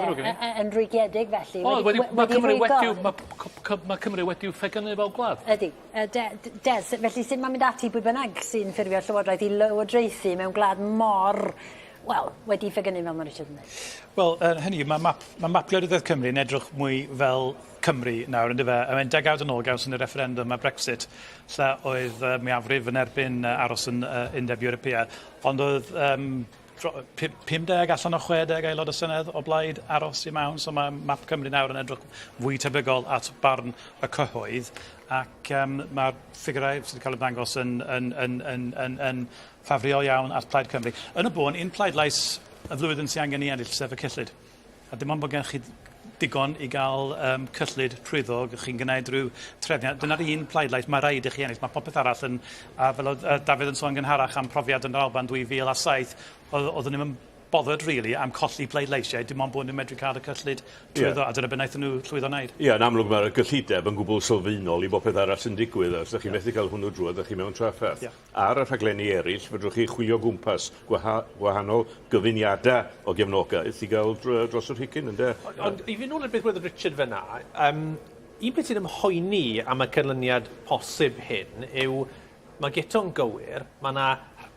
S2: Yn rwygiedig felly.
S8: O, wedi, mae Cymru wedi, mae, mae Cymru wedi'w ffegynu fel gwlad.
S2: Ydy. De, Des, felly sut mae'n mynd ati pwy bynnag sy'n ffurfio llywodraeth i lywodraethu mewn gwlad mor, wel, wedi ffegynu fel mae Richard yn dweud?
S10: Wel, hynny yw, mae map, mae map gwleidyddiaeth Cymru yn edrych mwy fel Cymru nawr, yndyfe? I mean, degawd yn ôl gawson ni referendum a Brexit, lle oedd mwyafrif yn erbyn aros yn Undeb Ewropeaidd. Ond oedd um, 50 allan o 60 aelod y Senedd o blaid aros i mewn, so mae map Cymru nawr yn edrych fwy tebygol at barn y cyhoedd, ac um, mae'r ffigurau sydd wedi cael eu dangos yn, yn, yn, yn, yn, yn ffafriol iawn at Plaid Cymru. Yn y bôn, un pleidlais y flwyddyn sy'n angen i ennill, sef y cyllid. A dim ond bod gennych chi digon i gael um, cyllid trwyddo, chi'n gwneud rhyw trefniant. Dyna'r un pleidlais mae rhaid i chi ennill. Mae popeth arall yn, a fel oedd Dafydd yn sôn gynharach am profiad yn yr Alban 2007, oedden nhw'n bothered really am colli pleidleisiau, dim ond bod nhw'n medru cael y cyllid trwyddo, yeah. a dyna beth wnaethon nhw llwyddo wneud.
S15: Ie, yeah, yn amlwg mae'r gyllideb yn gwbl sylfaenol i bopeth arall sy'n digwydd. Os ydych chi'n methu cael hwnnw drwodd, ydych chi mewn trafferth. Yeah. Ar y rhaglenni eraill, fedrwch chi chwilio gwmpas gwahanol gyfuniadau o gefnogaeth i gael dros yr hicyn, ynde?
S1: Ond i fynd nôl i beth wedodd Richard fan'na, um, un peth sy'n ymhoeni am y canlyniad posib hyn yw mae Guto'n gywir, mae yna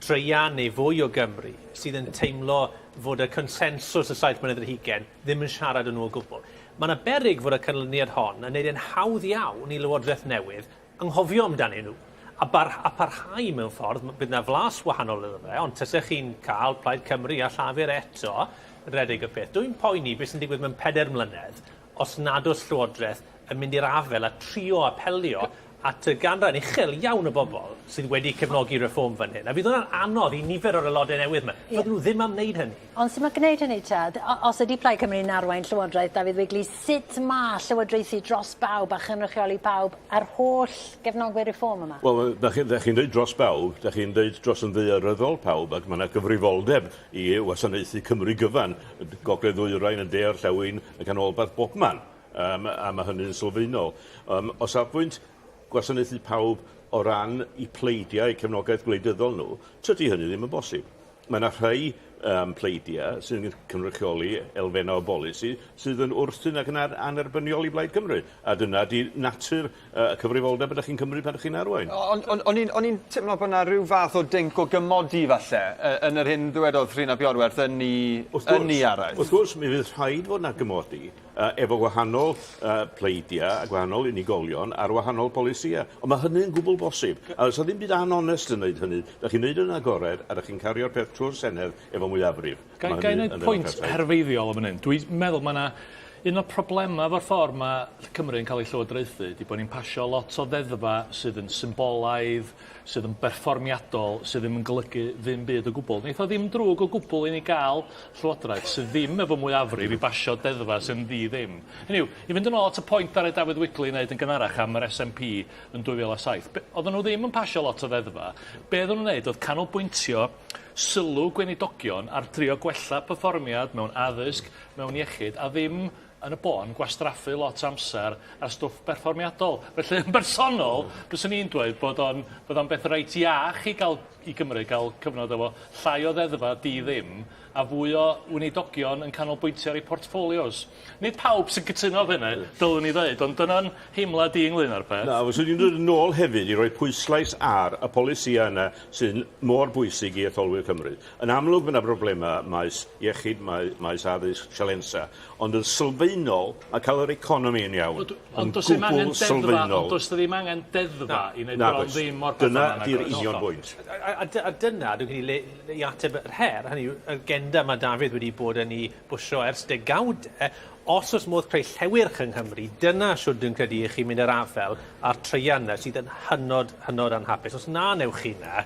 S1: draean neu fwy o Gymru sydd yn teimlo fod y consensws y saith mlynedd ar hugain ddim yn siarad â nhw o gwbl. Mae yna beryg fod y canlyniad hon yn neud e'n hawdd iawn i Lywodraeth newydd anghofio amdanyn nhw a bar- a parhau mewn ffordd, bydd 'na flas wahanol iddo fe, ond tasech chi'n cael Plaid Cymru a Llafur eto yn rhedeg y peth. Dwi'n poeni beth sy'n digwydd mewn pedair mlynedd os nad oes Llywodraeth yn mynd i'r afael a trio apelio at y ganran uchel iawn o bobl sydd wedi cefnogi Reform fan hyn. A fydd hwnna'n anodd i nifer o'r aelodau newydd 'ma. Fydden nhw ddim am wneud hynny.
S2: Ond sut mae gwneud hynny ta? Os ydy Plaid Cymru'n arwain Llywodraeth Dafydd Wigley, sut mae llywodraethu dros bawb a chynrychioli pawb a'r holl gefnogwyr Reform yma?
S15: Wel, da chi'n chi dweud dros bawb, da chi'n dweud dros yn ddaearyddol pawb, ac mae yna gyfrifoldeb i wasanaethu Cymru gyfan, Gogledd Ddwyrain, y De Orllewin, y Canolbarth, bobman. Um, a mae hynny'n sylfaenol. Um, o safbwynt gwasanaethu pawb o ran i pleidiau cefnogaeth gwleidyddol nhw, tydi hynny ddim yn bosib. Mae yna rhai um, pleidiau sy'n cynrychioli elfennau o bolisi sydd yn wrthyn ac yn anerbyniol i Blaid Cymru. A dyna di natur y cyfrifoldeb ydych chi'n cymryd pan ydych chi'n arwain.
S3: Ond on, on, on i'n teimlo bod yna rhyw fath o dinc o gymodi falle yn yr hyn ddywedodd Rhun ap Iorwerth yn ei araith.
S15: Wrth gwrs, mi fydd rhaid fod yna gymodi efo gwahanol pleidiau a gwahanol unigolion ar wahanol polisïau. Ond mae hynny'n gwbl bosib. A does 'na ddim byd anonest yn wneud hynny. Da chi'n wneud yn agored a da chi'n cario'r peth trwy'r Senedd efo mwyafrif.
S8: Ga i wneud pwynt herfeiddiol am hyn? Dwi'n meddwl mae yna un o'r problemau efo'r ffordd mae Cymru yn cael ei llywodraethu ydy bod ni'n pasio lot o ddeddfau sydd yn symbolaidd, sydd yn berfformiadol, sydd ddim yn golygu ddim byd o gwbl. Wneith o ddim drwg o gwbl i ni gael llywodraeth sydd ddim efo mwyafrif i basio deddfau sy'n ddi ddim. Hynny yw, i fynd yn ôl at y pwynt ddaru Dafydd Wigley wneud yn gynharach am yr SNP yn 2007, be, oedden nhw ddim yn pasio lot o ddeddfau. Be oedden nhw'n wneud oedd canolbwyntio sylw gweinidogion ar drio gwella perfformiad mewn addysg, mewn iechyd, a ddim yn y bôn, gwastraffu lot o amser ar stwff berfformiadol. Felly, yn bersonol, byswn i'n dweud bod o'n, bod o'n beth reit iach i gael, i Gymru gael cyfnod efo llai o ddeddfau di ddim a fwy o weinidogion yn canolbwyntio ar eu portffolios. Nid pawb sy'n cytuno efo hynny, dylwn i ddeud, ond dyna'n nheimlad i ynglyn â'r peth.
S15: Na, fyswn i'n dod yn ôl hefyd i roi pwyslais ar y polisïau yna sy'n mor bwysig i etholwyr Cymru. Yn amlwg mae yna broblemau maes iechyd, maes addysg, sialensau, ond yn sylfaenol mae cael yr economi yn iawn yn gwbl sylfaenol.
S8: Ond does ddim angen deddfa i wneud bron ddim o'r pethau
S15: yna. Dyna di'r union bwynt.
S1: A dyna, dwi'n credu, le i ateb yr her, hynny yw, yr agenda mae Dafydd wedi bod yn ei bwsio ers degawdau, os oes modd creu llewyrch yng Nghymru, dyna shwd dwi'n credu i chi mynd i'r afael â'r traean 'na sydd yn hynod, hynod anhapus. Os na newch chi 'na,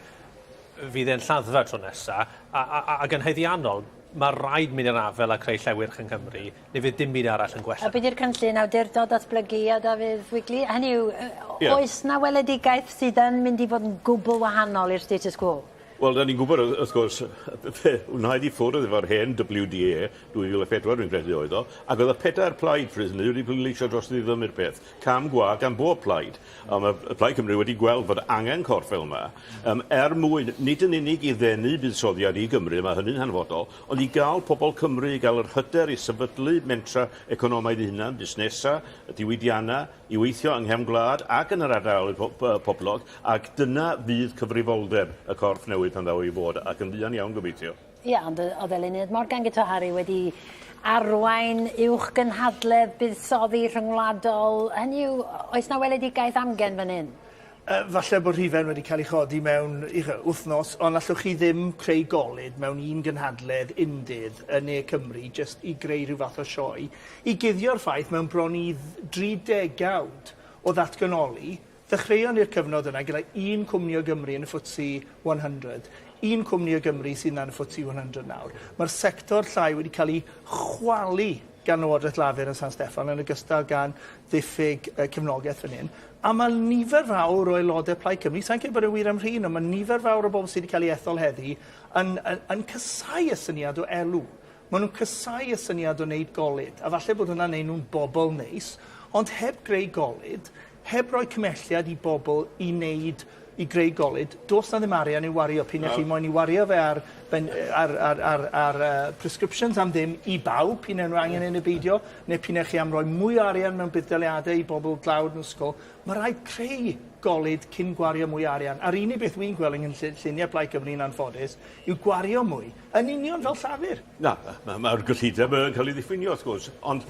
S1: fydd e'n lladdfa tro nesa, a, a, a, ac yn haeddiannol. Mae rhaid mynd i'r afael â creu llewyrch yng Nghymru, neu fydd dim byd arall yn gwella.
S2: A be' 'di'r cynllun awdurdod datblygu a Dafydd Wigley? Hynny yw, yy oes 'na weledigaeth sydd yn mynd i fod yn gwbl wahanol i'r status quo?
S15: Wel, da ni'n gwybod, wrth gwrs, fe wnaed i ffwrdd efo'r hen WDA 2004, dwi'n credu oedd o, ac oedd y pedair plaid pryd hynny wedi pleidleisio dros ddiddymu'r peth. Cam gwag gan bob plaid. A mae Plaid Cymru wedi gweld fod angen corff fel yma, um, er mwyn, nid yn unig i ddenu buddsoddiad i Gymru, mae hynny'n hanfodol, ond i gael pobl Cymru i gael yr hyder i sefydlu mentra economaidd eu hunan, busnesau, diwydiannau, i weithio yng nghefn gwlad ac yn yr ardaloedd poblog, ac dyna fydd cyfrifoldeb y corff newydd pan ddaw i fod, ac yn fuan iawn gobeithio.
S2: Ia, ond oedd Eluned Morgan Guto Harri wedi arwain uwch gynhadledd buddsoddi rhyngwladol, hynny yw, oes 'na weledigaeth amgen fan hyn?
S13: Falle bod rhifen wedi cael ei chodi mewn wythnos, ond allwch chi ddim creu golud mewn un gynhadledd undydd yn ne Cymru jyst i greu rhyw fath o sioe, i guddio'r ffaith mewn bron i dri degawd o ddatganoli, ddechreuon ni'r cyfnod yna gyda un cwmni o Gymru yn y FTSE 100. Un cwmni o Gymru sydd 'na yn y FTSE 100 nawr. Mae'r sector llai wedi cael ei chwalu gan Lywodraeth Lafur yn San Steffan yn ogystal gan ddiffyg uh, cefnogaeth fan hyn. A mae nifer fawr o aelodau Plaid Cymru, sa'n credu bod e'n wir am Rhun, ond mae nifer fawr o bobl sydd wedi cael ei ethol heddi yn, yn, yn casau y syniad o elw. Maen nhw'n casau y syniad o wneud golud, a falle bod hwnna'n neud nhw'n bobl neis, ond heb greu golud, heb roi cymelliad i bobl i wneud i greu golud, does 'na ddim arian i'w wario, p'un ai chi moyn 'i wario fe ar ben- ar ar ar ar yy prescriptions am ddim i bawb, p'un ai nhw angen e neu beidio, neu p'un ai chi am roi mwy o arian mewn budd-daliade i bobl dlawd yn ysgol, ma' raid creu golud cyn gwario mwy o arian. A'r unig beth wi'n gweld yng nghynlluniau Plaid Cymru yn anffodus yw gwario mwy, yn union fel Llafur.
S15: Na, mae'r gyllideb yn cael ei ddiffinio wrth gwrs, ond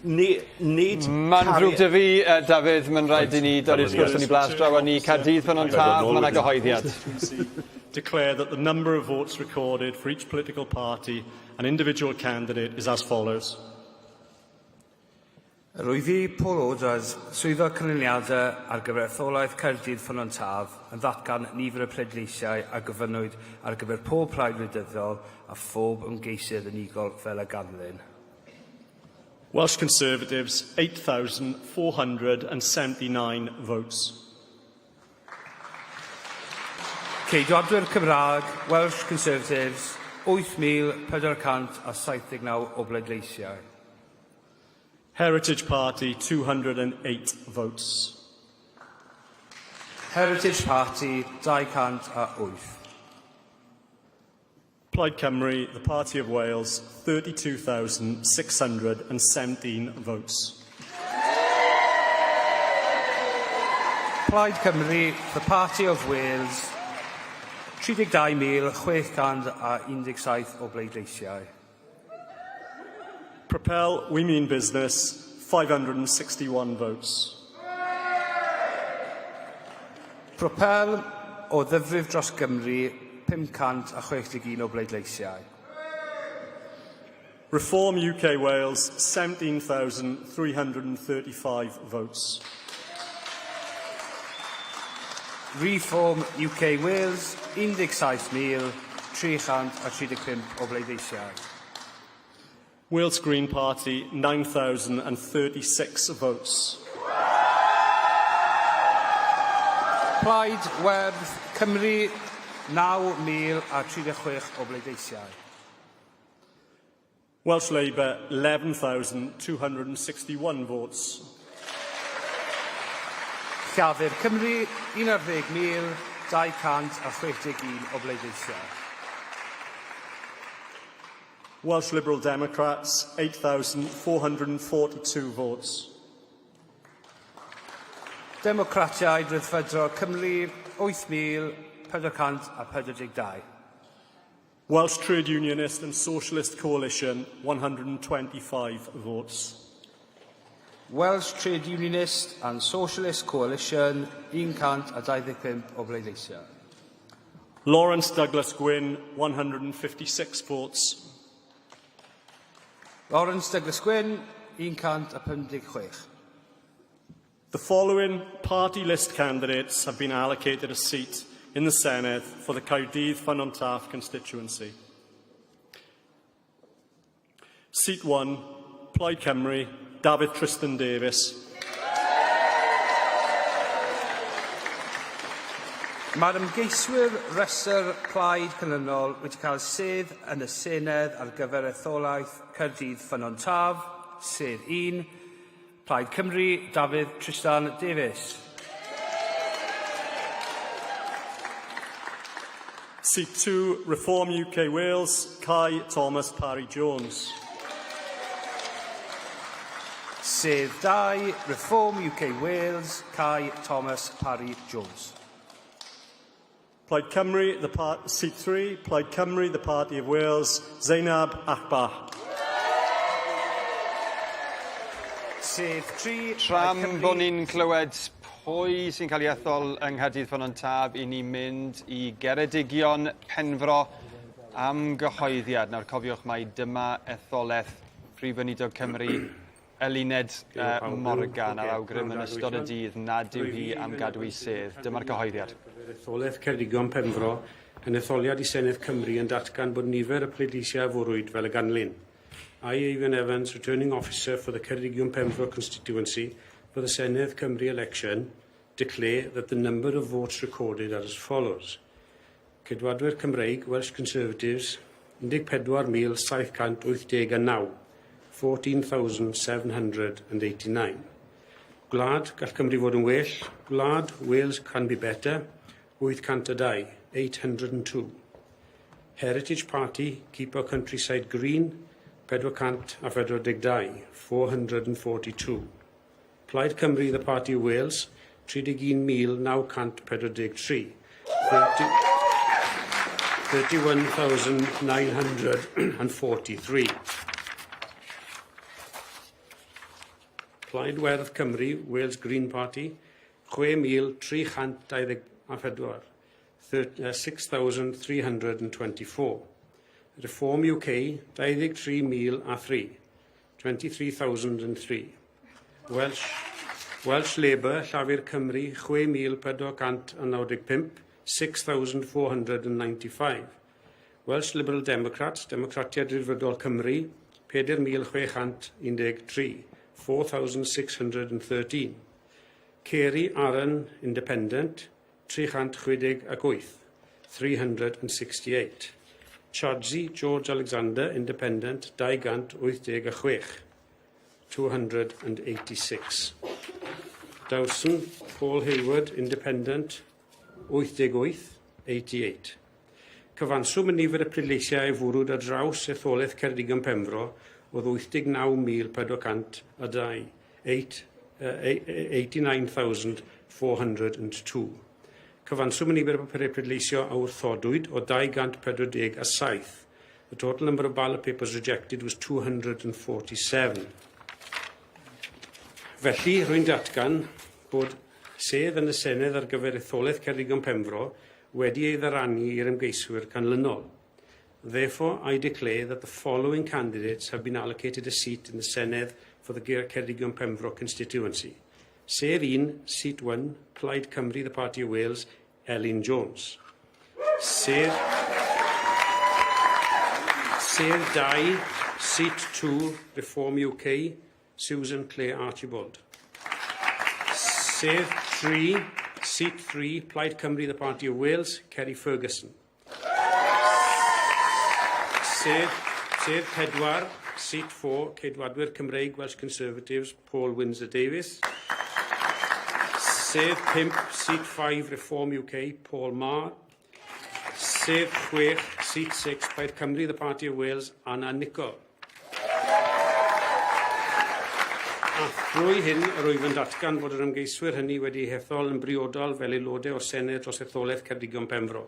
S15: Ni, nid...
S3: Mae'n ddrwg 'da fi, Dafydd, mae'n rhaid i ni dorri'r sgwrs yn ei blas draw â ni. Caerdydd Ffynnon Taf, mae 'na gyhoeddiad.
S7: Declare that the number of votes recorded for each political party and individual candidate is as follows.
S9: Yr wyf fi, Paul Orders, Swyddog Canlyniadau ar gyfer etholaeth Caerdydd Ffynnon Taf, yn ddatgan nifer y pleidleisiau a gofynnwyd ar gyfer pob plaid wleidyddol a phob ymgeisydd unigol fel a ganlyn.
S7: Welsh Conservatives, 8,479 votes.
S9: Ceidwadwyr Cymraeg, Welsh Conservatives, 8,479 o bleidleisiau.
S7: Heritage Party, 208 votes.
S9: Heritage Party, 208.
S7: Plaid Cymru, the Party of Wales, 32,617 votes.
S9: Plaid Cymru, the Party of Wales, 32,617 o bleidleisiau.
S7: Propel, We Mean Business, 561 votes.
S9: Propel o ddyfrif dros Gymru, 561 o bleidleisiau.
S7: Reform UK Wales, 17,335 votes.
S9: Reform UK Wales, 17,335 o bleidleisiau.
S7: Wales Green Party, 9,036 votes.
S9: Plaid Werdd Cymru, 9,036 o bleidleisiau.
S7: Welsh Labour, 11,261 votes.
S9: Llafur Cymru, 11,261 o bleidleisiau.
S7: Welsh Liberal Democrats, 8,442 votes.
S9: Democratiaid Rhyddfrydol Cymru, 8,442.
S7: Welsh Trade Unionist and Socialist Coalition, 125 votes.
S9: Welsh Trade Unionist and Socialist Coalition, 125 o bleidleisiau.
S7: Lawrence Douglas Gwynne, 156 votes.
S9: Lawrence Douglas Gwynne, 156.
S7: The following party list candidates have been allocated a seat in the Senedd for the Caerdydd Ffynnon Taf constituency. Seat 1, Plaid Cymru, Dafydd Tristan Davies.
S9: Mae'r ymgeiswyr rhestr Plaid canlynol wedi cael sedd yn y Senedd ar gyfer etholaeth Caerdydd Ffynnon Taf, sedd 1, Plaid Cymru, Dafydd Tristan Davies.
S7: Seat 2, Reform UK Wales, Kai Thomas Parry Jones.
S9: Sedd 2, Reform UK Wales, Kai Thomas Parry Jones.
S7: Plaid Cymru, the part, seat 3, Plaid Cymru, the Party of Wales, Zainab Akbar.
S9: Sedd 3,
S3: Tram bod ni'n clywed pwy sy'n cael ei ethol yng Nghaerdydd Ffynnon Taf i ni mynd i Geredigion Penfro am gyhoeddiad. Nawr cofiwch mai dyma etholaeth Prif Weinidog Cymru Eluned uh, Morgan a'r awgrym yn ystod y dydd nad yw hi am gadw ei sedd. Dyma'r cyhoeddiad.
S14: Etholaeth Ceredigion Penfro yn etholiad i Senedd Cymru yn datgan bod nifer y pleidleisiau a fwrwyd fel y ganlyn. I, Eifion Evans, returning officer for the Ceredigion Penfro constituency for the Senedd Cymru election, declare that the number of votes recorded are as follows. Ceidwadwyr Cymreig, Welsh Conservatives, 14,789, 14,789. Gwlad, gall Cymru fod yn well. Gwlad, Wales can be better, 802, 802. Heritage Party, Keep Our Countryside Green, 442, 442. Plaid Cymru, The Party of Wales, 31,943, 31,943. Plaid Werdd Cymru, Wales Green Party, 6,324, 6,324. Reform UK, 23,003, 23,003. Welsh, Welsh Labour, Llafur Cymru, 6,495, 6,495. Welsh Liberal Democrats, Democratiaid Rhyddfrydol Cymru, 4,613, 4,613. Carey Aaron, Independent, 368, 368. Chadsey George Alexander, Independent, 286, 286. Dawson Paul Hayward, Independent, 88, 88. Cyfanswm y nifer y pleidleisiau a fwrwyd ar draws etholaeth Ceredigion Penfro oedd 89,402, 89,402. Cyfanswm y nifer y papurau pleidleisio a wrthodwyd oedd 247. The total number of ballot papers rejected was 247. Felly, rwy'n datgan bod sedd yn y Senedd ar gyfer etholaeth Ceredigion Penfro wedi ei ddyrannu i'r ymgeiswyr canlynol. Therefore, I declare that the following candidates have been allocated a seat in the Senedd for the Ceredigion Penfro constituency. Sedd 1, Seat 1, Plaid Cymru, the Party of Wales, Elin Jones. Sedd, Sedd 2, Seat 2, Reform UK, Susan Clare Archibald. Sedd 3, Seat 3, Plaid Cymru, the Party of Wales, Kerry Ferguson. Sedd, sedd 4, Seat 4, Ceidwadwyr Cymreig, Welsh Conservatives, Paul Windsor Davies. Sedd 5, Seat 5, Reform UK, Paul Marr. Sedd 6, Seat 6, Plaid Cymru, the Party of Wales, Anna Nichol. A thrwy hyn, yr wyf yn datgan fod yr ymgeiswyr hynny wedi eu hethol yn briodol fel aelodau o'r Senedd dros etholaeth Ceredigion Penfro.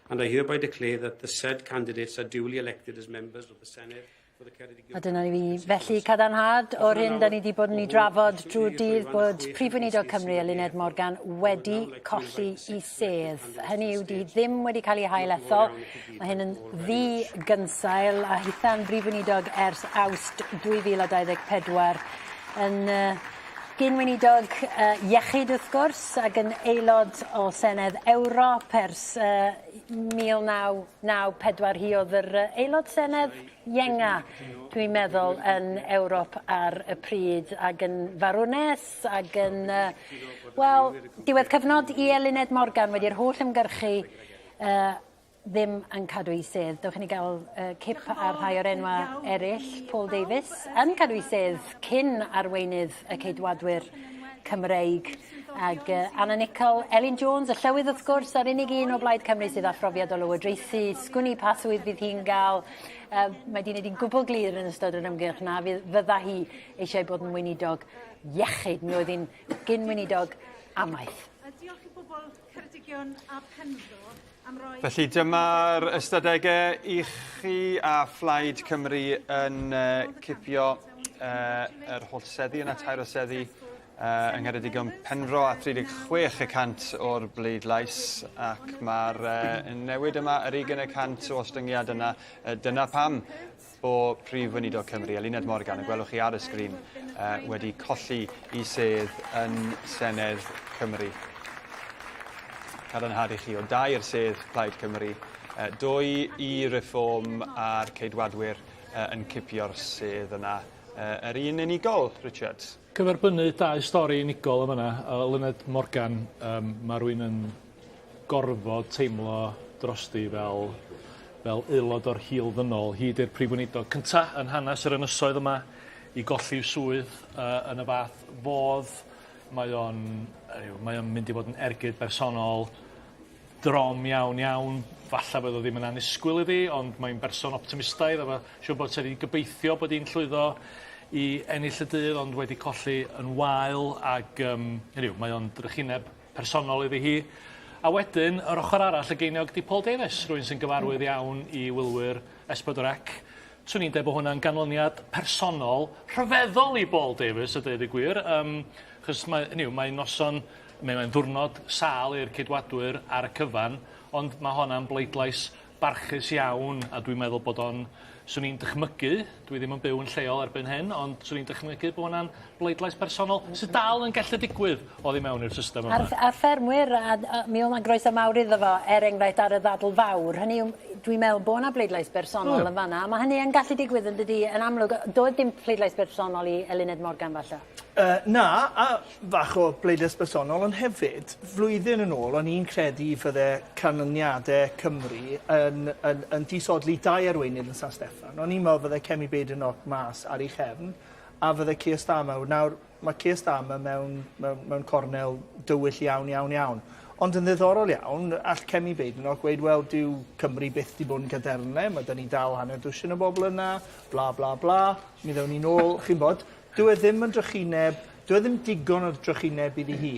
S14: And I hereby declare that the said candidates are duly elected as members of the Senedd for the Ceredigion
S2: A dyna ni felly cadarnhad o'r hyn da ni wedi bod yn ei drafod drwy'r dydd bod Prif Weinidog Cymru Eluned Morgan wedi colli i sedd. Hynny yw, di ddim wedi cael ei hail ethol. Mae hyn yn ddi-gynsail a hitha'n Brif Weinidog ers Awst 2024 yn uh, Gyn-weinidog iechyd wrth gwrs ac yn aelod o Senedd Ewrop ers 1994 hi oedd yr aelod Senedd ienga dwi'n meddwl yn Ewrop ar y pryd ac yn farwnes ac yn wel diwedd cyfnod i Eluned Morgan wedi'r holl ymgyrchu ddim yn cadw ei sedd. Dewch i ni gael cip ar rhai o'r enwa eraill. Paul Davies yn cadw ei sedd cyn arweinydd y Ceidwadwyr Cymreig. Ag Anna Nichol, Elin Jones, y llywydd wrth gwrs, a'r unig un o Blaid Cymru sydd â phrofiad o lywodraethu. Sgwn i pa swydd fydd hi'n gael. Mae 'di wneud hi'n gwbl glir yn ystod yr ymgyrch na fydd fydda hi eisiau bod yn weinidog iechyd. Mi oedd hi'n gyn weinidog amaeth.
S4: Diolch i bobl Ceredigion a Penfro am roi...
S3: Felly dyma'r ystadegau i chi a Phlaid Cymru yn cipio yr holl seddi yna, tair o seddi yng Ngheredigion Penfro a 36 y cant o'r bleidlais ac mae'r newid yma, yr 20 y cant o ostyngiad yna, dyna pam bo Prif Weinidog Cymru, Eluned Morgan, y gwelwch chi ar y sgrin, wedi colli i sedd yn Senedd Cymru. Cadarnhad i chi o dair sedd Plaid Cymru, dwy i Reform a'r Ceidwadwyr yn cipio'r sedd yna. Yr un unigol, Richard?
S8: Cyferbynnu dau stori unigol yn fan'na. Eluned Morgan, um, mae rhywun yn gorfod teimlo drosti fel fel aelod o'r hil ddynol. Hi 'di'r Prif Weinidog cynta yn hanes yr ynysoedd yma i golli'w swydd yy yn y fath fodd. Mae o'n hynny yw mae o'n mynd i fod yn ergyd bersonol drom iawn iawn. Falla fydd o ddim yn annisgwyl iddi ond mae'n berson optimistaidd a ma' siŵr bod 'sa 'di gobeithio bod 'i'n llwyddo i ennill y dydd ond wedi colli yn wael ag yym hynny yw mae o'n drychineb personol iddi hi. A wedyn yr ochor arall y geiniog 'di Paul Davies, rywun sy'n gyfarwydd iawn i wylwyr S4C. Swn i'n deud bo' hwnna'n ganlyniad personol rhyfeddol i Paul Davies a deud y gwir yym achos mae hynny yw mae'n noson neu mae'n ddiwrnod sâl i'r Ceidwadwyr ar y cyfan ond ma' honna'n bleidlais barchus iawn a dwi'n meddwl bod o'n swn i'n dychmygu, dwi ddim yn byw yn lleol erbyn hyn, ond swn i'n dychmygu bod hwnna'n bleidlais personol sydd dal yn gallu digwydd oddi mewn i'r system yma.
S2: A'r, a'r ffermwyr, a, a mi oedd 'na groeso mawr iddo fo, er enghraifft ar y ddadl fawr. Hynny yw, dwi'n meddwl bod 'na bleidlais bersonol yn fanna, a mae hynny yn gallu digwydd yn dydi, yn amlwg. Doedd dim pleidlais bersonol i Eluned Morgan falle.
S13: Na, a fach o bleidlais bersonol, ond hefyd, flwyddyn yn ôl, o'n i'n credu fydde canlyniadau Cymru yn, yn, yn disodli dau arweinydd yn San Steffan. O'n i'n meddwl fydde Kemi Badenoch mas ar ei chefn, a fydde Keir Starmer. Nawr, mae Keir Starmer mewn, mewn, mewn cornel dywyll iawn, iawn, iawn. Ond yn ddiddorol iawn, all Kemi Badenoch gweud, wel, dyw Cymru byth 'di bod yn gadernle, mae 'da ni dal hanner dwsin o bobl yna, bla, bla, bla, mi ddown ni nôl, chi'n bod. Dyw e ddim yn drychineb, dyw e ddim digon o drychineb iddi hi.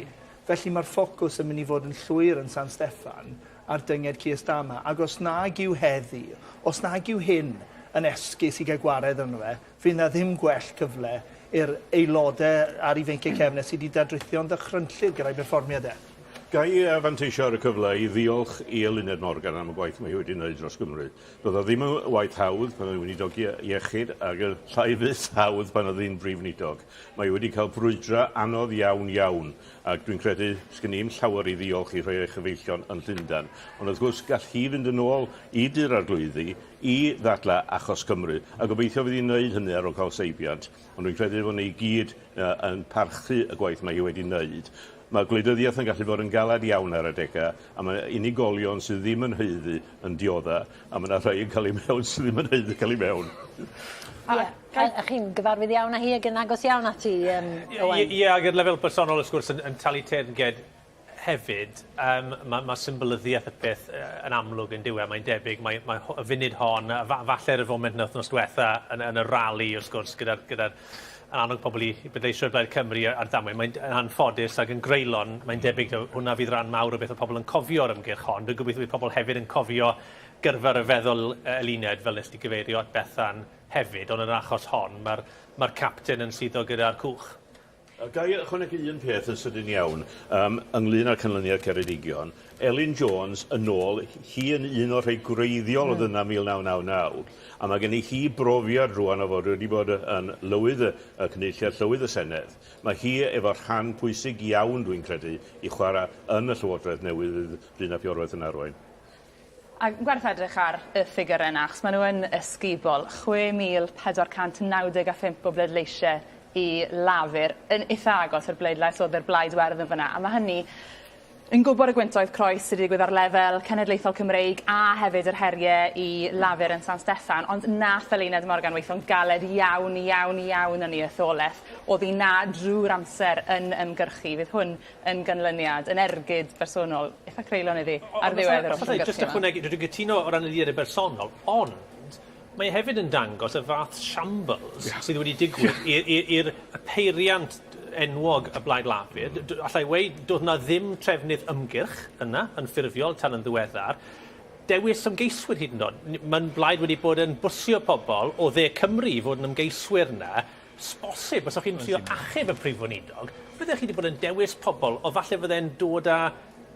S13: Felly mae'r ffocws yn mynd i fod yn llwyr yn San Steffan ar dynged Keir Starmer, ac os nag yw heddi, os nag yw hyn yn esgus i gael gwared arno fe, fydd 'na ddim gwell cyfle i'r aelodau ar ei feinciau cefn e sy 'di dadrithio'n ddychrynllyd gyda'i berfformiad e.
S15: Ga i fanteisio ar y cyfle i ddiolch i Eluned Morgan am y gwaith mae hi wedi wneud dros Gymru. Doedd o ddim yn waith hawdd pan oedd hi'n weinidog iechyd ac yn llai fyth hawdd pan oedd hi'n brif weinidog. Mae hi wedi cael brwydrau anodd iawn iawn ac dwi'n credu sgyn i'm llawer i ddiolch i rhai o'i chyfeillion yn Llundain. Ond wrth gwrs gall hi fynd yn ôl i Dŷ'r Arglwyddi i ddadlau achos Cymru a gobeithio fydd hi'n wneud hynny ar ôl cael seibiant. Ond dwi'n credu fod ni i gyd yn parchu y gwaith mae hi wedi wneud. Mae gwleidyddiaeth yn gallu bod yn galed iawn ar adegau, a mae unigolion sydd ddim yn haeddu yn diodda, a mae 'na rhai yn cael eu mewn sydd ddim yn haeddu cael eu mewn.
S2: Ie, a, a chi'n gyfarwydd iawn â hi ac yn agos iawn ati, Owain?
S1: Ie, ac ar lefel bersonol, wrth gwrs, yn, yn talu teyrnged hefyd, mae, ma symbylyddiaeth y peth yn amlwg yn dyw e, mae'n debyg, mae, mae y funud hon, a fa falle'r foment yn wythnos diwetha yn, yn y rali, wrth gwrs, gyda'r gyda yn annog pobl i i bleidleisio i Blaid Cymru ar ddamwain. Mae'n yn anffodus ac yn greulon, mae'n debyg taw hwnna fydd ran mawr o beth o'dd pobl yn cofio o'r ymgyrch hon. Dwi'n gobeithio bydd pobl hefyd yn cofio gyrfa ryfeddol Eluned, fel nes di gyfeirio at Bethan hefyd, ond yn yr achos hon, ma'r ma'r capten yn suddo gyda'r cwch.
S15: Ga i ychwanegu un peth yn sydyn iawn um, ynglyn â'r canlyniad Ceredigion? Elin Jones yn ôl, hi yn un o'r rhai gwreiddiol oedd yna 1999, a mae gen i hi brofiad rwan o fod wedi bod yn lywydd y, y Cynulliad, llywydd y Senedd. Mae hi efo rhan pwysig iawn, dwi'n credu, i chwarae yn y Llywodraeth newydd fydd Rhun ap Iorwerth yn arwain.
S22: A gwerth edrych ar y ffigyrau yna, achos maen nhw yn ysgubol. 6,495 o bleidleisiau i Lafur, yn itha agos i'r bleidlais oedd i'r Blaid Werdd yn fan'na, a ma' hynny yn gwybod y gwyntoedd croes sydd wedi digwydd ar lefel cenedlaethol Cymreig a hefyd yr heriau i Lafur yn San Steffan, ond nath Eluned Morgan weithio'n galed iawn, iawn, iawn yn ei etholeth. O'dd hi 'na drwy'r amser yn ymgyrchu. Fydd hwn yn ganlyniad, yn ergyd bersonol itha creulon iddi ar ddiwedd yr holl ymgyrchu 'ma.
S1: Jyst ychwanegu, dwi'n cytuno o ran y eiriau bersonol, ond mae e hefyd yn dangos y fath shambles yeah. sydd wedi digwydd i'r peiriant enwog y Blaid Lafur. Alla i weud, doedd na ddim trefnydd ymgyrch yna yn ffurfiol tan yn ddiweddar. Dewis ymgeiswyr hyd yn oed. Mae'n blaid wedi bod yn bwsio pobl o dde Cymru i fod yn ymgeiswyr yna. Sbosib, os o'ch chi'n trio achub y Prif Weinidog, byddech chi wedi bod yn dewis pobl o falle fydde'n dod â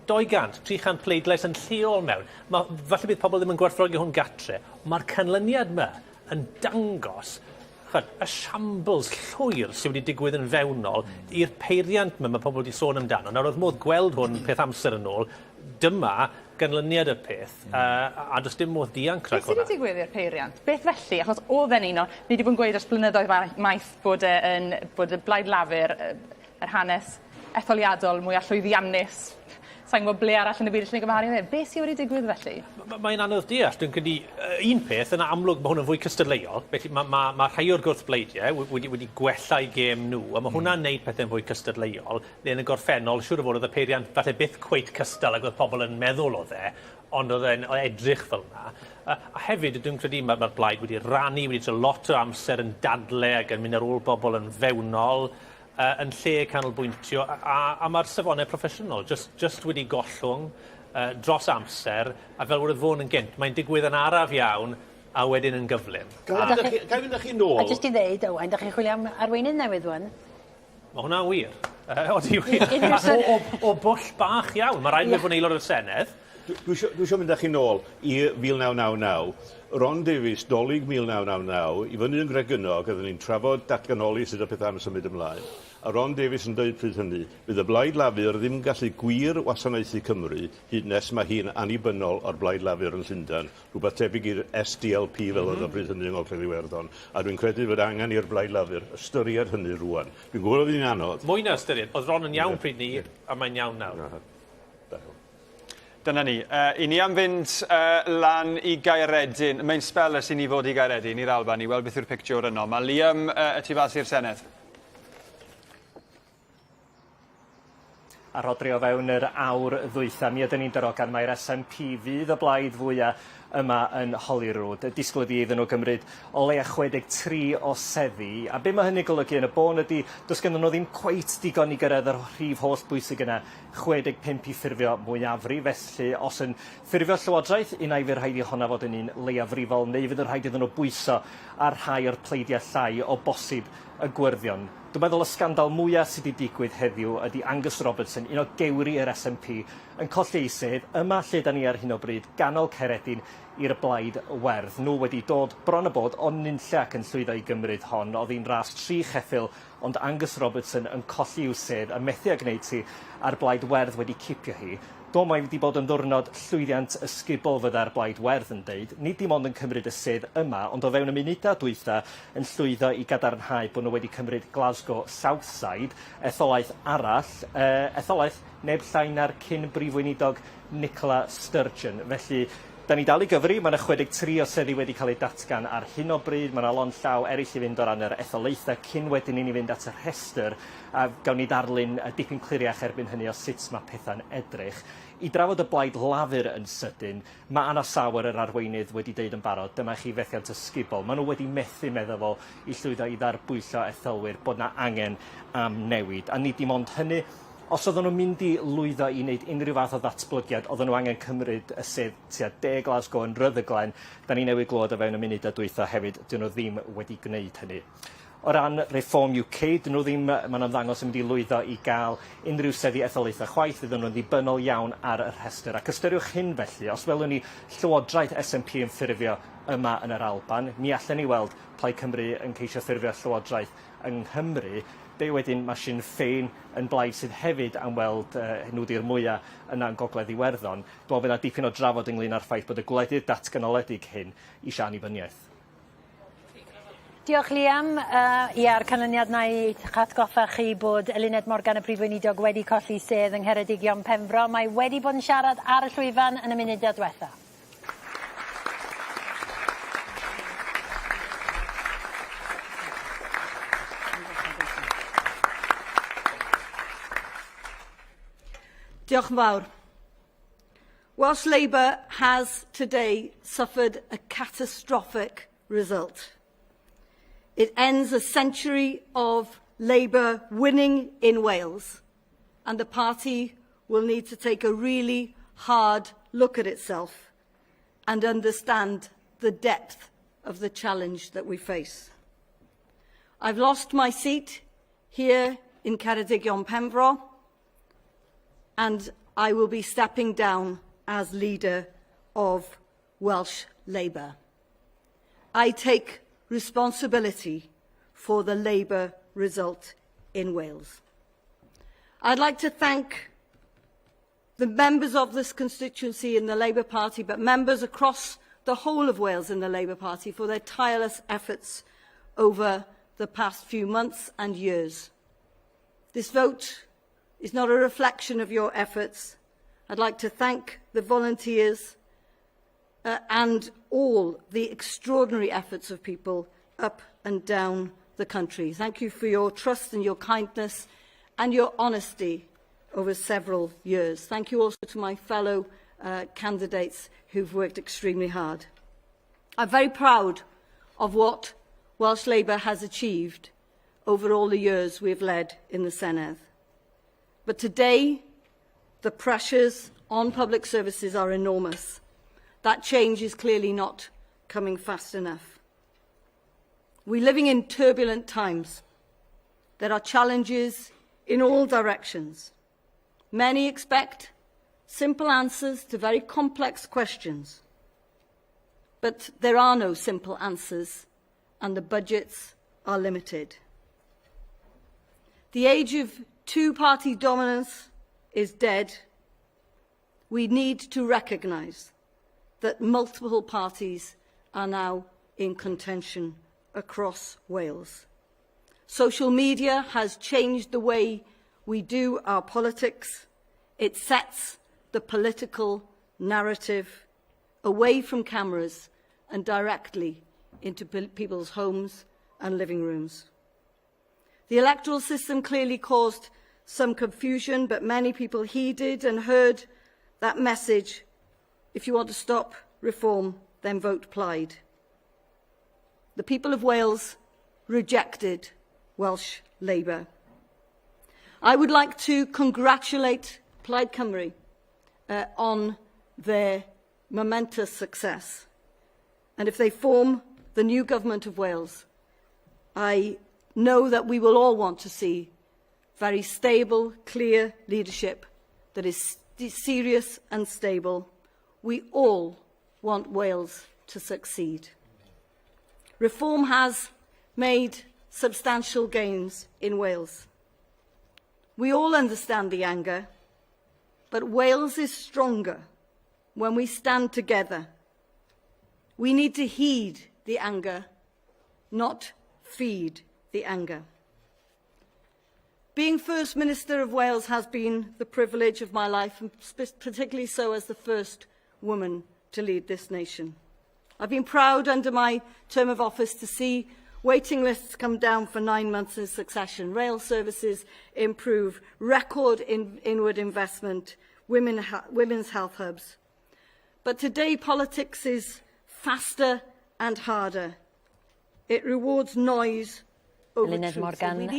S1: 200, 300 pleidlais yn lleol mewn. Ma', falle bydd pobl ddim yn gwerthfawrogi hwn gatre, ond mae'r canlyniad 'ma yn dangos ch'od, y shambles llwyr sydd wedi digwydd yn fewnol i'r peiriant 'ma ma' pobl wedi sôn amdano. Nawr o'dd modd gweld hwn peth amser yn ôl, dyma ganlyniad y peth, yy a do's dim modd dianc rhag
S22: hwnna. Beth sy 'di digwydd i'r peiriant? Beth felly? Achos o'dd e'n un o... Ni 'di bod yn gweud ers blynyddoedd maith bod e yn bod y Blaid Lafur yy yr hanes etholiadol mwya llwyddiannus. Sai'n gwbod ble arall yn y byd allen ni gymharu â fe. Beth sy wedi digwydd felly?
S1: Mae'n anodd deall. Dwi'n credu yy un peth, yn amlwg ma' hwn yn fwy cystadleuol, felly ma' ma' ma' rhai o'r gwrthbleidiau wedi wedi gwella eu gêm nhw, a ma' hwnna'n neud pethe'n fwy cystadleuol, le yn y gorffennol, siŵr o fod o'dd y peiriant falle byth cweit cystal ag o'dd pobol yn meddwl o'dd e, ond o'dd e'n edrych fel 'na. A hefyd, dwi'n credu ma' ma'r blaid wedi rannu, wedi treulio lot o amser yn dadle ac yn mynd ar ôl bobol yn fewnol, yy yn lle canolbwyntio a a a ma'r safone proffesiynol jyst jyst wedi gollwng yy dros amser a fel wedodd Vaughan yn gynt mae'n digwydd yn araf iawn a wedyn yn gyflym.
S15: Ga i fynd â chi ga i fynd â chi nôl?
S2: A jyst i ddeud Owain 'dach chi'n chwilio am arweinydd newydd ŵan?
S1: Ma' hwnna'n wir. Yy odi wir. O o o bwll bach iawn. Ma' raid i fe fod yn aelod o'r Senedd.
S15: Dwi isio dwi isio mynd â chi nôl i 1999. Ron Davies, 'Dolig 1999, i fyny yn Gregynog, oedden ni'n trafod datganoli sut oedd pethau am symud ymlaen. A Ron Davies yn dweud pryd hynny, fydd y Blaid Lafur ddim yn gallu gwir wasanaethu Cymru hyd nes mae hi'n annibynnol o'r Blaid Lafur yn Llundain, rhywbeth tebyg i'r SDLP fel oedd o pryd hynny yng Ngogledd Iwerddon. A dwi'n credu fod angen i'r Blaid Lafur ystyried hynny rŵan. Dwi'n gwybod oedd hi'n anodd.
S1: Mwy na ystyried, oedd Ron yn iawn pryd 'ny, a mae'n iawn nawr.
S15: Da iawn.
S3: Dyna ni. Uh, I ni am fynd uh, lan i Gaeredin. Mae'n sbel ers i ni fod i Gaeredin, i'r Alban, i weld beth yw'r pictiwr yno. Mae Liam uh, y tu fas i'r Senedd.
S11: A Rhodri o fewn yr awr ddwytha, mi ydyn ni'n darogan mai'r SNP fydd y blaid fwya yma yn Holyrood. Y disgwyl ydi iddyn nhw gymryd o leia 63 o seddi, a be mae hynny'n golygu yn y bôn ydi does ganddyn nhw ddim cweit digon i gyrraedd y rhif holl bwysig yna 65 i ffurfio mwyafrif, felly os yn ffurfio llywodraeth, unai fydd rhaid i honna fod yn un leiafrifol neu fydd yn rhaid iddyn nhw bwyso ar rhai o'r pleidiau llai o bosib y Gwyrddion. Dwi'n meddwl y sgandal mwya sy 'di digwydd heddiw ydi Angus Robertson, un o gewri yr SNP, yn colli ei sedd, yma lle 'da ni ar hyn o bryd, ganol Caeredin, i'r Blaid Werdd. Nhw wedi dod bron a bod o nunlle ac yn llwyddo i gymryd hon. O'dd hi'n ras tri cheffyl ond Angus Robertson yn colli i'w sedd a methu â gwneud ti a'r Blaid Werdd wedi cipio hi. Do, mae wedi bod yn ddiwrnod llwyddiant ysgubol fydda'r Blaid Werdd yn deud, nid dim ond yn cymryd y sedd yma, ond o fewn y munudau dwytha yn llwyddo i gadarnhau bod nhw wedi cymryd Glasgow Southside, etholaeth arall, yy etholaeth neb llai na'r cyn Brif Weinidog Nicola Sturgeon. Felly, 'Da ni dal i gyfri, mae 'na 63 o seddi wedi cael eu datgan ar hyn o bryd, mae 'na lond llaw eraill i fynd o ran yr etholaethau cyn wedyn i ni fynd at y rhestr a gawn ni ddarlun dipyn cliriach erbyn hynny o sut mae pethau'n edrych. I drafod y Blaid Lafur yn sydyn, mae Anna Sauer, yr arweinydd, wedi deud yn barod, dyma chi fethiant ysgubol. Maen nhw wedi methu, medda fo, i llwyddo i ddarbwyllo etholwyr bod 'na angen am newid. A nid dim ond hynny, Os oedden nhw'n mynd i lwyddo i wneud unrhyw fath o ddatblygiad, oedden nhw angen cymryd y sedd tua de Glasgow yn Rutherglen. Da ni newydd glywed o fewn y munudau dwytha hefyd, dyn nhw ddim wedi gwneud hynny. O ran Reform UK, dyn nhw ddim, mae'n ymddangos, yn mynd i lwyddo i gael unrhyw seddi etholaethau chwaith, fydden nhw'n ddibynnol iawn ar y rhestr. Ac ystyriwch hyn felly, os welwn ni llywodraeth SNP yn ffurfio yma yn yr Alban, mi allen ni weld Plaid Cymru yn ceisio ffurfio llywodraeth yng Nghymru. Be wedyn mae Sinn Féin yn blaid sydd hefyd am weld uh, nhw di'r mwya yna yn Gogledd Iwerddon. Dwi'n meddwl bydd 'na dipyn o drafod ynglyn â'r ffaith bod y gwledydd datganoledig hyn eisiau annibyniaeth.
S2: Diolch Liam. Uh, ia, a'r canlyniad na i atgoffa chi bod Eluned Morgan, y Prif Weinidog, wedi colli sedd yng Ngheredigion Penfro. Mae wedi bod yn siarad ar y llwyfan yn y munudau diwetha.
S4: Diolch yn fawr. Welsh Labour has today suffered a catastrophic result. It ends a century of Labour winning in Wales, and the party will need to take a really hard look at itself and understand the depth of the challenge that we face. I've lost my seat here in Ceredigion Penfro, and I will be stepping down as leader of Welsh Labour. I take responsibility for the Labour result in Wales. I'd like to thank the members of this constituency in the Labour Party, but members across the whole of Wales in the Labour Party for their tireless efforts over the past few months and years. This vote is not a reflection of your efforts. I'd like to thank the volunteers uh, and all the extraordinary efforts of people up and down the country. Thank you for your trust and your kindness and your honesty over several years. Thank you also to my fellow uh, candidates who've worked extremely hard. I'm very proud of what Welsh Labour has achieved over all the years we have led in the Senedd. But today, the pressures on public services are enormous. That change is clearly not coming fast enough. We're living in turbulent times. There are challenges in all directions. Many expect simple answers to very complex questions. But there are no simple answers, and the budgets are limited. The age of two-party dominance is dead. We need to recognise that multiple parties are now in contention across Wales. Social media has changed the way we do our politics. It sets the political narrative away from cameras and directly into people's homes and living rooms. The electoral system clearly caused some confusion, but many people heeded and heard that message. If you want to stop reform, then vote Plaid. The people of Wales rejected Welsh Labour. I would like to congratulate Plaid Cymru uh, on their momentous success. And if they form the new government of Wales, I know that we will all want to see very stable, clear leadership that is serious and stable. We all want Wales to succeed. Reform has made substantial gains in Wales. We all understand the anger, but Wales is stronger when we stand together. We need to heed the anger, not feed the anger. Being First Minister of Wales has been the privilege of my life, and particularly so as the first woman to lead this nation. I've been proud under my term of office to see waiting lists come down for nine months in succession, rail services improve, record in inward investment, women, women's health hubs. But today politics is faster and harder. It rewards noise
S2: Eluned Morgan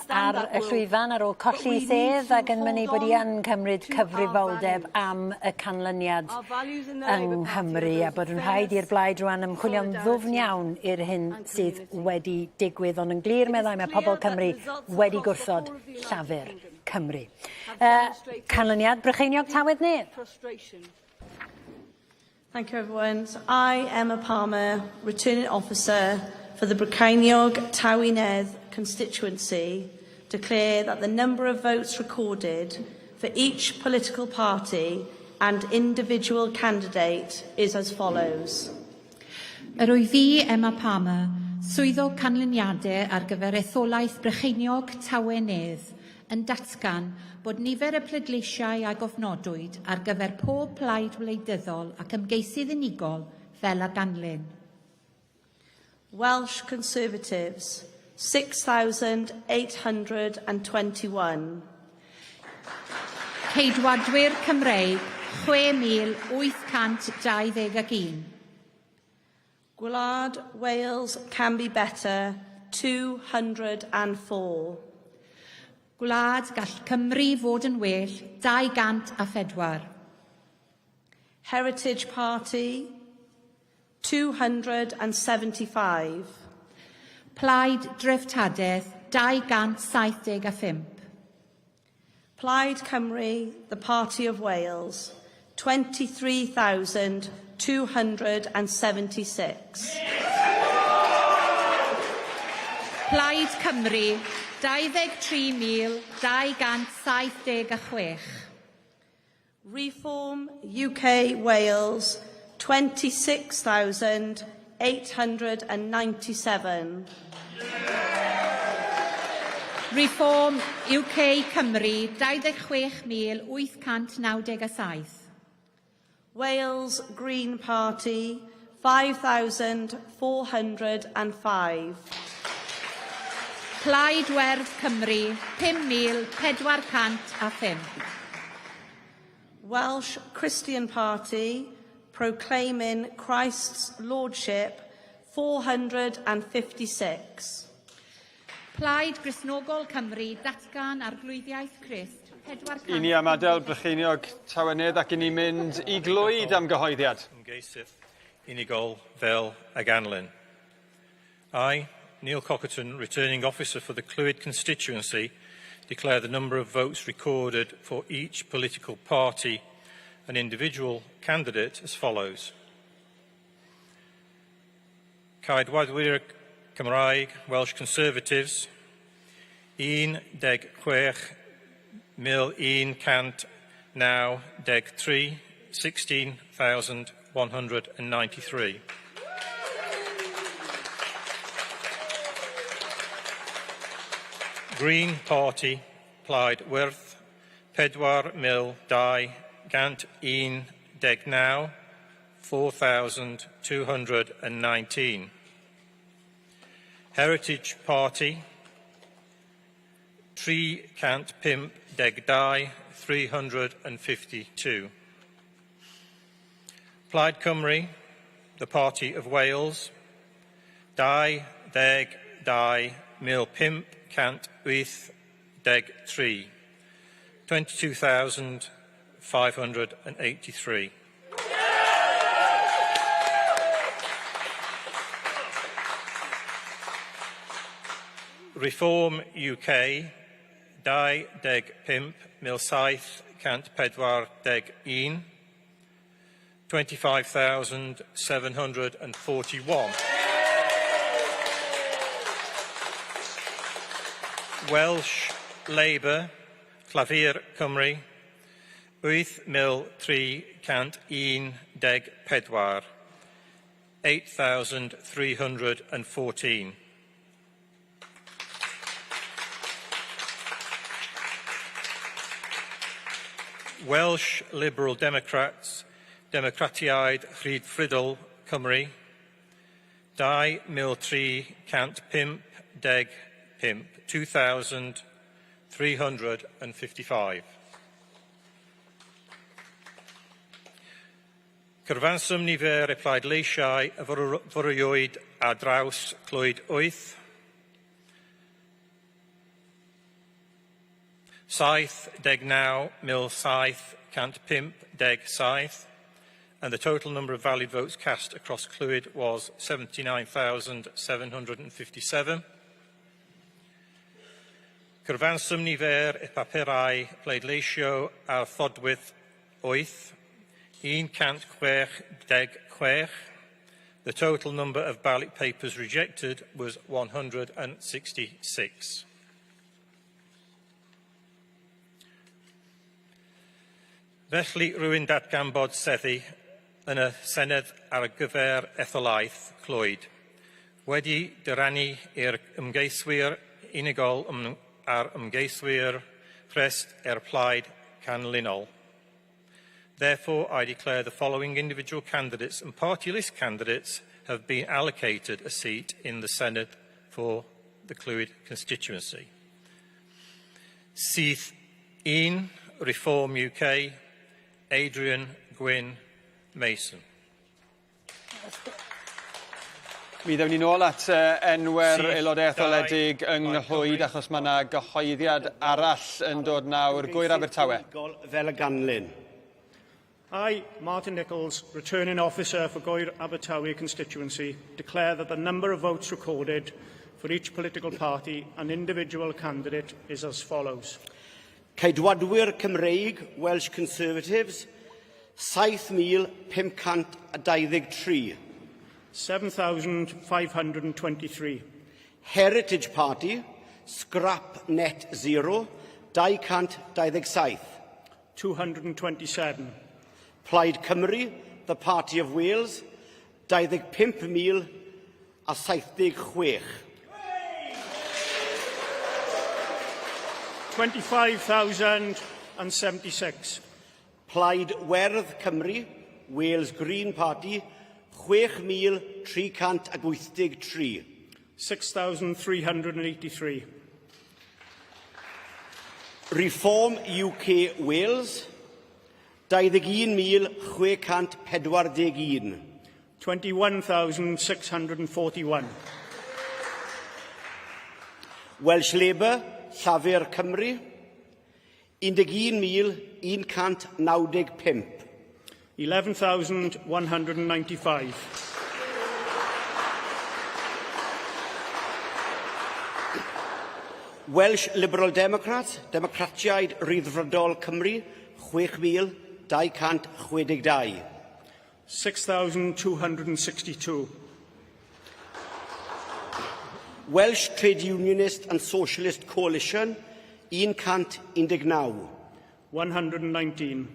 S2: ar y llwyfan ar ôl colli sedd ac yn mynnu bod hi yn cymryd cyfrifoldeb am y canlyniad yng Nghymru a bod yn rhaid i'r blaid rwan ymchwilio'n ddwfn iawn i'r hyn sydd wedi digwydd ond yn glir meddai mae pobl Cymru wedi gwrthod Llafur Cymru. Canlyniad Brycheiniog Tawedd Nedd.
S17: Thank you everyone. So I, Emma Palmer, returning officer for the Brycheiniog Towy Nedd constituency, declare that the number of votes recorded for each political party and individual candidate is as follows.
S18: Yr wyf fi, Emma Palmer, swyddog canlyniadau ar gyfer etholaeth Brycheiniog Tawe Nedd, yn datgan bod nifer y pleidleisiau a gofnodwyd ar gyfer pob plaid wleidyddol ac ymgeisydd unigol fel a ganlyn.
S17: Welsh Conservatives, 6,821.
S18: Ceidwadwyr Cymreig, 6,821.
S17: Gwlad Wales Can Be Better, 204.
S18: Gwlad Gall Cymru fod yn well, 204.
S17: Heritage Party, 275.
S18: Plaid Dreftadaeth, 275.
S17: Plaid Cymru, the Party of Wales, 23,276.
S18: Plaid Cymru, 23,276.
S17: Reform UK Wales, 26,897.
S18: Reform UK Cymru, 26,897.
S17: Wales Green Party, 5,405.
S18: Plaid Werdd Cymru, 5,405.
S17: Welsh Christian Party, proclaiming Christ's Lordship, 456.
S18: Plaid Gristnogol Cymru, datgan arglwyddiaeth Crist, 400...
S3: I ni am adael Brycheiniog Tawe Nedd ac i ni mynd i Glwyd am gyhoeddiad.
S14: Ymgeisydd unigol fel a ganlyn. I, Neil Cockerton, returning officer for the Clwyd constituency, declare the number of votes recorded for each political party and individual candidate as follows. Ceidwadwyr Cymraeg, Welsh Conservatives, 16,193, 16,193. Green Party, Plaid Wyrdd, 4,219, 4,219. Heritage Party, 352, 352. Plaid Cymru, the Party of Wales, 22,583, 22,583. Reform UK, 25,741, 25,741. Welsh Labour, Llafur Cymru, 8,314, 8,314. Welsh Liberal Democrats, Democratiaid Rhyddfrydol Cymru, 2,355, 2,355. Cyfanswm nifer y pleidleisiau a fwriwyd ar draws Clwyd 8, 79,757 and the total number of valid votes cast across Clwyd was 79,757. Cyfanswm nifer y papurau pleidleisio a wrthodwyd 8, 166. The total number of ballot papers rejected was 166. Felly, rwy'n datgan bod seddi yn y Senedd ar gyfer etholaeth Clwyd wedi dyrannu i'r ymgeiswyr unigol a'r ymgeiswyr rhestr plaid canlynol. Therefore, I declare the following individual candidates and party list candidates have been allocated a seat in the Senedd for the Clwyd constituency. Sedd 1, Reform UK, Adrian Gwyn Mason.
S3: Mi ddewn ni nôl at uh, enwau'r aelodau etholedig yng Nghlwyd achos mae yna gyhoeddiad arall yn dod nawr. Gŵyr Abertawe.
S16: Fel y ganlyn.
S7: I, Martin Nichols, returning officer for Gŵyr Abertawe constituency, declare that the number of votes recorded for each political party and individual candidate is as follows.
S16: Ceidwadwyr Cymreig, Welsh Conservatives, 7,523.
S7: 7,523.
S16: Heritage Party, Scrap Net Zero, 227.
S7: 227.
S16: Plaid Cymru, The Party of Wales, 25,076.
S7: 25,076.
S16: Plaid Werdd Cymru, Wales Green Party, 6,383.
S7: 6,383.
S16: Reform UK Wales, 21,641.
S7: 21,641.
S16: Welsh Labour, Llafur Cymru, 11,195.
S7: 11,195.
S16: Welsh Liberal Democrats, Democratiaid Rhyddfrydol Cymru, 6,262.
S7: 6,262.
S16: Welsh Trade Unionist and Socialist Coalition, 119.
S7: 119.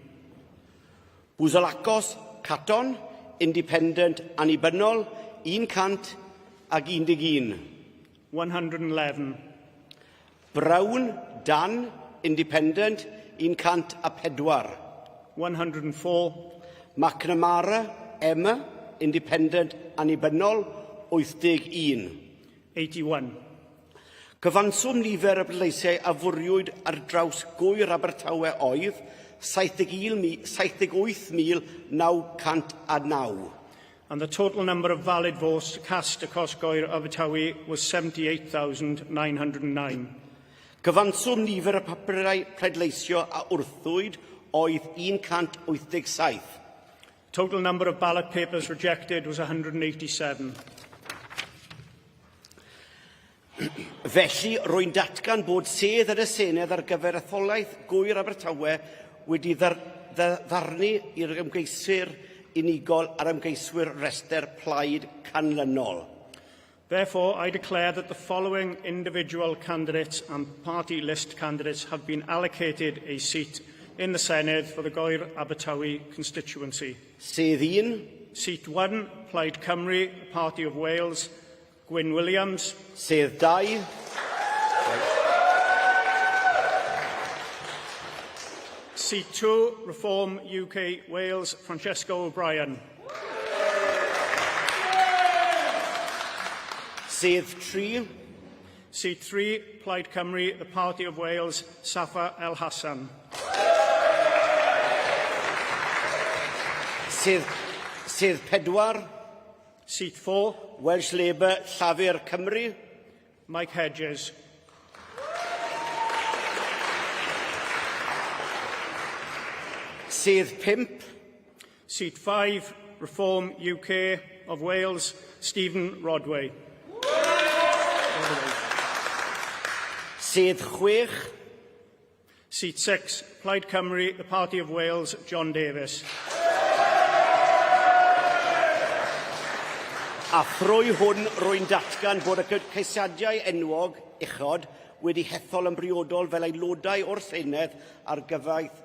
S16: Bwzalakos Caton, Independent Annibynnol, 111.
S7: 111.
S16: Brown Dan, Independent, 104.
S7: 104.
S16: McNamara Emma, Independent Annibynnol, 81.
S7: 81.
S16: Cyfanswm nifer y pleidleisiau a fwriwyd ar draws Gŵyr Abertawe oedd 78,909.
S7: And the total number of valid votes cast across Gŵyr Abertawe was 78,909.
S16: Cyfanswm nifer y papurau pleidleisio a wrthodwyd oedd 187.
S7: Total number of ballot papers rejected was 187.
S16: Felly, rwy'n datgan bod sedd yn y Senedd ar gyfer etholaeth Gŵyr Abertawe wedi ddar ddarnu i'r ymgeiswyr unigol a'r ymgeiswyr rhestr plaid canlynol.
S7: Therefore, I declare that the following individual candidates and party list candidates have been allocated a seat in the Senedd for the Gŵyr Abertawe constituency.
S16: Sedd 1.
S7: Seat 1, Plaid Cymru, Party of Wales, Gwyn Williams.
S16: Sedd 2.
S7: Seat 2, Reform UK Wales, Francesca O'Brien.
S16: Sedd 3.
S7: Seat 3, Plaid Cymru, the Party of Wales, Safa El Hassan.
S16: Sedd 4.
S7: Seat 4.
S16: Welsh Labour, Llafur Cymru.
S7: Mike Hedges.
S16: Sedd 5.
S7: Seat 5, Reform UK of Wales, Stephen Rodway.
S16: Sedd 6.
S7: Seat 6, Plaid Cymru, the Party of Wales, John Davies.
S16: A thrwy hwn rwy'n datgan bod y ceisiadau enwog uchod wedi hethol yn briodol fel aelodau o'r Senedd ar gyfaith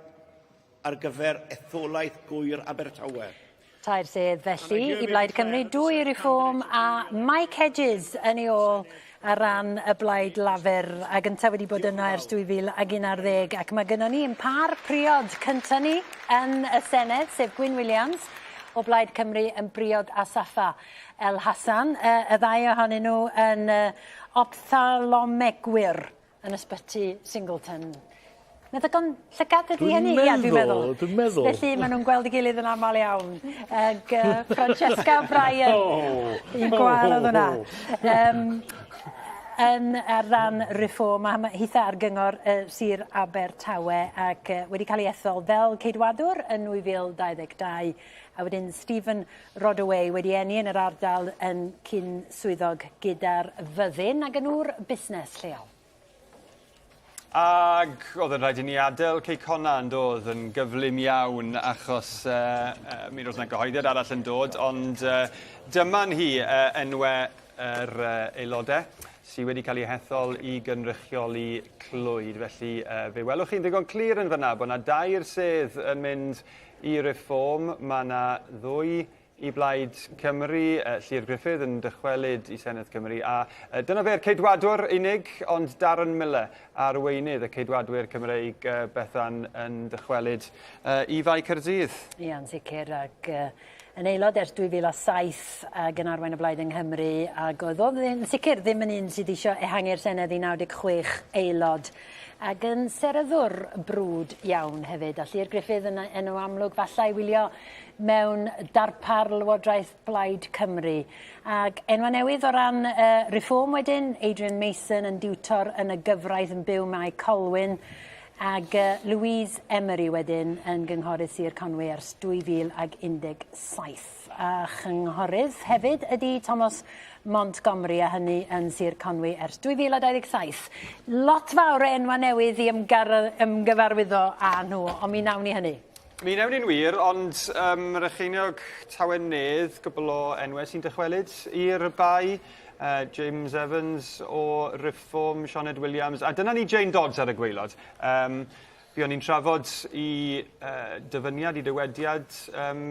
S16: ar gyfer etholaeth Gŵyr Abertawe.
S2: Tair sedd felly i Blaid Cymru, dwy i Reform a Mike Hedges yn ei ôl ar ran y Blaid Lafur a gynta wedi bod yno ers 2011 ac mae gynnon ni un pâr priod cynta ni yn y Senedd sef Gwyn Williams o Blaid Cymru yn briod â Safa El Hassan. Y ddau ohonyn nhw yn ophthalmologwyr yn ysbyty Singleton. Meddygon llygad ydi hynny? Ia, dwi'n meddwl.
S8: Dwi'n meddwl.
S2: Felly ma' nw'n gweld 'i gilydd yn amal iawn. Ag Francesca O'Brien.
S8: Oh.
S2: Un gwael o'dd hwnna. Yym yn ar ran Reform a ma' hitha ar gyngor Sir Abertawe ac wedi ca'l ei ethol fel Ceidwadwr yn 2022 a wedyn Stephen Rodaway wedi eni yn yr ardal yn cyn swyddog gyda'r fyddin ag yn ŵr busnes lleol.
S3: Ag o'dd yn rhaid i ni adael Cei Connah yn dodd yn gyflym iawn achos yy yy mi ro'dd 'na gyhoeddiad arall yn dod ond yy dyma ni yy enwe yr yy aelode sy wedi cael eu hethol i gynrychioli Clwyd. Felly yy fe welwch chi'n ddigon clir yn fyna bo' 'na dair sedd yn mynd i Reform, ma' 'na ddwy i Blaid Cymru, Llyr Gruffydd yn dychwelyd i Senedd Cymru a dyna fe'r Ceidwadwr unig, ond Darren Millar, arweinydd y Ceidwadwyr Cymreig, Bethan, yn dychwelyd i Fae Caerdydd.
S2: Ie, yn sicr, ac yn aelod ers 2007 ac yn arwain y Blaid yng Nghymru, ac oedd o yn sicr ddim yn un sydd eisiau ehangu'r Senedd i 96 aelod. Ac yn seryddwr brwd iawn hefyd, a Llyr Gruffydd yn enw amlwg falle i wylio mewn darpar Lywodraeth Blaid Cymru. Ac enwa newydd o ran Reform wedyn, Adrian Mason yn diwtor yn y gyfraith yn byw Mae Colwyn, ac Louise Emery wedyn yn gynghorydd Sir Conwy ers 2017. A chynghorydd hefyd ydy Thomas Montgomery a hynny yn Sir Conwy ers 2027. Lot fawr o enwa newydd i ymgyfarwyddo â nhw, ond mi wnawn ni hynny.
S3: Mi wnewn ni'n wir, ond ym Mrycheiniog Tawe Nedd, cwpl o enwau sy'n dychwelyd i'r bae. James Evans o Reform, Sioned Williams, a dyna ni Jane Dodds ar y gwaelod. Um, Fuon ni'n trafod i uh, dyfyniad, i dywediad um,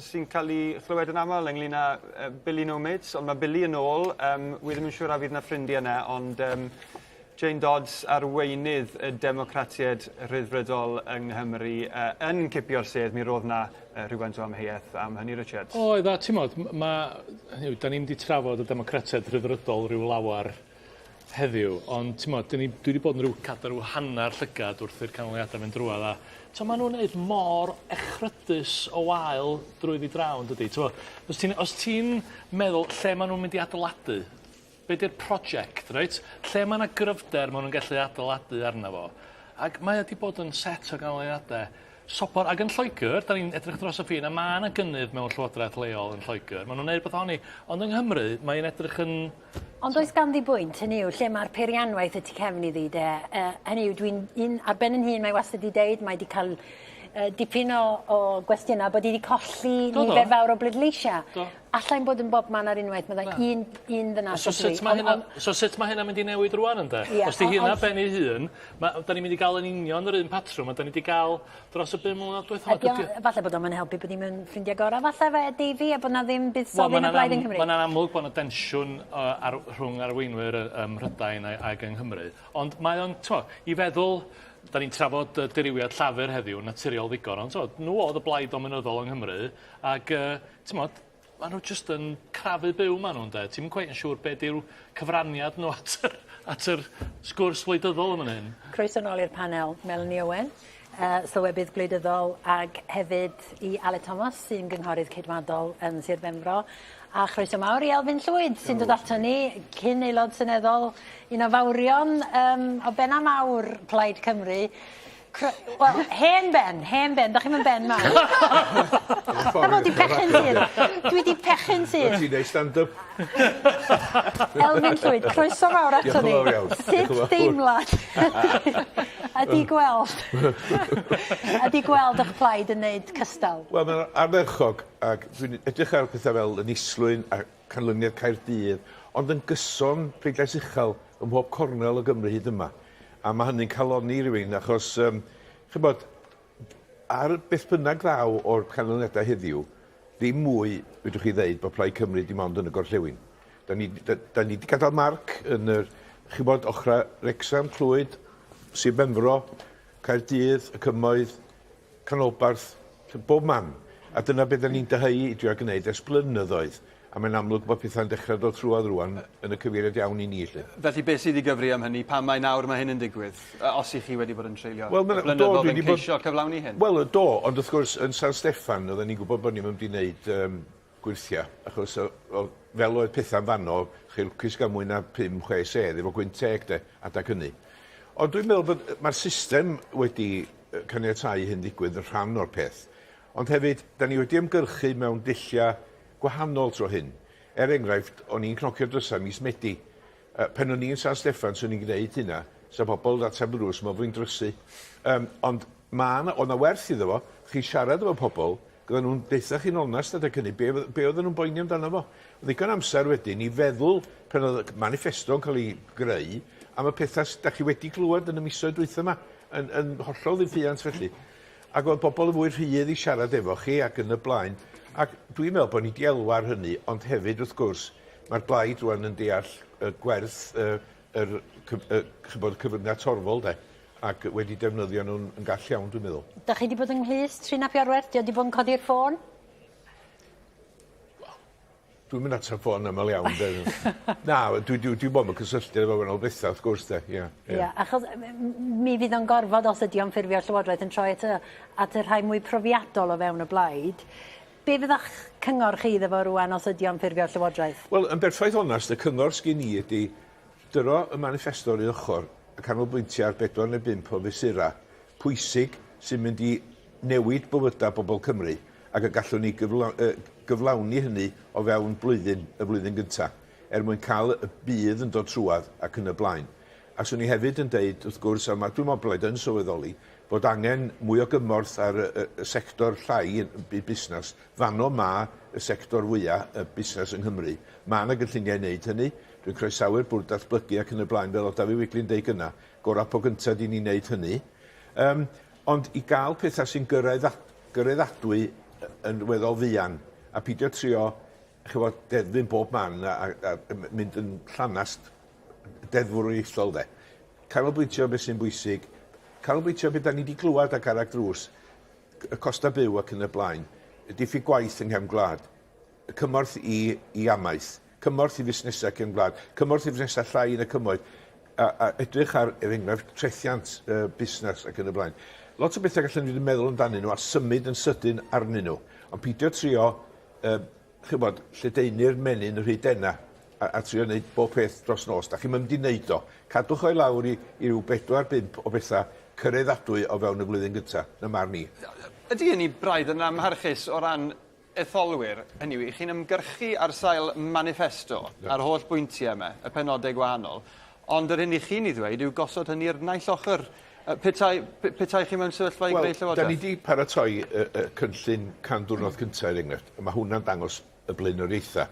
S3: sy'n cael ei chlywed yn aml ynglyn â uh, Billy No Mates, ond mae Billy yn ôl. Um, wi ddim yn siŵr a fydd na ffrindiau yna, ond um, Jane Dodds, arweinydd y Democratiaid Rhyddfrydol yng Nghymru, uh, yn cipio'r sedd, mi roedd na uh, rhywfaint o amheuaeth am hynny, Richard.
S8: Oedd, a ti'n modd, mae, hynny yw, da ni'n di trafod y Democratiaid Rhyddfrydol rhyw lawar heddiw, ond ti'n modd, ni, dwi wedi bod yn rhyw cadw rhyw hanner llygad wrth i'r canlyniadau fynd drwodd, a t'mo, maen nhw'n neud mor echrydus o wael drwyddi draw, yn dydi? T'mo, os ti'n os ti'n meddwl lle maen nhw'n mynd i adeiladu, be 'di'r project, reit? Lle mae 'na gryfder maen nhw'n gallu adeiladu arno fo. Ac mae o 'di bod yn set o ganlyniadau sobor. Ac yn Lloegr, da ni'n edrych dros y ffin, a mae yna gynnydd mewn llywodraeth leol yn Lloegr. Maen nhw'n neud rhywbeth ohoni. Ond yng Nghymru, mae'n edrych yn...
S2: Ond oes ganddi bwynt, hynny yw, lle mae'r peirianwaith y tu cefn iddi, de? Hynny yw, dwi'n un ar ben yn hun, mae wastad 'di deud, mae 'di cael dipyn o, o gwestiynau bod hi 'di colli
S8: Do, do.
S2: nifer fawr o bleidleisiau.
S8: Do.
S2: Allai'm bod yn bobman ar unwaith, meddai un un ddynas
S8: So
S2: ydw i.
S8: sut mae
S2: Ond-
S8: hynna
S2: ond-
S8: so sut mae hynna'n mynd i newid rŵan ynde?
S2: Ie,
S8: Os 'di
S2: on-
S8: hynna
S2: ond-
S8: ben ei hun, ma' 'dan ni'n mynd i ga'l yn union yr un patrwm a 'dan ni 'di ga'l dros y bum mlynedd dwetha.
S2: Ydi o falle bod o'm yn helpu bod ni'm yn ffrindia gora falle fe Davy a bod 'na ddim buddsoddi yn y blaid yng Nghymru.
S8: Wel ma'n amlwg bod 'na densiwn yy ar rhwng arweinwyr yy ym Mhrydain a ag yng Nghymru ond mae o'n t'mo' i feddwl 'dan ni'n trafod yy dirywiad Llafur heddiw naturiol ddigon ond t'mod n'w o'dd y blaid dominyddol yng Nghymru ag yy t'mod ma' nhw jyst yn crafu byw ma' nhw ynde? Ti'm cweit yn siŵr be' 'di'w cyfraniad nhw at yr at yr sgwrs wleidyddol yn fan hyn.
S2: Croeso nôl i'r panel, Melanie Owen, sylwebydd gwleidyddol ag hefyd i Aled Thomas sy'n gynghorydd Ceidwadol yn Sir Benfro a chroeso mawr i Elfyn Llwyd sy'n dod ato ni, cyn aelod seneddol, un o fawrion yym o benna mawr Plaid Cymru. Wel, hen ben, hen ben. Da chi'm yn ben mawr. Na fo 'di pechu'n syth. Dwi 'di pechu'n syth.
S15: Ti'n neud stand-up.
S2: Elfyn Llwyd, croeso mawr ato ni.
S15: Diolch yn fawr iawn.
S2: Sut deimlad ydi gweld ydi gweld 'ych plaid yn neud cystal?
S15: Wel ma'n ardderchog ac dwi'n edrych ar petha fel yn Islwyn a canlyniad Caerdydd ond yn gyson pleidlais uchel ym mhob cornel o Gymru hyd yma. A ma' hynny'n calonni rywun achos yym ch'bod ar beth bynnag ddaw o'r canlyniadau heddiw, ddim mwy fedrwch chi ddeud bod Plaid Cymru dim ond yn y gorllewin. Da ni, da, da ni wedi gadael marc yn yr, chi'n bod, ochrau Wrecsam, Clwyd, Sir Benfro, Caerdydd, y Cymoedd, Canolbarth, bob man. A dyna beth da ni'n dyheu i drio gwneud ers blynyddoedd. A mae'n amlwg bod pethau'n dechrau dod trwodd rŵan yn y cyfeiriad iawn i ni 'lly.
S3: Felly beth sydd i gyfri am hynny? Pam mai nawr mae hyn yn digwydd? Os 'y chi wedi bod yn treulio
S15: Wel, ma' 'na... Do,
S3: blynyddoedd
S15: dwi
S3: yn
S15: 'di bod...
S3: ceisio cyflawni hyn?
S15: Wel, do, ond wrth gwrs yn San Steffan oedden ni'n gwybod bod ni'm yn mynd i wneud yym gwyrthiau, achos o- o- fel oedd pethau'n fanno, chi lwcus gael mwy na 5-6 sedd efo gwynt teg de, adag hynny. Ond dwi'n meddwl bod mae'r system wedi caniatáu hyn ddigwydd yn rhan o'r peth. Ond hefyd, da ni wedi ymgyrchu mewn dulliau gwahanol tro hyn. Er enghraifft, o'n i'n cnocio drysau mis Medi. Uh, pen o'n i'n San Steffan, swn i'n gwneud hynna, sa bobl yn ateb y drws, meddwl fi'n drysu. Um, ond ma' 'na, o'dd 'na werth iddo fo, chi'n siarad efo pobl, gyda nhw'n deutha chi'n onast adeg hynny, be, be oedden nhw'n boeni amdano fo. Oedd ddigon amser wedyn i feddwl pan oedd y manifesto yn cael ei greu am y pethau da chi wedi glywed yn y misoedd dwytha yma, yn, yn hollol ddiffuant felly. Ac oedd bobl yn fwy rhydd i siarad efo chi ac yn y blaen. Ac dwi'n meddwl bod ni 'di elwa ar hynny, ond hefyd wrth gwrs, mae'r blaid rwan yn deall y gwerth y, yr, y, chybod, cyfryngau torfol de, ac wedi defnyddio nhw'n yn gall iawn dwi'n meddwl.
S2: Dach chi 'di bod yng nghlust Rhun ap Iorwerth? 'Di o 'di bod yn codi'r ffôn?
S15: Dwi'm yn ateb ffôn amal iawn 'de. Na, dwi dwi dwi bod mewn cysylltiad efo wahanol betha wrth gwrs 'de, ie.
S2: Ie. Ie, achos mi fydd o'n gorfod os ydi o'n ffurfio llywodraeth yn troi at y at y rhai mwy profiadol o fewn y blaid. Be' fydda'ch cyngor chi iddo fo rŵan os ydi o'n ffurfio llywodraeth?
S15: Wel, yn berffaith onast, y cyngor sgin i ydi dyro y maniffesto ar un ochor a canolbwyntio ar bedwar neu bump o fesurau pwysig sy'n mynd i newid bywydau bobl Cymru ac y gallwn ni gyflawni hynny o fewn blwyddyn, y flwyddyn gyntaf, er mwyn cael y budd yn dod trwadd ac yn y blaen. A 'swn i hefyd yn deud, wrth gwrs, a ma' dwi'n meddwl Blaid yn sylweddoli, bod angen mwy o gymorth ar y, y, y sector llai, y byd busnes. Fanno ma' y sector fwya' y busnes yng Nghymru. Ma' 'na gynlluniau i wneud hynny. Dwi'n croesawu'r bwrdd datblygu ac yn y blaen, fel o'dd Dafydd Wigley'n deud gynna', gora' po gynta' 'di ni wneud hynny. Yym, Ond i gael pethau sy'n gyraeddadwy yn weddol fuan, a peidio trio ch'mod deddfu'n bob man a a a mynd yn llanast deddfwriaethol 'de. Canolbwyntio ar beth sy'n bwysig, canolbwyntio ar be' 'dan ni 'di glywad ar garreg drws, y costau byw ac yn y blaen, y diffyg gwaith yng nghefn gwlad. cymorth i i amaeth, cymorth i fusnesau cefn gwlad, cymorth i fusnesau llai yn y cymoedd, a, a edrych ar, er enghraifft, trethiant uh, busnes ac yn y blaen. Lot o bethau gallen ni fod yn meddwl amdanyn nhw a symud yn sydyn arnyn nhw, ond peidio trio, uh, chybod, lledaenu'r menyn yn rhy dena a, a trio wneud bob peth dros nos. Da chi'n mynd i wneud o. Cadwch o'i lawr i, i ryw bedwar, bump o bethau cyraeddadwy o fewn y flwyddyn gyntaf, na marn i.
S3: Ydy hynny braidd yn amharchus o ran etholwyr, hynny yw, 'ych chi'n ymgyrchu ar sail maniffesto a'r holl bwyntiau yma, y penodau gwahanol, ond yr hyn 'ych chi'n ei ddweud yw gosod hynny ar naill ochr. Petai, petai chi mewn sefyllfa i greu llywodraeth?
S15: Wel, da ni 'di paratoi y, y cynllun can diwrnod cyntaf, er enghraifft, a mae hwnna'n dangos y blaenoriaethau.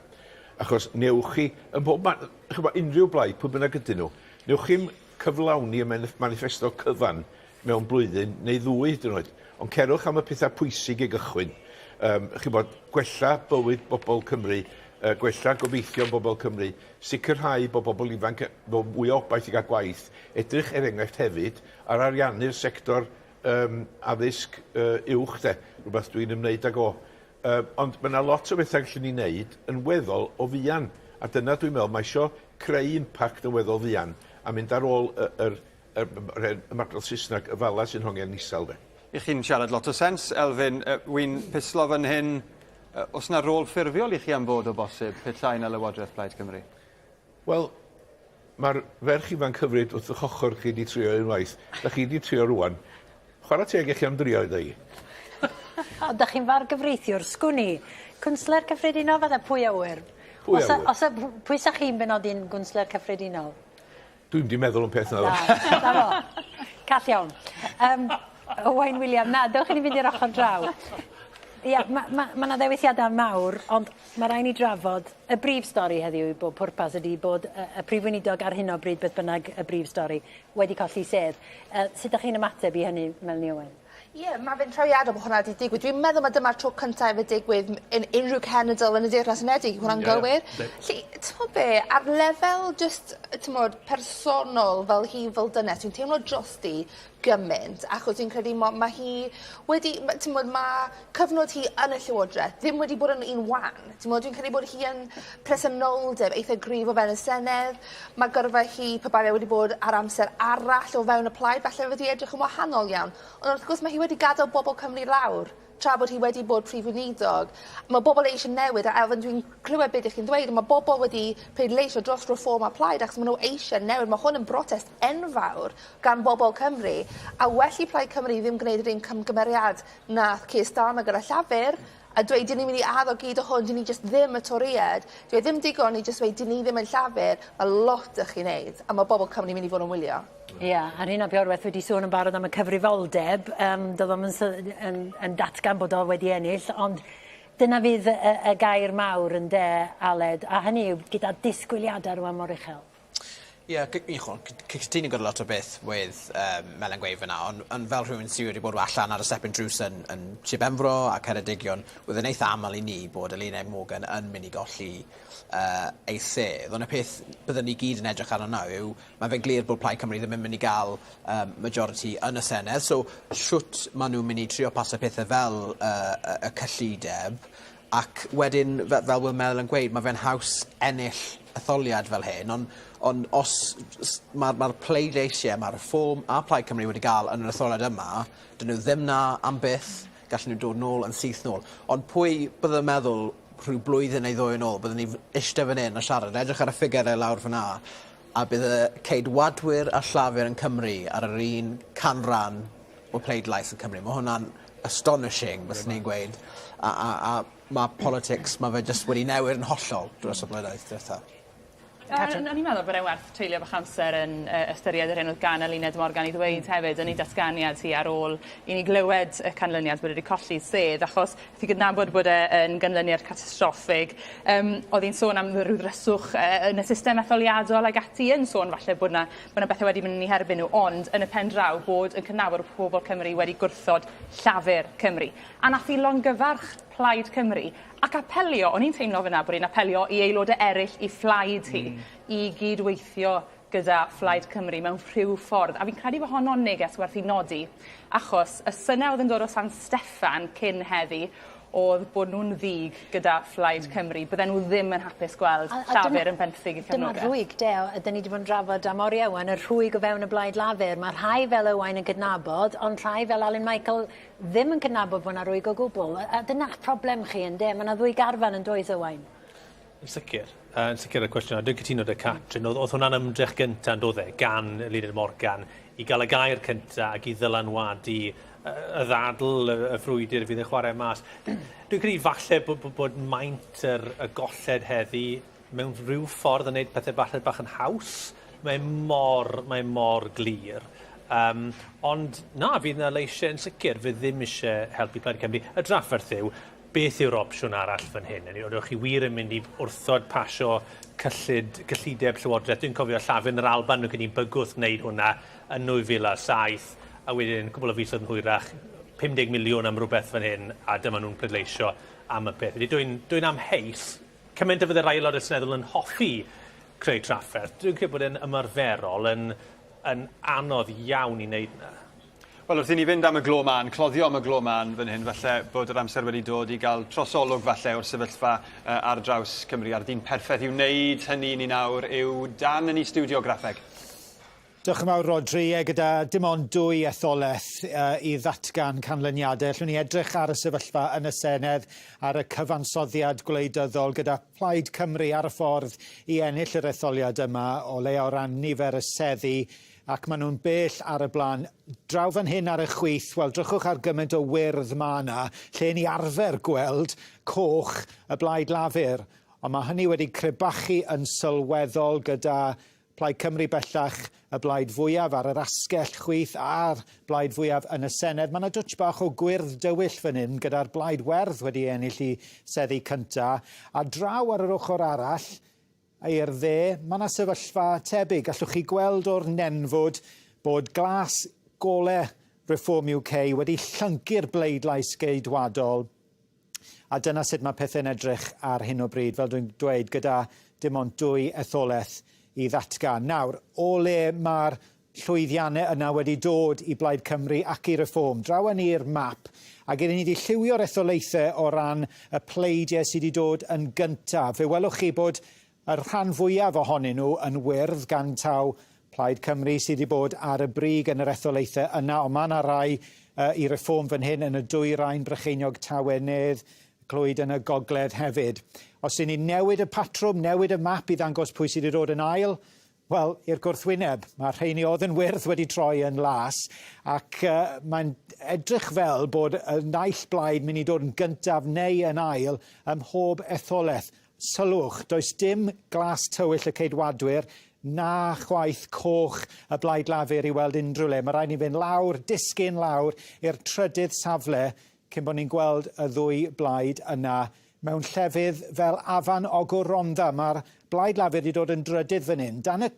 S15: Achos newch chi, ym mhob man, ch'mo', unrhyw blaid, pwy bynnag ydyn nhw, newch chi'm cyflawni y maniffesto cyfan mewn blwyddyn neu ddwy hyd yn oed. Ond cerwch am y pethau pwysig i gychwyn. Um, chi'n bod, gwella bywyd bobl Cymru, uh, gwella gobeithion bobl Cymru, sicrhau bod bobl ifanc efo mwy o obaith i gael gwaith, edrych er enghraifft hefyd ar ariannu'r sector um, addysg uh, uwch de, rhywbeth dwi'n ymwneud ag o. Uh, ond mae yna lot o bethau gallwn ni wneud yn weddol o fuan. A dyna dwi'n meddwl, mae isio creu impact yn weddol fuan a mynd ar ôl yr, yr yr yr hen ymadrodd Saesneg, y fala sy'n hongian isel de.
S3: Y'ch chi'n siarad lot o sens, Elfyn. Yy, wi'n pislo fan hyn. Yy, o's 'na rôl ffurfiol i chi am fod o bosib, petai 'na Lywodraeth Plaid Cymru?
S15: Wel, ma'r ferch ifanc hyfryd wrth 'ych ochor chi 'di trio unwaith. 'Dach chi 'di trio rŵan. Chwarae teg i chi am drio iddo i.
S2: Ond 'dach chi'n fargyfreithiwr, sgwn i, cwnsler cyffredinol fydde pwy a ŵyr?
S15: Pwy a
S2: Os a
S15: ŵyr?
S2: os a pwy 'sach chi'n benodi'n gwnsler cyffredinol?
S15: Dwi'm 'di meddwl am peth naddo.
S2: Na, 'na fo. Call iawn. Yym Owain William, na, dewch i ni fynd i'r ochor draw. Ia, ma' ma' ma' 'na ddewisiada mawr, ond ma' rai' ni drafod y brif stori heddiw i bob pwrpas ydi bod y y prif weinidog ar hyn o bryd beth bynnag y brif stori wedi colli sedd. Yy sut 'dach chi'n ymateb i hynny Melanie Owen?
S6: Ie, ma' fe'n trawiadol bo' hwnna 'di digwydd. Dwi'n meddwl ma' dyma'r tro cynta i fe digwydd in unrhyw cenedl yn y Deyrnas Unedig, yw hwnna'n gywir? 'Lly t'mod be' ar lefel jyst yy t'mod personol fel hi fel dynes dwi'n teimlo drosti gymint achos fi'n credu mo- ma' hi wedi ma' t'mod ma' cyfnod hi yn y llywodreth ddim wedi bod yn un wan. T'mod dwi'n credu bod hi yn presenoldeb eitha gryf o fewn y Senedd. Ma' gyrfa hi pe bai fe wedi bod ar amser arall o fewn y plaid falle fyddi edrych yn wahanol iawn. Ond wrth gwrs ma' hi wedi gadel bobol Cymru lawr tra bod hi wedi bod prif weinidog. Ma' bobol eisie newid a Elfyn dwi'n clywed be' 'dych chi'n ddweud on' ma' bobol wedi pleidleisio dros Reform a Plaid achos ma' n'w eisie newid ma' hwn yn brotest enfawr gan bobol Cymru a well i Plaid Cymru ddim gwneud yr un cymgymeriad nath Keir Starmer gyda Llafur a dweud 'dyn ni'n mynd i addo gyd o hwn 'dyn ni jyst ddim y Torïed. Dyw e ddim digon i jyst weud 'dyn ni ddim yn Llafur ma' lot 'dych chi neud a ma' bobol Cymru mynd i fod yn wylio.
S2: Ia a Rhun ap Iorwerth wedi sôn yn barod am y cyfrifoldeb yym do'dd o'm yn sy- yn yn datgan bod o wedi ennill ond dyna fydd y y y gair mawr ynde Aled a hynny yw gyda disgwyliada rŵan mor uchel.
S19: Ie gy- i ch'mo' cytuno gyda lot o beth wedd yym Melen gweud fyn 'na on' on' fel rhywun sy wedi bod allan ar y stepen drws yn yn Shir Benfro a Ceredigion wedd e'n eitha amal i ni bod Eluned Morgan yn myn' i golli yy ei sedd on' y peth byddwn ni gyd yn edrych arno nawr yw ma' fe'n glir bod Plaid Cymru ddim yn myn' i ga'l yym majority yn y Senedd so shwt ma' nw'n myn' i trio paso pethe fel yy y y cyllideb Ac wedyn fe- fel wedd Mel yn gweud ma' fe'n haws ennill etholiad fel hyn on' on' os s- ma'r ma'r pleidleisie ma' Reform a Plaid Cymru wedi ga'l yn yr etholiad yma 'dyn n'w ddim 'na am byth gallen n'w dod nôl yn syth nôl. Ond pwy bydde'n meddwl rhyw blwyddyn neu ddwy yn ôl byddwn ni f- ishte fan 'yn a siarad edrych ar y ffigyre lawr fyn 'na a bydd y Ceidwadwyr a Llafur yn Cymru ar yr un canran o pleidlais yn Cymru. Ma' hwnna'n astonishing fyswn i'n gweud a a a ma' politics ma' fe jyst wedi newid yn hollol dros y blynyddoedd dwetha.
S22: O'n i'n meddwl bod e'n werth treulio bach amser yn yy ystyried yr hyn o'dd gan Eluned Morgan i ddweud hefyd yn 'i datganiad hi ar ôl i ni glywed y canlyniad bod e 'di colli sedd achos nath 'i gydnabod bod e yn ganlyniad catastroffig yym o'dd 'i'n sôn am ryw ddryswch yy yn y system etholiadol ag ati yn sôn falle bod 'na bo' 'na bethe wedi mynd yn 'u herbyn n'w ond yn y pen draw bod yn cydnabod bo' pobol Cymru wedi gwrthod Llafur Cymru. A nath 'i longyfarch Plaid Cymru ac apelio o'n i'n teimlo fyn 'na bod 'i'n apelio i aelode eryll 'i phlaid hi i gyd-weithio gyda Phlaid Cymru mewn rhyw ffordd a fi'n credu bo' honno'n neges werth 'i nodi achos y syne o'dd yn dod o San Steffan cyn heddi o'dd bod nw'n ddig gyda Phlaid Cymru bydden nhw ddim yn hapus gweld
S2: A a dyna...
S22: Llafur yn benthyg 'u
S2: Dyma'r
S22: cefnogeth.
S2: rhwyg 'de o- ydyn ni 'di bod yn drafod am orie ŵan y rhwyg o fewn y Blaid Lafur ma' rhai fel Owain yn cydnabod ond rhai fel Alun Michael ddim yn cydnabod bo' 'na rwyg o gwbwl a a dyna'ch problem chi ynde ma' 'na ddwy garfan yndoes Owain?
S1: Yn sicir. Yy yn sicir y cwestiwn a dwi'n cytuno 'da Catrin o'dd o'dd hwnna'n ymdrech gynta on'd o'dd e gan Eluned Morgan i ga'l y gair cynta ac i ddylanwadu yy y ddadl y y frwydyr fydd yn chware mas. Dwi'n credu falle bo' bo' bod maint yr y golled heddi mewn rhyw ffordd yn neud pethe falle bach yn haws. Mae mor mae mor glir. Yym ond na fydd 'na leisie yn sicir fydd ddim isie helpu Plaid Cymru. Y drafferth yw beth yw'r opsiwn arall fan hyn? Hynny yw, ydych chi wir yn mynd i wrthod pasio cyllid, cyllideb Llywodraeth? Dwi'n cofio Llafur yn yr Alban, nhw'n cynnig bygwth wneud hwnna yn 2007, a wedyn cwbl o fisoedd yn hwyrach, 50 miliwn am rhywbeth fan hyn, a dyma nhw'n pleidleisio am y peth. Felly dwi'n dwi amheus, cymaint y fydde'r aelod y Seneddol yn hoffi creu trafferth, dwi'n credu bod e'n ymarferol yn, yn anodd iawn i wneud yna.
S3: Wel wrth i ni fynd am y glo mân, cloddio am y glo mân fan hyn falle bod yr amser wedi dod i gael trosolwg falle o'r sefyllfa uh, ar draws Cymru a'r dyn perffaith i wneud hynny ni nawr yw Dan yn ei stiwdio graffeg.
S20: Diolch yn fawr Rhodri, e, gyda dim ond dwy etholaeth uh, i ddatgan canlyniadau, allwn ni edrych ar y sefyllfa yn y Senedd, ar y cyfansoddiad gwleidyddol gyda Plaid Cymru ar y ffordd i ennill yr etholiad yma, o leia o ran nifer y seddi. ac maen nhw'n bell ar y blaen. Draw fan hyn ar y chwith, wel, drychwch ar gymaint o wyrdd ma' 'na, lle ni arfer gweld coch y Blaid Lafur. Ond mae hynny wedi crebachu yn sylweddol gyda Plaid Cymru bellach y blaid fwyaf ar yr asgell chwith a'r blaid fwyaf yn y Senedd. Mae 'na dwtsh bach o gwyrdd dywyll fan hyn gyda'r Blaid Werdd wedi ennill i seddi cynta. A draw ar yr ochr arall, i'r dde, mae 'na sefyllfa tebyg. Gallwch chi gweld o'r nenfwd bod glas gole Reform UK wedi llyncu'r bleidlais Geidwadol. A dyna sut mae pethau'n edrych ar hyn o bryd, fel dwi'n dweud, gyda dim ond dwy etholaeth i ddatgan. Nawr, o le mae'r llwyddiannau yna wedi dod i Blaid Cymru ac i Reform? Draw â ni i'r map, ac i ni wedi lliwio'r etholaethau o ran y pleidiau sydd wedi dod yn gyntaf. Fe welwch chi bod y rhan fwyaf ohonyn nhw yn wyrdd gan taw Plaid Cymru sydd wedi bod ar y brig yn yr etholaethau yna, ond mae yna rai uh, i Reform fan hyn yn y dwyrain, Brycheiniog, Tawe, Nedd, Clwyd yn y gogledd hefyd. Os y'n ni'n newid y patrwm, newid y map i ddangos pwy sydd wedi dod yn ail, wel, i'r gwrthwyneb, mae rheini oedd yn wyrdd wedi troi yn las, ac uh, mae'n edrych fel bod y naill blaid mynd i dod yn gyntaf neu yn ail ym mhob etholaeth. Sylwch, does dim glas tywyll y Ceidwadwyr na chwaith coch y Blaid Lafur i weld unrhyw le. Mae rhaid ni fynd lawr, disgyn lawr i'r trydydd safle cyn bod ni'n gweld y ddwy blaid yna mewn llefydd fel Afan Ogwr Rhondda. Mae'r Blaid Lafur wedi dod yn drydydd fan hyn. Dan y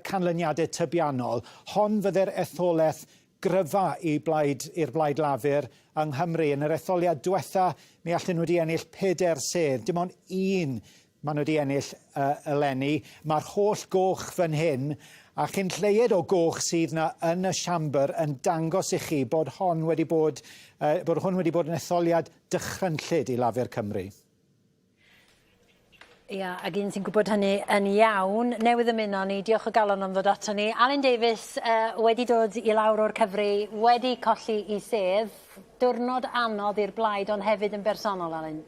S20: canlyniadau tybiannol, hon fydde'r etholaeth gryfa i blaid, i'r Blaid Lafur yng Nghymru. Yn yr etholiad diwetha, mi allen nhw wedi ennill peder sedd. Dim ond un maen nhw wedi ennill uh, eleni. Mae'r holl goch fan hyn, a chyn lleied o goch sydd na yn y siambr yn dangos i chi bod hon wedi bod, uh, bod hwn wedi bod yn etholiad dychrynllyd i Lafur Cymru.
S2: Ia, ag un sy'n gwybod hynny yn iawn, newydd ymuno ni, diolch o galon am ddod ato ni. Alun Davies uh, wedi dod i lawr o'r cyfri, wedi colli i sedd. Diwrnod anodd i'r blaid, ond hefyd yn bersonol, Alun.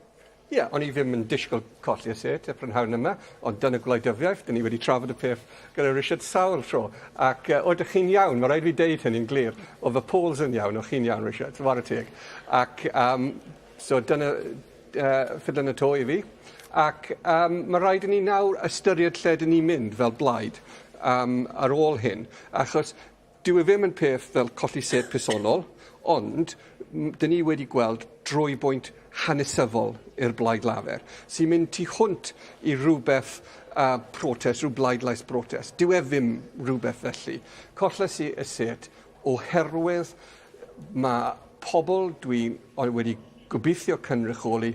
S12: Ie, yeah, o'n i ddim yn disgwyl colli y set y prynhawn yma, ond dyna gwleidyddiaeth, dyn ni wedi trafod y peth gyda Richard sawl tro. Ac uh, oeddech chi'n iawn, mae rhaid fi deud hynny'n glir, oedd y polls yn iawn, o'ch chi'n iawn, Richard, whare teg. Ac um, so dyna, uh, ffidlen y to i fi. Ac um, mae rhaid i ni nawr ystyried lle dyn ni'n mynd fel blaid um, ar ôl hyn, achos dyw e ddim yn peth fel colli sedd personol, ond dyn ni wedi gweld drwy bwynt hanesyddol i'r Blaid Lafur, sy'n mynd tu hwnt i rhywbeth uh, protest, rhyw blaidlais brotest. Dyw e ddim rhywbeth felly. Colles i y set oherwydd mae pobl dwi wedi gobeithio cynrychioli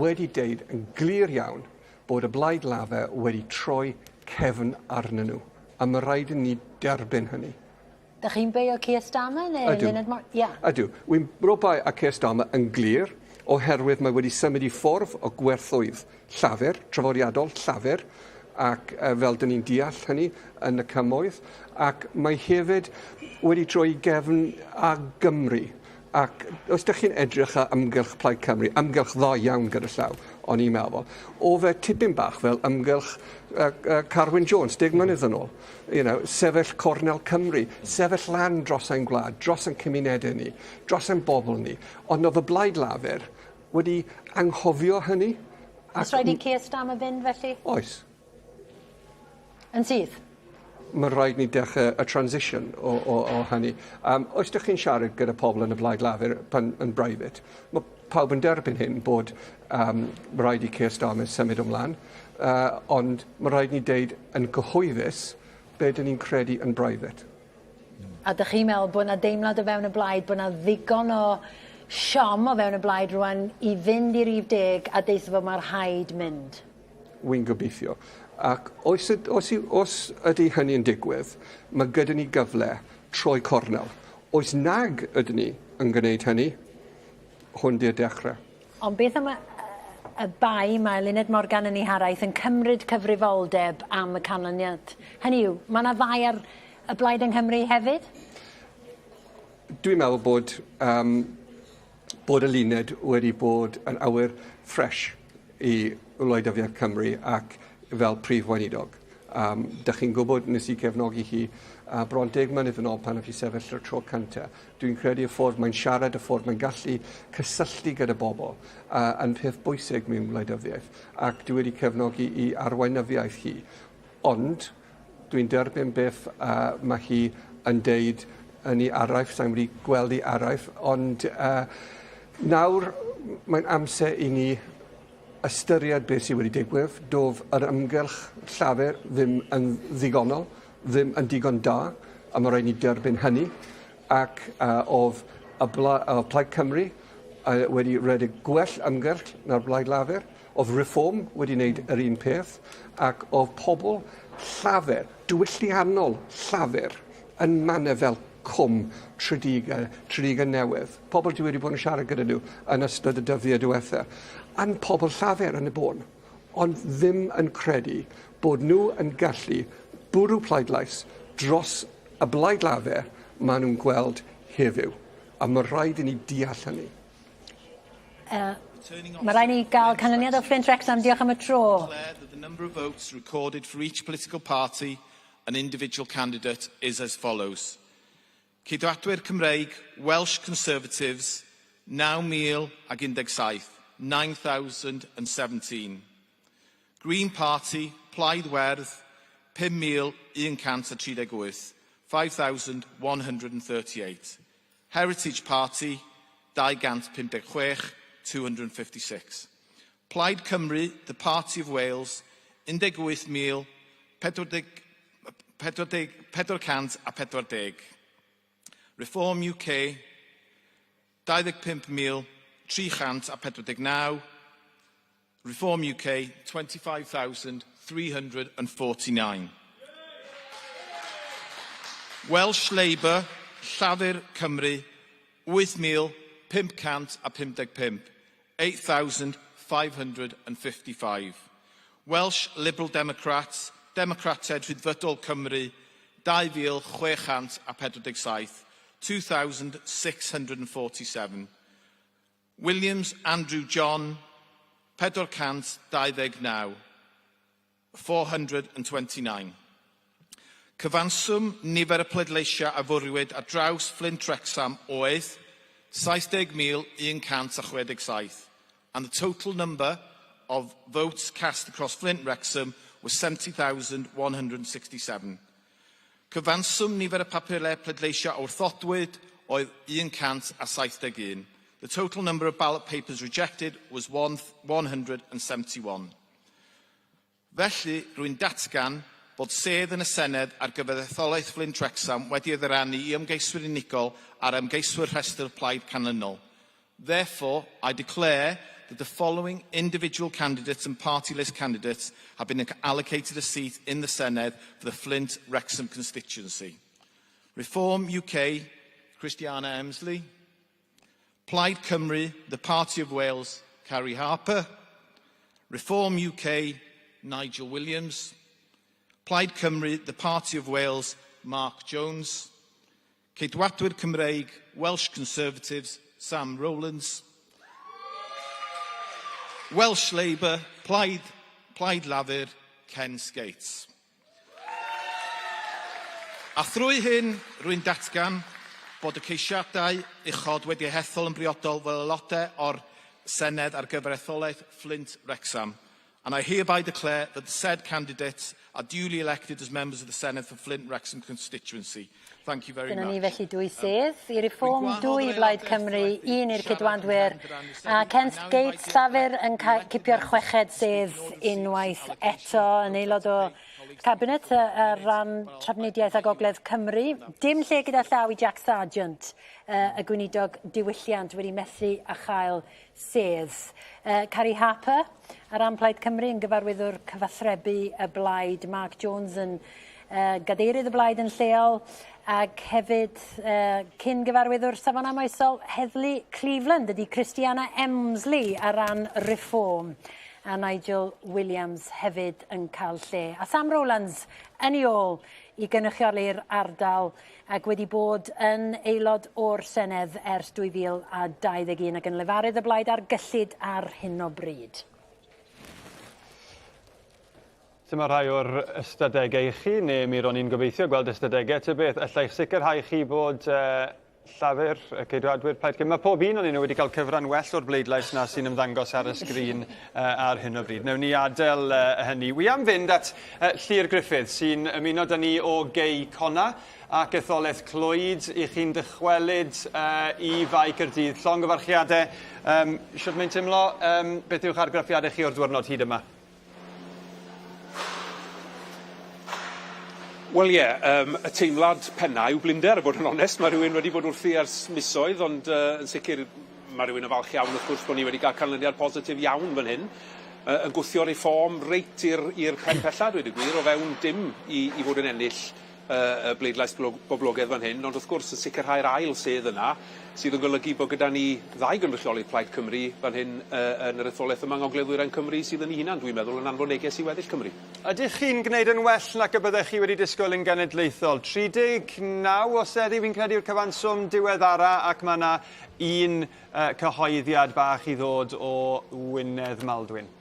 S12: wedi deud yn glir iawn bod y Blaid Lafur wedi troi cefn arnyn nhw, a mae rhaid i ni derbyn hynny.
S2: Dych chi'n beio Keir Starmer neu
S12: Ydw.
S2: Eluned Mor- Ia.
S12: Ydw. Wy'n rhoi a Keir Starmer yn glir oherwydd mae wedi symud i ffwrdd o gwerthoedd Llafur, trafodiadol Llafur, ac uh, fel dyn ni'n deall hynny yn y cymoedd, ac mae hefyd wedi troi gefn ar Gymru. Ac os ydych chi'n edrych ar ymgyrch Plaid Cymru, ymgyrch dda iawn gyda llaw, o'n i'n meddwl, o fe tipyn bach fel ymgyrch uh, uh, Carwyn Jones, 10 mlynedd yn ôl. You know, sefyll cornel Cymru, sefyll lan dros ein gwlad, dros ein cymunedau ni, dros ein bobl ni. Ond oedd y Blaid Lafur wedi anghofio hynny.
S2: Oes rhaid i Keir Starmer fynd felly?
S12: Oes.
S2: Yn syth?
S12: Mae rhaid ni dechrau y transition o, o, o hynny. Um, os ydych chi'n siarad gyda pobl yn y Blaid Lafur pan, yn private, mae pawb yn derbyn hyn bod um, rhaid i Keir Starmer symud ymlaen, uh, ond mae rhaid ni deud yn gyhoeddus be dyn ni'n credu yn private.
S2: A dych chi'n meddwl bod 'na deimlad o fewn y blaid bod 'na ddigon o siom o fewn y blaid rwan i fynd i rif deg a deutha fo ma' rhaid mynd?
S12: Wy'n gobeithio. Ac oes, os, os ydy hynny'n digwydd, mae gyda ni gyfle troi cornel. Oes nag ydyn ni yn gwneud hynny, hwn di'r dechrau.
S2: Ond beth am y, y bai mae Eluned Morgan yn ei haraith yn cymryd cyfrifoldeb am y canlyniad? Hynny yw, mae yna fai ar y blaid yng Nghymru hefyd?
S12: Dwi'n meddwl bod, um, bod Eluned wedi bod yn awyr ffres i wleidyddiaeth Cymru ac fel prif weinidog. Um, dych chi'n gwybod nes i cefnogi hi uh, bron 10 mlynedd yn ôl pan oedd hi sefyll yr tro cyntaf. Dwi'n credu y ffordd mae'n siarad, y ffordd mae'n gallu cysylltu gyda bobl uh, yn peth bwysig mewn wleidyddiaeth ac dwi wedi cefnogi i arweinyddiaeth hi. Ond dwi'n derbyn beth uh, mae hi yn deud yn ei araith, sa'n wedi gweld ei araith, ond uh, nawr mae'n amser i ni ystyried beth sydd wedi digwydd. Doedd yr ymgyrch Llafur ddim yn ddigonol, ddim yn digon da, a mae rhaid ni derbyn hynny. Ac uh, oedd y bla, uh, Plaid Cymru uh, wedi rhedeg gwell ymgyrch na'r Blaid Lafur, oedd Reform wedi wneud yr un peth, ac oedd pobl Llafur, diwylliannol Llafur, yn mannau fel Cwm Tredegar, Tredegar Newydd. Pobl dwi wedi bod yn siarad gyda nhw yn ystod y dyddiau diwetha. Yn pobl Llafur yn y bôn, ond ddim yn credu bod nhw yn gallu bwrw pleidlais dros y Blaid Lafur maen nhw'n gweld heddiw. A mae rhaid i ni deall hynny.
S2: Uh, mae rhaid ni gael canlyniad o Flint Wrexham. Diolch am y tro.
S5: That the number of votes recorded for each political party and individual candidate is as follows. Ceidwadwyr Cymreig, Welsh Conservatives, 9,017, 9,017. Green Party, Plaid Werdd, 5,138, 5,138. Heritage Party, 256, 256. Plaid Cymru, the Party of Wales, 18,440. Reform UK, 25,349. Reform UK, 25,349. Welsh Labour, Llafur Cymru, 8,555, 8,555. Welsh Liberal Democrats, Democratiaid Rhyddfrydol Cymru, 2,647, 2,647. Williams Andrew John, 429, 429. Cyfanswm nifer y pleidleisiau a fwriwyd ar draws Flint Wrexham oedd 70,167 and the total number of votes cast across Flint Wrexham was 70,167. Cyfanswm nifer y papurau pleidleisio a wrthodwyd oedd 171. The total number of ballot papers rejected was 171. Felly, rwy'n datgan bod sedd yn y Senedd ar gyfer etholaeth Flint Wrexham wedi ei ddyrannu i ymgeiswyr unigol a'r ymgeiswyr rhestr plaid canlynol. Therefore, I declare that the following individual candidates and party list candidates have been allocated a seat in the Senedd for the Flint Wrexham constituency. Reform UK, Christiana Emsley. Plaid Cymru, the Party of Wales, Carrie Harper. Reform UK, Nigel Williams. Plaid Cymru, the Party of Wales, Mark Jones. Ceidwadwyr Cymreig, Welsh Conservatives, Sam Rowlands. Welsh Labour, Plaid, Plaid Lafur, Ken Skates. A thrwy hyn, rwy'n datgan bod y ceisiadau uchod wedi eu hethol yn briodol fel aelodau o'r Senedd ar gyfer etholaeth Flint Wrexham. And I hereby declare that the said candidates are duly elected as members of the Senedd for Flint Wrexham constituency. Thank you very
S2: Dyna
S5: much.
S2: ni felly dwy sedd i Reform, dwy i Blaid Cymru, un i'r Ceidwadwyr, a Ken Skates Llafur yn cipio'r chweched sedd unwaith eto yn aelod o Cabinet ar ran Trafnidiaeth a Gogledd Cymru. Dim lle gyda llaw i Jack Sargeant, y gweinidog diwylliant wedi methu a chael sedd. Carrie Harper ar ran Plaid Cymru yn gyfarwyddwr cyfathrebu y Blaid, Mark Jones yn gadeirydd y Blaid yn lleol ac hefyd cyn gyfarwyddwr Safonau Moesol Heddlu Cleveland ydy Christiana Emsley ar ran Reform a Nigel Williams hefyd yn cael lle. A Sam Rowlands yn ei ôl i gynrychioli'r ardal ac wedi bod yn aelod o'r Senedd ers 2021 ac yn lefarydd y Blaid ar gyllid ar hyn o bryd.
S3: Dyma rhai o'r ystadegau i chi, neu mi ro'n i'n gobeithio gweld ystadegau. Ta beth, alla i'ch sicrhau chi bod Llafur, y Ceidwadwyr, Plaid Cymru, mae pob un o'n nhw wedi cael cyfran well o'r bleidlais na sy'n ymddangos ar y sgrin ar hyn o bryd. Newn ni adael hynny. Wi am fynd at Llyr Gruffydd, sy'n ymuno 'da ni o Gei Connah ac etholaeth Clwyd. I chi'n dychwelyd i Fae Caerdydd. Llongyfarchiadau. Shwt mae'n teimlo? Beth yw'ch argraffiadau chi o'r diwrnod hyd yma?
S10: Wel ie, yym y teimlad penna yw blinder a bod yn onest. Ma' rhywun wedi bod wrthi ers misoedd ond yy yn sicir ma' rhywun yn falch iawn wrth gwrs bo' ni wedi ga'l canlyniad positif iawn fan hyn. Yy yn gwthio Reform reit i'r i'r pen pella dweud y gwir o fewn dim i i fod yn ennill y bleidlais boblogaidd fan hyn, ond wrth gwrs yn sicrhau'r ail sedd yna, sydd yn golygu bod gyda ni ddau gynrychiolydd Plaid Cymru fan hyn yn yr etholaeth yma yng Ngogledd Ddwyrain Cymru, sydd yn ei hunan, dwi'n meddwl, yn anfon neges i weddill Cymru.
S3: Ydych chi'n gwneud yn well nac y byddech chi wedi disgwyl yn genedlaethol? 39 o seddi fi'n credu yw'r cyfanswm diweddara ac mae yna un cyhoeddiad bach i ddod o Wynedd Maldwyn.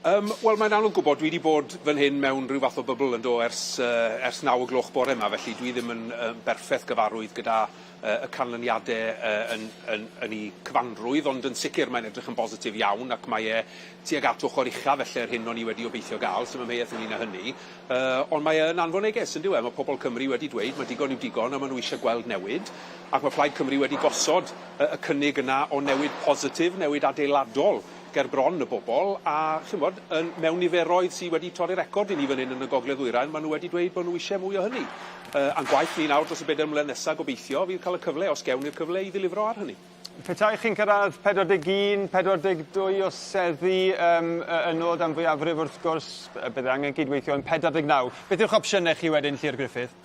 S10: Yym, wel mae'n anodd gwybod, dwi 'di bod fan hyn mewn rhyw fath o bybl yn do ers yy ers naw o gloch bore 'ma, felly dwi ddim yn yn berffeth gyfarwydd gyda yy y canlyniade yy yn yn yn 'u cyfanrwydd, ond yn sicir mae'n edrych yn bositif iawn ac mae e tuag at ochor ucha felle'r hyn o'n i wedi obeithio ga'l, sdim amheuaeth ynglŷn â hynny. Yy ond mae e yn anfon neges yndyw e? Ma' pobol Cymru wedi dweud ma' digon yw digon a ma' nhw isie gweld newid, ac ma' Plaid Cymru wedi gosod y y cynnig yna o newid positif, newid adeiladol ger bron y bobl, a chimod, yn, mewn niferoedd sy wedi torri record i ni fan hyn yn y Gogledd Ddwyrain, maen nhw wedi dweud bod nhw eisiau mwy o hynny. Uh, a'n gwaith ni nawr dros y bedair mlynedd nesaf, gobeithio, fydd cael y cyfle, os gewn ni'r cyfle, i ddelifro ar hynny.
S3: Petai chi'n cyrraedd 41, 42 o seddi um, y nod am fwyafrif wrth gwrs, bydde angen cydweithio yn 49. Beth yw'ch opsiynau chi wedyn, Llyr Gruffydd?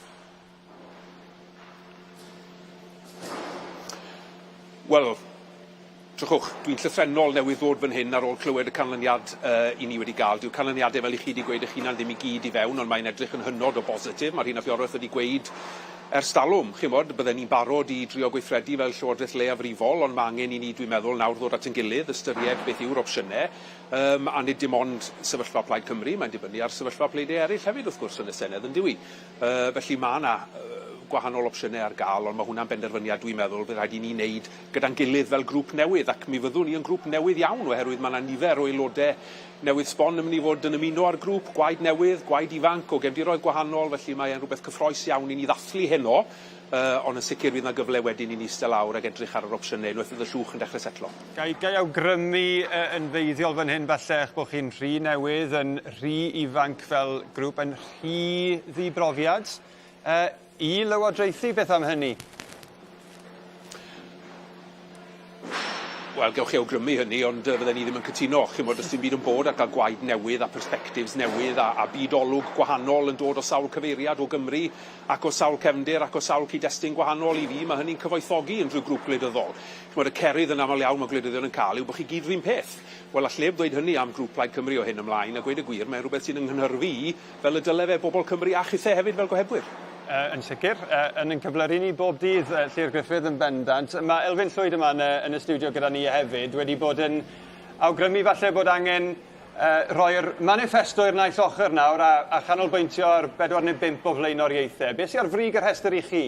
S10: Wel, drychwch, dwi'n llythrennol newydd ddod fan hyn ar ôl clywed y canlyniad uh, i ni wedi gael. Dyw'r canlyniadau fel i chi wedi gweud eich hunan ddim i gyd i fewn, ond mae'n edrych yn hynod o bositif. Mae Rhun ap Iorwerth wedi gweud ers talwm, chi'mod, bydden ni'n barod i drio gweithredu fel llywodraeth leiafrifol, ond mae angen i ni, dwi'n meddwl, nawr ddod at ein gilydd, ystyried beth yw'r opsiynau, um, a nid dim ond sefyllfa Plaid Cymru, mae'n dibynnu ar sefyllfa pleidiau eraill hefyd, wrth gwrs, yn y Senedd, yn dyw 'i? Yy felly ma' 'na yy gwahanol opsiyne ar ga'l ond ma' hwnna'n benderfyniad dwi'n meddwl bydd rhaid i ni neud gyda'n gilydd fel grŵp newydd ac mi fyddwn ni yn grŵp newydd iawn oherwydd ma' 'na nifer o aelode newydd sbon yn myn' i fod yn ymuno â'r grŵp, gwaed newydd, gwaed ifanc o gefndiroedd gwahanol felly mae e'n rwbeth cyffrous iawn i ni ddathlu heno yy ond yn sicir fydd 'na gyfle wedyn i ni iste lawr ag edrych ar yr opsiyne unwaith fydd y llwch yn dechre setlo.
S3: Ga i ga i awgrymu yy yn feiddiol fan hyn falle eich bod chi'n rhy newydd, yn rhy ifanc fel grŵp, yn rhy ddibrofiad yy i lywodraethu, beth am hynny?
S10: Wel, gewch chi awgrymu hynny, ond yy fydden i ddim yn cytuno. Chimod, does dim byd yn bod ar gael gwaed newydd a persbectives newydd a, a byd olwg gwahanol yn dod o sawl cyfeiriad o Gymru ac o sawl cefndir ac o sawl cyd-destun gwahanol. I fi, mae hynny'n cyfoethogi unrhyw grŵp gwleidyddol. Chimod, y cerydd yn aml iawn mae gwleidyddion yn cael yw bod chi gyd 'run peth. Wel, all neb ddweud hynny am grŵp Plaid Cymru o hyn ymlaen, a gweud y gwir, mae'n rhywbeth sy'n 'y nghynhyrfu i, fel y dyle fe bobl Cymru a chithe hefyd fel gohebwyr.
S3: Yy, yn sicr, yy, yn ein cyflyru ni bob dydd, yy, Llyr Gruffydd yn bendant. Mae Elfyn Llwyd yma yn y, yn y stiwdio gyda ni hefyd, wedi bod yn awgrymu falle bod angen uh, rhoi'r maniffesto i'r naill ochr nawr a, a chanolbwyntio ar bedwar neu bump o flaenoriaethau. Beth sy'n ar frig y rhestr i chi?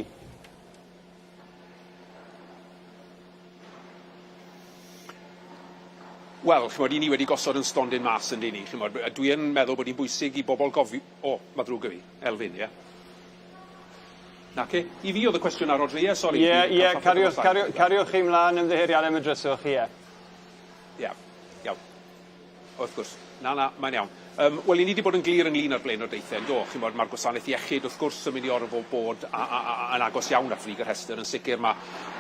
S10: Wel, chimod, 'yn ni wedi gosod 'yn stondin mas yndyn ni, chimod, a dwi yn meddwl bod hi'n bwysig i bobl gofi-... O, ma' ddrwg 'da fi. Elfyn, ie? Naci? I fi oedd y cwestiwn ar Rhodri, ie, sori.
S3: Ie, ie, cariwch, cariwch, cariwch chi mlaen, ymddiheuriadau am y dryswch, ie.
S10: Ie, iawn. Wrth gwrs. Na, na, mae'n iawn. Yym, wel, 'yn ni 'di bod yn glir ynglyn â'r blaenoriaethau, yn do? Chimod, ma'r gwasanaeth iechyd, wrth gwrs, yn mynd i orfod bod a- a- a- yn agos iawn at frig y rhestr, yn sicr. Ma'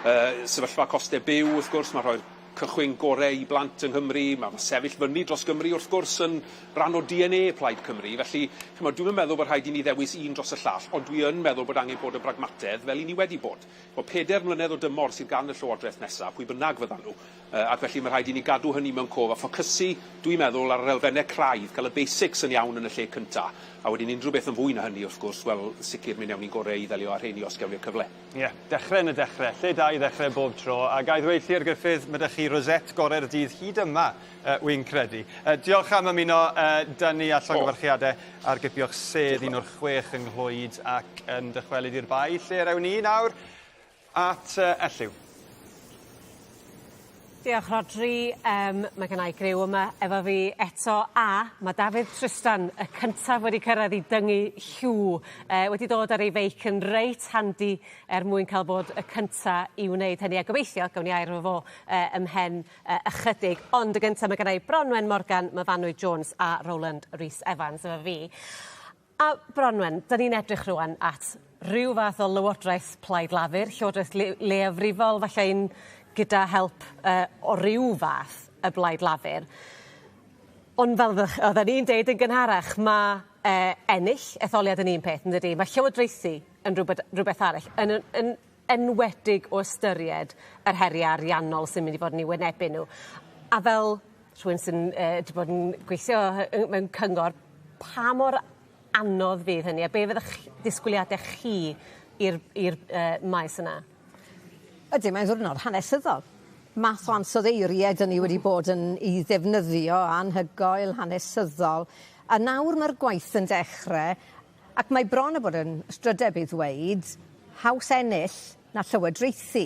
S10: yy sefyllfa costau byw, wrth gwrs, ma' rhoi'r cychwyn gore i blant yng Nghymru, ma' ma' sefyll fyny dros Gymru, wrth gwrs, yn ran o DNA Plaid Cymru. Felly, chimod, dwi'm yn meddwl bod rhaid i ni ddewis un dros y llall, ond dwi yn meddwl bod angen bod yn bragmatedd, fel 'yn ni wedi bod. Wel, pedair mlynedd o dymor sydd gan y Llywodraeth nesaf, pwy bynnag fyddan nhw, ac felly mae rhaid i ni gadw hynny mewn cof a ffocysu, dwi'n meddwl, ar yr elfennau craidd, cael y basics yn iawn yn y lle cynta', a wedyn unrhyw beth yn fwy na hynny, wrth gwrs, wel, sicr mi wnewn ni'n gorau i ddelio â rheini os gewn ni'r cyfle.
S3: Ie, dechrau yn y dechrau. Lle da i ddechrau bob tro. A ga i ddweud, Llyr Gruffydd, ma' 'da chi dyfarnu rosette gorau'r dydd hyd yma, uh, wy'n credu. Uh, diolch am ymuno uh, 'da ni a llongyfarchiadau ar gipio'ch sedd un o'r chwech yng Nghlwyd ac yn dychwelyd i'r bae lle yr ewn ni nawr at uh, Elliw.
S9: Diolch Rhodri. Um, mae gennau griw yma efo fi eto a mae Dafydd Tristan y cyntaf wedi cyrraedd i dyngu llw. Wedi dod ar ei feic yn reit handi er mwyn cael bod y cynta i wneud hynny a gobeithio gawn ni air efo fo uh, ymhen uh, ychydig. Ond y gyntaf mae gennau Bronwen Morgan, Myfanwy Jones a Roland Rhys Evans efo fi. A Bronwen, 'dan ni'n edrych rŵan at rhyw fath o lywodraeth Plaid Lafur, llywodraeth le- leiafrifol falle un gyda help yy o ryw fath y Blaid Lafur. Ond fel ddych- odden ni'n deud yn gynharach ma' yy ennill etholiad yn un peth yndydi? Ma' llywodraethu yn rwbed- rwbeth arall yn yn yn enwedig o ystyried yr herie ariannol sy'n mynd i fod yn 'u wynebu n'w. A fel rhywun sy'n yy 'di bod yn gweithio yy mewn cyngor, pa mor anodd fydd hynny a be' fydd 'ych disgwyliade chi i'r i'r yy maes yna?
S21: Ydi mae'n ddiwrnod hanesyddol. Math o ansoddeiriau 'dyn ni wedi bod yn 'i ddefnyddio anhygoel, hanesyddol a nawr ma'r gwaith yn dechre ac mae bron a bod yn ystrydeb i ddweud haws ennill na llywodraethu.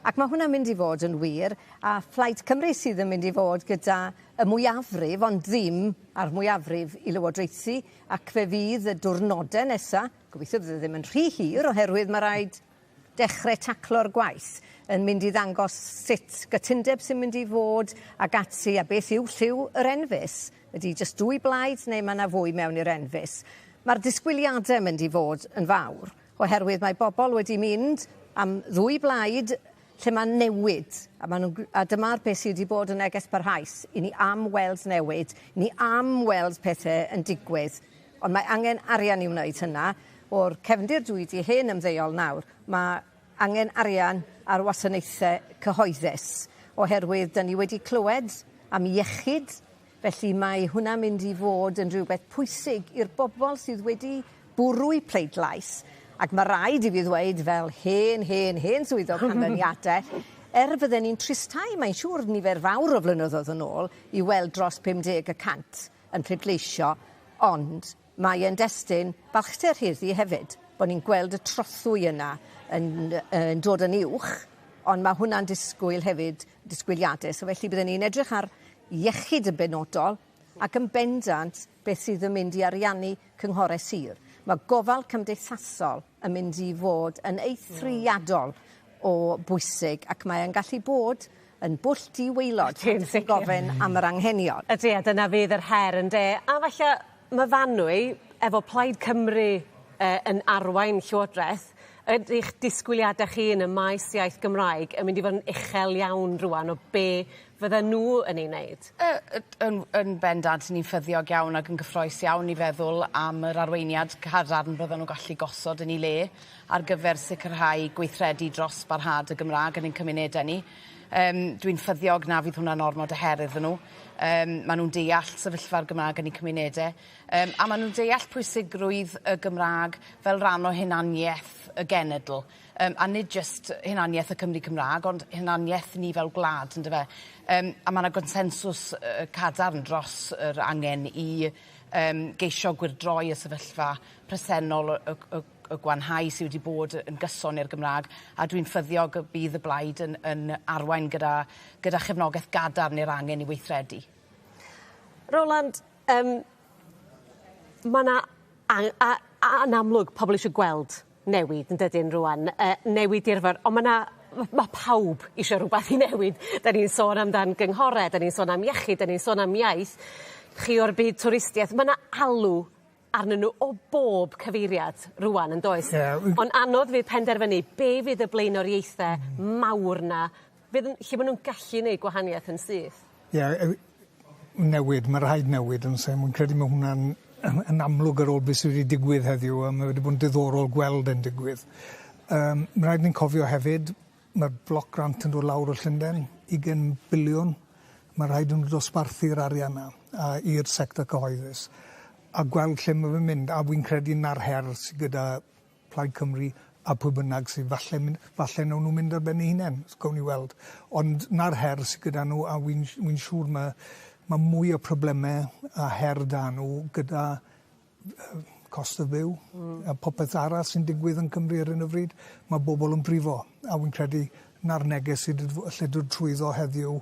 S21: Ac mae hwnna'n mynd i fod yn wir, a Phlaid Cymru sydd yn mynd i fod gyda y mwyafrif, ond ddim a'r mwyafrif i lywodraethu, ac fe fydd y diwrnodau nesa, gobeithio bydd e ddim yn rhy hir, oherwydd mae rhaid dechrau taclo'r gwaith, yn mynd i ddangos sut gytundeb sy'n mynd i fod ac ati, a beth yw lliw yr enfys. Ydy jyst dwy blaid neu mae yna fwy mewn i'r enfys? Mae'r disgwyliadau mynd i fod yn fawr, oherwydd mae bobl wedi mynd am ddwy blaid lle mae newid, a, ma nhw, a dyma'r beth sydd wedi bod yn neges parhaus, i ni am weld newid, i ni am weld pethau yn digwydd. Ond mae angen arian i wneud hynna. O'r cefndir dwi wedi hen ymddeol nawr, mae angen arian ar wasanaethau cyhoeddus, oherwydd dyn ni wedi clywed am iechyd, felly mae hwnna'n mynd i fod yn rhywbeth pwysig i'r bobl sydd wedi bwrw'u pleidlais, ac mae rhaid i fi ddweud fel hen, hen, hen swyddog canlyniadau, er fydden ni'n tristau, mae'n siŵr, nifer fawr o flynyddoedd yn ôl, i weld dros 50 y cant yn pleidleisio, ond mae e'n destun balchder heddi hefyd, bod ni'n gweld y trothwy yna yn, yn dod yn uwch, ond mae hwnna'n disgwyl hefyd disgwyliadau. So felly bydden ni'n edrych ar iechyd yn benodol ac yn bendant beth sydd yn mynd i ariannu cynghorau sir. Mae gofal cymdeithasol yn mynd i fod yn eithriadol o bwysig ac mae e'n gallu bod yn bwll di-waelod.
S9: Ydy'n sicr.
S21: Gofyn am yr anghenion.
S9: Ydy a dyna fydd yr her ynde? A falle Myfanwy efo Plaid Cymru yy yn arwain Llywodreth ydi'ch disgwyliade chi yn y maes iaith Gymraeg yn mynd i fod yn uchel iawn rŵan o be' fydden nhw yn ei wneud?
S23: Yy yn yn bendant ni'n ffyddiog iawn ac yn gyffrous iawn i feddwl am yr arweiniad cadarn bydden nhw'n gallu gosod yn 'i le ar gyfer sicrhau gweithredu dros barhad y Gymra'g yn ein cymunede ni. Yym dwi'n ffyddiog na fydd hwnna'n ormod o her iddyn nhw. Yym ma' nw'n deall sefyllfa'r Gymra'g yn 'u cymunede. Yym a ma' nw'n deall pwysigrwydd y Gymra'g fel ran o hunanieth y genedl. Yym a nid jyst hunanieth y Cymry Cymra'g ond hunanieth ni fel gwlad yndyfe? Yym a ma' 'na gonsensws yy cadarn dros yr angen i yym geisio gwyrdroi y sefyllfa presennol y y y gwanhau sy wedi bod yn gyson i'r Gymra'g a dwi'n ffyddiog y bydd y blaid yn yn arwain gyda gyda chefnogeth gadarn i'r angen i weithredu.
S9: Roland, yym ma' 'na a- a- a- yn amlwg pobol isio gweld newid yndydyn rŵan yy newid dirfawr on' ma' 'na ma' ma' pawb isio rwbath i newid. 'Dan ni'n sôn amdan gynghore 'dan ni'n sôn am iechyd 'dan ni'n sôn am iaith. Chi o'r byd twristieth ma' 'na alw arnyn n'w o bob cyfeiriad rŵan yndoes?
S24: Ie wi...
S9: Ond anodd fydd penderfynu be' fydd y blaenoriaethe mawr 'na fydd yn lle ma' nw'n gallu neud gwahaniaeth yn syth.
S24: Ie yy newid ma' rhaid newid on' se mwyn credu ma' hwnna'n yn yn amlwg ar ôl be' sy wedi digwydd heddiw a ma' wedi bod yn diddorol gweld e'n digwydd. Yym ma' raid ni cofio hefyd ma'r block grant yn dod lawr o Llunden, ugen biliwn. Ma' rhaid i nw dosbarthu'r arian 'na a i'r sector cyhoeddus a gweld lle ma' fe'n mynd a wi'n credu 'na'r her sy gyda Plaid Cymru a pwy bynnag sydd falle mynd, falle nawn nhw mynd ar ben eu hunain, gawn ni weld. Ond 'na'r her sydd gyda nhw a wi'n wi'n siŵr ma' ma' mwy o probleme a her 'da nhw gyda cost o fyw. A popeth arall sy'n digwydd yn Cymru ar 'yn o fryd. Ma' bobol yn brifo a wi'n credu 'na'r neges sy 'di alle dod trwyddo heddiw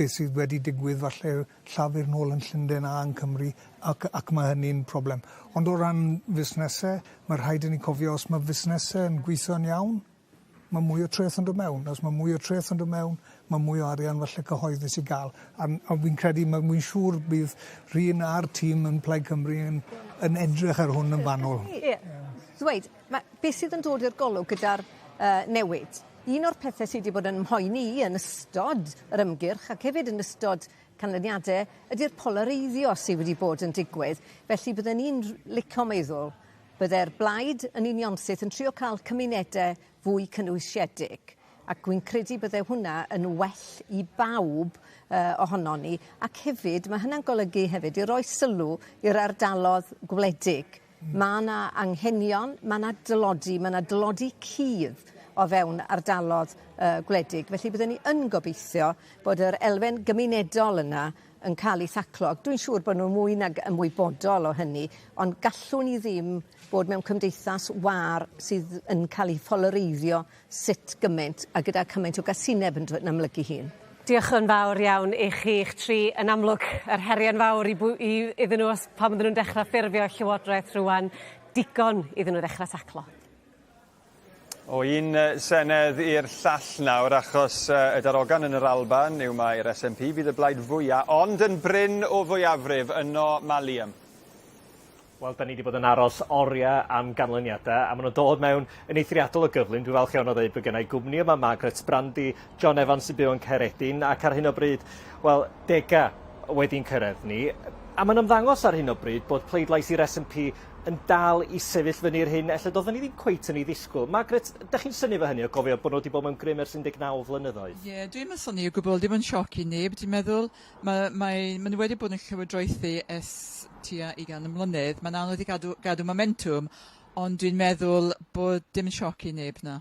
S24: beth sydd wedi digwydd falle Llafur nôl yn Llunden a yn Cymru ac ac ma' hynny'n problem. Ond o ran fusnese ma' rhaid i ni cofio os ma' fusnese yn gwitho'n iawn ma' mwy o treth yn do' mewn. Os ma' mwy o treth yn do' mewn ma' mwy o arian falle cyhoeddus i ga'l. A n- a wi'n credu ma' wi'n siŵr bydd Rhun a'r tîm yn Plaid Cymru yn yn edrych ar hwn yn fanwl.
S21: Ie. Ddweud ma' beth sydd yn dod i'r golwg gyda'r yy newid un o'r pethe sy 'di bod yn mhoeni i yn ystod yr ymgyrch ac hefyd yn ystod canlyniade ydi'r polareiddio sy wedi bod yn digwydd felly bydden i'n r- lico meddwl bydde'r blaid yn unionsyth yn trio ca'l cymunede fwy cynwysiedig ac wi'n credu bydde hwnna yn well i bawb yy ohonon ni ac hefyd ma' hynna'n golygu hefyd i roi sylw i'r ardalodd gwledig. Ma' 'na anghenion, ma' 'na dylodi, ma' 'na dylodi cudd o fewn ardalodd yy gwledig felly bydden ni yn gobeithio bod yr elfen gymunedol yna yn ca'l 'i thaclo ac dwi'n siŵr bo' n'w mwy nag ymwybodol o hynny ond gallwn ni ddim bod mewn cymdeithas wâr sydd yn ca'l 'i pholareiddio sut gyment a gyda cymaint o gasineb yn dw- yn amlygu hun.
S9: Diolch yn fawr iawn i chi'ch tri. Yn amlwg yr heriau'n fawr i bw- i iddyn nhw os pan fydden nhw'n dechra ffurfio llywodraeth rŵan digon iddyn nhw ddechra taclo.
S3: O un senedd i'r llall nawr achos y darogan yn yr Alban yw mai'r SNP fydd y blaid fwya' ond yn brin o fwyafrif yno ma' Liam.
S1: Wel 'dan ni 'di bod yn aros oria am ganlyniade a ma' nw'n dod mewn yn eithriadol o gyflym. Dwi falch iawn o ddeud bod gennai gwmni yma Margaret Brandy, John Evans sy'n byw yn Caeredin ac ar hyn o bryd wel dega wedi'n cyrredd ni. A ma'n ymddangos ar hyn o bryd bod pleidlais i'r SNP yn dal i sefyll fyny i'r hyn ella doedden ni ddim cweit yn ei ddisgwyl. Margaret, dych chi'n synnu efo hynny o gofio bod nhw wedi bod mewn grym ers 19 flynyddoedd?
S4: Ie, dwi'm yn synnu o gwbl, dim yn sioc i neb, dwi'n meddwl. Mae, mae, ma' nhw wedi bod yn llywodraethu ers tua ugain mlynedd. Mae'n anodd i gadw, gadw momentwm, ond dwi'n meddwl bod dim yn sioc i neb, na.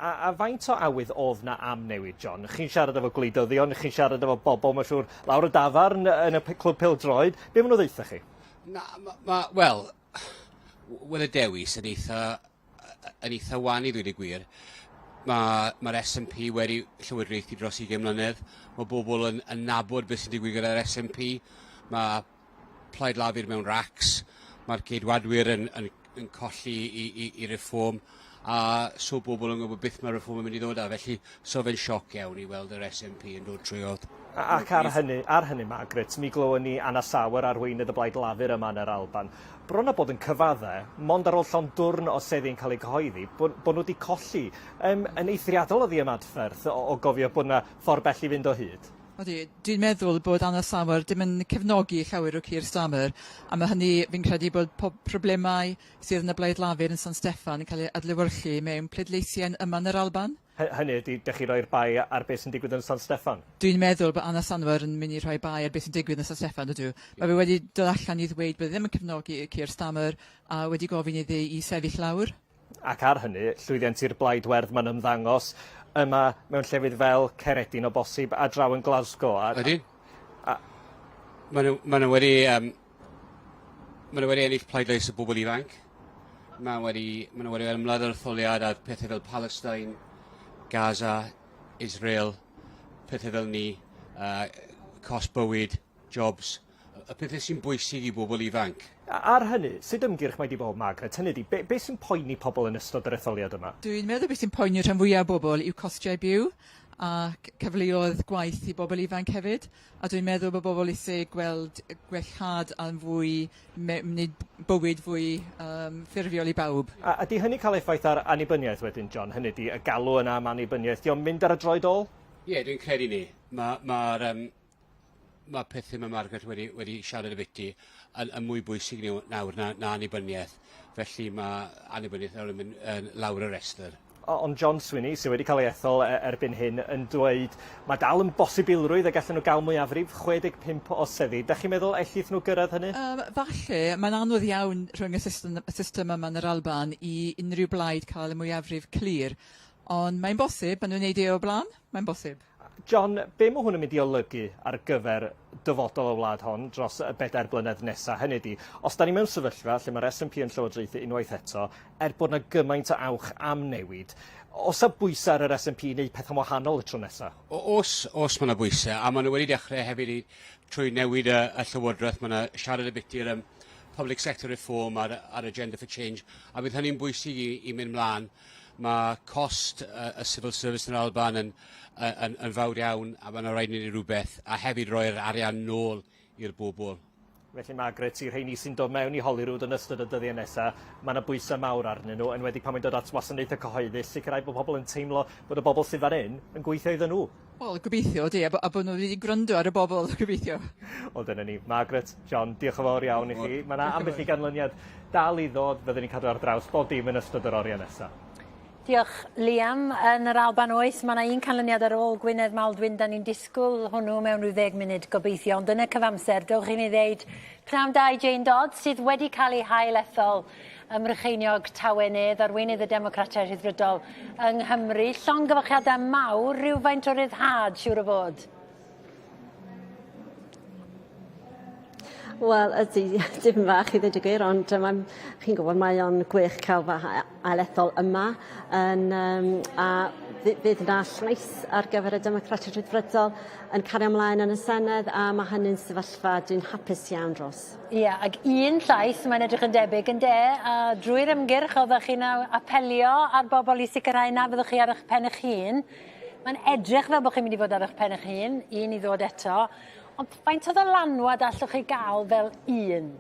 S1: A, a faint o awydd oedd 'na am newid, John? Chi'n siarad efo gwleidyddion, chi'n siarad efo bobl, mae'n siŵr, lawr y dafarn yn y clwb pêl-droed. Be maen nhw'n ddeutha chi?
S11: Na, ma, ma, wel, wel y dewis yn eitha, yn eitha wan i ddweud y gwir. Mae'r ma SNP wedi llywodraethu dros 20 mlynedd. Mae bobl yn, yn nabod beth sy'n digwydd gyda'r SNP. Mae Plaid Lafur mewn racs, mae'r Ceidwadwyr yn, yn, yn colli i, i, i Reform, a so bobl yn gwybod beth mae Reform yn mynd i ddod â, felly so fe'n sioc iawn i weld yr SNP yn dod trwyodd.
S1: Ac ar hynny, ar hynny Margaret, mi glywon ni Anna Sauer, arweinydd y Blaid Lafur yma yn yr Alban, bron a bod yn cyfadde, mond ar ôl llond dwrn o seddi'n cael eu cyhoeddi, bod, bod nhw wedi colli. Um, yn eithriadol o ddiymadferth o, o gofio bod yna ffordd bell i fynd o hyd.
S4: Odi, dwi'n meddwl bod Anna Summer dim yn cefnogi llawer o Keir Starmer, a ma' hynny, fi'n credu bod pob problemau sydd yn y Blaid Lafur yn San Steffan yn cael ei adlewyrchu mewn pleidleisiau yma yn yr Alban.
S1: Hynny ydi, dych chi roi'r bai ar beth sy'n digwydd yn San Steffan?
S4: Dwi'n meddwl bod Anna Sanwer yn mynd i rhoi bai ar beth sy'n digwydd yn San Steffan, ydw. Mae fe wedi dod allan i ddweud bod e ddim yn cefnogi Keir Starmer a wedi gofyn iddi i sefyll lawr.
S1: Ac ar hynny, llwyddiant i'r Blaid Werdd mae'n ymddangos yma mewn llefydd fel Caeredin o bosib a draw yn Glasgow. A,
S11: Ydy. A, maen nhw, maen nhw wedi, um, maen nhw wedi ennill pleidlais y bobl ifanc. Maen wedi, maen nhw wedi ymladd yr etholiad ar pethau fel Palestine, Gaza, Israel, pethau fel ni, uh, cost bywyd, jobs, y pethau sy'n bwysig i bobl ifanc.
S1: Ar hynny, sut ymgyrch mae 'di bod, Margaret? Hynny ydi, be, be sy'n poeni pobl yn ystod yr etholiad yma?
S4: Dwi'n meddwl beth sy'n poeni rhan fwyaf o bobl yw costiau byw ac cyfleoedd gwaith i bobl ifanc hefyd. A dwi'n meddwl bod bobl eisiau gweld gwellhad a'n fwy, wneud bywyd fwy um, ffurfiol i bawb.
S1: A ydy hynny cael effaith ar annibyniaeth wedyn, John? Hynny ydi, y galw yna am annibyniaeth, 'di o'n mynd ar y droed ôl?
S11: Ie, yeah, dwi'n credu ni. Mae'r ma, ma um, ma pethau mae Margaret wedi, wedi siarad ambiti yn, yn mwy bwysig nawr na, na annibyniaeth. Felly mae annibyniaeth nawr yn mynd yn lawr y restr.
S13: Ond John Swinney, sydd wedi cael ei ethol erbyn hyn, yn dweud mae dal yn bosibilrwydd y gallen nhw gael mwyafrif 65 o seddi. Dach chi'n meddwl ellith nhw gyrraedd hynny?
S4: Yym, falle. Mae'n anodd iawn rhwng y system, y system yma yn yr Alban i unrhyw blaid cael y mwyafrif clir. Ond mae'n bosib, maen nhw'n neud e o'r blaen, mae'n bosib.
S13: John, be mae hwn yn mynd i olygu ar gyfer dyfodol y wlad hon dros y bedair blynedd nesa? Hynny ydi, os 'da ni mewn sefyllfa lle mae'r SNP yn llywodraethu unwaith eto, er bod 'na gymaint o awch am newid, oes 'na bwysa ar yr SNP i wneud pethau'n wahanol y tro nesa?
S11: O- Oes, oes mae 'na bwysau, a maen nhw wedi dechrau hefyd i, trwy newid y, y llywodraeth, mae 'na siarad ambiti'r um, public sector reform a'r, a'r agenda for change, a bydd hynny'n bwysig i, i mynd mlaen. Mae cost y civil service yn yr Alban yn, yn, yn fawr iawn a mae'n rhaid i ni wneud rhywbeth a hefyd roi'r arian nôl i'r bobl.
S13: Felly Margaret, i'r rheini sy'n dod mewn i Holyrood yn ystod y dyddiau nesaf, mae yna bwysau mawr arnyn nhw, enwedig pan mae'n dod at wasanaethau cyhoeddus, sicrhau bod pobl yn teimlo bod y bobl sydd fan hyn yn gweithio iddyn nhw.
S4: Wel, gobeithio, ydy, a, a bod nhw wedi gwrando ar y bobl, gobeithio.
S13: Wel, dyna ni. Margaret, John, diolch yn fawr iawn i chi. Mae yna ambell i ganlyniad dal i ddod, fyddwn ni'n cadw ar draws bob dim yn ystod yr oriau nesaf.
S2: Diolch, Liam. Yn yr Alban oes, mae yna un canlyniad ar ôl Gwynedd Maldwyn. Da ni'n disgwyl hwnnw mewn rhyw ddeg munud gobeithio. Ond yn y cyfamser, dewch i ni ddeud pnawn da i Jane Dodds, sydd wedi cael ei hail ethol ym Mrycheiniog Tawe Nedd, arweinydd y Democratiaid Rhyddfrydol yng Nghymru. Llongyfarchiadau mawr, rhywfaint o ryddhad, siŵr o fod.
S14: Wel ydi dim bach i ddeud y gwir ond yy ma'n chi'n gwbod mae o'n gwych ca'l fy ail-ethol yma yn yym a fydd 'na llais ar gyfer y Democratiaid Rhyddfrydol yn cario mlaen yn y Senedd a ma' hynny'n sefyllfa dwi'n hapus iawn dros.
S2: Ie ag un llais mae'n edrych yn debyg ynde a drwy'r ymgyrch oddach chi'n apelio ar bobol i sicirhau na fyddwch chi ar 'ych pen 'ych hun. Mae'n edrych fel bod chi'n mynd i fod ar eich pen eich hun, un i ddod eto. Ond faint o ddylanwad allwch chi gael fel un?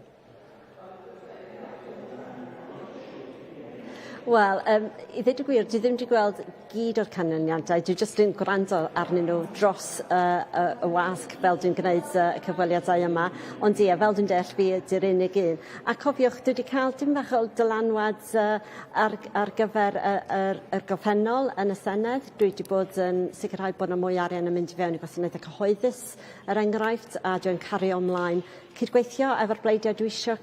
S14: Wel, yym, i ddweud y gwir, dwi ddim wedi gweld gyd o'r canlyniadau. Dwi jyst yn gwrando arnyn nhw dros y, y, y wasg fel dwi'n gwneud y cyfweliadau yma. Ond ie, fel dwi'n deall, fi ydy'r unig un. A cofiwch, dwi wedi cael dim bach o dylanwad uh, ar, ar gyfer y, yr, yr gorffennol yn y Senedd. Dwi wedi bod yn sicrhau bod yna mwy arian yn mynd i fewn i gwasanaethau cyhoeddus, er enghraifft, a dwi'n cario ymlaen cydgweithio efo'r bleidiau dwi isio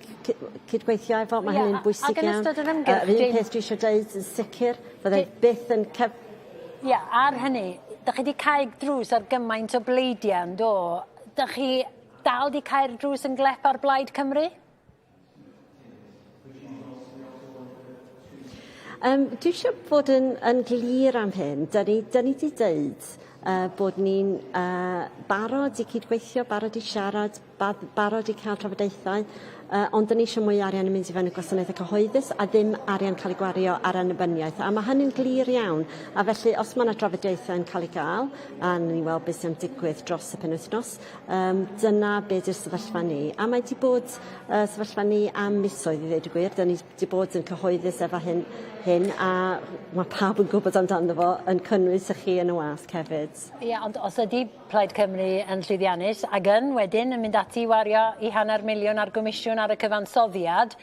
S14: cydgweithio efo, mae hynny'n bwysig
S2: iawn. Ac yn ystod yr ymgyrch...
S14: Yr un peth dwi isio deud yn sicr, fyddai byth yn cef...
S2: Ie, ar hynny, 'dach chi 'di cau drws ar gymaint o bleidiau yn do? 'Dach chi dal 'di cau'r drws yn glep ar Blaid Cymru?
S14: Yym dwi isio bod yn yn glir am hyn. 'Dyn ni 'dyn ni 'di deud yy bod ni'n yy barod i cydweithio, barod i siarad, ba- barod i ca'l trafodaethau yy ond 'dyn ni isio mwy o arian yn mynd i fewn i gwasanaethe cyhoeddus a ddim arian ca'l 'i gwario ar annibyniaeth a ma' hynny'n glir iawn a felly os ma' 'na drafodaethe yn ca'l 'u ga'l a newn ni weld be' sy am digwydd dros y penwythnos Yym dyna be' 'di'r sefyllfa ni. A mae 'di bod yy sefyllfa ni am misoedd i ddeud y gwir. 'Dyn ni 'di bod yn cyhoeddus efo hyn hyn a ma' pawb yn gwbod amdano fo yn cynnwys y chi yn y wasg hefyd.
S2: Ie ond os ydi Plaid Cymru yn llwyddiannus ag yn wedyn yn mynd ati i wario 'u hanner miliwn ar gomisiwn ar y cyfansoddiad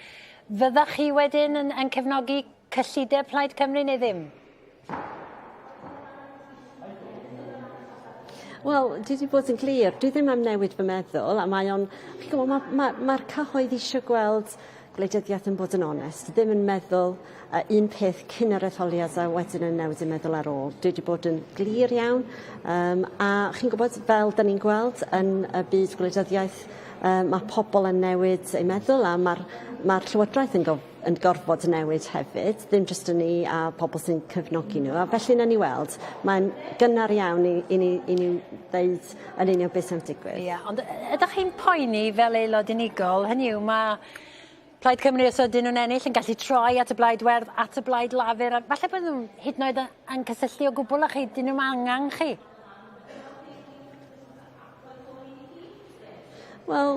S2: fyddach chi wedyn yn yn cefnogi cyllideb Plaid Cymru neu ddim?
S14: Wel, dwi 'di bod yn glir, dwi ddim am newid fy meddwl a mae o'n chi'n gwbo ma' ma' ma'r cyhoedd isio gweld gwleidyddiaeth yn bod yn onest, ddim yn meddwl yy un peth cyn yr etholiad a wedyn yn newid eu meddwl ar ôl. Dwi 'di bod yn glir iawn yym a chi'n gwbod fel 'dan ni'n gweld yn y byd gwleidyddiaeth yy ma' pobol yn newid eu meddwl a ma'r ma'r llywodraeth yn gof- yn gorfod newid hefyd, ddim jyst y ni a pobl sy'n cefnogi nhw, a felly nawn ni weld. Mae'n gynnar iawn i i ni i ni ddeud yn union beth sy'n digwydd.
S2: Ie, ond ydych chi'n poeni fel aelod unigol, hynny yw ma' Plaid Cymru os ydyn nhw'n ennill yn gallu troi at y Blaid Werdd, at y Blaid Lafur, a falle bod nhw'n hyd yn oed yn cysylltu o gwbl â chi, dyn nhw'm angan chi.
S14: Wel,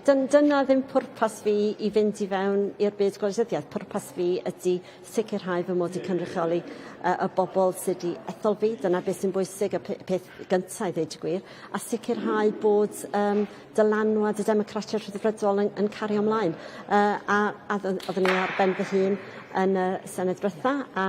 S14: dyn- dyna ddim pwrpas fi i fynd i fewn i'r byd gwleidyddiaeth. Pwrpas fi ydi sicirhau fy mod i'n cynrychioli yy y bobol sy 'di ethol fi, dyna beth sy'n bwysig y pe- peth gynta i ddeud y gwir, a sicirhau bod yym dylanwad y Democratiaid Rhyddfrydol yn yn cario mlaen. Yy a a odd oddwn i ar ben fy hun yn y Senedd dwetha a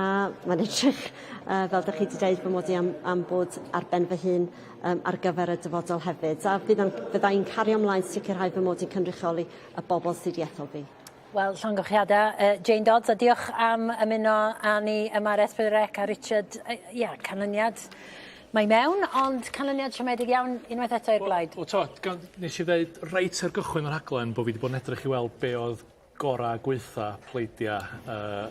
S14: mae'n edrych uh, fel dych chi wedi dweud fy mod i am, am bod ar ben fy hun um, ar gyfer y dyfodol hefyd. A fydda i'n cario ymlaen sicrhau fy mod i'n cynrychioli y bobl sydd wedi ethol fi.
S2: Wel, llongyfarchiadau Jane Dodds, a diolch am ymuno â ni yma ar S4C a Richard, ia, canlyniad mae mewn, ond canlyniad siomedig iawn unwaith eto i'r blaid.
S8: Wel, to, gan, nes i ddeud reit ar gychwyn y rhaglen bod fi wedi bod yn edrych i weld be oedd gorau gweitha pleidiau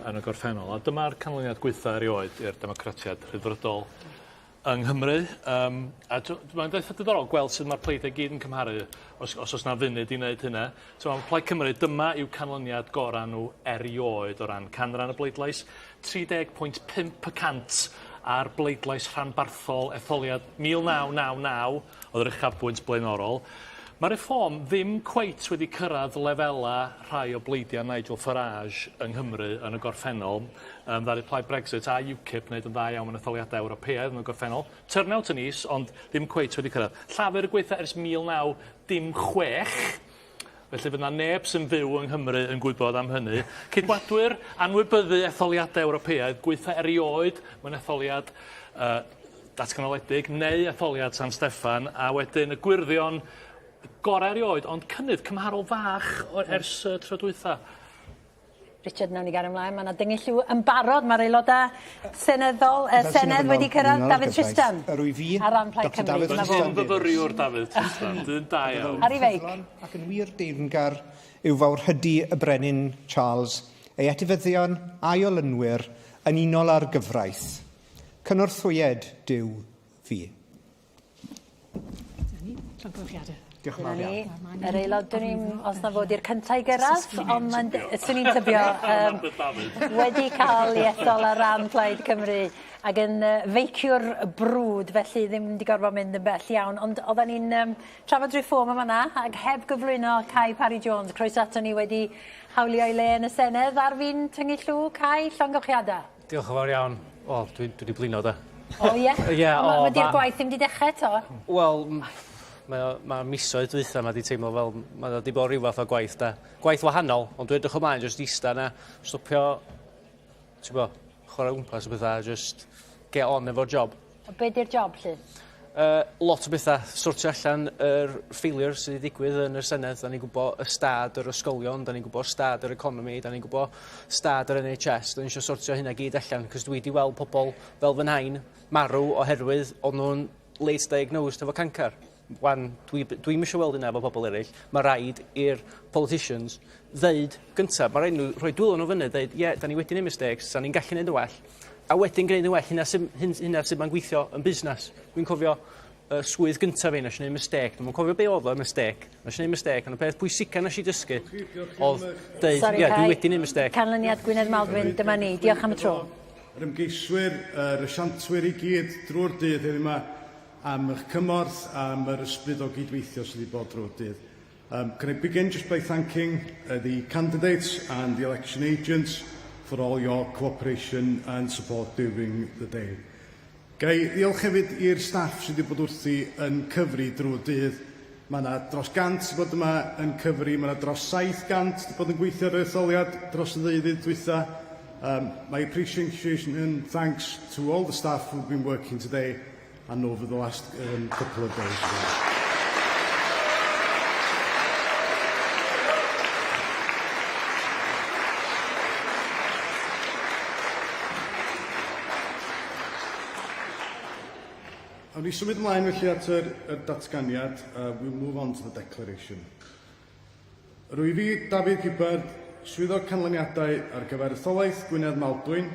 S8: yn y gorffennol, a dyma'r canlyniad gweitha erioed i'r Democratiaid Rhyddfrydol yng Nghymru. Um, a mae'n eitha diddorol gweld sut mae'r pleidiau gyd yn cymharu os, os oes na funud i wneud hynna. So, mae Plaid Cymru, dyma yw canlyniad gorau nhw erioed o ran canran y bleidlais. 30.5 y cant ar bleidlais rhanbarthol etholiad 1999 oedd yr uchafbwynt blaenorol. Mae Reform ddim cweit wedi cyrraedd lefelau rhai o bleidiau Nigel Farage yng Nghymru yn y gorffennol. Um, ddaru Plaid Brexit a UKIP wneud yn dda iawn mewn etholiadau Ewropeaidd yn y gorffennol. Turnout yn is, ond ddim cweit wedi cyrraedd. Llafur y gweitha ers 1916. Felly fydd 'na neb sy'n fyw yng Nghymru yn gwybod am hynny. Ceidwadwyr anwybyddu etholiadau Ewropeaidd, gweitha erioed mewn etholiad uh, datganoledig neu etholiad San Steffan, a wedyn y Gwyrddion gorau erioed, ond cynnydd cymharol fach ers uh, tro dwytha.
S2: Richard, nawn ni gario ymlaen. Mae yna dyngu llw yn barod. Mae'r aelodau seneddol, y Senedd wedi cyrraedd. Dafydd Tristan.
S7: Yr wyf fi,
S2: ar ran Plaid
S7: Dr
S2: Cymru.
S7: Dafydd
S2: Dyma fo.
S7: Tristan Davies.
S8: Fyfyriwr Dafydd Tristan, dyn da iawn.
S2: Ar ei feic.
S7: Ac yn wir deyrngar yw fawrhydi y Brenin Charles, ei etifeddion a'i olynwyr yn unol â'r gyfraith. Cynorthwyed Duw fi.
S9: Llongyfarchiadau.
S7: Diolch yn fawr iawn.
S2: Yr aelod, dwn i'm os na fod i'r cyntaf i gyrraedd, ond mae'n swn i'n tybio um, wedi cael ei ethol ar ran Plaid Cymru ac yn uh, feiciwr brwd, felly ddim wedi gorfod mynd yn bell iawn. Ond oedden ni'n um, trafod reform yma na, ac heb gyflwyno Kai Parry Jones, croeso ato ni wedi hawlio ei le yn y Senedd ar fin tyngu llw, Kai, llongyfarchiadau.
S16: Diolch yn fawr iawn. Wel, dwi, dwi wedi blino da.
S2: O ie?
S16: Ie, o.
S2: Ond ma' 'di'r gwaith ddim 'di dechre 'to?
S16: Wel mae o ma' misoedd dwytha 'ma 'di teimlo fel mae o 'di bod ryw fath o gwaith da. Gwaith wahanol, ond dwi edrych ymlaen jyst ista 'na, stopio t'bo' chwarae o gwmpas a petha a jyst get on efo'r job.
S2: A be' 'di'r job 'lly?
S16: Yy lot o betha. Sortio allan yr failures sy 'di digwydd yn y Senedd. 'Dan ni'n gwbo ystâd yr ysgolion, 'dan ni'n gwbo stâd yr economi, 'dan ni'n gwbo stâd yr NHS. 'Dan ni isio sortio hynna gyd allan 'c'os dwi 'di weld pobol fel fy nhain marw oherwydd o'n nw'n late diagnosed efo cancar. Wan dwi b- dwi'm isio weld hynna efo pobol eryll. Ma' raid i'r politicians ddeud gynta, ma' raid n'w rhoi dwylo n'w fyny a deud ie 'dan ni wedi neud mistakes, 'san ni'n gallu neud yn well. A wedyn gneud yn well, hynna sy hyn hynna sut ma'n gweithio yn busnes. Dwi'n cofio y swydd gynta fi nesh i neud mistêc, dwi'm yn cofio be' o'dd y mistêc, nesh i neud mistêc on' y peth pwysica nesh i dysgu o'dd deud
S2: Sori
S16: ie dwi
S2: Cai.
S16: wedi neud mistêc.
S2: Canlyniad Gwynedd Maldwyn, dyma ni. Diolch am y tro.
S17: Yr ymgeiswyr, yr asiantwyr i gyd drwy'r dydd heddiw 'ma am eich cymorth, am yr ysbryd o gydweithio sydd wedi bod drwy'r dydd. Um, can I begin just by thanking uh, the candidates and the election agents for all your cooperation and support during the day. Ga i ddiolch hefyd i'r staff sydd wedi bod wrthi yn cyfri drwy'r dydd. Mae yna dros 100 wedi bod yma yn cyfri, mae yna dros 700 wedi bod yn gweithio ar yr etholiad dros y ddeuddydd dwytha. Um, my appreciation and thanks to all the staff who've been working today and over the last um, couple of days. Awn ni symud ymlaen felly at yr, yr datganiad. Uh, we'll move on to the declaration. Rwyf fi, David Gibbard, Swyddog Canlyniadau ar gyfer etholaeth Gwynedd Maldwyn,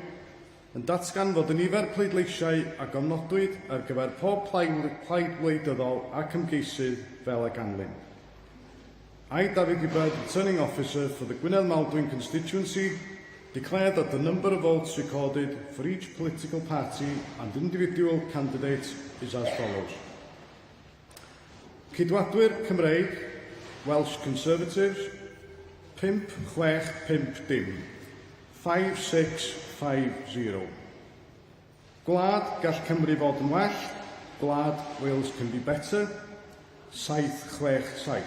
S17: yn datgan fod y nifer pleidleisiau a gofnodwyd ar gyfer pob plaid wleidyddol ac ymgeisydd fel a ganlyn. I, David Gibbard, Returning Officer for the Gwynedd Maldwyn constituency, declare that the number of votes recorded for each political party and individual candidate is as follows. Ceidwadwyr Cymreig, Welsh Conservatives, 5, 6, 5, dim. 5650. Gwlad, gall Cymru fod yn well. Gwlad, Wales can be better. 767.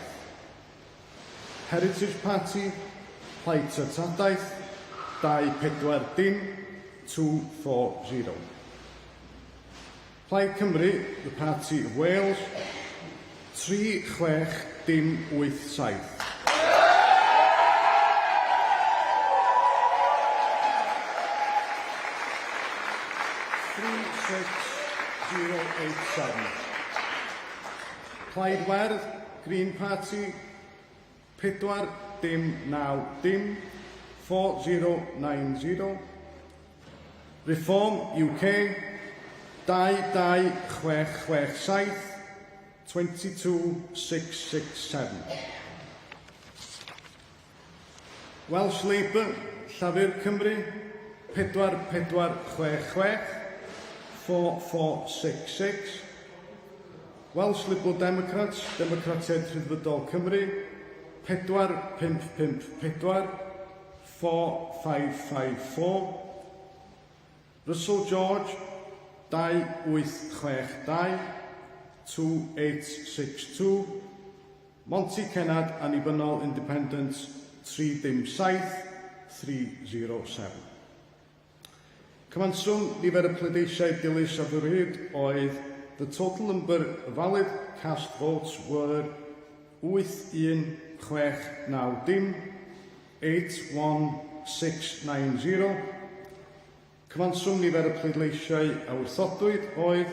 S17: Heritage Party, Plaid Treftadaeth, 2 4 dim, 240. Plaid Cymru, the Party of Wales, 3 6 dim 8 7. 36087. Plaid Werdd, Green Party, 4 dim 9 dim, 4090. Reform UK, 2 2 6 6 7, 22667. Welsh Labour, Llafur Cymru, 4 4 6 6, 4466. Welsh Liberal Democrats, Democratiaid Rhyddfrydol Cymru, 4 5 5 4, 4554. Russell George, 2862, 2862. Monty Kennard, Annibynnol Independent, 307, 307. Cyfanswm nifer y pleidleisiau dilys a fwriwyd oedd the total number of valid cast votes were 8 1 6 9 dim, 81690. Cyfanswm nifer y pleidleisiau a wrthodwyd oedd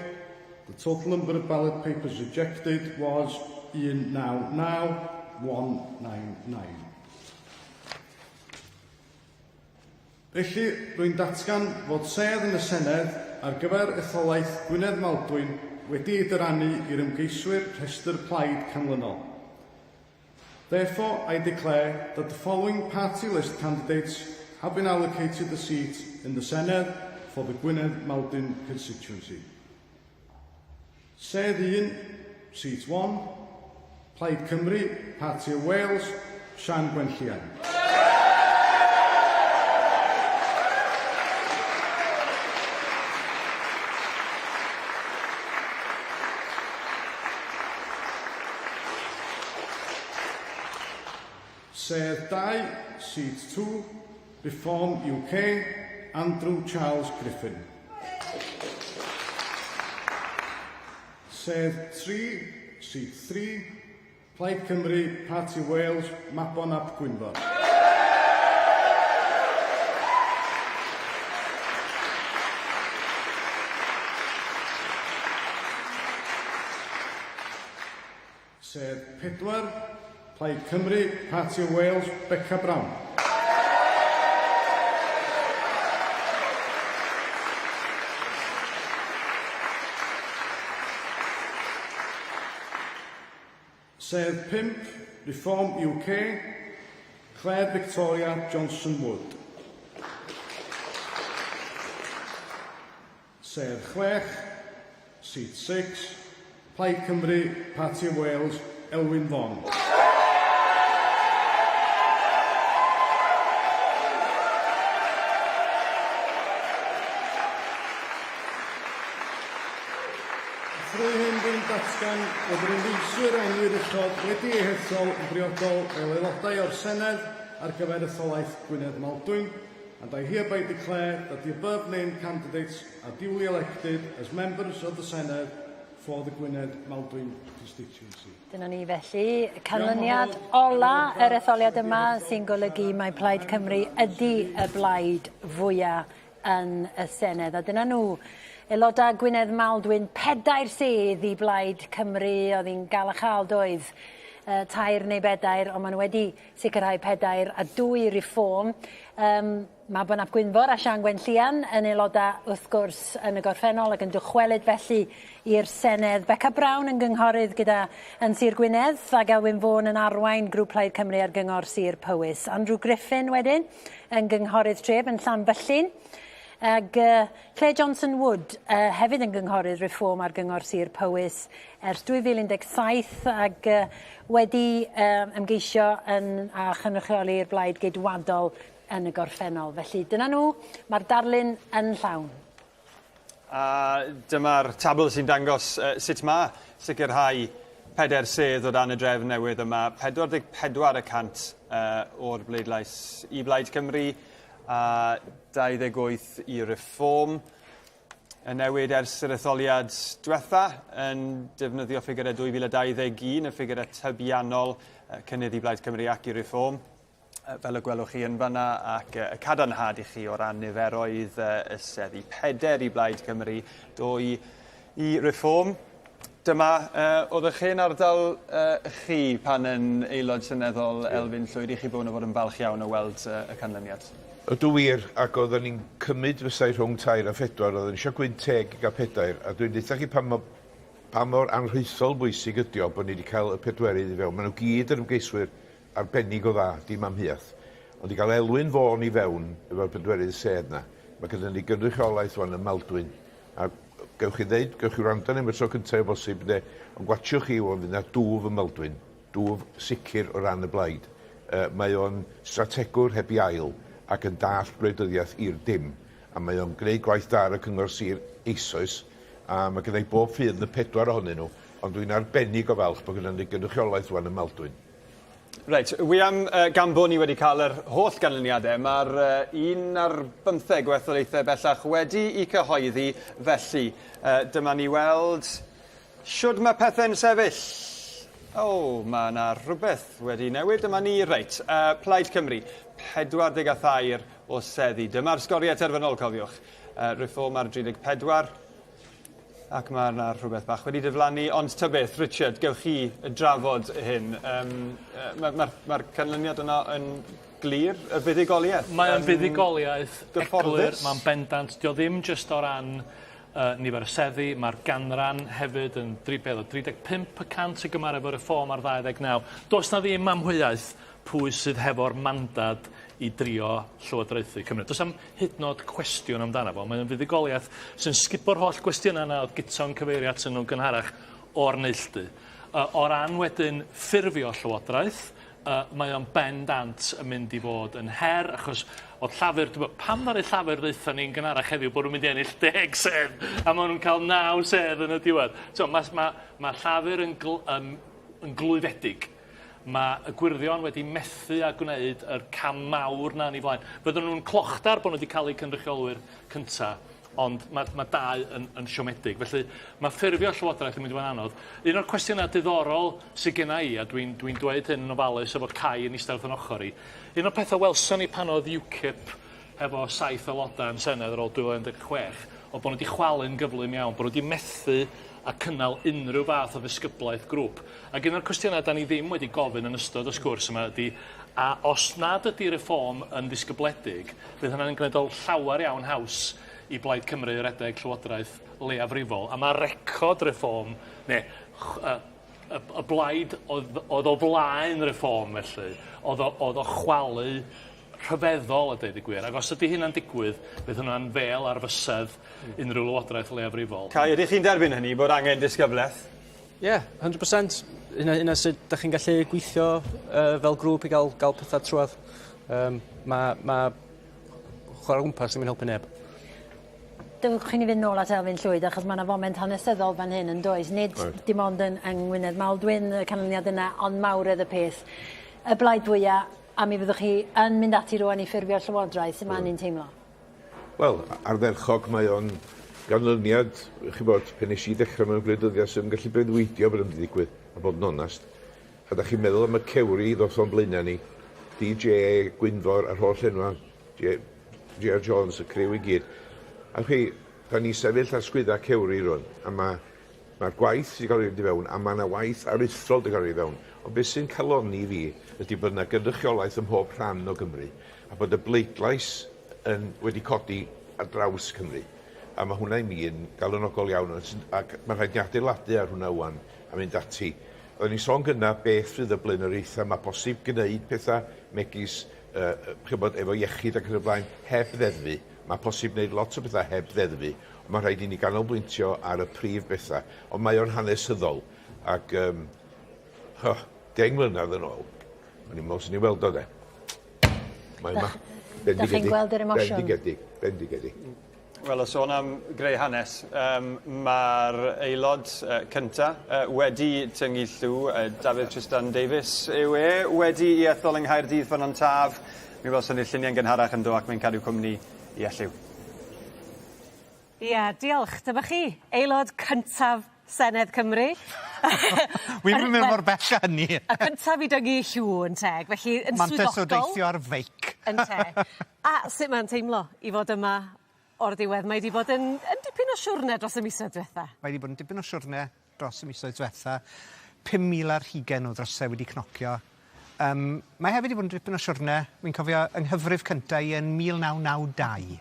S17: the total number of ballot papers rejected was 199199. Felly, rwy'n datgan fod sedd yn y Senedd ar gyfer etholaeth Gwynedd Maldwyn wedi ei dyrannu i'r ymgeiswyr rhestr plaid canlynol. Therefore, I declare that the following party list candidates have been allocated a seat in the Senedd for the Gwynedd Maldwyn constituency. Sedd 1, seat 1, Plaid Cymru, Party of Wales, Sian Gwenllian. Sedd 2, seat 2, Reform UK, Andrew Charles Griffin. Sedd 3, seat 3, Plaid Cymru, Party Wales, Mabon ap Gwynfor. Sedd 4, Plaid Cymru, Party of Wales, Beca Brown. Sedd 5, Reform UK, Claire Victoria Johnson Wood. Sedd 6, seat 6, Plaid Cymru, Party of Wales, Elwyn Vaughan. Trwy hyn rwy'n datgan fod yr ymgeiswyr a enwir uchod wedi eu hethol yn briodol fel aelodau o'r Senedd ar gyfer etholaeth Gwynedd Maldwyn, and I hereby declare that the above named candidates are duly elected as members of the Senedd for the Gwynedd Maldwyn constituency.
S2: Dyna ni felly, canlyniad ola yr etholiad yma sy'n golygu mai Plaid Cymru ydy y blaid fwya yn y Senedd. A dyna nhw, aelodau Gwynedd Maldwyn, pedair sedd i Blaid Cymru, oedd hi'n gael a chael doedd, tair neu bedair, ond maen nhw wedi sicrhau pedair a dwy Reform. Mabon ap Gwynfor a Sian Gwenllian yn aelodau wrth gwrs yn y gorffennol ac yn dychwelyd felly i'r Senedd. Beca Brown yn gynghorydd gyda yn Sir Gwynedd ac Elwyn Vaughan yn arwain Grŵp Plaid Cymru ar Gyngor Sir Powys. Andrew Griffin wedyn yn gynghorydd tref yn Llanfyllin. Ag Claire Johnson Wood hefyd yn gynghorydd Reform ar Gyngor Sir Powys ers 2017 ag wedi ymgeisio yn a chynrychioli'r Blaid Geidwadol yn y gorffennol. Felly dyna nhw, mae'r darlun yn llawn.
S3: A dyma'r tabl sy'n dangos sut mae sicrhau pedair sedd o dan y drefn newydd yma. 44 y cant o'r bleidlais i Blaid Cymru. a 28 i Reform. Y newid ers yr etholiad diwetha yn defnyddio ffigurau 2021, y ffigurau tybiannol, cynnydd i Blaid Cymru ac i Reform, fel y gwelwch chi yn fanna, ac y cadarnhad i chi o ran niferoedd y seddi. 4 i Blaid Cymru, 2 i Reform. Dyma uh, oedd eich hen ardal uh, chi pan yn aelod seneddol yeah. Elfyn Llwyd, i chi bod yn fod yn falch iawn o weld uh, y canlyniad.
S6: Ydw wir, ac oedden ni'n cymryd fysai rhwng 3 a 4, oedden ni eisiau gwynt teg i gael 4, a dwi'n deutha chi pa mor, pa mor anrhaethol bwysig ydi o bod ni wedi cael y pedwerydd i fewn. Maen nhw gyd yn ymgeiswyr arbennig o dda, dim amheuaeth. Ond i gael Elwyn Vaughan i fewn efo'r pedwerydd sedd 'na, mae gyda ni gynrychiolaeth wan ym Maldwyn. A gewch chi ddeud, gewch chi wrando arni am y tro cyntaf o bosib, ynde, ond gwatsiwch chi ŵan, fydd 'na dwf ym Maldwyn, dwf sicr o ran y blaid. Yy, mae o'n strategwr heb 'i ail ac yn dallt gwleidyddiaeth i'r dim, a mae o'n gwneud gwaith da ar y Cyngor Sir eisoes, a mae gynna i bob ffydd yn y pedwar ohonyn nhw, ond dwi'n arbennig o falch bod gynnon ni gynrychiolaeth ŵan ym Maldwyn.
S3: Reit, wi am, uh, gan bod ni wedi cael yr holl ganlyniadau, mae'r uh, un ar bymtheg o etholaethau bellach wedi i cyhoeddi, felly uh, dyma ni weld shwd mae pethau'n sefyll. O, oh, mae yna rhywbeth wedi newid, dyma ni, reit, uh, Plaid Cymru, 43 o seddi. Dyma'r sgoriau terfynol, cofiwch. Uh, Reform ar 34, Ac mae yna rhywbeth bach wedi diflannu, ond ta beth, Richard, gewch chi drafod hyn. Um, Mae'r ma, ma canlyniad yna yn glir, y fuddugoliaeth.
S8: Mae o'n fuddugoliaeth eglur, mae'n bendant. Dio ddim jyst o ran uh, nifer y seddi, mae'r ganran hefyd yn 35 y cant i gymharu efo Reform ar 29. Does na ddim amheuaeth pwy sydd hefo'r mandad i drio llywodraethu Cymru. Does 'am hyd yn o'd cwestiwn amdano fo. Mae o'n fuddugoliaeth sy'n sgubo'r holl gwestiynau yna oedd Guto'n cyfeirio atyn nhw'n gynharach o'r neilltu. Uh, o ran wedyn ffurfio llywodraeth, uh, mae o'n bendant yn mynd i fod yn her, achos oedd Llafur, dwi'n meddwl, pam ddaru Llafur ddeutha ni'n gynharach heddiw bod nhw'n mynd i ennill 10 sedd, a maen nhw'n cael 9 sedd yn y diwedd. So, mae, ma, ma Llafur yn, gl, um, yn glwyfedig. Mae y Gwyrddion wedi methu â gwneud yr cam mawr 'na yn 'u flaen. Fydden nhw'n clochdar bod nhw wedi cael eu cynrychiolwyr cynta, ond mae, mae dau yn, yn siomedig. Felly mae ffurfio Llywodraeth yn mynd i fod yn anodd. Un o'r cwestiynau diddorol sydd genna i, a dwi'n dwi dweud hyn yn ofalus efo Cai yn eistedd wrth yn ochr i, un o'r pethau welson ni pan oedd UKIP hefo saith aelodau yn Senedd ar ôl 2016, oedd bod nhw wedi chwalu'n gyflym iawn, bod nhw wedi methu a cynnal unrhyw fath o ddisgyblaeth grŵp. Ac un o'r cwestiynau da ni ddim wedi gofyn yn ystod y sgwrs yma ydy, a os nad ydy Reform yn ddisgybledig, fydd hynna'n gwneud o llawer iawn haws i Blaid Cymru redeg llywodraeth leiafrifol. A mae record Reform, neu y, y, y blaid oedd, oedd o flaen Reform felly, oedd o, oedd o chwalu rhyfeddol a deud y gwir. Ac os ydy hynna'n digwydd, fydd hwnna'n fêl ar fysedd unrhyw lywodraeth leiafrifol.
S3: Cai, ydych chi'n derbyn hynny, bod angen disgyblaeth?
S16: Ie, yeah, 100%. Hynna, hynna sut da chi'n gallu gweithio uh, fel grŵp i gael, gael pethau trwad. Um, mae ma chwarae gwmpas ddim yn helpu neb.
S2: Dewch i ni fynd nôl at Elfyn Llwyd achos mae yna foment hanesyddol fan hyn yn does? Nid right. dim ond yn, yng Ngwynedd Maldwyn y canlyniad yna, ond mawredd y peth. Y blaid fwyaf A mi fyddwch chi yn mynd ati rŵan i ffurfio llywodraeth, sut mae hynny'n teimlo?
S6: Wel, ardderchog, mae o'n ganlyniad, chi bod, pen nes i ddechrau mewn gwleidyddiaeth sydd yn gallu breuddwydio bod yn mynd i ddigwydd, a bod yn onast. A da chi'n meddwl am y cewri ddoth o'n blaenau ni, DJ, Gwynfor a'r holl enwa, J.R. Jones, y criw i gyd. A chi, da ni sefyll ar sgwydda cewri rwan, a mae Mae'r gwaith sydd 'di cael ei roid i fewn, a mae 'na waith aruthrol 'di cael ei roid i fewn, ond beth sy'n calonni fi ydy bod 'na gynrychiolaeth ym mhob rhan o Gymru, a bod y bleidlais yn wedi codi ar draws Cymru. A mae hwnna i mi yn galonogol iawn, ac mae'n rhaid ni adeiladu ar hwnna ŵan a mynd ati. Oedden ni'n sôn gynna beth fydd y blaenoriaethau, mae posib gwneud pethau megis, uh, chybod, efo iechyd ac yn y blaen, heb ddeddfu. Mae posib gwneud lot o bethau heb ddeddfu, Ond mae'n rhaid i ni ganolbwyntio ar y prif bethau. Ond mae o'n hanesyddol, ac um, huh, 10 mlynedd yn ôl, o'n i'n meddwl sy'n i weld o de. Mae yma.
S2: Bendigedig. Dach chi'n gweld yr emosiwn?
S6: Bendigedig, bendigedig.
S3: Wel, o sôn am greu hanes, um, mae'r aelod uh, cynta uh, wedi tyngu llw, uh, Dafydd Tristan Davies yw e, wedi i ethol yng Nghaerdydd Ffynnon Taf. Mi welson ni'r lluniau'n gynharach ynddo ac mae'n cadw cwmni i Elliw.
S9: Ia, diolch. Dyma chi, aelod cyntaf Senedd Cymru.
S7: Wi'm yn mynd mor bell â hynny.
S9: Y cyntaf i dyngu llw yn teg, felly yn swyddogol.
S7: Mantes o deithio ar feic.
S9: Ynte. A sut mae'n teimlo i fod yma o'r diwedd? Mae 'di bod yn yn dipyn o siwrne dros y misoedd dwetha.
S7: Mae 'di bod yn dipyn o siwrne dros y misoedd dwetha. 5,000 ar hugen o ddrysau wedi cnocio. Yym mae hefyd 'di bod yn dipyn o siwrne, wi'n cofio yng nghyfrif cynta i yn 1992.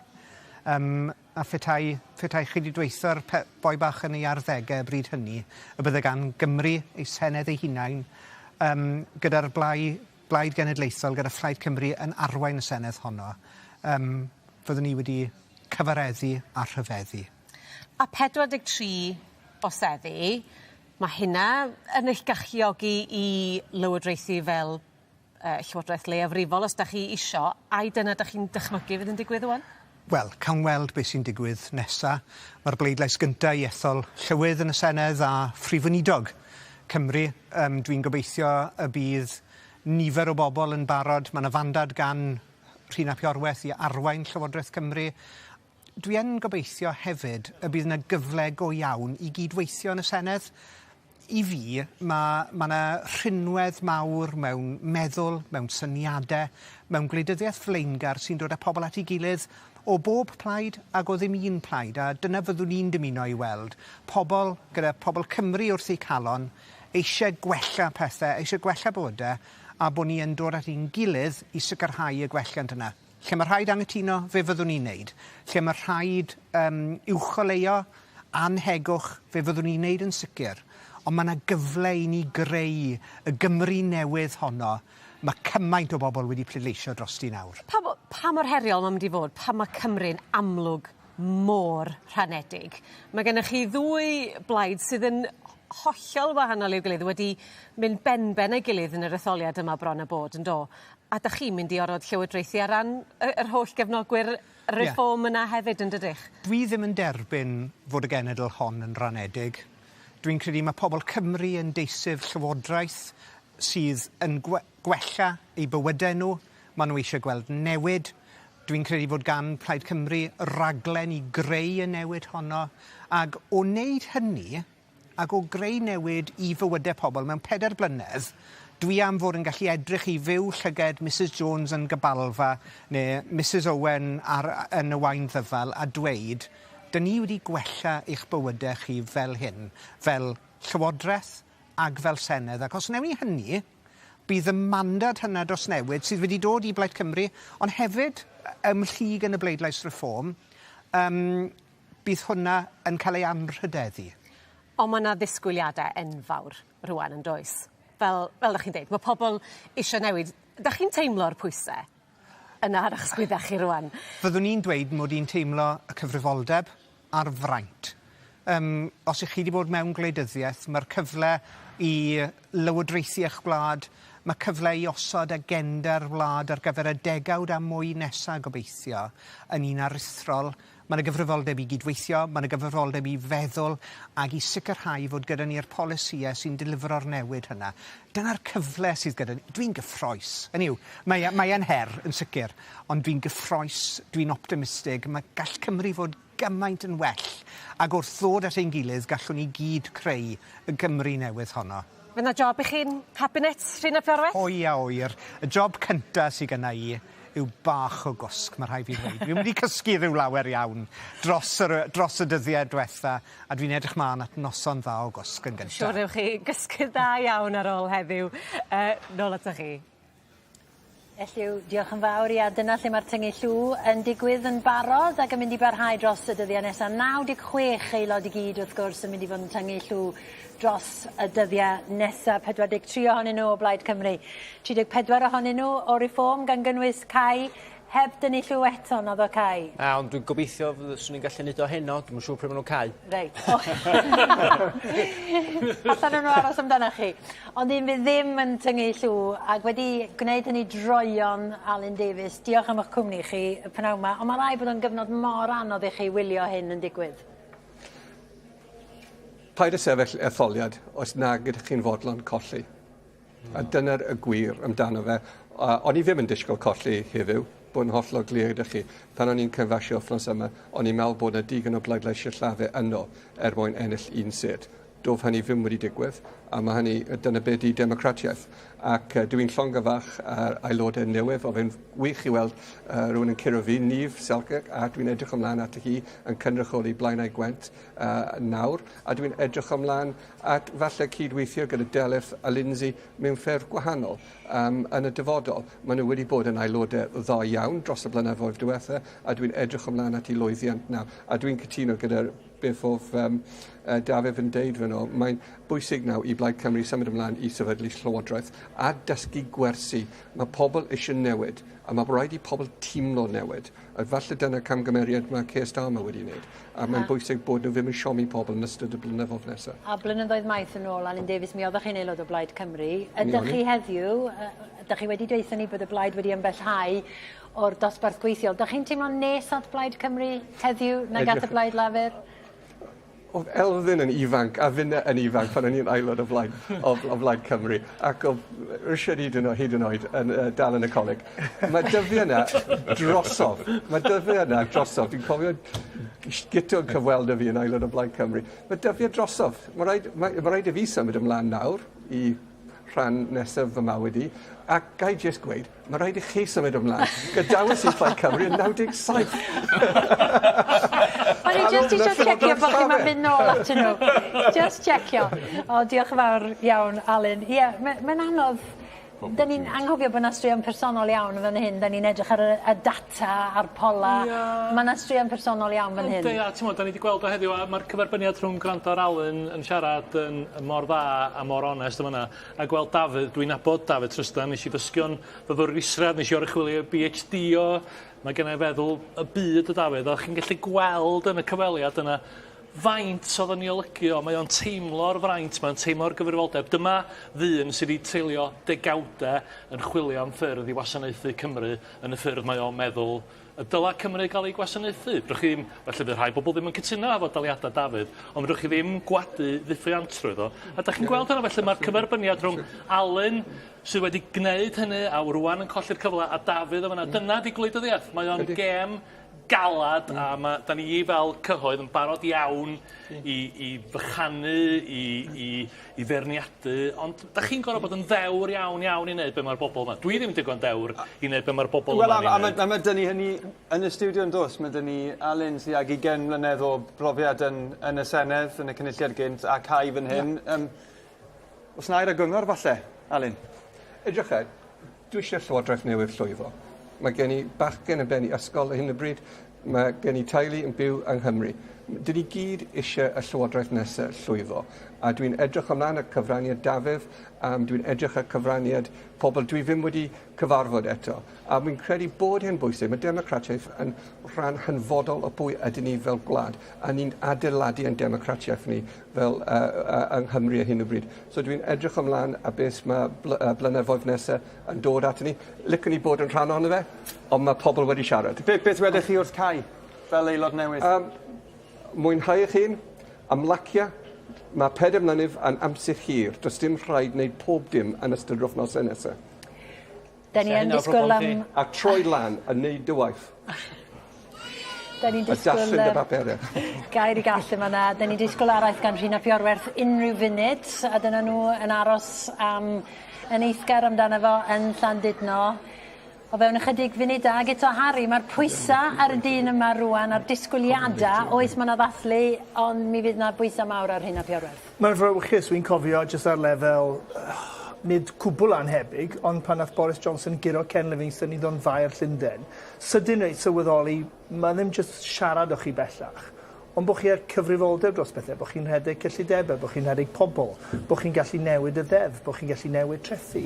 S7: Yym a phetai phetai chi 'di dweutho'r pe- boi bach yn ei arddege y bryd hynny y bydde gan Gymru ei senedd ei hunain yym gyda'r blai Blaid Genedlaethol gyda Phlaid Cymru yn arwain y Senedd honno, yym, fyddwn i wedi cyfareddu a rhyfeddu.
S9: A 43 o seddi, ma' hynna yn eich galluogi i lywodraethu fel yy llywodraeth leiafrifol os 'dach chi isio, ai dyna 'dach chi'n dychmygu fydd yn digwydd ŵan?
S7: Wel, cawn weld beth sy'n digwydd nesa. Mae'r bleidlais gynta i ethol Llywydd yn y Senedd a Phrif Weinidog Cymru. Yym, dwi'n gobeithio y bydd nifer o bobl yn barod. Mae 'na fandad gan Rhun ap Iorwerth i arwain Llywodraeth Cymru. Dwi yn gobeithio hefyd y bydd 'na gyfle go iawn i gydweithio yn y Senedd. I fi, ma' ma' 'na rhinwedd mawr mewn meddwl, mewn syniade, mewn gwleidyddiaeth flaengar sy'n dod â pobl at ei gilydd o bob plaid ag o ddim un plaid, a dyna fyddwn i'n dymuno i weld. Pobl, gyda pobl Cymru wrth eu calon, eisie gwella pethe, eisie gwella bywyde, a bo' ni yn dod at ein gilydd i sicrhau y gwelliant yna. Lle ma' rhaid anghytuno, fe fyddwn ni'n neud. Lle ma' rhaid yym uwcholeuo annhegwch, fe fyddwn ni'n neud yn sicr. Ond ma' 'na gyfle i ni greu y Gymru newydd honno ma' cymaint o bobl wedi pleidleisio drosti nawr.
S9: Pa mo- pa mor heriol ma'n mynd i fod pan ma' Cymru'n amlwg mor rhanedig? Ma' gennych chi ddwy blaid sydd yn hollol wahanol i'w gilydd wedi mynd benben â'i gilydd yn yr etholiad yma bron a bod yndo? A 'dach chi'n mynd i orod llywodraethu ar ran y yr holl gefnogwyr Reform yna hefyd yndydych?
S7: Dwi ddim yn derbyn fod y genedl hon yn ranedig. Dwi'n credu ma' pobol Cymru yn deisyf llywodraeth sydd yn gwe- gwella eu bywyde nhw, ma' nhw eisiau gweld newid. Dwi'n credu fod gan Plaid Cymru raglen i greu y newid honno, ag o wneud hynny, ac o greu newid i fywyde pobl mewn pedair blynedd, dwi am fod yn gallu edrych i fyw llyged Misus Jones yn Gabalfa neu Misus Owen ar, yn y Waun Ddyfal a dweud, dyn ni wedi gwella eich bywyde chi fel hyn, fel Llywodraeth ag fel Senedd, ac os wnewn ni hynny, bydd y mandad hynna dros newid sydd wedi dod i Blaid Cymru, ond hefyd ymhlyg yn y bleidlais Reform, um, bydd hwnna yn cael ei anrhydeddu.
S9: Ond mae 'na ddisgwyliade enfawr rŵan yn does? Fel fel 'dach chi'n deud ma' pobol isio newid. 'Dach chi'n teimlo'r pwyse yna ar 'ych sgwydda chi rŵan?
S7: Fyddwn i'n dweud mod i'n teimlo y cyfrifoldeb a'r fraint. Yym os 'ych chi 'di bod mewn gwleidyddieth ma'r cyfle i lywodraethu 'ych gwlad, ma' cyfle i osod agenda'r wlad ar gyfer y degawd a mwy nesa gobeithio yn un aruthrol. Ma' 'na gyfrifoldeb i gydweithio, ma' 'na gyfrifoldeb i feddwl ag i sicrhau fod gyda ni'r polisïe sy'n delifro'r newid hynna. Dyna'r cyfle sydd gyda ni. Dwi'n gyffrous. Hynny yw, mae e mae e'n her, yn sicr, ond dwi'n gyffrous, dwi'n optimistig, ma' gall Cymru fod gymaint yn well, ag wrth ddod at ein gilydd gallwn ni gyd creu y Gymru newydd honno.
S9: Fy' 'na job i chi'n cabinet, Rhun ap Iorwerth?
S7: Pwy a ŵyr. Y job cynta sy gynna i yw bach o gwsg, ma' rhai' fi ddweud. Dwi'm wedi cysgu rhyw lawer iawn dros yr yy dros y dyddie dwetha, a dwi'n edrych mlan at noson dda o gwsg yn gynta.
S9: Siŵr newch chi gysgu dda iawn ar ôl heddiw. Yy nôl atoch chi.
S2: Elliw, diolch yn fawr. Ia, dyna lle ma'r tyngu llw yn digwydd yn barod ac yn mynd i barhau dros y dyddia' nesa. 96 aelod i gyd wrth gwrs yn mynd i fod yn tyngu llw dros y dyddia' nesa. 43 ohonyn nhw o Blaid Cymru. 34 ohonyn nhw o Reform gan gynnwys Cai heb dynnu llw eto naddo Cai?
S16: Na, ond dwi'n gobeithio fyswn i'n gallu neud o heno, dwi'm yn siŵr pryd ma' nw'n cau.
S2: Reit. Allan nhw aros amdanach chi. Ond un fydd ddim yn tyngu llw ac wedi gwneud hynny droeon Alun Davies. Diolch am 'ych cwmni chi y p'nawn 'ma, ond ma' raid bod o'n gyfnod mor anodd i chi wylio hyn yn digwydd.
S12: Paid â sefyll etholiad os nag ydych chi'n fodlon colli. A dyna'r y gwir amdano fe. O'n i ddim yn disgwyl colli heddiw, bod yn hollol glir gyda chi. Pan o'n i'n canfasio wythnos yma, o'n i'n meddwl bod 'na digon o bleidleisiau Llafur yno er mwyn ennill un sedd. Doedd hynny ddim wedi digwydd, a mae hynny, dyna be 'di democratiaeth. Ac dwi'n llongyfarch yr aelodau newydd, oedd e'n wych i weld rhywun yn curo fi, Niamh Selkirk, a dwi'n edrych ymlaen at hi yn cynrychioli Blaenau Gwent nawr, a dwi'n edrych ymlaen at falle cydweithio gyda Delyth a Lindsay mewn ffurf gwahanol um, yn y dyfodol. Maen nhw wedi bod yn aelodau dda iawn dros y blynyddoedd diwetha, a dwi'n edrych ymlaen at ei lwyddiant nawr. A dwi'n cytuno gyda'r beth oedd um, Dafydd yn deud fyno, mae'n bwysig nawr i Blaid Cymru symud ymlaen i sefydlu llywodraeth a dysgu gwersi. Mae pobl eisiau newid, a mae rhaid i pobl teimlo newid. A falle dyna camgymeriad mae Keir Starmer wedi wneud. A mae'n bwysig bod nhw ddim yn siomi pobl yn ystod y blynyddoedd nesaf.
S2: A blynyddoedd maith yn ôl, Alun Davies, mi oeddech chi'n aelod o Blaid Cymru. Ydych chi heddiw, ydych chi wedi dweutho ni bod y Blaid wedi ymbellhau o'r dosbarth gweithiol. Dych chi'n teimlo'n nes at Blaid Cymru heddiw nag at y Blaid Lafur?
S12: Oedd Elfyn yn ifanc a finne yn ifanc pan o'n i'n aelod o Blaid, o, o Blaid Cymru ac oedd Richard hyd yn, hyd yn oed yn uh, dal yn y coleg. Mae dyddiau yna drosodd. Mae dyddiau yna drosodd. Dwi'n cofio Guto yn cyfweld â fi yn aelod o Blaid Cymru. Mae dyddiau drosodd. Mae rhaid, mae, mae rhaid i fi symud ymlaen nawr i rhan nesaf fy mywyd i, ac ga i jyst gweud, mae rhaid i chi symud ymlaen. Gadawes i Plaid Cymru yn 97.
S2: O'n i jyst eisiau checio bod chi'n mynd nôl atyn nhw. Just checio. O, diolch yn fawr iawn, Alun. Ie, yeah, mae'n ma anodd. Da ni'n anghofio bod yna straeon personol iawn yn fan hyn. Da ni'n edrych ar y, y data a'r pola. Yeah. Mae yna straeon personol iawn fan hyn.
S8: Yndi, a ti'n da ni wedi gweld o heddiw, a mae'r cyferbyniad rhwng gwrando ar Alun yn siarad yn mor dda a mor onest yn fanna, a gweld Dafydd, dwi'n nabod Dafydd Trystan, nes i ddysgu'n fyfyriwr isradd, nes i oruchwylio PhD o, mae gennai feddwl y byd o Dafydd, a chi'n gallu gweld yn y cyfweliad yna faint oedd yn ei olygu o, mae o'n teimlo'r fraint, mae'n teimlo'r gyfrifoldeb. Dyma ddyn sydd wedi treulio degawdau yn chwilio am ffyrdd i wasanaethu Cymru yn y ffyrdd mae o'n meddwl y dyla Cymru gael ei gwasanaethu. Fedrwch chi ddim, felly fydd rhai bobl ddim yn cytuno efo daliadau Dafydd, ond fedrwch chi ddim gwadu ddiffuantrwydd o. A da chi'n gweld hynna, felly mae'r cyferbyniad rhwng Alun sydd wedi gwneud hynny a rwan yn colli'r cyfle a Dafydd o fanna, dyna di gwleidyddiaeth. Mae o'n gêm galad a ma' 'dan ni fel cyhoedd yn barod iawn i i fychanu, i i i feirniadu, ond 'dach chi'n gor'o' bod yn ddewr iawn iawn i neud be' ma'r bobol 'ma. Dwi ddim digon dewr i neud be' ma'r bobol
S3: Wel
S8: yma'n
S3: a
S8: ei
S3: a ma'
S8: neud.
S3: a ma' 'dyn ni hynny yn y stiwdio yndos? Ma' 'dyn ni Alun sy ag ugen mlynedd o brofiad yn yn y Senedd, yn y Cynulliad gynt, a Cai fan hyn. Yym o's 'na air o gyngor falle, Alun?
S12: Edrycher, Dwi eisiau Llywodraeth newydd llwyddo. Mae gen i bachgen yn ben i ysgol ar hyn o bryd, mae gen i teulu yn byw yng Nghymru. Dyn ni gyd eisiau y Llywodraeth nesaf llwyddo. A dwi'n edrych ymlaen at cyfraniad Dafydd, um, dwi'n edrych at cyfraniad pobl dwi ddim wedi cyfarfod eto. A wy'n credu bod hyn bwysig. Mae democratiaeth yn rhan hanfodol o pwy ydyn ni fel gwlad, a ni'n adeiladu ein democratiaeth ni fel uh, uh, yng Nghymru ar hyn o bryd. So dwi'n edrych ymlaen a beth mae bl blynyddoedd nesaf yn dod ato ni. Licwn ni bod yn rhan ohono fe, ond mae pobl wedi siarad.
S3: Be, beth wedech chi wrth Cai, fel aelod newydd?
S12: Um, mwynhau eich hun, ymlacio. Mae 4 mlynedd yn amser hir. Does dim rhaid wneud pob dim yn ystod yr wythnosau nesaf.
S2: Da ni yn disgwyl am...
S12: A troi lan a neud dy waith.
S2: Da ni'n disgwyl...
S12: A darllen dy bapure.
S2: Gair i gall yn fan'na. Da ni'n disgwyl araith gan Rhun ap Iorwerth unrhyw funud a dyna nhw yn aros am yn eiddgar amdano fo yn Llandudno. O fewn ychydig funudau ag eto Harri ma'r pwysa ar y dyn yma rŵan a'r disgwyliada oes ma' 'na ddathlu ond mi fydd 'na bwysa mawr ar Rhun ap Iorwerth.
S15: Mae'n frawychus, wi'n cofio jyst ar lefel nid cwbl annhebyg, ond pan nath Boris Johnson guro Ken Livingstone i ddod yn faer Llundain, sydyn reit sylweddoli ma' ddim jyst siarad o'ch chi bellach, ond bo' chi â'r cyfrifoldeb dros bethe, bo' chi'n rhedeg cyllidebe, bo' chi'n rhedeg pobl, bo' chi'n gallu newid y ddeddf, bo' chi'n gallu newid trethi.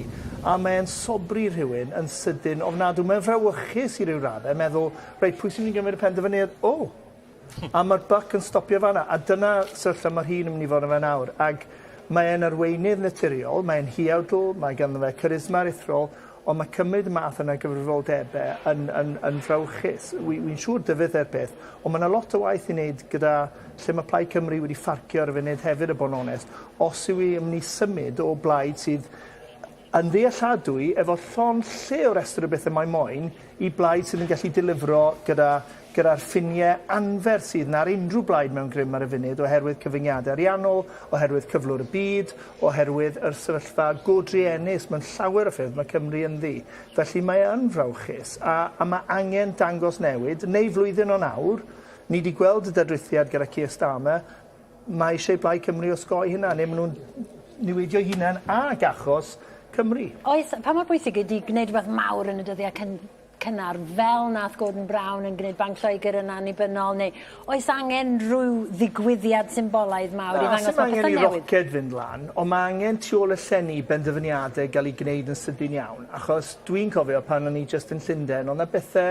S15: A mae e'n sobri rhywun yn sydyn ofnadw. Mae'n frawychus i ryw radde meddwl, reit, pwy sy'n mynd i gymryd y penderfyniad? O! A ma'r buck yn stopio fan 'na. A dyna sefyllfa ma' Rhun yn myn' i fod yn fe nawr. Ag mae e'n arweinydd naturiol, mae'n huawdl, mae ganddo fe charisma aruthrol, ond ma' cymryd y math yna o gyfrifoldebe yn yn yn frawychus. Wi wi'n siŵr dyfydd e'r peth, ond ma' 'na lot o waith i wneud gyda lle ma' Plaid Cymru wedi ffarcio ar y funud hefyd a bod yn onest, os yw 'i yn myn' i symud o blaid sydd Yn ddealladwy, efo llond lle o restr o bethe mae moyn i blaid sydd yn gallu delifro gyda gyda'r ffinie anferth sydd 'na ar unrhyw blaid mewn grym ar y funud oherwydd cyfyngiade ariannol, oherwydd cyflwr y byd, oherwydd yr sefyllfa go druenus mewn llawer o ffyrdd mae Cymru ynddi. Felly mae e yn frawychus a a ma' angen dangos newid, neu flwyddyn o nawr, ni 'di gweld y dadrithiad gyda Keir Starmer, Mae eisiau i Blaid Cymru osgoi hynna, neu maen nhw'n niweidio eu hunain ag achos Cymru.
S2: Oes, pa mor bwysig ydi gwneud rhywbeth mawr yn y dyddiau cyn cynnar, fel nath Gordon Brown yn gwneud Banc Lloegr yn annibynnol, neu oes angen rhyw ddigwyddiad symbolaidd mawr i ddangos bod pethau'n newid?
S15: Na, sim angen i roced fynd lan, ond mae angen tu ôl y llenni i benderfyniadau gael eu gwneud yn sydyn iawn, achos dwi'n cofio pan o'n i jyst yn Llundain, oedd 'na bethe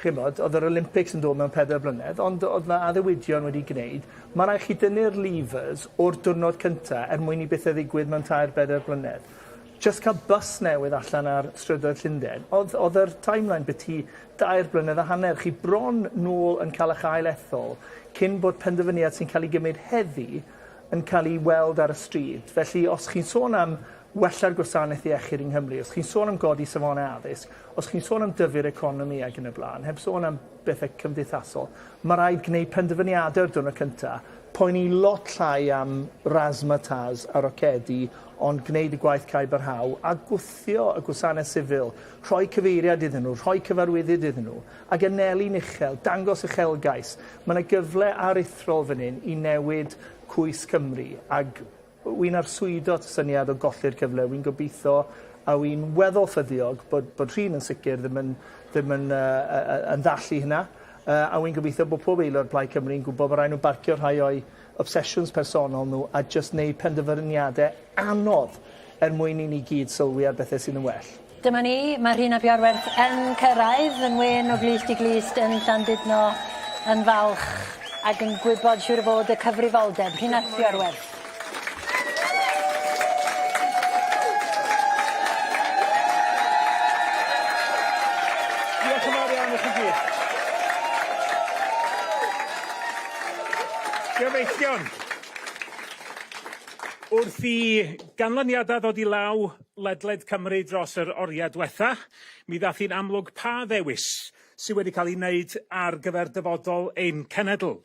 S15: Chimod, oedd yr Olympics yn dod mewn pedair blynedd, ond oedd 'na addewidion wedi gwneud. Mae rhaid chi dynnu'r levers o'r diwrnod cynta er mwyn i bethau ddigwydd mewn tair, bedair blynedd. Jyst cael bws newydd allan ar strydoedd Llundain, oedd, oedd yr timeline biti dair blynedd a hanner. Chi bron nôl yn cael eich ail ethol cyn bod penderfyniad sy'n cael ei gymryd heddi yn cael ei weld ar y stryd. Felly, os chi'n sôn am wella'r gwasanaeth iechyd yng Nghymru, os chi'n sôn am godi safonau addysg, os chi'n sôn am dyfu'r economi ac yn y blaen, heb sôn am bethau cymdeithasol, mae rhaid gwneud penderfyniadau o'r diwrnod cyntaf, poeni lot llai am razzmatazz a rocedi, ond gwneud y gwaith cae barhaol a gwthio y gwasanaeth sifil, rhoi cyfeiriad iddyn nhw, rhoi cyfarwyddyd iddyn nhw, ac anelu'n uchel, dangos uchelgais. Mae yna gyfle aruthrol fan hyn i newid cwys Cymru, ag Wi'n arswydo at y syniad o golli'r cyfle, wi'n gobeithio a wi'n weddol ffyddiog bod bod Rhun yn sicr ddim yn ddim yn yy yy yy yn ddall i hynna yy a wi'n gobeithio bod pob aelod Plaid Cymru yn gwybod bod rai' nhw barcio rhai o'u obsesiwns personol nhw a jyst neud penderfyniade anodd er mwyn i ni gyd sylwi ar bethe sydd yn well.
S2: Dyma ni, mae Rhun ap Iorwerth yn cyrraedd yn wên o glust i glust yn Llandudno yn falch ac yn gwybod siŵr o fod y cyfrifoldeb. Rhun ap Iorwerth.
S18: Diolch yn fawr iawn i chi gyd. Gyfeillion, wrth i ganlyniadau ddod i law ledled Cymru dros yr oriau dwetha, mi ddath hi'n amlwg pa ddewis sydd wedi cael ei wneud ar gyfer dyfodol ein cenedl.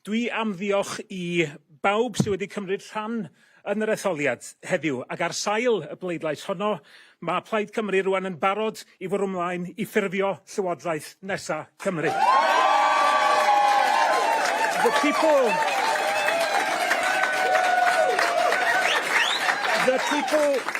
S18: Dwi am ddiolch i bawb sydd wedi cymryd rhan yn yr etholiad heddiw, ac ar sail y bleidlais honno, mae Plaid Cymru rwan yn barod i fwrw ymlaen i ffurfio Llywodraeth nesa Cymru. The people... The people...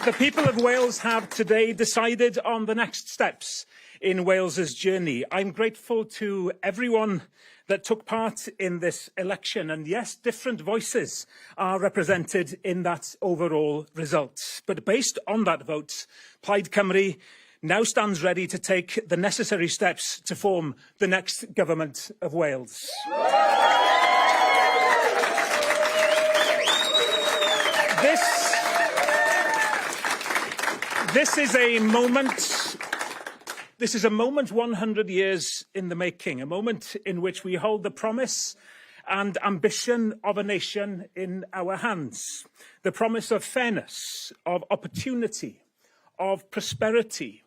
S18: The people of Wales have today decided on the next steps in Wales's journey. I'm grateful to everyone that took part in this election. And yes, different voices are represented in that overall result. But based on that vote, Plaid Cymru now stands ready to take the necessary steps to form the next government of Wales. This, this is a moment This is a moment 100 years in the making, a moment in which we hold the promise and ambition of a nation in our hands. The promise of fairness, of opportunity, of prosperity,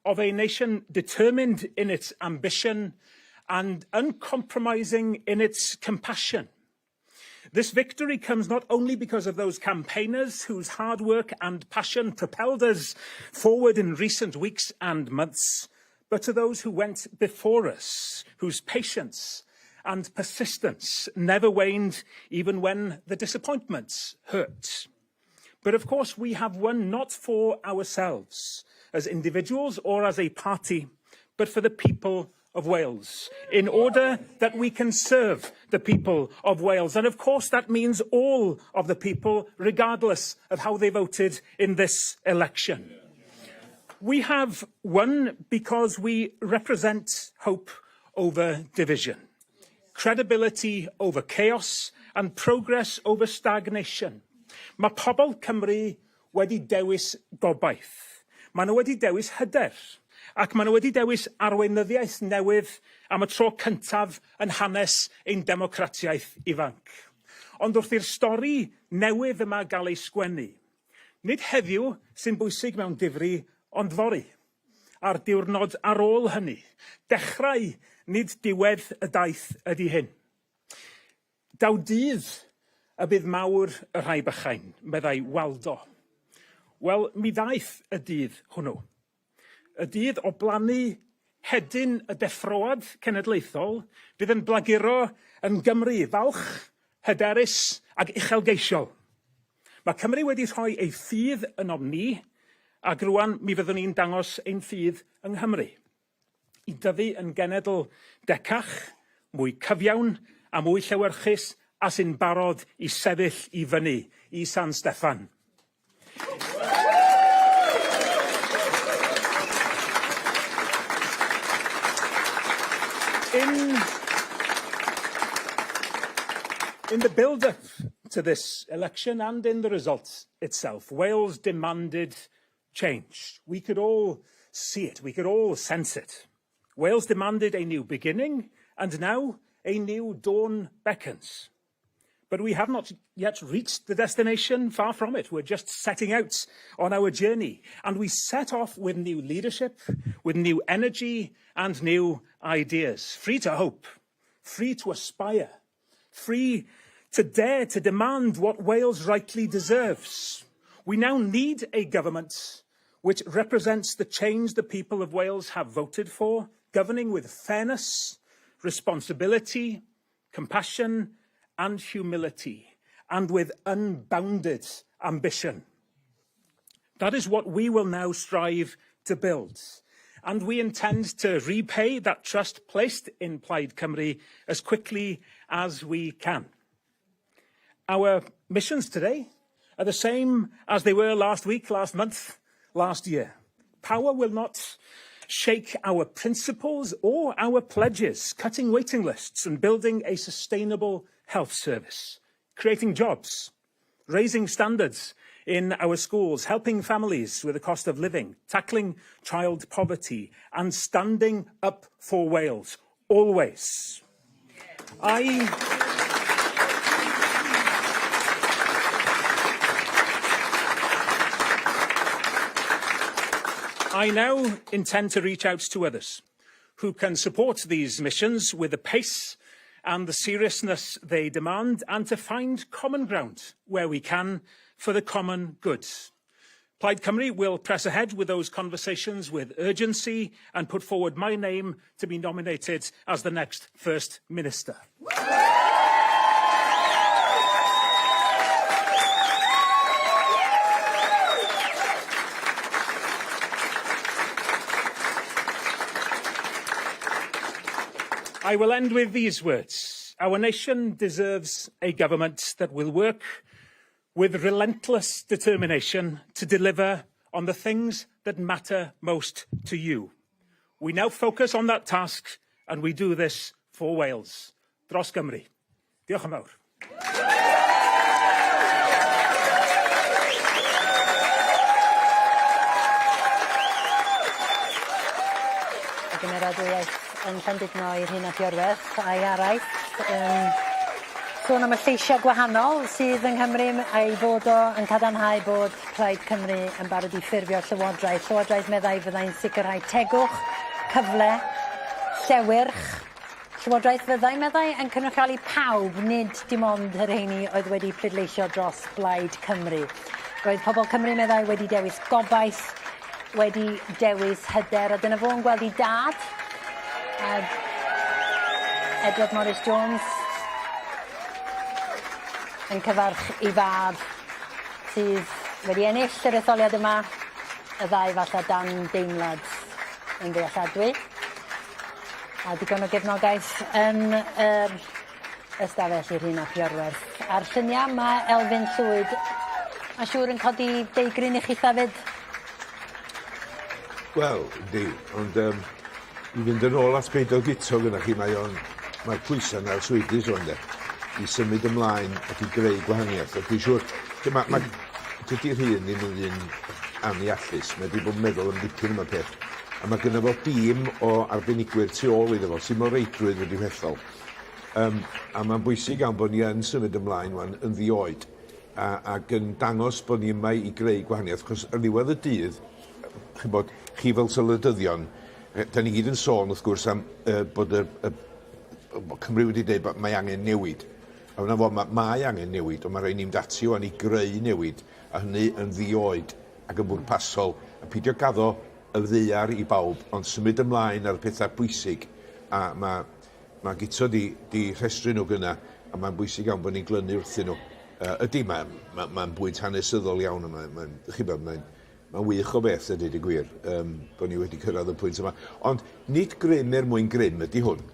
S18: of a nation determined in its ambition and uncompromising in its compassion. This victory comes not only because of those campaigners whose hard work and passion propelled us forward in recent weeks and months, but to those who went before us, whose patience and persistence never waned even when the disappointments hurt. But of course, we have won not for ourselves as individuals or as a party, but for the people of Wales, in order that we can serve the people of Wales. And of course, that means all of the people, regardless of how they voted in this election. We have won because we represent hope over division, credibility over chaos, and progress over stagnation. Mae pobl Cymru wedi dewis gobaith. Maen nhw wedi dewis hyder. Ac maen nhw wedi dewis arweinyddiaeth newydd am y tro cyntaf yn hanes ein democratiaeth ifanc. Ond wrth i'r stori newydd yma gael ei sgwennu, Nid heddiw sy'n bwysig mewn difri, ond fory. A'r diwrnod ar ôl hynny. Dechrau, nid diwedd y daith ydy hyn. Daw dydd y bydd mawr y rhai bychain, meddai Waldo. Wel, mi ddaeth y dydd hwnnw. Y dydd o blannu hedyn y deffroad cenedlaethol fydd yn blaguro yn Gymru falch, hyderus ac uchelgeisiol. Mae Cymru wedi rhoi ei ffydd ynom ni, ac rŵan mi fyddwn ni'n dangos ein ffydd yng Nghymru. I dyfu yn genedl decach, mwy cyfiawn a mwy llewyrchus a sy'n barod i sefyll i fyny i San Steffan. In, in the build-up to this election and in the result itself, Wales demanded change. We could all see it, we could all sense it. Wales demanded a new beginning, and now a new dawn beckons. But we have not yet reached the destination, far from it. We're just setting out on our journey. And we set off with new leadership, with new energy and new ideas. Free to hope, free to aspire, free to dare to demand what Wales rightly deserves. We now need a government which represents the change the people of Wales have voted for, governing with fairness, responsibility, compassion and humility, and with unbounded ambition. That is what we will now strive to build. And we intend to repay that trust placed in Plaid Cymru as quickly as we can. Our missions today are the same as they were last week, last month, last year. Power will not shake our principles or our pledges, cutting waiting lists and building a sustainable health service, creating jobs, raising standards in our schools, helping families with the cost of living, tackling child poverty and standing up for Wales, always. I... I now intend to reach out to others who can support these missions with the pace and the seriousness they demand and to find common ground where we can for the common good. Plaid Cymru will press ahead with those conversations with urgency and put forward my name to be nominated as the next First Minister. I will end with these words. Our nation deserves a government that will work with relentless determination to deliver on the things that matter most to you. We now focus on that task and we do this for Wales. Dros Gymru. Diolch yn fawr.
S2: Y gymeradwyaeth yn Llandudno i Rhun ap Iorwerth a'i araith yn sôn am y lleisiau gwahanol sydd yng Nghymru a'i fod o yn cadarnhau bod Plaid Cymru yn barod i ffurfio llywodraeth. Llywodraeth meddai fyddai'n sicrhau tegwch, cyfle, llewyrch. Llywodraeth fyddai meddai yn cynrychioli pawb, nid dim ond y rheini oedd wedi pleidleisio dros Blaid Cymru. Roedd pobl Cymru meddai wedi dewis gobaith, wedi dewis hyder, a dyna fo'n gweld 'i dad, ag Edward Morris Jones yn cyfarch 'i fab sydd wedi ennill yr etholiad yma, y ddau falle dan deimlad yn ddealladwy. A digon o gefnogaeth yn yr ystafell i Rhun ap Iorwerth. A'r llunia' ma' Elfyn Llwyd ma' siŵr yn codi deigryn i chitha 'fyd.
S6: Wel, yndi, ond yym i fynd yn ôl at be' Guto gynnoch chi, mae o'n mae'r pwysa' 'na ar swyddi rŵan 'de, i symud ymlaen ac i greu gwahaniaeth, a dwi'n siŵr, dy- ma' ma' dydi Rhun ddim yn ddyn anneallus, mae 'di bod yn meddwl am dipyn am y peth, a ma' gynno fo dîm o arbenigwyr tu ôl iddo fo sy mor reidrwydd wedi hethol. Yym, a mae'n bwysig iawn bod ni yn symud ymlaen ŵan yn ddi-oed. a, ac yn dangos bod ni yma i greu gwahaniaeth, achos ar ddiwedd y dydd, chi'n bod, chi fel sylwedyddion, da ni gyd yn sôn wrth gwrs am uh, bod y, y, Cymru wedi dweud bod mae angen newid. A hwnna fo, mae, mae angen newid, ond mae rhaid ni'n dati o'n i greu newid, a hynny yn ddioed ac yn bwrpasol, a peidio gaddo y ddaear i bawb, ond symud ymlaen ar y pethau pwysig, a mae, mae Guto di, di rhestru nhw gynna, a mae'n bwysig iawn bod ni'n glynu wrthyn nhw. Uh, ydy, mae'n ma, ma bwynt hanesyddol iawn, a mae'n, ma, chi bod, mae'n ma wych o beth, a dweud y gwir, um, bod ni wedi cyrraedd y pwynt yma. Ond nid grym er mwyn grym ydy hwn.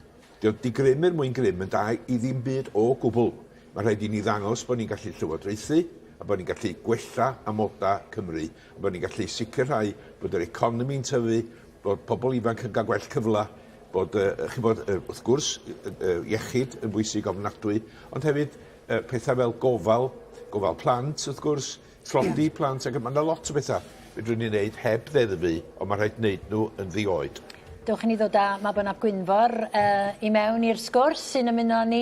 S6: Di grym er mwyn grym yn da i ddim byd o gwbl. Mae rhaid i ni ddangos bod ni'n gallu llywodraethu, a bod ni'n gallu gwella amodau Cymru, a bod ni'n gallu sicrhau bod yr economi'n tyfu, bod pobl ifanc yn cael gwell cyfle, bod, uh, chi bod, uh, wrth gwrs, uh, iechyd yn bwysig ofnadwy, ond hefyd uh, pethau fel gofal, gofal plant, wrth gwrs, tlodi plant, ac mae yna lot o bethau fedrwn ni wneud heb ddeddfu, ond mae rhaid wneud nhw yn ddi-oed.
S2: Dewch i ni ddod â Mabon ap Gwynfor uh, i mewn i'r sgwrs sy'n ymuno â ni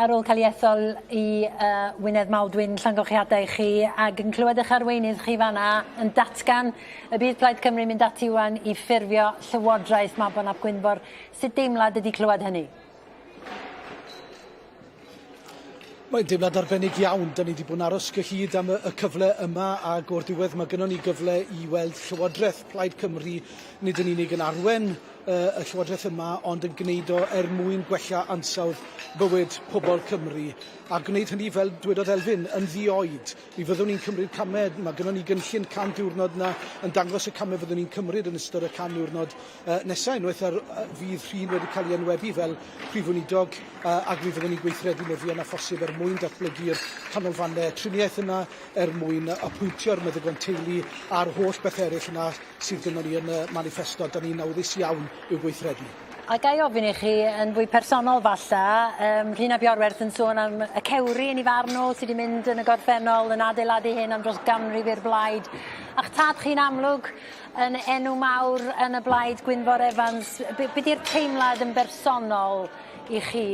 S2: ar ôl cael ei ethol i uh, Wynedd Maldwyn Llongyfarchiadau i chi ac yn clywed eich arweinydd chi fanna yn datgan y bydd Plaid Cymru mynd ati wan i ffurfio Llywodraeth Mabon ap Gwynfor. Sut deimlad ydy clywed hynny?
S5: Mae'n deimlad arbennig iawn. Da ni wedi bod yn aros gyhyd am y, y cyfle yma ac o'r diwedd mae gynnon ni gyfle i weld Llywodraeth Plaid Cymru nid yn unig yn arwen y Llywodraeth yma ond yn gwneud o er mwyn gwella ansawdd bywyd pobl Cymru a gwneud hynny fel dwedodd Elfyn yn ddi-oed. Mi fyddwn ni'n cymryd camau, mae gynnon ni gynllun 100 diwrnod yna yn dangos y camau fyddwn ni'n cymryd yn ystod y 100 niwrnod nesaf unwaith ar fydd Rhun wedi cael ei enwebu fel Prif Weinidog ac mi fyddwn ni'n gweithredu mor fuan â phosib er mwyn datblygu'r canolfannau triniaeth yna, er mwyn apwyntio'r meddygon teulu a'r holl beth eraill yna sydd gynnon ni yn y maniffesto, 'dan ni'n awyddus iawn i'w gweithredu.
S2: A ga i ofyn i chi yn fwy personol falla, yym Rhun ap Iorwerth yn sôn am y cewri yn 'i farn o sy 'di mynd yn y gorffennol yn adeiladu hyn am dros ganrif i'r blaid. A'ch tad chi'n amlwg yn enw mawr yn y blaid Gwynfor Evans. Be' be' 'di'r teimlad yn bersonol i chi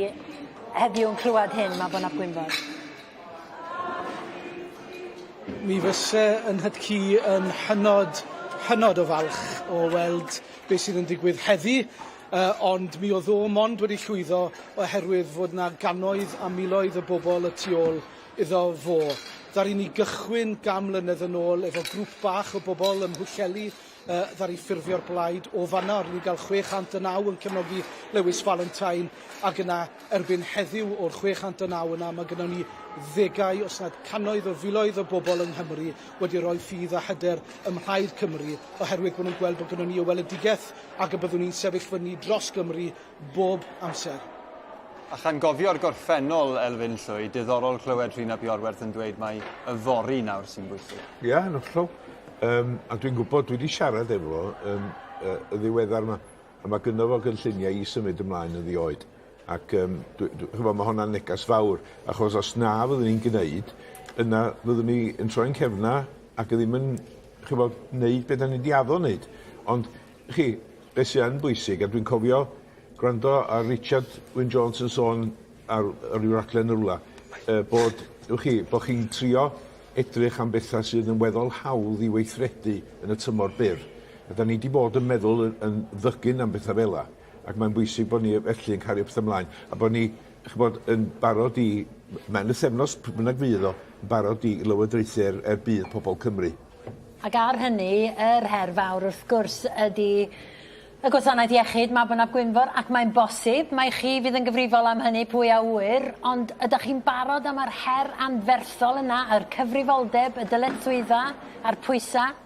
S2: heddiw yn clywed hyn Mabon ap Gwynfor?
S5: Mi fyse 'yn nhad-cu yn hynod, hynod o falch o weld beth sydd yn digwydd heddi, yy ond mi o'dd o mond wedi llwyddo oherwydd fod 'na gannoedd a miloedd o bobl y tu ôl iddo fo. Ddaru ni gychwyn gan mlynedd yn ôl efo grŵp bach o bobl ym Mhwllheli yy ddaru ffurfio'r blaid o fanna, 'r ni ga'l 609 yn cefnogi Lewis Valentine ac yna Erbyn heddiw, o'r 609 yna, mae gynnon ni ddegau, os nad cannoedd o filoedd o bobl yng Nghymru wedi rhoi ffydd a hyder ym Mhlaid Cymru oherwydd bod nhw'n gweld bod gynnon ni y weledigaeth ac y byddwn ni'n sefyll fyny dros Gymru bob amser.
S3: A chan gofio'r gorffennol, Elfyn Llwyd, diddorol clywed Rhun ap Iorwerth yn dweud mai yfory nawr sy'n bwysig.
S6: Ie, yn hollol. Yym, a dwi'n gwybod, dwi wedi siarad efo fo yym yy y ddiweddar 'ma, A mae gynno fo gynlluniau i symud ymlaen yn ddi-oed. Ac yym dwi dwi ch'mo' ma' honna'n negas fawr, achos os na fyddwn ni'n gneud, yna fyddwn ni yn troi'n cefna ac ddim yn ch'mod neud be' 'dan ni 'di addo neud. Ond chi, be' sy yn bwysig, a dwi'n cofio gwrando ar Richard Wyn Jones yn sôn ar ar ryw raglen yn rwla, yy bod, wch chi, bo' chi'n trio edrych am bethau sydd yn weddol hawdd i weithredu yn y tymor byr. A 'dan ni 'di bod yn meddwl yn yn ddygn am bethau fela, ac mae'n bwysig bod ni felly yn cario pethau ymlaen, a bod ni, ch'bod, yn barod i, mewn pythefnos, pryd bynnag fydd o, yn barod i lywodraethu er, er budd pobl Cymru.
S2: Ac ar hynny, yr her fawr wrth gwrs ydi Y Gwasanaeth Iechyd, Mabon ap Gwynfor, ac mae'n bosib mai chi fydd yn gyfrifol am hynny, pwy a ŵyr, ond ydych chi'n barod am yr her anferthol yna, yr cyfrifoldeb, y dyletswyddau a'r pwysau?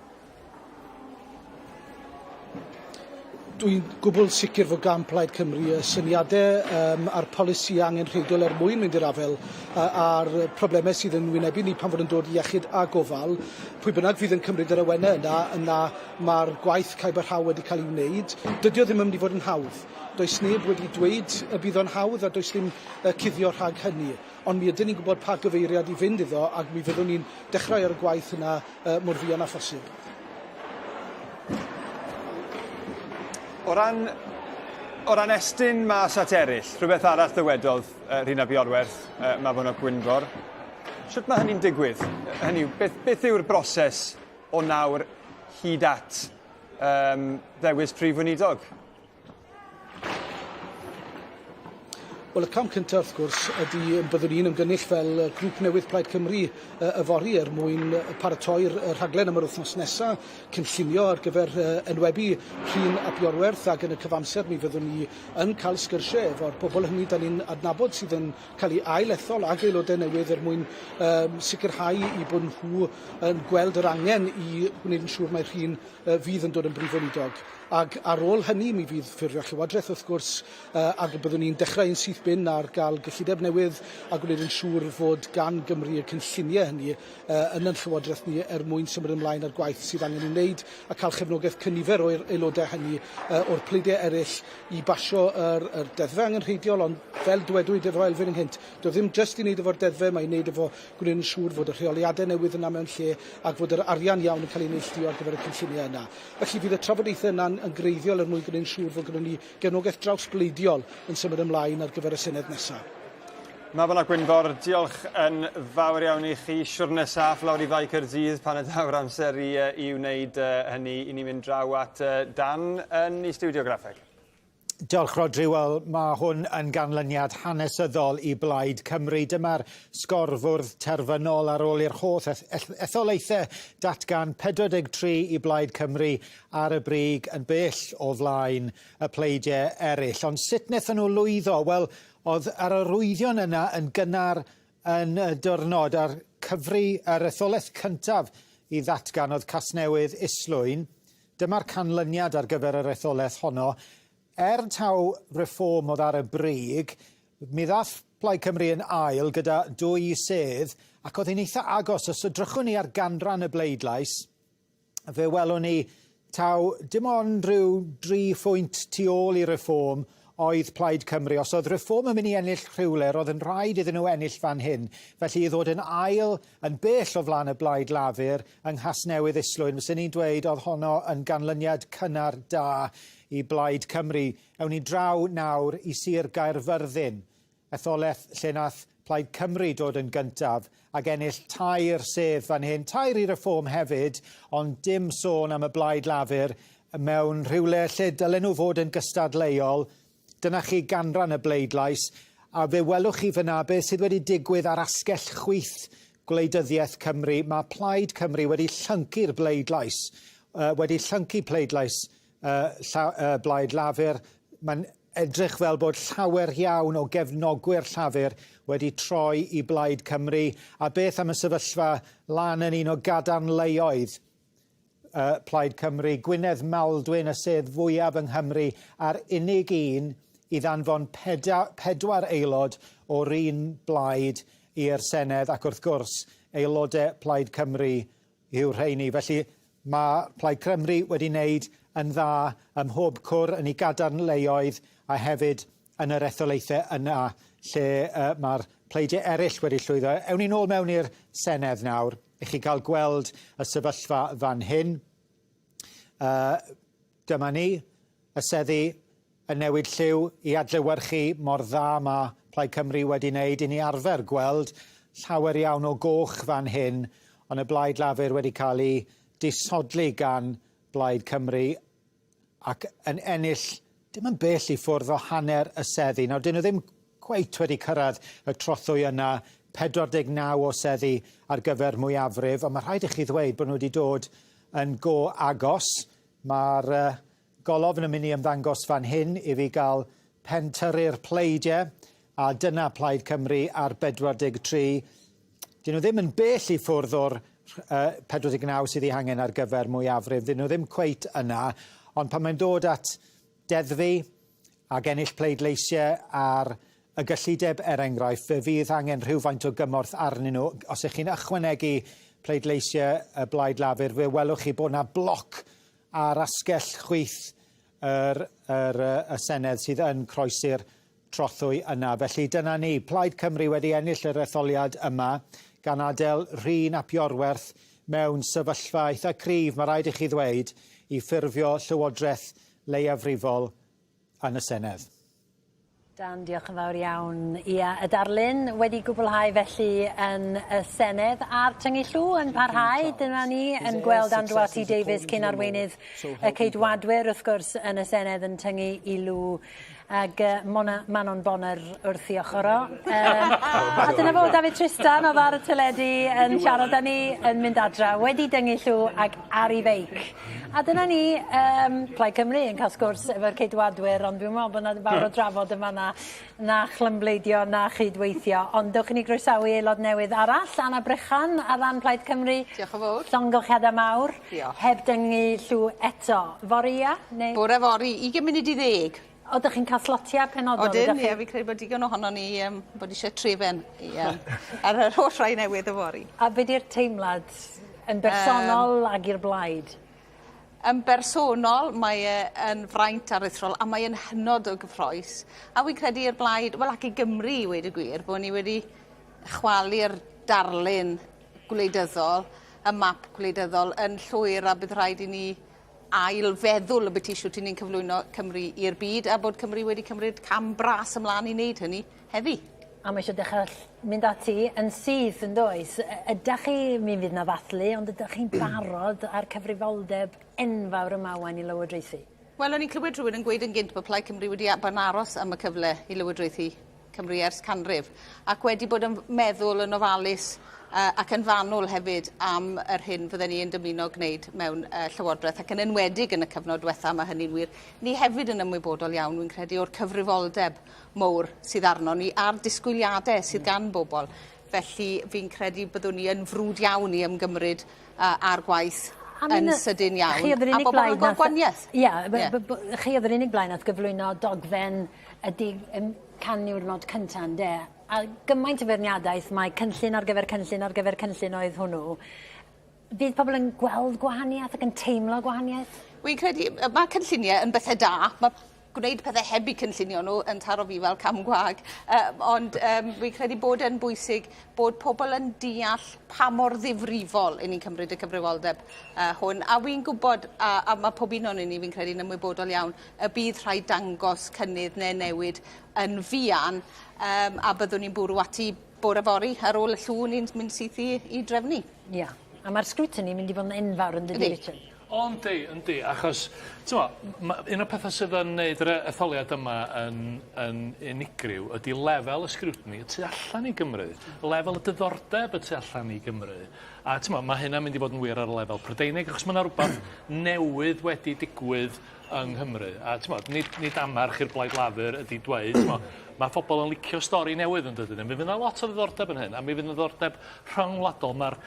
S5: Dwi'n gwbl sicr fod gan Plaid Cymru y syniadau um, a'r polisïau angenrheidiol er mwyn mynd i'r afael uh, â'r problemau sydd yn wynebu ni pan fod yn dod i iechyd a gofal. Pwy bynnag fydd yn cymryd yr awenau yna, yna Mae'r gwaith caib a rhaw wedi cael ei wneud. Dydy o ddim yn mynd i fod yn hawdd. Does neb wedi dweud y bydd o'n hawdd a does dim cuddio rhag hynny. Ond mi ydyn ni'n gwybod pa gyfeiriad i fynd iddo ac mi fyddwn ni'n dechrau ar y gwaith yna mor fuan â phosib.
S3: O ran, o ran estyn mas at eraill, rhywbeth arall ddywedodd Rhun ap Iorwerth, Mabon ap Gwynfor. Shwt mae hynny'n digwydd? Hynny yw, beth, beth yw'r broses o nawr hyd at um, ddewis prif weinidog?
S5: Wel, y cam cyntaf, wrth gwrs, ydy byddwn ni'n ymgynnull fel grŵp newydd Plaid Cymru yfory er mwyn paratoi'r rhaglen am yr wythnos nesaf, cynllunio ar gyfer enwebu Rhun ap Iorwerth, ac yn y cyfamser mi fyddwn ni yn cael sgyrsiau efo'r bobl hynny da ni'n adnabod sydd yn cael ei ail-ethol ag aelodau newydd er mwyn um, sicrhau i bod nhw yn gweld yr angen i gwneud yn siŵr mai Rhun fydd yn dod yn Brif Weinidog. Ac ar ôl hynny, mi fydd ffurfio Llywodraeth, wrth gwrs, ac y byddwn ni'n dechrau yn syth bin ar gael gyllideb newydd a gwneud yn siŵr fod gan Gymru y cynlluniau hynny yn ein Llywodraeth ni er mwyn symud ymlaen â'r gwaith sydd angen ei wneud a cael chefnogaeth cynifer o'r aelodau hynny o'r pleidiau eraill i basio yr, yr deddfau angenrheidiol, ond fel dywedwyd efo Elfyn ynghynt, Doedd ddim jyst i wneud efo'r deddfau, mae i wneud efo gwneud yn siŵr fod y rheoliadau newydd yna mewn lle ac fod yr arian iawn yn cael ei neilltuo ar gyfer y cynlluniau yna. Felly fydd y trafodaethau yna'n yn greiddiol er mwyn gwneud yn siŵr fod gynnon ni gefnogaeth drawsbleidiol yn symud ymlaen ar gyfer y Senedd nesaf.
S3: Mabon a Gwynfor, diolch yn fawr iawn i chi. Siwrne saff lawr i Fae Caerdydd pan y daw'r amser i, i wneud hynny. I ni mynd draw at Dan yn ei stiwdio graffeg.
S10: Diolch, Rhodri. Wel, mae hwn yn ganlyniad hanesyddol i Blaid Cymru. Dyma'r sgorfwrdd terfynol ar ôl i'r holl etholaethau datgan 43 i Blaid Cymru ar y brig yn bell o flaen y pleidiau eraill. Ond sut wnaethon nhw lwyddo? Wel, oedd yr arwyddion yna yn gynnar yn y diwrnod a'r cyfri, yr etholaeth cyntaf i ddatgan oedd Casnewydd Islwyn. Dyma'r canlyniad ar gyfer yr etholaeth honno. Er taw Reform oedd ar y brig, mi ddath Plaid Cymru yn ail gyda dwy sedd, ac oedd hi'n eitha agos. Os edrychwn ni ar ganran y bleidlais, fe welwn ni taw dim ond rhyw dri phwynt tu ôl i Reform oedd Plaid Cymru. Os oedd Reform yn mynd i ennill rhywle, roedd yn rhaid iddyn nhw ennill fan hyn. Felly i ddod yn ail yn bell o flaen y Blaid Lafur yng Nghasnewydd Islwyn, fyswn i'n dweud oedd honno yn ganlyniad cynnar da i Blaid Cymru. Ewn ni draw nawr i Sir Gaerfyrddin, etholaeth lle nath Plaid Cymru dod yn gyntaf ac ennill tair sedd fan hyn, tair i Reform hefyd, ond dim sôn am y Blaid Lafur mewn rhywle lle dylen nhw fod yn gystadleuol. Dyna chi ganran y bleidlais, a fe welwch chi fyna beth sydd wedi digwydd ar asgell chwith gwleidyddiaeth Cymru. Mae Plaid Cymru wedi llyncu'r bleidlais, wedi llyncu pleidlais Blaid Lafur. Mae'n edrych fel bod llawer iawn o gefnogwyr Llafur wedi troi i Blaid Cymru, a beth am y sefyllfa lan yn un o gadarnleoedd Plaid Cymru, Gwynedd Maldwyn, y sedd fwyaf yng Nghymru, a'r unig un i ddanfon pedwar aelod o'r un blaid i'r Senedd, ac wrth gwrs, aelodau Plaid Cymru yw'r rheini. Felly, mae Plaid Cymru wedi wneud yn dda ym mhob cwr yn ei gadarnleoedd a hefyd yn yr etholaethau yna lle uh, mae'r pleidiau eraill wedi llwyddo. Ewn ni nôl mewn i'r Senedd nawr i chi gael gweld y sefyllfa fan hyn. Uh, dyma ni, y seddi yn newid lliw i adlewyrchu mor dda mae Plaid Cymru wedi wneud i ni arfer gweld llawer iawn o goch fan hyn, ond y Blaid Lafur wedi cael ei disodli gan Blaid Cymru ac yn ennill dim yn bell i ffwrdd o hanner y seddi. Nawr, dyn nhw ddim cweit wedi cyrraedd y trothwy yna, 49 o seddi ar gyfer mwyafrif, ond mae rhaid i chi ddweud bod nhw wedi dod yn go agos. Mae'r golofn yn mynd i ymddangos fan hyn i fi gael pentyrru'r pleidiau, a dyna Plaid Cymru ar 43. Dyn nhw ddim yn bell i ffwrdd o'r uh, 49 sydd ei hangen ar gyfer mwyafrif. Dyn nhw ddim cweit yna, ond pan mae'n dod at deddfu ac ennill pleidleisiau ar y gyllideb, er enghraifft, fe fydd angen rhywfaint o gymorth arnyn nhw. Os ych chi'n ychwanegu pleidleisiau y Blaid Lafur, fe welwch chi bod 'na bloc ar asgell chwith yr, yr, y Senedd sydd yn croesi'r trothwy yna. Felly dyna ni, Plaid Cymru wedi ennill yr etholiad yma, gan adael Rhun ap Iorwerth mewn sefyllfa eitha cryf, mae rhaid i chi ddweud, i ffurfio llywodraeth leiafrifol yn y Senedd.
S2: Dan, diolch yn fawr iawn. Ia, y darlun wedi gwblhau felly yn y Senedd a'r tyngu llw yn parhau. Dyna ni yn gweld Andrew RT Davies, cyn arweinydd y Ceidwadwyr, wrth gwrs, yn y Senedd yn tyngu i lw ag Mona, Manon Bonner wrth i ochr o. A dyna fo, Dafydd Trystan oedd ar y teledu yn siarad â ni, yn mynd adra, wedi dyngu llw ag ar ei feic. A dyna ni, yym, Plaid Cymru yn cael sgwrs efo'r Ceidwadwyr, ond dwi'n meddwl bod 'na fawr o drafod yn fan'na, na chlymbleidio, na chydweithio. Ond dewch i ni groesawu aelod newydd arall, Anna Brychan, ar ran Plaid Cymru.
S19: Diolch yn fawr.
S2: Llongyfarchiadau mawr.
S19: Diolch.
S2: Heb dyngu llw eto. Fory, ia? Neu...
S19: Bore fory, ugain munud i ddeg.
S2: O, 'dych chi'n cael slotiau penodol?
S19: Odyn, ie, fi'n credu bod digon ohonon ni yym bod eisiau trefen i yym ar yr holl rai newydd yfory.
S2: A be' 'di'r teimlad yn bersonol um, ag i'r blaid?
S19: Yn bersonol, mae e yn fraint aruthrol a mae e'n hynod o gyffrous. A wi'n credu i'r blaid, wel ac i Gymru i weud y gwir, bod ni wedi chwalu'r darlun gwleidyddol, y map gwleidyddol yn llwyr a bydd rhaid i ni ail feddwl ambiti shwt 'yn ni'n cyflwyno Cymru i'r byd a bod Cymru wedi cymryd cam bras ymlan i wneud hynny heddi.
S2: A ma' isio dechre mynd ati yn syth yndoes? Ydach chi, mi fydd 'na ddathlu, ond ydach chi'n barod â'r cyfrifoldeb enfawr yma ŵan i lywodraethu?
S19: Wel o'n i'n clywed rhywun yn gweud yn gynt bod Plaid Cymru wedi bod yn aros am y cyfle i lywodraethu Cymru ers canrif, ac wedi bod yn meddwl yn ofalus uh, ac yn fanwl hefyd am yr hyn fydden ni yn dymuno gwneud mewn uh, llywodraeth, ac yn enwedig yn y cyfnod diwetha, mae hynny'n wir. Ni hefyd yn ymwybodol iawn, wy'n credu, o'r cyfrifoldeb mowr sydd arno ni a'r disgwyliadau sydd gan bobl. Felly fi'n credu byddwn ni yn frwd iawn i ymgymryd uh, â'r gwaith yn sydyn iawn.
S2: Chi oedd yr unig blaid
S19: nath... gwaniaeth.
S2: Ia, chi oedd yr unig blaid nath gyflwyno dogfen y can niwrnod cynta ynde? A gymaint o feirniadaeth mae cynllun ar gyfer cynllun ar gyfer cynllun oedd hwnnw. Fydd pobl yn gweld gwahaniaeth ac yn teimlo gwahaniaeth?
S19: Wi'n credu mae cynlluniau yn bethau da. Mae gwneud pethau heb eu cynllunio nhw yn taro fi fel cam gwag. Ond wi'n credu bod e'n bwysig bod pobl yn deall pa mor ddifrifol 'yn ni'n cymryd y cyfrifoldeb hwn. A wi'n gwybod, a, a mae pob un o'n ni fi'n credu yn ymwybodol iawn, y bydd rhaid dangos cynnydd neu newid yn fuan yym a byddwn ni'n bwrw ati bore fory ar ôl y llw ni'n mynd syth i i drefnu.
S2: Ia. A ma'r scrutiny mynd i fod yn enfawr yndydi Richard?
S8: O yndi yndi achos t'mo' ma' un o'r petha sydd yn neud yr e- etholiad yma yn yn unigryw ydi lefel y scrutiny y tu allan i Gymru. Lefel y diddordeb y tu allan i Gymru. A t'mo' ma' hynna'n mynd i fod yn wir ar y lefel Prydeinig achos ma' 'na rwbath newydd wedi digwydd yng Nghymru. A t'mod, nid, nid amarch i'r Blaid Lafur ydy dweud, t'mo', mae phobl yn licio stori newydd yn dydyn? Mi fydd 'na lot o ddiddordeb yn hyn, a mi fydd 'na ddiddordeb rhyngwladol. Mae'r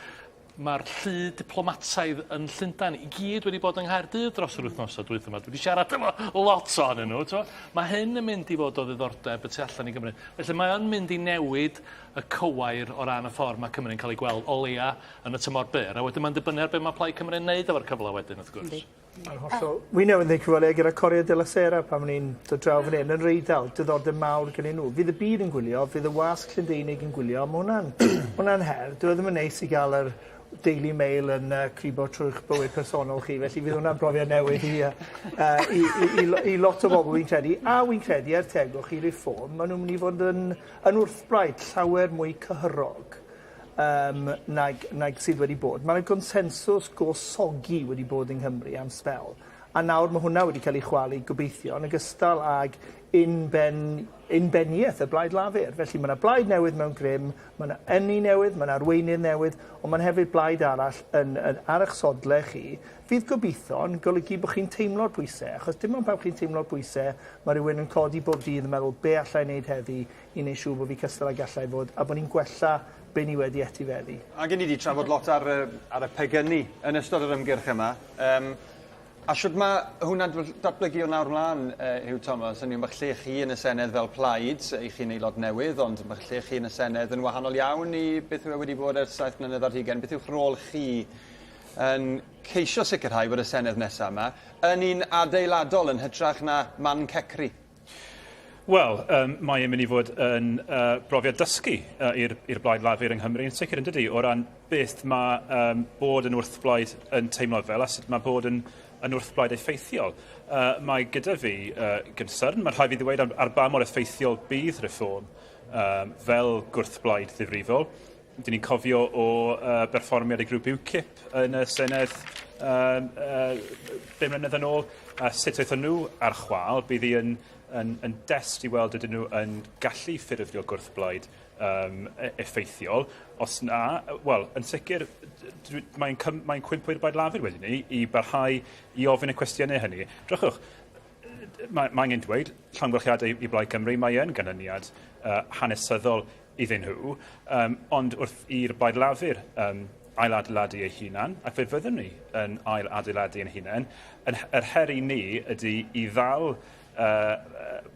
S8: mae'r llu diplomataidd yn Llundain i gyd wedi bod yng Nghaerdydd dros yr wythnosau dwytha yma. Dwi wedi siarad efo lot ohonyn nhw. T'mo'? Mae hyn yn mynd i fod o ddiddordeb y tu allan i Gymru. Felly mae yn mynd i newid y cywair o ran y ffordd mae Cymru'n cael ei gweld o leia yn y tymor byr. A wedyn mae'n dibynnu ar be mae Plaid Cymru'n neud efo'r cyfle wedyn, wrth gwrs.
S2: Yndi.
S15: Yn hollol. Wi newydd neud cyfweliad gyda Corriere della Sera pan o'n i'n dod draw fan 'yn yn yr Eidal, diddordeb mawr gynnyn nhw. Fydd y byd yn gwylio, fydd y wasg Llundeinig yn gwylio, ma' hwnna'n hwnna'n her. Dyw e ddim yn neis i ga'l yr Daily Mail yn yy cribo trwy'ch bywyd personol chi, felly fydd hwnna'n brofiad newydd i yy yy i i i lo- i lot o bobl wi'n credu. A wi'n credu er tegwch i Reform, ma' nhw'n mynd i fod yn yn wrthblaid llawer mwy cyhyrog. yym nag nag sydd wedi bod. Ma' 'na gonsensws go soggy wedi bod yng Nghymru am sbel, a nawr ma' hwnna wedi cael ei chwalu gobeithio, yn ogystal ag unben unbeniaeth y Blaid Lafur. Felly ma' 'na blaid newydd mewn grym, ma' 'na ynni newydd, ma' 'na arweinydd newydd, ond ma'n hefyd blaid arall yn yn ar 'ych sodle chi, fydd gobitho yn golygu bo' chi'n teimlo'r pwyse, achos dim ond pan chi'n teimlo'r pwyse ma' rywun yn codi bob dydd yn meddwl be' alla i neud heddi i neud siŵr bo' fi cystal ag allai fod a bo' ni'n gwella be' ni wedi etifeddu.
S3: Ag 'yn ni 'di trafod lot ar y ar y pegynnu yn ystod yr ymgyrch yma yym a shwd ma' hwnna'n datblygu o nawr mlan yy Huw Thomas hynny yw ma'ch lle chi yn y Senedd fel plaid 'ych chi'n aelod newydd ond ma'ch lle chi yn y Senedd yn wahanol iawn i beth yw e wedi bod ers saith mlynedd ar hugen. Beth yw'ch rôl chi yn ceisio sicrhau bod y Senedd nesa 'ma yn un adeiladol yn hytrach na man cecru?
S20: Wel, um, mae e'n mynd i fod yn uh, brofiad dysgu uh, i'r Blaid Lafur yng Nghymru yn sicr yn dydy, o ran beth mae um, bod yn wrthblaid yn teimlo fel a sut mae bod yn, yn wrthblaid effeithiol. Uh, mae gyda fi uh, gynsyrn, mae rhaid fi ddweud ar, ar ba mor effeithiol bydd reform um, fel gwrthblaid ddifrifol. Dyn ni'n cofio o uh, berfformiad y grŵp UKIP yn y Senedd um, uh, 5 mlynedd yn ôl, a sut aethon nhw ar chwâl, bydd hi yn, yn, yn dest i weld ydyn nhw yn gallu ffurfio gwrthblaid um, effeithiol. Os na, wel, yn sicr, mae'n mae cwympo i'r Blaid Lafur wedyn ni i barhau i ofyn y cwestiynau hynny. Drychwch, mae, mae angen dweud, llongyfarchiadau i Blaid Cymru, mae yn ganlyniad uh, hanesyddol iddyn nhw, um, ond wrth i'r Blaid Lafur um, ailadeiladu ei hunan, ac fe fyddwn ni yn ailadeiladu ein hunain, yn, yr her i ni ydy i ddal uh,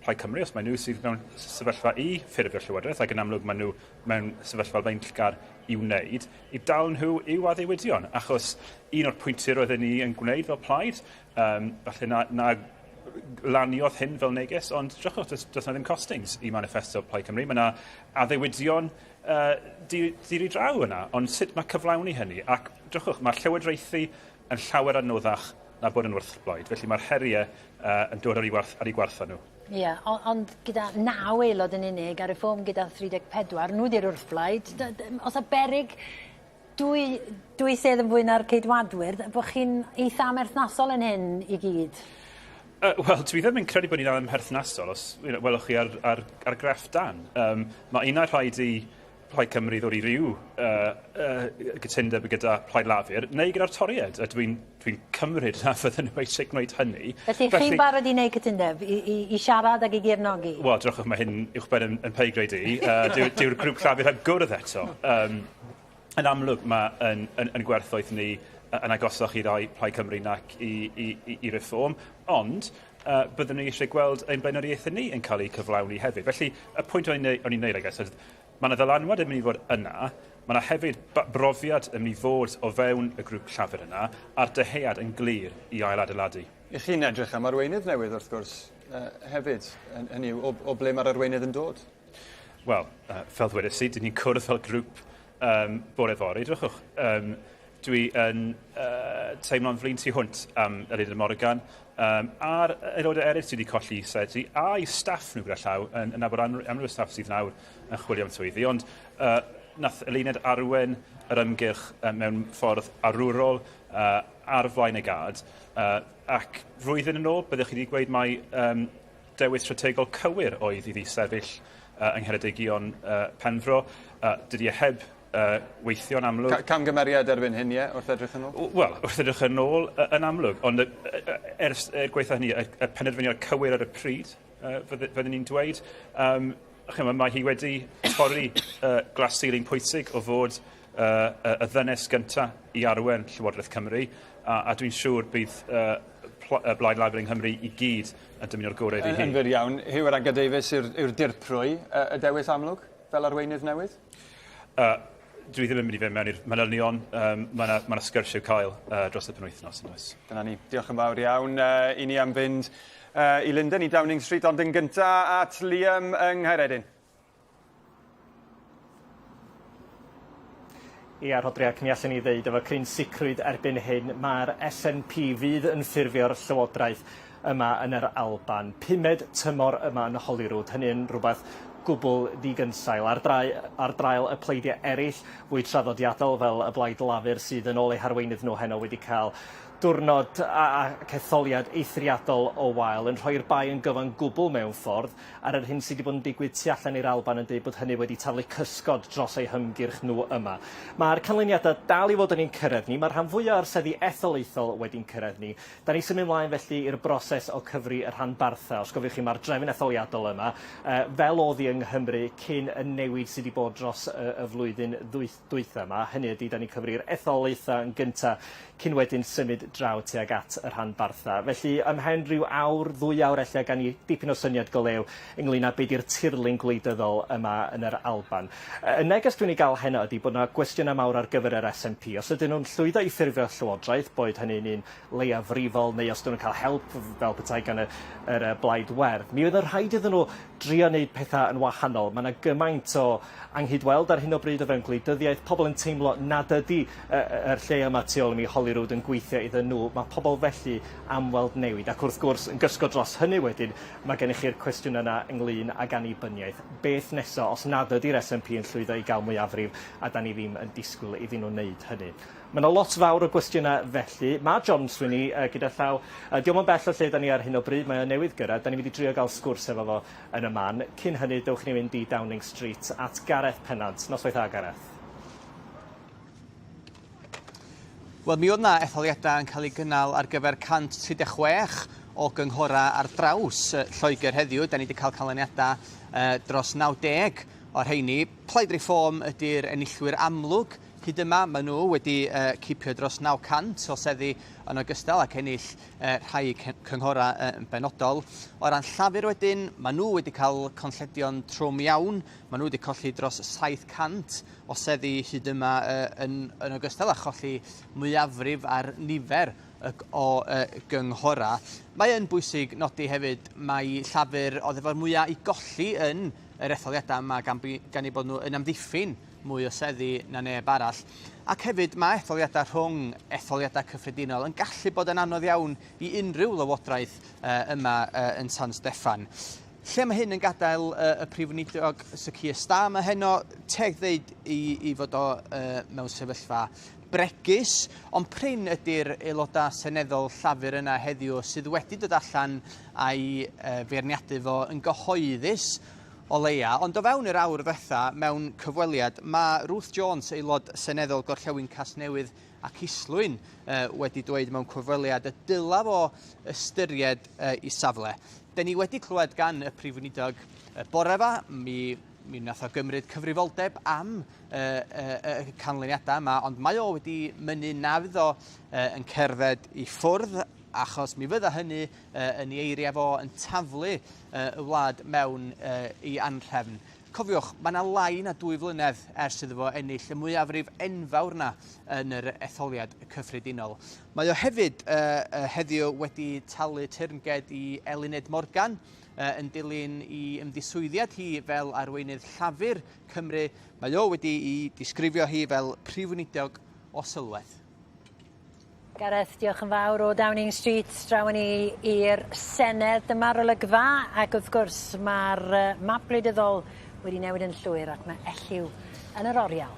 S20: Plaid Cymru, os mae nhw sydd mewn sefyllfa i ffurfio'r Llywodraeth, ac yn amlwg maen nhw mewn sefyllfa feintlgar i wneud, i dal nhw i'w addewidion, achos un o'r pwyntiau roedden ni yn gwneud fel plaid, um, falle na, na laniodd hyn fel neges, ond drychwch, does, does na ddim costings i manifesto Plaid Cymru. Mae yna addewidion uh, di, draw yna, ond sut mae cyflawni hynny? Ac drychwch, mae llywodraethu yn llawer anoddach na bod yn wrthblaid, felly mae'r heriau uh, yn dod ar ei, warth, ar ei gwartha nhw.
S2: Ie, yeah, ond on gyda naw aelod yn unig a Reform gyda 34, nhw di'r wrthblaid. Os a berig dwy, dwy sedd yn fwy na'r Ceidwadwyr, bod chi'n eitha amherthnasol yn hyn i gyd?
S20: Uh, Wel, dwi ddim yn credu bod ni'n amherthnasol, os you know, welwch chi ar, ar, ar graff dan. Um, mae un rhaid i Plaid Cymru ddod i ryw uh, uh, gytundeb gyda Plaid Lafur, neu gyda'r Toried, a dwi'n dwi cymryd na fydden nhw eisiau gwneud hynny.
S2: Felly, Felly chi'n barod i wneud cytundeb, i, i, i siarad ac i gefnogi?
S20: Wel, drychwch, mae hyn uwchben yn, yn pay grade i. Uh, Dyw'r dyw grŵp Llafur heb gwrdd eto. Um, yn amlwg mae yn, yn, yn gwerthoedd ni yn agosach i rai Plaid Cymru nac i, i, i, i Reform, ond uh, byddwn ni eisiau gweld ein blaenoriaethau ni yn cael eu cyflawni hefyd. Felly, y pwynt o'n i'n neud, I guess, oedd mae yna ddylanwad yn mynd i fod yna, mae yna hefyd brofiad yn mynd i fod o fewn y grŵp Llafur yna, a'r dyhead yn glir i ailadeiladu.
S3: I chi'n edrych am arweinydd newydd, wrth gwrs, uh, hefyd. Hynny yw, o, o ble mae'r arweinydd yn dod?
S20: Wel, uh, fel ddwedes i, dyn ni'n cwrdd fel grŵp um, bore fory. Drychwch, um, dwi yn uh, teimlo'n flin tu hwnt am Eluned Morgan um, a'r aelodau eraill sydd wedi colli seddi a'i staff nhw gyda llaw yn, yn nabod amryw o staff sydd nawr yn chwilio am swyddi. Ond uh, nath Eluned arwen yr ymgyrch uh, mewn ffordd arwrol uh, ar flaen y gad uh, ac flwyddyn yn ôl byddwch chi wedi gweud mai um, dewis strategol cywir oedd iddi sefyll uh, yng Ngheredigion uh, Penfro. Uh, dydy e heb uh, weithio yn amlwg.
S3: Ca camgymeriad erbyn hyn, ie, wrth edrych yn ôl?
S20: Wel, wrth edrych yn ôl, uh, yn amlwg, ond uh, ers er gweitha hynny, y, y penderfyniad cywir ar y pryd, uh, fyddwn ni'n dweud. Um, chymod, mae hi wedi torri uh, glass ceiling pwysig o fod uh, y, y ddynes gyntaf i arwen Llywodraeth Cymru, a, a dwi'n siŵr bydd uh, Blaid Lafur yng Nghymru i gyd yn dymuno'r gorau iddi hi.
S3: Yn fyr iawn, Huw Irranca Davies yw'r yw dirprwy y dewis amlwg fel arweinydd newydd?
S20: Uh, dwi ddim yn mynd i fynd mewn i'r manylion. Um, mae yna ma sgyrsiau cael uh, dros y penwythnos yn oes.
S3: Dyna ni. Diolch yn fawr iawn uh, i ni am fynd uh, i Lundain, i Downing Street, ond yn gynta at Liam yng Nghaeredin.
S13: Ia, Rhodri, ac mi allen ni ddeud efo cryn sicrwydd erbyn hyn, mae'r SNP fydd yn ffurfio'r llywodraeth yma yn yr Alban. Pumed tymor yma yn Holyrood, hynny yn rhywbeth gwbl ddigynsail. Ar, drai, ar draul y pleidiau eraill fwy traddodiadol fel y Blaid Lafur sydd yn ôl eu harweinydd nhw heno wedi cael diwrnod ac etholiad eithriadol o wael yn rhoi'r bai yn gyfan gwbl mewn ffordd ar yr hyn sydd wedi bod yn digwydd tu allan i'r Alban yn deud bod hynny wedi taflu cysgod dros eu hymgyrch nhw yma. Mae'r canlyniadau dal i fod yn ein cyrraedd ni, mae'r rhan fwyaf o'r seddi etholaethol wedi'n cyrraedd ni. Da ni symud mlaen felly i'r broses o cyfri y rhanbarthau. Os gofiwch chi mae'r drefn etholiadol yma, uh, fel oedd hi yng Nghymru cyn y newid sy 'di bod dros y y flwyddyn ddwyth- dwytha 'ma, hynny ydi 'dan ni'n cyfri'r etholaetha' yn gynta cyn wedyn symud draw tuag at y rhanbartha'. Felly ymhen rhyw awr, ddwy awr ella gawn ni dipyn o syniad go lew ynglŷn â be' 'di'r tirlun gwleidyddol yma yn yr Alban. Y neges dwi'n ei gael heno ydi bod 'na gwestiynau mawr ar gyfer yr SNP. Os ydyn nhw'n llwyddo i ffurfio llywodraeth, boed hynny'n un leiafrifol neu os 'dyn nhw'n cael help fel petai gan y yr yy Blaid Werdd, mi fydd yn rhaid iddyn nhw drio neud petha yn wahanol. Ma' 'na gymaint o anghydweld ar hyn o bryd o fewn gwleidyddiaeth, pobol yn teimlo nad ydi y y yr lle yma tu ôl i mi, Holyrood, yn gweithio iddyn nhw. Ma' pobol felly am weld newid ac wrth gwrs yn gysgod dros hynny wedyn ma' gennych chi'r cwestiwn yna ynglŷn ag annibyniaeth. Beth nesa os nad ydi'r SNP yn llwyddo i gael mwyafrif a 'dan ni ddim yn disgwyl iddyn nhw wneud hynny. Ma' 'na lot fawr o gwestiynau felly. Ma' John Swinney yy gyda llaw yy 'di o'm yn bell o lle 'dan ni ar hyn o bryd, mae o newydd gyrraedd, 'dan ni'n mynd i drio gael sgwrs efo fo yn y man. Cyn hynny dewch i ni fynd i Downing Street at Gareth Pennant. Noswaith dda Gareth.
S21: Wel, mi oedd 'na etholiadau yn cael eu gynnal ar gyfer 136 o gynghorau ar draws Lloegr heddiw. Da ni wedi cael canlyniadau dros 90 o'r rheini. Plaid Reform ydy'r enillwyr amlwg hyd yma. Maen nhw wedi cipio dros 900 o seddi yn ogystal ac ennill rhai cynghorau yn benodol. O ran Llafur wedyn, maen nhw wedi cael conlledion trwm iawn. Maen nhw wedi colli dros 700 o seddi hyd yma yn, yn ogystal â cholli mwyafrif ar nifer o gynghorau. Mae yn bwysig nodi hefyd mai Llafur oedd efo'r mwyaf i golli yn yr etholiadau yma gan, gan eu bod nhw yn amddiffyn mwy o seddi na neb arall. Ac hefyd mae etholiadau rhwng etholiadau cyffredinol yn gallu bod yn anodd iawn i unrhyw lywodraeth yma yn San Steffan. Lle mae hyn yn gadael y Prif Weinidog Sir Keir Starmer heno, teg ddeud i, i fod o uh, mewn sefyllfa bregus, ond prin ydy'r aelodau seneddol Llafur yna heddiw sydd wedi dod allan a'i uh, feirniadu fo yn gyhoeddus o leia. Ond o fewn yr awr ddwetha mewn cyfweliad, mae Ruth Jones, aelod seneddol Gorllewin Casnewydd ac Islwyn, uh, wedi dweud mewn cyfweliad y dyla fo ystyried uh, i safle. Dyn ni wedi clywed gan y Prif Weinidog y bore fa, mi, mi wnaeth o gymryd cyfrifoldeb am y, y, y canlyniadau yma, ond mae o wedi mynnu na fydd o yn cerdded i ffwrdd, achos mi fydda hynny yn ei eiriau fo yn taflu y wlad mewn i anrhefn. Cofiwch, mae yna lai na dwy flynedd ers iddo fo ennill y mwyafrif enfawr 'na yn yr etholiad cyffredinol. Mae o hefyd uh, heddiw wedi talu teyrnged i Eluned Morgan uh, yn dilyn i ymddiswyddiad hi fel arweinydd Llafur Cymru. Mae o wedi i disgrifio hi fel prif weinidog o sylwedd.
S2: Gareth, diolch yn fawr o Downing Street, draw â ni i'r Senedd. Dyma'r olygfa, ac wrth gwrs mae'r map gwleidyddol wedi newid yn llwyr ac mae Elliw yn yr oriel.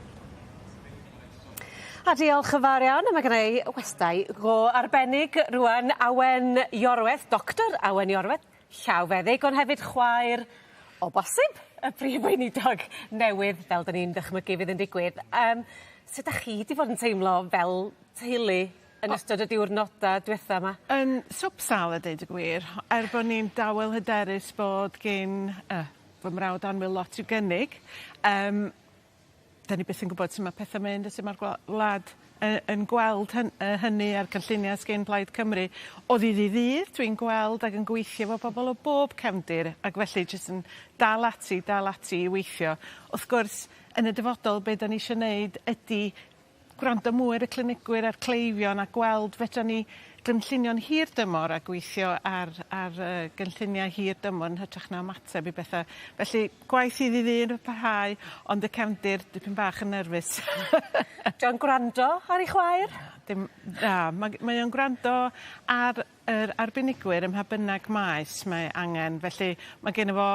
S9: A diolch yn fawr iawn. A mae gynna i westai go arbennig rŵan, Awen Iorwerth, Doctor Awen Iorwerth, llawfeddyg, ond hefyd chwaer o bosib y prif weinidog newydd, fel 'dan ni'n dychmygu fydd yn digwydd. Yym sut 'dach chi 'di fod yn teimlo fel teulu yn ystod y diwrnoda dwetha 'ma?
S22: Yn swp sâl a deud y gwir. Er bo' ni'n dawel hyderus bod gin yy fy mrawd annwyl lot i'w gynnig yym 'dan ni byth yn gwbod su' ma' pethe'n mynd a su' ma'r gwa- wlad yy yn gweld hyn- yy hynny a'r cynllunia' sgin Plaid Cymru. O ddydd i ddydd dwi'n gweld ag yn gweithio efo bobol o bob cefndir ac felly jyst yn dal ati dal ati i weithio. Wrth gwrs yn y dyfodol be' 'dan ni isio neud ydi gwrando mwy ar y clinigwyr a'r cleifion a gweld fedran ni gynllunio'n hir dymor a gweithio ar ar yy gynlluniau hir dymor yn hytrach na ymateb i betha. Felly gwaith ddydd i ddydd yn parhau ond y cefndir dipyn bach yn nerfus.
S9: 'Di o'n gwrando ar 'i chwaer?
S22: Dim na ma' g- mae o'n gwrando ar yr arbenigwyr ym mha bynnag maes mae angen felly ma' genno fo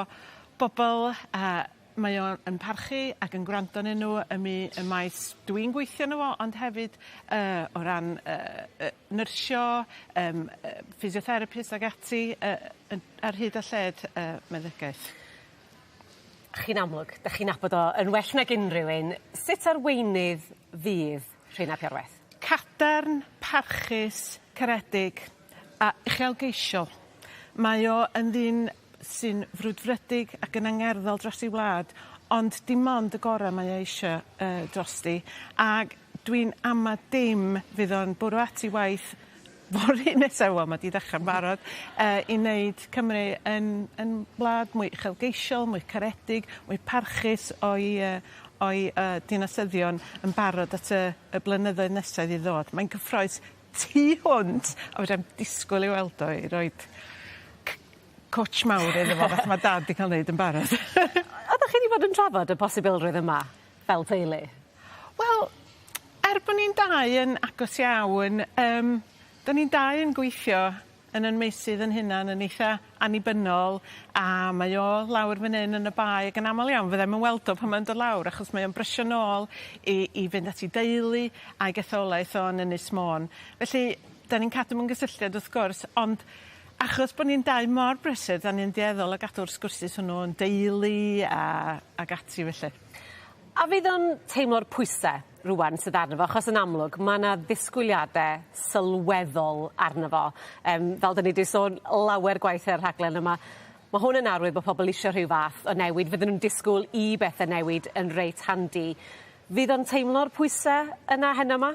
S22: bobol yy Mae o yn parchu ac yn gwrando arnyn nhw ym mi- y maes dwi'n gweithio yno fo ond hefyd yy o ran yy yy nyrsio yym yy physiotherapist ag ati yy yn ar hyd a lled yy meddygaeth.
S9: Chi'n amlwg, 'dach chi'n nabod o yn well nag unrhyw un. Sut arweinydd fydd Rhun ap Iorwerth?
S22: Cadarn, parchus, caredig a uchelgeisiol. Mae o yn ddyn sy'n frwdfrydig ac yn angerddol dros ei wlad, ond dim ond y gorau mae o eisiau drosti. Ac dwi'n ama dim fydd o'n bwrw at ei waith fory nesa, wel mae 'di ddechrau'n barod, i wneud Cymru yn yn wlad mwy uchelgeisiol, mwy caredig, mwy parchus o'i o'i dinasyddion yn barod at y y blynyddoedd nesaf i ddod. Mae'n cyffrous tu hwnt a fedrai'm disgwyl i weld o i roid cwtsh mawr iddo fo fath ma' dad 'di ca'l neud yn barod.
S9: Oddach chi 'di bod yn trafod y posibilrwydd yma fel teulu?
S22: Wel er bo' ni'n dau yn agos iawn yym 'dan ni'n dau yn gweithio yn 'yn meysydd 'yn hunan yn eitha annibynnol a mae o lawr fan 'yn yn y bae ag yn amal iawn fyddai'm yn weld o pan mae'n dod lawr achos mae o'n brysio nôl i i fynd at 'i deulu a'i etholaeth o yn Ynys Môn. Felly 'dan ni'n cadw mewn gysylltiad wrth gwrs ond achos bo' ni'n dau mor brysur 'dan ni'n dueddol o gadw'r sgwrsys hwnnw yn deulu a ag ati felly.
S9: A fydd o'n teimlo'r pwyse rŵan sydd arno fo achos yn amlwg ma' 'na ddisgwyliade sylweddol arno fo. Yym fel 'dan ni 'di sôn lawer gwaith ar y rhaglen yma ma' hwn yn arwydd bo' pobol isio rhyw fath o newid fydden nw'n disgwyl i bethe newid yn reit handi. Fydd o'n teimlo'r pwyse yna heno 'ma?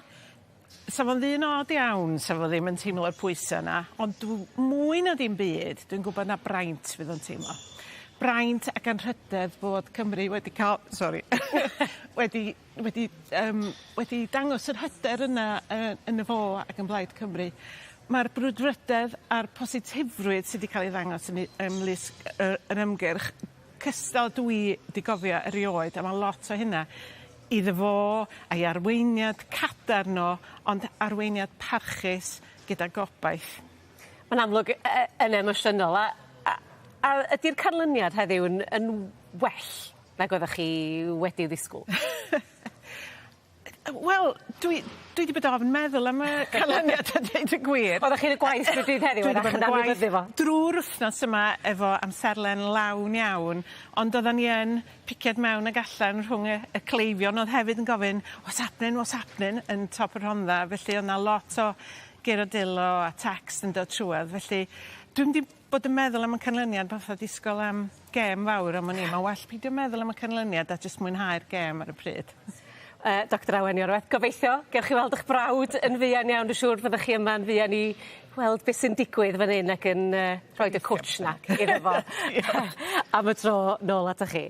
S22: Sa fo'n ddyn od iawn sa fo ddim yn teimlo'r pwyse 'na ond dw mwy na dim byd dwi'n gwbod na braint fydd o'n teimlo. Braint ac anrhydedd bod Cymru wedi ca'l sori wedi wedi yym wedi dangos yr hyder yna yy yno fo ac yn Blaid Cymru. Ma'r brwdfrydedd a'r positifrwydd sy 'di ca'l ei ddangos yn 'u ymlusg yy yr ymgyrch cystal dwi 'di gofio erioed a ma' lot o hynna iddo fo a'i arweiniad cadarn o ond arweiniad parchus gyda gobaith.
S9: Ma'n amlwg yy yn emosiynol a a a ydi'r canlyniad heddiw yn yn well nag oeddech chi wedi'i ddisgwl?
S22: Wel dwi dwi 'di bod ofn meddwl am y canlyniad a deud y gwir.
S9: Oddach chi yn y gwaith drw'r dydd heddiw oeddach yn anwybyddu fo?
S22: Drw'r wthnos yma efo amserlen lawn iawn ond oddan ni yn piciad mewn ag allan rhwng y y cleifion o'dd hefyd yn gofyn what's happening what's happening yn top y Rhondda felly o' 'na lot o guro dwylo a text yn dod trwodd felly dwi'm 'di bod yn meddwl am y canlyniad fatha disgwl am gêm fawr am wn i. Ma' well pidio meddwl am y canlyniad a jyst mwynhau'r gêm ar y pryd.
S9: Doctor Awen Iorwerth gobeithio gewch chi weld 'ych brawd yn fuan iawn dwi siŵr fyddwch chi yma'n fuan i weld beth sy'n digwydd fan 'yn ac yn yy rhoid y cwtsh 'na iddo fo. Am y tro nôl atoch chi.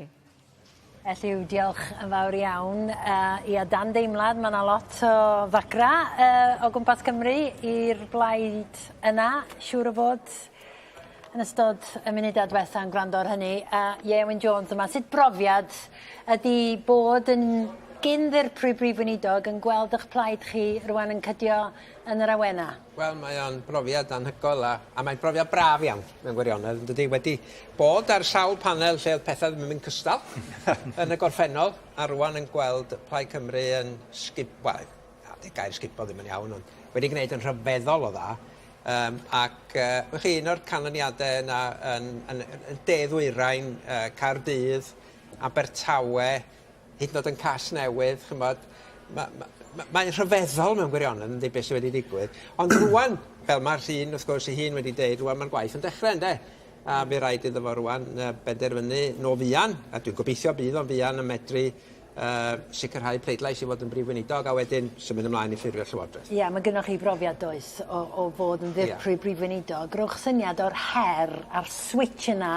S2: Elliw diolch yn fawr iawn yy ia dan deimlad ma' 'na lot o ddagra yy o gwmpas Cymru i'r blaid yna siŵr o fod yn ystod y munudau dwetha yn gwrando ar hynny a Ieuan Jones yma sut brofiad ydi bod yn gyn ddirprwy brif weinidog yn gweld 'ych plaid chi rŵan yn cydio yn yr awena?
S1: Wel mae o'n brofiad anhygoel a a mae'n brofiad braf iawn mewn gwirionedd yndydi? Wedi bod ar sawl panel lle o'dd petha ddim yn mynd cystal yn y gorffennol a rŵan yn gweld Plaid Cymru yn sgub- wel na 'di'r gair sgubo ddim yn iawn ond wedi gwneud yn rhyfeddol o dda yym ac yy wch chi un o'r canlyniade yna yn yn yn de ddwyrain yy Caerdydd, Abertawe, hyd yn o'd yn Casnewydd, ch'mod, ma' ma' ma' mae'n rhyfeddol mewn gwirionedd yndi be' sy wedi digwydd. Ond rŵan, fel ma' Rhun wrth gwrs ei hun wedi deud, rŵan ma'r gwaith yn dechre ynde? A by' raid iddo fo rŵan yy benderfynu no fuan, a dwi'n gobeithio bydd o'n fuan yn medru yy sicrhau pleidlais i fod yn brif weinidog a wedyn symud ymlaen i ffurfio llywodraeth.
S2: Ie, ma' gynnoch chi brofiad does o o fod yn ddirprwy brif weinidog. Rowch syniad o'r her a'r switch yna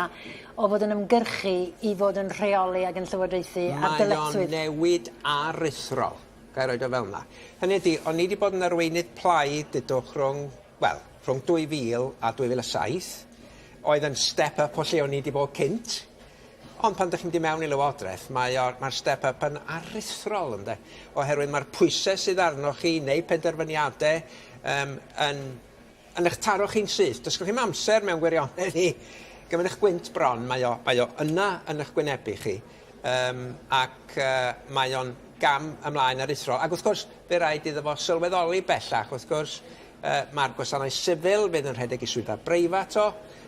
S2: o fod yn ymgyrchu i fod yn rheoli ag yn llywodraethu a'r dyletswydd.
S1: Mae o'n newid aruthrol, ga i roid o fel 'na. Hynny ydi, o'n i 'di bod yn arweinydd plaid, dudwch, rhwng, wel, rhwng 2000 a 2007, oedd yn step up o lle o'n i 'di bod cynt. Ond pan 'dych chi'n mynd i mewn i Lywodraeth, mae o, mae'r step up yn aruthrol, ynde? Oherwydd mae'r pwysau sydd arnoch chi i wneud penderfyniadau yym yn yn eich taro chi'n syth. Does gennych chi'm amser mewn gwirionedd i gymryd eich gwynt bron, mae o, mae o yna yn eich gwynebu chi, um, ac uh, mae o'n gam ymlaen aruthrol. Ac wrth gwrs, fe raid iddo fo sylweddoli bellach, wrth gwrs, uh, mae'r gwasanaeth sifil fydd yn rhedeg i swyddfa breifat o,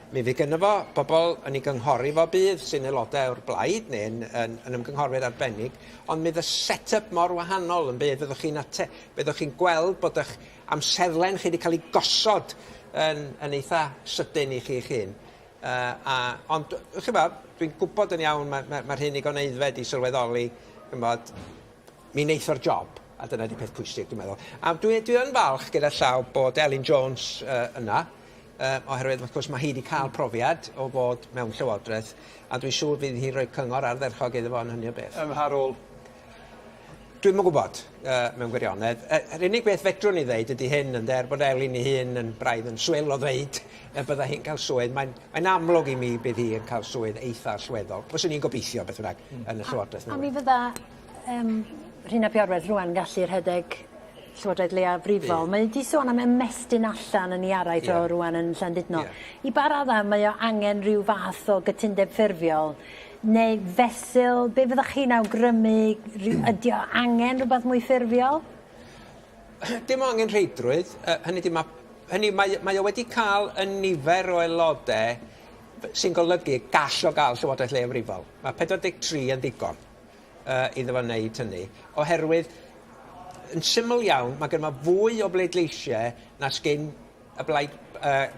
S1: mi fydd gynno fo bobl yn ei gynghori fo bydd sy'n aelodau o'r blaid neu yn, yn, yn ymgynghorwyr arbennig, ond mi fydd y set-up mor wahanol yn bydd, fyddwch chi'n fyddwch chi'n gweld bod eich amserlen chi 'di cael ei gosod yn yn eitha sydyn i chi'ch hun. A, ond, ch'mod, dwi'n gwybod yn iawn, mae ma, ma rhywun ddigon aeddfed i sylweddoli, ch'mod, mi wneith o'r job, a dyna 'di peth pwysig, dwi'n meddwl. A dwi, dwi yn falch gyda llaw bod Elin Jones yna, oherwydd wrth gwrs mae hi wedi cael profiad o fod mewn llywodraeth, a dwi'n siŵr fydd hi'n rhoi cyngor ardderchog iddo fo yn hynny o beth.
S3: Ym mha rôl?
S1: Dwi'm yn gwybod, mewn gwirionedd. Yr unig beth fedrwn ni ddeud ydy hyn, ynde, er bod Elin ei hun yn braidd yn swil o ddeud y bydda hi'n cael swydd, mae'n mae amlwg i mi bydd hi yn cael swydd eitha allweddol. Fyswn i'n gobeithio, beth bynnag, yn y Llywodraeth
S2: newydd. A mi
S1: fydda
S2: um, Rhun ap Iorwerth rwan gallu rhedeg Llywodraeth leiafrifol. Mae 'di sôn am ymestyn allan yn ei araith o rwan yn Llandudno. I ba raddau mae o angen rhyw fath o gytundeb ffurfiol neu fesul, be fyddech chi'n awgrymu, ydy o angen rhywbeth mwy ffurfiol?
S1: Dim o angen rheidrwydd, hynny ydi ma' hynny mae mae o wedi cael y nifer o aelodau sy'n golygu gall o gael llywodraeth leiafrifol. Mae 43 yn ddigon. iddo fo wneud hynny, oherwydd yn syml iawn, mae gynno fo fwy o bleidleisiau na sgin y Blaid,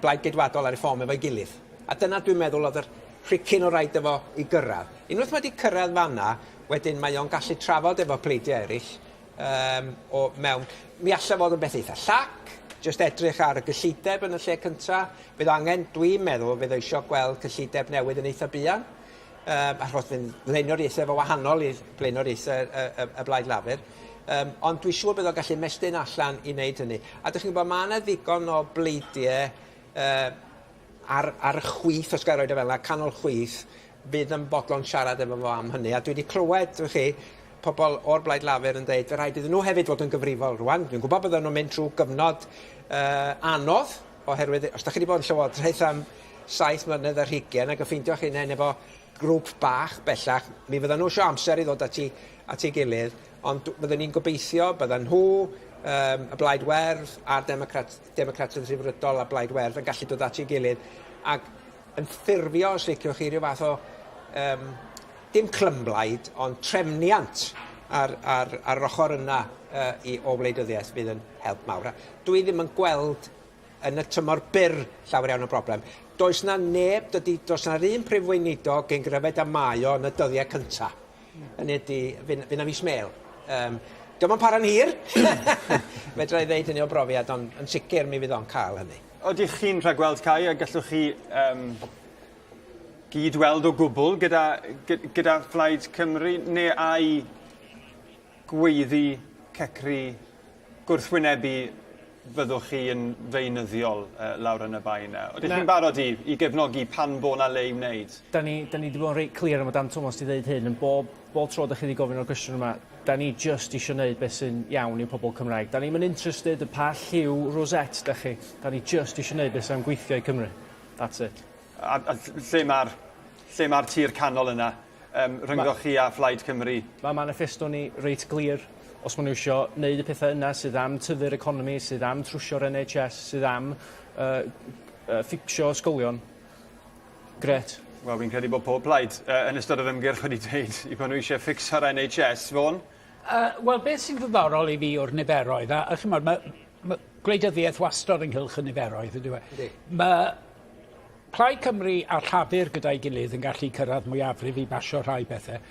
S1: Blaid Geidwadol a Reform efo'i gilydd. A dyna dwi'n meddwl oedd yr rhicyn o raid iddo fo i gyrraedd. Unwaith mae wedi cyrraedd fanna, wedyn mae o'n gallu trafod efo pleidiau eraill um, o mewn... Mi allai fod yn beth eitha llac, jyst edrych ar y gyllideb yn y lle cynta. Fydd angen, dwi'n meddwl, fydd o eisiau gweld cyllideb newydd yn eitha buan. Yym achos fydd blaenoriaethau fo wahanol i blaenoriaethau y y y Blaid Lafur. Yym ond dwi siŵr bydd o'n gallu mestyn allan i wneud hynny. A dych chi'n gwybod ma' 'na ddigon o bleidie yy ar ar y chwith os gai roid o fel 'na, canol chwith, fydd yn bodlon siarad efo fo am hynny. A dwi 'di clywed, wch chi, pobol o'r Blaid Lafur yn deud fy rhaid iddyn nhw hefyd fod yn gyfrifol rŵan. Dwi'n gwybod bydden nhw'n mynd trwy gyfnod yy anodd oherwydd os 'dach chi 'di bod yn llywodraeth am 7 mlynedd ar hugen ac yn ffeindio'ch hunain efo grŵp bach bellach, mi fyddan nhw isio amser i ddod at 'u at ei gilydd, ond fyddwn ni'n gobeithio byddan nhw, yym y Blaid Werdd a'r Democrat Democratiaid Rhyddfrydol a Blaid Werdd yn gallu dod at ei gilydd ac yn ffurfio, os liciwch chi, ryw fath o yym dim clymblaid, ond trefniant ar ar ar yr ochr yna yy i o wleidyddiaeth fydd yn help mawr. A dwi ddim yn gweld yn y tymor byr llawer iawn o broblem. Does 'na neb, dydy, does 'na'r un prif weinidog gyn gryfed â mae o yn y dyddiau cynta. Hynny ydy, fy' fy' 'na fis mêl. Yym, dio'm yn para'n hir, fedra i ddeud hynny o brofiad, ond yn sicr mi fydd o'n cael hynny.
S3: Odych chi'n rhagweld, Cai, a gallwch chi yym gyd-weld o gwbl gyda gyda Phlaid Cymru, neu ai gweiddi, cecru, gwrthwynebu fyddwch chi yn feunyddiol uh, lawr yn y bae yna? Ydych chi'n barod i, i gefnogi pan bo 'na le i wneud?
S16: Da ni, da ni wedi bod yn reit clir, a mae Dan Thomas wedi dweud hyn, yn bob, bob tro da chi wedi gofyn o'r cwestiwn yma, da ni just eisiau gwneud beth sy'n iawn i'r pobl Cymraeg. Da ni'm yn interested y pa lliw rosette da chi. Da ni just eisiau gwneud beth sy'n gweithio i Cymru. That's it.
S3: A, a lle mae'r lle mae'r tir canol yna? Yym rhyngddoch chi a Phlaid Cymru.
S16: Mae maniffesto ni reit glir. Os ma' nhw isio neud y pethe yna sydd am tyfu'r economi, sydd am trwsio'r NHS, sydd am yy yy fficsio ysgolion, grêt.
S3: Wel fi'n credu bod pob plaid yy yn ystod yr ymgyrch wedi dweud 'u bod nhw isie fficso'r NHS, Vaughan?
S4: Yy wel beth sy'n ddiddorol i fi o'r niferoedd a a ch'mod ma' ma' gwleidyddiaeth wastod ynghylch y niferoedd yndyw e?
S1: Yndi.
S4: Ma' Plaid Cymru a Llafur gyda'i gilydd yn gallu cyrraedd mwyafrif i basio rhai pethau,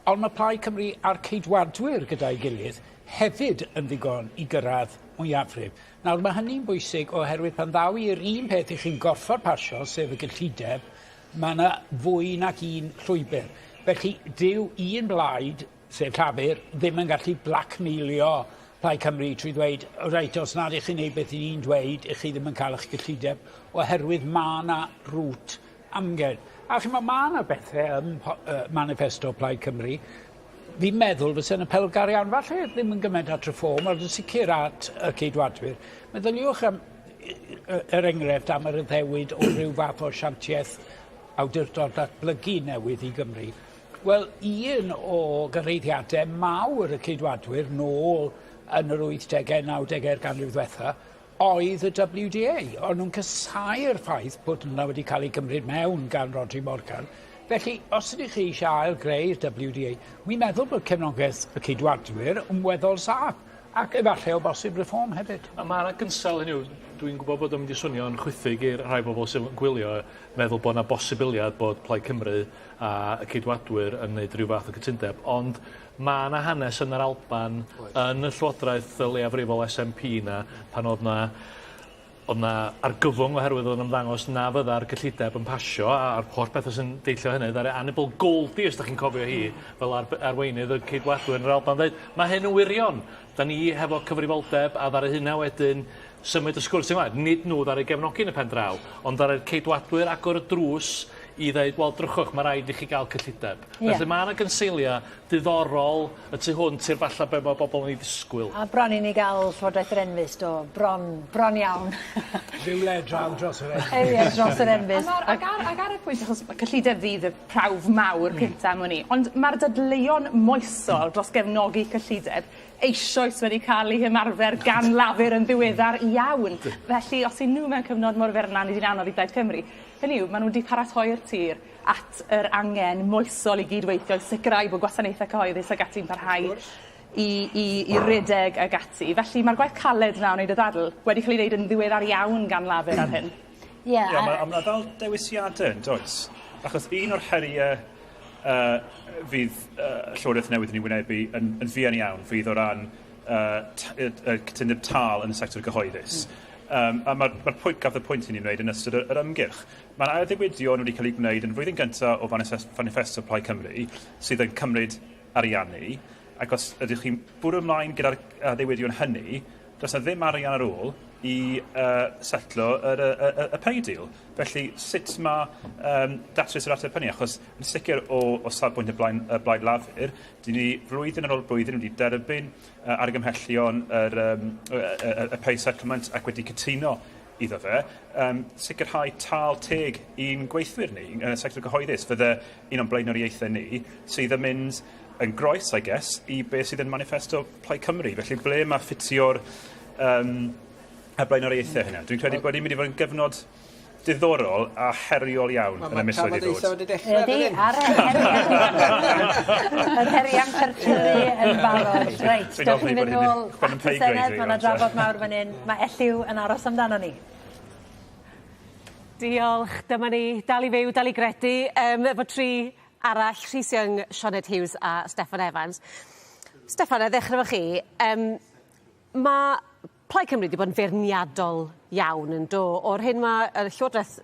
S4: ond mae Plaid Cymru a'r Ceidwadwyr gyda'i gilydd hefyd yn ddigon i gyrraedd mwyafrif. Nawr, mae hynny'n bwysig oherwydd pan ddaw i'r un peth i chi'n gorfod pasio, sef y gyllideb, mae yna fwy nag un llwybr. Felly, dyw un blaid sef Llafur, ddim yn gallu blacmeilio Plaid Cymru trwy ddweud, reit, os nad ych chi'n neud beth i ni'n dweud, ych chi ddim yn cael eich gyllideb, oherwydd mae yna rwt amgen. A chimod, mae yna bethau ym manifesto Plaid Cymru, fi'n meddwl fysa'n apelgar iawn, falle ddim yn gymaint at Reform, ond yn sicr at y Ceidwadwyr. Meddyliwch am, er enghraifft, am yr addewid o ryw fath o asiantiaeth awdurdod datblygu newydd i Gymru. Wel, un o gyraeddiadau mawr y Ceidwadwyr nôl yn yr wythdegau, nawdegau'r ganrif ddwetha oedd y WDA. O'n nhw'n casáu'r ffaith bod hwnna wedi cael ei gymryd mewn gan Rhodri Morgan. Felly, os ydych chi eisiau ail-greu'r WDA, wi'n meddwl bod cefnogaeth y Ceidwadwyr yn weddol saff. Ac efallai o bosib Reform hefyd.
S8: A ma' 'na gynsail, hynny yw, dwi'n gwybod bod o'n mynd i swnio'n chwithig i'r rhai bobl sydd yn gwylio, meddwl bod 'na bosibiliad bod Plaid Cymru a y Ceidwadwyr yn neud rhyw fath o gytundeb, ond ma' 'na hanes yn yr Alban yn y llywodraeth leiafrifol SNP 'na pan o'dd 'na Oedd 'na argyfwng oherwydd oedd o'n ymddangos na fydda'r gyllideb yn pasio a'r holl bethau sy'n deillio hynny. Ddaru Annabel Goldie, os da chi'n cofio hi, fel arweinydd y Ceidwadwyr yn yr Alban ddeud, mae hyn yn wirion. Da ni hefo cyfrifoldeb a ddaru hynna wedyn symud y sgwrs ymlaen. Nid nhw ddaru gefnogi yn y pen draw, ond ddaru'r Ceidwadwyr agor y drws i ddeud, wel, drychwch, mae rhaid i chi gael cyllideb. Yeah. Felly mae yna gynseiliau diddorol y tu hwnt i'r falle be' ma' bobol yn ei ddisgwyl.
S2: A bron i ni ga'l Llywodraeth yr Enfys do? Bron, bron iawn.
S4: Rhywle draw dros yr Enfys.
S2: Ie dros yr Enfys.
S11: A ma'r ag ar ag ar y pwynt achos ma' cyllideb fydd y prawf mawr cynta am wn i ond ma'r dadleuon moesol dros gefnogi cyllideb eisoes wedi ca'l eu hymarfer gan Lafur yn ddiweddar iawn. Felly os 'yn nhw mewn cyfnod mor fyr 'na nid yw'n anodd i Blaid Cymru. Hynny yw ma' nhw 'di paratoi'r tir at yr angen moesol i gyd-weithio i sicrhau bod gwasanaethau cyhoeddus ag ati'n parhau i i i redeg ag ati. Felly ma'r gwaith caled 'na o wneud y ddadl wedi cael ei wneud yn ddiweddar iawn gan Lafur ar hyn.
S2: Ie.
S20: Ie ma' a ma' 'na ddal dewisiade yndoes? Achos un o'r herie yy fydd yy Llywodraeth Newydd yn ei wynebu yn yn fuan iawn fydd o ran yy t- yy y cytundeb tâl yn y sector gyhoeddus. Yym a ma'r ma'r pwynt gath y pwynt hynny wneud yn ystod y yr ymgyrch. Mae'r addewidion wedi cael eu gwneud yn flwyddyn gyntaf o faniffesto Plaid Cymru, sydd yn cymryd ariannu, ac os ydych chi'n bwrw ymlaen gyda'r addewidion hynny, does 'na ddim arian ar ôl i uh, setlo yr, y, y, y pay deal. Felly, sut mae um, datrys yr ateb hynny? Achos yn sicr o, o safbwynt y, blaen, y Blaid Lafur, dyn ni flwyddyn ar ôl blwyddyn wedi derbyn uh, argymhellion yr, um, y, y, y, y pay settlement ac wedi cytuno iddo fe, yym sicrhau tâl teg i'n gweithwyr ni yn y sector gyhoeddus fydde un o'n blaenoriaethau ni sydd yn mynd yn groes, I guess, i beth sydd yn maniffesto Plaid Cymru. Felly ble mae ffitio'r um, y blaenoriaethau hynna? Dwi'n credu bod ni'n mynd i fod yn gyfnod diddorol a heriol iawn yn y misoedd i ddod.
S1: wedi dechrau
S2: Ydy, ar y Yr heriau'n perthyru yn barod. Reit, dewch ni fynd nôl at y Senedd, mae yna drafod mawr fan hyn. Mae Elliw yn aros amdano ni.
S9: Diolch. Dyma ni, dal i fyw, dal i gredu, um, efo tri arall, Rhys Young, Sioned Hughes a Steffan Evans. Steffan, a ddechrau efo chi, um, mae Plaid Cymru 'di bod yn feirniadol iawn yn do o'r hyn ma' y Llywodraeth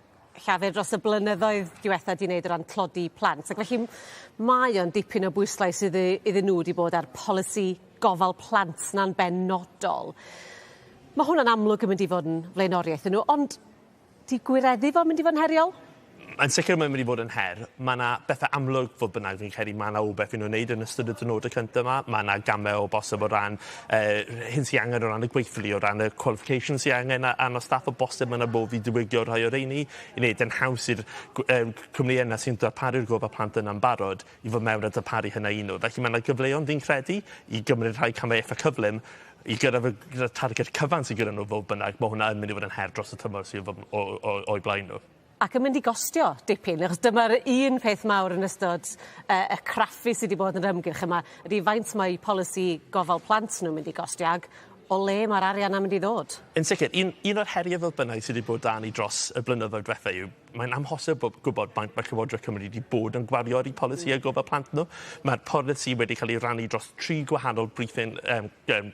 S9: Llafur dros y blynyddoedd diwetha 'di neud o ran tlodi plant ac felly mae o'n dipyn o bwyslais iddy iddyn nhw 'di bod ar polisi gofal plant 'na'n benodol. Ma' hwnna'n amlwg yn mynd i fod yn flaenoriaeth i nhw ond 'Di gwireddu fo'n mynd i fod yn heriol?
S14: Yn sicr mae'n mynd i fod yn her. Mae 'na bethe amlwg fodd bynnag fi'n credu ma' 'na wbeth i nw wneud yn ystod y diwrnode cynta 'ma. Ma' 'na game o bosib o ran yy hyn sy angen o ran y gweithlu o ran y qualifications sy angen a- arno staff o bosib ma' 'na modd i diwygio rhai o rheini i neud e'n haws i'r gw- yym cwmnïe yna sy'n darparu'r gofal plant yna'n barod i fod mewn a darparu hynna i nhw. Felly ma' 'na gyfleon fi'n credu i gymryd rhai camau eitha cyflym i gyrraedd y gyda'r targed cyfan sydd gyda nhw fodd bynnag, mae hwnna yn mynd i fod yn her dros y tymor sydd o o o o'u blaen nhw.
S9: Ac yn mynd i gostio dipyn achos dyma'r un peth mawr yn ystod yy y craffu sy 'di bod yn yr ymgyrch yma ydi faint mae polisi gofal plant nhw'n mynd i gostio ag o le ma'r arian 'na mynd i ddod.
S14: Yn sicr un un o'r herie fodd bynnag sy 'di bod 'da ni dros y blynyddoedd dwetha yw mae'n amhosib bod gwybod faint mae Llywodraeth Cymru wedi bod yn gwario ar eu polisïau gofal plant nhw. Mae'r polisi wedi cael ei rannu dros tri gwahanol briefing um, um,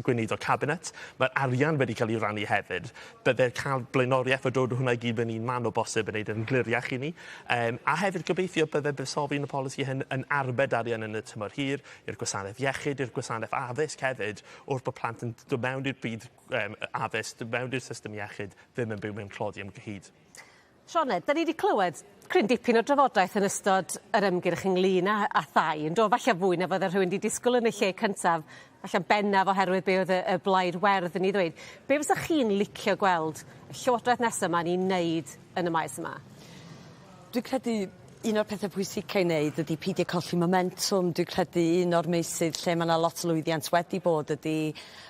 S14: gweinidog cabinet. Mae'r arian wedi cael ei rannu hefyd. Bydde cael blaenoriaeth o dod o hwnna i gyd mewn un man o bosib yn neud yn gliriach i ni. Um, a hefyd gobeithio bydde buddsoddi yn y polisi hyn yn arbed arian yn y tymor hir, i'r gwasanaeth iechyd, i'r gwasanaeth addysg hefyd, wrth bod plant yn dod mewn i'r byd um, addysg, dod mewn i'r system iechyd, ddim yn byw mewn tlodi am gyhyd.
S9: Sioned, 'dan ni 'di clywed cryn dipyn o drafodaeth yn ystod yr ymgyrch ynglŷn â â thai yn do falle fwy na fydde rhywun 'di disgwl yn y lle cyntaf falle'n bennaf oherwydd be' oedd y y Blaid Werdd yn 'i ddweud. Be' fysach chi'n licio gweld y Llywodraeth nesa 'ma'n 'i wneud yn y maes yma?
S23: Dwi credu un o'r pethe pwysica i neud ydi peidio colli momentwm. Dwi credu un o'r meysydd lle ma' 'na lot o lwyddiant wedi bod ydi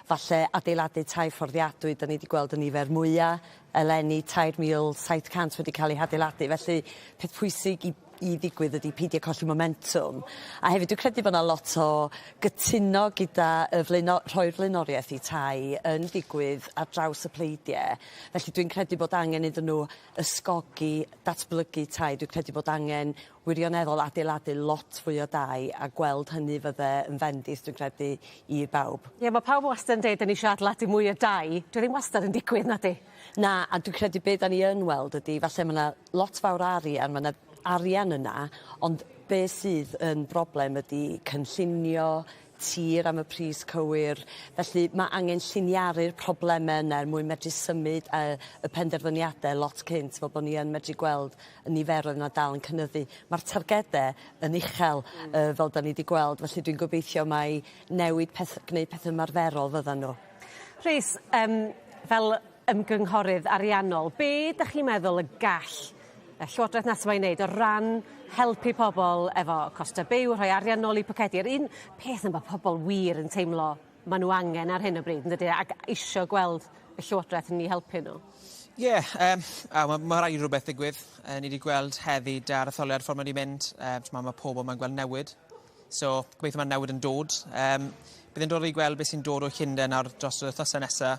S23: falle adeiladu tai fforddiadwy. 'Dan ni 'di gweld y nifer mwya eleni 3,700 wedi ca'l eu hadeiladu felly peth pwysig i i ddigwydd ydi peidio colli momentwm. A hefyd dwi'n credu bo' 'na lot o gytuno gyda y flaeno- rhoi'r flaenoriaeth i tai yn digwydd ar draws y pleidie. Felly dwi'n credu bod angen iddyn nhw ysgogi datblygu tai. Dwi'n credu bod angen wirioneddol adeiladu lot fwy o dai a gweld hynny fydde yn fendith dwi'n credu i bawb.
S9: Ie ma' pawb wastad yn deud 'dan ni isio adeiladu mwy o dai, dyw e ddim wastad yn digwydd nadi?
S23: Na a dwi'n credu be' 'dan ni yn weld ydi falle ma' 'na lot fawr o arian ma' 'na arian yna ond be' sydd yn broblem ydi cynllunio tir am y pris cywir felly ma' angen lliniaru'r probleme yna er mwyn medru symud yy y penderfyniade lot cynt fel bo' ni yn medru gweld y niferoedd 'na dal yn cynyddu. Ma'r targede yn uchel yy fel 'dan ni 'di gweld felly dwi'n gobeithio mai newid peth- gneud pethe ymarferol fyddan n'w.
S9: Rhys yym fel ymgynghorydd ariannol be' 'dach chi'n meddwl y gall y llywodraeth nesa 'ma 'i neud o ran helpu pobol efo costa byw rhoi arian nôl i pocedi yr un peth 'na ma' pobol wir yn teimlo ma' n'w angen ar hyn o bryd yndydi ag isio gweld y llywodraeth yn 'u helpu n'w.
S7: Ie yym a ma' ma' raid i rwbeth ddigwydd. Yy ni 'di gweld heddi 'da'r etholiad ffor ma' 'di mynd yy t'mo' ma' pobol 'ma'n gweld newid. So gobeithio ma' newid yn dod. Yym bydd e'n diddorol i gweld beth sy'n dod o Llunden nawr dros yr wythnose nesa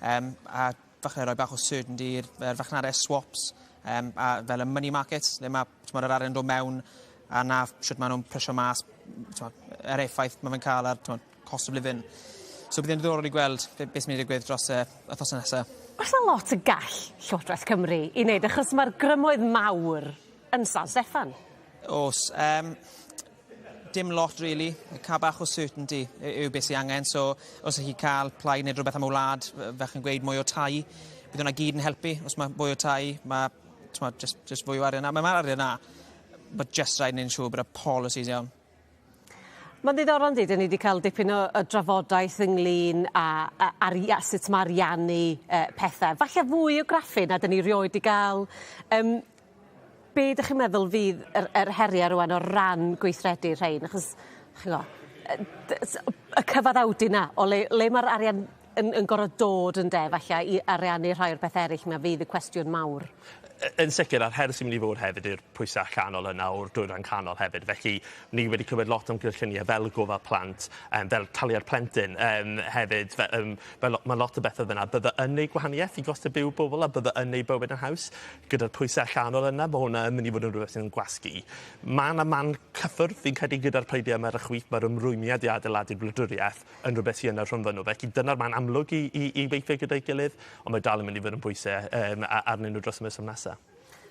S7: yym a falle roi bach o certainty i'r yr fachnade swaps yym a fel y money markets le ma' t'mod yr arian dod mewn a 'na shwt ma' nw'n prisio mas t'mod yr effaith ma' fe'n ca'l ar t'mod cost of living. So bydd e'n diddorol i gweld be' be' sy'n myn' i digwydd dros y wythnose nesa.
S9: Oes 'na lot y gall Llywodraeth Cymru 'i neud achos ma'r grymoedd mawr yn San Steffan.
S7: O's yym dim lot rili. Ca'l bach o certainty y- yw beth sy angen so os 'ych chi ca'l plaid neud rwbeth am y wlad fel chi'n gweud mwy o tai bydd wnna gyd yn helpu. Os ma' mwy o tai ma' t'mod jyst jyst fwy o arian a ma' ma'r arian 'na ma' jyst raid neud yn siŵr bod y polisi'n iawn.
S9: Ma'n ddiddorol yndi 'dyn ni 'di ca'l dipyn o o drafodaeth ynglŷn â a aria- sut ma' ariannu yy pethe. Falle fwy o graffu na 'dyn ni rioed 'di ga'l yym be' 'dych chi'n meddwl fydd yr yr herie rŵan o ran gweithredu rhein achos ch'mo' yy dy- s- y cyfaddawdu 'na o le le ma'r arian yn yn gor'o' dod ynde falle i ariannu rhai o'r pethe eryll 'ma fydd y cwestiwn mawr.
S14: Yn sicr a'r her sy'n mynd i fod hefyd yw'r pwyse allanol yna o'r dwyrain canol hefyd felly ni wedi clywed lot am gynllunie fel gofal plant yym fel taliad plentyn yym hefyd fe- yym fel ma' lot o bethe fyn 'na bydde yn neud gwahanieth i goste byw bobol a bydde yn neud bywyd yn haws gyda'r pwyse allanol yna ma' hwnna yn mynd i fod yn rwbeth sy'n yn gwasgu. Ma' 'na man cyffwrdd fi'n credu gyda'r pleidie yma ar y chwith ma'r ymrwymiad i adeiladu'r wladwrieth yn rhywbeth sy yna rhwngddyn nhw. Felly dyna'r man amlwg i i i weithio gyda'i gilydd, ond mae dal yn mynd i fod yn bwyse yym a- arnyn nhw dros y misoedd nesa.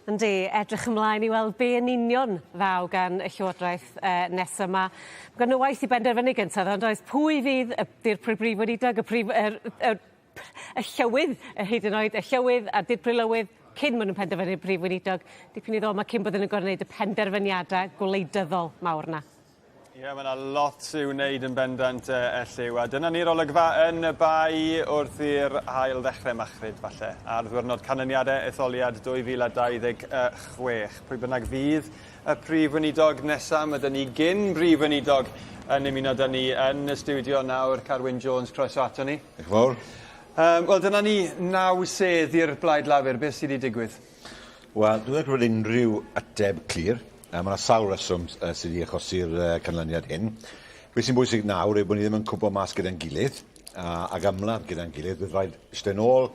S9: Yndi, edrych ymlaen i weld be' yn union ddaw gan y Llywodraeth yy nesa 'ma. Ma' gynno waith i benderfynu gyntaf on'd oes? Pwy fydd y dirprwy brif weinidog, y prif yr y y llywydd yy hyd yn oed y llywydd a'r dirprwy lywydd cyn ma' nw'n penderfynu'r prif weinidog. Dipyn i ddod 'ma cyn bydden nw'n gor'o' neud y penderfyniade gwleidyddol mawr 'na.
S3: Ie, mae yna lot i'w wneud yn bendant, uh, Elliw. A dyna ni'r olygfa yn y bae wrth i'r haul ddechrau machlud, falle, ar ddiwrnod canlyniadau etholiad 2026. Pwy bynnag fydd y prif weinidog nesaf, mae dyn ni gyn brif weinidog yn ymuno dyn ni yn y stiwdio nawr, Carwyn Jones, croeso ato ni.
S6: Diolch yn fawr.
S3: Um, Wel, dyna ni, naw sedd i'r Blaid Lafur. Beth sydd wedi digwydd?
S6: Wel, dwi'n meddwl bod unrhyw ateb clir. Yy ma' 'na sawl reswm s- yy sy 'di achosi'r yy canlyniad hyn. Be' sy'n bwysig nawr yw bo' ni ddim yn cwmpo mas gyda'n gilydd a ag ymladd gyda'n gilydd bydd rhaid iste nôl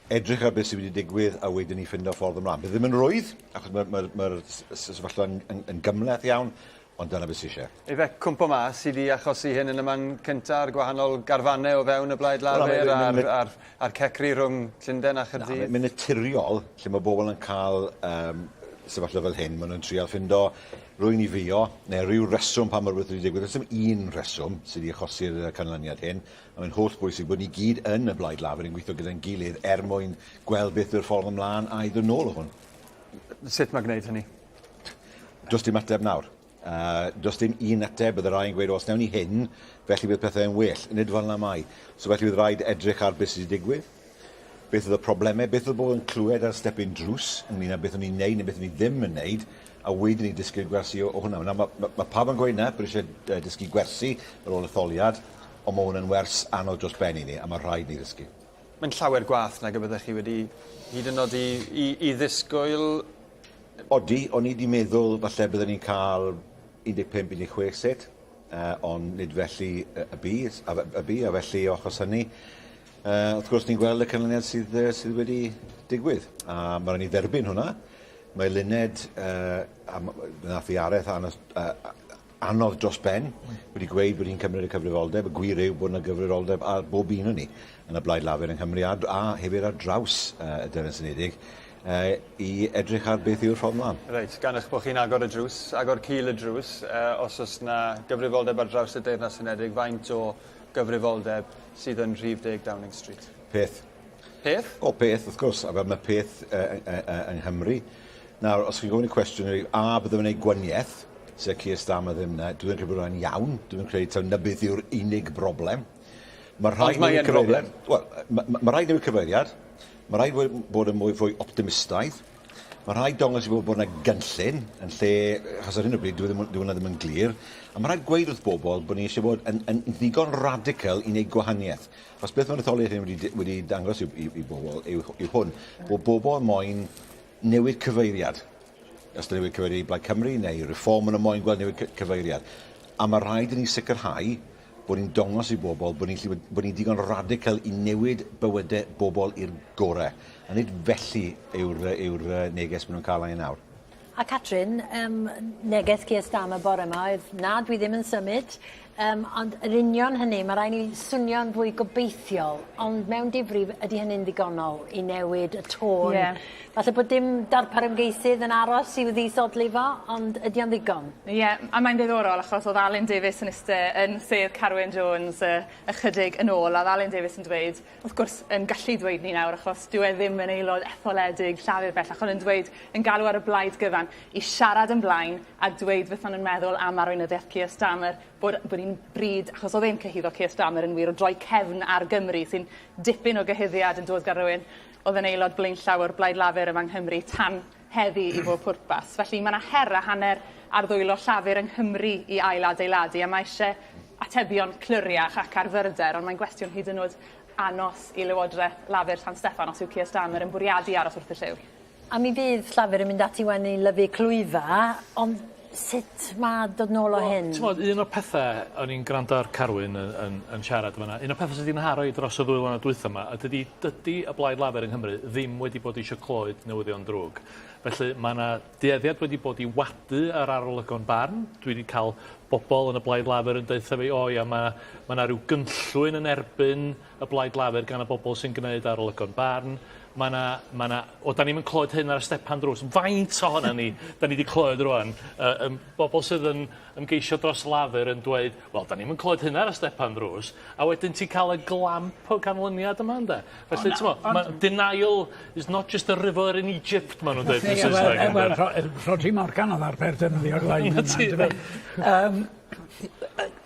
S6: edrych ar beth sy wedi digwydd a wedyn 'ny ffindo ffordd ymlan. Bydd ddim yn rwydd achos ma' ma'r ma'r s- s- sefyllfa'n yn yn gymleth iawn ond dyna beth sy isie.
S3: Ife cwmpo mas sy 'di achosi hyn yn y man cynta a'r gwahanol garfane o fewn y Blaid Lafur a'r a'r a'r cecru rhwng Llundain a Chaerdydd?
S6: Na, mae'n naturiol lle mae bobl yn cael um, sefyllfa fel hyn, maen nhw'n trial ffindo rwy'n i fio, neu rhyw reswm pam mae rhywbeth wedi digwydd. Does dim un rheswm sydd wedi achosi'r canlyniad hyn, a mae'n holl bwysig bod ni gyd yn y Blaid Lafur yn gweithio gyda'n gilydd er mwyn gweld beth yw'r ffordd ymlaen a i ddod nôl o hwn.
S3: Sut mae gwneud hynny?
S6: Does dim ateb nawr. Uh, does dim un ateb, bydde rai yn gweud, os newn ni hyn, felly bydd pethau yn well. Nid fel yna mai. So felly bydd rhaid edrych ar beth sydd wedi digwydd, beth oedd y problemau, beth oedd bobl yn clywed ar stepyn drws ynglyn â beth o'n i'n neud neu beth o'n i ddim yn neud, a wedyn ni dysgu'r gwersi o, o hwnna. Nawr, mae ma, ma pawb yn gweud na, bod eisiau uh, dysgu gwersi ar ôl etholiad, ond mae hwn yn wers anodd dros ben i ni, a mae rhaid ni ddysgu.
S3: Mae'n llawer gwath nag y byddech chi wedi hyd yn oed i, i, i ddisgwyl.
S12: Odi, o'n i 'di meddwl falle bydden ni'n cael 15, 16 set, uh, ond nid felly y bu, a, y bu, a felly o achos hynny, uh, wrth gwrs ni'n gweld y canlyniad sydd, uh, sydd wedi digwydd, a mae rhaid ni dderbyn hwnna. Mae Luned, uh, a nath i araith anos, uh, anodd dros ben, wedi gweud bod hi'n cymryd y cyfrifoldeb. Y gwir yw bod yna gyfrifoldeb ar bob un o ni yn y Blaid Lafur yng Nghymru a, a hefyd ar draws uh, y Deyrnas Unedig uh, i edrych ar beth yw'r ffordd mlaen.
S3: Reit, gan eich bod chi'n agor y drws, agor cil y drws, uh, os oes yna gyfrifoldeb ar draws y Deyrnas Unedig, faint o gyfrifoldeb sydd yn rhif deg Downing Street?
S12: Peth.
S3: Peth?
S12: O, peth, wrth gwrs, a fel mae peth uh, uh, uh, yng Nghymru. Nawr, os chi'n gofyn y cwestiwn, a byddwn yn gwneud gwaniaeth, sef Keir Starmer ddim yna, dwi ddim yn credu bod hwnna'n iawn, dwi ddim yn credu taw 'na beth yw'r unig broblem. Mae rhaid
S3: newid
S12: cyfeiriad. Wel, mae ma, ma rhaid newid cyfeiriad. Mae rhaid bod yn mwy fwy optimistaidd. Mae rhaid dongos i bobl bod yna gynllun yn lle, achos ar hyn o bryd dwi ddim, dwi hwnna ddim yn glir. A mae rhaid gweud wrth bobl bod ni eisiau bod yn, yn ddigon radical i wneud gwahaniaeth. Achos beth mae'r etholiad hyn wedi, wedi dangos i, i, i bobl yw, yw hwn, bod bobl moyn newid cyfeiriad. Os newid cyfeiriad i Blaid Cymru neu Reform maen nhw moyn gweld newid cyfeiriad. A mae rhaid i ni sicrhau bod ni'n dongos i bobl bod ni'n bod ni'n digon radical i newid bywydau bobl i'r gorau. A nid felly yw'r yw'r neges maen nhw'n cael arni nawr.
S2: A Catrin, um, neges Keir Starmer bore yma oedd na, dwi ddim yn symud, um, ond yr union hynny, mae rhaid ni swnio'n fwy gobeithiol, ond mewn difrif, ydy hynny'n ddigonol i newid y tôn? Yeah. Falle bod dim darpar ymgeisydd yn aros i'w ddisodli fo, ond ydy o'n ddigon?
S11: Ie, yeah, a mae'n ddiddorol achos oedd Alun Davies yn iste yn sedd Carwyn Jones uh, ychydig yn ôl, a oedd Alun Davies yn dweud, wrth gwrs, yn gallu dweud 'ny nawr achos dyw e ddim yn aelod etholedig Llafur bellach ond yn dweud, yn galw ar y blaid gyfan i siarad yn blaen a dweud beth maen nhw'n meddwl am arweinyddiaeth Keir Starmer, bod, bod hi'n bryd, achos oedd e'n cyhuddo Keir Starmer yn wir o droi cefn ar Gymru, sy'n dipyn o gyhuddiad yn dod gan rywun oedd yn aelod blaenllaw o'r Blaid Lafur yma yng Nghymru tan heddi i bob pwrpas. Felly mae yna her a hanner ar ddwylo Llafur yng Nghymru i ailadeiladu a mae eisiau atebion cliriach ac ar fyrder, ond mae'n gwestiwn hyd yn oed anos i Lywodraeth Lafur San Steffan os yw Keir Starmer yn bwriadu aros wrth y llyw.
S2: A mi fydd Llafur yn mynd ati wen i lyfu clwyfa, ond sut mae dod nôl o hyn?
S8: Wel, t'mod, un o'r pethe o'n i'n gwrando ar Carwyn yn, yn, yn siarad fan'na, un o'r pethe sydd 'di 'nharo i dros y ddwy flynedd dwytha 'ma ydy dydi y Blaid Lafur yng Nghymru ddim wedi bod eisiau clywed newyddion drwg. Felly mae 'na dueddiad wedi bod i wadu ar arolygon barn. Dwi 'di cael bobl yn y Blaid Lafur yn deutha fi, o ia, mae ma 'na ryw gynllwyn yn erbyn y Blaid Lafur gan y bobl sy'n gwneud arolygon barn. Mae 'na, mae 'na, o, da ni'm yn clywed hyn ar y stepan drws. Faint ohona ni, da ni 'di clywed rwan, uh, um, bobl sydd yn ymgeisio dros Lafur yn dweud, wel, da ni'm yn clywed hynna ar y stepan drws, a wedyn ti'n cael y glamp o ganlyniad yma, ynde? Felly, ti'n mo, denial is not just a river in Egypt, maen nhw'n dweud yn Saesneg.
S4: Wel, Rhodri Morgan oedd arfer defnyddio'r lein yna. Um,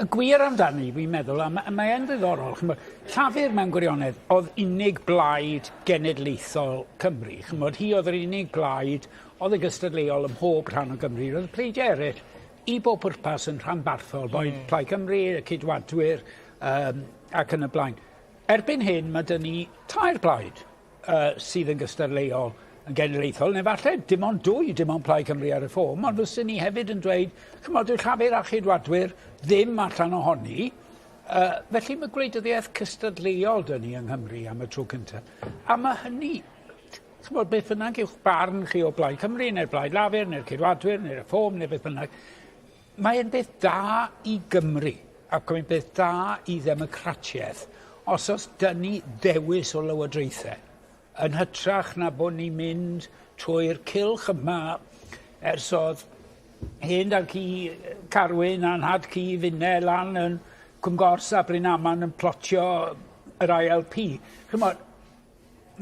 S4: y gwir amdani, fi'n meddwl, a mae e'n ddiddorol, ch'mod, Llafur mewn gwirionedd oedd unig blaid genedlaethol Cymru. Ch'mod, hi oedd yr unig blaid oedd yn gystadleuol ym mhob rhan o Gymru. Roedd y pleidiau eraill i bob pwrpas yn rhanbarthol, boed mm. Plaid Cymru, y Ceidwadwyr um, ac yn y blaen. Erbyn hyn, mae dyn ni tair blaid uh, sydd yn gystadleuol yn genedlaethol, neu falle dim ond dwy, dim ond Plaid Cymru a Reform, ond fyswn ni hefyd yn dweud, chymod, dyw Llafur a Cheidwadwyr ddim allan ohoni, uh, felly mae gwleidyddiaeth cystadleuol dyn ni yng Nghymru am y tro cyntaf. A mae hynny, chymod, beth bynnag yw'ch barn chi o Blaid Cymru, neu'r Blaid Lafur, neu'r Ceidwadwyr, neu'r Reform, neu beth bynnag, mae'n beth da i Gymru, ac mae'n beth da i ddemocratiaeth, os oes 'da ni ddewis o lywodraethau, yn hytrach na bod ni'n mynd trwy'r cylch yma ers oedd hen dad cu Carwyn a'n nhad cu finne lan yn Cwmgors a Brynaman yn plotio yr ILP. Chymod,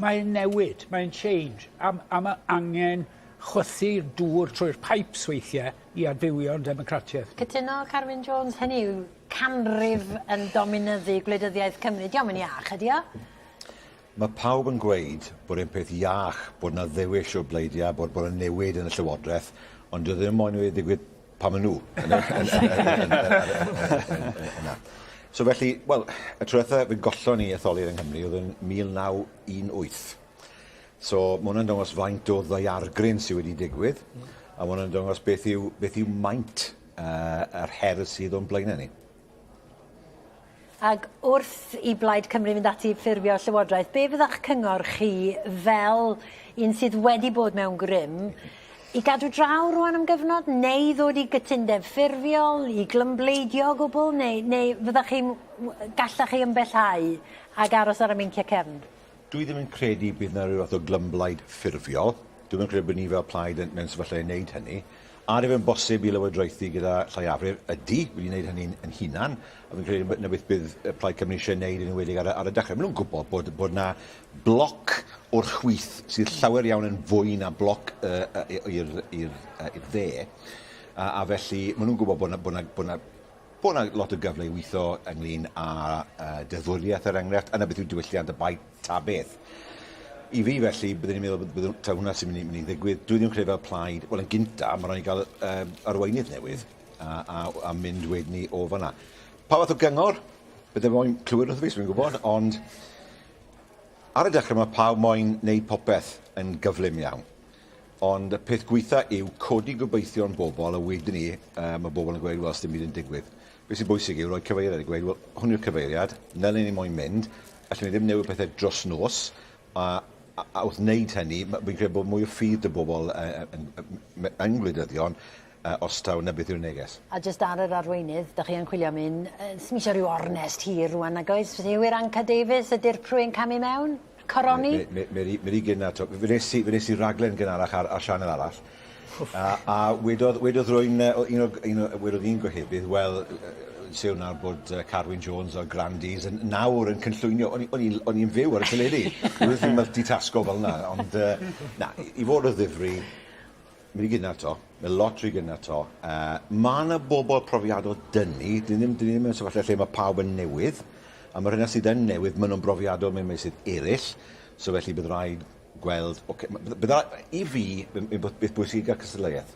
S4: mae'n newid, mae'n change, a, a mae angen chwythu'r dŵr trwy'r pipes weithiau i adfywio'n democratiaeth.
S2: Cytuno, Carwyn Jones, hynny yw canrif yn dominyddu gwleidyddiaeth Cymru. Dio'm yn iach, ydi o?
S12: Mae pawb yn gweud bod e'n peth iach bod 'na ddewis o bleidiau, bod bod 'na newid yn y Llywodraeth, ond dyw e ddim moyn i ddigwydd pan maen nhw yn y yn yn yn yn yn yna. So felly, wel, y tro dwetha fe gollon ni etholiad yng Nghymru oedd yn 1918. So ma' hwnna'n dangos faint o ddaeargryn sydd wedi digwydd, a ma' hwnna'n dangos beth yw, beth yw maint uh, yr her sydd o'n blaenau ni.
S2: Ac wrth i Blaid Cymru fynd ati i ffurfio Llywodraeth, be fydda'ch cyngor chi fel un sydd wedi bod mewn grym i gadw draw rwan am gyfnod, neu ddod i gytundeb ffurfiol, i glymbleidio o gwbl, neu, neu fydda'ch chi'n, gallach chi ymbellhau ac aros ar y meinciau cefn?
S12: Dwi ddim yn credu bydd 'na ryw fath o glymblaid ffurfiol. Dwi'm yn credu bod ni fel plaid yn mewn sefyllfa i wneud hynny. A yw e'n bosib i lywodraethu gyda lleiafrif? Ydy, wedi wneud hynny'n yn hunan, a fi'n credu 'na beth bydd Plaid Cymru eisiau wneud yn enwedig ar y, ar y dechrau. Maen nhw'n gwybod bod, bod 'na bloc o'r chwith sydd llawer iawn yn fwy na bloc uh, i'r, i'r, i'r dde, a, a felly maen nhw'n gwybod bod 'na, bod 'na, bod 'na Bod 'na lot o gyfle i weithio ynglyn â deddfwriaeth er enghraifft, yna beth yw diwylliant y bae ta beth. I fi felly, byddwn i'n meddwl bydd taw hwnna sy'n mynd i, mynd i ddigwydd. Dwi ddim yn credu fel plaid, wel yn gynta, mae rhaid i gael um, arweinydd newydd a, a, a mynd wedyn ni o fanna. Pa fath o gyngor? Bydde moyn clywed wrth fi, sy'n gwybod, ond ar y dechrau mae pawb moyn wneud popeth yn gyflym iawn. Ond y peth gweitha yw codi gobeithion bobl a wedyn 'ny yy ma' bobl yn gweud wel sdim byd yn digwydd. Be' sy'n bwysig yw rhoi cyfeiriad a gweud wel hwn yw'r cyfeiriad, 'na le ni moyn mynd, allwn ni ddim newid pethe dros nos a a a wrth wneud hynny ma' fi'n credu bod mwy o ffydd 'da bobl yy yy yn yy yn gwleidyddion yy os taw 'na beth yw'r neges.
S2: A jyst ar yr arweinydd, 'dach chi yn chwilio am un, yy sdim isio ryw ornest hir rŵan nag oes? Felly Huw Irranca Davies y dirprwy yn camu mewn? Coroni?
S12: Mae'r i gynnar, to. Fe wnes i, fe wnes i raglen gynharach ar, ar sianel arall. A, a wedodd, wedodd rwy'n, un o, un o, wedodd un gohebydd, wel, sew nawr bod Carwyn Jones o'r Grandies yn nawr yn cynllwynio. O'n i'n o'n i'n fyw ar y teledu. Dwi wrth i'n multitasgo fel yna, ond uh, na, i fod o ddifri, Mae 'di gynnar 'to. Mae lot rhy gynnar 'to. Yy ma' 'na bobol profiadol 'dyn ni. Dyn ni ddim 'dyn ni ddim mewn sefyllfa lle ma' pawb yn newydd. A ma' rheina sydd yn newydd, ma' nw'n brofiadol mewn meysydd eryll. So felly bydd raid gweld oce ma' bydd ra- i fi b- beth bwysig i ga'l cystadleuaeth.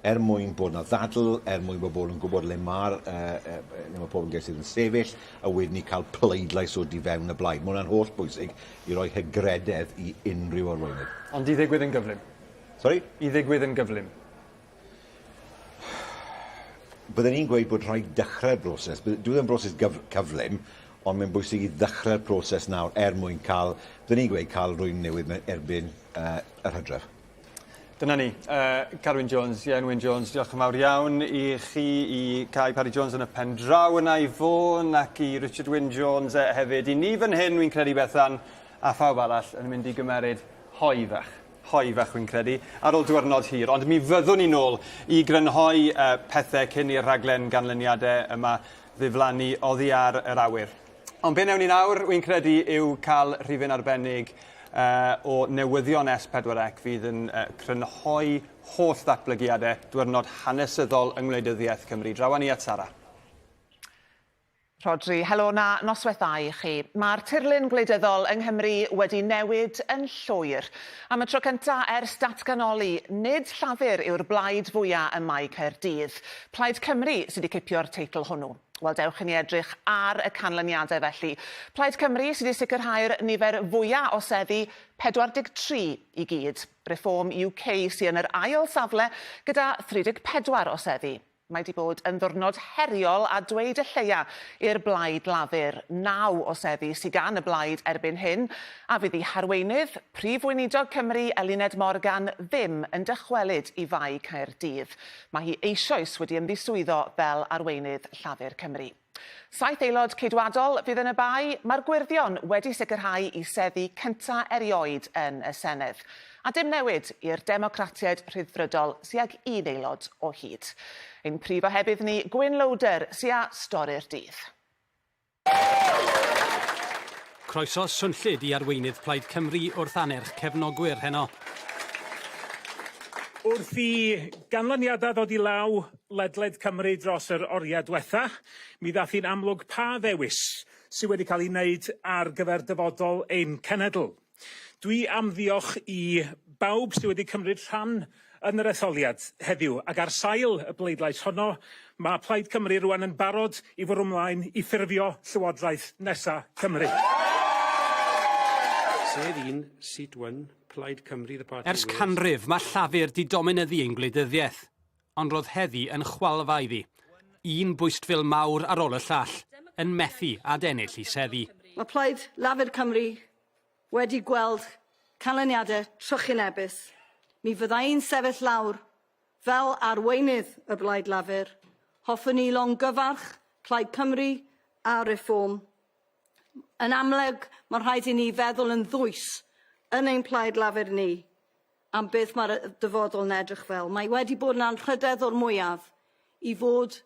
S12: Er mwyn bod 'na ddadl, er mwyn bod bobol yn gwbod le ma'r yy yy le ma' pob ymgeisydd yn sefyll, a wedyn 'ny ca'l pleidlais o du fewn y blaid. Ma' wnna'n holl bwysig i roi hygrededd i unrhyw arweinydd.
S3: Ond i ddigwydd yn gyflym.
S12: Sori?
S3: I ddigwydd yn gyflym.
S12: Bydden i'n gweud bod rhaid dechrau'r broses. Dyw e ddim yn broses gyf cyflym, ond mae'n bwysig i ddechrau'r proses nawr er mwyn cael, bydden i'n gweud, cael rhywun newydd mewn erbyn uh, yr hydref.
S3: Dyna ni. Uh, Carwyn Jones, Ian Wyn Jones, diolch yn fawr iawn i chi, i Kai Parry Jones yn y pen draw yna, i Fôn ac i Richard Wyn Jones hefyd. I ni fan hyn, wi'n credu Bethan, a phawb arall yn mynd i gymeryd hoe fach. Hoe fach wi'n credu, ar ôl diwrnod hir. Ond mi fyddwn ni nôl i grynhoi uh, pethau cyn i'r rhaglen ganlyniadau yma ddiflannu oddi ar yr awyr. Ond be newn ni nawr, wi'n credu, yw cael rhifyn arbennig uh, o newyddion S4C fydd yn uh, crynhoi holl ddatblygiadau diwrnod hanesyddol yng ngwleidyddiaeth Cymru. Draw â ni at Sara.
S11: Rhodri, helo na, noswaith dda i chi. Mae'r tirlun gwleidyddol yng Nghymru wedi newid yn llwyr. Am y tro cynta ers datganoli, nid Llafur yw'r blaid fwya ym Mae Caerdydd. Plaid Cymru sydd wedi cipio'r teitl hwnnw. Wel, dewch i ni edrych ar y canlyniadau felly. Plaid Cymru sydd wedi sicrhau'r nifer fwya o seddi, 43 i gyd. Reform UK sy yn yr ail safle gyda 34 o seddi. Mae 'di bod yn ddiwrnod heriol a dweud y lleia i'r Blaid Lafur. Naw o seddi sy gan y blaid erbyn hyn, a fydd ei harweinydd, Prif Weinidog Cymru Eluned Morgan ddim yn dychwelyd i Fae Caerdydd. Mae hi eisoes wedi ymddiswyddo fel arweinydd Llafur Cymru. Saith aelod Ceidwadol fydd yn y Bae, mae'r Gwyrddion wedi sicrhau eu seddi cynta' erioed yn y Senedd. A dim newid i'r Democratiaid Rhyddfrydol sy ag un aelod o hyd. Ein prif ohebydd ni, Gwyn Loader, sy â stori'r dydd.
S5: Croeso swnllyd i arweinydd Plaid Cymru wrth annerch cefnogwyr heno.
S17: Wrth i ganlyniadau ddod i law ledled Cymru dros yr oriau dwetha, mi ddath hi'n amlwg pa ddewis sy wedi cael ei wneud ar gyfer dyfodol ein cenedl. Dwi am ddiolch i bawb sy wedi cymryd rhan yn yr etholiad heddiw, ac ar sail y bleidlais honno, mae Plaid Cymru rwan yn barod i fwrw mlaen i ffurfio Llywodraeth nesa Cymru.
S10: Sedd 1, seat 1, Plaid Cymru, the party
S5: Ers canrif, mae Llafur 'di dominyddu ein gwleidyddiaeth, ond roedd heddi yn chwalfa iddi. Un bwystfil mawr ar ôl y llall, yn methu adennill i seddi.
S18: Mae Plaid Lafur Cymru wedi gweld canlyniadau trychinebus. Mi fydda i'n sefyll lawr fel arweinydd y Blaid Lafur. Hoffwn i longyfarch Plaid Cymru a Reform. Yn amlwg, mae'n rhaid i ni feddwl yn ddwys yn ein Plaid Lafur ni am beth mae'r dyfodol yn edrych fel. Mae wedi bod yn anrhydedd o'r mwyaf i fod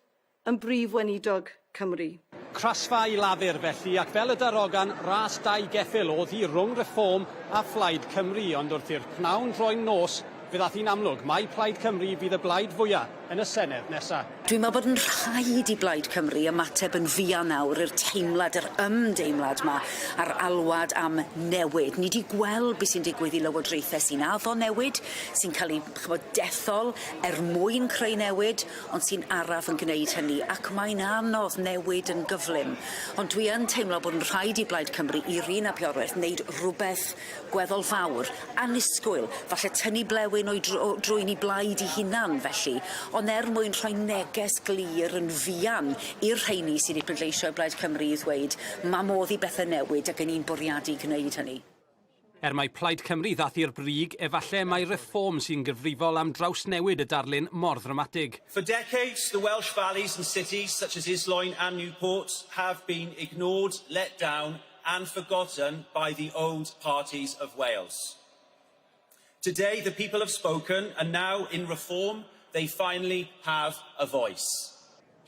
S18: yn Brif Weinidog Cymru.
S5: Crasfa i Lafur felly, ac fel y darogan, ras dau geffyl o'dd hi rhwng Reform a Phlaid Cymru, ond wrth i'r pnawn droi'n nos, fe ddath hi'n amlwg mai Plaid Cymru fydd y blaid fwya' yn y Senedd nesa'.
S19: Dwi'n meddwl bod yn rhaid i Blaid Cymru ymateb yn fuan nawr i'r teimlad, yr ymdeimlad 'ma, a'r alwad am newid. Ni 'di gweld be' sy'n digwydd i lywodraethe sy'n addo newid, sy'n cael eu, ch'mod, dethol er mwyn creu newid, ond sy'n araf yn gwneud hynny, ac mae'n anodd newid yn gyflym. Ond dwi yn teimlo bod yn rhaid i Blaid Cymru, i Rhun ap Iorwerth, wneud rhywbeth gweddol fawr, annisgwyl, falle tynnu blewyn o'i dr- o drwyn 'i blaid 'i hunan felly, ond er mwyn rhoi neges glir yn fuan i'r rheini sy 'di pleidleisio i Blaid Cymru i ddweud ma' modd i bethe newid ac 'yn ni'n bwriadu gwneud hynny.
S5: Er mai Plaid Cymru ddath i'r brig, efalle mai Reform sy'n gyfrifol am drawsnewid y darlun mor ddramatig.
S24: For decades, the Welsh valleys and cities such as Islwyn and Newport have been ignored, let down and forgotten by the old parties of Wales. Today, the people have spoken and now, in Reform, they finally have a voice.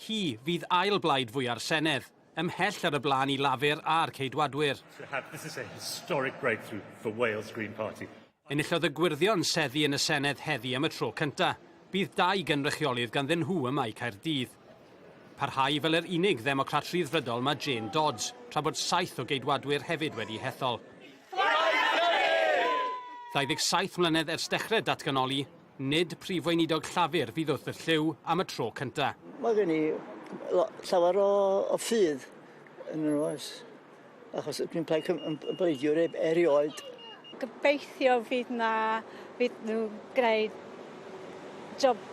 S5: Hi fydd ail blaid fwya'r Senedd. Ymhell ar y blaen i Lafur a'r Ceidwadwyr.
S25: To have, this is a historic breakthrough for Wales Green Party.
S5: Enillodd y Gwyrddion seddi yn y Senedd heddi am y tro cynta'. Bydd dau gynrychiolydd ganddyn nhw ym Mae Caerdydd. Parhau fel yr unig Ddemocrat Rhyddfrydol mae Jane Dodds, tra bod saith o Geidwadwyr hefyd wedi hethol. 27 mlynedd ers dechrau datganoli, Nid Prif Weinidog Llafur fydd wrth y llyw am y tro cynta'.
S26: Mae gen i llawer o, o ffydd yn nhw, oes. Achos dwi'n plaid yn bleidiwr erioed.
S27: Gobeithio fydd na, fydd nhw'n gwneud job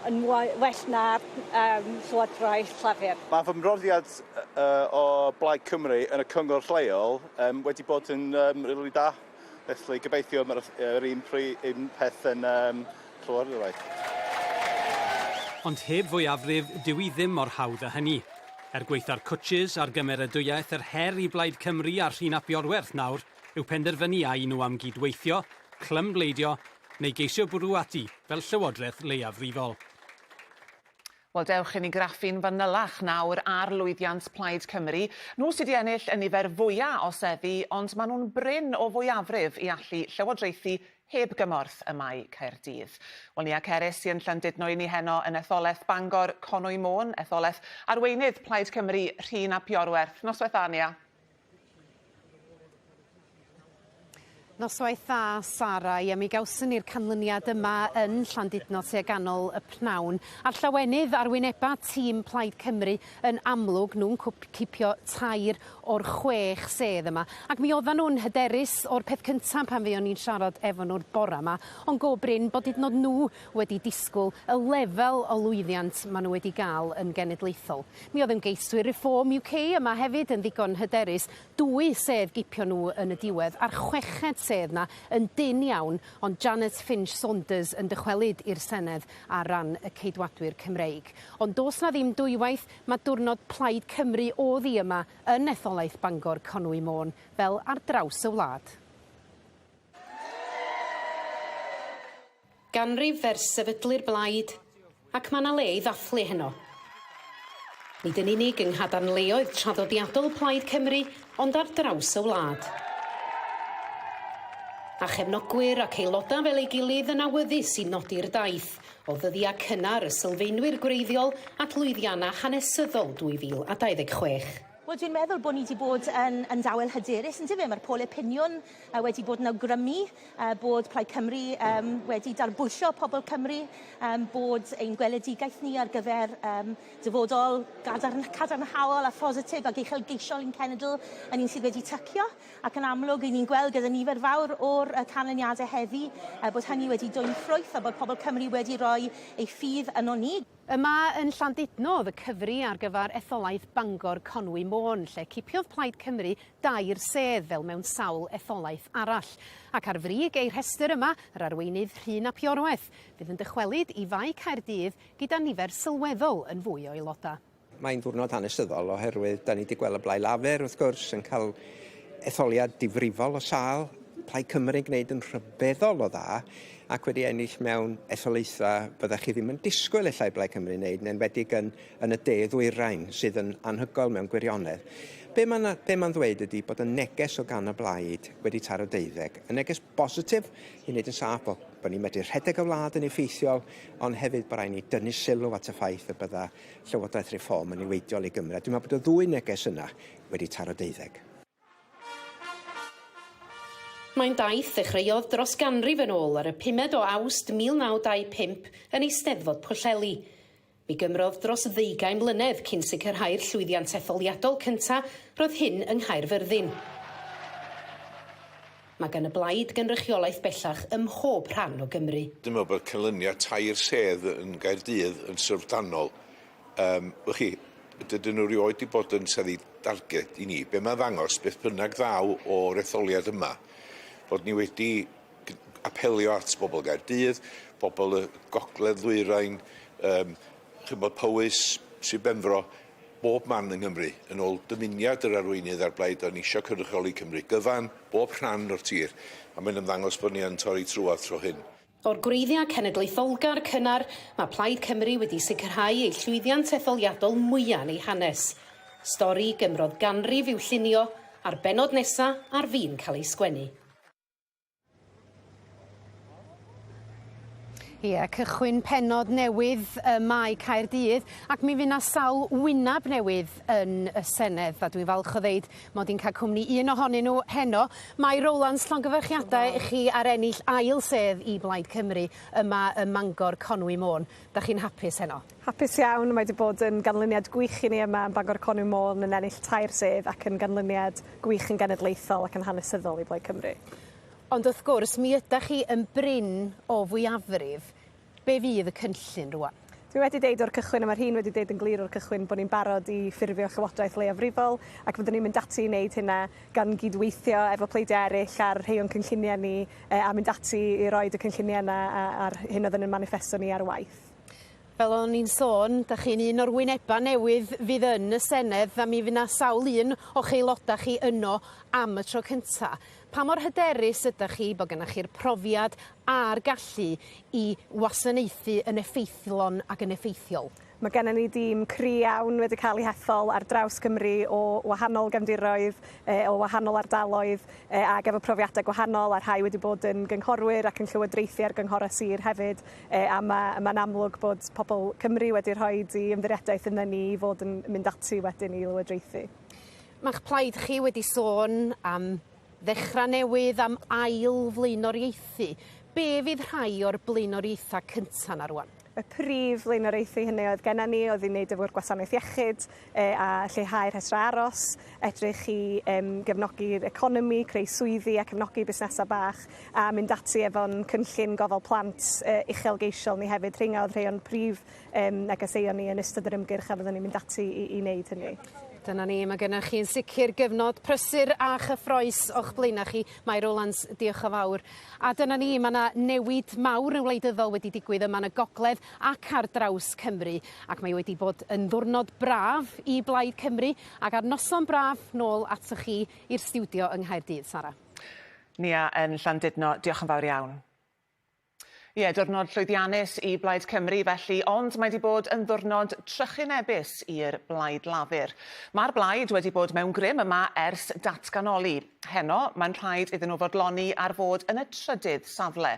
S27: yn well na um, Llywodraeth Llafur.
S28: Mae fy mhrofiad uh, o Blaid Cymru yn y cyngor lleol um, wedi bod yn um, rili da. Felly gobeithio mae'r yr un pri- un peth yn yym Llywodraeth.
S5: Ond heb fwyafrif, dyw hi ddim mor hawdd â hynny. Er gwaetha'r cwtshys a'r gymeradwyaeth, yr her i Blaid Cymru a Rhun ap Iorwerth nawr yw penderfynu a y'n nhw am gyd-weithio, clymbleidio, neu geisio bwrw ati fel llywodraeth leiafrifol.
S29: Wel, dewch i ni graffu'n fanylach nawr ar lwyddiant Plaid Cymru. Nhw sydd wedi ennill y nifer fwya' o seddi, ond maen nhw'n brin o fwyafrif i allu llywodraethu heb gymorth ym Mae Caerdydd. Wel, Nia Ceris sy'n Llandudno i ni heno yn etholaeth Bangor Conwy Môn, etholaeth arweinydd Plaid Cymru Rhun ap Iorwerth. Noswaith dda, Nia.
S9: Noswaith dda, Sara. Ie, mi gawson ni'r canlyniad yma yn Llandudno tua ganol y pnawn. A'r llawenydd ar wyneba tîm Plaid Cymru yn amlwg, nhw'n cipio tair o'r chwech sedd yma. Ac mi oeddan nhw'n hyderus o'r peth cyntaf pan fuon ni'n siarad efo nhw'r bora yma, ond go brin bod hyd yn oed nhw wedi disgwyl y lefel o lwyddiant maen nhw wedi gael yn genedlaethol. Mi oedd ymgeiswyr Reform UK yma hefyd yn ddigon hyderus, dwy sedd gipio nhw yn y diwedd, a'r chweched sedd 'na yn dynn iawn, ond Janet Finch-Saunders yn dychwelyd i'r Senedd ar ran y Ceidwadwyr Cymreig. Ond does 'na ddim dwywaith, ma' diwrnod Plaid Cymru o'dd hi yma yn etholaeth Bangor Conwy Môn, fel ar draws y wlad. Ganrif ers sefydlu'r blaid, ac mae 'na le i ddathlu heno. Nid yn unig yng nghadarnleoedd traddodiadol Plaid Cymru, ond ar draws y wlad. A chefnogwyr ac aelodau fel ei gilydd yn awyddus i nodi'r daith, o ddyddiau cynnar y sylfaenwyr gwreiddiol at lwyddiannau hanesyddol 2026.
S1: Wel dwi'n meddwl bod ni 'di bod yn yn dawel hyderus yndyfe? Ma'r pole piniwn yy wedi bod yn awgrymu yy bod Plaid Cymru yym wedi darbwyllo pobl Cymru yym bod ein gweledigaeth ni ar gyfer yym dyfodol gadarn- cadarnhaol a phositif ag uchelgeisiol i'n cenedl yn un sydd wedi tycio ac yn amlwg 'yn ni'n gweld gyda nifer fawr o'r yy canlyniade heddi yy bod hynny wedi dwyn ffrwyth a bod pobl Cymru wedi roi eu ffydd ynon ni.
S9: Yma yn Llandudno oedd y cyfri ar gyfer etholaeth Bangor Conwy Môn, lle cipiodd Plaid Cymru dair sedd fel mewn sawl etholaeth arall. Ac ar frig ei rhestr yma, yr arweinydd Rhun ap Iorwerth, fydd yn dychwelyd i Fae Caerdydd gyda nifer sylweddol yn fwy o aelodau.
S7: Mae'n ddiwrnod hanesyddol oherwydd 'da ni 'di gweld y Blaid Lafur wrth gwrs yn cael etholiad difrifol o sâl, Plaid Cymru yn gwneud yn rhyfeddol o dda ac wedi ennill mewn etholaethau fyddech chi ddim yn disgwyl ella i Blaid Cymru wneud, yn enwedig yn, yn y de ddwyrain, sydd yn anhygoel mewn gwirionedd. Be mae'n be mae'n ddweud ydy bod y neges o gan y blaid wedi taro deuddeg. Y neges bositif i wneud yn saff bod, bod ni'n medru rhedeg y wlad yn effeithiol, ond hefyd bod rhaid ni dynnu sylw at y ffaith y bydda Llywodraeth Reform yn niweidiol i Gymru. A dwi'n meddwl bod y ddwy neges yna wedi taro deuddeg.
S9: Mae'n daith ddechreuodd dros ganrif yn ôl ar y pumed o Awst 1925 yn Eisteddfod Pwllheli. Mi gymrodd dros ddeugain mlynedd cyn sicrhau'r llwyddiant etholiadol cynta', roedd hyn yng Nghaerfyrddin. Mae gan y blaid gynrychiolaeth bellach ym mhob rhan o Gymru.
S6: Dwi'n meddwl bod canlyniad tair sedd yn Gaerdydd yn syfrdanol. Yym, wch chi, dydyn nhw rioed 'di bod yn seddi darged i ni. Be' ma'n ddangos, beth bynnag ddaw o'r etholiad yma, bod ni wedi apelio at bobl Gaerdydd, bobl y gogledd ddwyrain, yym, ch'mod Powys, Sir Benfro, bob man yng Nghymru, yn ôl dymuniad yr arweinydd a'r blaid o'n isio cynrychioli Cymru gyfan, bob rhan o'r tir, a mae'n ymddangos bod ni yn torri trwadd tro hyn.
S9: O'r gwreiddiau cenedlaetholgar cynnar, mae Plaid Cymru wedi sicrhau ei llwyddiant etholiadol mwya' yn ei hanes. Stori gymrodd ganrif i'w llunio, a'r bennod nesa' ar fin cael ei sgwennu. Ie, cychwyn pennod newydd ym Mae Caerdydd, ac mi fy' 'na sawl wyneb newydd yn y Senedd, a dwi'n falch o ddeud mod i'n cael cwmni un ohonyn nhw heno. Mai Rowlands, llongyfarchiadau i chi ar ennill ail sedd i Blaid Cymru yma ym Mangor, Conwy, Môn. Dach chi'n hapus heno?
S13: Hapus iawn, mae 'di bod yn ganlyniad gwych i ni yma yn Bangor Conwy Môn yn ennill tair sedd ac yn ganlyniad gwych yn genedlaethol ac yn hanesyddol i Blaid Cymru.
S9: Ond wrth gwrs mi ydach chi yn brin o fwyafrif. Be fydd y cynllun rŵan?
S13: Dwi wedi deud o'r cychwyn a ma' Rhun wedi deud yn glir o'r cychwyn bo' ni'n barod i ffurfio llywodraeth leiafrifol ac fyddwn ni'n mynd ati i neud hynna gan gydweithio efo pleidiau eryll ar rhei o'n cynllunie ni yy a mynd ati i roid y cynllunie yna a- a'r hyn o'dd yn 'yn maniffesto ni ar waith.
S9: Fel o'n i'n sôn, 'dach chi'n un o'r wyneba' newydd fydd yn y Senedd a mi fy' 'na sawl un o'ch aeloda' chi yno am y tro cynta. Pa mor hyderus ydach chi bo' gynnach chi'r profiad a'r gallu i wasanaethu yn effeithlon ac yn effeithiol?
S13: Mae gennym ni dîm cry iawn wedi cael eu hethol ar draws Cymru o wahanol gefndiroedd, o wahanol ardaloedd ac efo profiadau gwahanol a rhai wedi bod yn gynghorwyr ac yn llywodraethu ar gynghorau sir hefyd a ma' mae'n amlwg bod pobl Cymru wedi rhoi eu ymddiriedaeth ynddo ni i fod yn mynd ati wedyn i lywodraethu.
S9: Ma'ch plaid chi wedi sôn am ddechrau newydd, am ail flaenoriaethu. Be fydd rhai o'r blaenoriaethau cynta 'na rŵan?
S13: Y prif flaenoriaethu hynny oedd genna ni oedd i wneud efo'r gwasanaeth iechyd e, a lleihau rhestrau aros, edrych i um, gefnogi'r economi, creu swyddi a cefnogi busnesau bach a mynd ati efo'n cynllun gofal plant e, uchelgeisiol ni hefyd. Rheina oedd rhai o'n prif um, negeseuon ni yn ystod yr ymgyrch a fyddwn ni'n mynd ati i, i wneud hynny.
S9: Dyna ni, mae gennych chi'n sicr gyfnod prysur a chyffroes o'ch blaenau chi. Mai Rowlands, diolch yn fawr. A dyna ni, mae 'na newid mawr yn wleidyddol wedi digwydd yma yn y gogledd ac ar draws Cymru, ac mae wedi bod yn ddiwrnod braf i Blaid Cymru, ac ar noson braf nôl atoch chi i'r stiwdio yng Nghaerdydd, Sara.
S29: Nia yn Llandudno, diolch yn fawr iawn. Ie, diwrnod llwyddiannus i Blaid Cymru felly, ond mae 'di bod yn ddiwrnod trychinebus i'r Blaid Lafur. Mae'r Blaid wedi bod mewn grym yma ers datganoli. Heno, mae'n rhaid iddyn nhw fodloni ar fod yn y trydydd safle.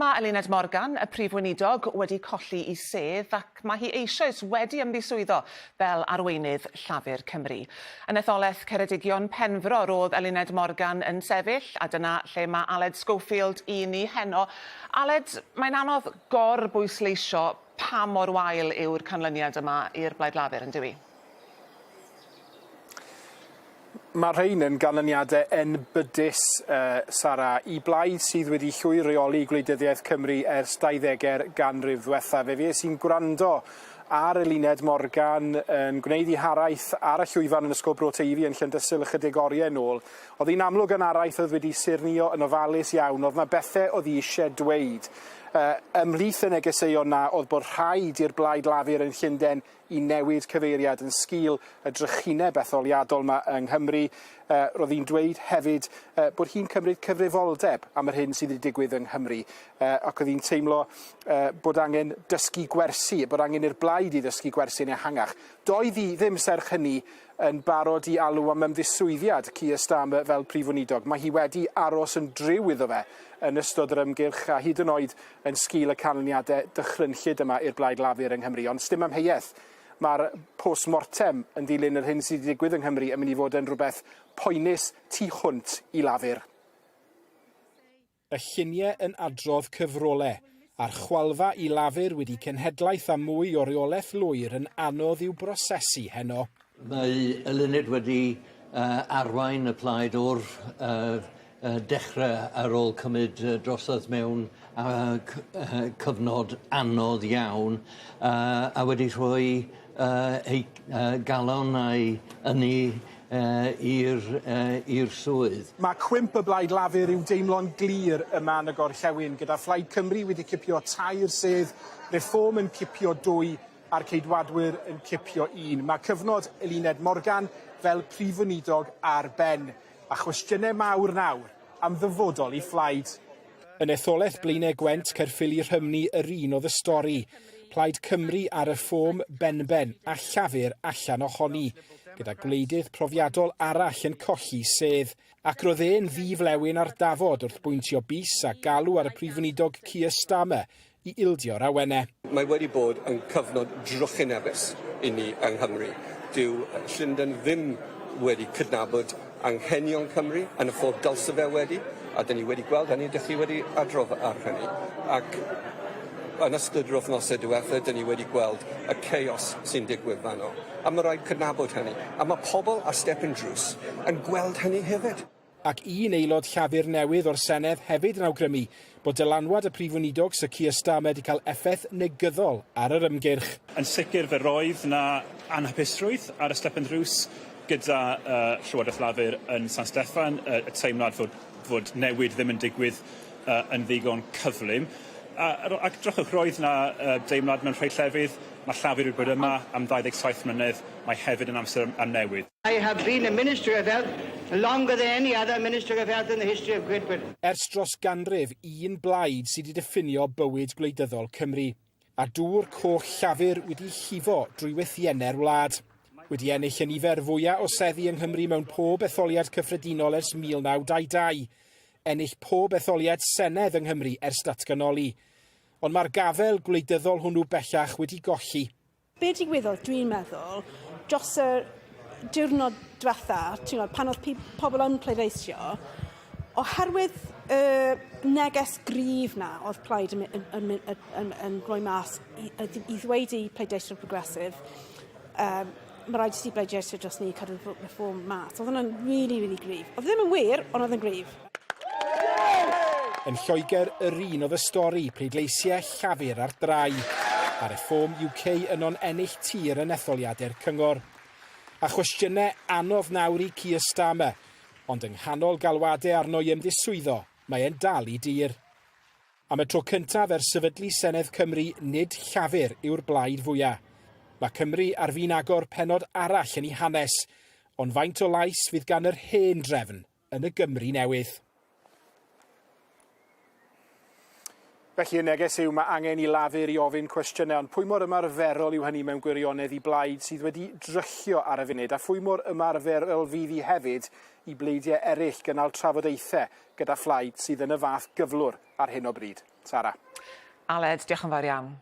S29: Mae Eluned Morgan, y Prif Weinidog, wedi colli i sedd ac mae hi eisoes wedi ymddiswyddo fel arweinydd Llafur Cymru. Yn etholaeth Ceredigion Penfro roedd Eluned Morgan yn sefyll, a dyna lle mae Aled Schofield i ni heno. Aled, mae'n anodd gor-bwysleisio pa mor wael yw'r canlyniad yma i'r Blaid Lafur, yn dyw 'i?
S4: Mae rhein yn ganlyniadau enbydus, uh, Sara, i blaid sydd wedi llwyr reoli gwleidyddiaeth Cymru ers 20 ganrif ddwetha. Fe fues i'n gwrando ar Eluned Morgan yn gwneud ei haraith ar y llwyfan yn Ysgol Bro Teifi yn Llandysul ychydig oriau nôl. Oedd hi'n amlwg yn araith oedd wedi surnio yn ofalus iawn, oedd 'na bethau oedd hi eisiau dweud. Uh, ymhlith y negeseuon 'na oedd bod rhaid i'r Blaid Lafur yn Llundain i newid cyfeiriad yn sgil y drychineb etholiadol 'ma yng Nghymru. Uh, roedd hi'n dweud hefyd uh, bod hi'n cymryd cyfrifoldeb am yr hyn sydd wedi digwydd yng Nghymru uh, ac oedd hi'n teimlo uh, bod angen dysgu gwersi, bod angen i'r blaid i ddysgu gwersi yn ehangach. Doedd hi ddim serch hynny yn barod i alw am ymddiswyddiad Keir Starmer fel Prif Weinidog. Mae hi wedi aros yn driw iddo fe yn ystod yr ymgyrch a hyd yn oed yn sgil y canlyniadau dychrynllyd yma i'r Blaid Lafur yng Nghymru. Ond sdim amheuaeth, mae'r post-mortem yn dilyn yr hyn sydd wedi digwydd yng Nghymru yn mynd i fod yn rhywbeth poenus tu hwnt i Lafur. Y llunie yn adrodd cyfrole, a'r chwalfa i Lafur wedi cenhedlaeth a mwy o reolaeth lwyr yn anodd i'w brosesu heno.
S8: Mae Eluned wedi arwain y plaid o'r dechrau ar ôl cymryd drosodd mewn cyfnod anodd iawn a wedi rhoi ei galon a'i ynni i'r swydd.
S4: Mae cwymp y Blaid Lafur i'w deimlo'n glir yma yn y gorllewin, gyda Phlaid Cymru wedi cipio tair sedd, Reform yn cipio dwy a'r Ceidwadwyr yn cipio un. Mae cyfnod Eluned Morgan fel Prif Weinidog ar ben, a chwestiynau mawr nawr am ddyfodol ei phlaid. Yn etholaeth Blaenau Gwent, Caerffili Rhymni yr un oedd y stori. Plaid Cymru ar y ffôm benben a Llafur allan ohoni, gyda gwleidydd profiadol arall yn colli sedd. Ac roedd e'n ddi-flewyn ar dafod wrth bwyntio bys a galw ar y Prif Weinidog Keir Starmer i ildio'r awenau.
S14: Mae wedi bod yn cyfnod drychinebus i ni yng Nghymru. Dyw Llundain ddim wedi cydnabod anghenion Cymru yn y ffordd dylse fe wedi, a dyn ni wedi gweld hynny, dych chi wedi adrodd ar hynny. Ac yn ystod yr wythnosau diwetha, dyn ni wedi gweld y chaos sy'n digwydd fanno. A mae rhaid cydnabod hynny. A mae pobl ar stepen drws yn gweld hynny hefyd.
S4: Ac un aelod Llafur newydd o'r Senedd hefyd yn awgrymu bod dylanwad y Prif Weinidog Sir Keir Starmer wedi cael effaith negyddol ar yr ymgyrch.
S17: Yn sicr fe roedd 'na anhapusrwydd ar y stepen drws gyda uh, Llywodraeth Lafur yn San Steffan, y, y teimlad fod, fod newid ddim yn digwydd uh, yn ddigon cyflym. A, ac drychwch, roedd 'na uh, deimlad mewn rhai llefydd, mae Llafur wedi bod yma am 27 mlynedd, mae hefyd yn amser am newid.
S15: I have been a Minister of Health longer than any other Minister of Health in the history of Great Britain.
S4: Ers dros ganrif, un blaid sydd wedi diffinio bywyd gwleidyddol Cymru, a dŵr coch Llafur wedi llifo drwy wythiennau'r wlad. Wedi ennill y nifer fwya' o seddi yng Nghymru mewn pob etholiad cyffredinol ers 1922. Ennill pob etholiad Senedd yng Nghymru ers datganoli. Ond mae'r gafael gwleidyddol hwnnw bellach wedi golli.
S16: Be digwyddodd, dwi'n meddwl, dros y diwrnod diwetha, ti'n gwybod, pan oedd pobl yn pleidleisio, oherwydd y neges gryf na oedd Plaid yn, yn, yn, yn, yn, yn rhoi mas i, i ddweud i pleidleisio progresif, um, mae rhaid i ti bleidleisio dros ni cadw reform mas. Oedd hwnna'n really, really gryf. Oedd ddim yn wir, ond oedd yn gryf.
S4: Yn Lloegr, yr un oedd y stori, pleidleisiau Llafur ar drai, a Reform UK yno'n ennill tir yn etholiadau'r cyngor. A chwestiynau anodd nawr i Keir Starmer, ond yng nghanol galwadau arno i ymddiswyddo, mae e'n dal i dir. Am y tro cyntaf ers sefydlu Senedd Cymru, nid Llafur yw'r blaid fwya'. Mae Cymru ar fin agor pennod arall yn ei hanes, ond faint o lais fydd gan yr hen drefn? yn y Gymru newydd. Felly y neges yw mae angen i Lafur i ofyn cwestiynau, ond pwy mor ymarferol yw hynny mewn gwirionedd i blaid sydd wedi dryllio ar y funud, a phwy mor ymarferol fydd hi hefyd i bleidiau eraill gynnal trafodaethau gyda phlaid sydd yn y fath gyflwr ar hyn o bryd? Sara.
S29: Aled, diolch yn fawr iawn.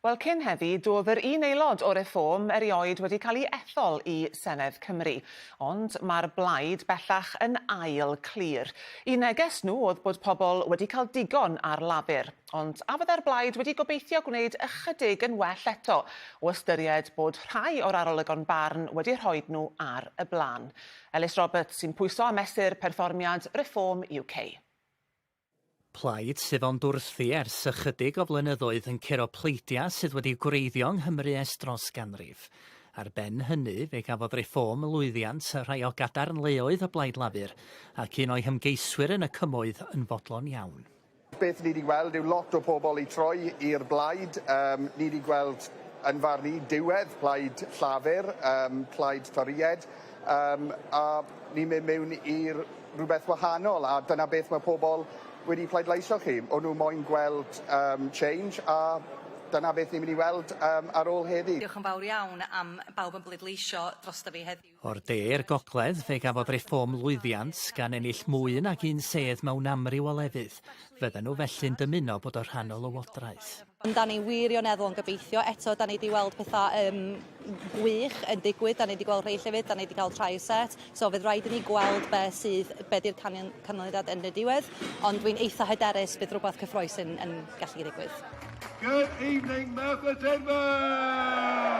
S29: Wel, cyn heddi, doedd yr un aelod o Reform erioed wedi cael ei ethol i Senedd Cymru. Ond mae'r blaid bellach yn ail clir. Un neges nhw oedd bod pobl wedi cael digon ar Lafur. Ond a fyddai'r blaid wedi gobeithio gwneud ychydig yn well eto, o ystyried bod rhai o'r arolygon barn wedi rhoid nhw ar y blaen. Ellis Roberts sy'n pwyso a mesur perfformiad Reform UK.
S2: Plaid sydd ond wrthi ers ychydig o flynyddoedd yn curo pleidiau sydd wedi gwreiddio yng Nghymru ers dros ganrif. Ar ben hynny, fe gafodd Reform lwyddiant rhai o gadarnleoedd y Blaid Lafur, ac un o'i hymgeiswyr yn y Cymoedd yn fodlon iawn.
S3: Beth ni 'di gweld yw lot o pobl i troi i'r blaid. Yym, ni 'di gweld, yn farn i, diwedd Plaid Llafur, yym, Plaid Torïed, yym, a ni'n mynd mewn i'r rhywbeth wahanol a dyna beth mae pobl wedi pleidleisio chi. O'n nhw moyn gweld um, change a dyna beth ni'n mynd i weld um, ar ôl heddi.
S10: Diolch yn fawr iawn am bawb yn bleidleisio drosta fi heddiw.
S2: O'r de i'r gogledd, fe gafodd Reform lwyddiant, gan ennill mwy nag un sedd mewn amryw o lefydd. Fydden nhw felly'n dymuno bod o rhan o lywodraeth.
S10: Ond 'dan ni wirioneddol yn gobeithio, eto 'dan ni 'di weld petha yym gwych yn digwydd, 'dan ni 'di gweld rhei llefydd, 'dan ni 'di cael trai set, so fydd raid i ni gweld be' sydd, be' 'di'r canlyn- canlyniad yn y diwedd, ond dwi'n eitha hyderus bydd rwbath cyffrous yn yn gallu digwydd.
S11: Good evening Merthyr Tydfil!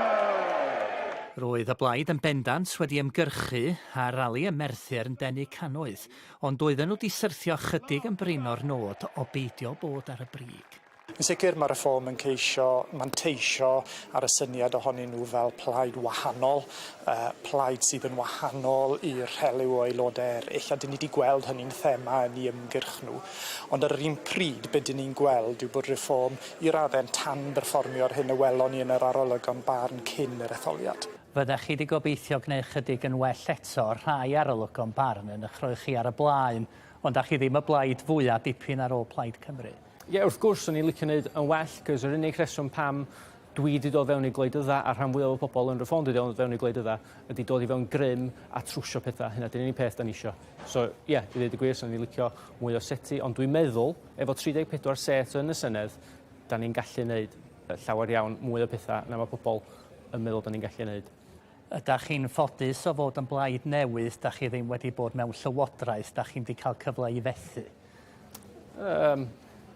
S2: Roedd y blaid yn bendant wedi ymgyrchu, a'r rali ym Merthyr yn denu cannoedd, ond doedden nhw 'di syrthio chydig yn brin o'r nod o beidio bod ar y brig.
S12: Yn sicr mae Reform yn ceisio manteisio ar y syniad ohonyn nhw fel plaid wahanol, yy plaid sydd yn wahanol i'r rhelyw o aelodau eraill, a 'dyn ni 'di gweld hynny'n thema yn 'u ymgyrch nhw. Ond ar yr un pryd, be' 'dyn ni'n gweld yw bod Reform i raddau'n tan-berfformio'r hyn y welon ni yn yr arolygon barn cyn yr etholiad.
S2: Fyddech chi 'di gobeithio gneud chydig yn well eto, rhai arolygon barn yn 'ych rhoi chi ar y blaen, ond 'dach chi ddim y blaid fwya dipyn ar ôl Plaid Cymru.
S20: Ie, wrth gwrs, o'n i'n licio neud yn well, 'cos yr unig rheswm pam dwi 'di dod fewn i gwleidydda a rhan fwyaf o bobl yn Reform 'di dod fewn i gwleidydda ydi dod i fewn grym a trwsio petha. Hynna 'di'r unig peth 'dan ni isio. So ie, i ddeud y gwir, 'swn i'n licio mwy o seti, ond dwi'n meddwl efo 34 set yn y Senedd, 'dan ni'n gallu neud llawer iawn mwy o petha na ma' pobl yn meddwl 'dan ni'n gallu neud.
S2: Ydach chi'n ffodus o fod yn blaid newydd, 'dach chi ddim wedi bod mewn llywodraeth, 'dach chi'm 'di cael cyfle i fethu?
S20: Yym,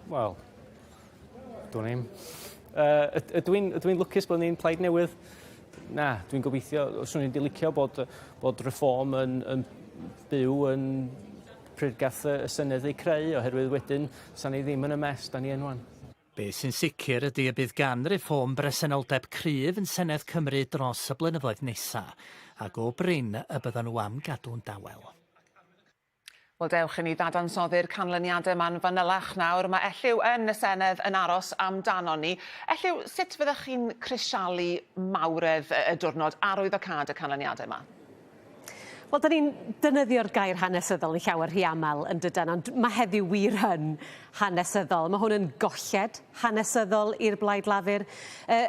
S20: wel, dwn i'm. Yy, ydw i'n ydw i'n lwcus bod ni'n plaid newydd? Na, dwi'n gobeithio, swn i'n 'di licio bod bod Reform yn yn byw yn pryd gath y y Senedd ei creu oherwydd wedyn sa ni ddim yn y mess 'dan ni yn ŵan.
S2: Be sy'n sicr ydy y bydd gan Reform bresenoldeb cryf yn Senedd Cymru dros y blynyddoedd nesa, a go brin y byddan nhw am gadw'n dawel.
S29: Wel dewch i ni ddadansoddi'r canlyniadau 'ma'n fanylach nawr. Mae Elliw yn y Senedd yn aros amdanon ni. Elliw, sut fyddech chi'n crisialu mawredd y diwrnod arwyddocâd y canlyniadau 'ma?
S9: Wel, 'dan ni'n defnyddio'r gair hanesyddol yn llawer rhy aml yn dydan, ond mae heddiw wir yn hanesyddol. Mae hwn yn golled hanesyddol i'r Blaid Lafur. Uh,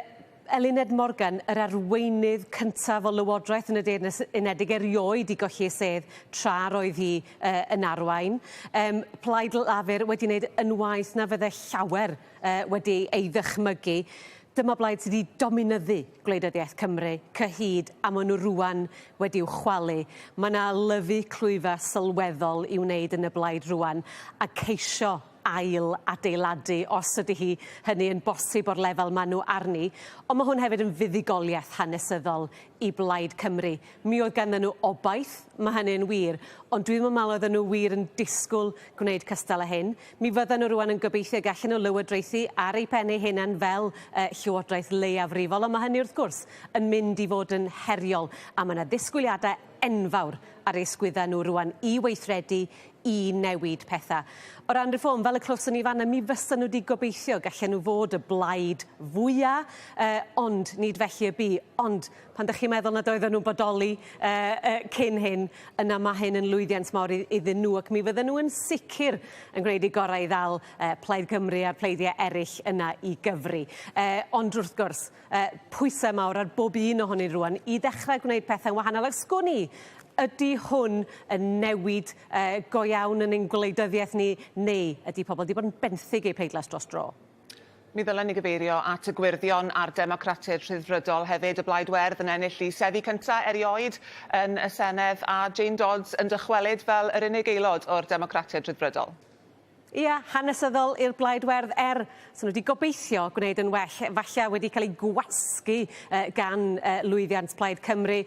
S9: Eluned Morgan, yr arweinydd cyntaf o lywodraeth yn y Deyrnas Unedig erioed i golli ei sedd tra roedd hi uh, yn arwain. Um, Plaid Lafur wedi wneud yn waeth na fydde llawer uh, wedi ei ddychmygu. Dyma blaid sydd wedi dominyddu gwleidyddiaeth Cymru cyhyd a maen nhw rwan wedi'w chwalu. Mae yna lyfu clwyfa sylweddol i'w wneud yn y blaid rwan a ceisio ail adeiladu os ydy hi hynny yn bosib o'r lefel maen nhw arni. Ond mae hwn hefyd yn fuddugoliaeth hanesyddol i Blaid Cymru. Mi oedd ganddyn nhw obaith, mae hynny'n wir, ond dwi ddim yn meddwl oedden nhw wir yn disgwyl gwneud cystal â hyn. Mi fyddan nhw rwan yn gobeithio gallen nhw lywodraethu ar eu pen eu hunain fel uh, llywodraeth leiafrifol, ond mae hynny wrth gwrs yn mynd i fod yn heriol, a mae yna ddisgwyliadau enfawr ar eu sgwyddau nhw rwan i weithredu, i newid petha. O ran Reform, fel y clywson ni fanna, mi fysa nhw 'di gobeithio gallen nhw fod y blaid fwya, yy ond nid felly y bu. Ond pan 'dych chi'n meddwl nad oedden nhw'n bodoli yy yy cyn hyn, yna ma' hyn yn lwyddiant mawr i- iddyn nhw ac mi fydden nhw yn sicr yn gwneud eu gorau i ddal yy Plaid Cymru a'r pleidiau eraill yna i gyfri. Yy ond wrth gwrs, yy pwysau mawr ar bob un ohonyn rŵan i ddechrau gwneud pethau'n wahanol ac sgwn i, ydy hwn yn newid yy go iawn yn ein gwleidyddiaeth ni neu ydy pobl 'di bod yn benthyg eu pleidlais dros dro?
S29: Mi ddylen ni gyfeirio at y Gwyrddion a'r Democratiaid Rhyddfrydol hefyd, y Blaid Werdd yn ennill eu seddi cynta' erioed yn y Senedd a Jane Dodds yn dychwelyd fel yr unig aelod o'r Democratiaid Rhyddfrydol.
S9: Ia, hanesyddol i'r Blaid Werdd er so nhw wedi gobeithio gwneud yn well, falle wedi cael ei gwasgu uh, gan uh, lwyddiant Plaid Cymru.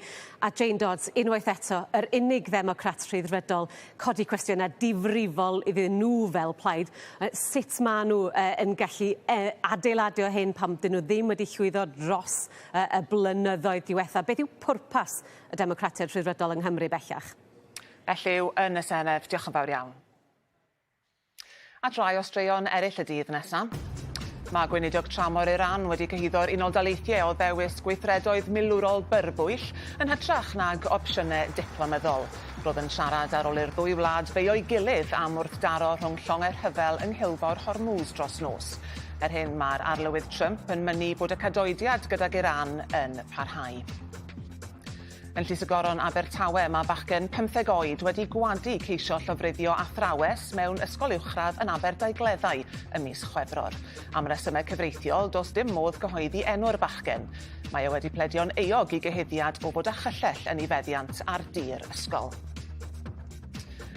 S9: A Jane Dodds, unwaith eto, yr unig ddemocrat rhyddfrydol, codi cwestiynau difrifol iddyn nhw fel plaid. Uh, sut maen nhw uh, yn gallu uh, adeiladu o hyn pam dyn nhw ddim wedi llwyddo dros uh, y blynyddoedd diwetha'. Beth yw pwrpas y Democratiaid Rhyddfrydol yng Nghymru bellach?
S29: Elliw yn y Senedd, diolch yn fawr iawn. At rai o straeon eraill y dydd nesa. Mae gweinidog tramor Iran wedi cyhuddo'r Unol Daleithiau o ddewis gweithredoedd milwrol byrbwyll yn hytrach nag opsiynau diplomyddol. Roedd yn siarad ar ôl i'r ddwy wlad feio'i gilydd am wrthdaro rhwng llongau rhyfel yng Nghilfor Hormuz dros nos. Er hyn, mae'r Arlywydd Trump yn mynnu bod y cadoediad gydag Iran yn parhau. Yn Llys y Goron Abertawe mae bachgen pymtheg oed wedi gwadu ceisio llofruddio athrawes mewn ysgol uwchradd yn Aberdaugleddau ym mis Chwefror. Am resymau cyfreithiol, does dim modd gyhoeddi enw'r bachgen. Mae e wedi pledio'n euog i gyhuddiad o fod â chyllell yn ei feddiant ar dir ysgol.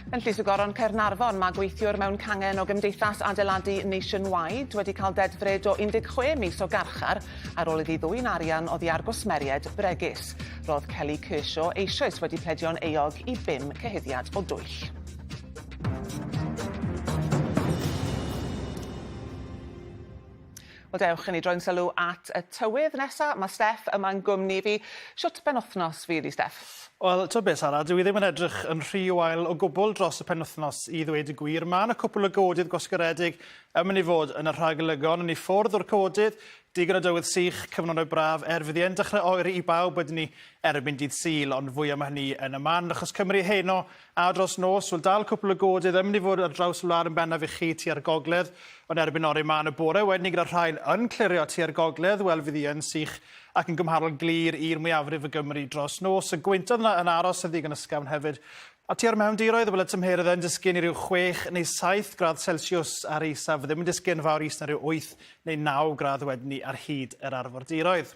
S29: Yn Llys y Goron Caernarfon, mae gweithiwr mewn cangen o Gymdeithas Adeiladu Nationwide wedi cael dedfryd o 16 mis o garchar ar ôl iddi ddwyn arian oddi ar gwsmeriaid bregus. Roedd Kelly Kershaw eisoes wedi pledio'n euog i bum cyhuddiad o dwyll. Wel dewch i ni droi'n sylw at y tywydd nesa. Mae Steff yma'n gwmni fi. Shwt benwthnos fydd hi, Steff?
S18: Wel, t'o' be' Sara, dyw 'i ddim yn edrych yn rhy wael o gwbwl dros y penwthnos i ddweud y gwir. Ma' 'na cwpwl o godydd gwasgaredig yn mynd i fod yn y rhagolygon. Yn i ffwrdd o'r codydd, digon o dywydd sych, cyfnodau braf, er fydd 'i yn dechrau oeri i bawb wedyn 'ny erbyn dydd Sul, ond fwy am hynny yn y man. Achos Cymru heno A dros nos, wel dal cwpl o godydd yn mynd i fod ar draws y wlad yn bennaf i chi tua'r gogledd, ond erbyn oriau mân y bore wedyn ni gyda rhain yn clirio tua'r gogledd, wel fydd hi yn sych ac yn gymharol glir i'r mwyafrif o Gymru dros nos. Y gwyntoedd yna yn aros yn ddigon ysgafn hefyd. A tua'r mewndiroedd, wel y tymheredd yn disgyn i ryw 6 neu 7 gradd Celsius ar isaf, ddim yn disgyn fawr is na rhyw 8 neu 9 gradd wedyn ni ar hyd yr arfordiroedd.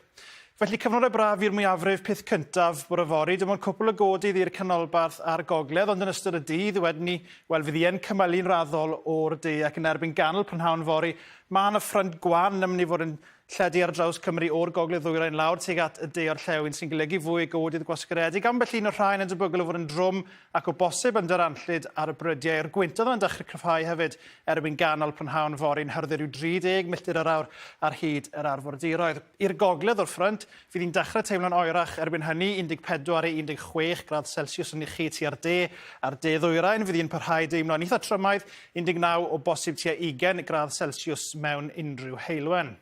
S18: Felly, cyfnodau braf i'r mwyafrif, peth cyntaf bore fory, dim ond cwpl o godydd i'r canolbarth a'r gogledd, ond yn ystod y dydd, wedyn ni, wel, fydd hi yn cymylu'n raddol o'r de ac yn erbyn ganol prynhawn fory, mae yna ffrynt gwan yn mynd i fod yn lledu ar draws Cymru o'r gogledd ddwyrain lawr tuag at y de orllewin, sy'n golygu fwy o godydd gwasgaredig. Ambell un o'r rhain yn debygol o fod yn drwm ac o bosib yn daranllyd ar y brydiau. Yr gwyntoedd yna'n dechrau cryfhau hefyd erbyn ganol prynhawn fory yn hyrddio rhyw 30 milltir yr awr ar hyd yr arfordiroedd. I'r gogledd o'r ffrynt, fydd hi'n dechrau teimlo'n oerach erbyn hynny, 14 i 16 gradd Celsius yn uchu tua'r de a'r de ddwyrain. Fydd hi'n parhau deimlo'n eitha trymaidd, 19 o bosib tua 20 gradd Celsius mewn unrhyw heulwen.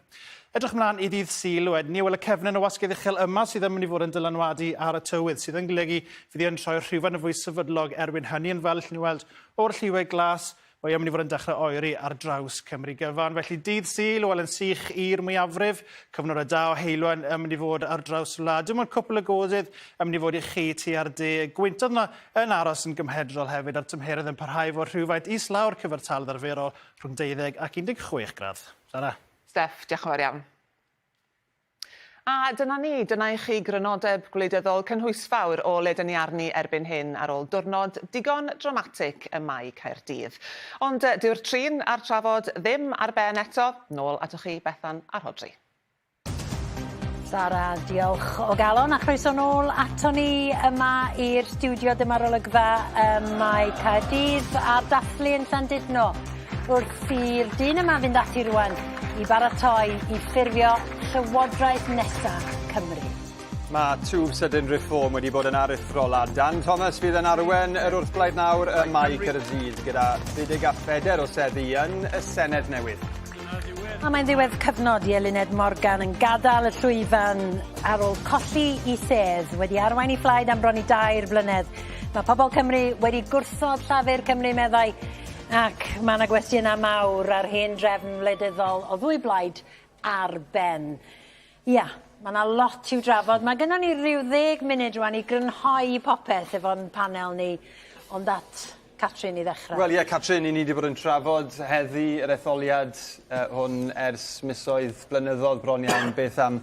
S18: Edrych mlaen i ddydd Sul wedyn ni, wel y cefnen o wasgedd uchel yma sydd yn mynd i fod yn dylanwadu ar y tywydd, sydd yn golygu fydd hi yn troi rhywfaint yn fwy sefydlog erbyn hynny, yn fel allwn ni weld o'r lliwiau glas, mae yn mynd i fod yn dechrau oeri ar draws Cymru gyfan. Felly dydd Sul, wel yn sych i'r mwyafrif, cyfnodau da o heulwen yn mynd i fod ar draws y wlad. Dim ond cwpl o godydd yn mynd i fod i chi tua'r de. Gwyntoedd yna yn aros yn gymhedrol hefyd a'r tymheredd yn parhau fod rhywfaint islaw'r cyfartaledd arferol rhwng 12 ac 16 gradd. Sara.
S29: Steff, diolch yn fawr iawn. A dyna ni, dyna i chi grynodeb gwleidyddol cynhwysfawr o le 'dyn ni arni erbyn hyn ar ôl diwrnod digon dramatig ym Mae Caerdydd. Ond dyw'r trin a'r trafod ddim ar ben eto. Nôl atoch chi, Bethan a Rhodri.
S19: Sara, diolch o galon a chroeso nôl aton ni yma i'r stiwdio. Dyma'r olygfa ym Mae Caerdydd a'r dathlu yn Llandudno wrth i'r dyn yma fynd ati rŵan i baratoi i ffurfio llywodraeth nesa Cymru.
S5: Mae twf sydyn Reform wedi bod yn aruthrol a Dan Thomas fydd yn arwen yr wrthblaid nawr ym Mae Caerdydd gyda 34 o seddi yn y Senedd newydd.
S19: A mae'n ddiwedd cyfnod i Eluned Morgan yn gadael y llwyfan ar ôl colli i sedd wedi arwain i phlaid am bron i dair blynedd. Mae pobl Cymru wedi gwrthod Llafur Cymru meddai ac mae yna gwestiynau mawr ar hen drefn wleidyddol o ddwy blaid ar ben. Ia, ma' 'na lot i'w drafod. Ma' gynnon ni ryw ddeg munud rŵan i grynhoi popeth efo'n panel ni, ond at Catrin i ddechrau.
S5: Wel ie, Catrin, 'yn ni 'di bod yn trafod heddi yr etholiad yy hwn ers misoedd, blynyddodd bron iawn. Beth am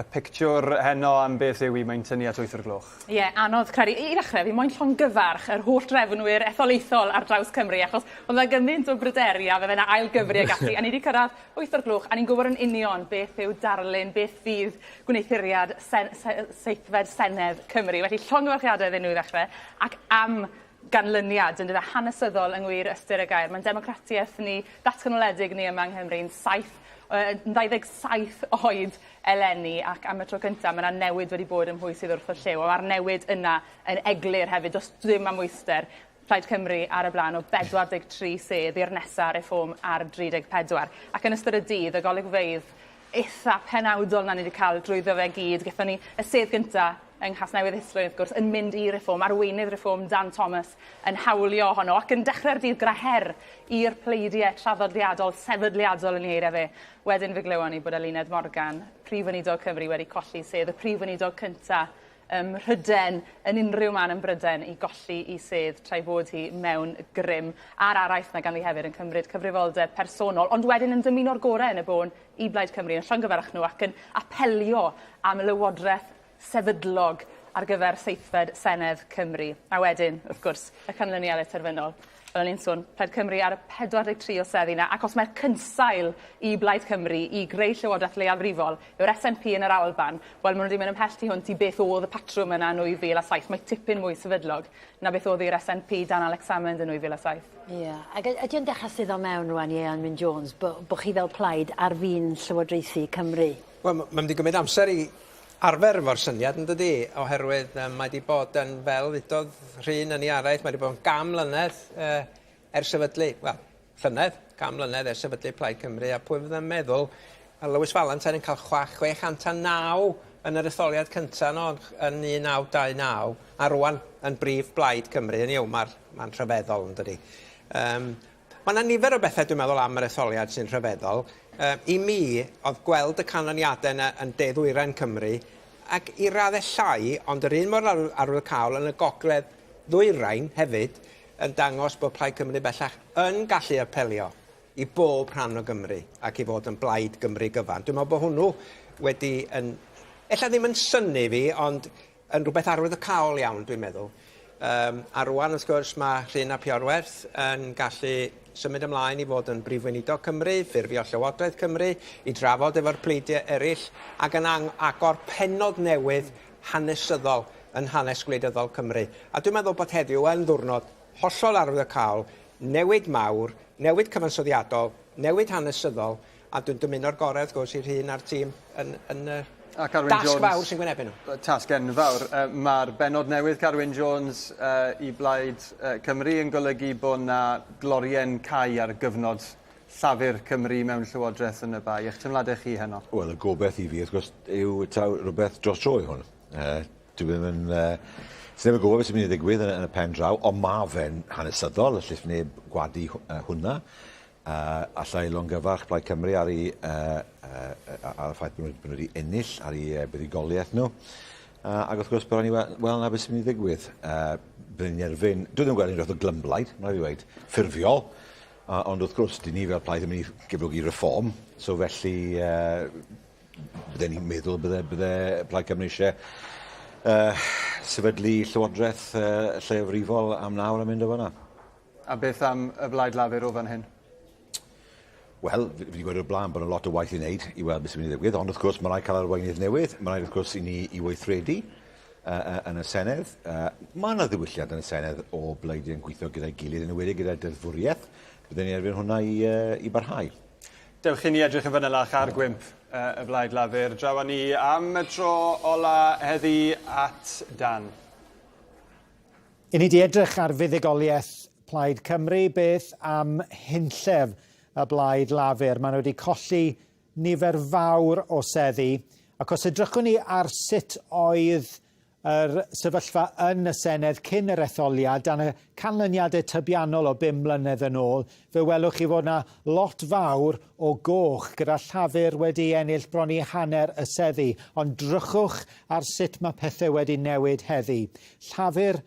S5: y pictiwr heno am beth yw 'i? Mae'n tynnu at wyth o'r gloch.
S21: Ie, anodd credu. I ddechrau, fi moyn llongyfarch yr holl drefnwyr etholaethol ar draws Cymru, achos o'dd 'na gymaint o bryderu a fe fy' 'na ail gyfri ag ati, a ni 'di cyrradd wyth o'r gloch, a ni'n gwybod yn union beth yw darlun, beth fydd gwneuthuriad sen- se- seithfed Senedd Cymru. Felly llongyfarchiadau iddyn nhw i ddechrau, ac am ganlyniad, yndyfe, hanesyddol yng ngwir ystyr y gair. Mae'n democratiaeth ni, datganoledig ni yma yng Nghymru'n saith, yy, yn 27 oed eleni, ac am y tro cyntaf mae yna newid wedi bod ym mhwy sydd wrth y llyw, a mae'r newid yna yn eglur hefyd, does dim amwyster. Plaid Cymru ar y blaen o 43 sedd i'r nesa Reform ar 34. Ac yn ystod y dydd, y golygfeydd itha penawdol 'na ni 'di ca'l drwyddo fe gyd. Gethon ni y sedd gynta yng Nghasnewydd Islwyn wrth gwrs yn mynd i Reform, arweinydd Reform Dan Thomas yn hawlio ohono ac yn dechrau'r dydd gyda her i'r pleidie traddodiadol sefydliadol yn ei eiriau fe. Wedyn fe glywon ni bod Eluned Morgan, Prif Weinidog Cymru wedi colli sedd y Prif Weinidog cynta ym Mhryden, yn unrhyw man yn Bryden, i golli i sedd tra'i bod hi mewn grym. A'r araith 'na ganddi hefyd yn cymryd cyfrifoldeb personol, ond wedyn yn dymuno'r gorau yn y bôn i Blaid Cymru, yn llongyfarch nhw ac yn apelio am lywodraeth sefydlog ar gyfer seithfed Senedd Cymru. A wedyn, wrth gwrs, y canlyniadau terfynol. Fel o'n i'n sôn, Plaid Cymru ar y 43 o seddi 'na, ac os mae'r cynsail i Blaid Cymru i greu llywodraeth leiafrifol yw'r SNP yn yr Alban, wel, ma' nhw wedi mynd ymhell tu hwnt i beth o'dd y patrwm yna yn 2007. Mae tipyn mwy sefydlog na beth o'dd i'r SNP dan Alex Salmond yn 2007.
S19: Ie, ac ydy o'n dechra suddo mewn rŵan, Ieuan Wyn Jones, bo' bo' chi fel plaid ar fin llywodraethu Cymru?
S7: Wel, ma' ma'n mynd i gymryd amser i arfer efo'r syniad yn dydi? Oherwydd yym mae 'di bod yn fel ddudodd Rhun yn ei araith mae 'di bod yn gam mlynedd yy ers sefydlu, wel, llynedd, cam mlynedd ers sefydlu Plaid Cymru a pwy fydde'n meddwl ma' Lewis Valentine yn ca'l chwa 609 yn yr etholiad cynta nôl yn 1929 a rŵan yn brif blaid Cymru hynny yw ma'r ma'n rhyfeddol yndydi? Yym Ma' 'na nifer o bethe dwi'n meddwl am yr etholiad sy'n rhyfeddol. Yy i mi, o'dd gweld y canlyniade 'na yn De Ddwyrain Cymru, ac i radde llai, ond yr un mor arwyddocaol yn y Gogledd Ddwyrain hefyd, yn dangos bod Plaid Cymru bellach yn gallu apelio i bob rhan o Gymru ac i fod yn blaid Gymru gyfan. Dwi'n meddwl bod hwnnw wedi yn, ella ddim yn synnu fi, ond yn rhywbeth arwyddocaol iawn, dwi'n meddwl. Yym, a rŵan, wrth gwrs, mae Rhun ap Iorwerth yn gallu symud ymlaen i fod yn Brif Weinidog Cymru, ffurfio Llywodraeth Cymru, i drafod efo'r pleidiau eraill, ac yn agor pennod newydd hanesyddol yn hanes gwleidyddol Cymru. A dwi'n meddwl bod heddiw yn ddiwrnod hollol arwyddocaol, newid mawr, newid cyfansoddiadol, newid hanesyddol, A dwi'n dymuno'r gorau, wrth gwrs, i Rhun a'r tîm yn, yn y
S5: A Carwyn
S7: dasg
S5: Jones,
S7: fawr sy'n gwynebu nhw.
S5: Tasg enfawr. Uh, Mae'r bennod newydd Carwyn Jones uh, i Blaid uh, Cymru yn golygu bod na glorien cau ar gyfnod Llafur Cymru mewn llywodraeth yn y Bae. Eich teimladau chi heno?
S6: Wel, y gobeith i fi, wrth gwrs, yw taw rhywbeth dros dro yw hwn. Uh, dwi ddim yn... Uh, Sneb yn gwybod beth sy'n mynd i ddigwydd yn, yn y pen draw, ond mae fe'n hanesyddol, allith neb gwadu hwnna. A alla i longyfarch Plaid Cymru ar eu yy yy ar y ffaith bod nhw bod nhw wedi ennill ar eu yy buddugoliaeth nhw. Uh, ac wrth gwrs, byddwn ni weld na beth sy'n mynd i ddigwydd. Uh, byddwn ni'n erfyn, dwi ddim yn gweld unrhyw fath o glymblaid, mae'n rhaid i weud, ffurfiol, uh, ond wrth gwrs, dyn ni fel plaid yn mynd i gefnogi reform, so felly uh, bydden ni'n meddwl bydde, bydde Plaid Cymru eisiau uh, sefydlu llywodraeth uh, lleiafrifol am nawr a mynd o fanna.
S5: A beth am y Blaid Lafur o fan hyn?
S6: Wel, fi wedi gweud o'r blaen bod yna lot o waith i wneud i weld beth sy'n mynd i ddigwydd, ond wrth gwrs mae rhaid cael arweinydd newydd, mae rhaid wrth gwrs i ni i weithredu uh, yn y Senedd. Uh, mae yna ddiwylliant yn y Senedd o bleidiau yn gweithio gyda'i gilydd, yn enwedig gyda deddfwriaeth. Byddwn ni erbyn hwnna i, uh, i barhau.
S5: Dewch i ni edrych yn fanylach ar gwymp y Blaid Lafur. Draw â ni am y tro ola heddi at Dan.
S1: I ni 'di edrych ar fuddugoliaeth Plaid Cymru, beth am hunllef y Blaid Lafur? Maen nhw wedi colli nifer fawr o seddi, ac os edrychwn ni ar sut oedd yr sefyllfa yn y Senedd cyn yr etholiad, dan y canlyniadau tybiannol o bum mlynedd yn ôl, fe welwch chi fod 'na lot fawr o goch, gyda Llafur wedi ennill bron i hanner y seddi. Ond drychwch ar sut mae pethau wedi newid heddi. Llafur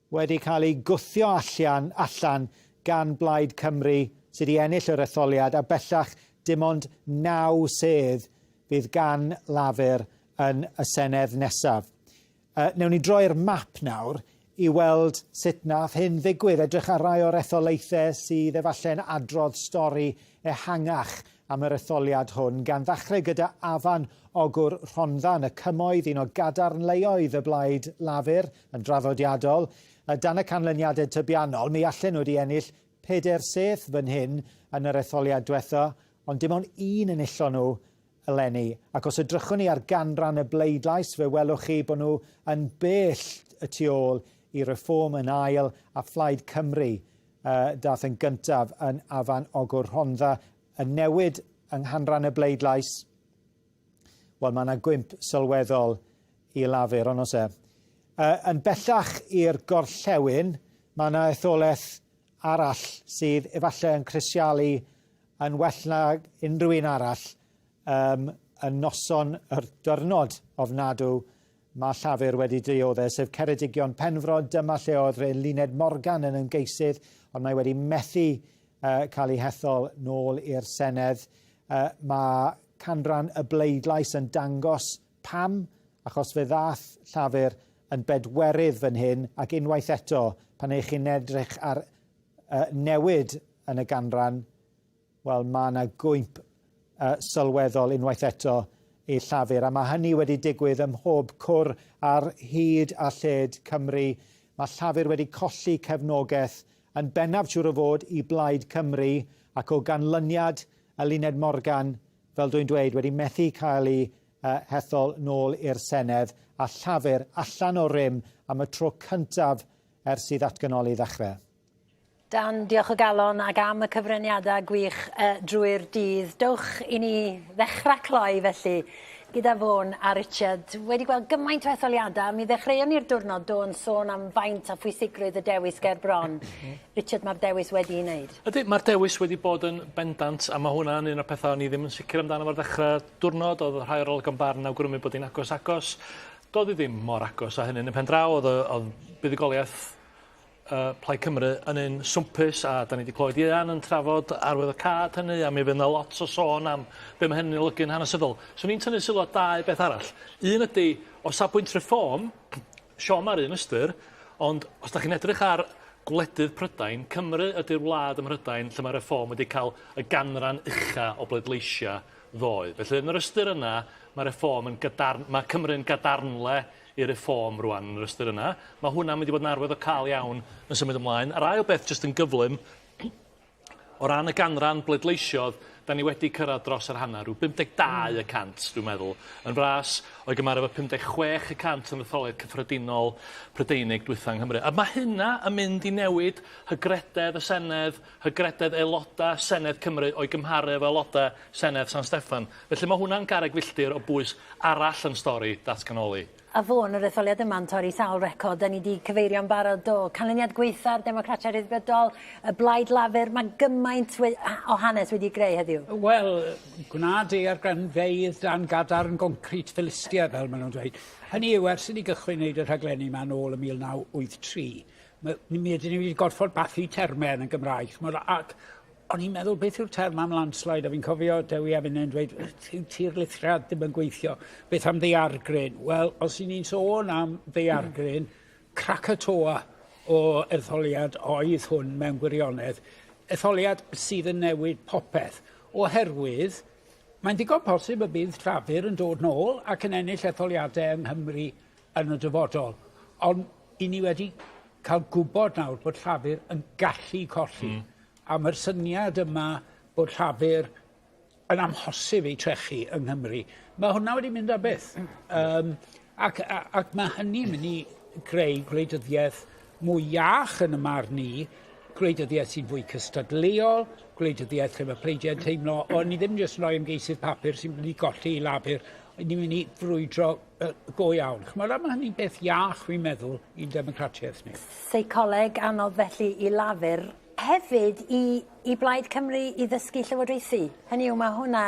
S1: wedi cael ei gwthio allan, allan gan Blaid Cymru sydd wedi ennill yr etholiad a bellach dim ond naw sedd fydd gan Lafur yn y Senedd nesaf. Uh, newn ni droi'r map nawr i weld sut nath hyn ddigwydd, edrych ar rai o'r etholaethau sydd efallai'n adrodd stori ehangach am yr etholiad hwn, gan ddechrau gyda Afan Ogwr Rhondda yn y Cymoedd, un o gadarnleoedd y Blaid Lafur yn draddodiadol. Dan y canlyniadau tybiannol, mi allen nhw wedi ennill peder sedd fan hyn yn yr etholiad diwetha, ond dim ond un enillon nhw eleni. Ac os edrychwn ni ar ganran y bleidlais, fe welwch chi bod nhw yn bell y tu ôl i Reform yn ail a Phlaid Cymru uh, dath yn gyntaf yn Afan Ogwr Rhondda. Y newid yng nghanran y bleidlais, wel mae yna gwymp sylweddol i Lafur, ond os e. Uh, yn bellach i'r gorllewin, mae yna etholaeth arall sydd efallai yn crisialu yn well na unrhyw un arall um, y noson yr dyrnod ofnadw mae Llafur wedi dioddef, sef Ceredigion Penfro. Dyma lle oedd Luned Morgan yn ymgeisydd, ond mae wedi methu uh, cael ei hethol nôl i'r Senedd. Uh, mae canran y bleidlais yn dangos pam, achos fe ddath Llafur yn bedwerydd fan hyn, ac unwaith eto, pan eich chi'n edrych ar uh, newid yn y ganran, wel, mae yna gwymp uh, sylweddol unwaith eto i Llafur, a mae hynny wedi digwydd ym mhob cwr ar hyd a lled Cymru. Mae Llafur wedi colli cefnogaeth yn bennaf siŵr o fod i Blaid Cymru, ac o ganlyniad Eluned Morgan, fel dwi'n dweud, wedi methu cael ei uh, hethol nôl i'r Senedd, a Llafur allan o rym am y tro cyntaf ers i ddatganoli ddechrau.
S19: Dan, diolch o galon ac am y cyfraniadau gwych uh, drwy'r dydd. Dowch i ni ddechrau cloi felly gyda Fôn a Richard. Wedi gweld gymaint o etholiadau, mi ddechreuon ni'r diwrnod do yn sôn am faint a phwysigrwydd y dewis ger bron. Richard, mae'r dewis wedi'i wneud.
S13: Ydy, mae'r dewis wedi bod yn bendant, a mae hwnna'n un o'r pethau o'n i ddim yn sicr amdano fo'r ddechrau diwrnod. Oedd rhai o'r olygon barn yn awgrymu bod hi'n agos agos. Doedd hi ddim mor agos â hynny yn y pen draw. Oedd, oedd buddugoliaeth uh, Plaid Cymru yn un swmpus a da ni wedi clywed Ieuan yn trafod arwyddocâd hynny a mi fydd yna lot o sôn am be mae hynny'n olygu'n hanesyddol. So ni'n tynnu sylw at dau beth arall. Un ydy, o safbwynt reform, siom ar un ystyr, ond os da chi'n edrych ar gwledydd Prydain, Cymru ydy'r wlad ym Mhrydain lle mae reform wedi cael y ganran ucha o bleidleisiau ddoe. Felly yn yr ystyr yna, mae reform yn gadarn, mae Cymru'n gadarnle i Reform rwan yn yr ystyr yna. Mae hwnna'n mynd i fod yn arwyddocaol iawn yn symud ymlaen. A'r ail beth, jyst yn gyflym, o ran y ganran bleidleisiodd, da ni wedi cyrraedd dros yr hanner, rhyw 52 y cant, dwi'n meddwl, yn fras, o'i gymharu efo 56 y cant yn etholiad cyffredinol Prydeinig dwytha yng Nghymru. A mae hynna yn mynd i newid hygrededd y Senedd, hygrededd aelodau Senedd Cymru o'i gymharu efo aelodau Senedd San Steffan. Felly mae hwnna'n garreg filltir o bwys arall yn stori datganoli.
S19: A Fôn, yr etholiad yma'n torri sawl record, da ni 'di cyfeirio'n barod do. Canlyniad gwaetha'r Democratiaid Rhyddfrydol, y Blaid Lafur, mae gymaint o hanes wedi greu heddiw.
S22: Wel, gwna daeargrynfeydd dan gadarn goncrit Philistia, fel maen nhw'n dweud. Hynny yw, ers i ni gychwyn wneud y rhaglenni yma nôl ym 1983, mi ydyn ni wedi gorfod bathu termau yn y Gymraeg, ch'mod, ac O'n i'n meddwl, beth yw'r term am landslide? A fi'n cofio Dewi a finne'n dweud, yw tirlithriad ddim yn gweithio. Beth am ddaeargryn? Wel, os y'n ni'n sôn am ddaeargryn, Krakatoa o etholiad oedd hwn mewn gwirionedd. Etholiad sydd yn newid popeth, oherwydd mae'n ddigon posib y bydd Llafur yn dod nôl ac yn ennill etholiadau yng Nghymru yn y dyfodol. Ond i ni wedi cael gwybod nawr bod Llafur yn gallu colli. A mae'r syniad yma bod Llafur yn amhosib eu trechu yng Nghymru, mae hwnna wedi mynd ar byth. Um, ac, ac mae hynny'n mynd i greu gwleidyddiaeth mwy iach yn y marn i, gwleidyddiaeth sy'n fwy cystadleuol, gwleidyddiaeth lle mae pleidiau'n teimlo, o, ni ddim jyst yn rhoi ymgeisydd papur sy'n mynd i golli i Lafur, ni'n mynd i frwydro uh, go iawn. Chymod, a mae hynny'n beth iach, fi'n meddwl, i'n democratiaeth ni.
S19: Seicoleg anodd felly i Lafur hefyd i, i Blaid Cymru i ddysgu llywodraethu. Hynny yw, mae hwnna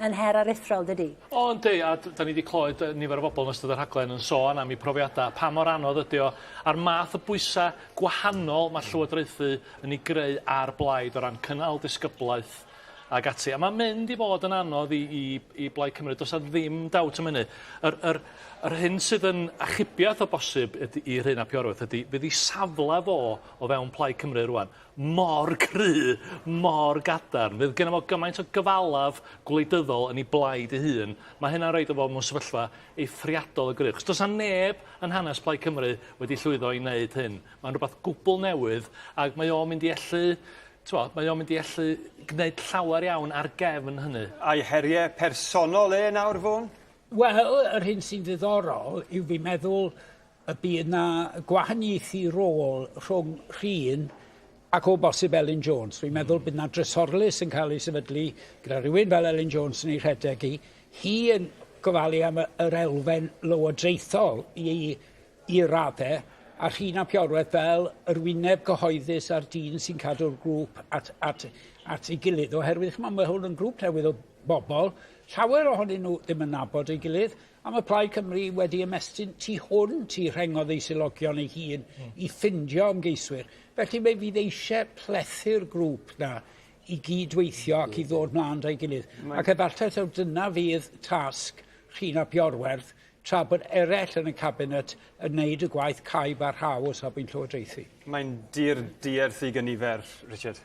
S19: yn her aruthrol, dydy?
S13: O, yndi, a da ni wedi clywed nifer o bobl yn ystod y rhaglen yn sôn am eu profiadau, pa mor anodd ydy o, a'r math o bwysau gwahanol mae llywodraethu yn ei greu ar blaid o ran cynnal disgyblaeth ag ati. A mae'n mynd i fod yn anodd i, i, i Blaid Cymru, does 'na ddim dawt am hynny. Yr, yr, yr hyn sydd yn achubiaeth o bosib ydy, i Rhun ap Iorwerth ydy, fydd ei safle fo o fewn Plaid Cymru rwan mor cry, mor gadarn. Fydd genno fo gymaint o gyfalaf gwleidyddol yn ei blaid ei hun. Mae hynna'n rhoid o fo mewn sefyllfa eithriadol o gryf. Chos does 'na neb yn hanes Plaid Cymru wedi llwyddo i wneud hyn. Mae'n rhywbeth gwbl newydd ac mae o'n mynd i allu, t'mo', mae o'n mynd i allu gwneud llawer iawn ar gefn hynny.
S5: A'i heriau personol e nawr, Fôn?
S22: Wel, yr hyn sy'n ddiddorol yw fi'n meddwl y bydd 'na gwahaniaethu rôl rhwng Rhun ac o bosib Elin Jones. Fi'n meddwl bydd 'na drysorlys yn cael ei sefydlu gyda rhywun fel Elin Jones yn ei rhedeg hi. Hi yn gofalu am yr elfen lywodraethol i i radde, a Rhun ap Iorwerth fel yr wyneb cyhoeddus a'r dyn sy'n cadw'r grŵp at, at, at ei gilydd. Oherwydd, ch'mod, mae hwn yn grŵp newydd o bobl, llawer ohonyn nhw ddim yn nabod ei gilydd, A mae Plaid Cymru wedi ymestyn tu hwnt i rhengodd ei selogion ei hun mm. i ffindio ymgeiswyr. Felly mae fydd eisiau plethu'r grŵp na i gydweithio ac i ddod mlaen da'i gilydd. Mae... Ac efallai taw dyna fydd tasg Rhun ap Iorwerth, tra bod eraill yn y cabinet yn neud y gwaith caib a rhaw o safbwynt llywodraethu.
S5: Mae'n dir dierth i gynifer, Richard.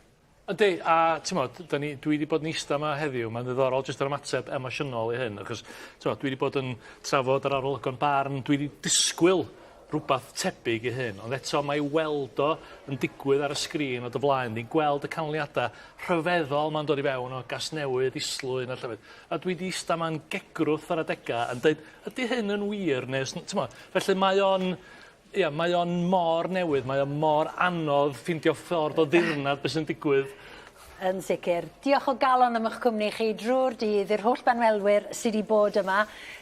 S13: Yndi, a t'mod, 'dan ni... Dwi 'di bod yn ista 'ma heddiw, mae'n ddiddorol jyst yr ymateb emosiynol i hyn, achos t'mod, dwi 'di bod yn trafod yr arolygon barn, dwi 'di disgwyl rhywbeth tebyg i hyn, ond eto mae weld o yn digwydd ar y sgrin o dy flaen di'n gweld y canlyniadau rhyfeddol ma'n dod i fewn o Gasnewydd, Islwyn a llefydd, a dwi 'di ista 'ma'n gegrwth ar adega yn deud, ydy hyn yn wir neu os n-... T'mod, felly mae o'n Ia, mae o'n mor newydd, mae o mor anodd ffindio ffordd o ddirnad be' sy'n digwydd.
S19: Yn sicr. Diolch o galon am 'ych cwmni chi drw'r dydd i'r holl banelwyr sy 'di bod yma.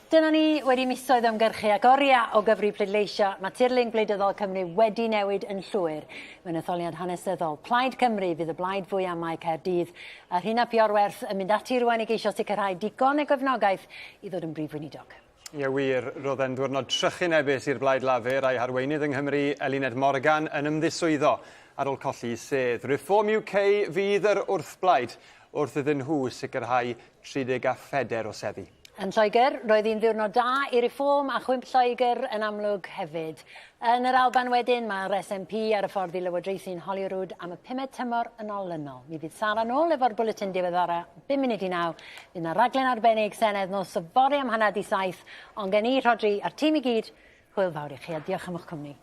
S19: Dyna ni wedi misoedd o ymgyrchu ac oria o gyfri pleidleisio, ma' tirlun gwleidyddol Cymru wedi newid yn llwyr. Mewn etholiad hanesyddol, Plaid Cymru fydd y blaid fwya' ym Mae Caerdydd, a Rhun ap Iorwerth yn mynd ati rŵan i geisio sicrhau digon o gefnogaeth i ddod yn Brif Weinidog.
S5: Ie wir, roedd e'n ddwyrnod trychinebus i'r Blaid Lafur a'i harweinydd yng Nghymru, Eluned Morgan, yn ymddiswyddo ar ôl colli sedd. Reform UK fydd yr wrthblaid wrth iddyn nhw sicrhau 34 o seddi.
S19: Yn Lloegr, roedd hi'n ddiwrnod da i Reform a chwymp Lloegr yn amlwg hefyd. Yn yr Alban wedyn, mae'r SNP ar y ffordd i lywodraethu'n Holyrood am y pumed tymor yn olynol. Mi fydd Sara nôl efo'r bwletin diweddara 8:55. Fydd 'na raglen arbennig Senedd nos yfory am 6:30, ond gen i, Rhodri, a'r tîm i gyd, hwyl fawr i chi a diolch am eich cwmni.